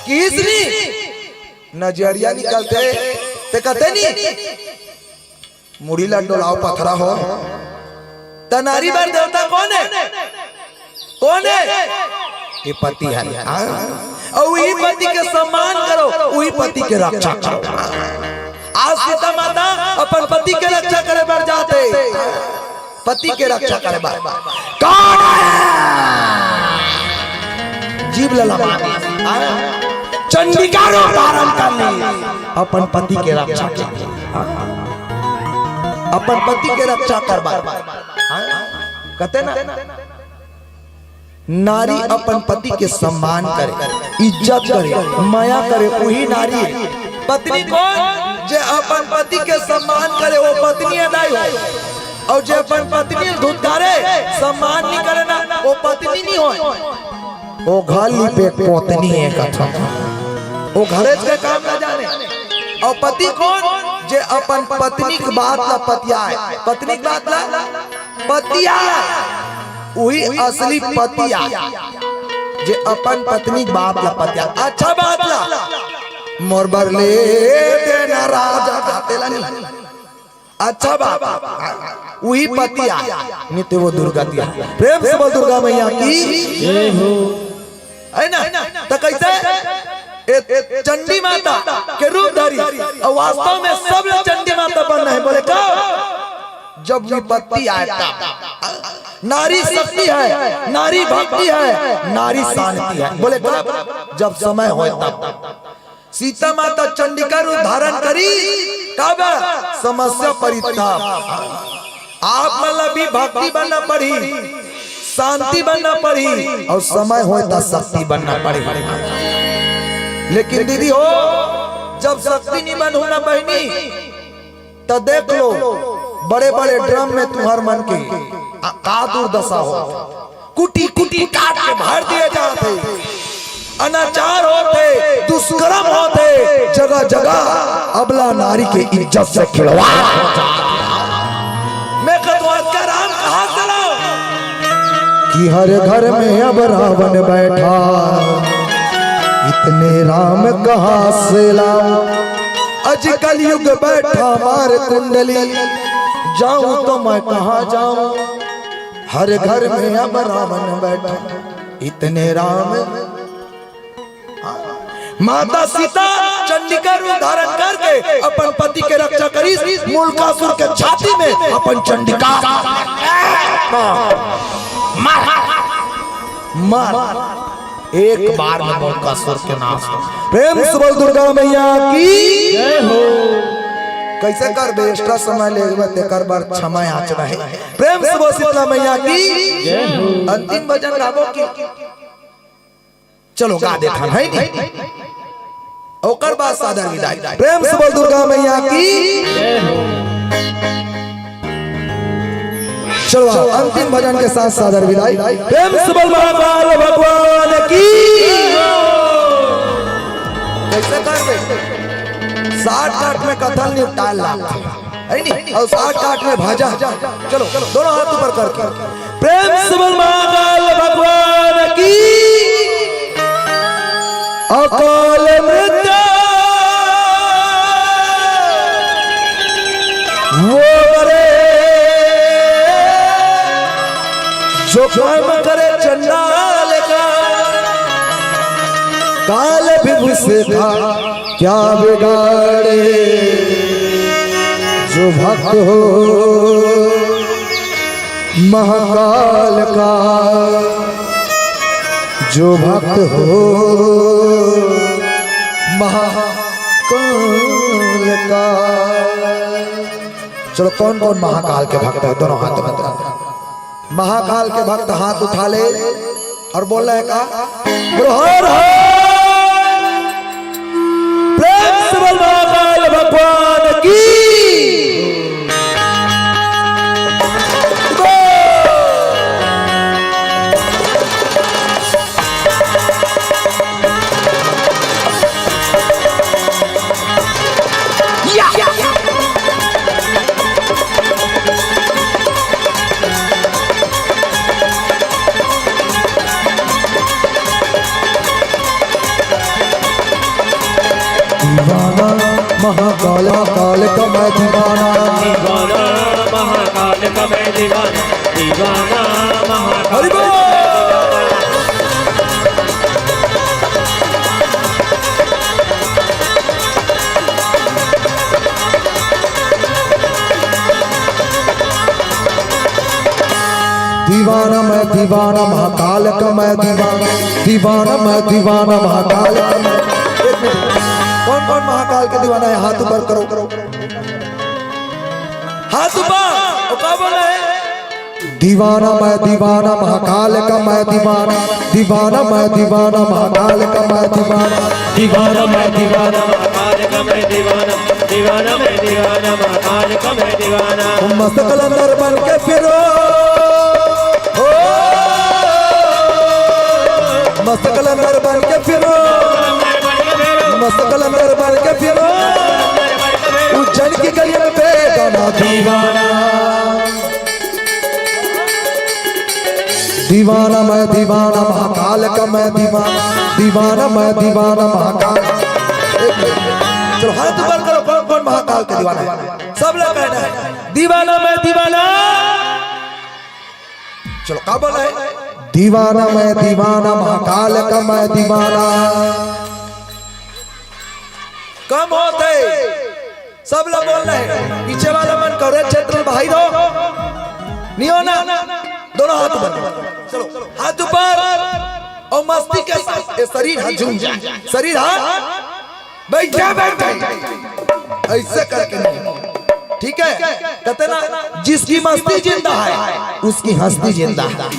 किसनी नजरिया निकलते ते कहते नहीं, मुड़ी ला डोलाव पथरा हो। त नारी बर देवता कौन है? कौन है? ये पति है। हाँ? और वही पति के सम्मान करो, वही पति के रक्षा करो। आज सीता माता अपन पति के रक्षा करे बर जाते, पति के रक्षा करे बर। कौन है? जीभ लला मार। हाँ? चंडिका रूप धारण कर ली, अपन पति के रक्षा कर। हाँ? अपन पति के रक्षा कर बर। हाँ? कहते ना, नारी अपन पति के सम्मान करे, इज्जत करे, मया करे, वही नारी है। पत्नी कौन? जे अपन पति के सम्मान करे, वो पत्नी अदाई हो। और जे अपन पत्नी ल धुतकारे, सम्मान नहीं करे ना, वो पत्नी नहीं होय। वो घर लिपे पोतनी है कथन। वो घरेच के काम ना जाने। और पति कौन? जे अपन पत्नी के बात ला पतियाए। पत्नी के बात ला पतिया, वही असली पतिया, जे अपन पत्नी के बात ला पतिया। अच्छा बात ला, मोर बर ले देना राजा, तेला नहीं। अच्छा बात, वही पतिया, नहीं ते वो दुर्गतिया। प्रेम से बोल दुर्गा मैया की। जय हो। है ना? तो कैसे? ए, ए, चंडी माता के रूप धरी, और वास्तव में सब लोग चंडी माता बनना है। बोले कब? जब विपत्ति आए तब। नारी शक्ति है, नारी भक्ति है, नारी शांति है। बोले कब? जब समय होए तब। सीता माता चंडिका रूप धारण करी, कब? समस्या परी तब। आप मन ला भी भक्ति बनना पड़ी, शांति बनना पड़ी, और समय होए त शक्ति बनना पड़ी। लेकिन दीदी हो, जब शक्ति नहीं बनहू ना बहनी, त देख लो, बड़े बड़े ड्रम में तुहर मन के आ, का दुर्दशा हो, कुटी कुटी काट के भर दिए जात हे। अनाचार होत हे, दुष्कर्म होत हे, जगह जगह अबला नारी के इज्जत से खिलवाड़ होत हे। मैं कतवात का राम कहाँ से लाऊं? कि हर घर में अब रावण बैठा, इतने राम कहाँ से लाऊं? अज कलयुग बैठा मार कुंडली, जाऊं तो मैं कहाँ जाऊं? हर घर में अब रावण बैठा, इतने राम। माता सीता चंडिका रूप धारण करके अपन पति के रक्षा करी, मुलकासुर के छाती में अपन चंडिका मार, मार, एक बार में मुलकासुर के नाश। प्रेम से बोल दुर्गा मैया की। जय हो। कैसे करबे, extra समय लेबे, तेकर बर क्षमा याचना हे। प्रेम से बोल शीतला मैया की। जय हो। अंतिम भजन गाबो कि चलो गा देथन, है नी? ओकर बाद सादर विदाई। प्रेम से बोल दुर्गा मैया की। जय हो। चलो, अंतिम भजन के साथ सादर विदाई। प्रेम से बोल महाकाल भगवान की। कैसे करबे? साठ काठ में कथा निपटाल ला, है नी? और साठ काठ में भाजा। चलो, दोनों हाथ ऊपर करके प्रेम से बोल महाकाल भगवान की। अकाल मृत्यु वो करे जो काम करे चंडाल का, काल विभु से था क्या बिगाड़े जो भक्त हो महाकाल का, जो भक्त हो महाकाल का। चलो, कौन कौन महाकाल के भक्त है, दोनों हाथ में। महाकाल के भक्त हाथ उठा ले और बोल रहे का, बोलो, हर हर। प्रेम से बोल महाकाल भगवान की। महाकाल का मैं दीवाना। दीवाना, महाकाल का मैं दीवाना। दीवाना, महाकाल हरि बोल। दीवाना मैं दीवाना, महाकाल का मैं दीवाना। दीवाना मैं दीवाना, महाकाल का मैं। एक मिनट, कौन कौन महाकाल के दीवाना है, हाथ ऊपर करो। हाथ ऊपर, वो का बोला है? दीवाना मैं दीवाना, महाकाल का मैं दीवाना। दीवाना मैं दीवाना, महाकाल का मैं दीवाना। दीवाना मैं दीवाना, महाकाल का मैं दीवाना। दीवाना मैं दीवाना, महाकाल का मैं दीवाना। मस्त कलंदर बन के फिरो। ओ, मस्त कलंदर बन के फिरो। मस्त कलंदर बन के फिरो। उज्जैन की गलियों में बेगाना दीवाना। दीवाना मैं दीवाना, महाकाल का मैं दीवाना। दीवाना मैं दीवाना, महाकाल। एक मिनट। चलो, हाथ ऊपर करो, कौन कौन महाकाल के दीवाना है? सब लोग कहना है, दीवाना मैं दीवाना। चलो, का बोला है? दीवाना मैं दीवाना, महाकाल का मैं दीवाना। कम होते, सब लोग बोल रहे हैं, पीछे वाला मन करे, क्षेत्र भाई दो, नहीं हो ना? दोनों हाथ ऊपर, चलो, हाथ ऊपर। और मस्ती के साथ ये शरीर हाथ झूम जाए, शरीर हाथ बैठे बैठे ऐसे करके नहीं, ठीक है? कहते ना, जिसकी मस्ती जिंदा है, उसकी हस्ती जिंदा है।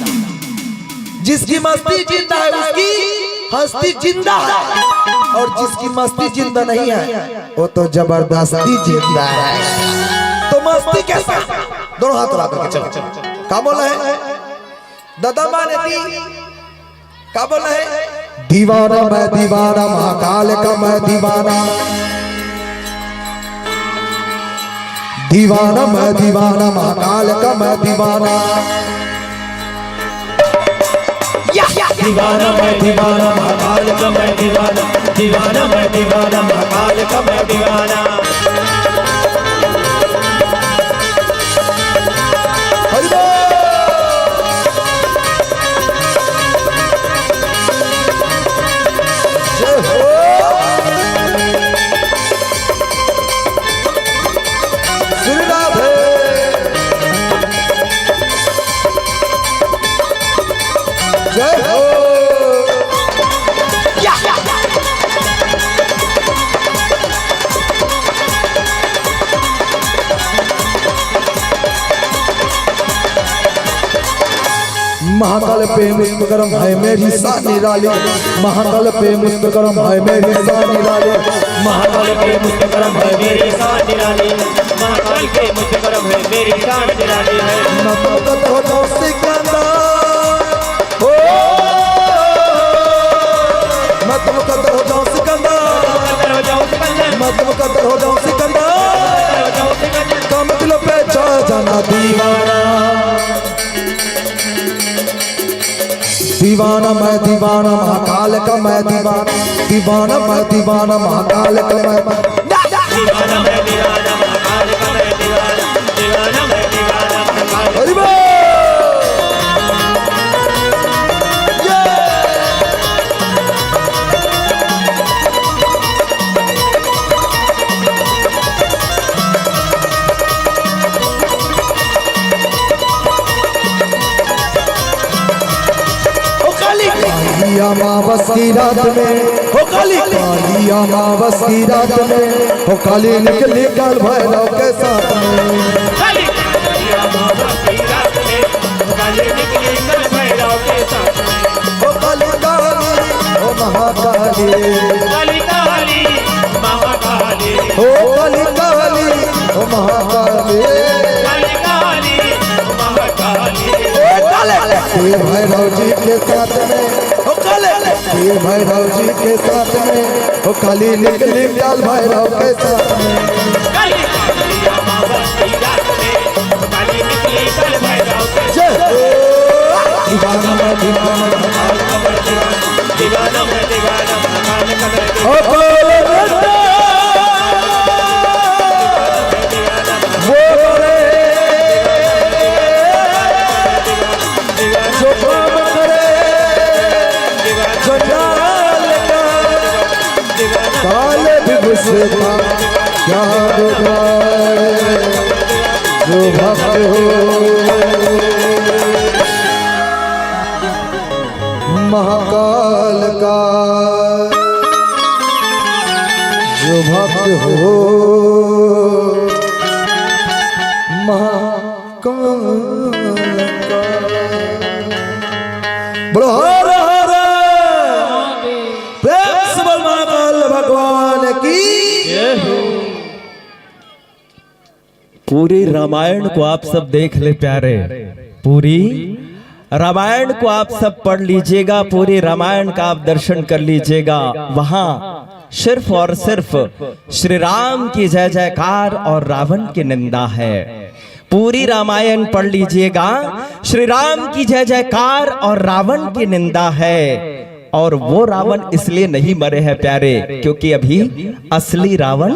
जिसकी मस्ती जिंदा है, उसकी हस्ती जिंदा है, और जिसकी मस्ती जिंदा नहीं है, वो तो जबरदस्ती जिंदा है। तो मस्ती के साथ दोनों हाथ उठा करके चलो। का बोला है? दादा माने दी। का बोला है? दीवाना मैं दीवाना, महाकाल का मैं दीवाना। दीवाना मैं दीवाना, महाकाल का मैं दीवाना। या, या, या। दीवाना मैं दीवाना, महाकाल का मैं दीवाना। दीवाना मैं दीवाना, महाकाल का मैं दीवाना। हरि बोल। जय हो। श्री राधे। जय हो। या। महाकाल पे मुष्टकरम है मेरी शान निराली। महाकाल पे मुष्टकरम है मेरी शान निराली। महाकाल पे मुष्टकरम है मेरी शान निराली। महाकाल पे मुष्टकरम है मेरी शान निराली है। मैं तुम कतर हो जाऊं सिकंदर। ओ, मैं तुम कतर हो जाऊं सिकंदर। मैं तुम कतर हो जाऊं सिकंदर। कम दिलों पे जा जाना दीवाना। दीवाना मैं दीवाना, महाकाल का मैं दीवाना। दीवाना मैं दीवाना, महाकाल का मैं दीवाना। दीवाना मैं दीवाना, महाकाल का मैं दीवाना। दीवाना मैं दीवाना, महाकाल। हरि बोल। ये। ओ काली, काली अमावस की रात में, ओ काली, काली अमावस की रात में, ओ काली निकली काल भैरव के साथ में। काली, काली अमावस की रात में, ओ काली निकली काल भैरव के साथ में। ओ काली काली, ओ महाकाली। काली काली, महाकाली। ओ काली काली, ओ महाकाली। काली काली, महाकाली। ओ काले, शिव भैरव जी के साथ में। ओ काले, शिव भैरव जी के साथ में। ओ काली निकली काल भैरव के साथ में। काली काली अमावस की रात में, काली निकली काल भैरव के साथ में। जय हो। दीवाना मैं दीवाना, महाकाल का मैं दीवाना। दीवाना मैं दीवाना, महाकाल का मैं दीवाना। ओ काले, क्या बताए जो भक्त हो महाकाल का, जो भक्त हो महाकाल का। बोलो हर हर, प्रेम से बोल महाकाल भगवान की। पूरी रामायण को आप सब देख ले प्यारे, पूरी रामायण को आप सब पढ़ लीजिएगा, पूरी रामायण का आप दर्शन कर लीजिएगा। वहां सिर्फ और सिर्फ श्री राम की जय जयकार और रावण की निंदा है। पूरी रामायण पढ़ लीजिएगा, श्री राम की जय जयकार और रावण की निंदा है। और वो रावण इसलिए नहीं मरे हैं प्यारे, क्योंकि अभी असली रावण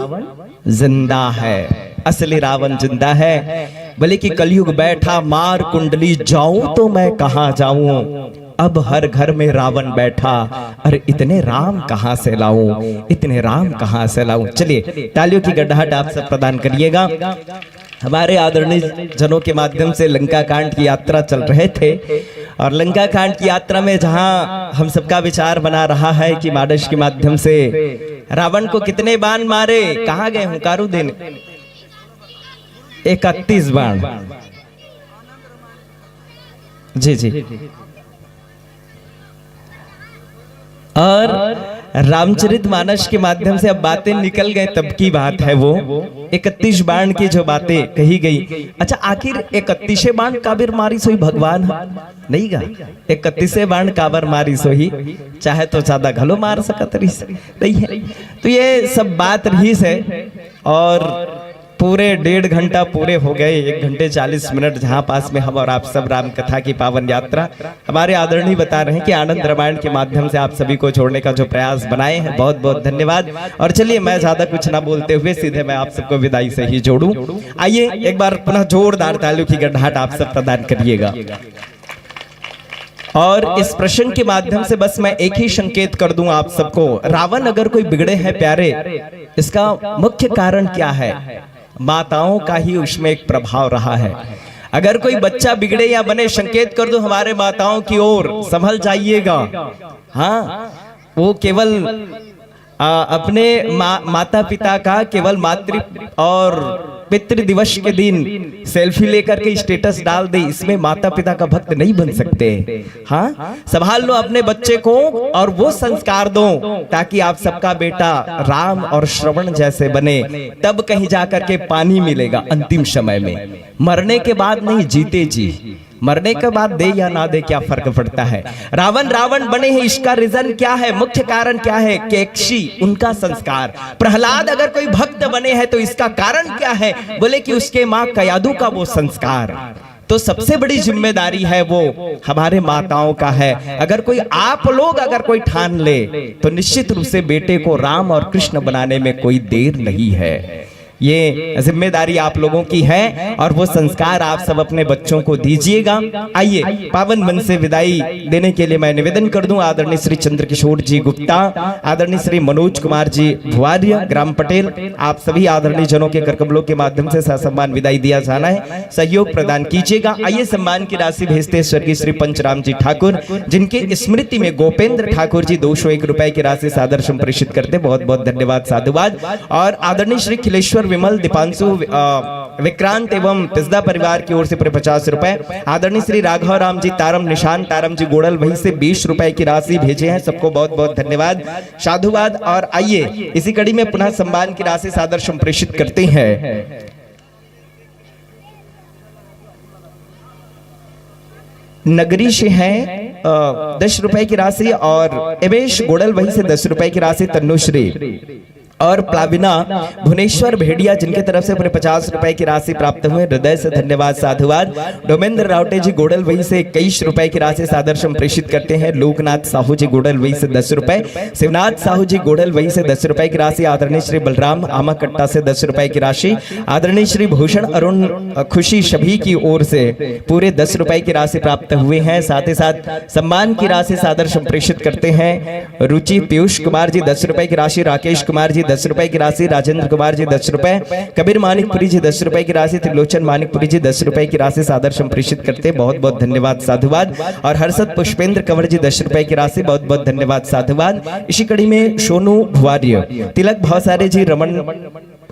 जिंदा है, असली रावण जिंदा है। बोले कि कलयुग बैठा मार कुंडली, जाऊं तो मैं कहां जाऊं, अब हर घर में रावण बैठा, अरे इतने राम कहां से लाऊं, इतने राम कहां से लाऊं। चलिए तालियों की गड़गड़ाहट आप सब प्रदान करिएगा। हमारे आदरणीय जनों के माध्यम से लंका कांड की यात्रा चल रहे थे, और लंका कांड की यात्रा में जहां हम सबका विचार बना रहा है कि मानस के माध्यम से रावण को कितने बाण मारे, कहां गए हुंकारू देने? इकतीस बाण। जी जी। और रामचरित मानस के माध्यम से अब बातें निकल गए, तब की बात है वो, इकतीस बाण की जो बातें कही गई। अच्छा, आखिर इकतीसे बाण काबर मारिस होही भगवान ह? नहीं गा, इकतीसे बाण काबर मारिस होही? चाहे तो ज्यादा घलो मार सकत रहिस, नहीं है। तो ये सब बात रहिस है। और पूरे डेढ़ घंटा पूरे हो गए, एक घंटे चालीस मिनट, जहां पास में हम और आप सब राम कथा की पावन यात्रा, हमारे आदरणीय बता रहे हैं कि आनंद रामायण के माध्यम से आप सभी को जोड़ने का जो प्रयास बनाए हैं, बहुत बहुत धन्यवाद। और चलिए, मैं ज्यादा कुछ ना बोलते हुए सीधे मैं आप सबको विदाई से ही जोड़ूं। आइए, एक बार पुनः जोरदार तालियों की गड़गड़ाहट आप सब प्रदान करिएगा। और इस प्रश्न के माध्यम से बस मैं एक ही संकेत कर दूं आप सबको, रावण अगर कोई बिगड़े हैं प्यारे, इसका मुख्य कारण क्या है? माताओं का ही उसमें एक प्रभाव रहा है। अगर कोई बच्चा बिगड़े या बने, संकेत कर दो हमारे माताओं की ओर, संभल जाइएगा। हाँ, वो केवल आ, अपने मा, माता पिता का केवल मातृ और पितृ दिवस के दिन सेल्फी लेकर के स्टेटस डाल दे, इसमें माता पिता का भक्त नहीं बन सकते। हाँ, संभाल लो अपने बच्चे को और वो संस्कार दो, ताकि आप सबका बेटा राम और श्रवण जैसे बने। तब कहीं जा करके पानी मिलेगा अंतिम समय में, मरने के बाद नहीं, जीते जी। मरने के बाद दे या ना दे, क्या फर्क पड़ता है? रावण रावण बने हैं, इसका रीजन क्या है, मुख्य कारण क्या है? केकशी, उनका संस्कार। प्रहलाद अगर कोई भक्त बने हैं तो इसका कारण क्या है? बोले कि उसके माँ कयादु का वो संस्कार। तो सबसे बड़ी जिम्मेदारी है वो हमारे माताओं का है। अगर कोई, आप लोग अगर कोई ठान ले, तो निश्चित रूप से बेटे को राम और कृष्ण बनाने में कोई देर नहीं है। ये जिम्मेदारी आप लोगों की है और वो संस्कार आप सब अपने बच्चों को दीजिएगा। आइए, पावन मन से विदाई देने के लिए मैं निवेदन कर दूं, आदरणीय श्री चंद्रकिशोर जी गुप्ता, आदरणीय श्री मनोज कुमार जी भुआर्य, ग्राम पटेल, आप सभी आदरणीय जनों के करकमलों के माध्यम से ससम्मान विदाई दिया जाना है। सहयोग प्रदान कीजिएगा। आइए, सम्मान की राशि भेजते हैं स्वर्गीय श्री पंचराम जी ठाकुर, जिनकी स्मृति में गोपेंद्र ठाकुर जी दो सौ एक रुपए की राशि सादर संप्रेषित करते, बहुत बहुत धन्यवाद, साधुवाद। और आदरणीय श्री खिलेश्वर विमल, दीपांशु, अ, विक्रांत एवं पिस्दा परिवार की ओर से पूरे पचास रुपए। आदरणीय श्री राघव राम जी तारम, निशान तारम जी गोड़ल, वहीं से बीस रुपए की राशि भेजे हैं, सबको बहुत बहुत धन्यवाद, साधुवाद। और आइए, इसी कड़ी में पुनः सम्मान की राशि सादर संप्रेषित करते हैं। नगरी से हैं, अ, दस रुपए की राशि, और एवेश गोड़ल, वहीं से दस रुपए की राशि, तन्नुश्री और प्लाविना भुवनेश्वर भेड़िया, जिनके तरफ से पूरे पचास रुपए की राशि प्राप्त हुए, हृदय से धन्यवाद, साधुवाद। डोमेंद्र रावटे जी गोड़ल, वहीं से इक्कीस रुपए की राशि सादर संप्रेषित करते हैं। लोकनाथ साहू जी गोड़ल, वहीं से दस रुपए। शिवनाथ साहू जी गोड़ल, वहीं से दस रुपए की राशि। आदरणीय श्री बलराम आमाकट्टा से दस रुपए की राशि। आदरणीय श्री भूषण अरुण, अ, खुशी सभी की ओर से पूरे दस रुपए की राशि प्राप्त हुए हैं। साथ ही साथ सम्मान की राशि सादर संप्रेषित करते हैं रुचि पीयूष कुमार जी, दस रुपए की राशि। राकेश कुमार जी, दस रुपए की राशि, राजेंद्र कुमार जी दस रुपए, कबीर मानिकपुरी जी दस रुपए की राशि, त्रिलोचन मानिकपुरी जी दस रुपए की राशि सादर संप्रेषित करते, बहुत बहुत धन्यवाद, साधुवाद। और हर्षद पुष्पेंद्र कंवर जी दस रुपए की राशि, बहुत बहुत धन्यवाद, साधुवाद। इसी कड़ी में सोनू भुआर्य, तिलक भावसारे जी, रमन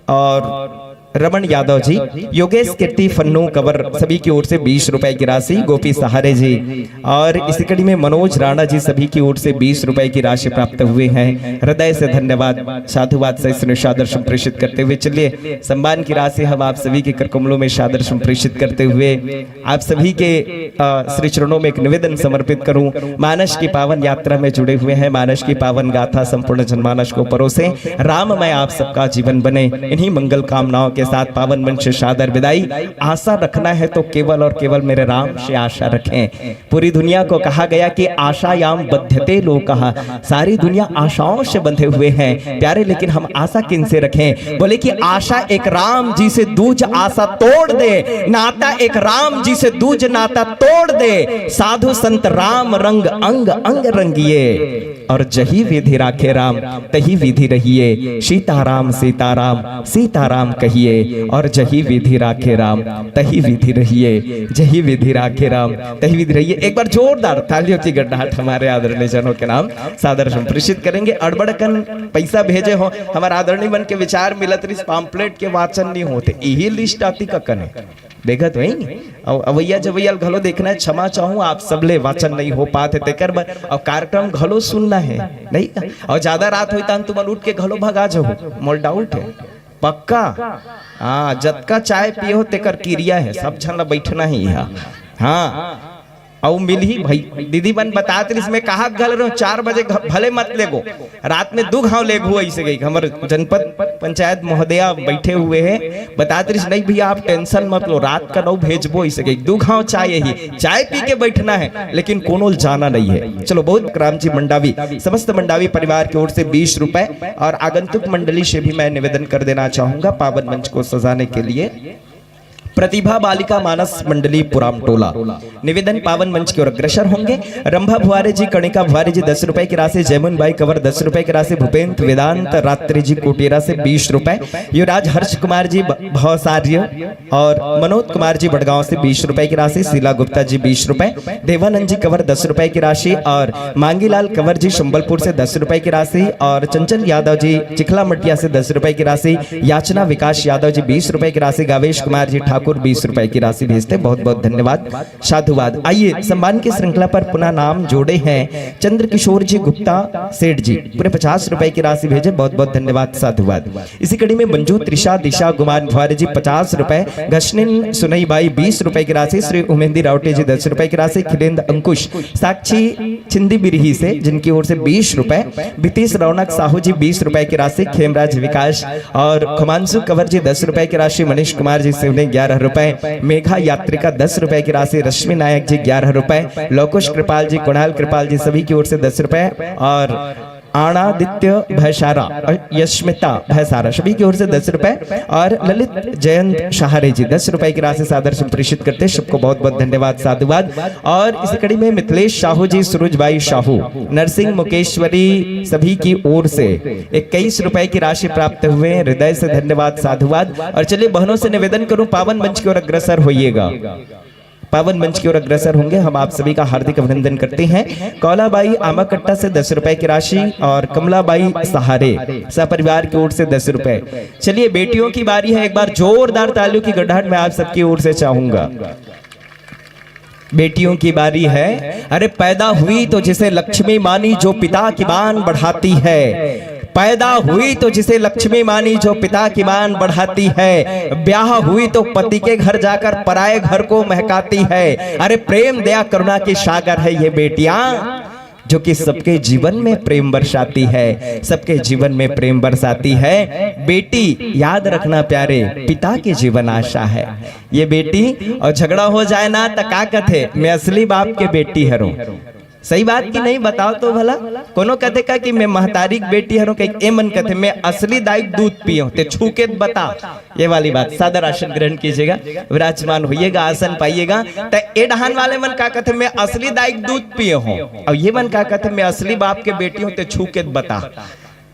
और रमन यादव जी, योगेश कीर्ति फन्नू कंवर सभी की ओर से बीस रुपए की राशि, गोपी सहारे जी और इसी कड़ी में मनोज राणा जी सभी की ओर से बीस रुपए की राशि प्राप्त हुए हैं। हृदय से धन्यवाद, साधुवाद से इसने सादर संप्रेषित करते हुए चलिए सम्मान की राशि हम आप सभी के करकमलों में सादर संप्रेषित करते हुए आप सभी के अ, श्री चरणों में एक निवेदन समर्पित करूं। मानस की पावन यात्रा में जुड़े हुए हैं, मानस की पावन गाथा संपूर्ण जनमानस को परोसें। राममय आप सबका जीवन बने, इन्हीं मंगल कामनाओं के साथ पावन मंच से सादर विदाई। आशा रखना है तो केवल और केवल मेरे राम से आशा रखें। पूरी दुनिया को कहा गया कि आशायाम बध्यते लोकः, सारी दुनिया आशाओं से बंधे हुए हैं प्यारे, लेकिन हम आशा किन से रखें? बोले कि आशा एक राम जी से दूज आशा तोड़ दे, नाता एक राम जी से दूज नाता तोड़ दे। साधु संत राम रंग अंग अंग रंगिए, और जही विधि राखे राम तही विधि रहिए। सीताराम सीताराम सीताराम कहिए, और जही विधि राखे राम तही विधि रहिए, जही विधि राखे राम तही विधि रहिए। एक बार जोरदार तालियों की गड़गड़ाहट हमारे आदरणीय जनों के नाम सादर संप्रेषित करेंगे। अड़बड़कन पैसा भेजे हो, हमारे आदरणीय मन के विचार मिलत रहिस, पाम्पलेट के वाचन नहीं होते, यही लिस्ट आती ककन है। देखत वही अवैया जवैया घलो देखना है, क्षमा चाहूँ आप सबले वाचन नहीं हो पात है तेकर बर, और कार्यक्रम घलो सुनना है नहीं। और ज्यादा रात होई तहन तुमन उठ के घलो भगा जाहू, मोर डाउट है। पक्का? हाँ, जतका चाय पिए हो तेकर किरिया है, सब झन ला बैठना ही है। हाँ, अउ मिलही भाई। दीदी मन बतात रहिस, मैं कहा घल रहे चार बजे घ-, भले मत लेगो, रात में दू घाव लेगहू। ऐसे गई हमर जनपद पंचायत महोदया बैठे हुए हैं, बतात रहिस, नहीं भैया आप टेंशन मत लो, रात का नौ भेजबो। ऐसे गई दू घाव चाय, यही चाय पी के बैठना है, लेकिन कोनो जाना नहीं है। चलो, बहुत राम जी मंडावी, समस्त मंडावी परिवार की ओर से बीस रुपए और आगंतुक मंडली से भी मैं निवेदन कर देना चाहूंगा पावन मंच को सजाने के लिए। प्रतिभा बालिका मानस मंडली पुराम टोला निवेदन पावन मंच की ओर अग्रसर होंगे। रंभा भुआरे जी, कणिका भुआरे जी दस रुपए की राशि, जयमुन बाई कंवर दस रुपए की राशि, भूपेंद्र वेदांत रात्रि जी कोटेरा से बीस रुपए, युवराज हर्ष कुमार जी ब-, भौसार्य और मनोज कुमार जी बड़गांव से बीस रुपए की राशि, शीला गुप्ता जी बीस रुपए, देवानंद जी कंवर दस रुपए की राशि और मांगीलाल कंवर जी संबलपुर से दस रुपए की राशि और चंचल यादव जी चिखला मटिया से दस रुपए की राशि, याचना विकास यादव जी बीस रुपए की राशि, गावेश कुमार जी ठाकुर बीस रुपए की राशि भेजते, बहुत बहुत धन्यवाद, साधुवाद। आइए, सम्मान की श्रृंखला पर पुनः नाम जोड़े हैं चंद्र किशोर जी गुप्ता सेठ जी, पूरे पचास रुपए की राशि भेजे, बहुत बहुत धन्यवाद, साधुवाद। इसी कड़ी में मंजू त्रिशा दिशा गुमान भुआरी जी पचास रुपए, घसनिन सुनई बाई बीस रुपए की राशि, श्री उमेंदी रावटे जी दस रुपए की राशि, खिलेंद्र अंकुश, साक्षी छिंदी बिरही से, जिनकी ओर से बीस रुपए, बीतीश रौनक साहू जी बीस रुपए की राशि, खेमराज विकास और खुमांशु कंवर जी दस रुपए की राशि, मनीष कुमार जी सिवनी ग्यारह रुपए, मेघा यात्रिका दस रुपए की राशि, रश्मि नायक जी ग्यारह रुपए, लोकेश कृपाल जी, कुणाल कृपाल जी सभी की ओर से दस रुपए और आणादित्य भैसारा, अ, यश्मिता भैसारा सभी की ओर से दस रुपए और ललित जयंत सहारे जी दस रुपए की राशि सादर संप्रेषित करते, सबको बहुत बहुत धन्यवाद, साधुवाद। और इस कड़ी में मिथिलेश साहू जी, सुरुज बाई साहू, नरसिंह मुकेश्वरी सभी की ओर से इक्कीस रुपए की राशि प्राप्त हुए हैं। हृदय से धन्यवाद, साधुवाद। और चलिए, बहनों से निवेदन करूं, पावन मंच की ओर अग्रसर होइएगा। पावन मंच की ओर अग्रसर होंगे, हम आप सभी का हार्दिक अभिनंदन करते हैं। कौलाबाई आमाकट्टा से दस रुपए की राशि और कमलाबाई सहारे सपरिवार की ओर से दस रुपए। चलिए, बेटियों की बारी है, एक बार जोरदार तालियों की गड़गड़ाहट मैं आप सबकी ओर से चाहूंगा। बेटियों की बारी है। अरे, पैदा हुई तो जिसे लक्ष्मी मानी, जो पिता की मान बढ़ाती है। पैदा हुई तो जिसे लक्ष्मी मानी, जो पिता की मान बढ़ाती है। ब्याह हुई तो पति के घर जाकर पराए घर को महकाती है। अरे, प्रेम दया करुणा की सागर है ये बेटियां, जो कि सबके जीवन में प्रेम बरसाती है, सबके जीवन में प्रेम बरसाती है। बेटी, याद रखना प्यारे, पिता की जीवन आशा है ये बेटी। और झगड़ा हो जाए ना, त का कथे, मैं असली बाप के बेटी हरूं। सही बात कि नहीं, बताओ तो भला। कोनो कथे का कि मैं महतारी के बेटी हरूं, कहे ए मन कथे, मैं असली दाई के दूध पियो, ते छू के बता। ये वाली बात, सादर आसन ग्रहण कीजिएगा, विराजमान होइएगा, आसन पाइएगा। त ए डहान वाले मन का कथे, मैं असली दाई के दूध पिए हूँ, और ये मन का कथे, मैं असली बाप के बेटी हूँ, ते छू के बता।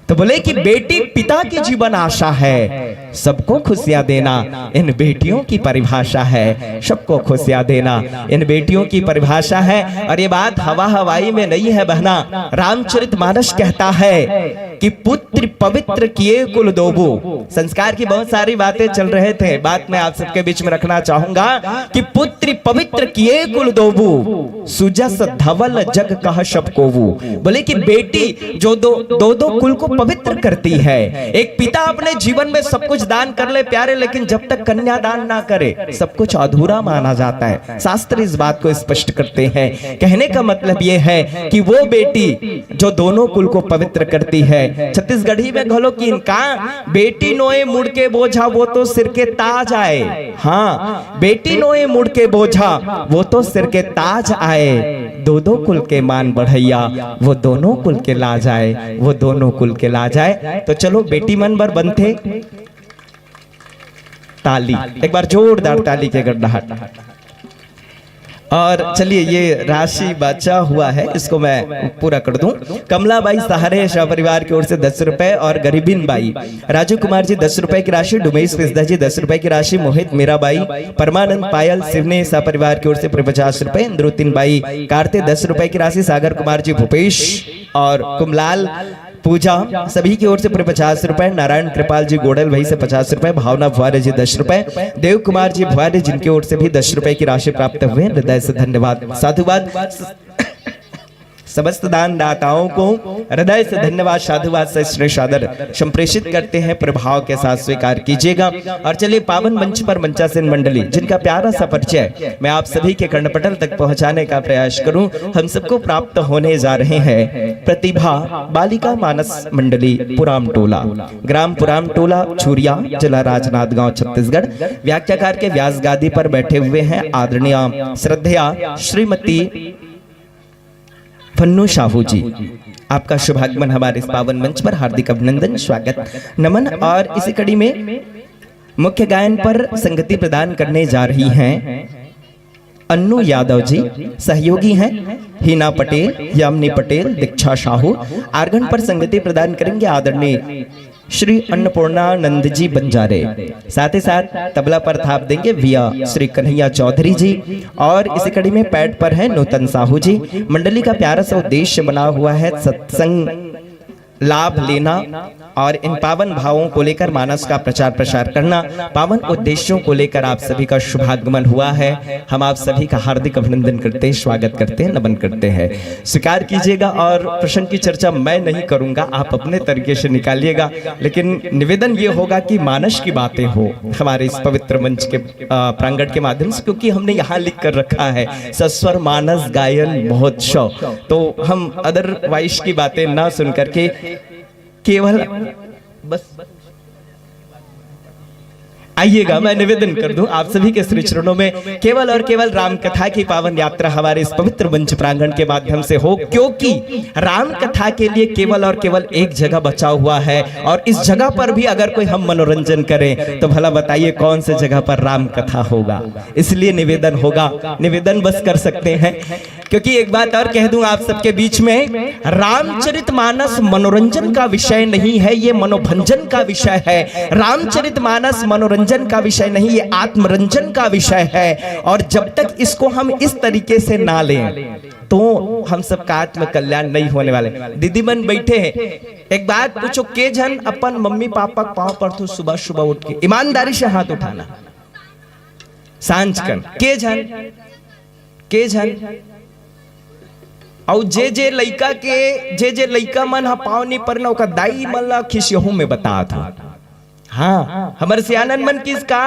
तो बोले कि बेटी पिता की जीवन आशा है, सबको खुशियां देना इन बेटियों की परिभाषा है, सबको खुशियां देना इन बेटियों की परिभाषा है। और ये बात हवा हवाई में नहीं है बहना, रामचरित मानस कहता है कि पुत्र पवित्र किए कुल दोबू। संस्कार की बहुत सारी बातें चल रहे थे, बात मैं आप सबके बीच में रखना चाहूंगा कि पुत्र पवित्र किए कुल दोबू, सुजस धवल जग कह शब कोवू। बोले कि बेटी जो दो दो दो कुल को पवित्र करती है। एक पिता अपने जीवन में सब कुछ दान कर ले प्यारे, लेकिन जब तक कन्यादान ना करे, सब कुछ अधूरा माना जाता है। शास्त्र इस बात को स्पष्ट करते हैं। कहने का मतलब ये है कि वो बेटी जो दोनों कुल को पवित्र करती है। छत्तीसगढ़ी में घलो कि इनका बेटी नोए मुड़ के बोझा, वो तो सिर के ताज आए। हाँ, बेटी नोए मुड़ के बोझा, वो तो सिर के ताज आए। दो दो कुल के मान बढ़ैया, वो दोनों कुल के लाज आए, वो दोनों कुल के लाज आए। तो चलो, बेटी मन बर बनथे ताली, एक बार जोरदार ताली के गड़गड़ाहट। और चलिए, ये राशि बचा हुआ है, इसको मैं पूरा कर दूं। कमला बाई सहारे शाह परिवार की ओर से दस रुपए और गरीबिन बाई, राजू कुमार जी दस रुपए की राशि, डुमेश पिस्दा जी दस रुपए की राशि, मोहित मीराबाई, परमानंद पायल सिवने शाह परिवार की ओर से पूरे पचास रुपए, इंद्रुतिन बाई कार्ते दस रुपए की राशि, सागर कुमार जी भूपेश और कुमलाल पूजा सभी की ओर से पूरे पचास रुपए, नारायण कृपाल जी गोडल भाई से पचास रुपए, भावना भुआरे जी दस रुपए, देव कुमार जी भुआरे जिनकी ओर से भी दस रुपए की राशि प्राप्त हुए, हृदय से धन्यवाद, साधुवाद। समस्त दान दाताओं को हृदय से धन्यवाद, साधुवाद, सश्रेष्ठ आदर संप्रेषित करते हैं, प्रभाव के साथ स्वीकार कीजिएगा। और चलिए, पावन मंच पर मंचासीन मंडली, जिनका प्यारा सा परिचय मैं आप सभी के कर्णपटल तक पहुंचाने का प्रयास करूं, हम सबको प्राप्त होने जा रहे हैं प्रतिभा बालिका मानस मंडली पुराम टोला, ग्राम पुराम टोला, छुरिया, जिला राजनांदगांव, छत्तीसगढ़। व्याख्याकार के व्यास गादी पर बैठे हुए हैं आदरणीय श्रद्धेया श्रीमती फन्नू साहू जी। आपका शुभागमन हमारे इस पावन मंच पर, हार्दिक अभिनंदन, स्वागत, नमन। और इसी कड़ी में मुख्य गायन पर संगति प्रदान करने जा रही हैं अन्नू यादव जी, सहयोगी हैं हीना पटेल, यामिनी पटेल, दीक्षा साहू। आर्गन पर संगति प्रदान करेंगे आदरणीय श्री अन्नपूर्णानंद जी बंजारे। साथ ही साथ तबला पर थाप देंगे विया श्री कन्हैया चौधरी जी। और इसी कड़ी में पैड पर हैं नूतन साहू जी। मंडली का प्यारा सा उद्देश्य बना हुआ है सत्संग लाभ लेना और इन पावन भावों को लेकर मानस का प्रचार प्रसार करना, पावन उद्देश्यों को लेकर आप सभी का शुभागमन हुआ है। हम आप सभी का हार्दिक अभिनंदन करते हैं, स्वागत करते हैं, नमन करते हैं। स्वीकार कीजिएगा। और प्रसंग की चर्चा मैं नहीं करूंगा, आप अपने तरीके से निकालिएगा, लेकिन निवेदन ये होगा कि मानस की बातें हो हमारे इस पवित्र मंच के, अ, प्रांगण के माध्यम से, क्योंकि हमने यहाँ लिख कर रखा है सस्वर मानस गायन महोत्सव। तो हम अदरवाइज की बातें ना सुन करके केवल बस आइएगा, मैं निवेदन कर दूं आप सभी के श्री चरणों में, केवल और केवल राम कथा की पावन यात्रा हमारे इस पवित्र मंच प्रांगण के माध्यम से हो, क्योंकि राम कथा के लिए केवल और केवल एक जगह बचा हुआ है, और इस जगह पर भी अगर कोई हम मनोरंजन करें तो भला बताइए कौन से जगह पर राम कथा होगा। इसलिए निवेदन होगा, निवेदन बस कर सकते हैं, क्योंकि एक बात और कह दूं आप सबके बीच में, रामचरित मानस मनोरंजन का विषय नहीं है, ये मनोभंजन का विषय है। रामचरित मानस मनोरंजन का विषय नहीं, ये आत्मरंजन का विषय है। और जब तक इसको हम इस तरीके से ना लें तो हम सबका आत्म कल्याण नहीं होने वाले। दीदी मन बैठे हैं, एक बात पूछो, के झन अपन मम्मी पापा के पाँव पड़थो सुबह सुबह उठ के? ईमानदारी से हाथ उठाना। सांझ कन के झन, के झन? अउ जे जे लइका के, जे जे लइका मन ह पाँव नी परे ना, ओकर दाई मन ला खिसियहू में बतात हूँ। हाँ, हमर सियानन मन किस का,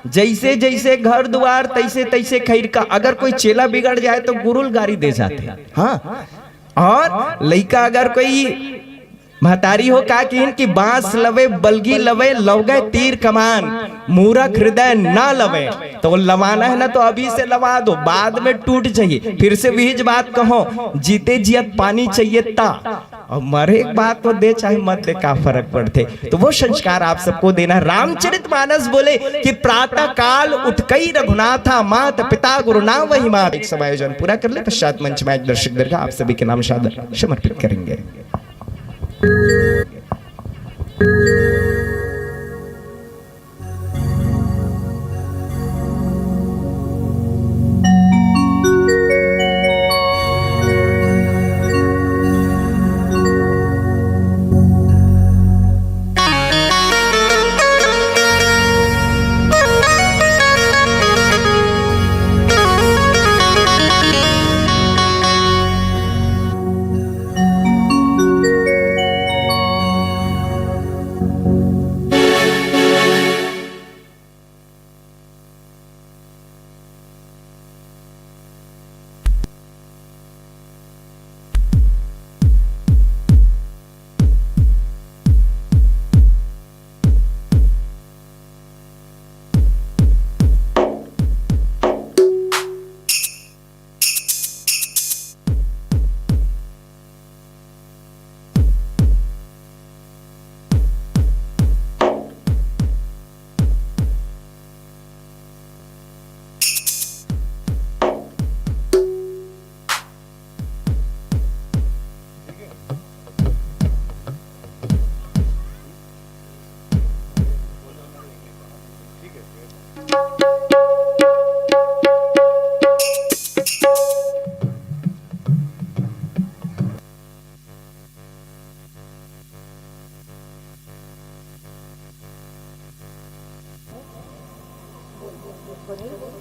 जैसे जैसे घर दुआर तैसे तैसे खैर का, अगर कोई चेला बिगड़ जाए तो गुरुल गारी दे जाते। हाँ, और लइका अगर कोई महतारी हो का किहिन कि बांस लवे, बलगी लवे, लवगे तीर कमान, मूरख हृदय ना लवे। तो लवाना है ना, तो अभी से लवा दो, बाद में टूट जाही। फिर से वही बात कहो, जीते जियत पानी चाहिए ता, और मरे के बाद तो दे चाहे मत दे, का फर्क पड़थे। तो वो संस्कार आप सबको देना। रामचरित मानस बोले कि प्रातः काल उठ कई रघुनाथा, मात पिता गुरु नावहि मात। एक समायोजन पूरा कर ले, पश्चात मंच में एक दर्शक दीर्घा आप सभी के नाम सादर समर्पित करेंगे।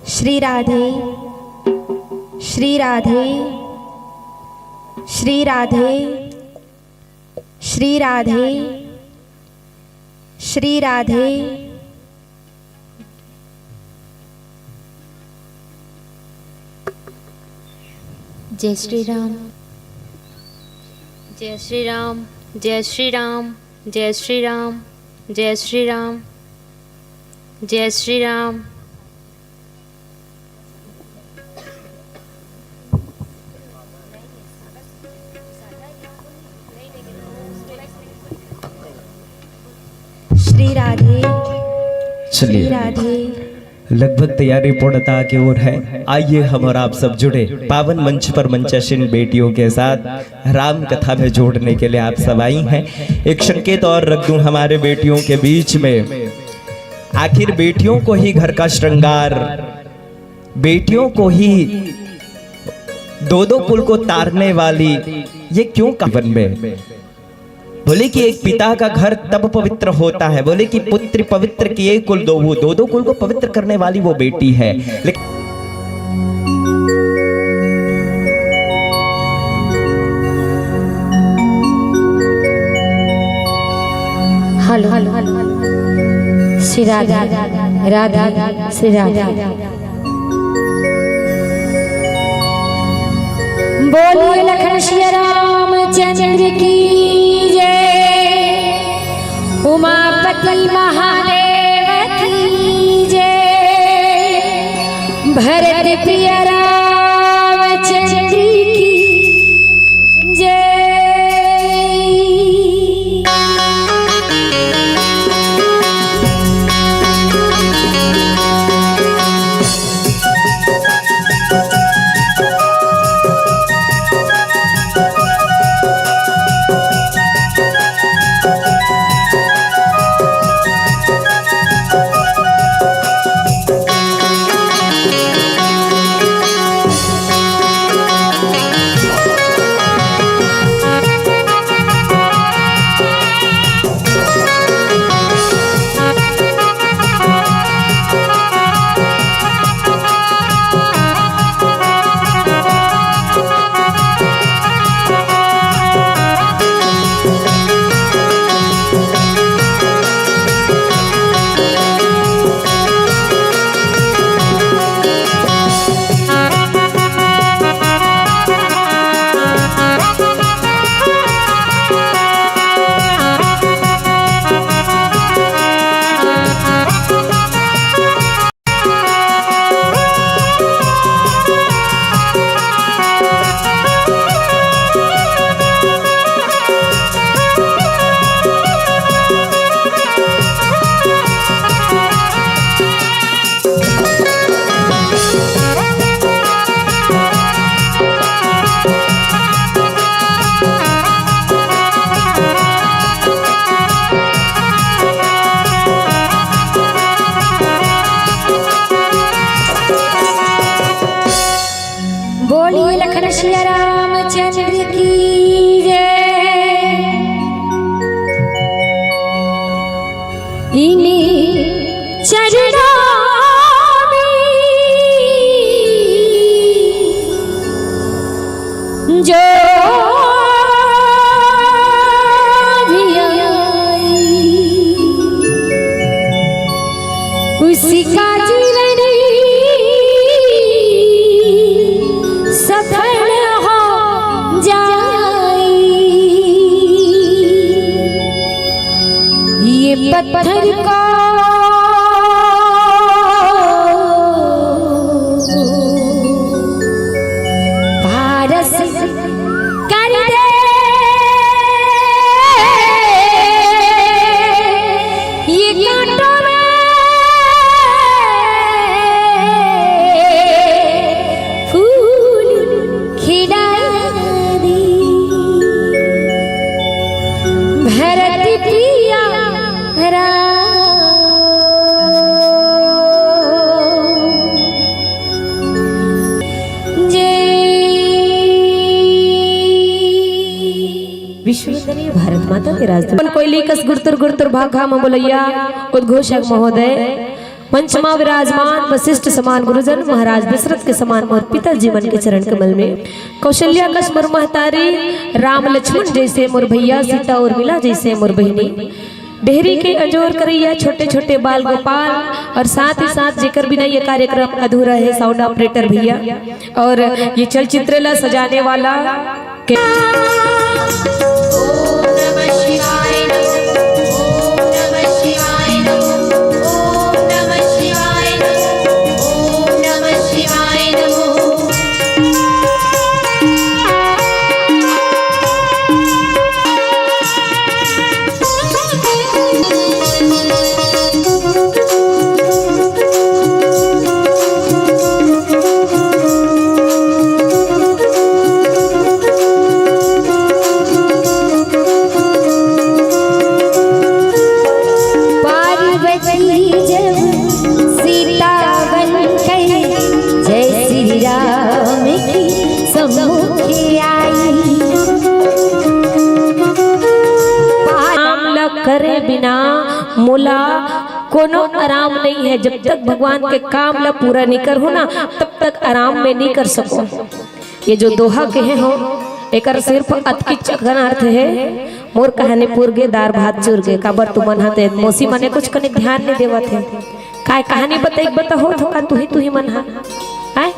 श्री राधे, श्री राधे, श्री राधे, श्री राधे, श्री राधे। जय श्री राम। जय श्री राम। जय श्री राम। जय श्री राम। जय श्री राम। जय श्री राम। श्री राधे। चलिए। श्री राधे। लगभग तैयारी पूर्णता की ओर है। आइए, हम और आप सब जुड़े पावन मंच पर मंचासीन बेटियों के साथ राम कथा में जोड़ने के लिए आप सब आई हैं। एक संकेत और रख दूं हमारे बेटियों के बीच में, आखिर बेटियों को ही घर का श्रृंगार, बेटियों को ही दो दो कुल को तारने वाली, ये क्यों का-, जीवन में बोले कि एक पिता का घर तब पवित्र होता है, बोले कि पुत्र पवित्र किए कुल दो, वो दो दो कुल को पवित्र करने वाली वो बेटी है। लेकिन hello, hello, hello. Shri Radhe, राधे, श्री राधे। बोलिए लखन सिया रामचंद्र की जय, उमापति महादेव की जय, भरत प्रिय रामचंद्र की जय। बोलिए लखन सिया रामचंद्र की जय। इन्हीं चरणों में जो भी आई, उसका जीवन सफल हो जाए। ये पत्थर को पारस कर दे, ये कांटों में फूल खिला दे। भरत प्रिया राम जय। विश्ववंदनीय भारत माता के राजदूत। अपन कोयली कस गुरतुर गुरतुर भाखा म बोलैया उद्घोषक महोदय मंच मा विराजमान वशिष्ठ समान गुरुजन, महाराज दशरथ के समान मोर पिताजी मन के चरण कमल में, कौशल्या कस मोर महतारी, राम लक्ष्मण जैसे मोर भैया, सीता उर्मिला जैसे मोर बहिनी, डेहरी के अंजोर करैया छोटे छोटे बाल गोपाल, और साथ ही साथ जेकर बिना ये कार्यक्रम अधूरा है, साउंड ऑपरेटर भैया, और ये चलचित्र ला सजाने वाला के पार्वती जब सीता बन गई, जय श्री राम की सम्मुख आई। काम ल करे बिना मोला कोनो आराम नहीं है। जब तक भगवान के काम ल पूरा नहीं करहूं ना, तब तक आराम में नहीं कर सको। ये जो दोहा कहे हो, एकर सिर्फ अतकिच अकन अर्थ है। मोर कहानी पुर गे, दार भात चुर गे। काबर तुमन हा ते मौसी मने कुछ कनिक ध्यान नहीं देवत है। काय कहानी बताई, बताहो तो का तुही तुही मन हा? हैं?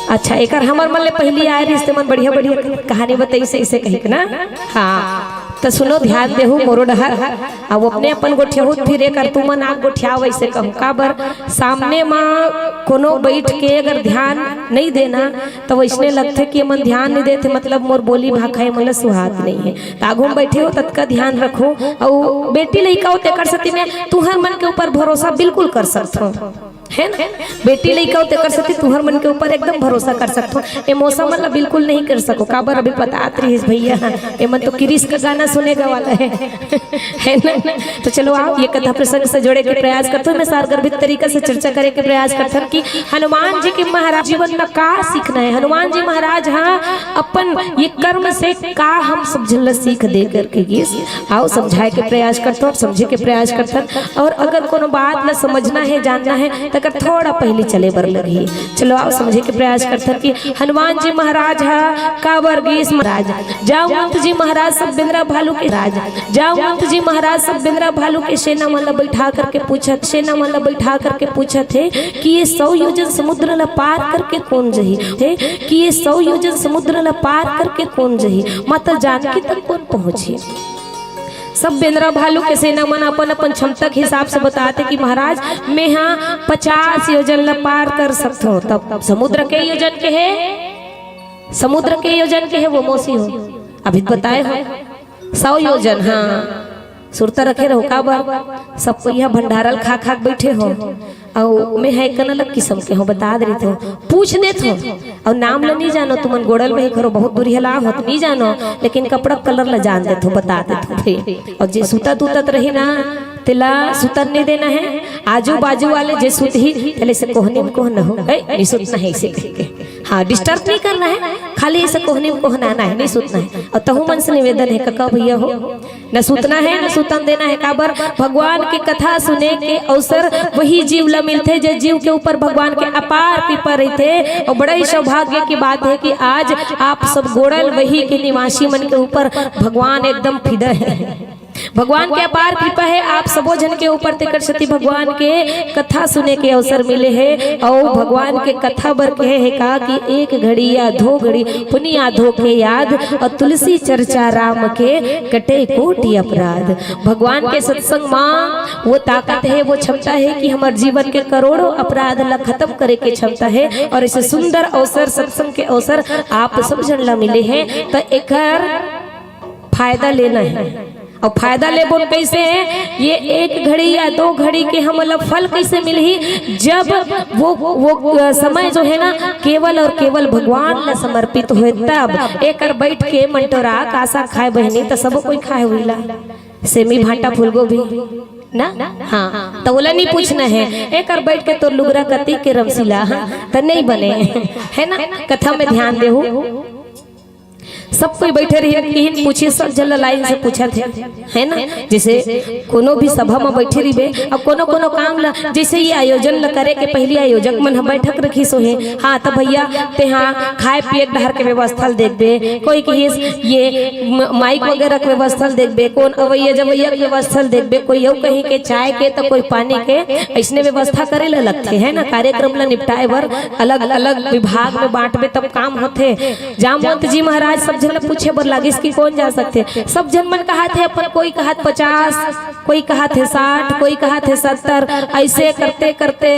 अच्छा, एकर हमर मन ले पहली आए रिहिस ते मन बढ़िया बढ़िया कहानी बताई से इसे कहिक ना। हाँ, तो सुनो, ध्यान देहू मोरो डहर। अब अपने अपन गोठियाहू, फिर एकर तुमन आप गोठियाव, ऐसे कहूँ। काबर सामने मा कोनो बैठ के अगर ध्यान नहीं देना, तो वैसने लगथे कि मन ध्यान नहीं देथे, मतलब मोर बोली भाखा ए मन ल सुहात नहीं है। त आगू में बैठे हो, ततका ध्यान रखो। अउ बेटी लइका हो, तेकर सेती में तुहर मन के ऊपर भरोसा बिल्कुल कर सकथो, है ना? बेटी लइका हो, तेकर सेती तुहर मन के ऊपर एकदम भरोसा कर सकथो। ए मौसा मन ला बिल्कुल नहीं कर सको, काबर अभी पतात रहिस भैया, ए मन तो किरिस का गाना सुने गा वाला है। है ना? तो चलो, आप ये कथा प्रसंग से जोड़े के प्रयास करथन, मैं सारगर्भित तरीका से चर्चा करे के प्रयास करथन कि हनुमान जी के महाराज जीवन में का सीखना है, हनुमान जी महाराज हा अपन ये कर्म से का हम सब झन ला सीख दे करके गिस। आओ, समझाए के प्रयास करथन, समझे के प्रयास करथन। और अगर कोनो बात ला समझना है, जानना है, तो अगर थोड़ा पहले चले बर लगही। चलो, आओ, समझे के प्रयास करथन कि हनुमान जी महाराज हा काबर गिस महाराज। जामवंत जी महाराज सब बेंदरा भालू के राज, जामवंत जी महाराज सब बेंदरा भालू के सेना मन ला बैठा करके पूछत, सेना मन ला बैठा करके पूछत हे कि ये सौ योजन समुद्र ला पार करके कौन जही, हे कि ये सौ योजन समुद्र ला पार करके कौन जही, माता जानकी तक कौन पहुंची। सब बेंदरा भालू के सेना मन अपन अपन क्षमता के हिसाब से बताते कि महाराज, मैं हा पचास योजन ला पार कर सकथो। तब समुद्र के योजन के है, समुद्र के योजन के है वो मौसी हो, अभी बताए हो सौ योजन। हाँ, सुरता रखे रहो, काबर सब कोई यहाँ भंडारल खा खा के बैठे हो, अउ मैं है कन अलग किस्म के हो, बता दे रही थो, पूछ दे थो, अउ नाम ला नहीं जानो, तुमन गोड़ल में ही करो, बहुत दूरी हला हो तो नहीं जानो, लेकिन कपड़ा कलर ला जान दे थो, बता दे थो। फिर और जे सुतत उतत रही ना, तेला सुतन नहीं देना है। आजू बाजू वाले जे सुत ही, तेले से कोहनी में कोहना हो, ए, नहीं सुतना है इसे कह के। हाँ, डिस्टर्ब नहीं करना है, खाली इसे कोहनी में कोहनाना है, नहीं सुतना है। और तहु मन से निवेदन है, कका भैया हो, न सुतना है, न सुतन देना है। काबर भगवान के कथा सुने के अवसर वही जीव ला मिलथे, जे जीव के ऊपर भगवान के अपार कृपा रहिथे। और बड़ा ही सौभाग्य की बात है कि आज आप सब गोड़ल वही के निवासी मन के ऊपर भगवान एकदम फिदा है। भगवान के अपार कृपा है आप सबो झन के ऊपर, तेकर सेती भगवान के कथा सुने के अवसर मिले है। और भगवान के कथा बर कहे है का कि एक घड़ी या दो घड़ी पुनि आधो के याद, और तुलसी चर्चा राम के कटे कोटि अपराध। भगवान के सत्संग मा वो ताकत है, वो क्षमता है कि हमर जीवन के करोड़ों अपराध ला खत्म करे के क्षमता है। और ऐसे सुंदर अवसर, सत्संग के अवसर आप सब झन ला मिले हैं, तो एकर फायदा लेना है। और फायदा लेबो न कैसे है? ये एक घड़ी या दो घड़ी के हमन ला फल कैसे मिलही? जब वो, वो, अ, समय जो है ना, केवल और केवल भगवान ला समर्पित होए, तब एकर बैठ के मंटोरा कासा खाए बहिनी, त सबो कोई खाए हुईला, सेमी, भांटा, फूलगोभी ना। हाँ, तो ओला नहीं पूछना है, एकर बैठ के तोर लुगरा कति के रमसीला, हाँ, त नहीं बने, है ना? कथा में ध्यान देहू। सब कोई बैठे रहिन, किहिन पूछिस, सब झन ला लाइन से पूछत हे, है ना? जैसे कोनो भी सभा म बैठे रहिबे, अब कोनो कोनो काम ला, जैसे ये आयोजन ला करे के पहिली आयोजक मन ह बैठक रखिस होही, हाँ, त भैया तेहा खाए पिए के डहर के व्यवस्था ल देखबे, कोई किहिस ये म-, माइक वगैरह के व्यवस्था ल देखबे, कोन अवैया जवैया के व्यवस्था ल देखबे, कोई अउ कहीं के चाय के त कोई पानी के, अइसने व्यवस्था करे ला लगथे, है ना? कार्यक्रम ला निपटाए बर अलग अलग विभाग में बांटबे तब काम होथे। जामवंत जी महाराज सब झन ल पूछे बर लागिस कि कोन जा सकथे। सब झन मन कहत हे अपन, कोई कहत पचास, कोई कहत हे साठ, कोई कहत हे सत्तर। ऐसे करते करते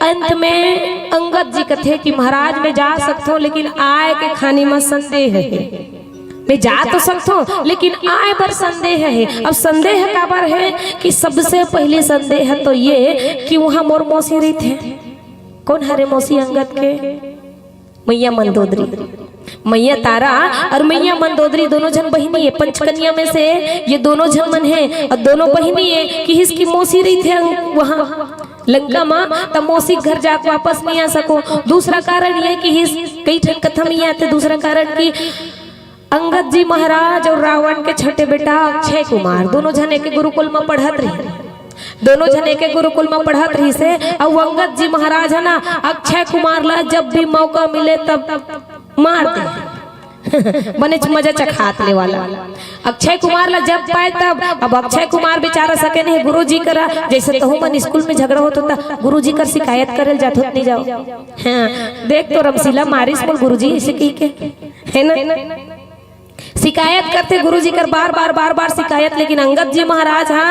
अंत में अंगद जी कथे कि महाराज, मैं जा सकथों, लेकिन आए के खानी म संदेह हे। मैं जा तो सकथों, लेकिन आए बर संदेह हे। अब संदेह काबर हे कि सबसे पहले संदेह तो ये कि वहां मोर मौसी रहिथे। कोन हरे मौसी अंगद के? मैया मंदोदरी, मैया तारा और मैया मंदोदरी दोनों झन बहिनी हे। पंचकन्या में से ये दोनों झन मन हे और दोनों बहिनी हे। किहिस कि मौसी रहिथे वहां लंका मा, त मौसी घर जाके वापस नहीं आ सको। दूसरा कारण ये किहिस, कई ठन कथा में ये आथे, दूसरा कारण कि अंगद जी महाराज और रावण के छोटे बेटा अक्षय कुमार दोनों झन एके गुरुकुल म पढ़त रहिन। दोनों झन एके गुरुकुल म पढ़त रहिसे। अउ अंगद जी महाराज है ना, अक्षय कुमार ला जब भी मौका मिले तब मार दे। बनेच मजा चखात ले वाला। अक्षय कुमार ला जब पाए तब। अब अक्षय कुमार बेचारा सके नहीं गुरु जी करा, जैसे तहु मन स्कूल में झगड़ा होत होता, गुरु जी कर शिकायत करे ल जात होत नहीं जाओ। हाँ, देख तो रमशीला मारिस मोर गुरु जी ऐसे कही के, है ना? शिकायत करथे गुरु जी कर बार बार बार बार शिकायत, लेकिन अंगद जी महाराज हा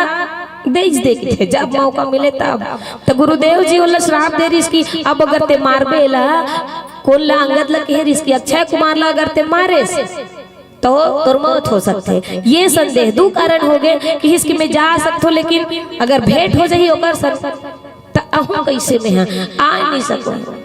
देज देखथे जब मौका मिले तब। त गुरुदेव जी ओला श्राप दे रिहिस कि अब अगर ते मारबे ला, कोन ला, अंगद ला कहे रिहिस कि अक्षय कुमार ला अगर ते मारेस तो तोर मौत हो सकथे। ये संदेह दू कारण हो गए कि हिस कि मैं जा सकथो, लेकिन अगर भेंट हो जाही ओकर संग त अहूं कैसे में हा आ नहीं सको।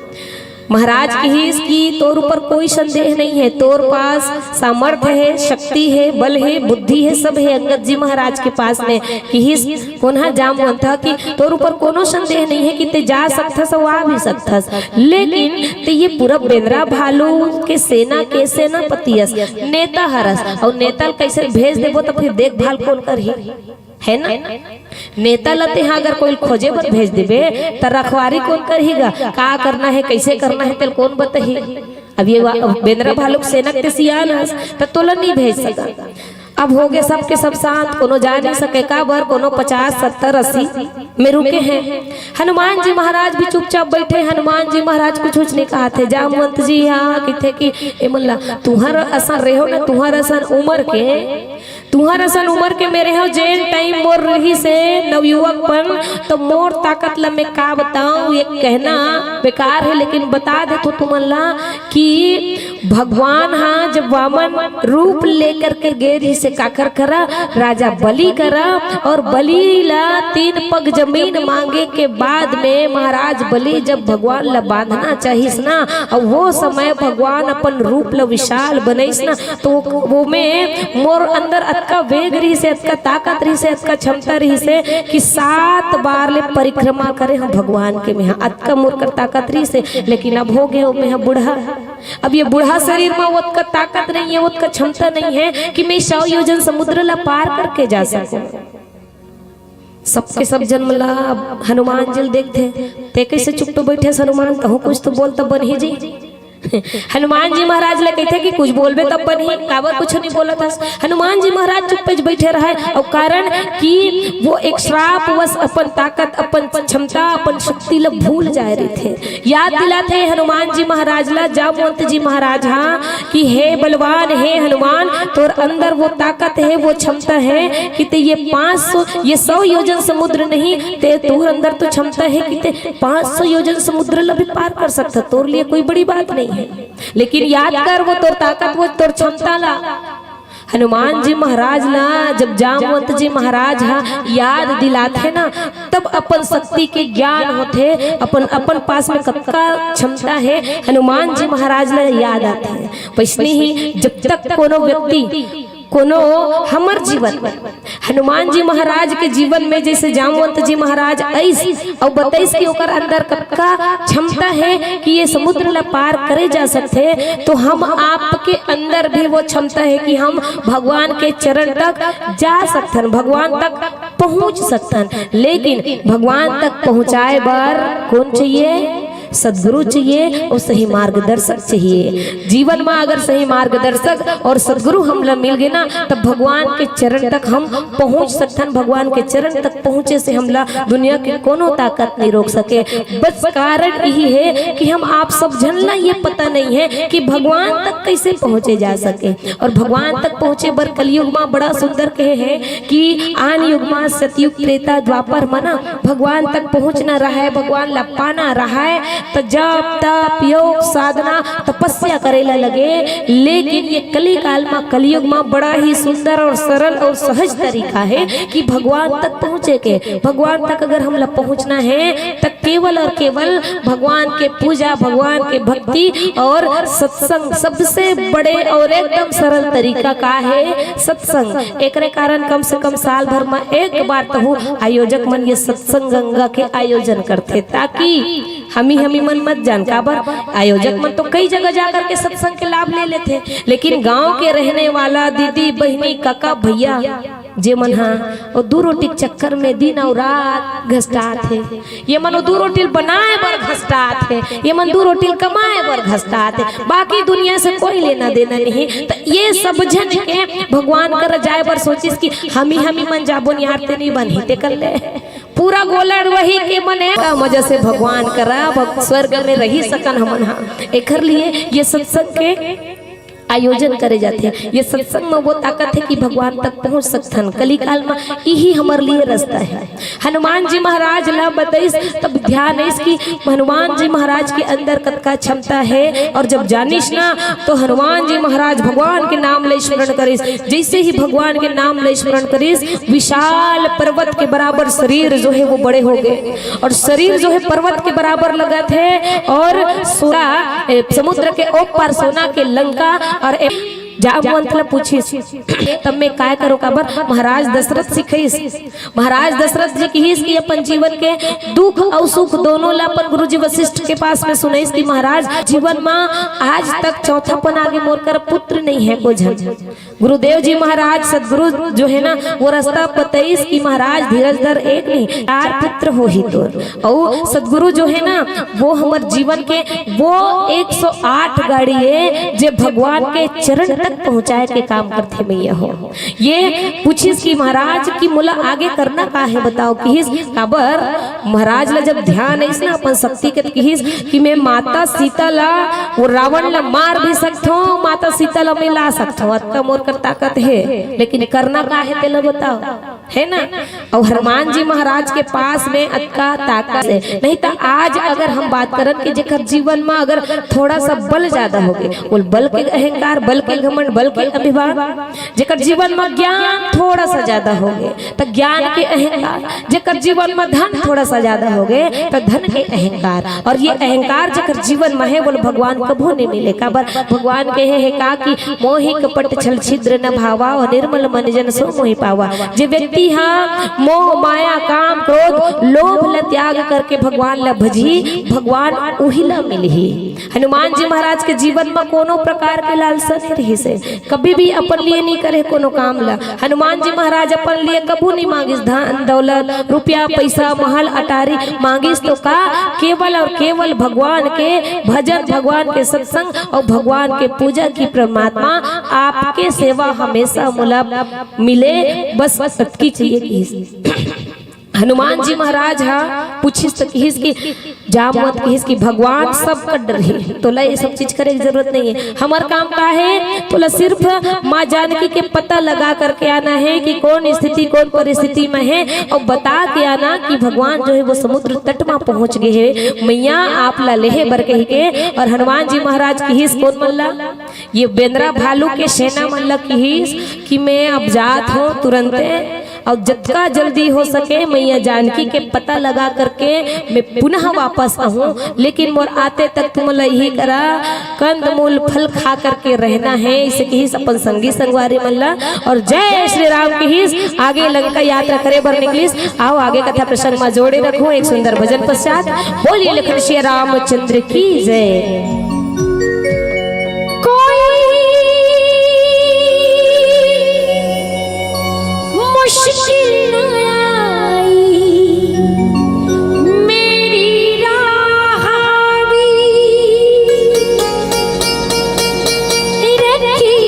महाराज किहिस कि तोर ऊपर कोई संदेह नहीं है, तोर पास सामर्थ्य है, शक्ति है, बल है, बुद्धि है, सब है अंगद जी महाराज के पास में। किहिस कोन हा, जामवंत हा, कि तोर ऊपर कोनो संदेह नहीं है कि ते जा सकथस अउ आ भी सकथस, लेकिन ते ये पूरा बेंदरा भालू के सेना के सेनापति अस, नेता हरस, अउ नेता ल कैसे भेज देबो त फिर देखभाल कोन करही? है ना? नेता ल तेहा अगर कोई खोजे बर भेज देबे, त रखवारी कोन करही गा? का करना है, कैसे करना है, तेल कोन बताही? अब ये वा-, बेंदरा भालू के सेना के सियान हस, त तोला नहीं भेज सका। अब हो गए सबके सब शांत, कोनो जा नहीं सके, काबर कोनो पचास, सत्तर, अस्सी में रुके हैं। हनुमान जी महाराज भी चुपचाप बैठे। हनुमान जी महाराज कुछ कुछ नहीं कहा थे। जामवंत जी हा किथे कि ए मन ला, तुहर असन रहो ना, तुहर असन उम्र के, तुहर असन उम्र के मेरे हो, जेन टाइम मोर रहिसे नवयुवकपन, तो मोर ताकत ला मैं का बताऊं, ये कहना बेकार है, लेकिन बता देथो तुमन ला कि भगवान हा जब वामन रूप लेकर के गे रहिसे काकर करा, राजा बलि करा, और बलि ला तीन पग जमीन मांगे के बाद में महाराज बलि जब भगवान ला बांधना चाहिस ना, और वो समय भगवान अपन रूप ला विशाल बनइस ना, तो वो में मोर अंदर अतका वेग रहिसे, अतका ताकत रहिसे, अतका क्षमता रहिसे कि सात बार ले परिक्रमा करे हम भगवान के में हा, अतका मोर कर ताकत रहिसे। लेकिन अब हो गए हो में हा बूढ़ा, अब ये बूढ़ा शरीर में ओतका ताकत नहीं है, ओतका क्षमता नहीं है कि मैं सौ योजन समुद्र ला पार करके जा सकूं। सबके सब जन ला हनुमान जी ल देखथे, ते कैसे चुप तो बैठे हनुमान, कहूं कुछ तो बोल तब बनही जी। हनुमान जी महाराज ला कहथे कि कुछ बोलबे तब बनही, काबर कुछ नहीं बोलत हस। हनुमान जी महाराज चुप्पे बैठे रहे, और कारण कि वो एक श्राप वश अपन ताकत, अपन क्षमता, अपन शक्ति ला भूल जाए रहिथे। याद दिलाथे हनुमान जी महाराज ला जामवंत जी महाराज हा कि हे बलवान, हे हनुमान, तोर अंदर वो ताकत है, वो क्षमता है कि ते ये पाँच सौ, ये सौ योजन समुद्र नहीं, ते तोर अंदर तो क्षमता है कि ते पाँच सौ योजन समुद्र ला भी पार कर सकता, तोर लिए कोई बड़ी बात नहीं है। लेकिन याद कर, वो तोर ताकत, वो तोर क्षमता ला। हनुमान जी महाराज ला जब जामवंत जी महाराज हा याद दिलाथे ना, तब अपन शक्ति के ज्ञान होथे, अपन, अपन पास में कतका क्षमता है, हनुमान जी महाराज ला याद आथे। वैसने ही जब तक कोनो व्यक्ति, कोनो हमर जीवन में हनुमान जी महाराज के जीवन में जैसे जामवंत जी महाराज अइस अउ बतइस कि ओकर अंदर कतका क्षमता हे कि ये समुद्र ला पार करे जा सकथे, तो हम आपके अंदर भी वो क्षमता हे कि हम भगवान के चरण तक जा सकथन, भगवान तक पहुँच सकथन। लेकिन भगवान तक पहुँचाए बर कोन चाहिए? सदगुरु चाहिए अउ सही मार्गदर्शक चाहिए। जीवन में अगर सही मार्गदर्शक अउ सदगुरु हमला मिल गे ना, तब भगवान के चरण तक हम पहुँच सकथन। भगवान के चरण तक पहुँचे से हमला दुनिया के कोनो ताकत नहीं रोक सके। बस कारण यही हे कि हम आप सब झन ला ये पता नहीं हे कि भगवान तक कैसे पहुँचे जा सके। अउ भगवान तक पहुँचे बर कलयुग मा बड़ा सुंदर कहे हे कि आन युग मा सतयुग, त्रेता, द्वापर मा ना भगवान तक पहुँचना रहय, भगवान ला पाना रहय, त जप, तप, योग, साधना, तपस्या करे ला लगे। लेकिन ये कलिकाल मा, कलयुग मा बड़ा ही सुंदर अउ सरल अउ सहज तरीका हे कि भगवान तक पहुँचे के। भगवान तक अगर हमला पहुँचना हे, त केवल अउ केवल भगवान के पूजा, भगवान के भक्ति अउ सत्संग, सबसे बड़े अउ एकदम सरल तरीका का हे? सत्संग। एकरे कारण कम से कम साल भर मा एक बार तहु आयोजक मन ये सत्संग गंगा के आयोजन करथे, ताकि हमी हमी मन मत जान। काबर? आयोजक मन तो कई जगह जा करके सत्संग के लाभ ले लेथे, लेकिन गांव के रहने वाला दीदी, बहिनी, काका, भैया, जे मन हा ओ दू रोटी के चक्कर में दिन अउ रात घसटात हे, ये मन ओ दू रोटी ल बनाए बर घसटात हे, ये मन दू रोटी ल कमाए बर घसटात हे, बाकी दुनिया से कोई लेना देना नहीं। त ये सब झन के भगवान कर जाए बर सोचिस कि हमी हमी मन जाबो नियार ते नहीं बनही, ते कर ले पूरा गोलड़ वही के मने का मजा से भगवान करा भग-, स्वर्ग में रही सकन हमन हा। एकर लिए ये सत्संग के आयोजन करे जाथे। ये सत्संग में वो ताकत हे कि भगवान तक पहुंच सकथन। कलिकाल में यही हमर लिए रास्ता हे। हनुमान जी महाराज ला बतइस, तब ध्यान अइस कि हनुमान जी महाराज के अंदर कतका क्षमता हे। अउ जब जानिस ना, तो हनुमान जी महाराज भगवान के नाम ले स्मरण करिस। जैसे ही भगवान के नाम ले स्मरण करिस, विशाल पर्वत के बराबर शरीर जो हे वो बड़े हो गे। अउ शरीर जो हे पर्वत के बराबर लगत हे। अउ सोना, ए, समुद्र के ओ पार सोना के लंका अउ ए, जामवंत ला पूछिस, "तब मैं काय करों?" काबर महाराज दशरथ सिखइस। महाराज दशरथ जी किहिस कि अपन जीवन के दुख अउ सुख दोनों ला अपन गुरुजी वशिष्ठ के पास में सुनइस कि महाराज, जीवन मा आज तक चौथा पन आगे मोर कर पुत्र नहीं हे को झन। गुरुदेव जी महाराज सदगुरु जो हे ना, वो रास्ता बतइस कि महाराज धीरज धर, एक नहीं चार पुत्र होही तोर। अउ सदगुरु जो हे ना, वो हमर जीवन के वो एक सौ आठ गाड़ी हे, जे भगवान के चरण तक पहुँचाए के काम करथे मैया हो। ये पूछिस कि महाराज कि मोला आगे करना का हे, बताओ। किहिस काबर महाराज ला जब ध्यान अइस ना अपन शक्ति के, त किहिस कि मैं माता सीता ला, वो रावण ला मार भी सकथों, माता सीता ला मैं ला सकथों, अतका मोर कर ताकत हे, लेकिन करना का हे तेला बताओ, हे ना? अउ हनुमान जी महाराज के पास में अतका ताकत हे, नहीं त आज अगर हम बात करन कि जेकर जीवन में अगर थोड़ा सा बल ज्यादा हो गे, बोल बल के अहंकार, बल के घमंड, बल के अभिमान, जेकर जीवन में ज्ञान थोड़ा सा ज्यादा हो गे, त ज्ञान के अहंकार, जेकर जीवन में धन थोड़ा सा ज्यादा हो गे, त धन के अहंकार। अउ ये अहंकार जेकर जीवन में हे, बोल भगवान कभू नहीं मिले। काबर? भगवान कहे हे का कि मोहि कपट छल छिद्र न भावा, अउ निर्मल मन जन सो मोहि पावा। जे व्यक्ति हा मोह, माया, काम, क्रोध, लोभ ल त्याग करके भगवान ल भजही, भगवान उही ल मिलही। हनुमान जी महाराज के जीवन में कोनो प्रकार के लालसा नहीं रहिस हे, कभी भी अपन लिए नहीं करे कोनो काम ला। हनुमान जी महाराज अपन लिए कभू नहीं मांगिस धन दौलत, रुपया, पैसा, महल, अटारी मांगिस तो का, केवल अउ केवल भगवान के भजन, भगवान के सत्संग अउ भगवान के पूजा कि परमात्मा आपके सेवा हमेशा मोला मिले, बस अतकी चाहिए किहिस। हनुमान जी महाराज हा पूछिस त किहिस कि जामवंत किहिस कि भगवान सब कर डरही, तोला ये सब चीज करे के जरूरत नहीं हे। हमर काम का हे? तोला सिर्फ माँ जानकी के पता लगा करके आना हे कि कौन स्थिति, कौन परिस्थिति में हे, अउ बता के आना कि भगवान जो हे वो समुद्र तट में पहुंच गे हे, मैया आप ला लेहे बर कहि के। अउ हनुमान जी महाराज किहिस कोन मन ला? ये बेंदरा भालू के सेना मन ला किहिस कि मैं अब जात हों तुरंते, अउ जतका जल्दी हो सके मैया जानकी के पता लगा करके मैं पुनः वापस आहूं, लेकिन मोर आते तक तुमन ला इही करा कंद मूल फल खा करके रहना है। इसे किहिस अपन संगी संगवारी मन ला। अउ जय श्री राम किहिस, आगे लंका यात्रा करे बर निकलिस। आओ आगे कथा प्रसंग मा जोड़े रखूं एक सुंदर भजन पश्चात। बोलिए लखन सिया रामचंद्र की जय। कोई मुश्किल न आई मेरी राह भी रखी,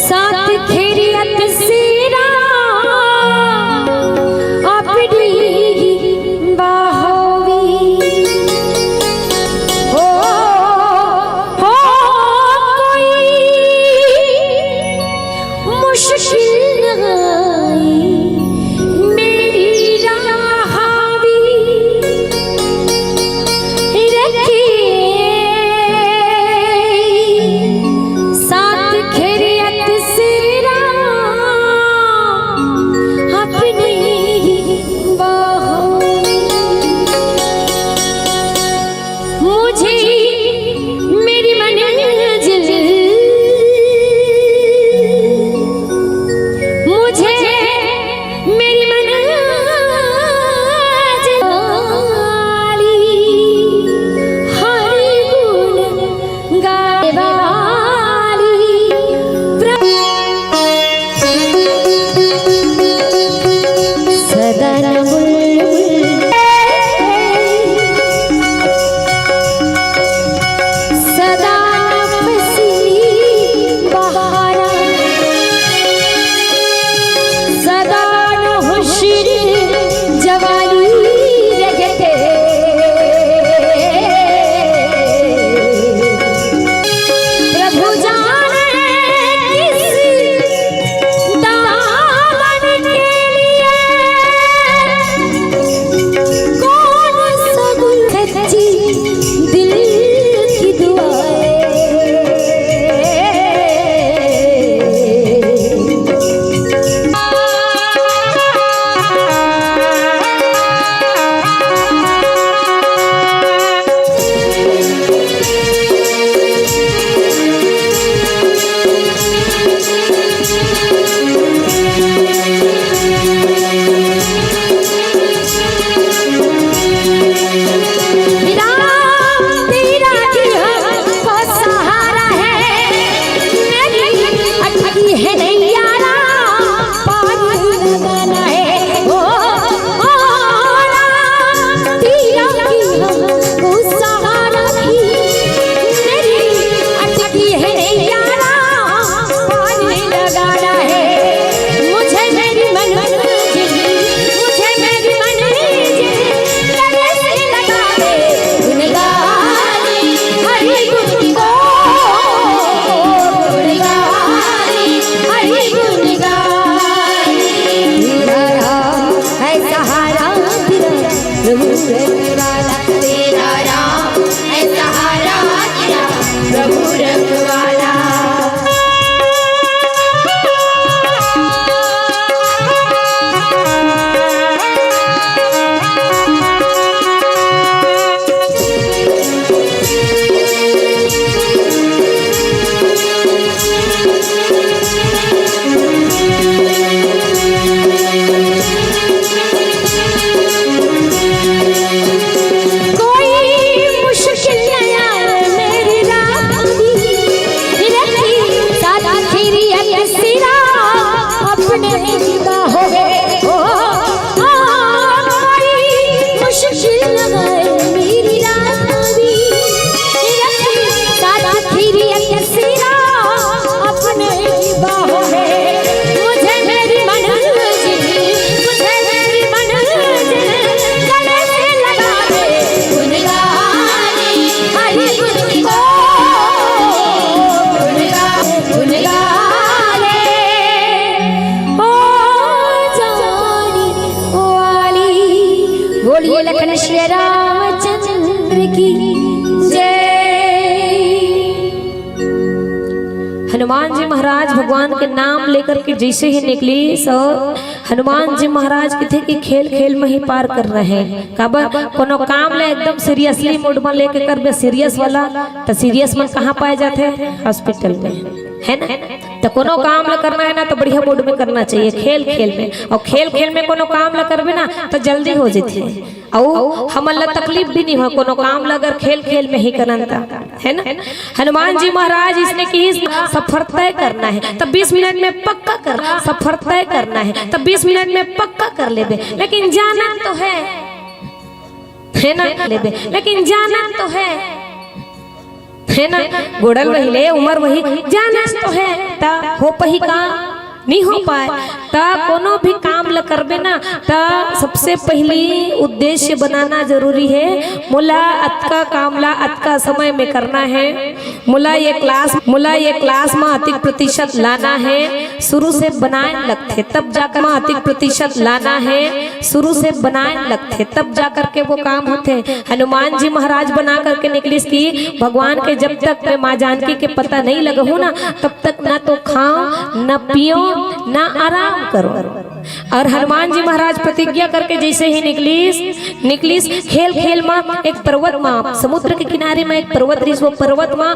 साथ खैरियत से राम अपनी बाहों में। हो, हो कोई मुश्किल न आई मेरी राह भी रखी, साथ खैरियत से राम अपनी बाहों में। मुझे मेरी मंजिल, मुझे मेरी मंजिल वाली, हर गुण गाने वाली, प्र- सदा न बुलबुल, सदा न फसली बहारा, सदा न हुस्न जवानी रखते। प्रभु जाने किस दामन के लिए कौन सा गुल, सच्ची दिल की दुआएं। राम तेरा ही हमको सहारा है, मेरी अटकी है नैया राम, पार लगाना है। ओ, ओ, राम तेरा ही हमको सहारा है, मेरी अटकी है नैया राम, पार लगाना है। मुझे मेरी मंजिल, मुझे मेरी मंजिल गले से लगा दे। गुन गाने हरि गुन को, गुन गाने हरि गुन गाने। तेरा राम है सहारा तेरा, प्रभु रखवाला। तेरा राम है सहारा तेरा, प्रभु रखवाला। कोई मुश्किल न आए मेरी राह भी रखी, साथ खैरियत से राम अपने बाहों में। ओ, ओ, कोई मुश्किल न आए मेरी राह भी रखी, साथ खैरियत से राम अपने बाहों में। मुझे मेरी मंजिल, मुझे मेरी मंजिल गले से लगा दे। गुन गाने हरि गुन को, गुन गा-, गुन गाने ओ जाने वाली। बोलिए लखन श्री रामचंद्र की जय। हनुमान हनुमान जी महाराज भगवान के नाम लेकर के जैसे ही निकलिस, हनुमान जी महाराज कथे कि खेल खेल में ही पार करना हे। काबर कोनो काम ला एकदम seriously mood में लेके करबे, serious वाला, त serious मन कहाँ पाए जाथे? Hospital में, हे ना? त कोनो काम ला करना हे ना, त बढ़िया mood में करना चाहिए, खेल खेल में। अउ खेल खेल में कोनो काम ला करबे ना, त जल्दी हो जथे। अउ हमन ला तकलीफ भी नहीं हो, कोनो काम ला अगर खेल खेल में ही करन त, हे ना? हनुमान जी महाराज इसने किहिस, सफर तय करना हे त बीस मिनट में पक्का कर, सफर तय करना हे त बीस मिनट में पक्का कर लेबे, लेकिन जाना तो हे, हे ना? लेबे, लेकिन जाना तो हे, हे ना? गोड़ल वही ले, उमर वही, जाना तो हे, त हो पही का? नहीं हो पाए। त कोनो भी काम ल करबे ना, त सबसे पहली उद्देश्य बनाना जरूरी हे। मोला अतका काम ला अतका समय में करना हे, मोला ये class, मोला ये class में अतिक प्रतिशत लाना हे। शुरू से बनाए लगथे, तब जाकर में अतिक प्रतिशत लाना हे। शुरू से बनाए लगथे, तब जाकर के वो काम होथे। हनुमान जी महाराज बना करके निकलिस कि भगवान के जब तक मैं माँ जानकी के पता नहीं लगहूँ ना, तब तक ना तो खाओ, ना पियो, ना आराम करो। अउ हनुमान जी महाराज प्रतिज्ञा करके जैसे ही निकलिस, निकलिस, खेल खेल मा एक पर्वत मा, समुद्र के किनारे मा एक पर्वत रिहिस, वो पर्वत मा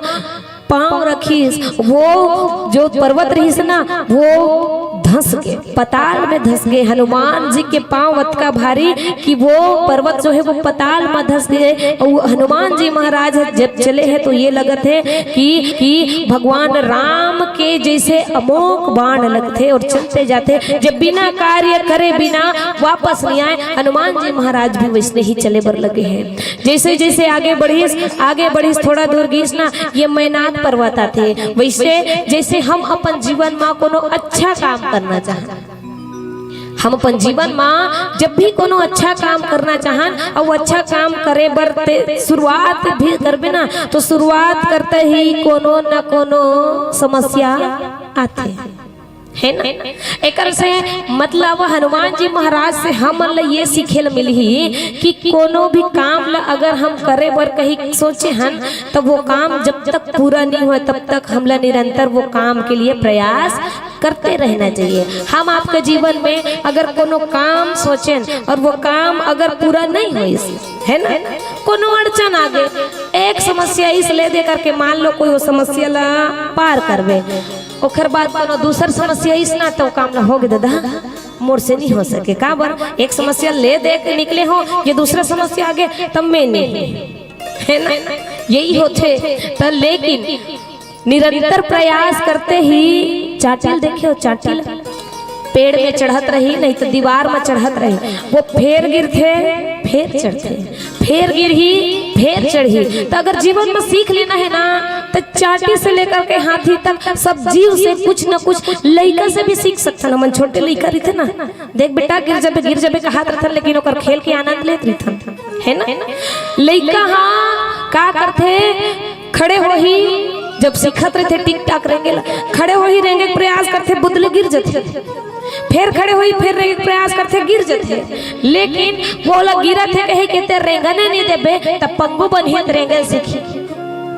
पाँव रखिस, वो जो पर्वत रिहिस ना, वो धस गे, पताल में धस गे। हनुमान जी के पाँव अतका भारी कि वो पर्वत जो हे, वो पताल में धस गे। अउ हनुमान जी महाराज जब चले हे, तो ये लगत हे कि, कि भगवान राम के जैसे अमोघ बाण लगथे अउ चलते जाथे, जब बिना कार्य करे बिना वापस नहीं आए। हनुमान जी महाराज भी वैसने ही चले बर लगे हे। जैसे जैसे आगे बढ़िस, आगे बढ़िस, थोड़ा दूर गिस ना, ये मैनाक पर्वत आथे। वैसे जैसे हम अपन जीवन मा कोनो अच्छा काम करना चाहन, हम अपन जीवन मा जब भी कोनो अच्छा काम करना चाहन, अउ अच्छा काम करे बर ते शुरुआत भी करबे ना, तो शुरुआत करते ही कोनो न कोनो समस्या आथे, हे ना? एकर से मतलब हनुमान जी महाराज से हमन ल ये सीखे ल मिलही कि कोनो भी काम ल अगर हम करे बर कहीं सोचे हन, त वो काम जब तक पूरा नहीं होय, तब तक हमला निरंतर वो काम के लिए प्रयास करते रहना चाहिए। हम आपके जीवन में अगर कोनो काम सोचेन अउ वो काम अगर पूरा नहीं होइस, हे ना, कोनो अड़चन आ गे, एक समस्या आइस ले दे करके, मान लो कोई वो समस्या ला पार करबे, ओकर बाद कोनो दूसर समस्या आइस ना, त वो काम ला, "हो गे दादा, मोर से नहीं हो सके।" काबर? एक समस्या ले दे के निकले हो, ये दूसरा समस्या आ गे, तब मैं नहीं, हे ना, यही होथे। त लेकिन निरंतर प्रयास करते ही, चाटिल देखे हो, चाटिल पेड़ में चढ़त रही, नहीं तो दीवार में चढ़त रही, वो फेर गिरथे, फेर चढ़थे, फेर गिरही, फेर चढ़ही। त अगर जीवन में सीख लेना हे ना, त चाटी से लेकर के हाथी तक सब जीव से कुछ न कुछ, लइका से भी सीख सकथन। हमन छोटे लइका रहिथे ना, "देख बेटा, गिर जबे, गिर जबे," कहात रहिथन, लेकिन ओकर खेल के आनंद लेत रहिथन, हे ना? लइका हा का करथे, खड़े होही, जब सीखत रहिथे टिक टाक रेंगे ला, खड़े होही, रेंगे के प्रयास करथे, बुदले गिर जथे, फेर खड़े होही, फेर रेंगे के प्रयास करथे, गिर जथे। लेकिन वो ला गिरत हे कहे के ते रेंगने नहीं देबे, त पंगु बनही, त रेंगे सीखी,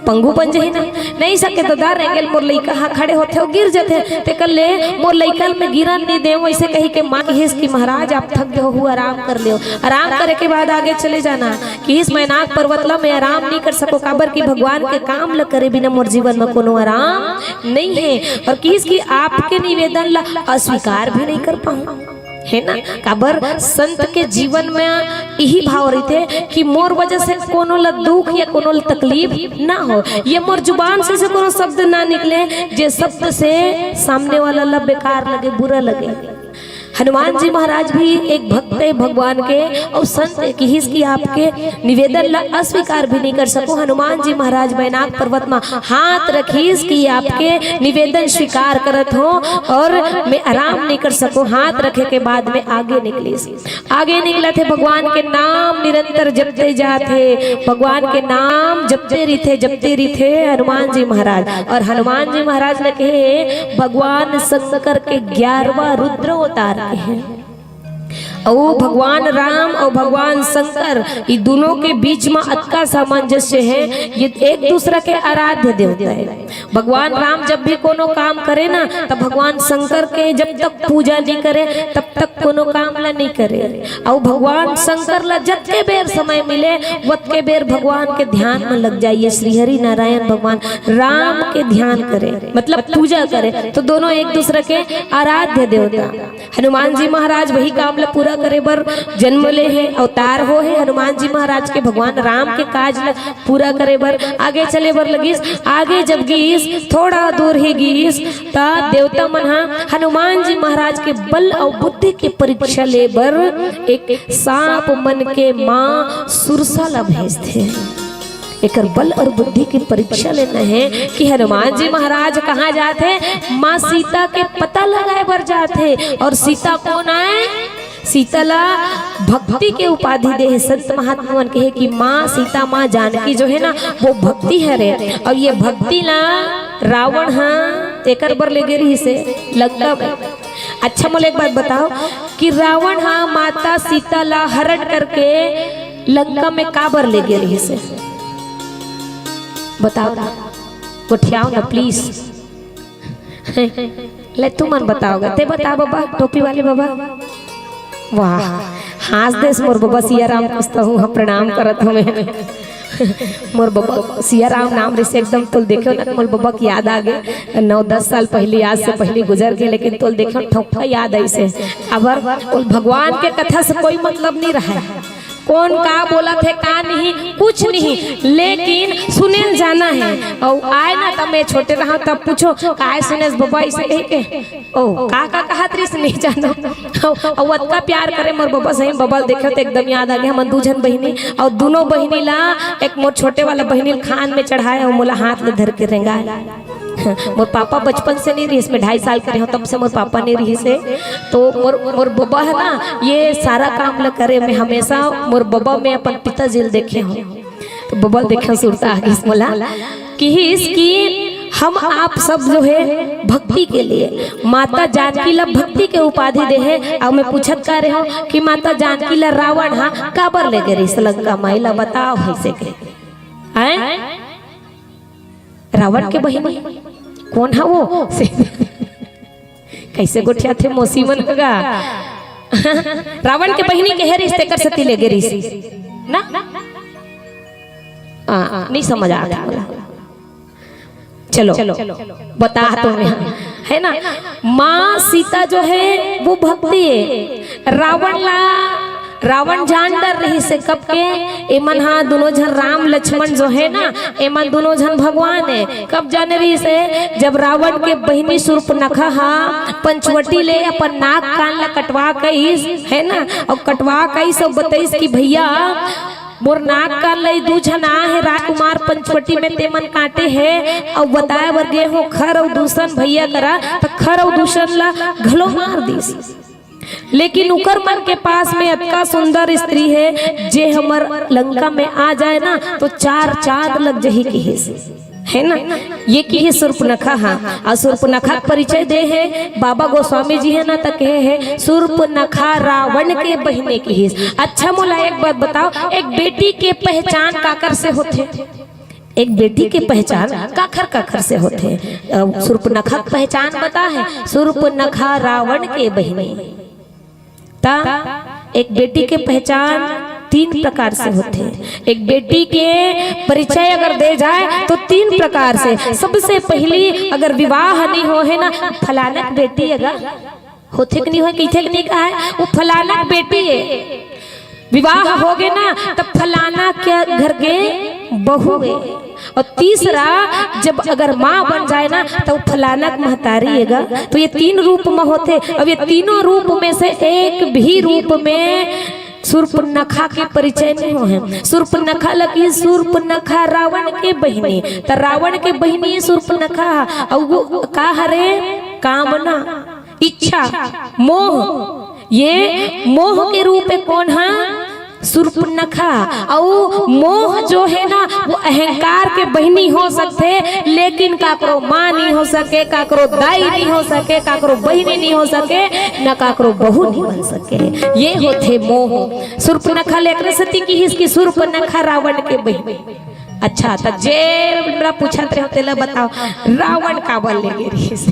पंगु बन जही ना। नहीं सके तो दा रेंगे ल, मोर लइका हा खड़े होथे, वो गिर जथे, तेकर ले मोर लइका ल मैं गिरन नहीं देव, ऐसे कही के माँ किहिस कि महाराज, आप थक गए हो, आराम कर लियो, आराम करे के बाद आगे चले जाना। किहिस, "मैनाक पर्वत ला मैं आराम नहीं कर सको, काबर कि भगवान के काम ला करे बिना मोर जीवन में कोनो आराम नहीं हे।" अउ किहिस कि आपके निवेदन ला अस्वीकार भी नहीं कर पाऊँ, हे ना? काबर संत के जीवन में यही भाव रहिथे कि मोर वजह से कोनो ला दुख या कोनो ला तकलीफ ना हो, ये मोर जुबान से, से कोनो शब्द ना निकले, जे शब्द से सामने वाला ला बेकार लगे, बुरा लगे। हनुमान जी महाराज भी एक भक्त हे भगवान के, अउ संत किहिस कि आपके निवेदन ला अस्वीकार भी नहीं कर सको। हनुमान जी महाराज मैनाक पर्वत मा हाथ रखिस कि आपके निवेदन स्वीकार करत हो अउ मैं आराम नहीं कर सको। हाथ रखे के बाद में आगे निकलिस, आगे निकलत हे, भगवान के नाम निरंतर जपते जात हे, भगवान के नाम जपते रहिथे, जपते रहिथे हनुमान जी महाराज। अउ हनुमान जी महाराज ल कहे, भगवान शंकर के ग्यारहवाँ रुद्र अवतार कहे। अउ भगवान राम अउ भगवान शंकर, ये दोनों के बीच में अतका सामंजस्य है, ये एक दूसरा के आराध्य देवता है। भगवान राम जब भी कोनो काम करे ना, तब भगवान शंकर के जब तक पूजा नहीं करे, तब तक कोनो काम ला नहीं करे। अउ भगवान शंकर ला जतके बेर समय मिले, वतके बेर भगवान के ध्यान में लग जाइए। श्री हरि नारायण भगवान राम के ध्यान करे, मतलब पूजा करे, तो दोनों एक दूसरे के आराध्य देवता। हनुमान जी महाराज वही काम ला पूरा करे बर जन्म ले हे, अवतार हो हे हनुमान जी महाराज के, भगवान राम के काज ला पूरा करे बर आगे चले बर लगिस। आगे जब गिस, थोड़ा दूर ही गिस, त देवता मन हा हनुमान जी महाराज के बल अउ बुद्धि के परीक्षा ले बर एक सांप मन के माँ सुरसा ला भेजथे। एकर बल अउ बुद्धि के परीक्षा लेना है कि हनुमान जी महाराज कहाँ जाथे, माँ सीता के पता लगाए बर जाथे। अउ सीता कोन आय? सीता ला भक्ति के उपाधि दे हे। संत महात्मा मन कहे कि माँ सीता, माँ जानकी जो है ना, वो भक्ति हरे, अउ ये भक्ति ला रावण हा एकर बर ले गे रहिस हे लंका में। अच्छा, मोला एक बात बताओ कि रावण हा माता सीता ला हरण करके लंका में काबर ले गे रहिस हे? बताओ ना, गोठियाओ ना प्लीज। ले, तुमन बताओ गा, ते बता बाबा, टोपी वाले बाबा। वाह, हाँस देस मोर बाबा सिया राम, पूछता हूँ, हम प्रणाम करत हूँ मैं। मोर बाबा सिया राम नाम रहिस एकदम, तोल देखे ना, मोर बाबा के याद आ गे। नौ दस साल पहली, आज से पहली गुजर गे, लेकिन तोल देखे ठोका याद आइस हे। अबर ओल भगवान के कथा से कोई मतलब नहीं रहा है, कौन का बोलत हे, का नहीं, कुछ नहीं, लेकिन सुने ल जाना है। अउ आय ना, तब मैं छोटे रहा, तब पूछो, "काय सुनेस बबा?" ऐसे कह के, "ओ, का, का कहत रहिस, नहीं जानो।" अउ, अउ अतका प्यार करे मोर बबा, सही बबा ल देखे त एकदम याद आ गे। हमन दू झन बहिनी, अउ दोनों बहिनी ला, एक मोर छोटे वाला बहिनी ल खान में चढ़ाए, अउ मोला हाथ में धर के रेंगाए। मोर पापा बचपन से नहीं रहिस, मैं ढाई साल के रहे हूँ, तब से मोर पापा नहीं रहिस हे। तो मोर, मोर बबा है ना, ये सारा काम ल करे में हमेशा मोर बबा में अपन पिताजी ल देखे हूँ। तो बबा ल देखे सुरता आ गिस मोला। किहिस कि हम आप सब जो है भक्ति के लिए, माता जानकी ला भक्ति के उपाधि दे हे। अउ मैं पूछत का रहे हूँ कि माता जानकी ला रावण हा काबर ले गे रहिस लंका माई ला, बताओ। ऐसे के, हैं? रावण के बहिनी कोन हा वो? से, कैसे गोठियाथे मौसी मन गा? रावण के बहिनी के हे रिस, तेकर सेती ले गे रिस ना? आ, नहीं समझ आत हे मोला। चलो, बता तो मैं, है ना? माँ सीता जो है वो भक्ति है। रावण ला, रावण जान डर रहिस हे कब के, एमन हा दोनों झन राम लक्ष्मण जो है ना, एमन दोनों झन भगवान है। कब जाने रहिस हे? जब रावण के बहिनी सूर्पनखा हा पंचवटी ले अपन नाक कान ला कटवा कहिस, है ना, अउ कटवा कहिस अउ बतइस कि भैया, मोर नाक कान लई दू झन आ हे राजकुमार पंचवटी में, तेमन काटे हे अउ बताए बर गे हो खर अउ दूषण भैया करा, त खर अउ दूषण ला घलो मार दिस। लेकिन उकर मन के पास में अतका सुंदर स्त्री है, जे हमर लंका में आ जाए ना, तो चार चांद लग जही किहिस, है ना? ये किहिस सूर्पनखा हा। अउ सूर्पनखा के परिचय दे हे बाबा गोस्वामी जी, है ना, त कहे हे, "सूर्पनखा रावण के बहिनी किहिस।" अच्छा, मोला एक बात बताओ, एक बेटी के पहचान काकर से होथे? एक बेटी के पहचान काखर काखर से होथे? अ, सूर्पनखा के पहचान बता हे, सूर्पनखा रावण के बहिनी। त एक बेटी के पहचान तीन प्रकार से होथे। एक बेटी के परिचय अगर दे जाए तो तीन प्रकार से। सबसे पहली अगर विवाह नहीं हो है ना, फलाना के बेटी अगर होथे कि नहीं होय, कहिथे कि नहीं कहाय, वो फलाना के बेटी है। विवाह हो गे ना, तब फलाना के घर के बहू है। अउ तीसरा, जब अगर माँ बन जाए ना, तो फलाना के महतारी है गा। तो ये तीन रूप में होथे। अब ये तीनों रूप में से एक भी रूप में सूर्पनखा के परिचय नहीं हो है। सूर्पनखा लगी, सूर्पनखा रावण के बहिनी, त रावण के बहिनी सूर्पनखा। अउ वो का हरे? कामना, इच्छा, मोह। ये मोह के रूप में कौन हा? सुर्पनखा। अउ मोह जो हे ना, वो अहंकार के बहिनी हो सकथे, लेकिन काकरो माँ नहीं हो सके, काकरो दाई नहीं हो सके, काकरो बहिनी नहीं हो सके, न काकरो बहू नहीं बन सके। ये होथे मोह। सुर्पनखा ले एकरे सेती किहिस कि सुर्पनखा रावण के बहिनी। अच्छा, त जेला पूछत रहे हो, तेला बताओ, रावण काबर ले गे रिहिस?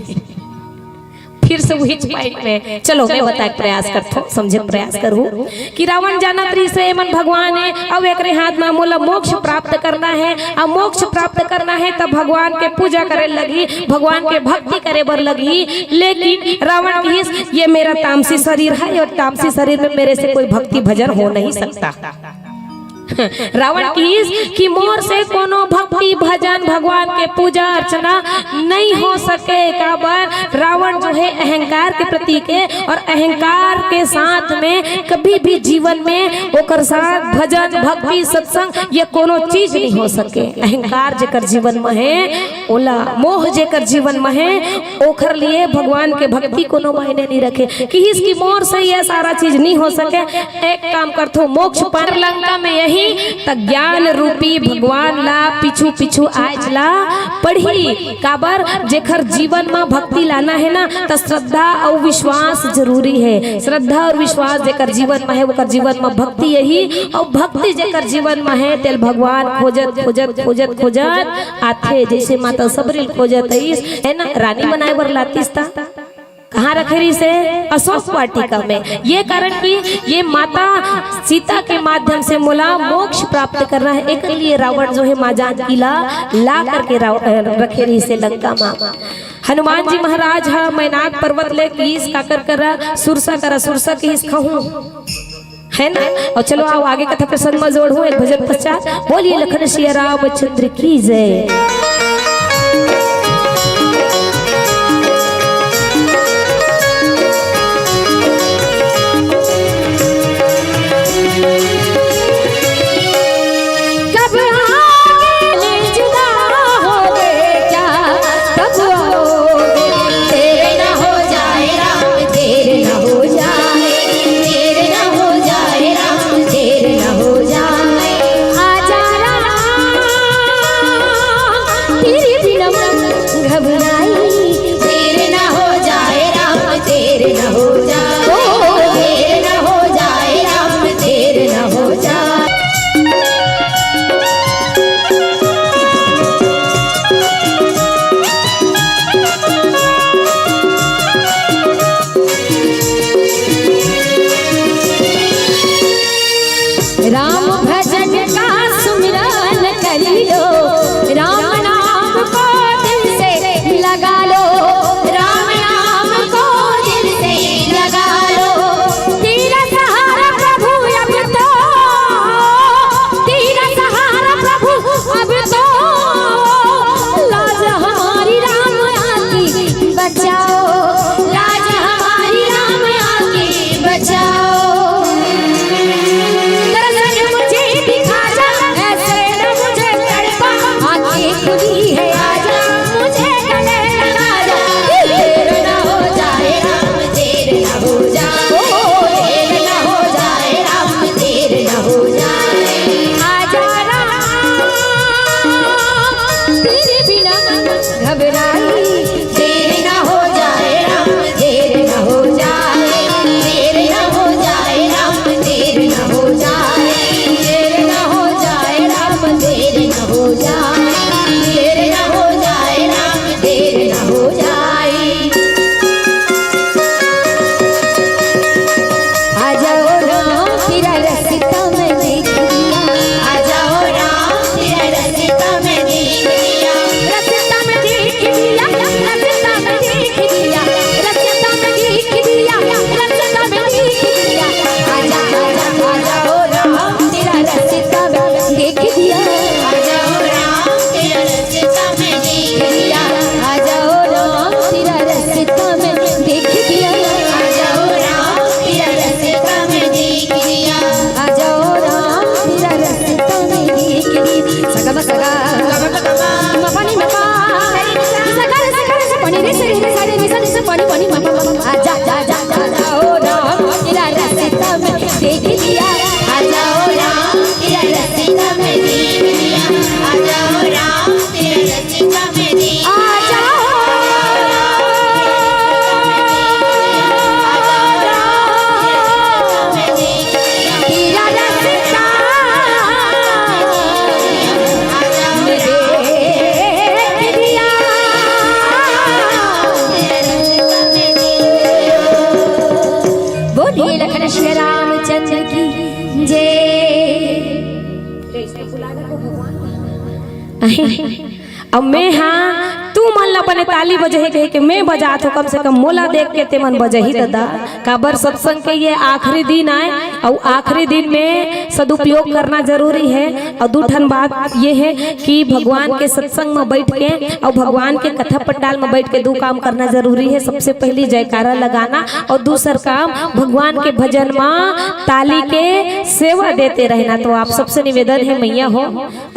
फिर से उहीच point में, चलो, मैं बताए के प्रयास करथों, समझे के प्रयास करहू कि रावण जानत रहिस हे, एमन भगवान हे, अउ एकरे हाथ में मोला मोक्ष प्राप्त करना हे, अउ मोक्ष प्राप्त करना हे, तब भगवान के पूजा करे लगही, भगवान के भक्ति करे बर लगही। लेकिन रावण किहिस, ये मेरा तामसी शरीर है और तामसी शरीर में मेरे से कोई भक्ति भजन हो नहीं सकता। रावण किहिस कि मोर से कोनो भक्ति भजन, भगवान के पूजा अर्चना नहीं हो सके। काबर? रावण जो हे अहंकार के प्रतीक हे, और अहंकार के साथ में कभी भी जीवन में ओकर साथ भजन, भक्ति, सत्संग, ये कोनो चीज नहीं हो सके। अहंकार जेकर जीवन में हे, ओला मोह जेकर जीवन में हे, ओखर लिए भगवान के भक्ति कोनो मायने नहीं रखे। किहिस कि मोर से ये सारा चीज नहीं हो सके, एक काम करथों, मोक्ष पार लंका में यही त ज्ञान रूपी भगवान ला पीछू पीछू आज ला पढ़ही। काबर? जेकर जीवन में भक्ति लाना हे ना, त श्रद्धा अउ विश्वास जरूरी हे। श्रद्धा अउ विश्वास जेकर जीवन में हे, ओकर जीवन में भक्ति यही, अउ भक्ति जेकर जीवन में हे, तेल भगवान खोजत खोजत खोजत खोजत आथे। जैसे माता सबरी ल खोजत आइस, हे ना, रानी बनाए बर लातिस ता कहाँ रखे रिहिस हे? अशोक वाटिका में। ये कारण कि ये माता सीता के माध्यम से मोला मोक्ष प्राप्त करना हे, एकर लिए रावण जो हे माँ जानकी ला ला करके राव-, अ, रखे रिहिस हे लंका में। हनुमान जी महाराज ह मैनाक पर्वत ले किहिस काकर करा, सुरसा करा, सुरसा किहिस खहूँ। हे ना? अउ चलो, आओ आगे कथा प्रसंग में जोड़हूँ एक भजन पश्चात। बोलिए लखन सिया रामचंद्र की जय। कब आओगे जुदा होगे क्या? कब आओगे? देर न हो जाए राम, देर न हो जाए, देर न हो जाए राम, देर न हो जाए। आजा राम, अहे, अब मैं हा, तू मन ला बने ताली बजही कहे के मैं बजात हो, कम से कम मोला देख के ते मन बजही ददा। काबर सत्संग के ये आखिरी दिन आय, अउ आखिरी दिन में सदुपयोग करना जरूरी है। अउ दू ठन बात ये है कि भगवान के सत्संग में बैठ के अउ भगवान के कथा पंडाल में बैठ के दू काम करना जरूरी है। सबसे पहली जयकारा लगाना अउ दूसर काम भगवान के भजन में ताली के सेवा देते रहना। तो आप सबसे निवेदन है मैया हो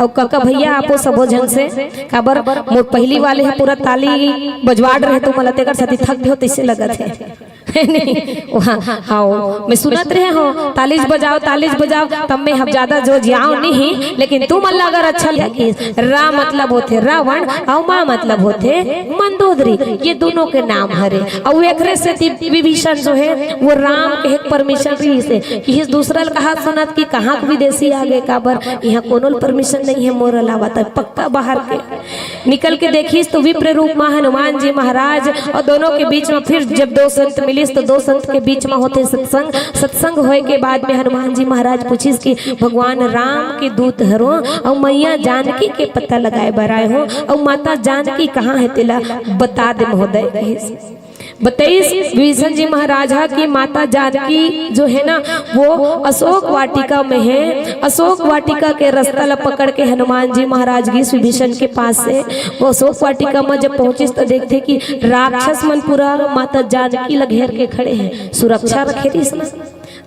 अउ कका भैया आपो सबो झन से, काबर मोर पहली वाले ह पूरा ताली बजवाड़ रहे तो मोला तेकर सेती थक गयो तइसे लगत है। नहीं, वहाँ, हाँ, मैं सुनत रहे हो, तालीज बजाओ, तालीज बजाओ, तब मैं हम ज्यादा जो जाओ नहीं, लेकिन तुमन ला अगर अच्छा लगे कि रा मतलब होथे रावण, अउ मा मतलब होथे मंदोदरी, ये दोनों के नाम हरे। अउ एकरे सेती विभीषण जो है, वो राम के एक परमिशन रहिस हे कि इस दूसरा ल कहा सुनत कि कहाँ के विदेशी आ गए, काबर यहाँ कोनो ल परमिशन नहीं है मोर अलावा, त पक्का बाहर के। निकल के देखिस तो विप्र रूप में हनुमान जी महाराज अउ दोनों के बीच में फिर जब दो संत मिलिस तो दो संत के बीच में होथे सत्संग। सत्संग होए के बाद में हनुमान जी महाराज पूछिस कि भगवान राम के दूत हरो अउ मैया जानकी के पता लगाए बर आए हो अउ माता जानकी कहाँ है तेला बता दे महोदय, कहिस। बताइस विभीषण जी महाराज हा कि माता जानकी जो है ना, वो अशोक वाटिका में है। अशोक वाटिका के रास्ता ला पकड़ के हनुमान जी महाराज गिस विभीषण के पास से। वो अशोक वाटिका में जब पहुंचिस तो देखथे कि राक्षस मन पूरा माता जानकी ला घेर के खड़े हैं, सुरक्षा रखे रहिस ना।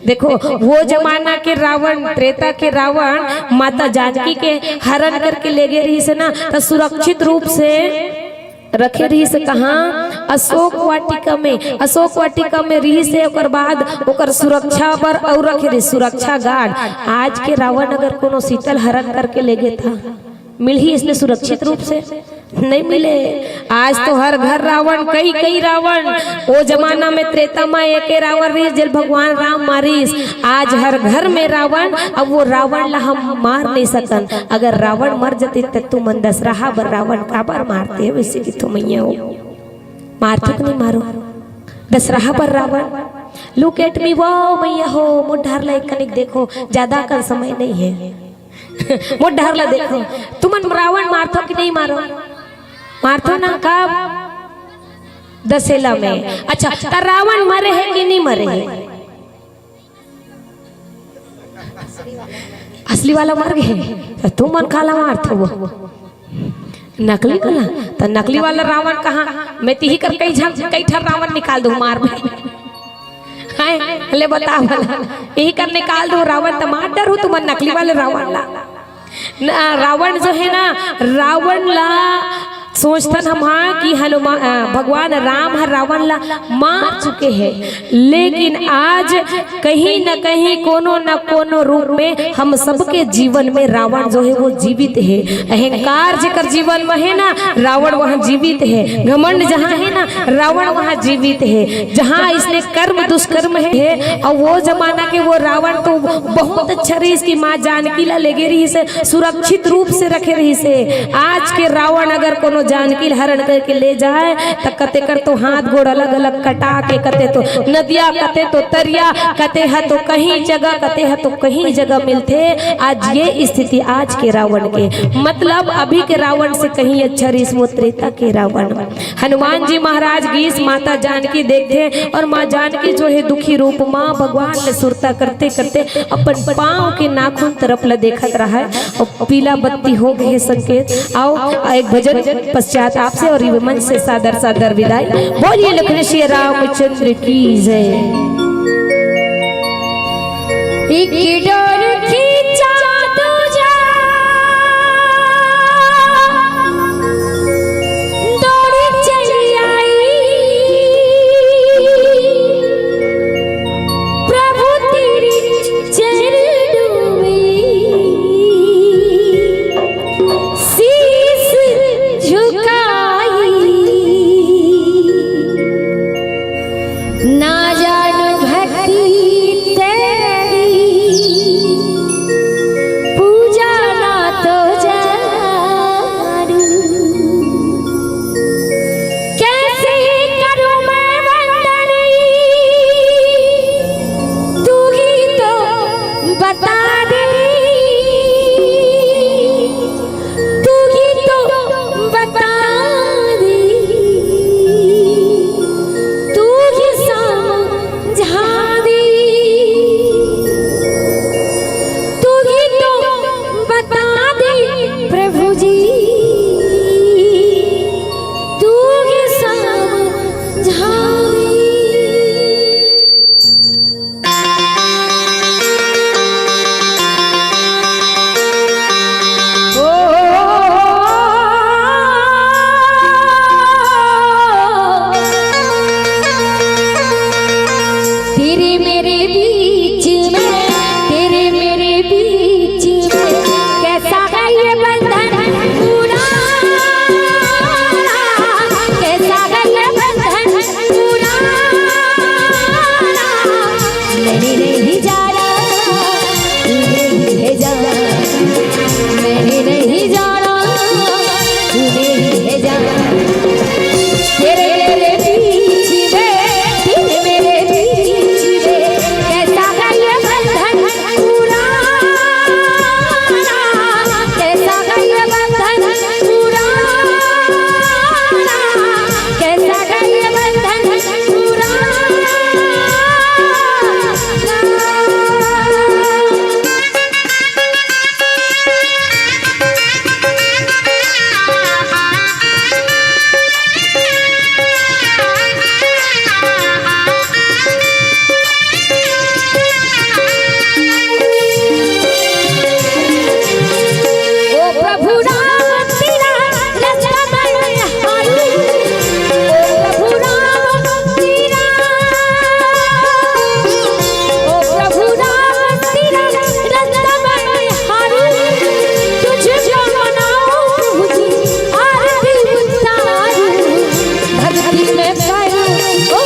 देखो, वो जमाना के रावण, त्रेता के रावण माता जानकी के हरण करके ले गए रहिस ना, तो सुरक्षित रूप से रखे रहिस कहाँ? अशोक वाटिका में। अशोक वाटिका में रहिस हे, ओकर बाद ओकर सुरक्षा बर अउ रखे रहिस सुरक्षा गार्ड। आज के रावण अगर कोनो सीता ल हरण करके ले गे त मिलही इसने सुरक्षित रूप से? नहीं मिले। आज तो हर घर रावण, कई कई रावण। ओ जमाना में त्रेता में एके रावण रहिस, जेल भगवान राम मारिस। आज हर घर में रावण। अब वो रावण ला हम मार नहीं सकन। अगर रावण मर जतिस त तुमन दसरहा बर रावण काबर मारते हो? इसे कि तुम मैया हो, मारथे कि नहीं मारो? दसरहा बर Ravan. Look at me, wow, मैया हो, मोर डहर ला एक कनिक देखो, ज्यादा कन समय नहीं है। मोर डहर ला देखो, तुमन रावण मारथो कि नहीं मारो? मारथो ना, कब? दसेला में। अच्छा, त रावण मरे हे कि नहीं मरे हे? असली वाला मर गे, त तुमन काला मारथो वो? नकली वाला? त नकली वाला रावण कहाँ? मैं तिही कर कई झन, कई ठन रावण निकाल दूँ मार में। हैं? ले बता भला। यही कर निकाल दूँ रावण, त मार डरहू तुमन नकली वाले रावण ला। ना, रावण जो है ना, रावण ला सोचथन हम, हाँ, कि हनुमान, अ, भगवान राम ह रावण ला मार चुके हैं, लेकिन आज कहीं न कहीं कोनो न कोनो रूप में हम सबके जीवन में रावण जो है वो जीवित है। अहंकार जेकर जीवन में है ना, रावण वहाँ जीवित है। घमंड जहाँ है ना, रावण वहाँ जीवित है। जहाँ इसने कर्म दुष्कर्म है, और वो जमाना के वो रावण तो बहुत अच्छा रहिस कि माँ जानकी ला लेगे रहिस हे, सुरक्षित रूप से रखे रहिस हे। आज के रावण अगर कोनो जानकी ला हरण करके ले जाए त कते कर तो हाथ गोड़ अलग अलग कटा के, कते तो नदिया, कते तो तरिया, कते ह तो कहीं जगह, कते ह तो कहीं जगह मिलथे। आज ये स्थिति आज के रावण के, मतलब अभी के रावण से कहीं अच्छा रहिस वो त्रेता के रावण। हनुमान जी महाराज गिस माता जानकी देखथे और माँ जानकी जो है दुखी रूप माँ भगवान ले सुरता करते करते अपन पाँव के नाखून तरफ ला देखत रहा है और पीला बत्ती हो गए संकेत। आओ, एक भजन पश्चात आपसे और युवा मंच से सादर सादर विदाई। बोलिए लखन श्री रामचंद्र की जय। एक डोर खींचा दूजा, दौड़ी चली आई प्रभु तेरे चरणों में शीश झुकाई। ना जान भक्ति तेरी तेरे मेरे बीच में, तेरे मेरे बीच में कैसा है ये बंधन पुराना, कैसा है ये बंधन पुराना। मैंने नहीं जाना, तूने ही है जाना। मैंने नहीं जाना, तूने ही है जाना। तेरे मेरे बीच में, तेरे मेरे बीच में कैसा है ये बंधन पुराना, कैसा है ये बंधन पुराना, कैसा है ये बंधन पुराना। ओ प्रभु राम तेरा रस्ता बन हारू। ओ प्रभु राम तेरा, ओ प्रभु राम तेरा रस्ता बन हारू। तुझको मनाऊं प्रभु जी, आरती उतारूं। भक्ति में करूं, ओ,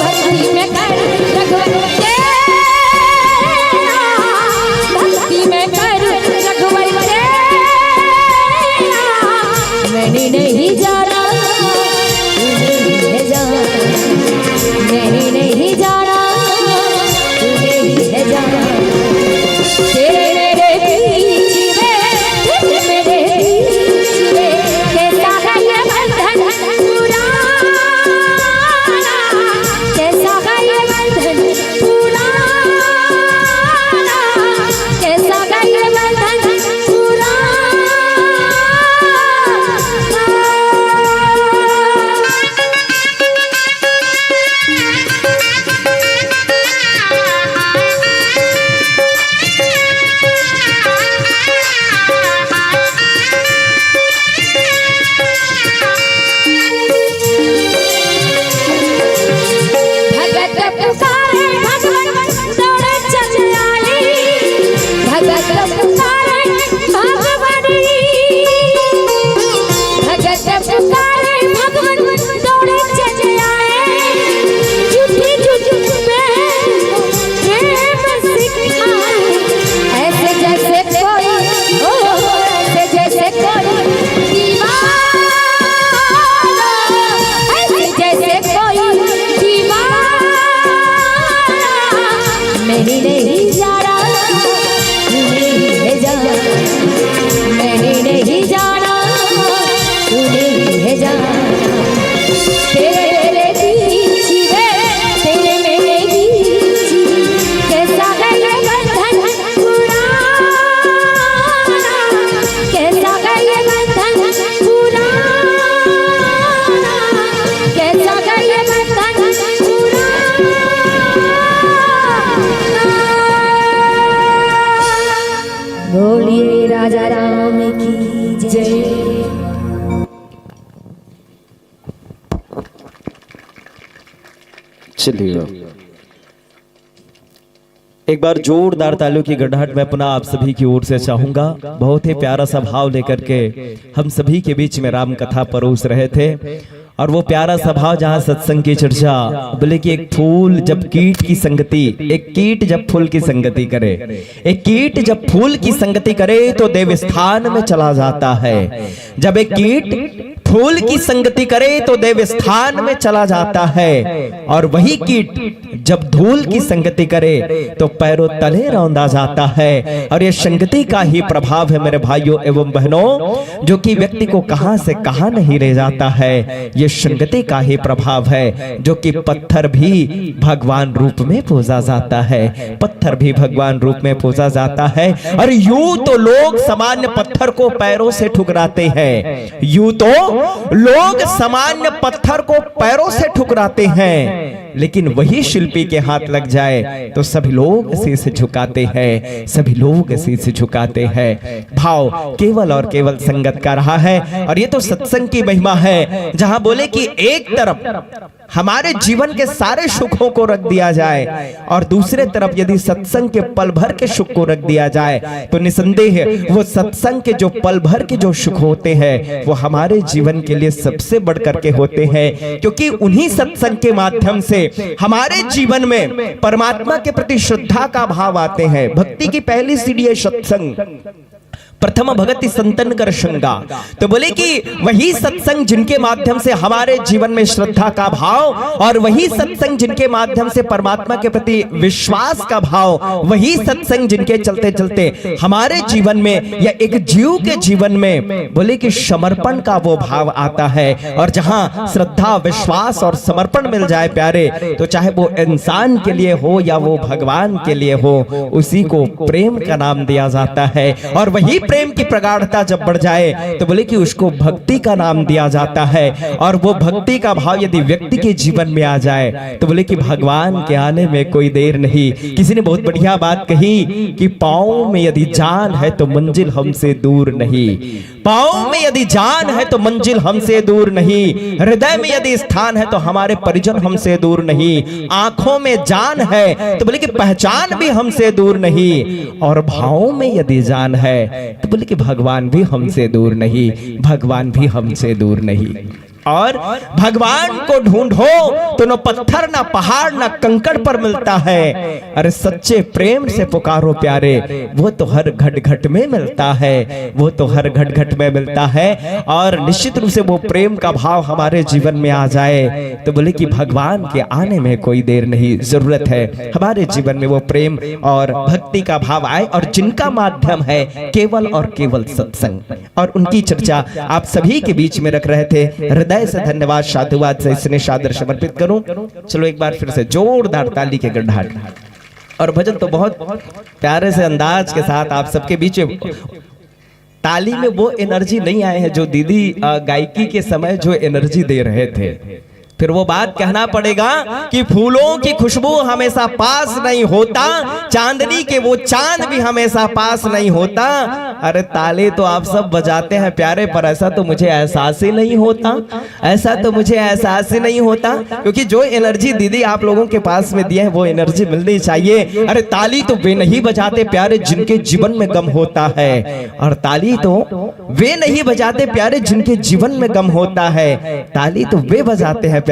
भक्ति में करूं रघुवर तेरा, भक्ति में करूं रघुवर तेरा। मैंने नहीं जाना, तूने ही है जाना। मैंने नहीं जाना, तूने ही है जाना। तेरे मेरे बीच में, तेरे मेरे बीच में कैसा है ये बंधन पुराना, कैसा है ये बंधन पुराना, कैसा है ये बंधन पुराना। भगत पुकारे भगवान दौड़े चले आए। भगत पुकारे भगवान, भगत पुकारे भगवान दौड़े चले आए। झूठी झूठी में प्रेम सिखाए। ऐसे जैसे कोई, ओ, ऐसे जैसे कोई दीवाना, ऐसे जैसे कोई दीवाना। मैंने नहीं जाना, तूने ही है जाना। मैंने नहीं जाना, तूने ही है जाना। तेरे मेरे बीच में, तेरे मेरे बीच में कैसा है ये बंधन पुराना, कैसा है ये बंधन पुराना, कैसा है ये बंधन पुराना। बोलिए राजा राम की जय। चलिए, एक बार जोरदार तालियों की गड़गड़ाहट मैं अपना आप सभी की ओर से चाहूंगा। बहुत ही प्यारा सा भाव लेकर के हम सभी के बीच में राम कथा परोस रहे थे और वो प्यारा सा भाव जहां सत्संग की चर्चा, बोले कि एक फूल जब कीट की संगति, एक कीट जब फूल की संगति करे, एक कीट जब फूल की संगति करे तो देवस्थान में चला जाता है। जब एक कीट फूल की संगति करे तो देवस्थान में चला जाता है और वही कीट जब धूल की संगति करे तो पैरों तले रौंदा जाता है। और ये संगति का ही प्रभाव है मेरे भाइयों एवं बहनों, जो कि व्यक्ति को कहां से कहां नहीं ले जाता है। ये संगति का ही प्रभाव है, जो कि पत्थर भी भगवान रूप में पूजा जाता है, पत्थर भी भगवान रूप में पूजा जाता है। और यूं तो लोग सामान्य पत्थर को पैरों से ठुकराते हैं, यूं तो लोग सामान्य पत्थर को पैरों से ठुकराते हैं, लेकिन वही शिल्पी के हाथ लग जाए तो सभी लोग शीश झुकाते हैं, सभी लोग शीश झुकाते हैं। भाव केवल और केवल संगत का रहा है। और ये तो सत्संग की महिमा है, जहां बोले कि एक तरफ हमारे जीवन के सारे सुखों को रख दिया जाए और दूसरे तरफ यदि सत्संग के पल भर के सुख को रख दिया जाए, तो निसंदेह वो सत्संग के जो पल भर के जो सुख होते हैं, वो हमारे जीवन के लिए सबसे बढ़ करके होते हैं, क्योंकि उन्हीं सत्संग के माध्यम से हमारे जीवन में परमात्मा के प्रति श्रद्धा का भाव आते हैं। भक्ति की पहली सीढ़ी है सत्संग। प्रथम भगति संतन कर संगा। तो बोले कि वही सत्संग जिनके माध्यम से हमारे जीवन में श्रद्धा का भाव और वही सत्संग जिनके माध्यम से परमात्मा के प्रति विश्वास का भाव, वही सत्संग जिनके चलते चलते हमारे जीवन में या एक जीव के जीवन में बोले कि समर्पण का वो भाव आता है। और जहां श्रद्धा, विश्वास और समर्पण मिल जाए प्यारे, तो चाहे वो इंसान के लिए हो या वो भगवान के लिए हो, उसी को प्रेम का नाम दिया जाता है। और वही प्रेम की प्रगाढ़ता जब बढ़ जाए तो बोले कि उसको भक्ति का नाम दिया जाता है। और वो भक्ति का भाव यदि व्यक्ति के जीवन में आ जाए तो बोले कि भगवान के आने में कोई देर नहीं। किसी ने बहुत बढ़िया बात कही कि पाँव में यदि जान है तो मंजिल हमसे दूर नहीं। पाँव में यदि जान है तो मंजिल हमसे दूर नहीं, हृदय में यदि स्थान है तो हमारे परिजन हमसे दूर नहीं, आंखों में जान है तो बोले कि पहचान भी हमसे दूर नहीं, और भावों में यदि जान है तो बोले कि भगवान भी हमसे दूर नहीं, भगवान भी हमसे दूर नहीं। और भगवान को ढूंढो तो न पत्थर, ना पहाड़, ना कंकड़ पर मिलता है। अरे सच्चे प्रेम से पुकारो प्यारे, वो तो हर घट घट में मिलता है, वो तो हर घट घट में मिलता है। और निश्चित रूप से वो प्रेम का भाव हमारे जीवन में आ जाए तो बोले कि भगवान के आने में कोई देर नहीं, जरूरत है हमारे जीवन में वो प्रेम और भक्ति का भाव आए, और जिनका माध्यम है केवल और केवल सत्संग। और उनकी चर्चा आप सभी के बीच में रख रहे थे। हृदय से धन्यवाद, साधुवाद से स्नेह सादर समर्पित करूं। चलो एक बार फिर से जोरदार ताली के गड़गड़ाहट। और भजन तो बहुत प्यारे से अंदाज के साथ आप सबके बीच में, ताली में वो एनर्जी नहीं आए है जो दीदी, अ, गायकी के समय जो एनर्जी दे रहे थे। फिर वो बात कहना पड़ेगा कि फूलों की खुशबू हमेशा पास नहीं होता, चांदनी के वो चांद भी हमेशा पास नहीं होता। अरे ताली तो आप सब बजाते हैं प्यारे, पर ऐसा तो मुझे एहसास ही नहीं होता, ऐसा तो मुझे एहसास ही नहीं होता, क्योंकि जो एनर्जी दीदी आप लोगों के पास में दिए है वो एनर्जी मिलनी चाहिए। अरे ताली तो वे नहीं बजाते प्यारे जिनके जीवन में गम होता है, और ताली तो वे नहीं बजाते प्यारे जिनके जीवन में गम होता है, ताली तो वे बजाते हैं प्यारे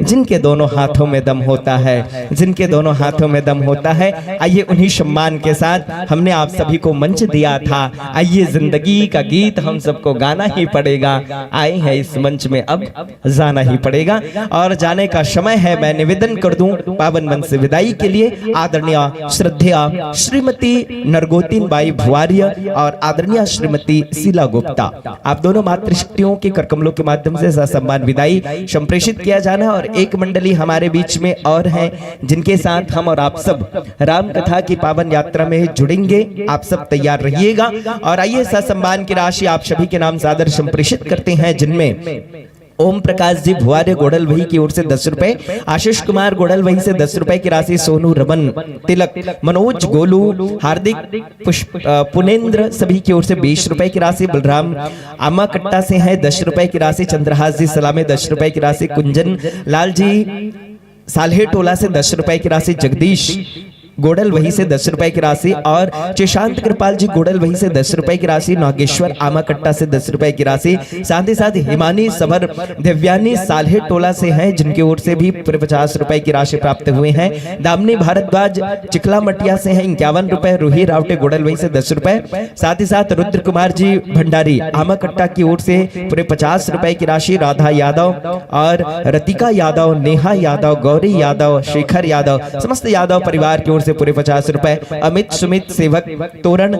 जिनके दोनों हाथों में दम होता है, जिनके दोनों हाथों में दम होता है। आइए उन्हीं सम्मान के साथ हमने आप सभी को मंच दिया था, आइए जिंदगी का गीत हम सबको गाना ही पड़ेगा। आए हैं इस मंच में, अब जाना ही पड़ेगा और जाने का समय है। मैं निवेदन कर दूं पावन मंच से विदाई के लिए आदरणीय श्रद्धेय श्रीमती नरगोतीन बाई भुआर्य और आदरणीय श्रीमती शीला गुप्ता, आप दोनों मातृशक्तियों के करकमलों के माध्यम से ससम्मान विदाई संप्रेषित किया जाना है। और एक मंडली हमारे बीच में और हैं जिनके साथ हम और आप सब राम कथा की पावन यात्रा में जुड़ेंगे। आप सब तैयार रहिएगा। और आइए, ससम्मान की राशि आप सभी के नाम सादर संप्रेषित करते हैं, जिनमें ओम प्रकाश जी भुआर्य गोडलवही की ओर से दस रुपए, आशीष कुमार गोडलवही से दस रुपए की राशि, सोनू रमन तिलक, मनोज गोलू, हार्दिक पुष्प, अ, पुनेंद्र सभी की ओर से बीस रुपए की राशि, बलराम आमाकट्टा से है दस रुपए की राशि, चंद्रहास जी सलामे दस रुपए की राशि, कुंजन लाल जी साल्हे टोला से दस रुपए की राशि, जगदीश गोडलवही से दस रुपए की राशि और चेशांत कृपाल जी गोडलवही से दस रुपए की राशि, नागेश्वर आमाकट्टा से दस रुपए की राशि, साथ ही साथ हिमानी सबर देव्यानी साल्हे टोला से हैं, जिनकी ओर से भी पूरे पचास रुपए की राशि प्राप्त हुई है। दामिनी भारद्वाज चिखला मटिया से हैं, इक्यावन रुपए, रूही रावटे गोडलवही से दस रुपए, साथ ही साथ रुद्र कुमार जी भंडारी आमाकट्टा की ओर से पूरे पचास रुपए की राशि, राधा यादव और रतिका यादव, नेहा यादव, गौरी यादव, शेखर यादव, समस्त यादव परिवार की ओर से पूरे पचास रुपए, अमित सुमित सेवक तोरण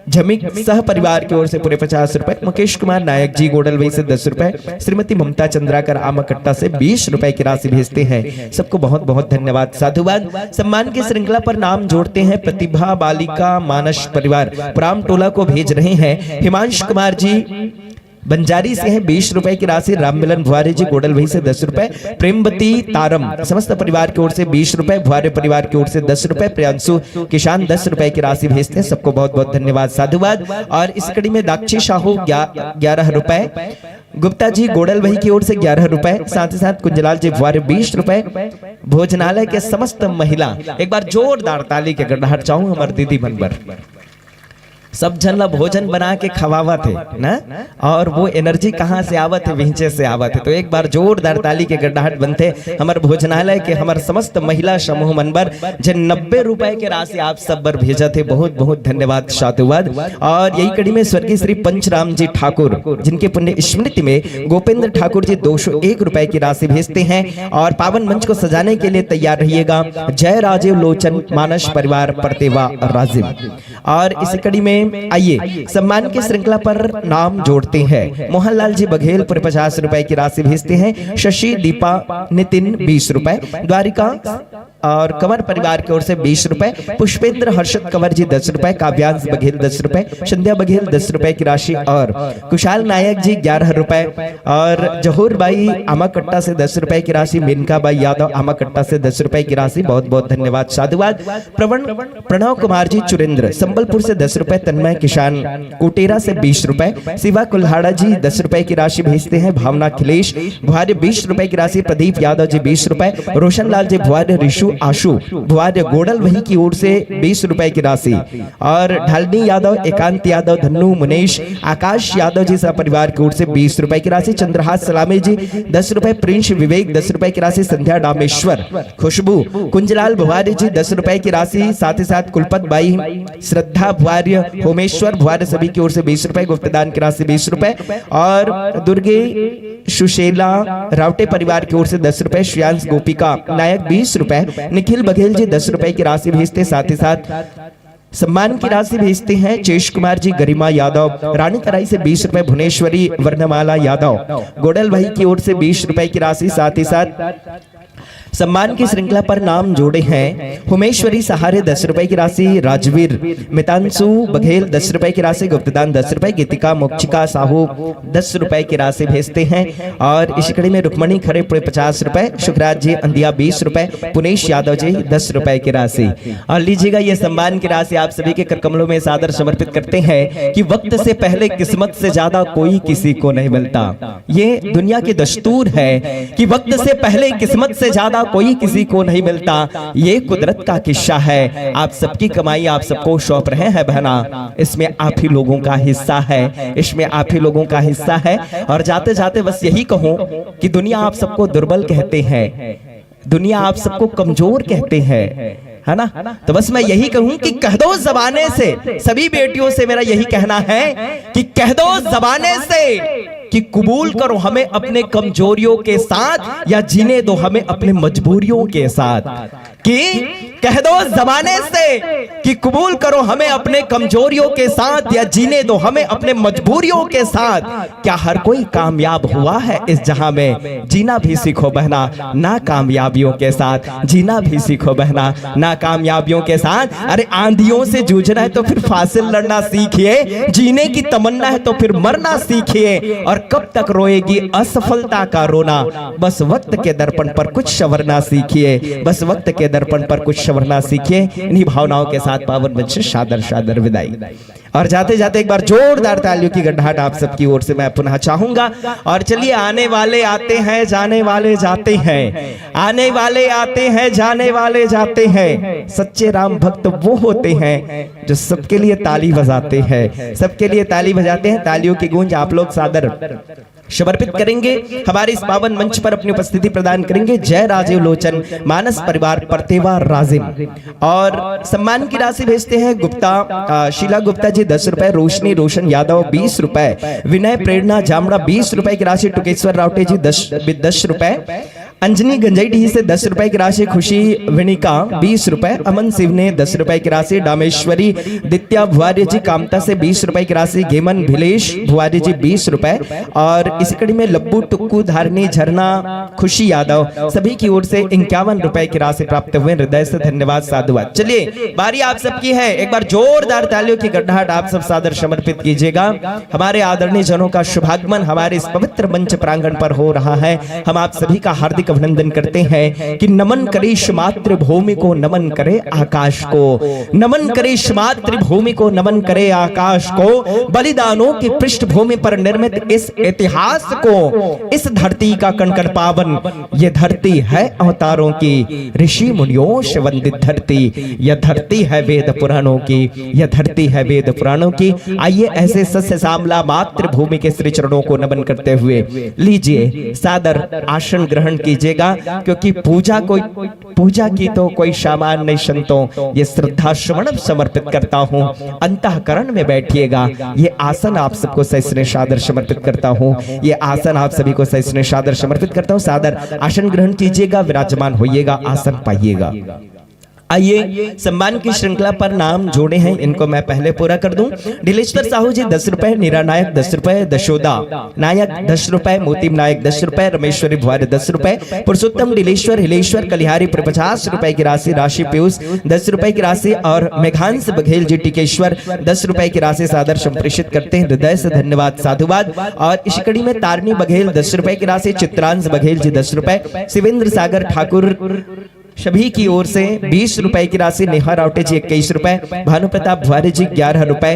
झमिक सह परिवार की ओर से पूरे पचास रुपए, मुकेश कुमार नायक जी गोडलवही से दस रुपए, श्रीमती ममता चंद्राकर आमाकट्टा से बीस रुपए की राशि भेजते हैं। सबको बहुत बहुत धन्यवाद, साधुवाद। सम्मान की श्रृंखला पर नाम जोड़ते हैं प्रतिभा बालिका मानस परिवार पुराम टोला को भेज रहे हैं हिमांश कुमार जी बंजारी से है बीस रुपए की राशि, राममिलन भुआरी जी गोडलवही से दस रुपए, प्रेमवती तारम समस्त परिवार की ओर से बीस रुपए, भुआरे परिवार की ओर से दस रुपए, प्रियांशु किसान दस रुपए की राशि भेजते हैं। सबको बहुत बहुत धन्यवाद, साधुवाद। और इस कड़ी में दाक्षी साहू ग्या-, ग्यारह रुपए, गुप्ता जी गोडलवही की ओर से ग्यारह रुपए, साथ ही साथ कुंजलाल जी भुआरे बीस रुपए, भोजनालय के समस्त महिला, एक बार जोरदार ताली के गड़गड़ाहट चाहूं हमर दीदी मन बर। सब झन ला भोजन बना के खवावत हे ना, और वो एनर्जी कहाँ से आवत हे? वहींचे से आवत हे। तो एक बार जोरदार ताली के गड़गड़ाहट बनथे हमर भोजनालय के, हमर समस्त महिला समूह मन बर, जे नब्बे रुपए के राशि आप सब बर भेजत हे। बहुत बहुत धन्यवाद, साधुवाद। और यही कड़ी में स्वर्गीय श्री पंचराम जी ठाकुर, जिनके पुण्य स्मृति में गोपेंद्र ठाकुर जी दो सौ एक रुपए की राशि भेजते हैं और पावन मंच को सजाने के लिए तैयार रहिएगा। जय राजीव लोचन मानस परिवार परतेवा राजिम। और इसी कड़ी में आइए, सम्मान की श्रृंखला पर नाम जोड़ते हैं। मोहनलाल जी बघेल पूरे पचास रुपए की राशि भेजते हैं, शशि दीपा नितिन बीस रुपए, द्वारिका और कंवर परिवार की ओर से बीस रुपए, पुष्पेंद्र हर्षद कंवर जी दस रुपए, काव्यांश बघेल दस रुपए, संध्या बघेल दस रुपए की राशि और कुशाल नायक जी ग्यारह रुपए और जहूर बाई आमाकट्टा से दस रुपए की राशि, मेनका बाई यादव आमाकट्टा से दस रुपए की राशि। बहुत बहुत धन्यवाद, साधुवाद। प्रवण प्रणव कुमार जी चुरेंद्र संबलपुर से दस रुपए, तन्मय किसान कुटेरा से बीस रुपए, शिवा कुल्हाड़ा जी दस रुपए की राशि भेजते हैं, भावना अखिलेश भुआर्य बीस रुपए की राशि, प्रदीप यादव जी बीस रुपए, रोशन लाल जी भुआर्य, रिशु आशु भुआर्य गोडलवही की ओर से बीस रुपए की राशि और ढालनी यादव, एकांत यादव, धन्नू, मुनेश, आकाश यादव जी सह परिवार की ओर से बीस रुपए की राशि, चंद्रहास सलामी जी दस रुपए, प्रिंस विवेक दस रुपए की राशि, संध्या डामेश्वर, खुशबू, कुंजलाल भुआरी जी दस रुपए की राशि, साथ ही साथ कुलपत बाई, श्रद्धा भुआर्य, होमेश्वर भुआर्य सभी की ओर से बीस रुपए, गुप्तदान की राशि बीस रुपए और दुर्गे सुशेला रावटे परिवार की ओर से दस रुपए, श्रेयांश गोपिका नायक बीस रुपए, निखिल बघेल जी दस रुपए की राशि भेजते, साथ ही साथ सम्मान की राशि भेजते हैं चेश कुमार जी, गरिमा यादव रानी कराई से बीस रुपए, भुवनेश्वरी वर्णमाला यादव गोडलवही की ओर से बीस रुपए की राशि, साथ ही साथ सम्मान की श्रृंखला पर नाम जोड़े हैं हुमेश्वरी सहारे दस रुपए की राशि, राजवीर मितांशु बघेल दस रुपए की राशि, गुप्तदान दस रुपए, गीतिका मोक्षिका साहू दस रुपए की राशि भेजते हैं और इसी कड़ी में रुक्मणी खरे पूरे पचास रुपए, सुखराज जी अंदिया बीस रुपए, पुनेश यादव जी दस रुपए की राशि। और लीजिएगा, ये सम्मान की राशि आप सभी के कर कमलों में सादर समर्पित करते हैं कि वक्त से पहले किस्मत से ज्यादा कोई किसी को नहीं मिलता। ये दुनिया की दस्तूर है कि वक्त से पहले किस्मत से ज्यादा कोई किसी को नहीं मिलता। ये कुदरत का किस्सा है। आप सबकी कमाई आप सबको सौंप रहे हैं बहना, इसमें आप ही लोगों का हिस्सा है, इसमें आप ही लोगों का हिस्सा है। और जाते जाते बस यही कहूँ कि दुनिया आप सबको दुर्बल कहते हैं, दुनिया आप सबको कमजोर कहते हैं, है ना? तो बस मैं यही कहूं कि कह दो जमाने से, सभी बेटियों से मेरा यही कहना है कि कह दो जमाने से कि कबूल करो हमें अपने कमजोरियों के साथ, या जीने दो हमें अपने मजबूरियों के साथ। कि कह दो जमाने से कि कबूल करो हमें अपने कमजोरियों के साथ, या जीने दो हमें अपने मजबूरियों के साथ। क्या हर कोई कामयाब हुआ है इस जहां में? जीना भी सीखो बहना नाकामयाबियों के साथ, जीना भी सीखो बहना नाकामयाबियों के साथ। अरे, आंधियों से जूझना है तो फिर फासिल लड़ना सीखिए, जीने की तमन्ना है तो फिर मरना सीखिए। और कब तक रोएगी असफलता का रोना? बस वक्त के दर्पण पर कुछ संवरना सीखिए, बस वक्त के दर्पण पर कुछ संवरना सीखिए। इन्हीं भावनाओं के साथ पावन मंच से सादर सादर विदाई। और जाते जाते एक बार जोरदार तालियों की गड़गड़ाहट आप सबकी ओर से मैं पुनः चाहूंगा। और चलिए, आने वाले आते हैं, जाने वाले जाते हैं, आने वाले आते हैं, जाने वाले जाते हैं। सच्चे राम भक्त वो होते हैं जो सबके लिए ताली बजाते हैं, सबके लिए ताली बजाते हैं। तालियों की गूंज आप लोग सादर समर्पित करेंगे, हमारे इस पावन मंच पर अपनी उपस्थिति प्रदान करेंगे जय राजीव लोचन मानस परिवार परतेवा राजिम। और सम्मान की राशि भेजते हैं गुप्ता, अ, शीला गुप्ता जी दस रुपए, रोशनी रोशन यादव बीस रुपए, विनय प्रेरणा जामड़ा बीस रुपए की राशि, टुकेश्वर रावटे जी दस, दस रुपए, अंजनी गंजई डीही से दस रुपए की राशि, खुशी विणिका बीस रुपए, अमन सिवने दस रुपए की राशि, डामेश्वरी दित्या भुआर्य जी कामता से बीस रुपए की राशि, घेमन भिलेश भुआर्य जी बीस रुपए, और इसी कड़ी में लब्बू, टुक्कू, धारनी, झरना, खुशी यादव, सभी की ओर से इक्यावन रुपए की राशि प्राप्त हुए। हृदय से धन्यवाद, साधुवाद। चलिए, बारी आप सबकी है, एक बार जोरदार तालियों की गड़गड़ाहट आप सब सादर समर्पित कीजिएगा। हमारे आदरणीय जनों का शुभागमन हमारे इस पवित्र मंच प्रांगण पर हो रहा है। हम आप सभी का हार्दिक अभिनंदन करते हैं कि नमन करे इस मातृभूमि को, नमन करे आकाश को, नमन करे इस मातृभूमि को, नमन करे आकाश को। बलिदानों की पृष्ठभूमि पर निर्मित इस इतिहास को, इस धरती का कण कण पावन, ये धरती है अवतारों की, ऋषि मुनियों से वंदित धरती। यह धरती है वेद पुराणों की, यह धरती है वेद पुराणों की। आइए, ऐसे सस्य श्यामला मातृभूमि के श्री चरणों को नमन करते हुए लीजिए, सादर आसन ग्रहण कीजिएगा, क्योंकि पूजा कोई, पूजा की तो कोई सामान नहीं संतों, ये श्रद्धा सुमन समर्पित करता हूँ। अंतःकरण में बैठिएगा, ये आसन आप सबको सहिष्णु सादर समर्पित करता हूँ। ये आसन आप सभी को सहिष्णु सादर समर्पित करता हूँ। सादर आसन ग्रहण कीजिएगा, विराजमान होइएगा, आसन पाइएगा। आइए, सम्मान की श्रृंखला पर नाम जोड़े हैं, इनको मैं पहले पूरा कर दूं। नीलेश्वर साहू जी दस रुपए, नीरा नायक दस रुपए, दशोदा नायक दस रुपए, मोतीम नायक दस रुपए, रमेश्वरी भुआर्य दस रुपए, पुरुषोत्तम डीलेश्वर हिलेश्वर कलिहारी पर पचास रुपए की राशि, राशि पीयूष दस रुपए की राशि और मेघांश बघेल जी टीकेश्वर दस रुपए की राशि सादर संप्रेषित करते हैं। हृदय से धन्यवाद, साधुवाद। और इसी कड़ी में तारणी बघेल दस रुपए की राशि, चित्रांश बघेल जी दस रुपए, शिवेंद्र सागर ठाकुर सभी की ओर से बीस रुपए की राशि, नेहा रावटे जी इक्कीस रुपए, भानु प्रताप भुआरी जी ग्यारह रुपए,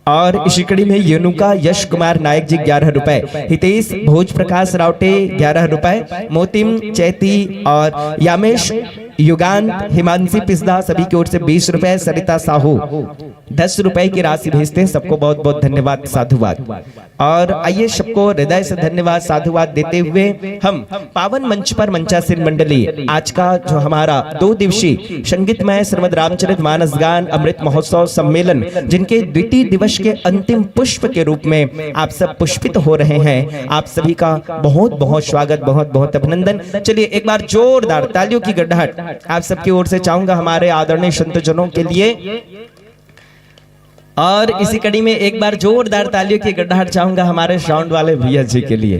और इसी कड़ी में युनुका यश कुमार नायक जी ग्यारह रुपए, हितेश भोज प्रकाश रावटे ग्यारह रुपए, मोतिम चैती और यामेश युगान, हिमांशी पिस्दा सभी की ओर से बीस रुपए, सरिता साहू दस रुपए की राशि भेजते हैं। सबको बहुत बहुत धन्यवाद, साधुवाद। और आइए, सबको हृदय से धन्यवाद, साधुवाद देते हुए हम पावन मंच पर मंचासीन मंडली, आज का जो हमारा दो दिवसीय संगीतमय श्रीमद् रामचरित मानस गान अमृत महोत्सव सम्मेलन, जिनके द्वितीय दिवस के अंतिम पुष्प के रूप में आप सब पुष्पित हो रहे हैं, आप सभी का बहुत बहुत स्वागत, बहुत बहुत अभिनंदन। चलिए, एक बार जोरदार तालियों की गड़गड़ाहट आप सबकी ओर से चाहूंगा हमारे आदरणीय संतजनों के लिए। और इसी कड़ी में एक बार जोरदार तालियों की गड़गड़ाहट चाहूंगा हमारे साउंड वाले भैया जी के लिए,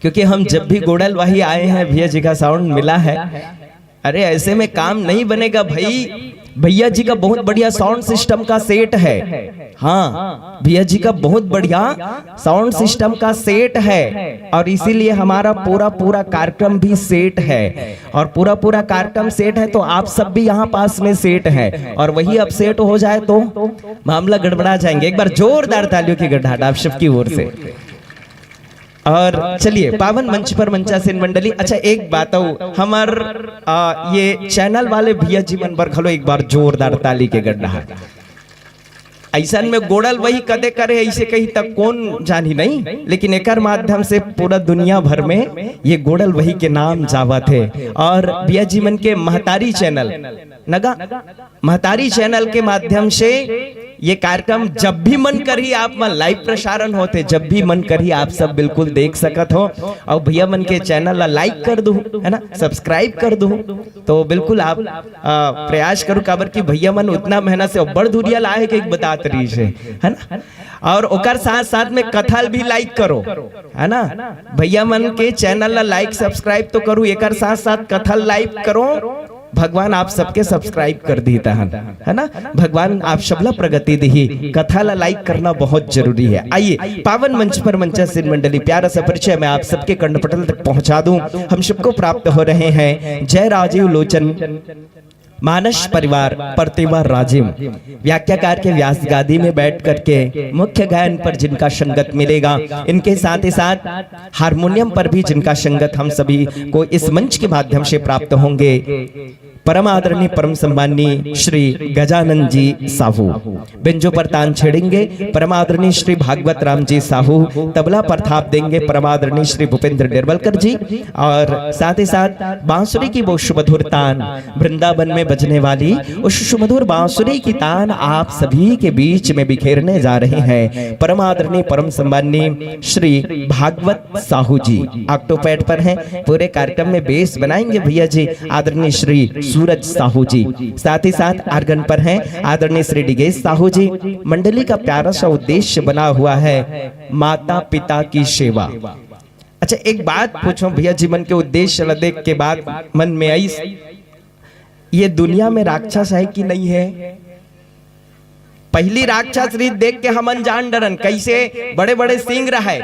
क्योंकि हम जब भी गोड़ल वही आए हैं, भैया जी का साउंड मिला है। अरे, ऐसे में काम नहीं बनेगा भाई। भैया जी का बहुत बढ़िया साउंड सिस्टम का सेट है। हाँ, भैया जी का बहुत बढ़िया साउंड सिस्टम का सेट है, और इसीलिए हमारा पूरा पूरा कार्यक्रम भी सेट है, और पूरा पूरा कार्यक्रम सेट है, तो आप सब भी यहाँ पास में सेट है, और वही अपसेट हो जाए तो मामला गड़बड़ा जाएंगे। एक बार जोरदार तालियों की गड़गड़ाहट आप सबकी ओर से। और चलिए, पावन मंच पर मंचासीन मंडली, अच्छा, एक बात और, हमर, आ, ये चैनल वाले भैया जी मन बर घलो एक बार जोरदार ताली के गड़गड़ाहट। ऐसन में गोड़ल वही कदे करे, ऐसे कही तक कौन जानी नहीं, लेकिन एकर माध्यम से पूरा दुनिया भर में ये गोड़ल वही के नाम जावत है। और भैया जी मन के महतारी चैनल नगा, महतारी चैनल के माध्यम से ये कार्यक्रम जब भी मन करही आप मन लाइव प्रसारण होथे, जब भी मन करही आप सब बिल्कुल देख सकत हो। और भैया मन के चैनल ला लाइक कर दू, है ना, सब्सक्राइब कर दू, तो बिल्कुल आप, आ, प्रयास करू, काबर कि भैया मन उतना मेहनत से अब्बड़ दुरिहा लाए के एक बतात रही है, है ना। और ओकर साथ साथ में कथा ल भी लाइक करो, है ना। भैया मन के चैनल ला लाइक सब्सक्राइब तो करू, एकर साथ साथ कथा ल लाइक करो। भगवान आप सबके सब्सक्राइब कर दी तहन, है ना। भगवान आप सबला प्रगति दिही। कथा ला लाइक करना बहुत जरूरी है। आइए, पावन मंच पर मंचासीन मंडली, प्यारा सा परिचय मैं आप सबके कर्णपटल तक पहुंचा दूं। हम सबको प्राप्त हो रहे हैं जय राजीव लोचन मानस परिवार परतेवा राजिम, व्याख्याकार के व्यास गादी में बैठ करके मुख्य गायन पर जिनका संगत मिलेगा, इनके साथ ही साथ हारमोनियम पर भी जिनका संगत हम सभी को इस मंच के माध्यम से प्राप्त होंगे, परम आदरणीय, परम सम्माननीय श्री गजानंद जी साहू। बेंजो पर तान छेड़ेंगे परम आदरणीय श्री भागवत राम जी साहू। तबला पर थाप देंगे परम आदरणीय श्री भूपेंद्र डेरवलकर जी। और साथ ही साथ बांसुरी की वो सुमधुर तान, वृंदावन में बजने वाली उस सुमधुर बांसुरी की तान आप सभी के बीच में बिखेरने जा रहे हैं परम आदरणीय, परम सम्माननीय श्री भागवत साहू जी। ऑक्टोपैड पर हैं, पूरे कार्यक्रम में बेस बनाएंगे भैया जी, आदरणीय श्री सूरज साहू जी। साथ ही साथ आर्गन पर हैं आदरणीय श्री डिगेश साहू जी। मंडली का प्यारा सा उद्देश्य बना हुआ है माता पिता की सेवा। अच्छा, एक बात पूछो भैया जी, मन के उद्देश्य ला देख के बात मन में आई, ये दुनिया में राक्षस है कि नहीं है? पहली राक्षस रीत देख के हमन जान डरन, कैसे बड़े बड़े सींग रहे,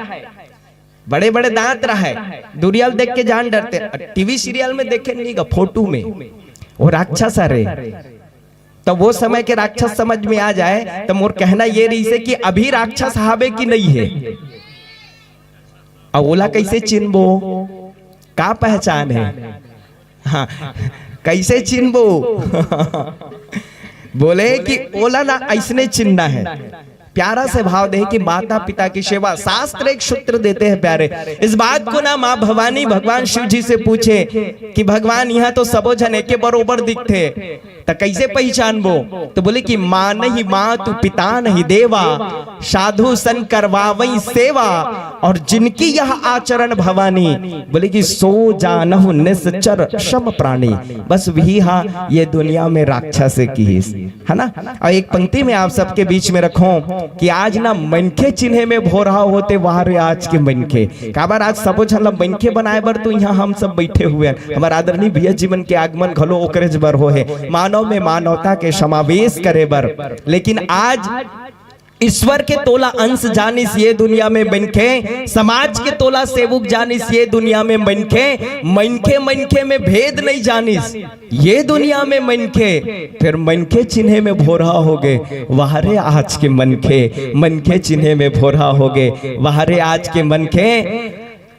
बड़े बड़े दांत रहे, दुरिया ल देख के जान डरते। टीवी सीरियल में देखे नहीं गा, फोटो में वो राक्षस हरे, तो वो समय के राक्षस समझ में आ जाए। तो मोर कहना ये रहिसे कि अभी राक्षस हावे कि नहीं है, अउ ओला कैसे चिन्हबो, का पहचान है? हाँ, कैसे चिन्हबो? बोले कि ओला ना ऐसने चिन्हना है। प्यारा से भाव दे कि माता पिता की सेवा। शास्त्र एक सूत्र देते हैं प्यारे, इस बात को ना माँ भवानी भगवान शिव जी से पूछे कि भगवान, यहाँ तो सबो झन एके बरोबर दिखथे, त कैसे पहचानबो? तो बोले कि मानहि मातु पिता नहि देवा, साधु सन करवावई सेवा, और जिनकी यह आचरण भवानी, बोले कि सो जानहु निश्चर सम प्राणी। बस वही हा ये दुनिया में राक्षस किहिस, है ना? और एक पंक्ति में आप सबके बीच में रखो कि आज ना मनखे चिन्हे में भोरहा होते, वाह रे आज के मनखे। काबर आज सबो झन ला मनखे बनाए बर तो यहाँ हम सब बैठे हुए हैं। हमारे आदरणीय भैया जी मन के आगमन घलो ओकरेच बर हो है, मानव में मानवता के समावेश करे बर। लेकिन आज ईश्वर के तोला अंश जानिस ये दुनिया में मनखे, समाज के तोला सेवक जानिस ये दुनिया में मनखे, मनखे मनखे में भेद नहीं जानिस ये दुनिया में मनखे। फिर मनखे चिन्हे में भोरहा हो गए, वाह रे आज के मनखे, मनखे चिन्हे में भोरहा हो गए, वाह रे आज के मनखे।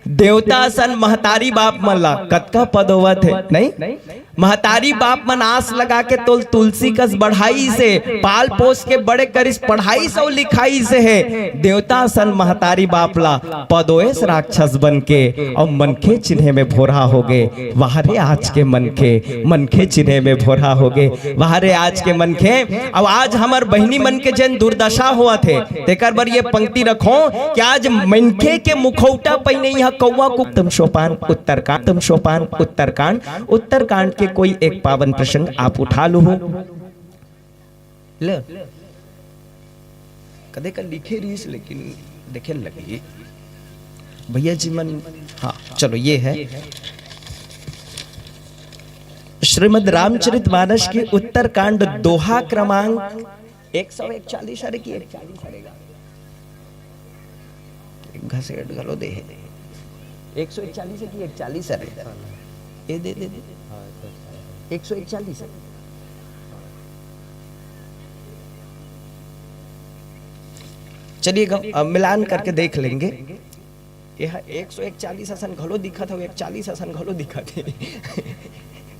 देवता असन महतारी बाप मन ला कतका पद होवत हे, नहीं? महतारी बाप मन आस लगा के तोल तुलसी कस बढ़ाइस हे, पाल पोस के बड़े करिस, पढ़ाइस अउ लिखाइस हे। देवता असन महतारी बाप ला पदोएस राक्षस बन के, अउ मनखे चिन्हे में भोरहा हो गए। वाह रे आज के मनखे, मनखे चिन्हे में भोरहा हो गए। वाह रे आज के मनखे। अउ आज हमर बहिनी मन के जेन दुर्दशा होवत हे, तेकर बर ये पंक्ति रखो कि आज मनखे के मुखौटा पहिने यहाँ कौवा कुकुर। उत्तम सोपान उत्तरकांड, उत्तम सोपान उत्तरकांड, उत्तरकांड के कोई एक पावन प्रसंग आप उठा लूहू। ले, कदे का लिखे रहीस, लेकिन देखे न लगी। भैया जी मन, हाँ, चलो, ये है श्रीमद रामचरित मानस की उत्तरकांड, दोहा क्रमांक एक सौ इकतालीस, अरे कि इकतालीस, अरे गा। एक घसेट घलो दे हे। एक सौ इकतालीस हे कि इकतालीस, अरे? ये दे, दे, दे। एक सौ इकतालीस हे। चलिए, ग-, अ, मिलान करके देख लेंगे। ये ह-, एक सौ इकतालीस असन घलो दिखत हे, इकतालीस असन घलो दिखत हे।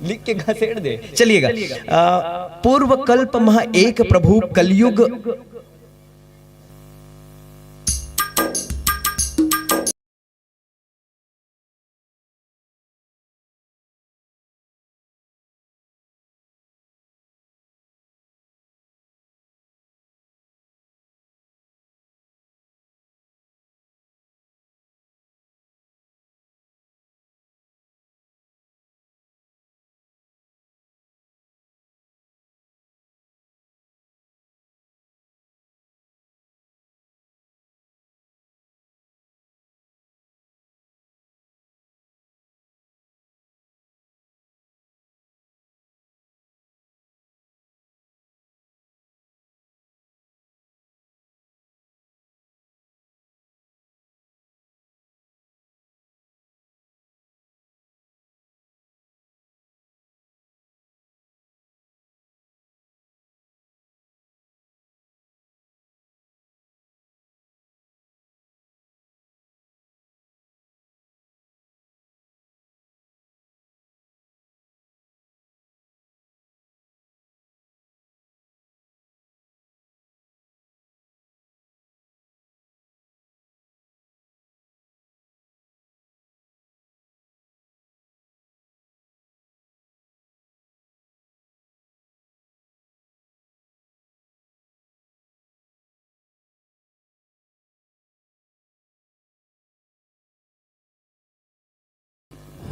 लिख के घसेट दे। चलिएगा। अ, पूर्व कल्प मह एक प्रभु कलयुग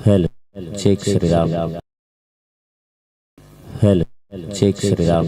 hello, check Shri Ram. Hello, check Shri Ram.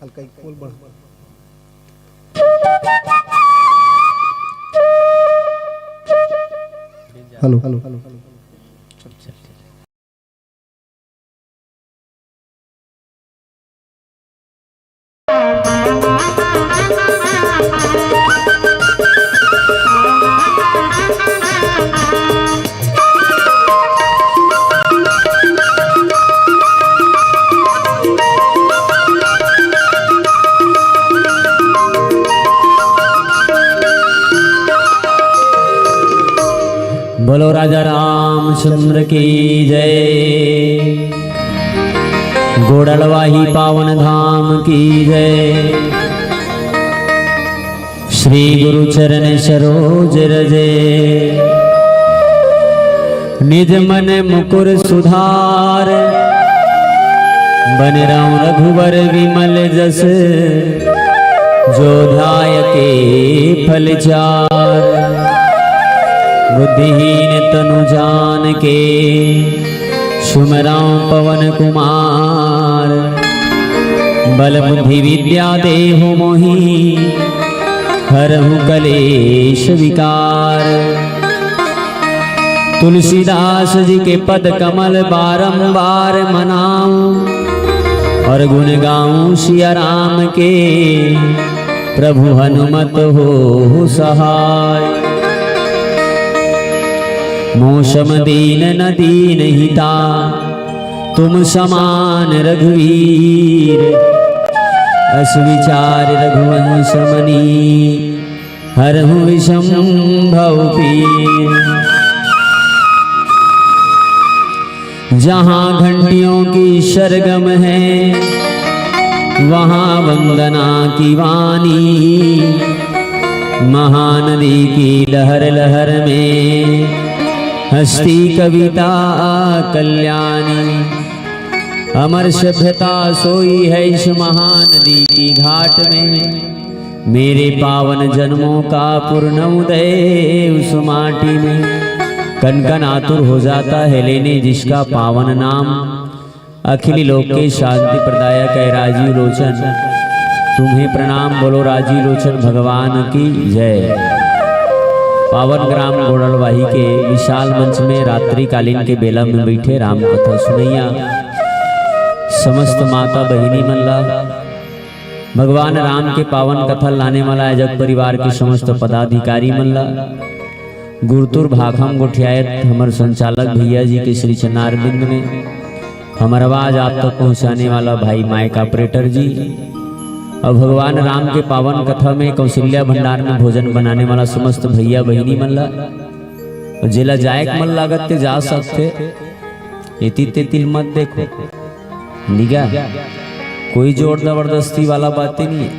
हल्का ही खोल बढ़। Hello, hello, hello. बोलो राजा रामचंद्र की जय, गोड़लवाही पावन धाम की जय, श्री गुरु चरण सरोज रजे। निज मन मुकुर सुधार, बन रहूं रघुवर विमल जस। जो ध्याय के फल चार, बुद्धिहीन तनु जान के, सुमरौं पवन कुमार। बल बुद्धि विद्या देहु मोहि, हरहु कलेश विकार। तुलसीदास जी के पद कमल बारंबार मनाऊं, और गुण गाऊं सिया राम के, प्रभु हनुमत होहु सहाय। मोसम दीन न दीनहिता, तुम समान रघुवीर। अस विचार रघुवंश मनि, हरहु विषम भव पीर। जहाँ घंटियों की सरगम है, वहाँ वंदना की वाणी। महानदी की लहर लहर में, हंसती कविता कल्याणी। अमर सभ्यता सोई है इस महानदी की घाट में। मेरे पावन जन्मों का पूर्ण उदय उस माटी में। कन कन आतुर हो जाता है लेने जिसका पावन नाम। अखिल लोक के शांति प्रदायक है राजीव लोचन, तुम्हें प्रणाम। बोलो राजीव लोचन भगवान की जय। पावन ग्राम गोड़लवाही के विशाल मंच में रात्रिकालीन के बेला में बैठे राम कथा सुनैया समस्त माता बहिनी मन ला, भगवान राम के पावन कथा लाने वाला अजग परिवार के समस्त पदाधिकारी मन ला, गुरतुर भाखम गोठियायत हमर संचालक भैया जी के श्री चरणारविंद में हमर आवाज आप तक पहुंचाने वाला भाई माइक ऑपरेटर जी, और भगवान राम के पावन कथा में कौशल्या भंडार में भोजन बनाने वाला समस्त भैया बहिनी मन ला, और जेला जाए के मन लागत ते जा सकथे। एती तेती ल मत देखो, निगा, कोई जोर जबरदस्ती वाला बातें नहीं है।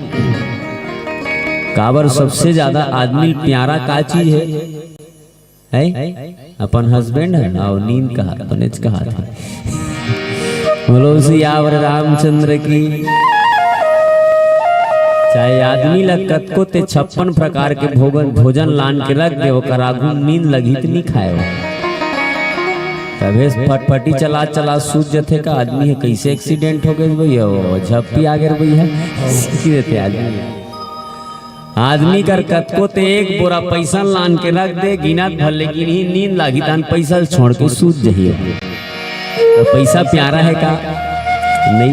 काबर सबसे ज्यादा आदमी प्यारा का चीज है? है? अपन हस्बैंड है ना, और नींद कहा, बनेच कहा था। बोलो सियावर रामचंद्र की। चाहे आदमी ला कतको ते छप्पन प्रकार के भोगन, भोजन लान के रख दे, ओकर आगू नींद लगही त नी खाए। तभे फटफटी चला चला सूत जथे का आदमी है, कैसे एक्सीडेंट हो गए भैया, वो झप्पी आ गए भैया, सीखी देते आदमी। आदमी कर कतको ते एक बोरा पैसा लान के रख दे, गिनत भर ले गिनही, नींद लागी तान पैसा छोड़ के सूत जही। तो पैसा प्यारा है का? नहीं।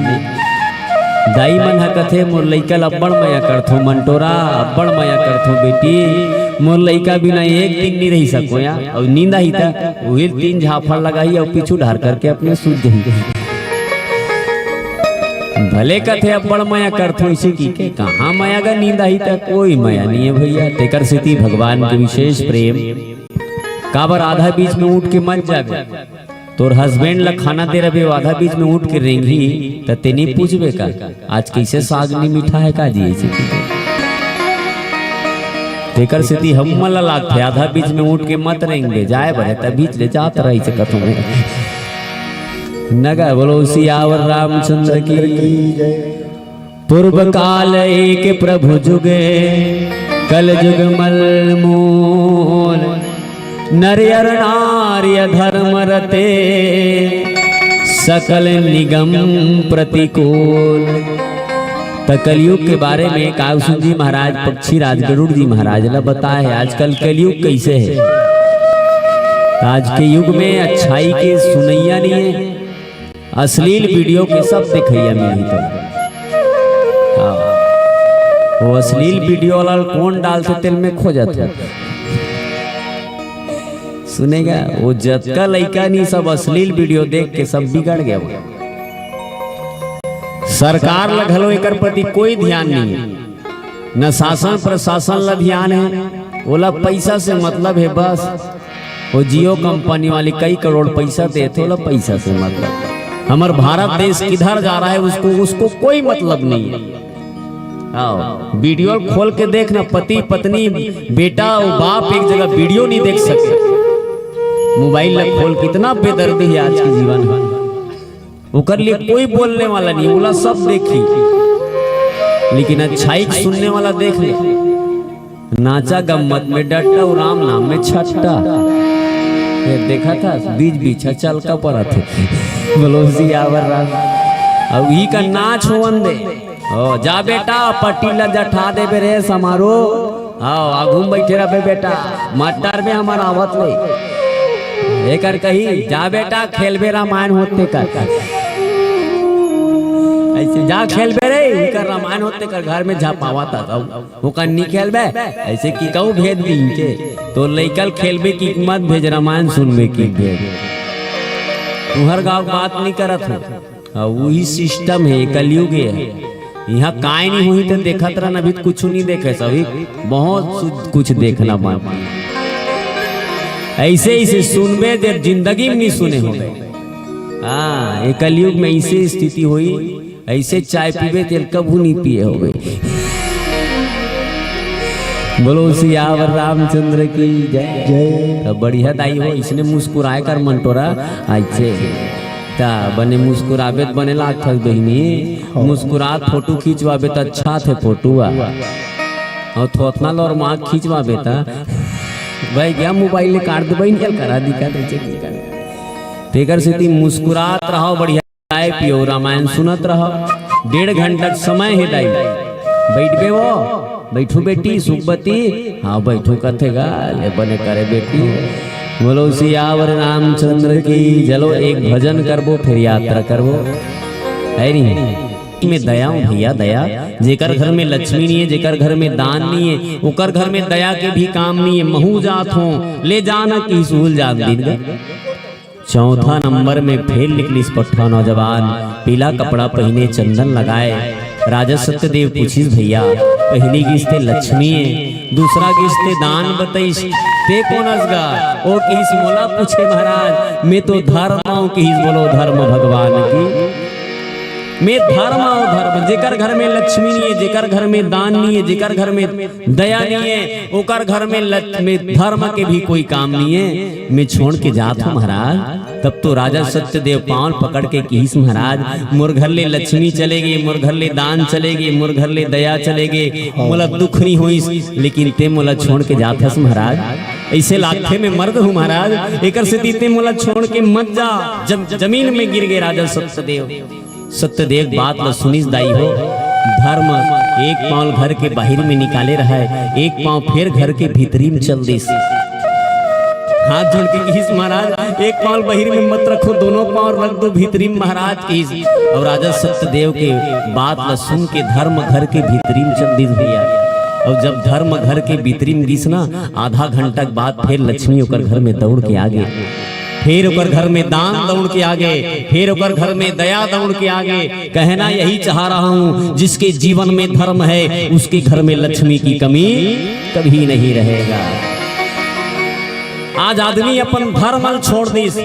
दाई मन ह कथे, "मोर लइका ल अब्बड़ मया करथो मंटोरा, अब्बड़ मया करथो बेटी, मोर लइका बिना एक दिन नी रही सको या।" अउ नींद आही त उही तीन झाफड़ लगाही अउ पीछू ढार करके अपने सूत जही। भले कथे अब्बड़ मया करथो, इसे की के कहाँ मया गा नींद आही, त कोई मया नहीं है भैया। तेकर सेती भगवान के विशेष प्रेम। काबर आधा बीच में उठ के मत जाबे। तोर हस्बैंड ला खाना दे रहे, आधा बीच में उठ के रेंगी, त तेनी पूछबे का, "आज कैसे साग नहीं मीठा है का जी?" ऐसे की। तेकर सेती हम मन ला लागथे, आधा बीच में उठ के मत रेंगबे, जाए बर हे, त बीच ले जात रही से कथों में। नगा बोलो सियावर रामचंद्र की। पूर्व काल एक प्रभु जुग, कल जुग मल मूल। नर अर नारी अधर्म रते, सकल निगम प्रतिकूल। त कलयुग के बारे में कागसुन जी महाराज, पक्षी राज गरुड़ जी महाराज ला बताए हे आजकल कलयुग कैसे है। आज के युग में अच्छाई के सुनैया नहीं है, अश्लील वीडियो के सब देखैया मिलही तो। हाँ। वो अश्लील वीडियो वाला कौन डालथे तेल में खोजत है। सुनेगा, वो जतका लइका नहीं, सब अश्लील वीडियो देख के सब बिगड़ गया। सरकार ला घलो एकर प्रति कोई ध्यान नहीं है, न शासन प्रशासन ला ध्यान है, ओला पैसा से मतलब है बस। वो जियो कंपनी वाली कई करोड़ पैसा देथे, ओला पैसा से मतलब। हमर भारत देश किधर जा रहा है, उसको, उसको कोई मतलब नहीं है। आओ, वीडियो खोल के देखना, पति पत्नी, बेटा और बाप एक जगह वीडियो नहीं देख सके। मोबाइल ला खोल, कितना बेदर्दी है आज के जीवन में। ओकर लिए कोई बोलने वाला नहीं, ओला सब देखी, लेकिन अच्छाई के सुनने वाला देख ले। नाचा गम्मत में डट्टा और राम नाम में छट्टा। ये देखा था, बीच बीच चल का पड़ा थे। बोलो सियावर राम। अब ई का नाच होवन दे। ओ, जा बेटा, पट्टी ला जठा देबे रे समारो। आओ, आगू में बैठे रहबे बेटा, मत डरबे, हमर आवत ले। एकर कही, "जा बेटा, खेलबे रामायण होते कर।" ऐसे, "जा खेलबे रे, इकर रामायण होते कर, घर में झापावा था।" ओकर नी खेलबे, ऐसे की कहूँ भेज दी इनके। तो लइकल खेलबे की मत भेज, रामायण सुनबे की भेज। तुहर गाँव बात नहीं करत हो। हाँ, वही सिस्टम है, कलयुग है। यहाँ काय नहीं हुई तो देखत रहना, अभी तो कुछ नहीं देखे, सभी बहुत सु-, कुछ देखना बाकी। ऐसे, ऐसे सुनबे जे जिंदगी में नहीं सुने होबे। हाँ, ये कलयुग में ऐसे स्थिति हुई, ऐसे चाय पीबे तेल कभू नहीं पिए होबे। बोलो सियावर रामचंद्र की जय। जय। तो बढ़िया दाई हो, इसने मुस्कुराए कर मन टोरा। अच्छे। ता बने मुस्कुराबे त बने लागथस बहिनी। हाँ। मुस्कुरात फोटो खींचवाबे त अच्छा थे फोटो आ। और थोथना लोर माँ खींचवाबे त भाई क्या मोबाइल ले काट दे बहिनी, करा दिखा दे, चेक दिखा दे। तेकर सेती मुस्कुरात रहो, बढ़िया चाय पियो, रामायण सुनत रहो। डेढ़ घंटा के समय है दाई। बैठबे वो, बैठू बेटी, सुखबती। हाँ, बैठू कथे गा, ले बने करे बेटी। बोलो सियावर रामचंद्र की। चलो एक भजन करबो, फिर यात्रा करबो। है नहीं? में दया हो भैया, दया। जेकर घर में लक्ष्मी नहीं है, जेकर घर में दान नहीं है, ओकर घर में दया के भी काम नहीं है। महू जात हो, ले जाना की सूल जान दिन गा। चौथा नंबर में फेल निकलिस पट्ठा नौजवान, पीला कपड़ा पहिने, चंदन लगाए। राजा सत्यदेव पूछिस, "भैया, पहली किस्त लक्ष्मी है, दूसरा किस्त दान बतइस, ते कोन अस गा?" ओ किहिस, "मोला पूछे महाराज, मैं तो धर्म आऊं," किहिस, बोलो धर्म भगवान की। मैं धर्म आऊं धर्म, जेकर घर में लक्ष्मी नहीं है, जेकर घर में दान नहीं है, जेकर घर में दया नहीं है, ओकर घर में लक्ष्मी धर्म के भी कोई काम नहीं है। मैं छोड़ के जात हूँ महाराज। तब तो राजा सत्यदेव पांव पकड़ के किहिस, "महाराज, मोर घर ले लक्ष्मी चले गे, मोर घर ले दान चले गे, मोर घर ले दया चले गे, मोला दुख नहीं होइस, लेकिन ते मोला छोड़ के जात हस महाराज।" ऐसे लागथे मैं मर्द हूँ महाराज, एकर सेती ते मोला छोड़ के मत जा। जब जमीन में गिर गए राजा सत्यदेव। सत्यदेव बात ल सुनिस दाई हो, धर्म एक पांव घर के बाहिर में निकाले रहय, एक पांव फेर घर के भीतरी में चल दिस। हाथ जोड़ के किहिस, "महाराज, एक पांव बाहिर में मत रखो, दोनों पांव रख दो भीतरी में महाराज," किहिस। और राजा सत्यदेव के बात ल सुन के धर्म घर के भीतरी में चल दिस भैया। और जब धर्म घर के भीतरी में गिस ना, आधा घंटा के बाद फेर लक्ष्मी ओकर घर में दौड़ के आ गे। फिर ओकर घर में दान दौड़ के आगे, फिर ओकर घर में दया दौड़ के आगे। कहना यही चाह रहा हूं, जिसके जीवन में धर्म है, उसके घर में लक्ष्मी की कमी कभी नहीं रहेगा। आज आदमी अपन धर्म ल छोड़ दिस।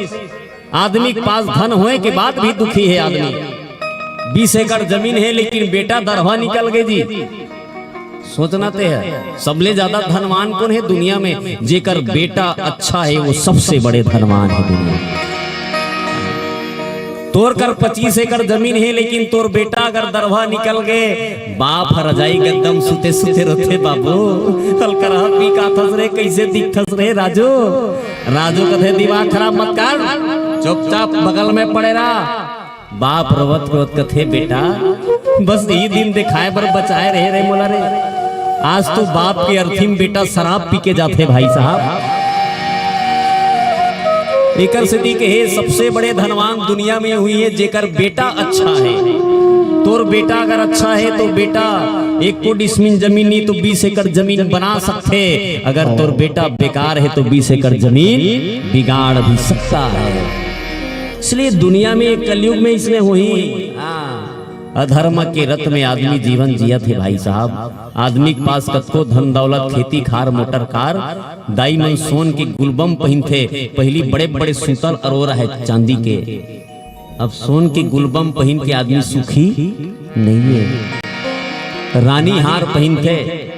आदमी के पास धन होए के बाद भी दुखी है आदमी। बीस एकड़ जमीन है, लेकिन बेटा दरवा निकल गए जी। सोचना ते है, सबले ज्यादा धनवान कौन है दुनिया में? जेकर बेटा अच्छा है, वो सबसे बड़े धनवान है दुनिया में। तोर कर पच्चीस एकड़ जमीन है, लेकिन तोर बेटा अगर दरवा निकल गए, बाप ह रजाई गद्दा म सुते सुते रोथे, "बाबू, कल करहा पी काथस रे, कैसे दिखथस रे राजू?" राजू कथे, "दिमाग खराब मत कर, चुपचाप बगल में पड़े रहा।" बाप रोवत रोवत कथे, "बेटा, बस यही दिन दिखाए बर बचाए रहे रे मोला रे। आज तो बाप के अर्थी में बेटा शराब पी के जाथे भाई साहब।" एकर सेती कहे, सबसे बड़े धनवान दुनिया में हुई है जेकर बेटा अच्छा है। तोर बेटा अगर अच्छा है तो बेटा एक को डिसमिन जमीन नहीं तो बीस एकड़ जमीन बना सकथे। अगर तोर बेटा बेकार है तो बीस एकड़ जमीन बिगाड़ भी सकता है। इसलिए दुनिया में एक कलयुग में इसने हुई, हाँ, अधर्म के रत में आदमी जीवन जियत हे भाई साहब। आदमी के पास कतको धन दौलत, खेती खार, मोटर कार, दाई मन सोन के गुलबम पहिनथे। पहिली बड़े बड़े सूतल अरोरा है चांदी के, अब सोन के गुलबम पहिन के आदमी सुखी नहीं है। रानी हार पहिनथे,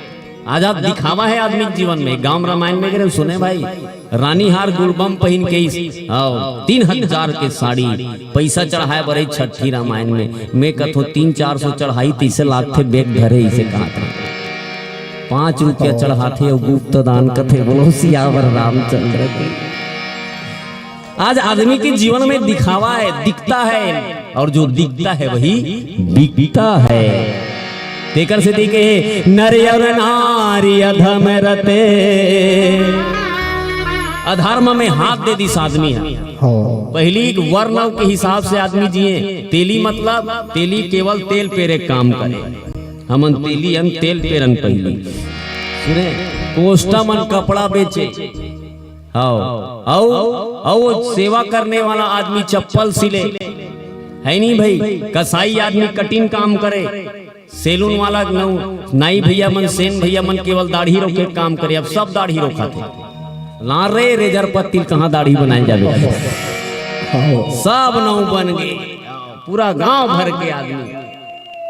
आज आप दिखावा है आदमी के जीवन में। गांव रामायण में करे सुने भाई, रानी हार गुलबम पहिन के इस, आओ, तीन हजार के साड़ी, पैसा चढ़ाए बर छठी रामायण में। मैं कथो तीन चार सौ चढ़ाई, तीसे लागथे बैग धरे, इसे कहा था। पाँच रुपया चढ़ाथे अउ गुप्त दान कथे, बोलो सियावर रामचंद्र की। आज आदमी के जीवन में दिखावा है, दिखता है, और जो दिखता है वही बिकता है। तेकर सेती कहे, "नर अर नारी अधम रते।" अधर्म में हाथ दे दिस आदमी ह। हाँ। पहिली वर्ण के हिसाब से आदमी जिए। तेली मतलब, तेली केवल तेल पेरे के काम करे। हमन तेली अन तेल पेरन पहिली। सुने, कोष्टा मन कपड़ा बेचे। हव। अउ, अउ सेवा करने वाला आदमी चप्पल सिले, है नहीं भाई? कसाई आदमी कटिंग काम करे, सैलून वाला नौ, नाई भैया मन, सेन भैया मन केवल दाढ़ी रोके के काम करे, अब सब दाढ़ी रोकाथे। ला रे रेजर पत्ती ल कहाँ दाढ़ी बनाए जाबे? हव। सब नौ बन गए, पूरा गांव भर के आदमी।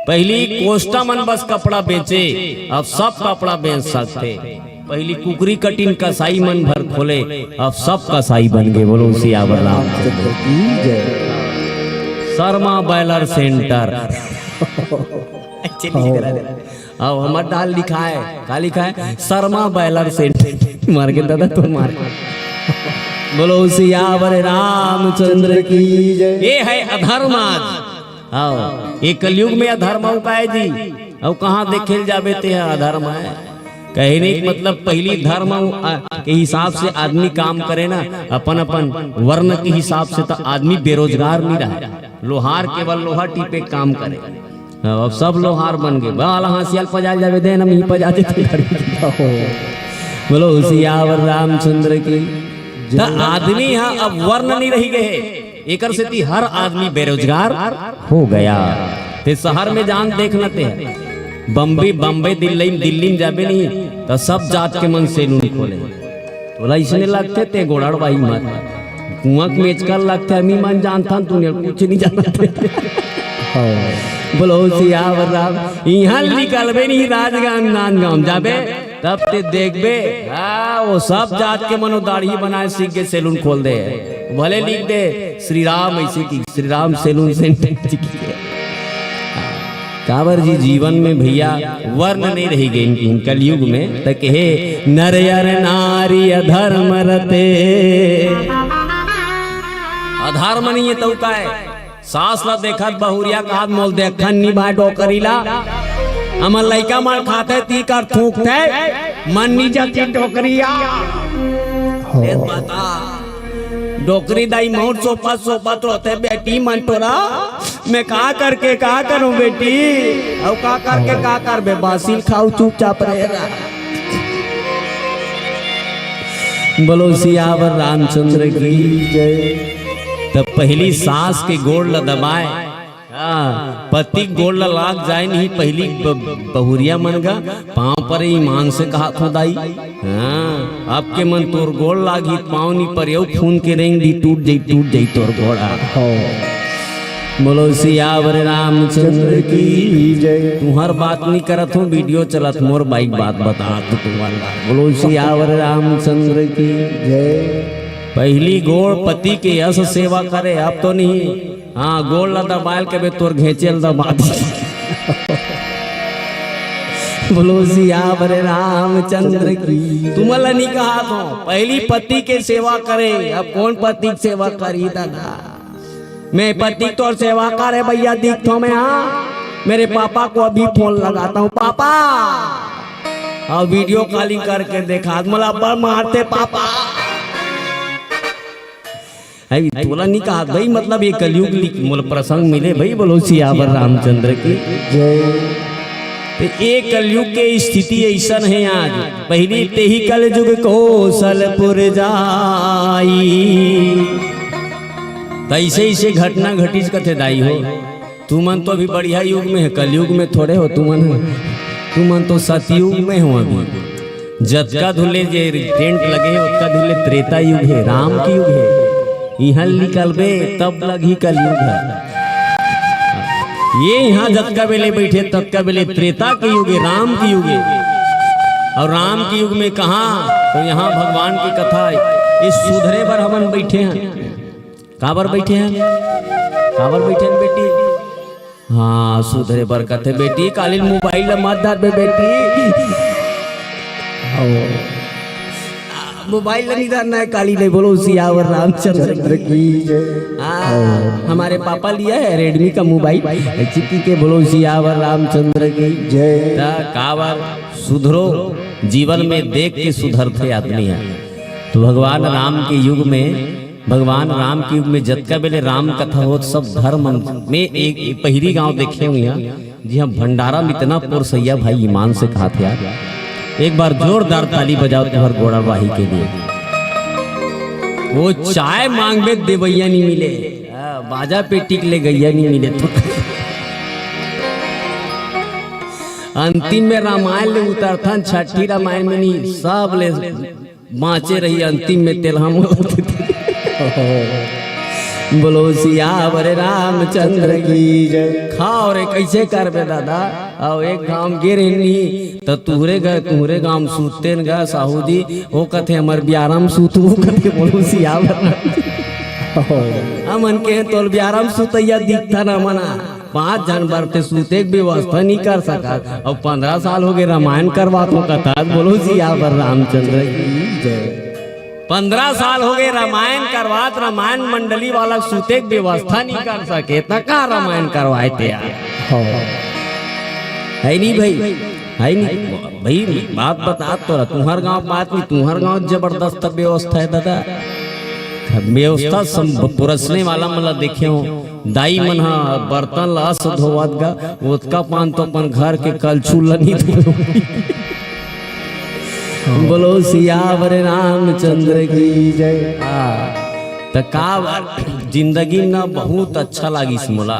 पहिली कोष्टा मन बस कपड़ा बेचे, अब सब कपड़ा बेच सकथे। पहिली कुकरी कटिंग कसाई मन भर खोले, अब सब कसाई बन गए। बोलो सियावर रामचंद्र की जय। Sharma boiler centre. अब हमर डाल लिखा है, का लिखा है? Sharma boiler centre. मार के दादा तो मार। बोलो सियावर रामचंद्र की जय। ये है अधर्म आज। हाँ, ये कलयुग में अधर्म अउ काय जी? अउ कहाँ देखे ल जाबे ते ह अधर्म है? कहने के मतलब पहिली धर्म अउ, आ, के हिसाब से आदमी काम करे ना, अपन अपन वर्ण के हिसाब से तो आदमी बेरोजगार नहीं रहा। लोहार केवल लोहा टीपे के काम करे। अब सब लोहार बन गए। बाल हाँसिया ल पजाल जाबे दे ना, मी पजा देते। बोलो सियावर रामचंद्र की। त आदमी ह अब वर्ण नहीं रही गए। एकर सेती हर आदमी बेरोजगार हो गया। ते शहर में जान देख न ते, बम्बई, बम्बई, दिल्ली, दिल्ली में जाबे नहीं त सब जात के मन सैलून खोले। तोला इसने लगथे ते गोड़ाड़ बाई मत। कुआं के मेचका लगथे, अमी मन जानथन, तू ने कुछ नहीं जानत। हाँ। बोलो सियावर राम, इहाँ निकलबे नहीं राजगांव, नांदगांव जाबे, तब ते देखबे, हाँ, वो सब जात के मनो दाढ़ी बनाए सीख के सैलून खोल दे। भले लिख दे श्री राम, ऐसे की श्री राम सैलून सेंटर। काबर जी जीवन में भैया वर्ण नहीं रही गए इन कलयुग में, त कहे नर अर नारी अधर्म रते। अधर्म नहीं है तो का है? सास ला देखत बहुरिया कहत मोल देखन नी भाई डोकरी ला। हमर लइका मन खाथे ती कर थूकथे, मन नी जाती डोकरिया। हो। देख बता, डोकरी दाई मौत सोपत सोपत रोथे, "बेटी मन टोरा, मैं का करके का करूं बेटी?" अउ का करके का करबे, बासी ल खाऊ चुपचाप रहे। बोलो सियावर रामचंद्र की जय। तब पहली सास के गोड़ ल दबाए, हाँ, पति के गोड़ ल लाग जाए नहीं, पहली ब-, बहुरिया मन गा पाँव पर ईमान से कहा थो दाई। हाँ, अब के मन तोर गोड़ लागी, पाँव नी पर यू फून के रेंग दी, टूट जाई, टूट जाई तोर गोड़ा। हो। बोलो सियावर रामचंद्र की जय। तुम्हार बात नहीं करत हूँ, वीडियो चलत, मोर बाइक बात बता तो तुम्हार बात। बोलो सियावर रामचंद्र की जय। पहली गोड़ पति के यश सेवा करे, अब तो नहीं। हाँ, गोड़ ला दबायल के बे तोर घेंचे ल दबा दी। बोलो सियावर रामचंद्र की। तुमन ला नहीं कहा तो पहली पति के सेवा करे, अब कौन पति के सेवा करी दादा? मैं पति तोर सेवा करे भैया, दिखतो मैं, हाँ। मेरे पापा को अभी फोन लगाता हूँ, पापा। और वीडियो कॉलिंग करके देखा, मोला बड़ मारते पापा। अभी तोला नहीं कहा भाई, मतलब ये कलयुग लिख-, मोला प्रसंग मिले भाई, बोलो सियावर रामचंद्र की जय। तो ये कलयुग के स्थिति ऐसन है आज। पहली तेही कलयुग कोसलपुर जाई। तो ऐसे ऐसे घटना घटिस कथे दाई हो। तुमन तो अभी बढ़िया युग में है, कलयुग में थोड़े हो तुमन। तुमन तो सतयुग में हो अभी। जतका धुले जे टेंट लगे हे, ओतका धुले त्रेता युग है, राम के युग है। इहाँ निकलबे तब लगही कलयुग है। ये यहाँ जतका बेले बैठे ततका बेले त्रेता के युग है, राम के युग है। और राम के युग में कहाँ, तो यहाँ भगवान की कथा है। इस सुधरे बर हमन बैठे हैं। काबर बैठे हैं? काबर बैठे हैं बेटी? हाँ, सुधरे बर कथे बेटी, काली मोबाइल ला मत धरबे बेटी। आओ। मोबाइल ला नहीं धरना है, काली नहीं, बोलो सियावर रामचंद्र चंद्र की। की जय। हाँ, आओ। हमारे पापा लिया है Redmi का मोबाइल, चिक्की के बोलो सियावर रामचंद्र की। जय। त काबर सुधरो, जीवन में देख के सुधरथे आदमी है। तो भगवान राम के युग में भगवान राम के युग में जतका बेले राम कथा होत, सब घर मन में एक, एक पहिरी गांव देखे हुए हैं, जी हाँ, भंडारा में इतना पोरसैया भाई ईमान से कहा थे यार। एक बार जोरदार ताली बजाओ तुम्हार गोड़ा बाही के लिए। वो चाय मांगबे देवैया नहीं मिले, हाँ, बाजा पेटी के ले गैया नहीं मिले तो। अंतिम में रामायण ले उतरथन, छठी रामायण में नहीं, सब ले बाँचे रही अंतिम में तेलहा मोला देथे। बोलो सियावर रामचंद्र की जय। खाव रे, कैसे करबे दादा? अउ एक घाम गे रहिन नहीं, त तुहरे ग-, तुहरे गाँव सूततेन ग साहू जी, वो कथे हमर बियारा म सूतहू कथे, बोलो सियावर राम। हमन के तोल बियारा म सूतैया दिखथन हमन। पाँच झन बर ते सूते के व्यवस्था नहीं कर सकत, अउ पंद्रह साल हो गए रामायण करवात हो कथा, बोलो सियावर रामचंद्र की जय। पंद्रह साल हो गए रामायण करवात, रामायण मंडली वाला सूते के व्यवस्था नहीं कर सके, त का रामायण करवाए ते यार? हाँ। है नहीं भाई, है नहीं भाई, बात बता तो रहा, तुम्हार गाँव बात नहीं, तुम्हार गाँव जबरदस्त व्यवस्था है दादा। व्यवस्था सम-, पुरसने वाला मन ला देखे हो, दाई मन ह बर्तन ला अस धोवत गा, ओतका पान तो अपन घर के कलछुल ला नहीं धोए। बोलो सियावर रामचंद्र की जय। हाँ, त का बात, जिंदगी ना बहुत अच्छा लागिस मोला।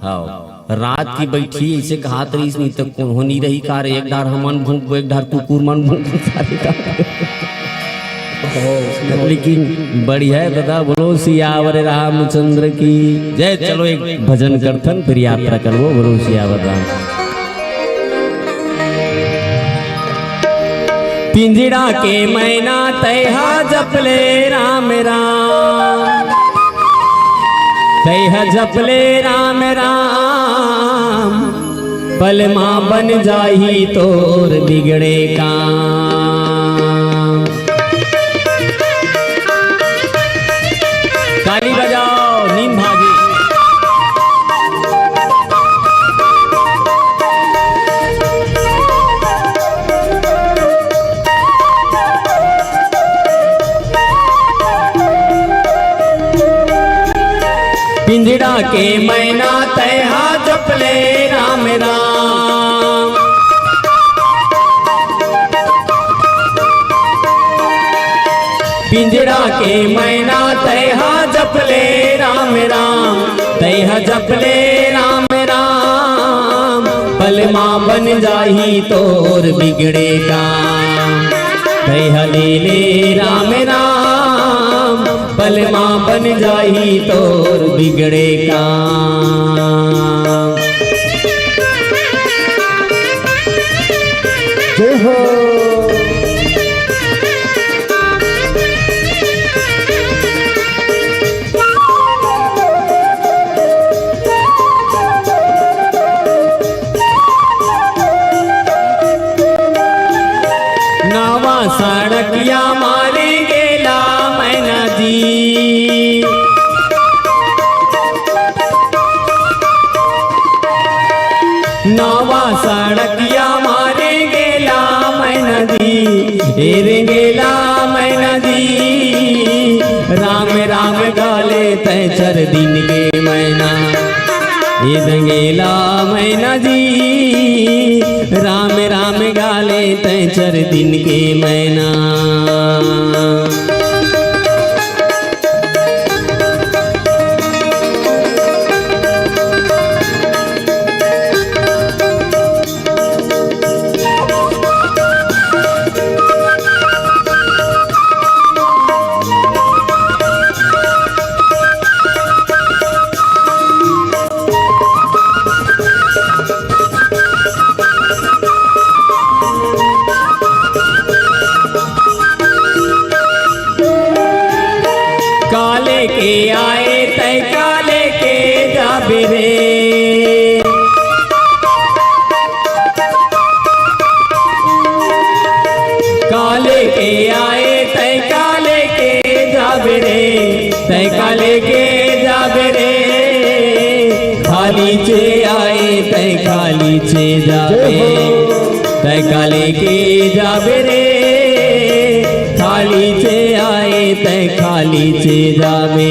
हाँ, रात की बैठी ऐसे कहात रहीस, नहीं तो कोनो नहीं रही कार, एक डार हमन भूख, एक डार कुकुर मन भूख, सारे का। लेकिन बढ़िया है दादा, बोलो सियावर रामचंद्र की जय। चलो एक भजन करथन, फिर यात्रा करबो, बोलो सियावर राम। पिंजड़ा के मैना तैहा जपले राम राम, तैहा जपले राम राम, पल मा बन जाही तोर बिगड़े काम। ताली बजाओ, नीम भागी। पिंजड़ा के मैना तैहा जपले राम राम। तैं ह जप ले राम राम, पल मा बन जाही तोर बिगड़े काम। तैं ह ले ले राम राम, पल मा बन जाही तोर बिगड़े काम। जय हो। नवा सड़किया मा रेंगेला मैना जी। नवा सड़किया मा रेंगेला मैना जी, ए रेंगेला मैना जी। राम राम गा ले तैं चार दिन के मैना, ए रेंगेला मैना जी। राम राम गा ले तैं चार दिन के मैना। काले के आए तैं काले के जाबे रे। काले के आए तैं काले के जाबे रे, तैं काले के जाबे रे। खाली चे आए तैं खाली चे जाबे, तैं काले के जाबे रे। खाली चे आए तैं खाली चे जाबे।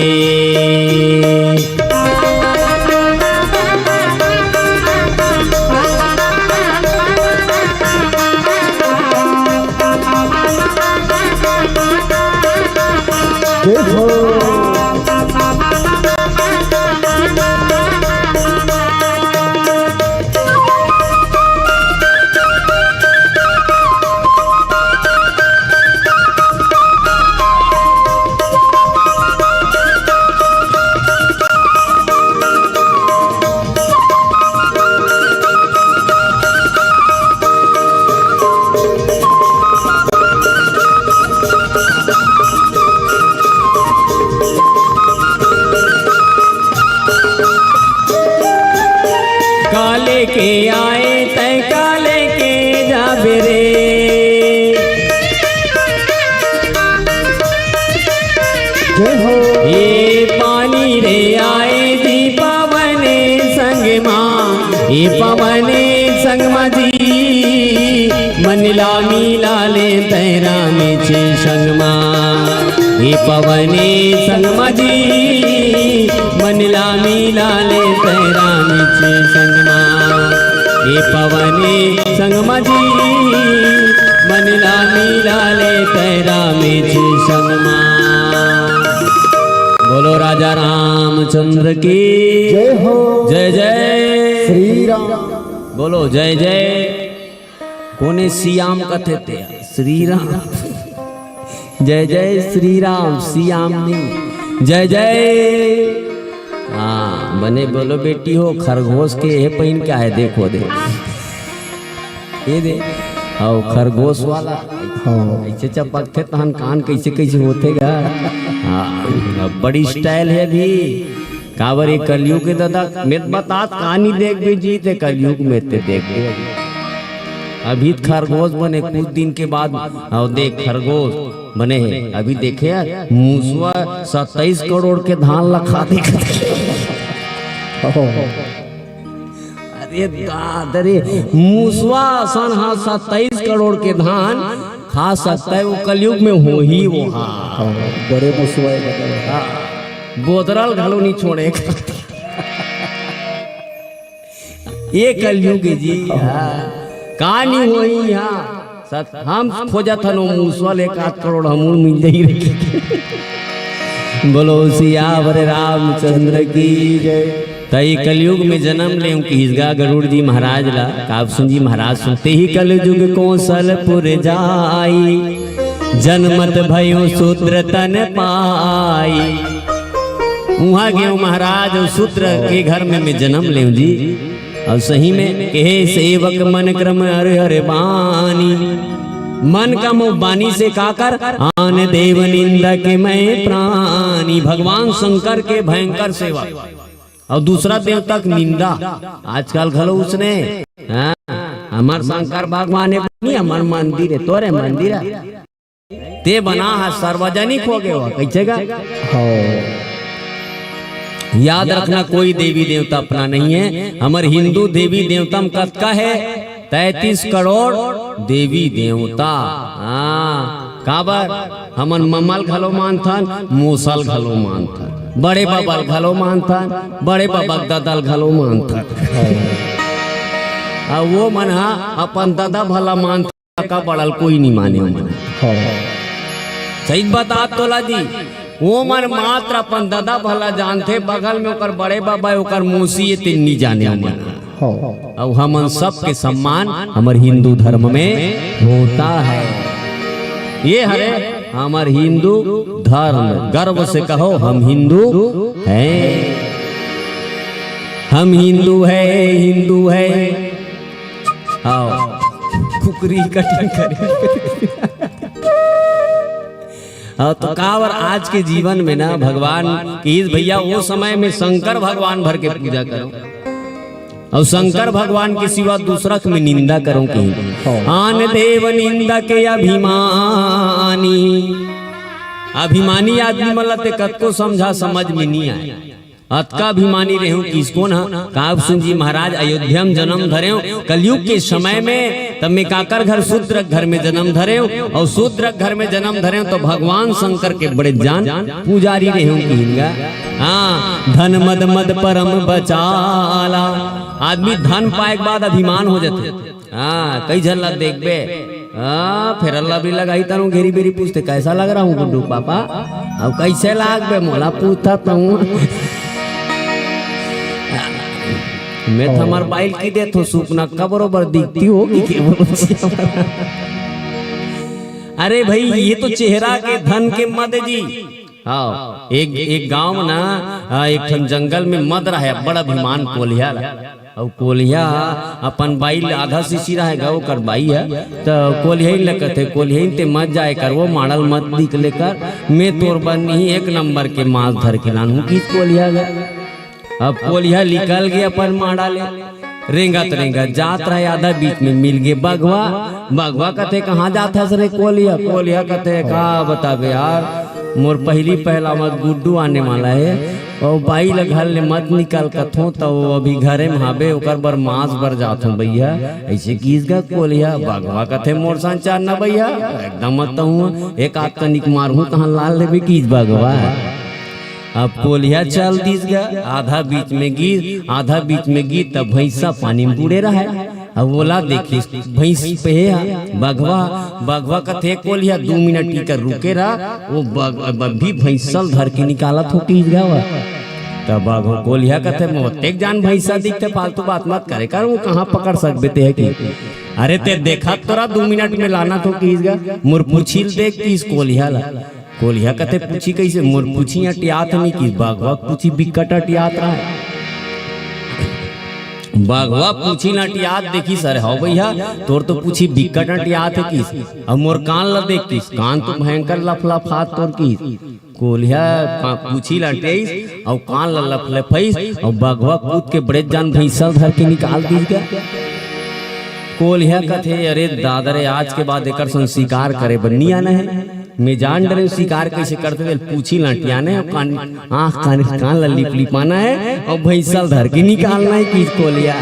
जय हो। काले के आए तैं काले के जाबे रे। जय हो। ए पानी रे आए जी पवन संग मा, ए पवन संग मा जी। मन ला मिला ले तैं राम चे संग मा, ए पवन संग मा जी। मन ला मिला ले तैं राम चे संग मा, ए पवन संग मा जी। मन ला मिला ले तैं राम चे संग मा। बोलो राजा रामचंद्र की जय हो। जय जय श्री राम। बोलो जय जय। कोने सियाम कथे ते श्री राम। जय जय श्री राम, सियाम नहीं। जय जय। हाँ, बने बोलो बेटी हो, खरगोश के ये पहिन क्या है, देखो, देखो। ये दे, अउ खरगोश वाला। हाँ। ऐसे चपकथे तहन कान कैसे कैसे होथे गा। हाँ, अब बड़ी style है भी। काबर ये कलयुग के दादा, मैं तो बतात कहानी देखबे जी, ते कलयुग में ते देखबे। अभी त खरगोश बने, कुछ दिन के बाद, अउ देख खरगोश बने हे। अभी देखे यार, मूसवा सत्ताईस करोड़ के धान ला खा दे। अरे दादा रे, मूसवा असन हा सत्ताईस करोड़ के धान खा सकता है, वो कलयुग में होही वो हा। हाँ, बड़े मूसवा है, बड़े। हाँ, बोदरल घलो नहीं छोड़े। ये कलयुग है जी। हाँ। का नहीं होही यहाँ। सत, हम खोजत हन ओ मूसवा ले एक आध करोड़ हमू मिल जाही रखे। बोलो सियावर रामचंद्र की जय। त ये कलयुग में जन्म लेहूं किहिस गा गरुड़ जी महाराज ला। काव सुन जी महाराज सुनते ही कलयुग कोसलपुर जाई, जनमत भयो शूद्र तन पाई। उहाँ गेहूं महाराज, अउ शूद्र के घर में मैं जन्म लेहूं जी। अउ सही में कहे सेवक मन क्रम हर हर बानी। मन का मुँह बानी से का कर, आन देव निंदा के मैं प्राणी। भगवान शंकर के भयंकर सेवक अउ दूसरा देवता के निंदा। आजकल घलो उसने, हाँ, हमर शंकर भगवान हे, नहीं, हमर मंदिर हे, तोरे मंदिर हे। ते बना ह, सार्वजनिक हो गए हो, कैसे गा? हो। याद रखना, कोई देवी देवता अपना नहीं है। हमर हिंदू देवी देवता म कतका है? तैंतीस करोड़ देवी देवता। हाँ, काबर? हमन ममल घलो मानथन, मोसल घलो मानथन, बड़े बबल घलो मानथन, बड़े बबक ददल घलो मानथन। अउ वो मन ह अपन ददा भला मानथन, का बड़ल कोई नहीं माने ओमन। हाँ। सही बतात तोला जी, वो मन मात्र अपन ददा भला जानथे, बगल में ओकर बड़े बाबा, ओकर मौसी, ये तीन नहीं जाने ओमन। हाँ। अउ हमन सबके सम्मान हमर हिंदू धर्म में होता है। ये हरे हमर हिंदू धर्म, गर्व से कहो, हम हिंदू हैं, हम हिंदू है, हिंदू है। आओ, कुकरी कटिंग करे। हाँ, तो काबर आज के जीवन में ना भगवान किहिस भैया, वो समय में शंकर भगवान भर के पूजा करो, अउ शंकर भगवान के सिवा दूसरा के में निंदा करो कि आन देव निंदा के अभिमानी। अभिमानी आदमी मन ला ते कतको समझा, समझ में नहीं आए। अतका अभिमानी रेहूं किहिस कोन ह? काव सुन जी महाराज, अयोध्या में जन्म धरेंव कलयुग के समय में, तब मैं काकर घर, शूद्र घर में जन्म धरेंव, अउ शूद्र घर में जन्म धरेंव तो भगवान शंकर के बड़े जान पुजारी रेहूं किहिन गा। हाँ, धन मद मद परम बचाला। आदमी धन पाए के बाद अभिमान हो जाथे। हाँ, कई झन ला देखबे, हाँ, फेर अल्लाह भी लगाई तारू घेरी बेरी पूछते, "कैसा लग रहा हूँ गुड्डू पापा?" अब कैसे लागबे मोला पूछता तू? मैं तो हमार बाइल की देत हो सुपना का बरोबर दिखती होगी के बोलो। अरे भाई, ये तो चेहरा के धन के मद जी। हाँ, एक, एक गांव ना, आ, एक ठन जंगल में मद रहा है, बड़ा अभिमान कोलिहा ला। अउ कोलिहा अपन बाई ल आधा शीशी रहा है गा, ओकर बाई है, त कोलिहा ल कथे, "कोलिहा ते मत जाए कर, वो माड़ल मत दिख लेकर, मैं तोर बर नहीं एक नंबर के मांस धर के लानहूं," किहिस कोलिहा गा। अब कोलिहा निकल गे अपन माड़ा ले, रेंगत रेंगत जात रहे, आधा बीच में मिल गे बघवा। बघवा कथे, "कहाँ जात हस रे कोलिहा?" कोलिहा कथे, "का बताबे यार, मोर पहली पहला मत गुड्डू आने वाला है, अउ बाई ल घर ले मत निकाल कथों, त वो अभी घरे में हाबे, ओकर बर मांस बर जात हूँ भैया।" ऐसे किहिस गा कोलिहा। बघवा कथे, "मोर संचार न भैया, एकदम मत हूँ, एक आध तनिक मारहूँ, तहाँ लाल लेबे," किहिस बघवा। अब कोलिहा चल दिस गा, आधा बीच में गिस, आधा बीच में गिस, तब भैंसा पानी में बूड़े रहे। अब ओला देखिस, भैंस पे हे हा, बघवा, बघवा कथे, "कोलिहा, दू मिनट इकर रुके रहा, वो बघ-, अब अभी भैंसा ल धर के निकालत हूँ," किहिस गा। तब बघवा, कोलिहा कथे, "मोतेक जान भैंसा दिखथे, फालतू बात मत करे कर, वो कहाँ पकड़ सकबे ते हे कि?" "अरे ते देखत तो रहा, दू मिनट में लानत हूँ," किहिस गा, "मोर पूछी ल देख," किहिस कोलिहा ला। कोलिहा कथे, "पूछी कैसे? मोर पूछी अटियात नहीं," किहिस। बघवा पूछी बिकट अटियात रहा है। बघवा पूछी ल अटियात देखिस, "अरे हव भैया, तोर तो पूछी बिकट अटियात हे," किहिस। "अब मोर कान ल देख," किहिस, "कान तो भयंकर लफलफात तोर," किहिस। कोलिहा पा-, पूछी ल अटियाइस, अउ कान ल लफलफाइस, अउ बघवा कूद के बड़े जान भैंसा ल धर के निकाल दिस गा। कोलिहा कथे, "अरे दादा रे, आज के बाद एकर संग शिकार करे बर नी आना है।" मैं जान डरे शिकार कैसे करथे, तेल पूछी ल अटियाना है, कान, आँख कान, कान ला लिप लिपाना है अउ भैंसा ल धर के निकालना है, किहिस कोलिहा।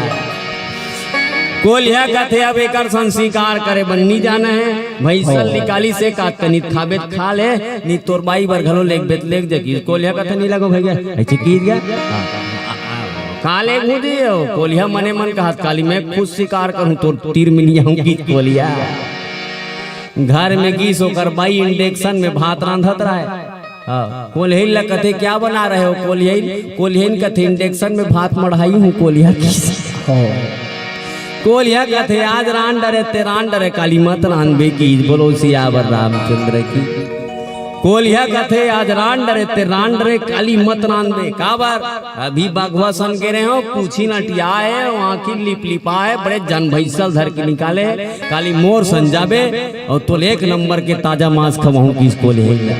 कोलिहा कथे, "अब एकर संग शिकार करे बर नी जाना है।" भैंसा ल निकालिस, एक आध तनिक खाबे त खा ले, नी तोर बाई बर घलो लेगबे त लेग जा, किहिस। कोलिहा कथे, "नी लगो भैया," ऐसे किहिस गा। "का लेगहूँ जी?" कोलिहा मने मन कहत, "काली मैं खुद शिकार करूँ, तोर तीर में नी आहूँ," किहिस कोलिहा। घर में गिस, ओकर बाई induction में भात रांधत रहे। हाँ, कोल्हिन ला कथे, "क्या बना रहे हो कोल्हिन?" कोल्हिन कथे, "इंडक्शन में भात मढ़ाई हूँ कोलिया की।" हाँ। कोलिया कथे, "आज रान डरे ते रान डरे, काली मत रांधबे की।" बोलो सियावर रामचंद्र की। कोलिया कथे, "आज रान डरे ते रान डरे, काली मत रांधबे।" काबर? अभी बघवा सन गे रहे हो, पूछी नटिया है, आँखी लिप लिपा है, बड़े जन भैंसल धर के निकाले, काली मोर सन जाबे, अउ तोल एक नंबर के ताजा मांस खवाहूं किस कोलिया।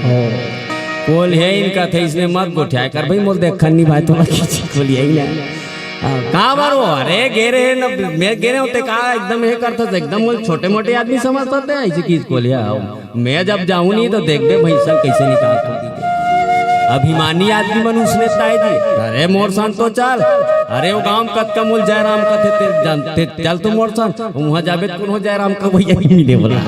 कोलिया कथे, "इसने मत गोठिया कर भाई, मोर देखन नहीं भाई, तोला किसी कोलिया ही ना।" हाँ, काबर हो? अरे, गे रहे न, मैं गे रहे होते का एकदम ये करता था, एकदम मोल छोटे मोटे आदमी समझता थे, ऐसे किस कोलिया हो? मैं जब जाऊं नहीं तो देखबे भैंसा कैसे निकालता हूँ। अभिमानी आदमी मन उसने ताय जी, "अरे मोर सन तो चल, अरे वो गांव कतका मोल जयराम कथे ते जानते, चल तो मोर सन।" वहां जाबे तो कोनो जयराम का भैया ही मिले बोला।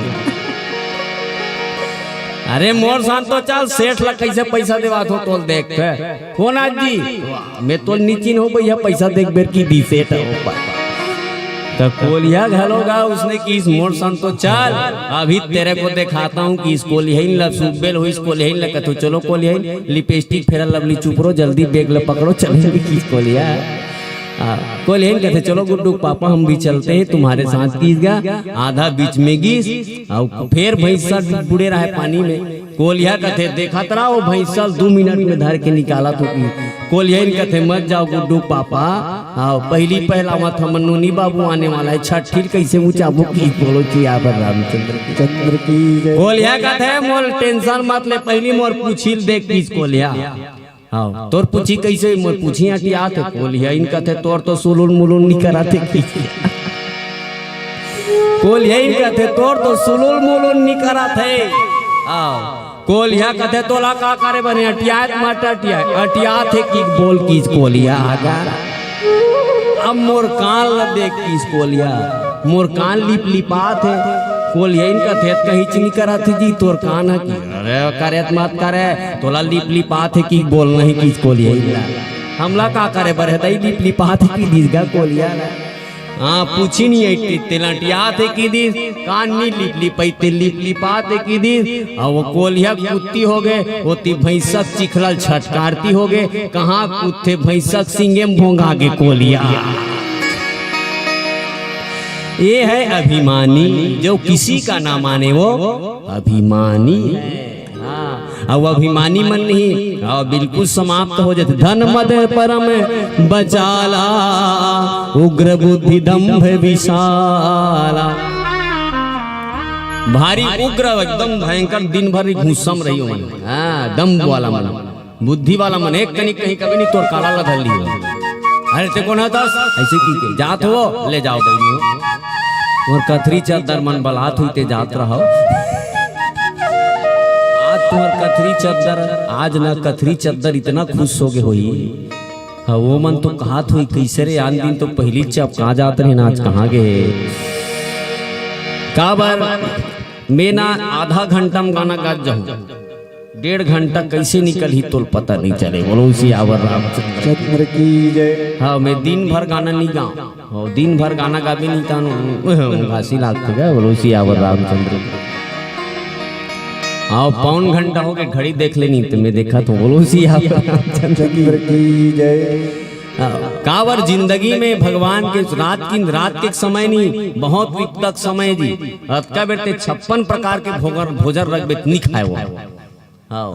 "अरे मोर सन तो चल, सेठ ला कैसे पैसा देवात हो तोल देख के।" "कोन आज जी?" "मैं तोल निचिन हो भैया, पैसा देख बेर की दी सेठ हो।" त कोलिया घलो गा उसने किस, "मोर सन तो चल, अभी तेरे को दिखाता हूँ किस।" कोलिया इन ला सुबेल हो, इस कोलिया इन ला कथो, "चलो कोलिया इन, लिपस्टिक फेरा लवली चुप रो, जल्दी बैग ला पकड़ो, चलेंगे किस कोलिया।" आ, कोलिया इन कथे, "चलो गुड्डू पापा, हम भी चलते हैं तुम्हारे साथ।" किस गा, आधा बीच में गिस, अउ फेर भैंसा बुड़े रहे पानी में। कोलिया कथे, "देखत रहा वो भैंसा दू मिनट में धर के निकाला तू।" कोलिया इन कथे, "मत जाओ गुड्डू पापा, आओ, पहली पहला मत हमन नोनी बाबू आने वाला है, छठी ल कैसे ऊंचाबो की।" बोलो सियावर रामचंद्र की। चंद्र की जय। कोलिया कथे, "मोर टेंशन मत ले, पहली मोर पूछी ल देख किस कोलिया।" हाँ, "तोर पूछी कैसे?" "मोर पूछी अटियात हे।" कोलिया इन कथे, "तोर तो सुलुल मुलुल निकरत हे।" कोलिया इन कथे, "तोर तो सुलुल मुलुल निकरत हे।" हाँ, कोलिया कथे, "तोला का करे बने, अटियात मत अटिया, अटियात हे कि बोल किस कोलिया आगा।" अब मोर कान ल देख किस कोलिया, मोर कान लिप लिपात हे। कोलिया इन कथे, "कहीं चिनी करत हे जी तोर कान ह कि?" "अरे करे त मत करे, तोला लिप लिपात हे कि बोल नहीं किस कोलिया इन ला।" "हमला का करे बर हे दई, लिप लिपात हे कि दिस गा कोलिया ला।" हाँ, पूछी नहीं आई, ते-, तेला अटियात हे कि दिस, कान नहीं लिप लिपाई, ते लिप लिपात हे कि दिस। अब वो कोलिया कुत्ती हो गए, वो ती भैंसक चिखलल छटकारती हो गए, कहाँ कुत्थे भैंसक सिंगे में भोंगा गे कोलिया। ये है अभिमानी, जो किसी का ना माने वो अभिमानी है। हाँ, अब अभिमानी मन नहीं, हाँ, बिल्कुल समाप्त हो जाते। "धन मद परम बचाला, उग्र बुद्धि दंभ विशाला।" भारी उग्र, एकदम भयंकर, दिन भर घूसम रही हो मन। हाँ, दंभ वाला मन, बुद्धि वाला मन, एक कनिक कहीं कभी नहीं तोर काला ला धर लियो। "अरे ते कोन हतस?" ऐसे की के, "जात हो, ले जाओ बहनी हो।" मोर कथरी चद्दर मन बलात हुई ते जात रहो। आज तुम्हर कथरी चद्दर, आज ना कथरी चद्दर इतना खुश हो गए होई। हाँ, वो मन तो कहत होई, "कैसे रे, आन दिन तो पहली चप कहाँ जात रहे ना, आज कहाँ गए?" काबर मैं ना आधा घंटा में गाना गात जाऊं, डेढ़ घंटा कैसे निकलही तोल पता नहीं चले। बोलो सियावर रामचंद्र। चंद्र की जय। हाँ, मैं दिन भर गाना नहीं गाऊं। हो, दिन भर गाना गाबे नहीं तानो, घासी लागथे गा, बोलो सियावर रामचंद्र। आओ, पौन घंटा हो गए, घड़ी देख लेनी, तो मैं देखा तो बोलो सियावर रामचंद्र की। चंद्र की जय। हाँ, काबर जिंदगी में भगवान के रात की, रात के समय नहीं, बहुत विपदक समय जी। अतका बेर ते छप्पन प्रकार के भोगर, भोजन रख बेत नहीं खाए वो। हाँ,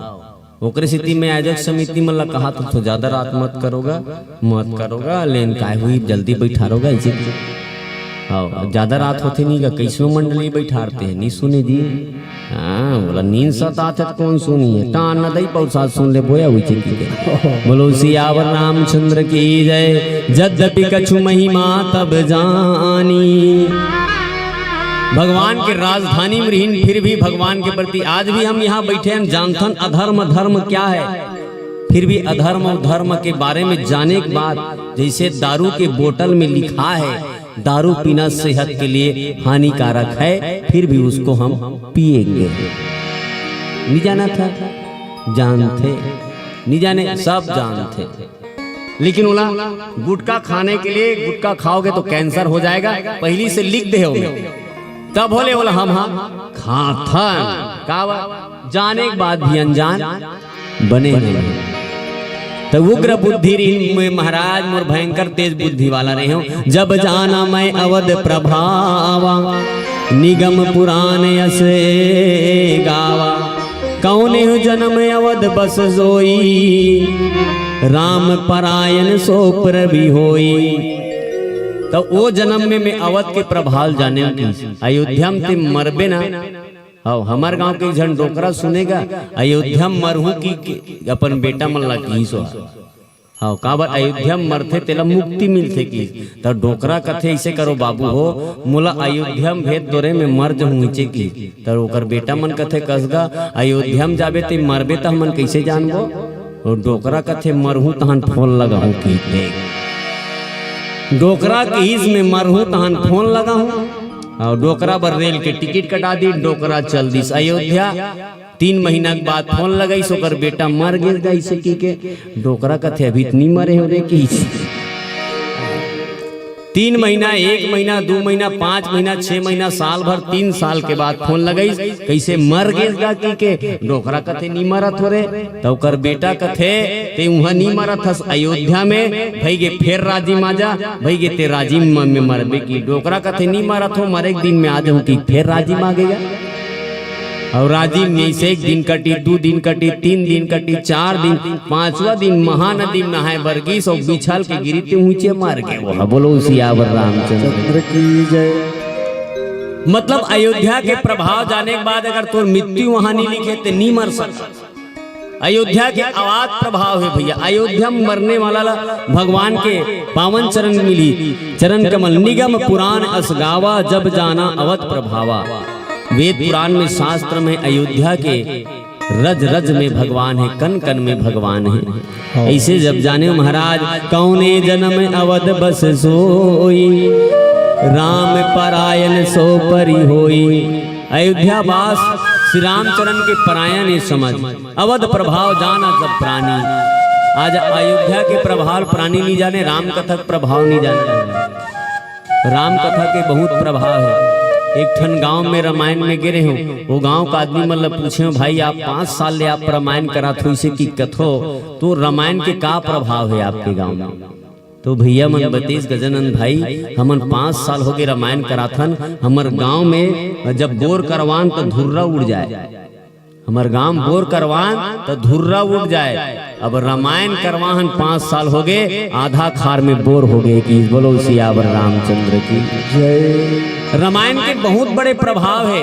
ओकरे सेती मैं आयोजक समिति मन ला कहा तो, तो ज्यादा रात मत करोगा, मत करोगा, लेन काय हुई, जल्दी बैठारोगा, ऐसे। हाँ, ज्यादा रात होथे नहीं गा, कैसनो मंडली बैठारते हैं, नहीं सुने जी। हाँ, बोला नींद सतात है तो कौन सुनी है? कान न दई पौसा सुन ले बोया हुई चेकी के। बोलो सियावर रामचंद्र की जय। जद्यपि कछु महिमा तब जानी। भगवान के राजधानी में रहिन, फिर भी भगवान के प्रति आज भी हम यहाँ बैठे हैं, जानथन अधर्म धर्म क्या है, फिर भी अधर्म और धर्म के बारे में जाने के बाद जैसे दारू के बोतल में लिखा है, दारू पीना सेहत के लिए हानिकारक है, फिर भी उसको हम पिएंगे। नहीं जाना था, जानथे, नहीं जाने, सब जानथे, लेकिन ओला गुटखा खाने के लिए, गुटखा खाओगे तो कैंसर हो जाएगा, पहली से लिख दे हो। तब होले ओला हम, हाँ, खाथन। का बा? जाने के बाद भी अनजान, बने रहे। त उग्र बुद्धि रहिन में महाराज, मोर भयंकर तेज बुद्धि वाला रहे हो। जब जाना मैं अवध प्रभावा, निगम पुराण अस गावा। कौने हो जन्म अवध बस जोई, राम परायण सो प्रभु होई। त ओ जन्म में मैं अवध के प्रभाव जाने कि अयोध्या में ते मरबे ना। हव, हमर गांव के एक झन डोकरा सुनेगा, अयोध्या में मरहूं कि, कि अपन बेटा मन ला घीसो। हव, काबर अयोध्या में मरथे तेला मुक्ति मिलथे कि। त डोकरा कथे, "ऐसे करो बाबू हो, मोला अयोध्या में भेज दो रे, मैं मर जहूं नीचे की।" त ओकर बेटा मन कथे, "कसगा, अयोध्या में जाबे ते मरबे त हमन कैसे जानबो?" ओ डोकरा कथे, "मरहूं तहन फोन लगाहूं कि देख।" डोकरा कहिस, "मैं मरहूं तहन फोन लगाहूं।" अउ डोकरा बर रेल के टिकट कटा दी, डोकरा चल दिस अयोध्या। तीन महीना के बाद फोन लगाइस, ओकर बेटा मर गे गा, अइसे कहिके। डोकरा कथे, "अभी त नी मरे हो रे," कहिस। तीन महीना, एक महीना, दू महीना, पांच महीना, छह महीना, साल भर, तीन साल के बाद फोन लगाइस, "कइसे मर गे गा?" कहिके। डोकरा कथे, "नी मरत हो रे।" त ओकर बेटा कथे, "ते उहां नी मरत हस, अयोध्या में भई गे, फेर राजिम आ जा, भई गे ते राजिम म-, में मरबे की।" डोकरा कथे, "नी मरत हो, मरे के दिन में आ जाहूं कि।" फेर राजिम आ गे गा। अउ राजिम में से एक दिन कटी, दू दिन कटी, तीन दिन कटी, चार दिन, पांचवा दिन महानदी में नहाए बर गिस अउ बिछल के गिरी ते ऊंचे मर गे। ओहा बोलो सियावर रामचंद्र। चंद्र की जय। मतलब अयोध्या के प्रभाव जाने के बाद अगर तोर मृत्यु वहां नहीं लिखे ते नहीं मर सकता। अयोध्या के अवाध प्रभाव हे भैया। अयोध्या में मरने वाला ला भगवान के पावन चरण मिली, चरण कमल। निगम पुराण अस गावा, जब जाना अवध प्रभावा। वेद पुराण में, शास्त्र में अयोध्या के रज रज में भगवान हे, कन कन में भगवान हे। हाँ। ऐसे जब जाने महाराज, कौने जन्म अवध बस सोई, राम परायण सो परि होई। अयोध्या वास श्री रामचरण के परायण हे समझ, अवध प्रभाव जाना जब प्राणी। आज अयोध्या के प्रभाव प्राणी नहीं जाने, राम कथा के प्रभाव नहीं जाने। राम कथा के बहुत प्रभाव हे। एक ठन गांव में रामायण में गे रहे हो, वो गांव का आदमी मन ल पूछे हो, "भाई, आप पांच साल ले आप रामायण करात हो, इसे की कथो, तो रामायण के का प्रभाव हे आपके गांव में?" तो भैया मन बतीस, "गजानन भाई, हमन पांच साल हो गए रामायण कराथन, हमर गांव में जब बोर करवान तो धुर्रा उड़ जाए।" हमर गांव बोर करवान त धुर्रा उड़ जाए। अब रामायण करवाहन पांच साल हो गए, आधा खार में बोर हो गए कि बोलो सियावर रामचंद्र की। जय। रामायण के बहुत बड़े प्रभाव हे।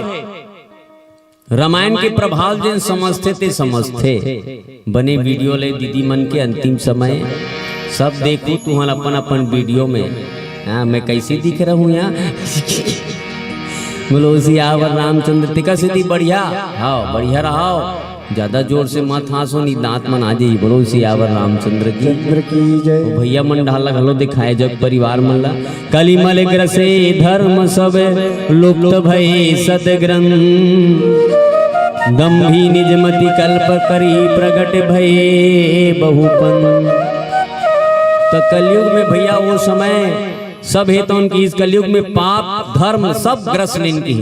रामायण के प्रभाव जेन समझथे ते समझथे। बने वीडियो ले दीदी मन के अंतिम समय सब देखू तुहन अपन अपन वीडियो में। हाँ, मैं कैसे दिख रहा हूँ यहाँ? बोलो सियावर रामचंद्र, तिका सीधी बढ़िया। हाँ, बढ़िया रहाओ। ज्यादा जोर से मत हाँसो, नी दांत मन आ जाई। बोलो सियावर रामचंद्र की। चंद्र की जय। तो भैया मन ढाला घलो दिखाए जग परिवार मन ला। कलिमल ग्रसे धर्म सब लुप्त भय सदग्रंथ। दम्भी निज मति कल्प करी प्रगट भय बहुपंथ। तो कलयुग में भैया वो समय सब हे तो उनकी इस कलयुग में पाप धर्म सब ग्रस लिन की।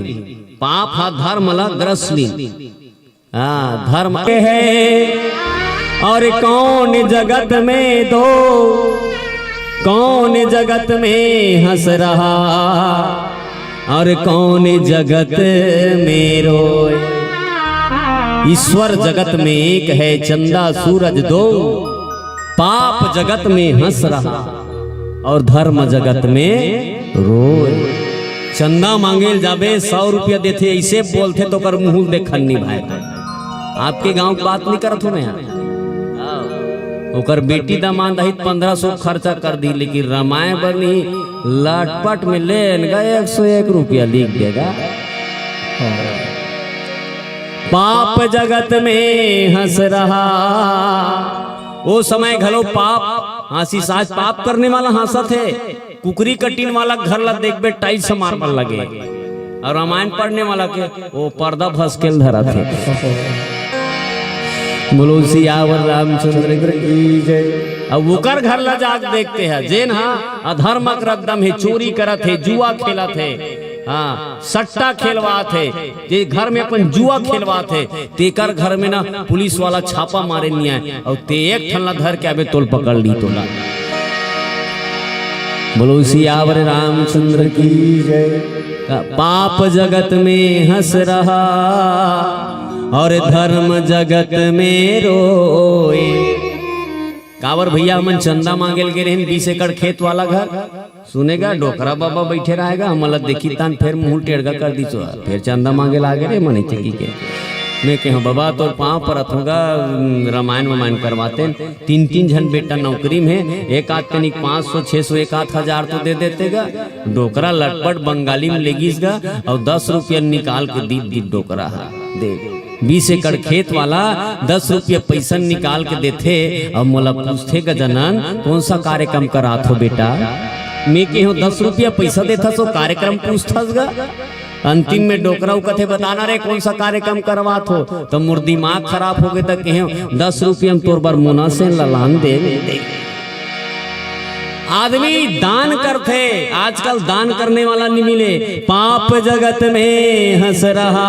पाप हा धर्म ला ग्रस लिन। हाँ, धर्म के है। और कौन जगत में दो, कौन जगत में हंस रहा, और कौन जगत में रोए। ईश्वर जगत में एक है, चंदा सूरज दो, पाप जगत में हंस रहा और धर्म जगत में रोए। चंदा मांगे ल जाबे, सौ रुपया देथे, ऐसे बोलथे तो ओकर मुंह देखन नहीं भाई। आपके गांव की बात नहीं करत हूं मैं यहाँ। ओकर बेटी दामाद आही त पन्द्रह सौ खर्चा कर दी, लेकिन रामायण बर नहीं, लटपट में लेन गा एक सौ एक रुपया लिख देगा। पाप जगत में हंस रहा। ओ समय घलो पाप, हाँसी साज पाप करने वाला हाँसत हे। कुकरी कटिन वाला घर ला देखबे, टाइल्स मार्बल लगे, और रामायण पढ़ने वाला के वो पर्दा भसकेल धरत हे। बोलो सियावर रामचंद्र की जय। अब ओकर घर ला जाके देखते हैं, जेन हा अधर्म करत दम हे, चोरी करत हे, जुआ खेलत हे, हाँ, सट्टा खेलवात हे, जे घर में अपन जुआ खेलवात हे, तेकर घर में ना पुलिस वाला छापा मारे नहीं आए, अउ ते एक ठन ला धर के अबे तोल पकड़ ली तोला। बोलो सियावर रामचंद्र की। जय। पाप जगत में हंस रहा और धर्म जगत में रोए। काबर भैया, हमन चंदा मांगे ल गे रहेन बीस एकड़ खेत वाला घर। सुनेगा, डोकरा बाबा बैठे रहेगा, हमन ला देखी तान फेर मुंह टेढ़गा कर दी। सो फेर चंदा मांगे लागे रे मने चकी के। मैं कहेंव, "बाबा, तोर पाँव परत होगा, रामायण वामायण करवाते।" तीन तीन झन बेटा नौकरी में हे, एक आध तनिक पाँच सौ, छह सौ, एक आध हजार तो दे देते गा। डोकरा लटपट बंगाली में लेगिस गा, अउ दस रुपया निकाल के दीप दीप डोकरा हा। देख, बीस एकड़ खेत वाला दस रुपया पैसा निकाल के देथे, अउ मोला पूछथे, "गजानन, कौन सा कार्यक्रम करात हो बेटा?" मैं कहेंव, "दस रुपया पैसा देथस, ओ कार्यक्रम पूछथस गा?" अंतिम में डोकरा उ कथे, "बताना रे, कौन सा कार्यक्रम करवात हो?" त मोर दिमाग खराब हो गे, त कहेंव, "दस रुपया में तोर बर मोना सेन ला लान दे।" आदमी दान करथे, आजकल दान करने वाला नहीं मिले, पाप जगत में हंस रहा।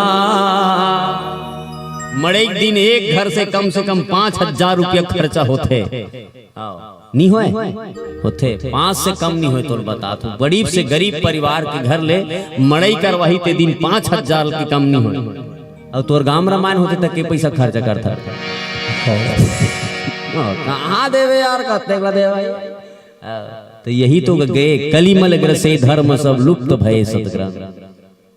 मड़ई के दिन एक घर से कम से कम पाँच हजार रुपया खर्चा होथे। नी होय? होथे, पाँच से कम नी होय। तोल बतात हूँ, गरीब से गरीब परिवार के घर ले मड़ई करवाही ते दिन पाँच हजार के कम नी होय। अउ तोर गांव रामायण होथे त के पैसा खर्च करथा? हाँ, कहाँ देवे यार, कतेक ला देवे? हाँ, तो यही तो गे, कलिमल ग्रसे धर्म सब लुप्त भये सतग्रंथ।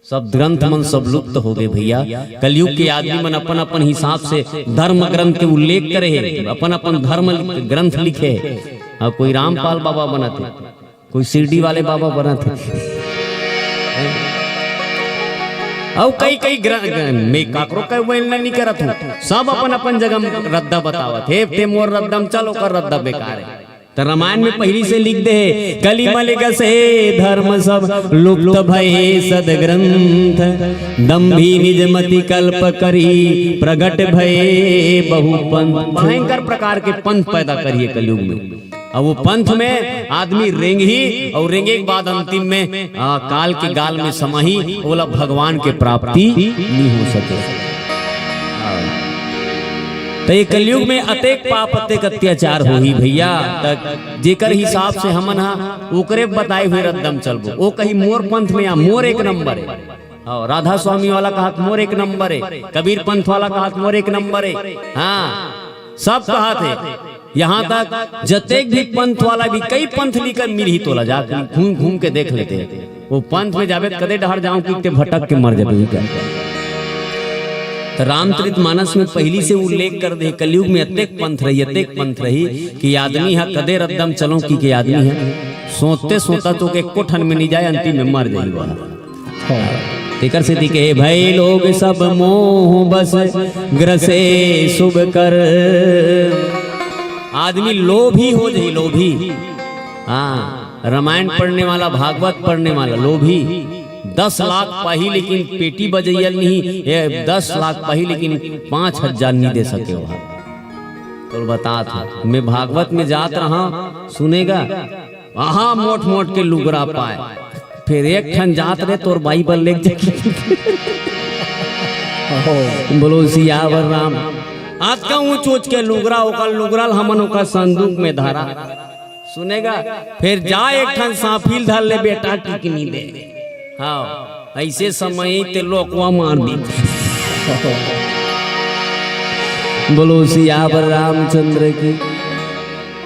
सब ग्रंथ मन सब लुप्त हो गए भैया। कलयुग के आदमी मन अपन अपन हिसाब से धर्म ग्रंथ के उल्लेख करे हे, अपन अपन धर्म ग्रंथ लिखे हे। अउ कोई रामपाल बाबा बनत हे, कोई शिरडी वाले बाबा बनत हे, अउ कई कई ग्रंथ में काकरो कई वेलना नहीं करत हूँ। सब अपन अपन जगह रद्दा बतावत हे, ते मोर रद्दा में चल, ओकर रद्दा बेकार हे। त रामायण में पहिली से लिख दे हे, "कलिमल ग्रसे धर्म सब लुप्त भये सदग्रंथ, दंभी निज मति कल्प करी प्रगट भये बहु पंथ।" भयंकर प्रकार के पंथ पैदा करिए कलयुग में। अब वो पंथ में आदमी रेंगही अउ रेंगे के बाद अंतिम में, आ, काल के गाल में समाही, ओला भगवान के प्राप्ति नहीं हो सके। त ये कलयुग में अतेक पाप, अतेक अत्याचार होही भैया, त जेकर हिसाब से हमन हा ओकरे बताए हुए रद्दा म चलबो। ओ कही, "मोर पंथ में आ, मोर एक नंबर हे।" हाँ, राधा स्वामी वाला कहत, "मोर एक नंबर हे।" कबीर पंथ वाला कहत, "मोर एक नंबर हे।" हाँ, सब कहत हे। यहाँ तक जतेक भी पंथ वाला भी कई पंथ लिकर मिलही तोला, जा घूम घूम के देख लेते। वो पंथ में जाबे त कदे डहर जाऊं कि ते भटक के मर जाबे का। त रामचरित मानस में पहिली से उल्लेख कर दे, कलयुग में अतेक पंथ रही, अतेक पंथ रही कि आदमी हा कदे रद्दा म चलो कि के आदमी हा सोचते सोचता तो के एको ठन में नहीं जाए, अंतिम में मर जाई वह। हाँ। तेकर सेती कहे, "भय लोभ सब मोह बस ग्रसे शुभ कर।" आदमी लोभी हो जाई, लोभी। हाँ, रामायण पढ़ने वाला, भागवत पढ़ने वाला लोभी। दस लाख पाही लेकिन पेटी बजैया नहीं, ये दस लाख पाही लेकिन पाँच हजार नहीं दे सके वहाँ। तो बतात हूँ, मैं भागवत में जात रहा, सुनेगा, वहाँ मोट मोट के लुगरा पाए। फिर एक ठन जात रे तोर बाइबल लेके जाके। बोलो सियावर राम। आज का ऊंच ऊंच के लुगरा, ओकर लुगरा ल हमन ओकर संदूक में धरा। सुनेगा, फिर जा एक ठन सांफिल धर ले बेटा, टिकनी दे। हाँ, ऐसे समय ते लोकवा मार दी। बोलो सियावर रामचंद्र की।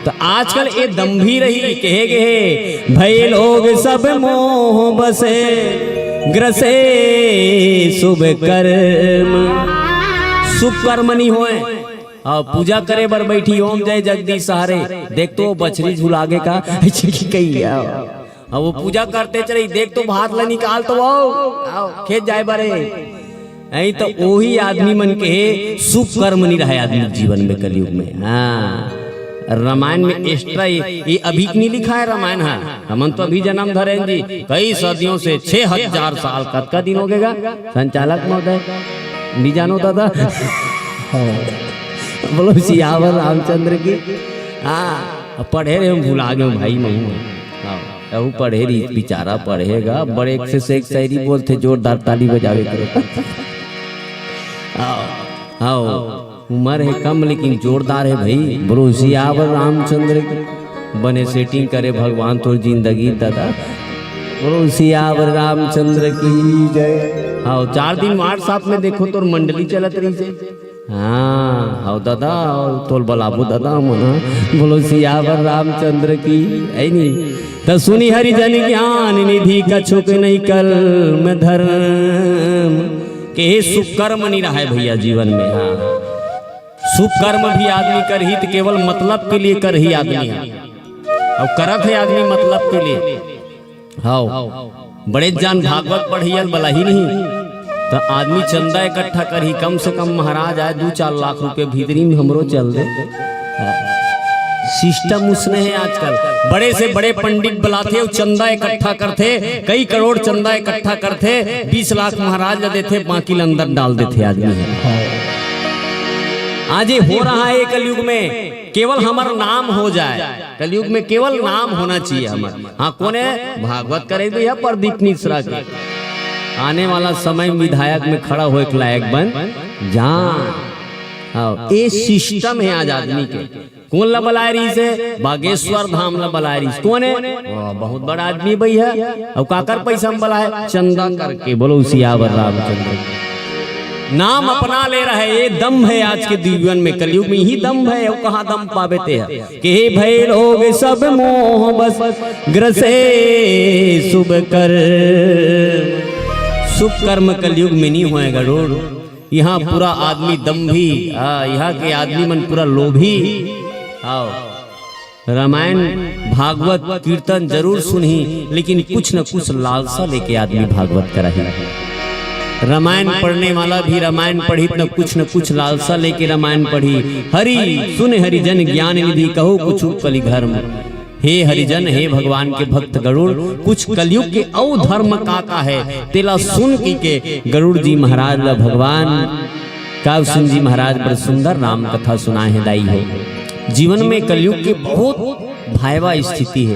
तो आजकल ये दंभी रही, कहे गए, "भय लोभ सब मोह बसे, ग्रसे शुभ कर्म।" शुभ कर्म नहीं होए। और पूजा करे बर बैठी, "ओम जय जगदीश हरे।" देख तो बछरी झुलागे का, कही, अब वो पूजा करते चले, देख तो भात ला निकाल तो आओ, आओ, खेत जाए बारे। नहीं तो वही आदमी मन के शुभ कर्म नहीं रहा आदमी के जीवन में कलयुग में। हाँ, रामायण में एक्स्ट्रा ये, ये अभी नहीं लिखा है रामायण। हाँ, हमन तो अभी जन्म धरे हैं जी, कई सदियों से, छह हजार साल, कतका दिन हो गएगा संचालक महोदय, नहीं जानो दादा। हाँ। बोलो सियावर रामचंद्र की। हाँ, पढ़े रहे हम, भुला गए भाई, महू। हाँ। अहू पढ़े रहिस, बेचारा पढ़े गा, बड़े एक से एक शायरी बोलथे, जोरदार ताली बजावे करे। आओ, आओ, उमर हे कम लेकिन जोरदार हे भाई। बोलो सियावर रामचंद्र की। बने setting करे भगवान तोर जिंदगी दादा। बोलो सियावर रामचंद्र की जय। हाँ, चार दिन WhatsApp में देखो तोर मंडली चलत रहिसे। हाँ, हव दादा, अउ तोल बलाबो दादा मन ह। बोलो सियावर रामचंद्र की, है नी? त सुनी हरिजन ज्ञान निधि कछुक नहीं कलम धरम। के हे सुकर्म नहीं रहा है भैया जीवन में, हाँ। सुकर्म भी आदमी करही त केवल मतलब के लिए करही आदमी ह। अउ करत हे आदमी मतलब के लिए। हव, बड़े जान भागवत पढ़ियल बलाही नहीं, त आदमी चंदा इकट्ठा करही, कम से कम महाराज आय दू चार लाख रुपये भीतरी में हमरो चल दे। सिस्टम उसने हे आजकल, बड़े से बड़े पंडित बलाथे अउ चंदा इकट्ठा करथे, कई करोड़ चंदा इकट्ठा करथे, बीस लाख महाराज ला देथे, बाकी ला अंदर डाल देथे आदमी। आज ये हो रहा है कलयुग में, केवल हमर नाम हो जाए। कलयुग में केवल नाम होना चाहिए हमर। हाँ, कोन हे? भागवत करे भैया प्रदीप मिश्रा के। आने वाला समय में विधायक में खड़ा होए के लायक बन जा। हाँ, ये सिस्टम हे आज आदमी के। कोन ला बलाए रहिसे? बागेश्वर धाम ला बलाए रहिसे। कोन हे? वाह, बहुत बड़ा आदमी भैया। अउ काकर पैसा में बलाए? चंदा करके। बोलो सियावर रामचंद्र। नाम अपना ले रहे, ये दंभ है आज के जीवन में, कलयुग में ही दंभ है, वो कहाँ दंभ पावे ते है? के भय लोग सब मोह बस ग्रसे शुभ कर। शुभ कर्म कलयुग में नहीं होए गरुड़। यहाँ पूरा आदमी दंभी, हाँ, यहाँ के आदमी मन पूरा लोभी। आओ। रामायण, भागवत, कीर्तन जरूर सुनही, लेकिन कुछ न कुछ लालसा लेके आदमी भागवत करही। रामायण पढ़ने वाला भी रामायण पढ़ी, न कुछ न कुछ लालसा लेके रामायण पढ़ी। हरि सुन हरि जन ज्ञान निधि, कहो कुछ कलि धर्म। हे हरिजन, हे भगवान के भक्त गरुड़, कुछ कलयुग के अउ धर्म का का है, तेला सुन की के गरुड़ जी महाराज ला भगवान काव सिंह जी महाराज बड़ सुंदर राम कथा सुनाए हे दाई हो। जीवन में कलयुग के बहुत भयावह स्थिति हे।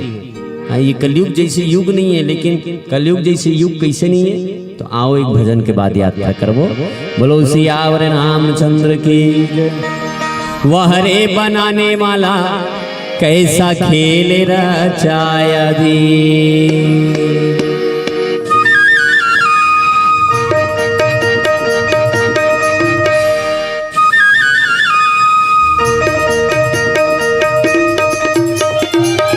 हाँ, ये कलयुग जैसे युग नहीं है, लेकिन कलयुग जैसे युग कैसे नहीं है, तो आओ एक भजन के बाद यात्रा करबो। बोलो सियावर रामचंद्र की जय। वह रे बनाने वाला कैसा खेल रचाया जी।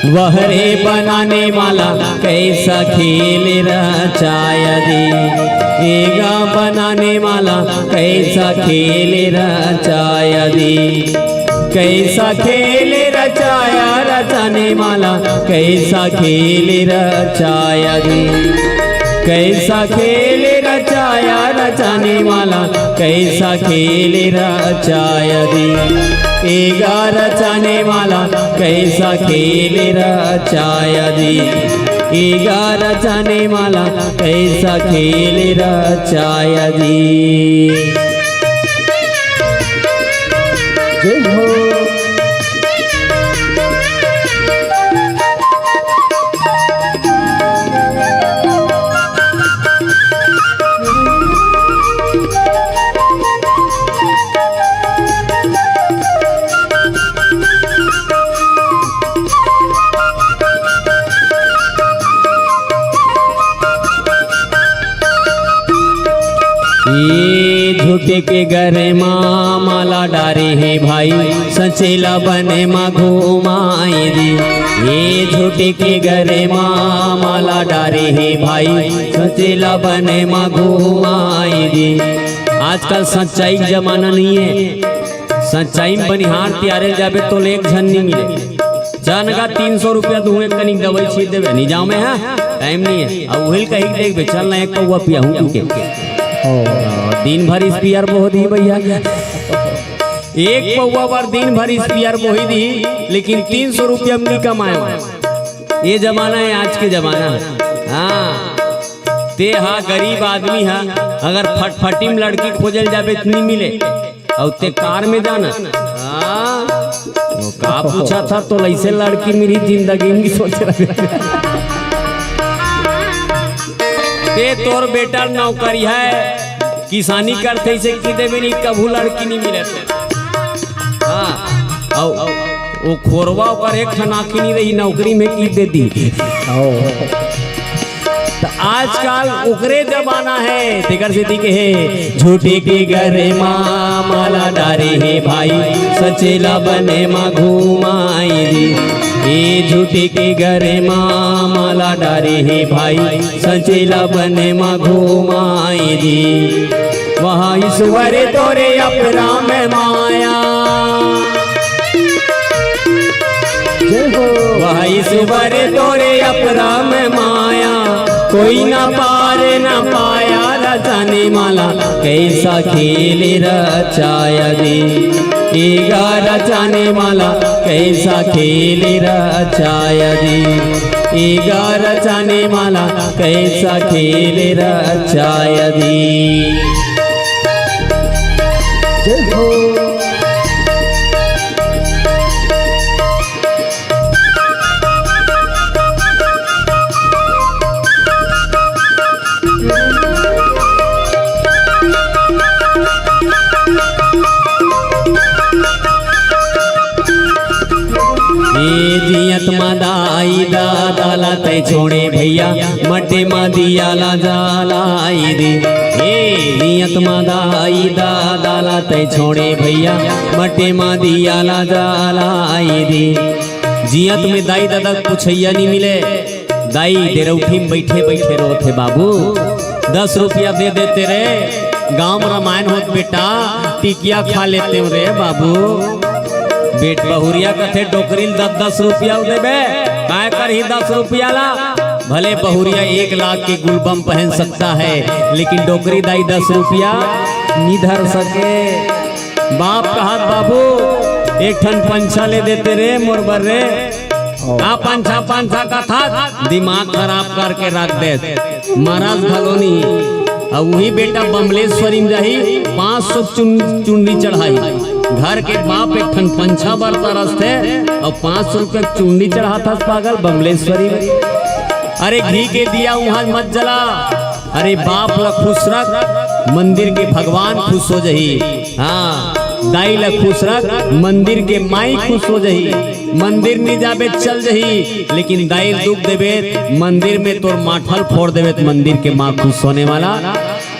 वह रे बनाने वाला कैसा खेल रचाया जी। एगा बनाने वाला कैसा खेल रचाया जी। कैसा खेल रचाया रचाने वाला, कैसा खेल रचाया जी। कैसा खेल रचाया रचाने वाला, कैसा खेल रचाया जी। एगा रचाने वाला कैसा खेल रचाया जी। एगा रचाने वाला कैसा खेल रचाया जी। जय हो। ए झूठे के गरे मा माला डारे हे भाई, सचेला बने मा घुमाए दी। ए झूठे के गरे मा माला डारे हे भाई, सचेला बने मा घुमाए दी। आजकल सच्चाई के जमाना नहीं है। सच्चाई में बनिहार तियारे जाबे तो एक झन नहीं मिले। जानगा तीन सौ रुपया दूंगे, कनिक दवाई छीट देबे, नहीं जाओ मैं, हाँ, टाइम नहीं है। अब उहिल कही देख बे, चल ना एक पौवा पिया हूँ पी के। ओ, दिन भर इस पियर बहुत ही भैया। एक पौवा बार दिन भर इस पियर बोही दी, लेकिन तीन सौ रुपया में नहीं कमाए। ये जमाना है, आज के जमाना है। हाँ, ते हा गरीब आदमी हा, अगर फटफटी में लड़की खोजल जाबे त नहीं मिले। अउ ते कार में जाना। हाँ? वो का पूछा था, तो ऐसे लड़की मेरी जिंदगी में सोच रहे। ते तोर बेटा नौकरी है, किसानी करथे, इसे की देबे नहीं, कभू लड़की नहीं मिले ते। हाँ, अउ, अउ, वो खोरवा ओकर एक ठन आँखी नहीं रही, नौकरी में की दे दी। त आजकल ओकरे जमाना है, तेकर सेती के हे, झूठी के घरे मा माला डारे हे भाई, सचेला बने मा घुमाई दी। ए झूठी के घरे मा माला डारे हे भाई, सचेला बने मा घुमाई दी। वहाँ ईश्वर तोरे अपरा में माया। जय हो। वह ईश्वर तोरे अपरा में माया, कोई ना पार ना पाया, रचाने माला कैसा खेल रचाया दी। एगा रचाने माला कैसा खेल रचाया दी। एगा रचाने माला कैसा खेल रचाया दी। जय हो। ए जियत मा दाई दादा ला तै छोड़े भैया, मटे मा दिया ला जलाई दे। ए जियत मा दाई दादा ला तै छोड़े भैया, मटे मा दिया ला जलाई दे। जियत में दाई दादा के पुछैया नहीं मिले। दाई डेरौठी में बैठे बैठे रोत हे, बाबू दस रुपया दे देते रे, गांव में रामायण होत बेटा, टिकिया खा लेते हो रे बाबू। बेट बहुरिया कथे डोकरी ल दस दस रुपया देबे, काय करही दस रुपया ला? भले बहुरिया एक लाख के गुलबम पहन सकता है, लेकिन डोकरी दाई दस रुपया नी धर सके। बाप कहत, बाबू एक ठन पंछा ले देते रे मोर बर रे। का पंछा पंछा कथस, दिमाग खराब करके रख दे, मरस घलो नहीं। अब वही बेटा बमलेश्वरी में जाही, पाँच सौ चुन-, चुन्नी चढ़ाही। घर के बाप एक ठन पंछा बर तरसथे, अउ पाँच सौ रुपया के चुन्नी चढ़ाथस पागल बमलेश्वरी में। अरे घी के दिया उहाँ मत जला, अरे बाप ला खुश रख, मंदिर के भगवान खुश हो जही। हाँ, दाई ला खुश रख, मंदिर के माई खुश हो जही। मंदिर नी जाबे चल जही, लेकिन दाई ल दुख देबे, मंदिर में तोर माठल फोड़ देबे, त मंदिर के माँ खुश होने वाला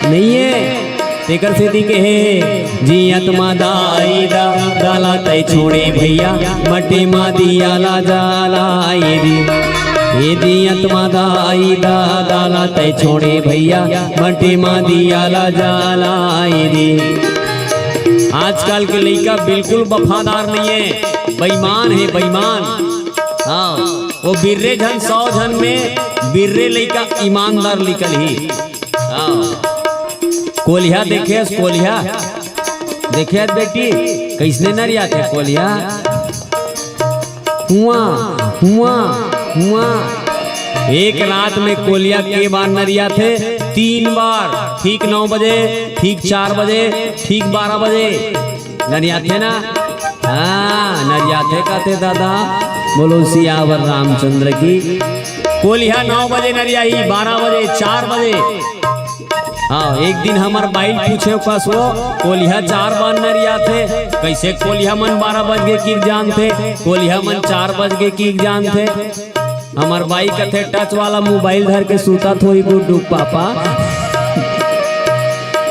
नहीं है। तेकर सेती के हे, जियत मा दाई दा, दाला तै छोड़े भैया, मटे मा दिया ला जलाई दी। ए जियत मा दाई दा, दाला तै छोड़े भैया, मटे मा दिया ला जलाई दी। आजकल के लइका बिल्कुल वफादार नहीं है, बेईमान है, बेईमान। हाँ, वो बिर्रे झन सौ झन में बिर्रे लइका ईमानदार निकलही। हाँ। कोलिहा देखे हस, कोलिहा देखे हस बेटी, कइसने नरियाथे कोलिहा? हुआ, हुआ, हुआ। एक रात में कोलिहा के बार नरियाथे? तीन बार, ठीक नौ बजे, ठीक चार बजे, ठीक बारह बजे। नरियाथे ना? हाँ, नरियाथे कथे दादा। बोलो सियावर रामचंद्र की। कोलिहा नौ बजे नरियाही, बारह बजे, चार बजे। हाँ, एक दिन हमर बाई ल पूछेंव कस वो, कोलिहा चार बार नरियाथे, कइसे कोलिहा मन बारह बज गे किहिके जानथे, कोलिहा मन चार बज गे किहिके जानथे। हमर बाई कथे, "टच वाला मोबाइल धर के सूतत होही गुड्डू के पापा।"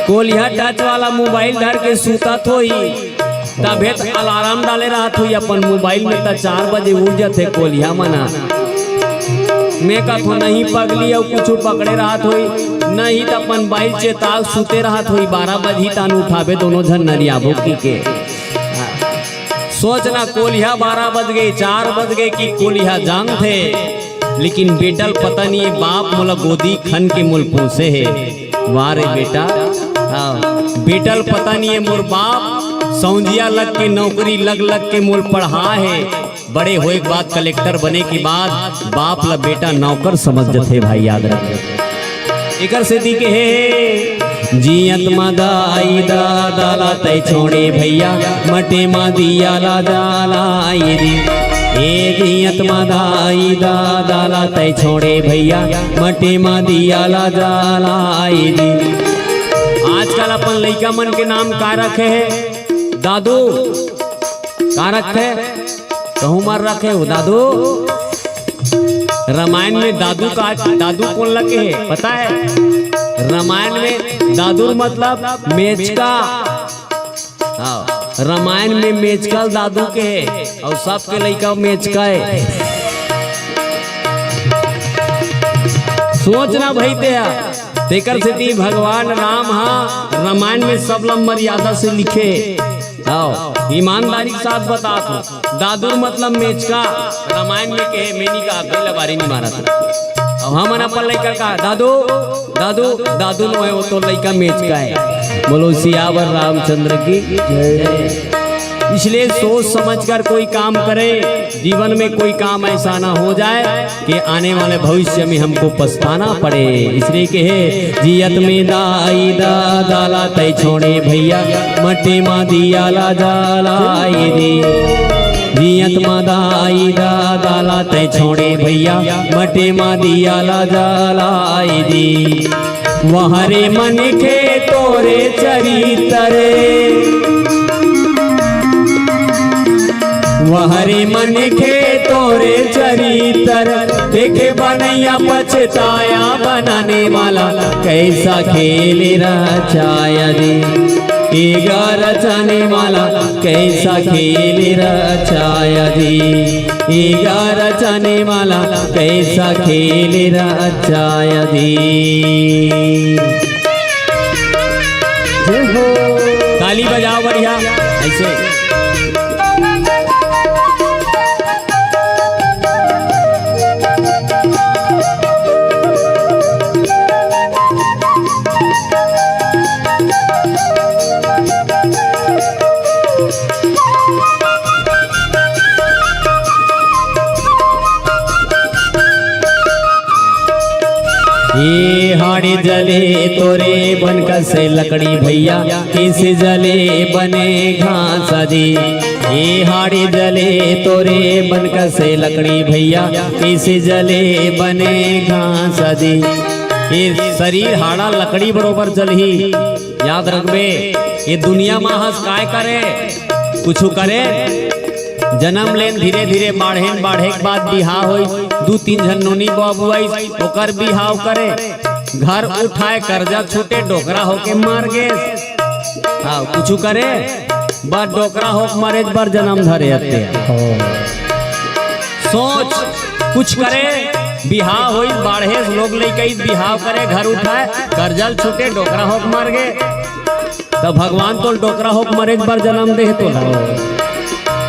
कोलिहा टच वाला मोबाइल धर के सूतत होही, तभे त अलार्म डाले रहत होही अपन मोबाइल में, त चार बजे उठ जथे कोलिहा मन ह। मैं कथों, "नहीं पगली, अउ कुछु पकड़े रहत होही, नहीं त अपन बाई ल चेता के सूते रहत होही, बारह बजही तान उठाबे दोनों झन नरियाबो" किहिके। सोच ना, कोलिहा बारह बज गे, चार बज गे कि कोलिहा जानथे, लेकिन बेटा ल पता नहीं ये बाप मोला गोदी खन के मोला पोसे हे। वाह रे बेटा, हाँ, बेटा ल पता नहीं ये मोर बाप सौंजिया लग के नौकरी लग लग के मोला पढ़ा हे। बड़े होए के बाद कलेक्टर बने के बाद बाप ला बेटा नौकर समझ जथे भाई, याद रखे। एकर सेती के हे, जियत मा दाई दादा ला तै छोड़े भैया, मटे मा दिया ला जलाई दी। ए जियत म दाई ददा ला तै छोड़े भैया, मटी म दिया ला जलाए दे। आजकल अपन लइका मन के नाम का रखे हे? दादू। का रखे? कहूँ मर रखे हो दादू। रामायण में दादू का, दादू कोन ला कहे हे, पता हे? रामायण में दादू मतलब मेचका। हाँ, रामायण में मेचका ल दादू कहे हे, अउ सबके लइका मेचका हे। सोच ना भई ते हा, तेकर सेती भगवान राम हा रामायण में सबला मर्यादा से लिखे। हाँ, ईमानदारी के साथ बतात हों। दादू मतलब मेचका, रामायण में कहे, मैं नहीं कहा, कोई लबारी नहीं मारा था। अब हमन अपन लइका का, दादू, दादू, दादू नो हे, वो तो लइका मेचका हे। बोलो सियावर रामचंद्र की जय। इसलिए सोच समझ कर कोई काम करे, जीवन में कोई काम ऐसा ना हो जाए कि आने वाले भविष्य में हमको पछताना पड़े। इसलिए कहे, जियत में दाई ददा ला तै छोड़े भैया, मटी म दिया ला जलाए दे। जियत म दाई ददा ला तै छोड़े भैया, मटी म दिया ला जलाए दे। वहरे मनखे तोरे चरित्र, वहरे मनखे तोरे चरित्र, देखे बनैया पछताया, बनाने वाला कैसा खेल रचाया दे। एगा रचाने वाला कैसा खेल रचाया दे। एगा रचाने वाला कैसा खेल रचाया दे। जय हो। ताली बजाओ बढ़िया, ऐसे। ए हाड़ी जले तोरे बन कसे लकड़ी भैया, कइसे जले बने घास दी। ए हाड़ी जले तोरे बन कसे लकड़ी भैया, कइसे जले बने घास दी। ए शरीर हाड़ा लकड़ी बरोबर जलही। याद रखबे, ये दुनिया मा हस काय करे, कुछु करे, जनम लेन धीरे धीरे बाढ़ेन, बाढ़े के बाद बिहाव होइस, दू तीन झन नोनी बाबू आइस, ओकर बिहाव करे, घर उठाए, कर्जा छूटे, डोकरा होके मर गे। हाँ, कुछु करे, बस डोकरा होके मरे बर जनम धरे हते। सोच, कुछ करे, बिहाव होइस, बाढ़ेस, लोग लइका आइस, बिहाव करे, घर उठाए, कर्जा ल छूटे, डोकरा होके मर गे। त भगवान तोल डोकरा होके मरे बर जनम दे हे तोला।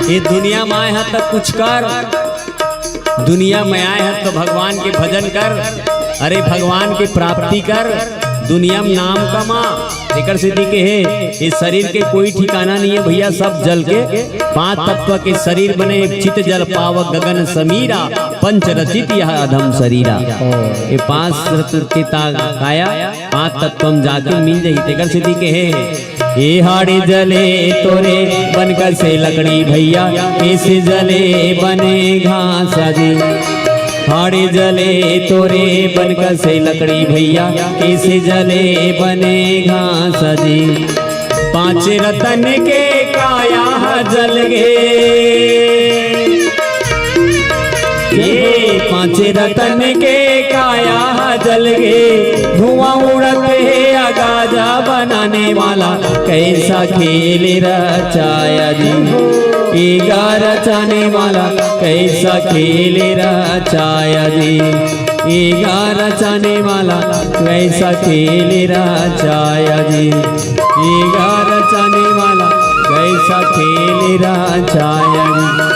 ये दुनिया में आए ह त कुछ कर, दुनिया में आए ह त भगवान के भजन कर, अरे भगवान के प्राप्ति कर, दुनिया में नाम कमा। एकर सेती कहे, ये शरीर के कोई ठिकाना नहीं है भैया, सब जल के पांच तत्व के शरीर बने, चित जल पावक गगन समीरा, पंच रचित यह अधम शरीरा। ये पांच तत्व के ता-, काया पांच तत्व म जाके मिल जाही, तेकर सेती कहे हे, ए हाड़ी जले तोरे बन कसे लकड़ी भैया, कइसे जले बने घास दी। हाड़ी जले तोरे बन कसे लकड़ी भैया, कइसे जले बने घास दी। पांच रतन के काया ह जल गे, ये पांच रतन के काया ह जल गे, धुआं उड़त हे अगाजा बनाने वाला, कैसा खेल रचाया जी। एगा रचाने वाला, कैसा खेल रचाया जी। एगा रचाने वाला, कैसा खेल रचाया जी। एगा रचाने वाला, कैसा खेल रचाया जी।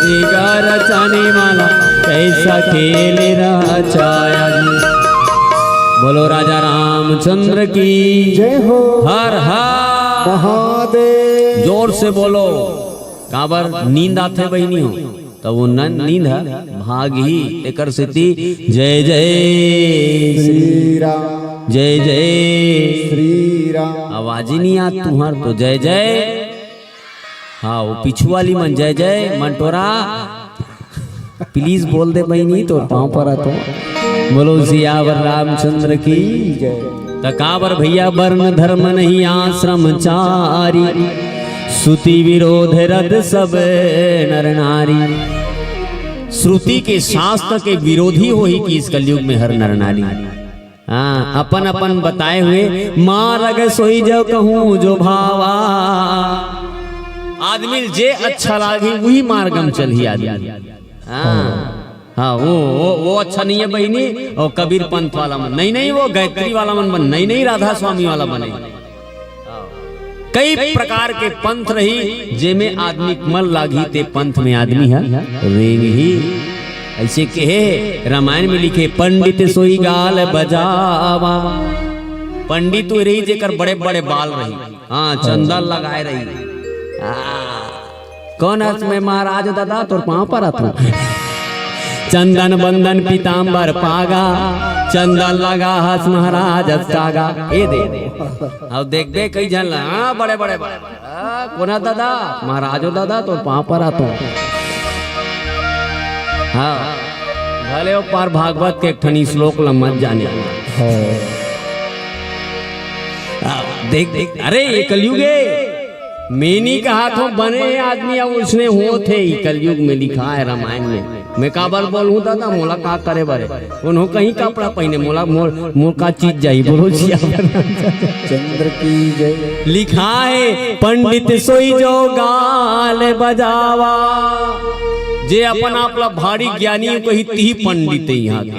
एगा रचाने वाला, कैसा खेल रचाया जी। बोलो राजा रामचंद्र की जय हो। हर हर महादेव। जोर से बोलो। काबर नींद आथे बहिनी हो, त वो नन-, नींद ह भागही। एकर सेती जय जय श्री श्री राम। जय जय श्री राम। आवाज ही नहीं आत तुहर तो जय जय। हाँ, वो पीछू वाली मन जय जय मंटोरा। प्लीज बोल दे बहिनी, तोर पाँव परत हों। बोलो सियावर रामचंद्र की जय। त काबर भैया, वर्ण धर्म नहीं आश्रम चारी, श्रुति विरोध रद सब नर नारी। श्रुति के, शास्त्र के विरोधी होही कि इस कलयुग में हर नर नारी। हाँ, अपन अपन बताए हुए मार्ग सोई जो कहूँ जो भावा। आदमी ल जे अच्छा लागही, उही मार्ग म चलही आदमी। हाँ, हाँ, वो, वो, वो अच्छा नहीं है बहिनी, वो कबीर पंथ वाला मन, नहीं, नहीं, वो गायत्री वाला मन बन, नहीं, नहीं, राधा स्वामी वाला बने। कई प्रकार के पंथ रही, जेमे आदमी के मन लागही, ते पंथ में आदमी ह रेंगही। ऐसे कहे, रामायण में लिखे, "पंडित सोई गाल बजावा।" पंडित वो रही, जेकर बड़े-बड़े बाल रही, हाँ, चंदन लगाए रही। आ, कौन हस मैं महाराज दादा, तोर पाँव परत हों। चंदन बंदन पीताम्बर पागा, चंदन लगा हस महाराज अस कागा। ए दे, अब देखबे कई झन ला, हाँ, बड़े बड़े बड़े बड़े। हाँ, कोन हस दादा, महाराजो दादा, तोर पाँव परत हों। हाँ, भले ओ पार भागवत के एक ठन श्लोक ल मत जाने। हाँ। आ, देख, देख, अरे, ये कलयुग हे। मैं नहीं कहा था बने आदमी अब उसने होत हे, ये कलयुग में लिखा है रामायण में। मैं काबर बोलहूँ दादा, मोला का करे बरे? उन्हों कहीं कपड़ा पहिने, मोला, मोर, मोर का चीज जाही, बोलो सियावर। चंद्र की जय। लिखा है, "पंडित सोई जो गाल बजावा।" जे अपन आप ला भारी ज्ञानी कही, तिही पंडित हे यहाँ के।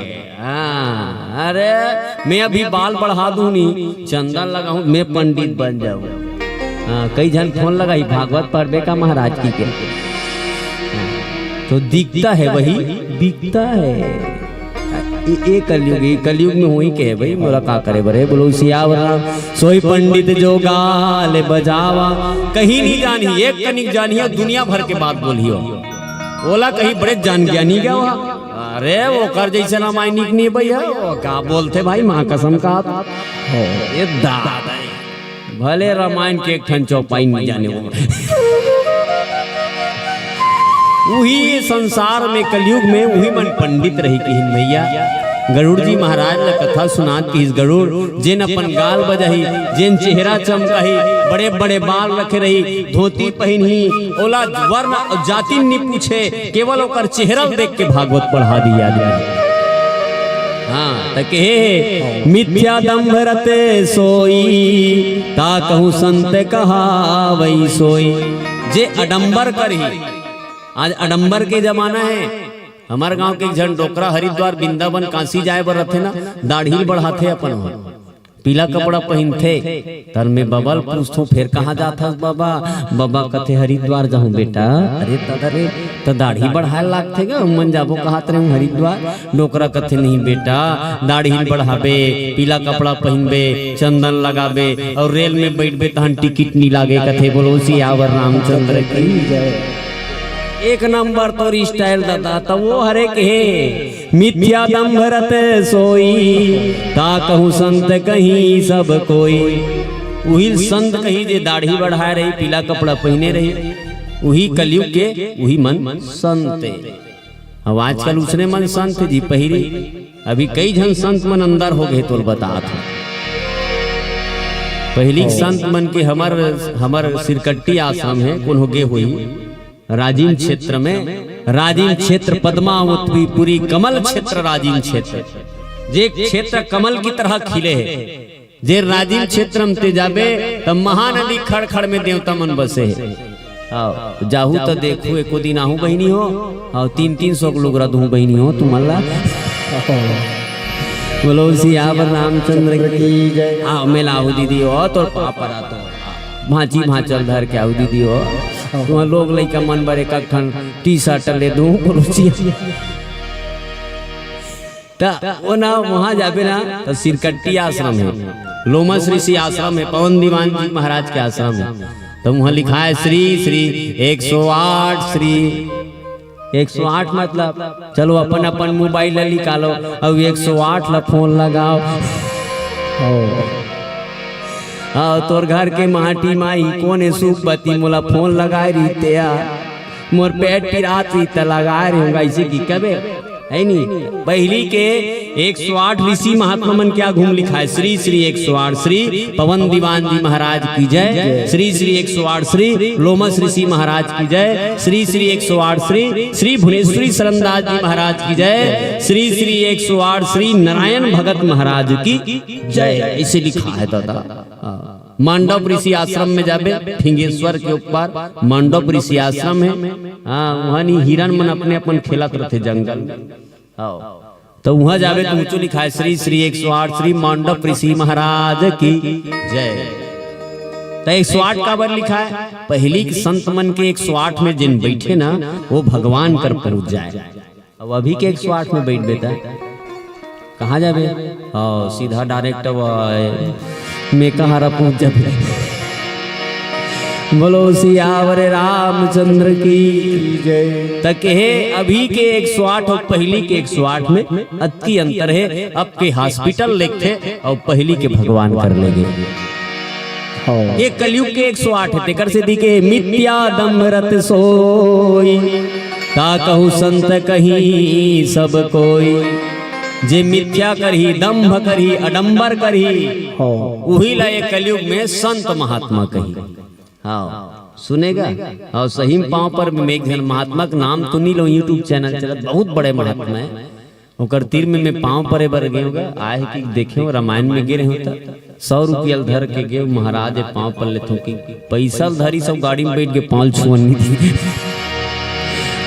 हाँ, अरे, मैं अभी बाल बढ़ा दूं नी, चंदन लगाऊं, मैं पंडित बन जाऊं। हाँ, कई झन फोन लगाही, "भागवत पढ़बे का महाराज की के?" हाँ, तो दिखता है वही बिकता है। ये, ये कलयुग, ये कलयुग में होही कहे भाई, मोला का करे बरे, बोलो सियावर राम। सोई पंडित जो गाल बजावा, कहीं नहीं जानी, एक कनिक जानी है, दुनिया भर के बात बोली हो। ओला कहीं बड़े जान ज्ञानी क्या हुआ? अरे, ओकर जइसे रामायणिक नहीं भैया, वो का बोलथे भाई, माँ कसम का। हो, ये दादा, भले रामायण के एक ठन चौपाई नहीं जाने वो। उही संसार में, कलयुग में, उही मन पंडित रही किहिन भैया। गरुड़ जी महाराज ला कथा सुनात किहिस, गरुड़, जेन अपन गाल बजाही, जेन चेहरा चमकाही, बड़े बड़े बाल रखे रही, धोती पहिनही, ओला वर्ण अउ जाति नि पूछे, केवल ओकर चेहरा ल देख के भागवत पढ़ा दिही आदमी। हाँ, त कहे हे, "मिथ्या दंभ रत सोई, ता कहूँ संत कहावई सोई।" जे आडंबर करही, आज आडंबर के जमाना हे। हमर गांव के एक झन डोकरा हरिद्वार, वृंदावन, काशी जाए बर रथे ना, दाढ़ी ल बढ़ाथे अपन। पीला कपड़ा पहिनथे, त मैं बबा ल पूछथों, "फेर कहाँ जात हस बबा?" बबा कथे, "हरिद्वार जाहूँ बेटा।" अरे दादा रे, त दाढ़ी बढ़ाए लागथे गा, "हमन जाबो कहत रहेन हरिद्वार।" डोकरा कथे, "नहीं बेटा, दाढ़ी ल बढ़ाबे, पीला कपड़ा पहिनबे, चंदन लगाबे अउ रेल में बइठबे तहन टिकट नी लागे," कथे। बोलो सियावर रामचंद्र की। एक नंबर तोर style दादा, त वो हरे कहे, "मिथ्या दंभ रत सोई, ता कहूँ संत कहीं सब कोई।" उही ल संत कही जे दाढ़ी बढ़ाए रही, पीला कपड़ा पहिने रही, उही कलयुग के, उही मन संत हे। अब आजकल उसने मन संत जी पहिरी, अभी कई झन संत मन अंदर हो गए, तोल बतात हों। पहिली के संत मन के हमर, हमर सिरकट्टी आश्रम हे, कोनो गे होही, राजिम क्षेत्र में, राजिम क्षेत्र पद्मावती पुरी, कमल क्षेत्र राजिम क्षेत्र, जे क्षेत्र कमल की तरह खिले हे, जे राजिम क्षेत्र में ते जाबे, त महानदी खड़ खड़ में देवता मन बसे हे। आओ, जाहू त देखू, एको दिन आहू बहिनी हो, आओ, तीन तीन सौ के लुगरा दूँ बहिनी हो, तुमन ला। बोलो सियावर रामचंद्र की जय। आओ, मेला आहू दीदी हो, तोर पाँव परा तो। भांची भांचल धर के आहू दीदी हो। तुमन लोग लइका मन बर एक ठन टी शर्ट ले दूँ, बोलो सिया। त वो ना, वहाँ जाबे ना, त सिरकट्टी आश्रम हे, लोमश ऋषि आश्रम हे, पवन दीवान जी महाराज के आश्रम हे। त वहाँ लिखा हे, "श्री, श्री एक सौ आठ, श्री एक सौ आठ।" मतलब, चलो अपन अपन मोबाइल ला निकालो, अउ एक सौ आठ ला फोन लगाओ। आओ, तोर घर के माटी माई कोन हे सुख बती, मोला फोन लगाए रहिते आ। मोर पेट पिरात ही त लगा रहे होगा इसे की कबे, है नी? पहली के एक सौ आठ ऋषि महात्मा मन क्या घूम लिखा है। श्री श्री एक सौ आठ श्री पवन दीवान जी महाराज की जय। श्री श्री एक सौ आठ श्री लोमस ऋषि महाराज की जय। श्री श्री एक सौ आठ श्री श्री भुवनेश्वरी शरणदास जी महाराज की जय। श्री श्री एक सौ आठ श्री नारायण भगत महाराज की जय। ऐसे लिखा है दादा। हाँ। मांडव ऋषि आश्रम में जाबे, फिंगेश्वर के ऊपर मांडव ऋषि आश्रम है। हाँ, वहाँ नी हिरण मन अपने अपन खेलत रहते जंगल में। हाँ। तो वहाँ जाबे तो ऊँचो लिखा है, श्री श्री एक सौ आठ श्री मांडव ऋषि महाराज की जय। तो एक सौ आठ काबर लिखा है? पहली के संत मन के एक सौ आठ में जिन बैठे ना, वो भगवान कर पहुँच जाए। अब अभी के एक सौ आठ में बैठ बेटा, कहाँ जाबे? हाँ, सीधा डायरेक्ट अब, अ, मेकाहारा पहुँच जाबे। बोलो सियावर रामचंद्र की जय। त कहे अभी के एक सौ आठ और पहली के एक सौ आठ में अति अंतर है। अब के हॉस्पिटल लेथे और पहली के भगवान कर लेगे। हाँ। ये कलयुग के एक सौ आठ है, तेकर से दिखे मिथ्या दम्भ रत सोई, ता कहूँ संत कहीं सब कोई। जे मिथ्या करही, दम्भ करही, आडंबर करही, हाँ। उही ला ये कलयुग में संत महात्मा कही। हाँ, सुनेगा? और सही में पाँव पर में एक जन महात्मा के नाम तो नहीं लो, YouTube चैनल चलत, बहुत बड़े महात्मा है। ओकर तीर में मैं पाँव परे बर गए होगा, आए कि देखे हो, रामायण में गिरे हो त सौ रुपया ल धर के गए, महाराज पाँव पर लेथों कि पैसा ल धरी सब गाड़ी में बैठ के पाँव छुअन नहीं दी।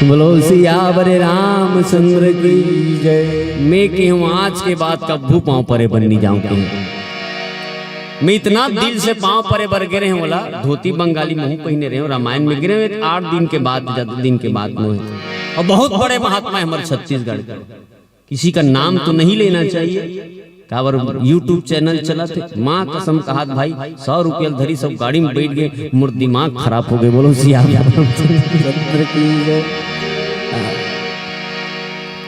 बोलो सियावर रामचंद्र की जय। मैं कहूँ आज के बाद कभू पाँव परे बर नहीं जाऊँ कहूँ। मैं इतना दिल से पाँव परे बर गे रहे, बोला धोती बंगाली महू पहिने रहे, रामायण में गिरे हुए आठ दिन के बाद, ज्यादा दिन के बाद नो है। और बहुत बड़े महात्मा है हमारे छत्तीसगढ़ के। किसी का नाम तो नहीं लेना चाहिए, काबर YouTube चैनल चलत है। माँ कसम कहात भाई, सौ रुपया ल धरी सब गाड़ी में बैठ गए, मोर दिमाग खराब हो गए। बोलो सिया रामचंद्र की जय।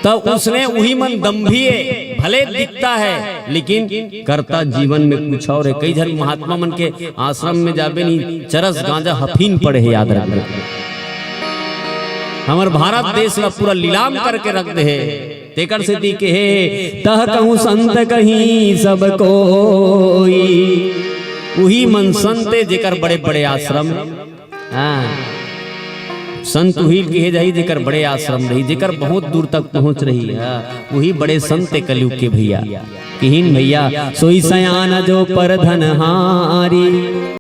तब उसने उही मन दम्भिये, भले दिखता है लेकिन करता जीवन में कुछ और है। कई झन महात्मा मन के आश्रम में जाबे नहीं, चरस गांजा हफीन पड़े है, याद रख ले। हमर भारत देश ला पूरा लीलाम करके रख दे है। तेकर सेती कहे, तह कहूँ संत कहीं सब कोई। उही मन संत है जेकर बड़े बड़े आश्रम। हाँ। संत उही कहे जाही जेकर बड़े आश्रम रही, जेकर बहुत दूर तक पहुँच रही है, उही बड़े संत कलयुग के भैया। किहिन भैया, सोई सयान जो पर धनहारी।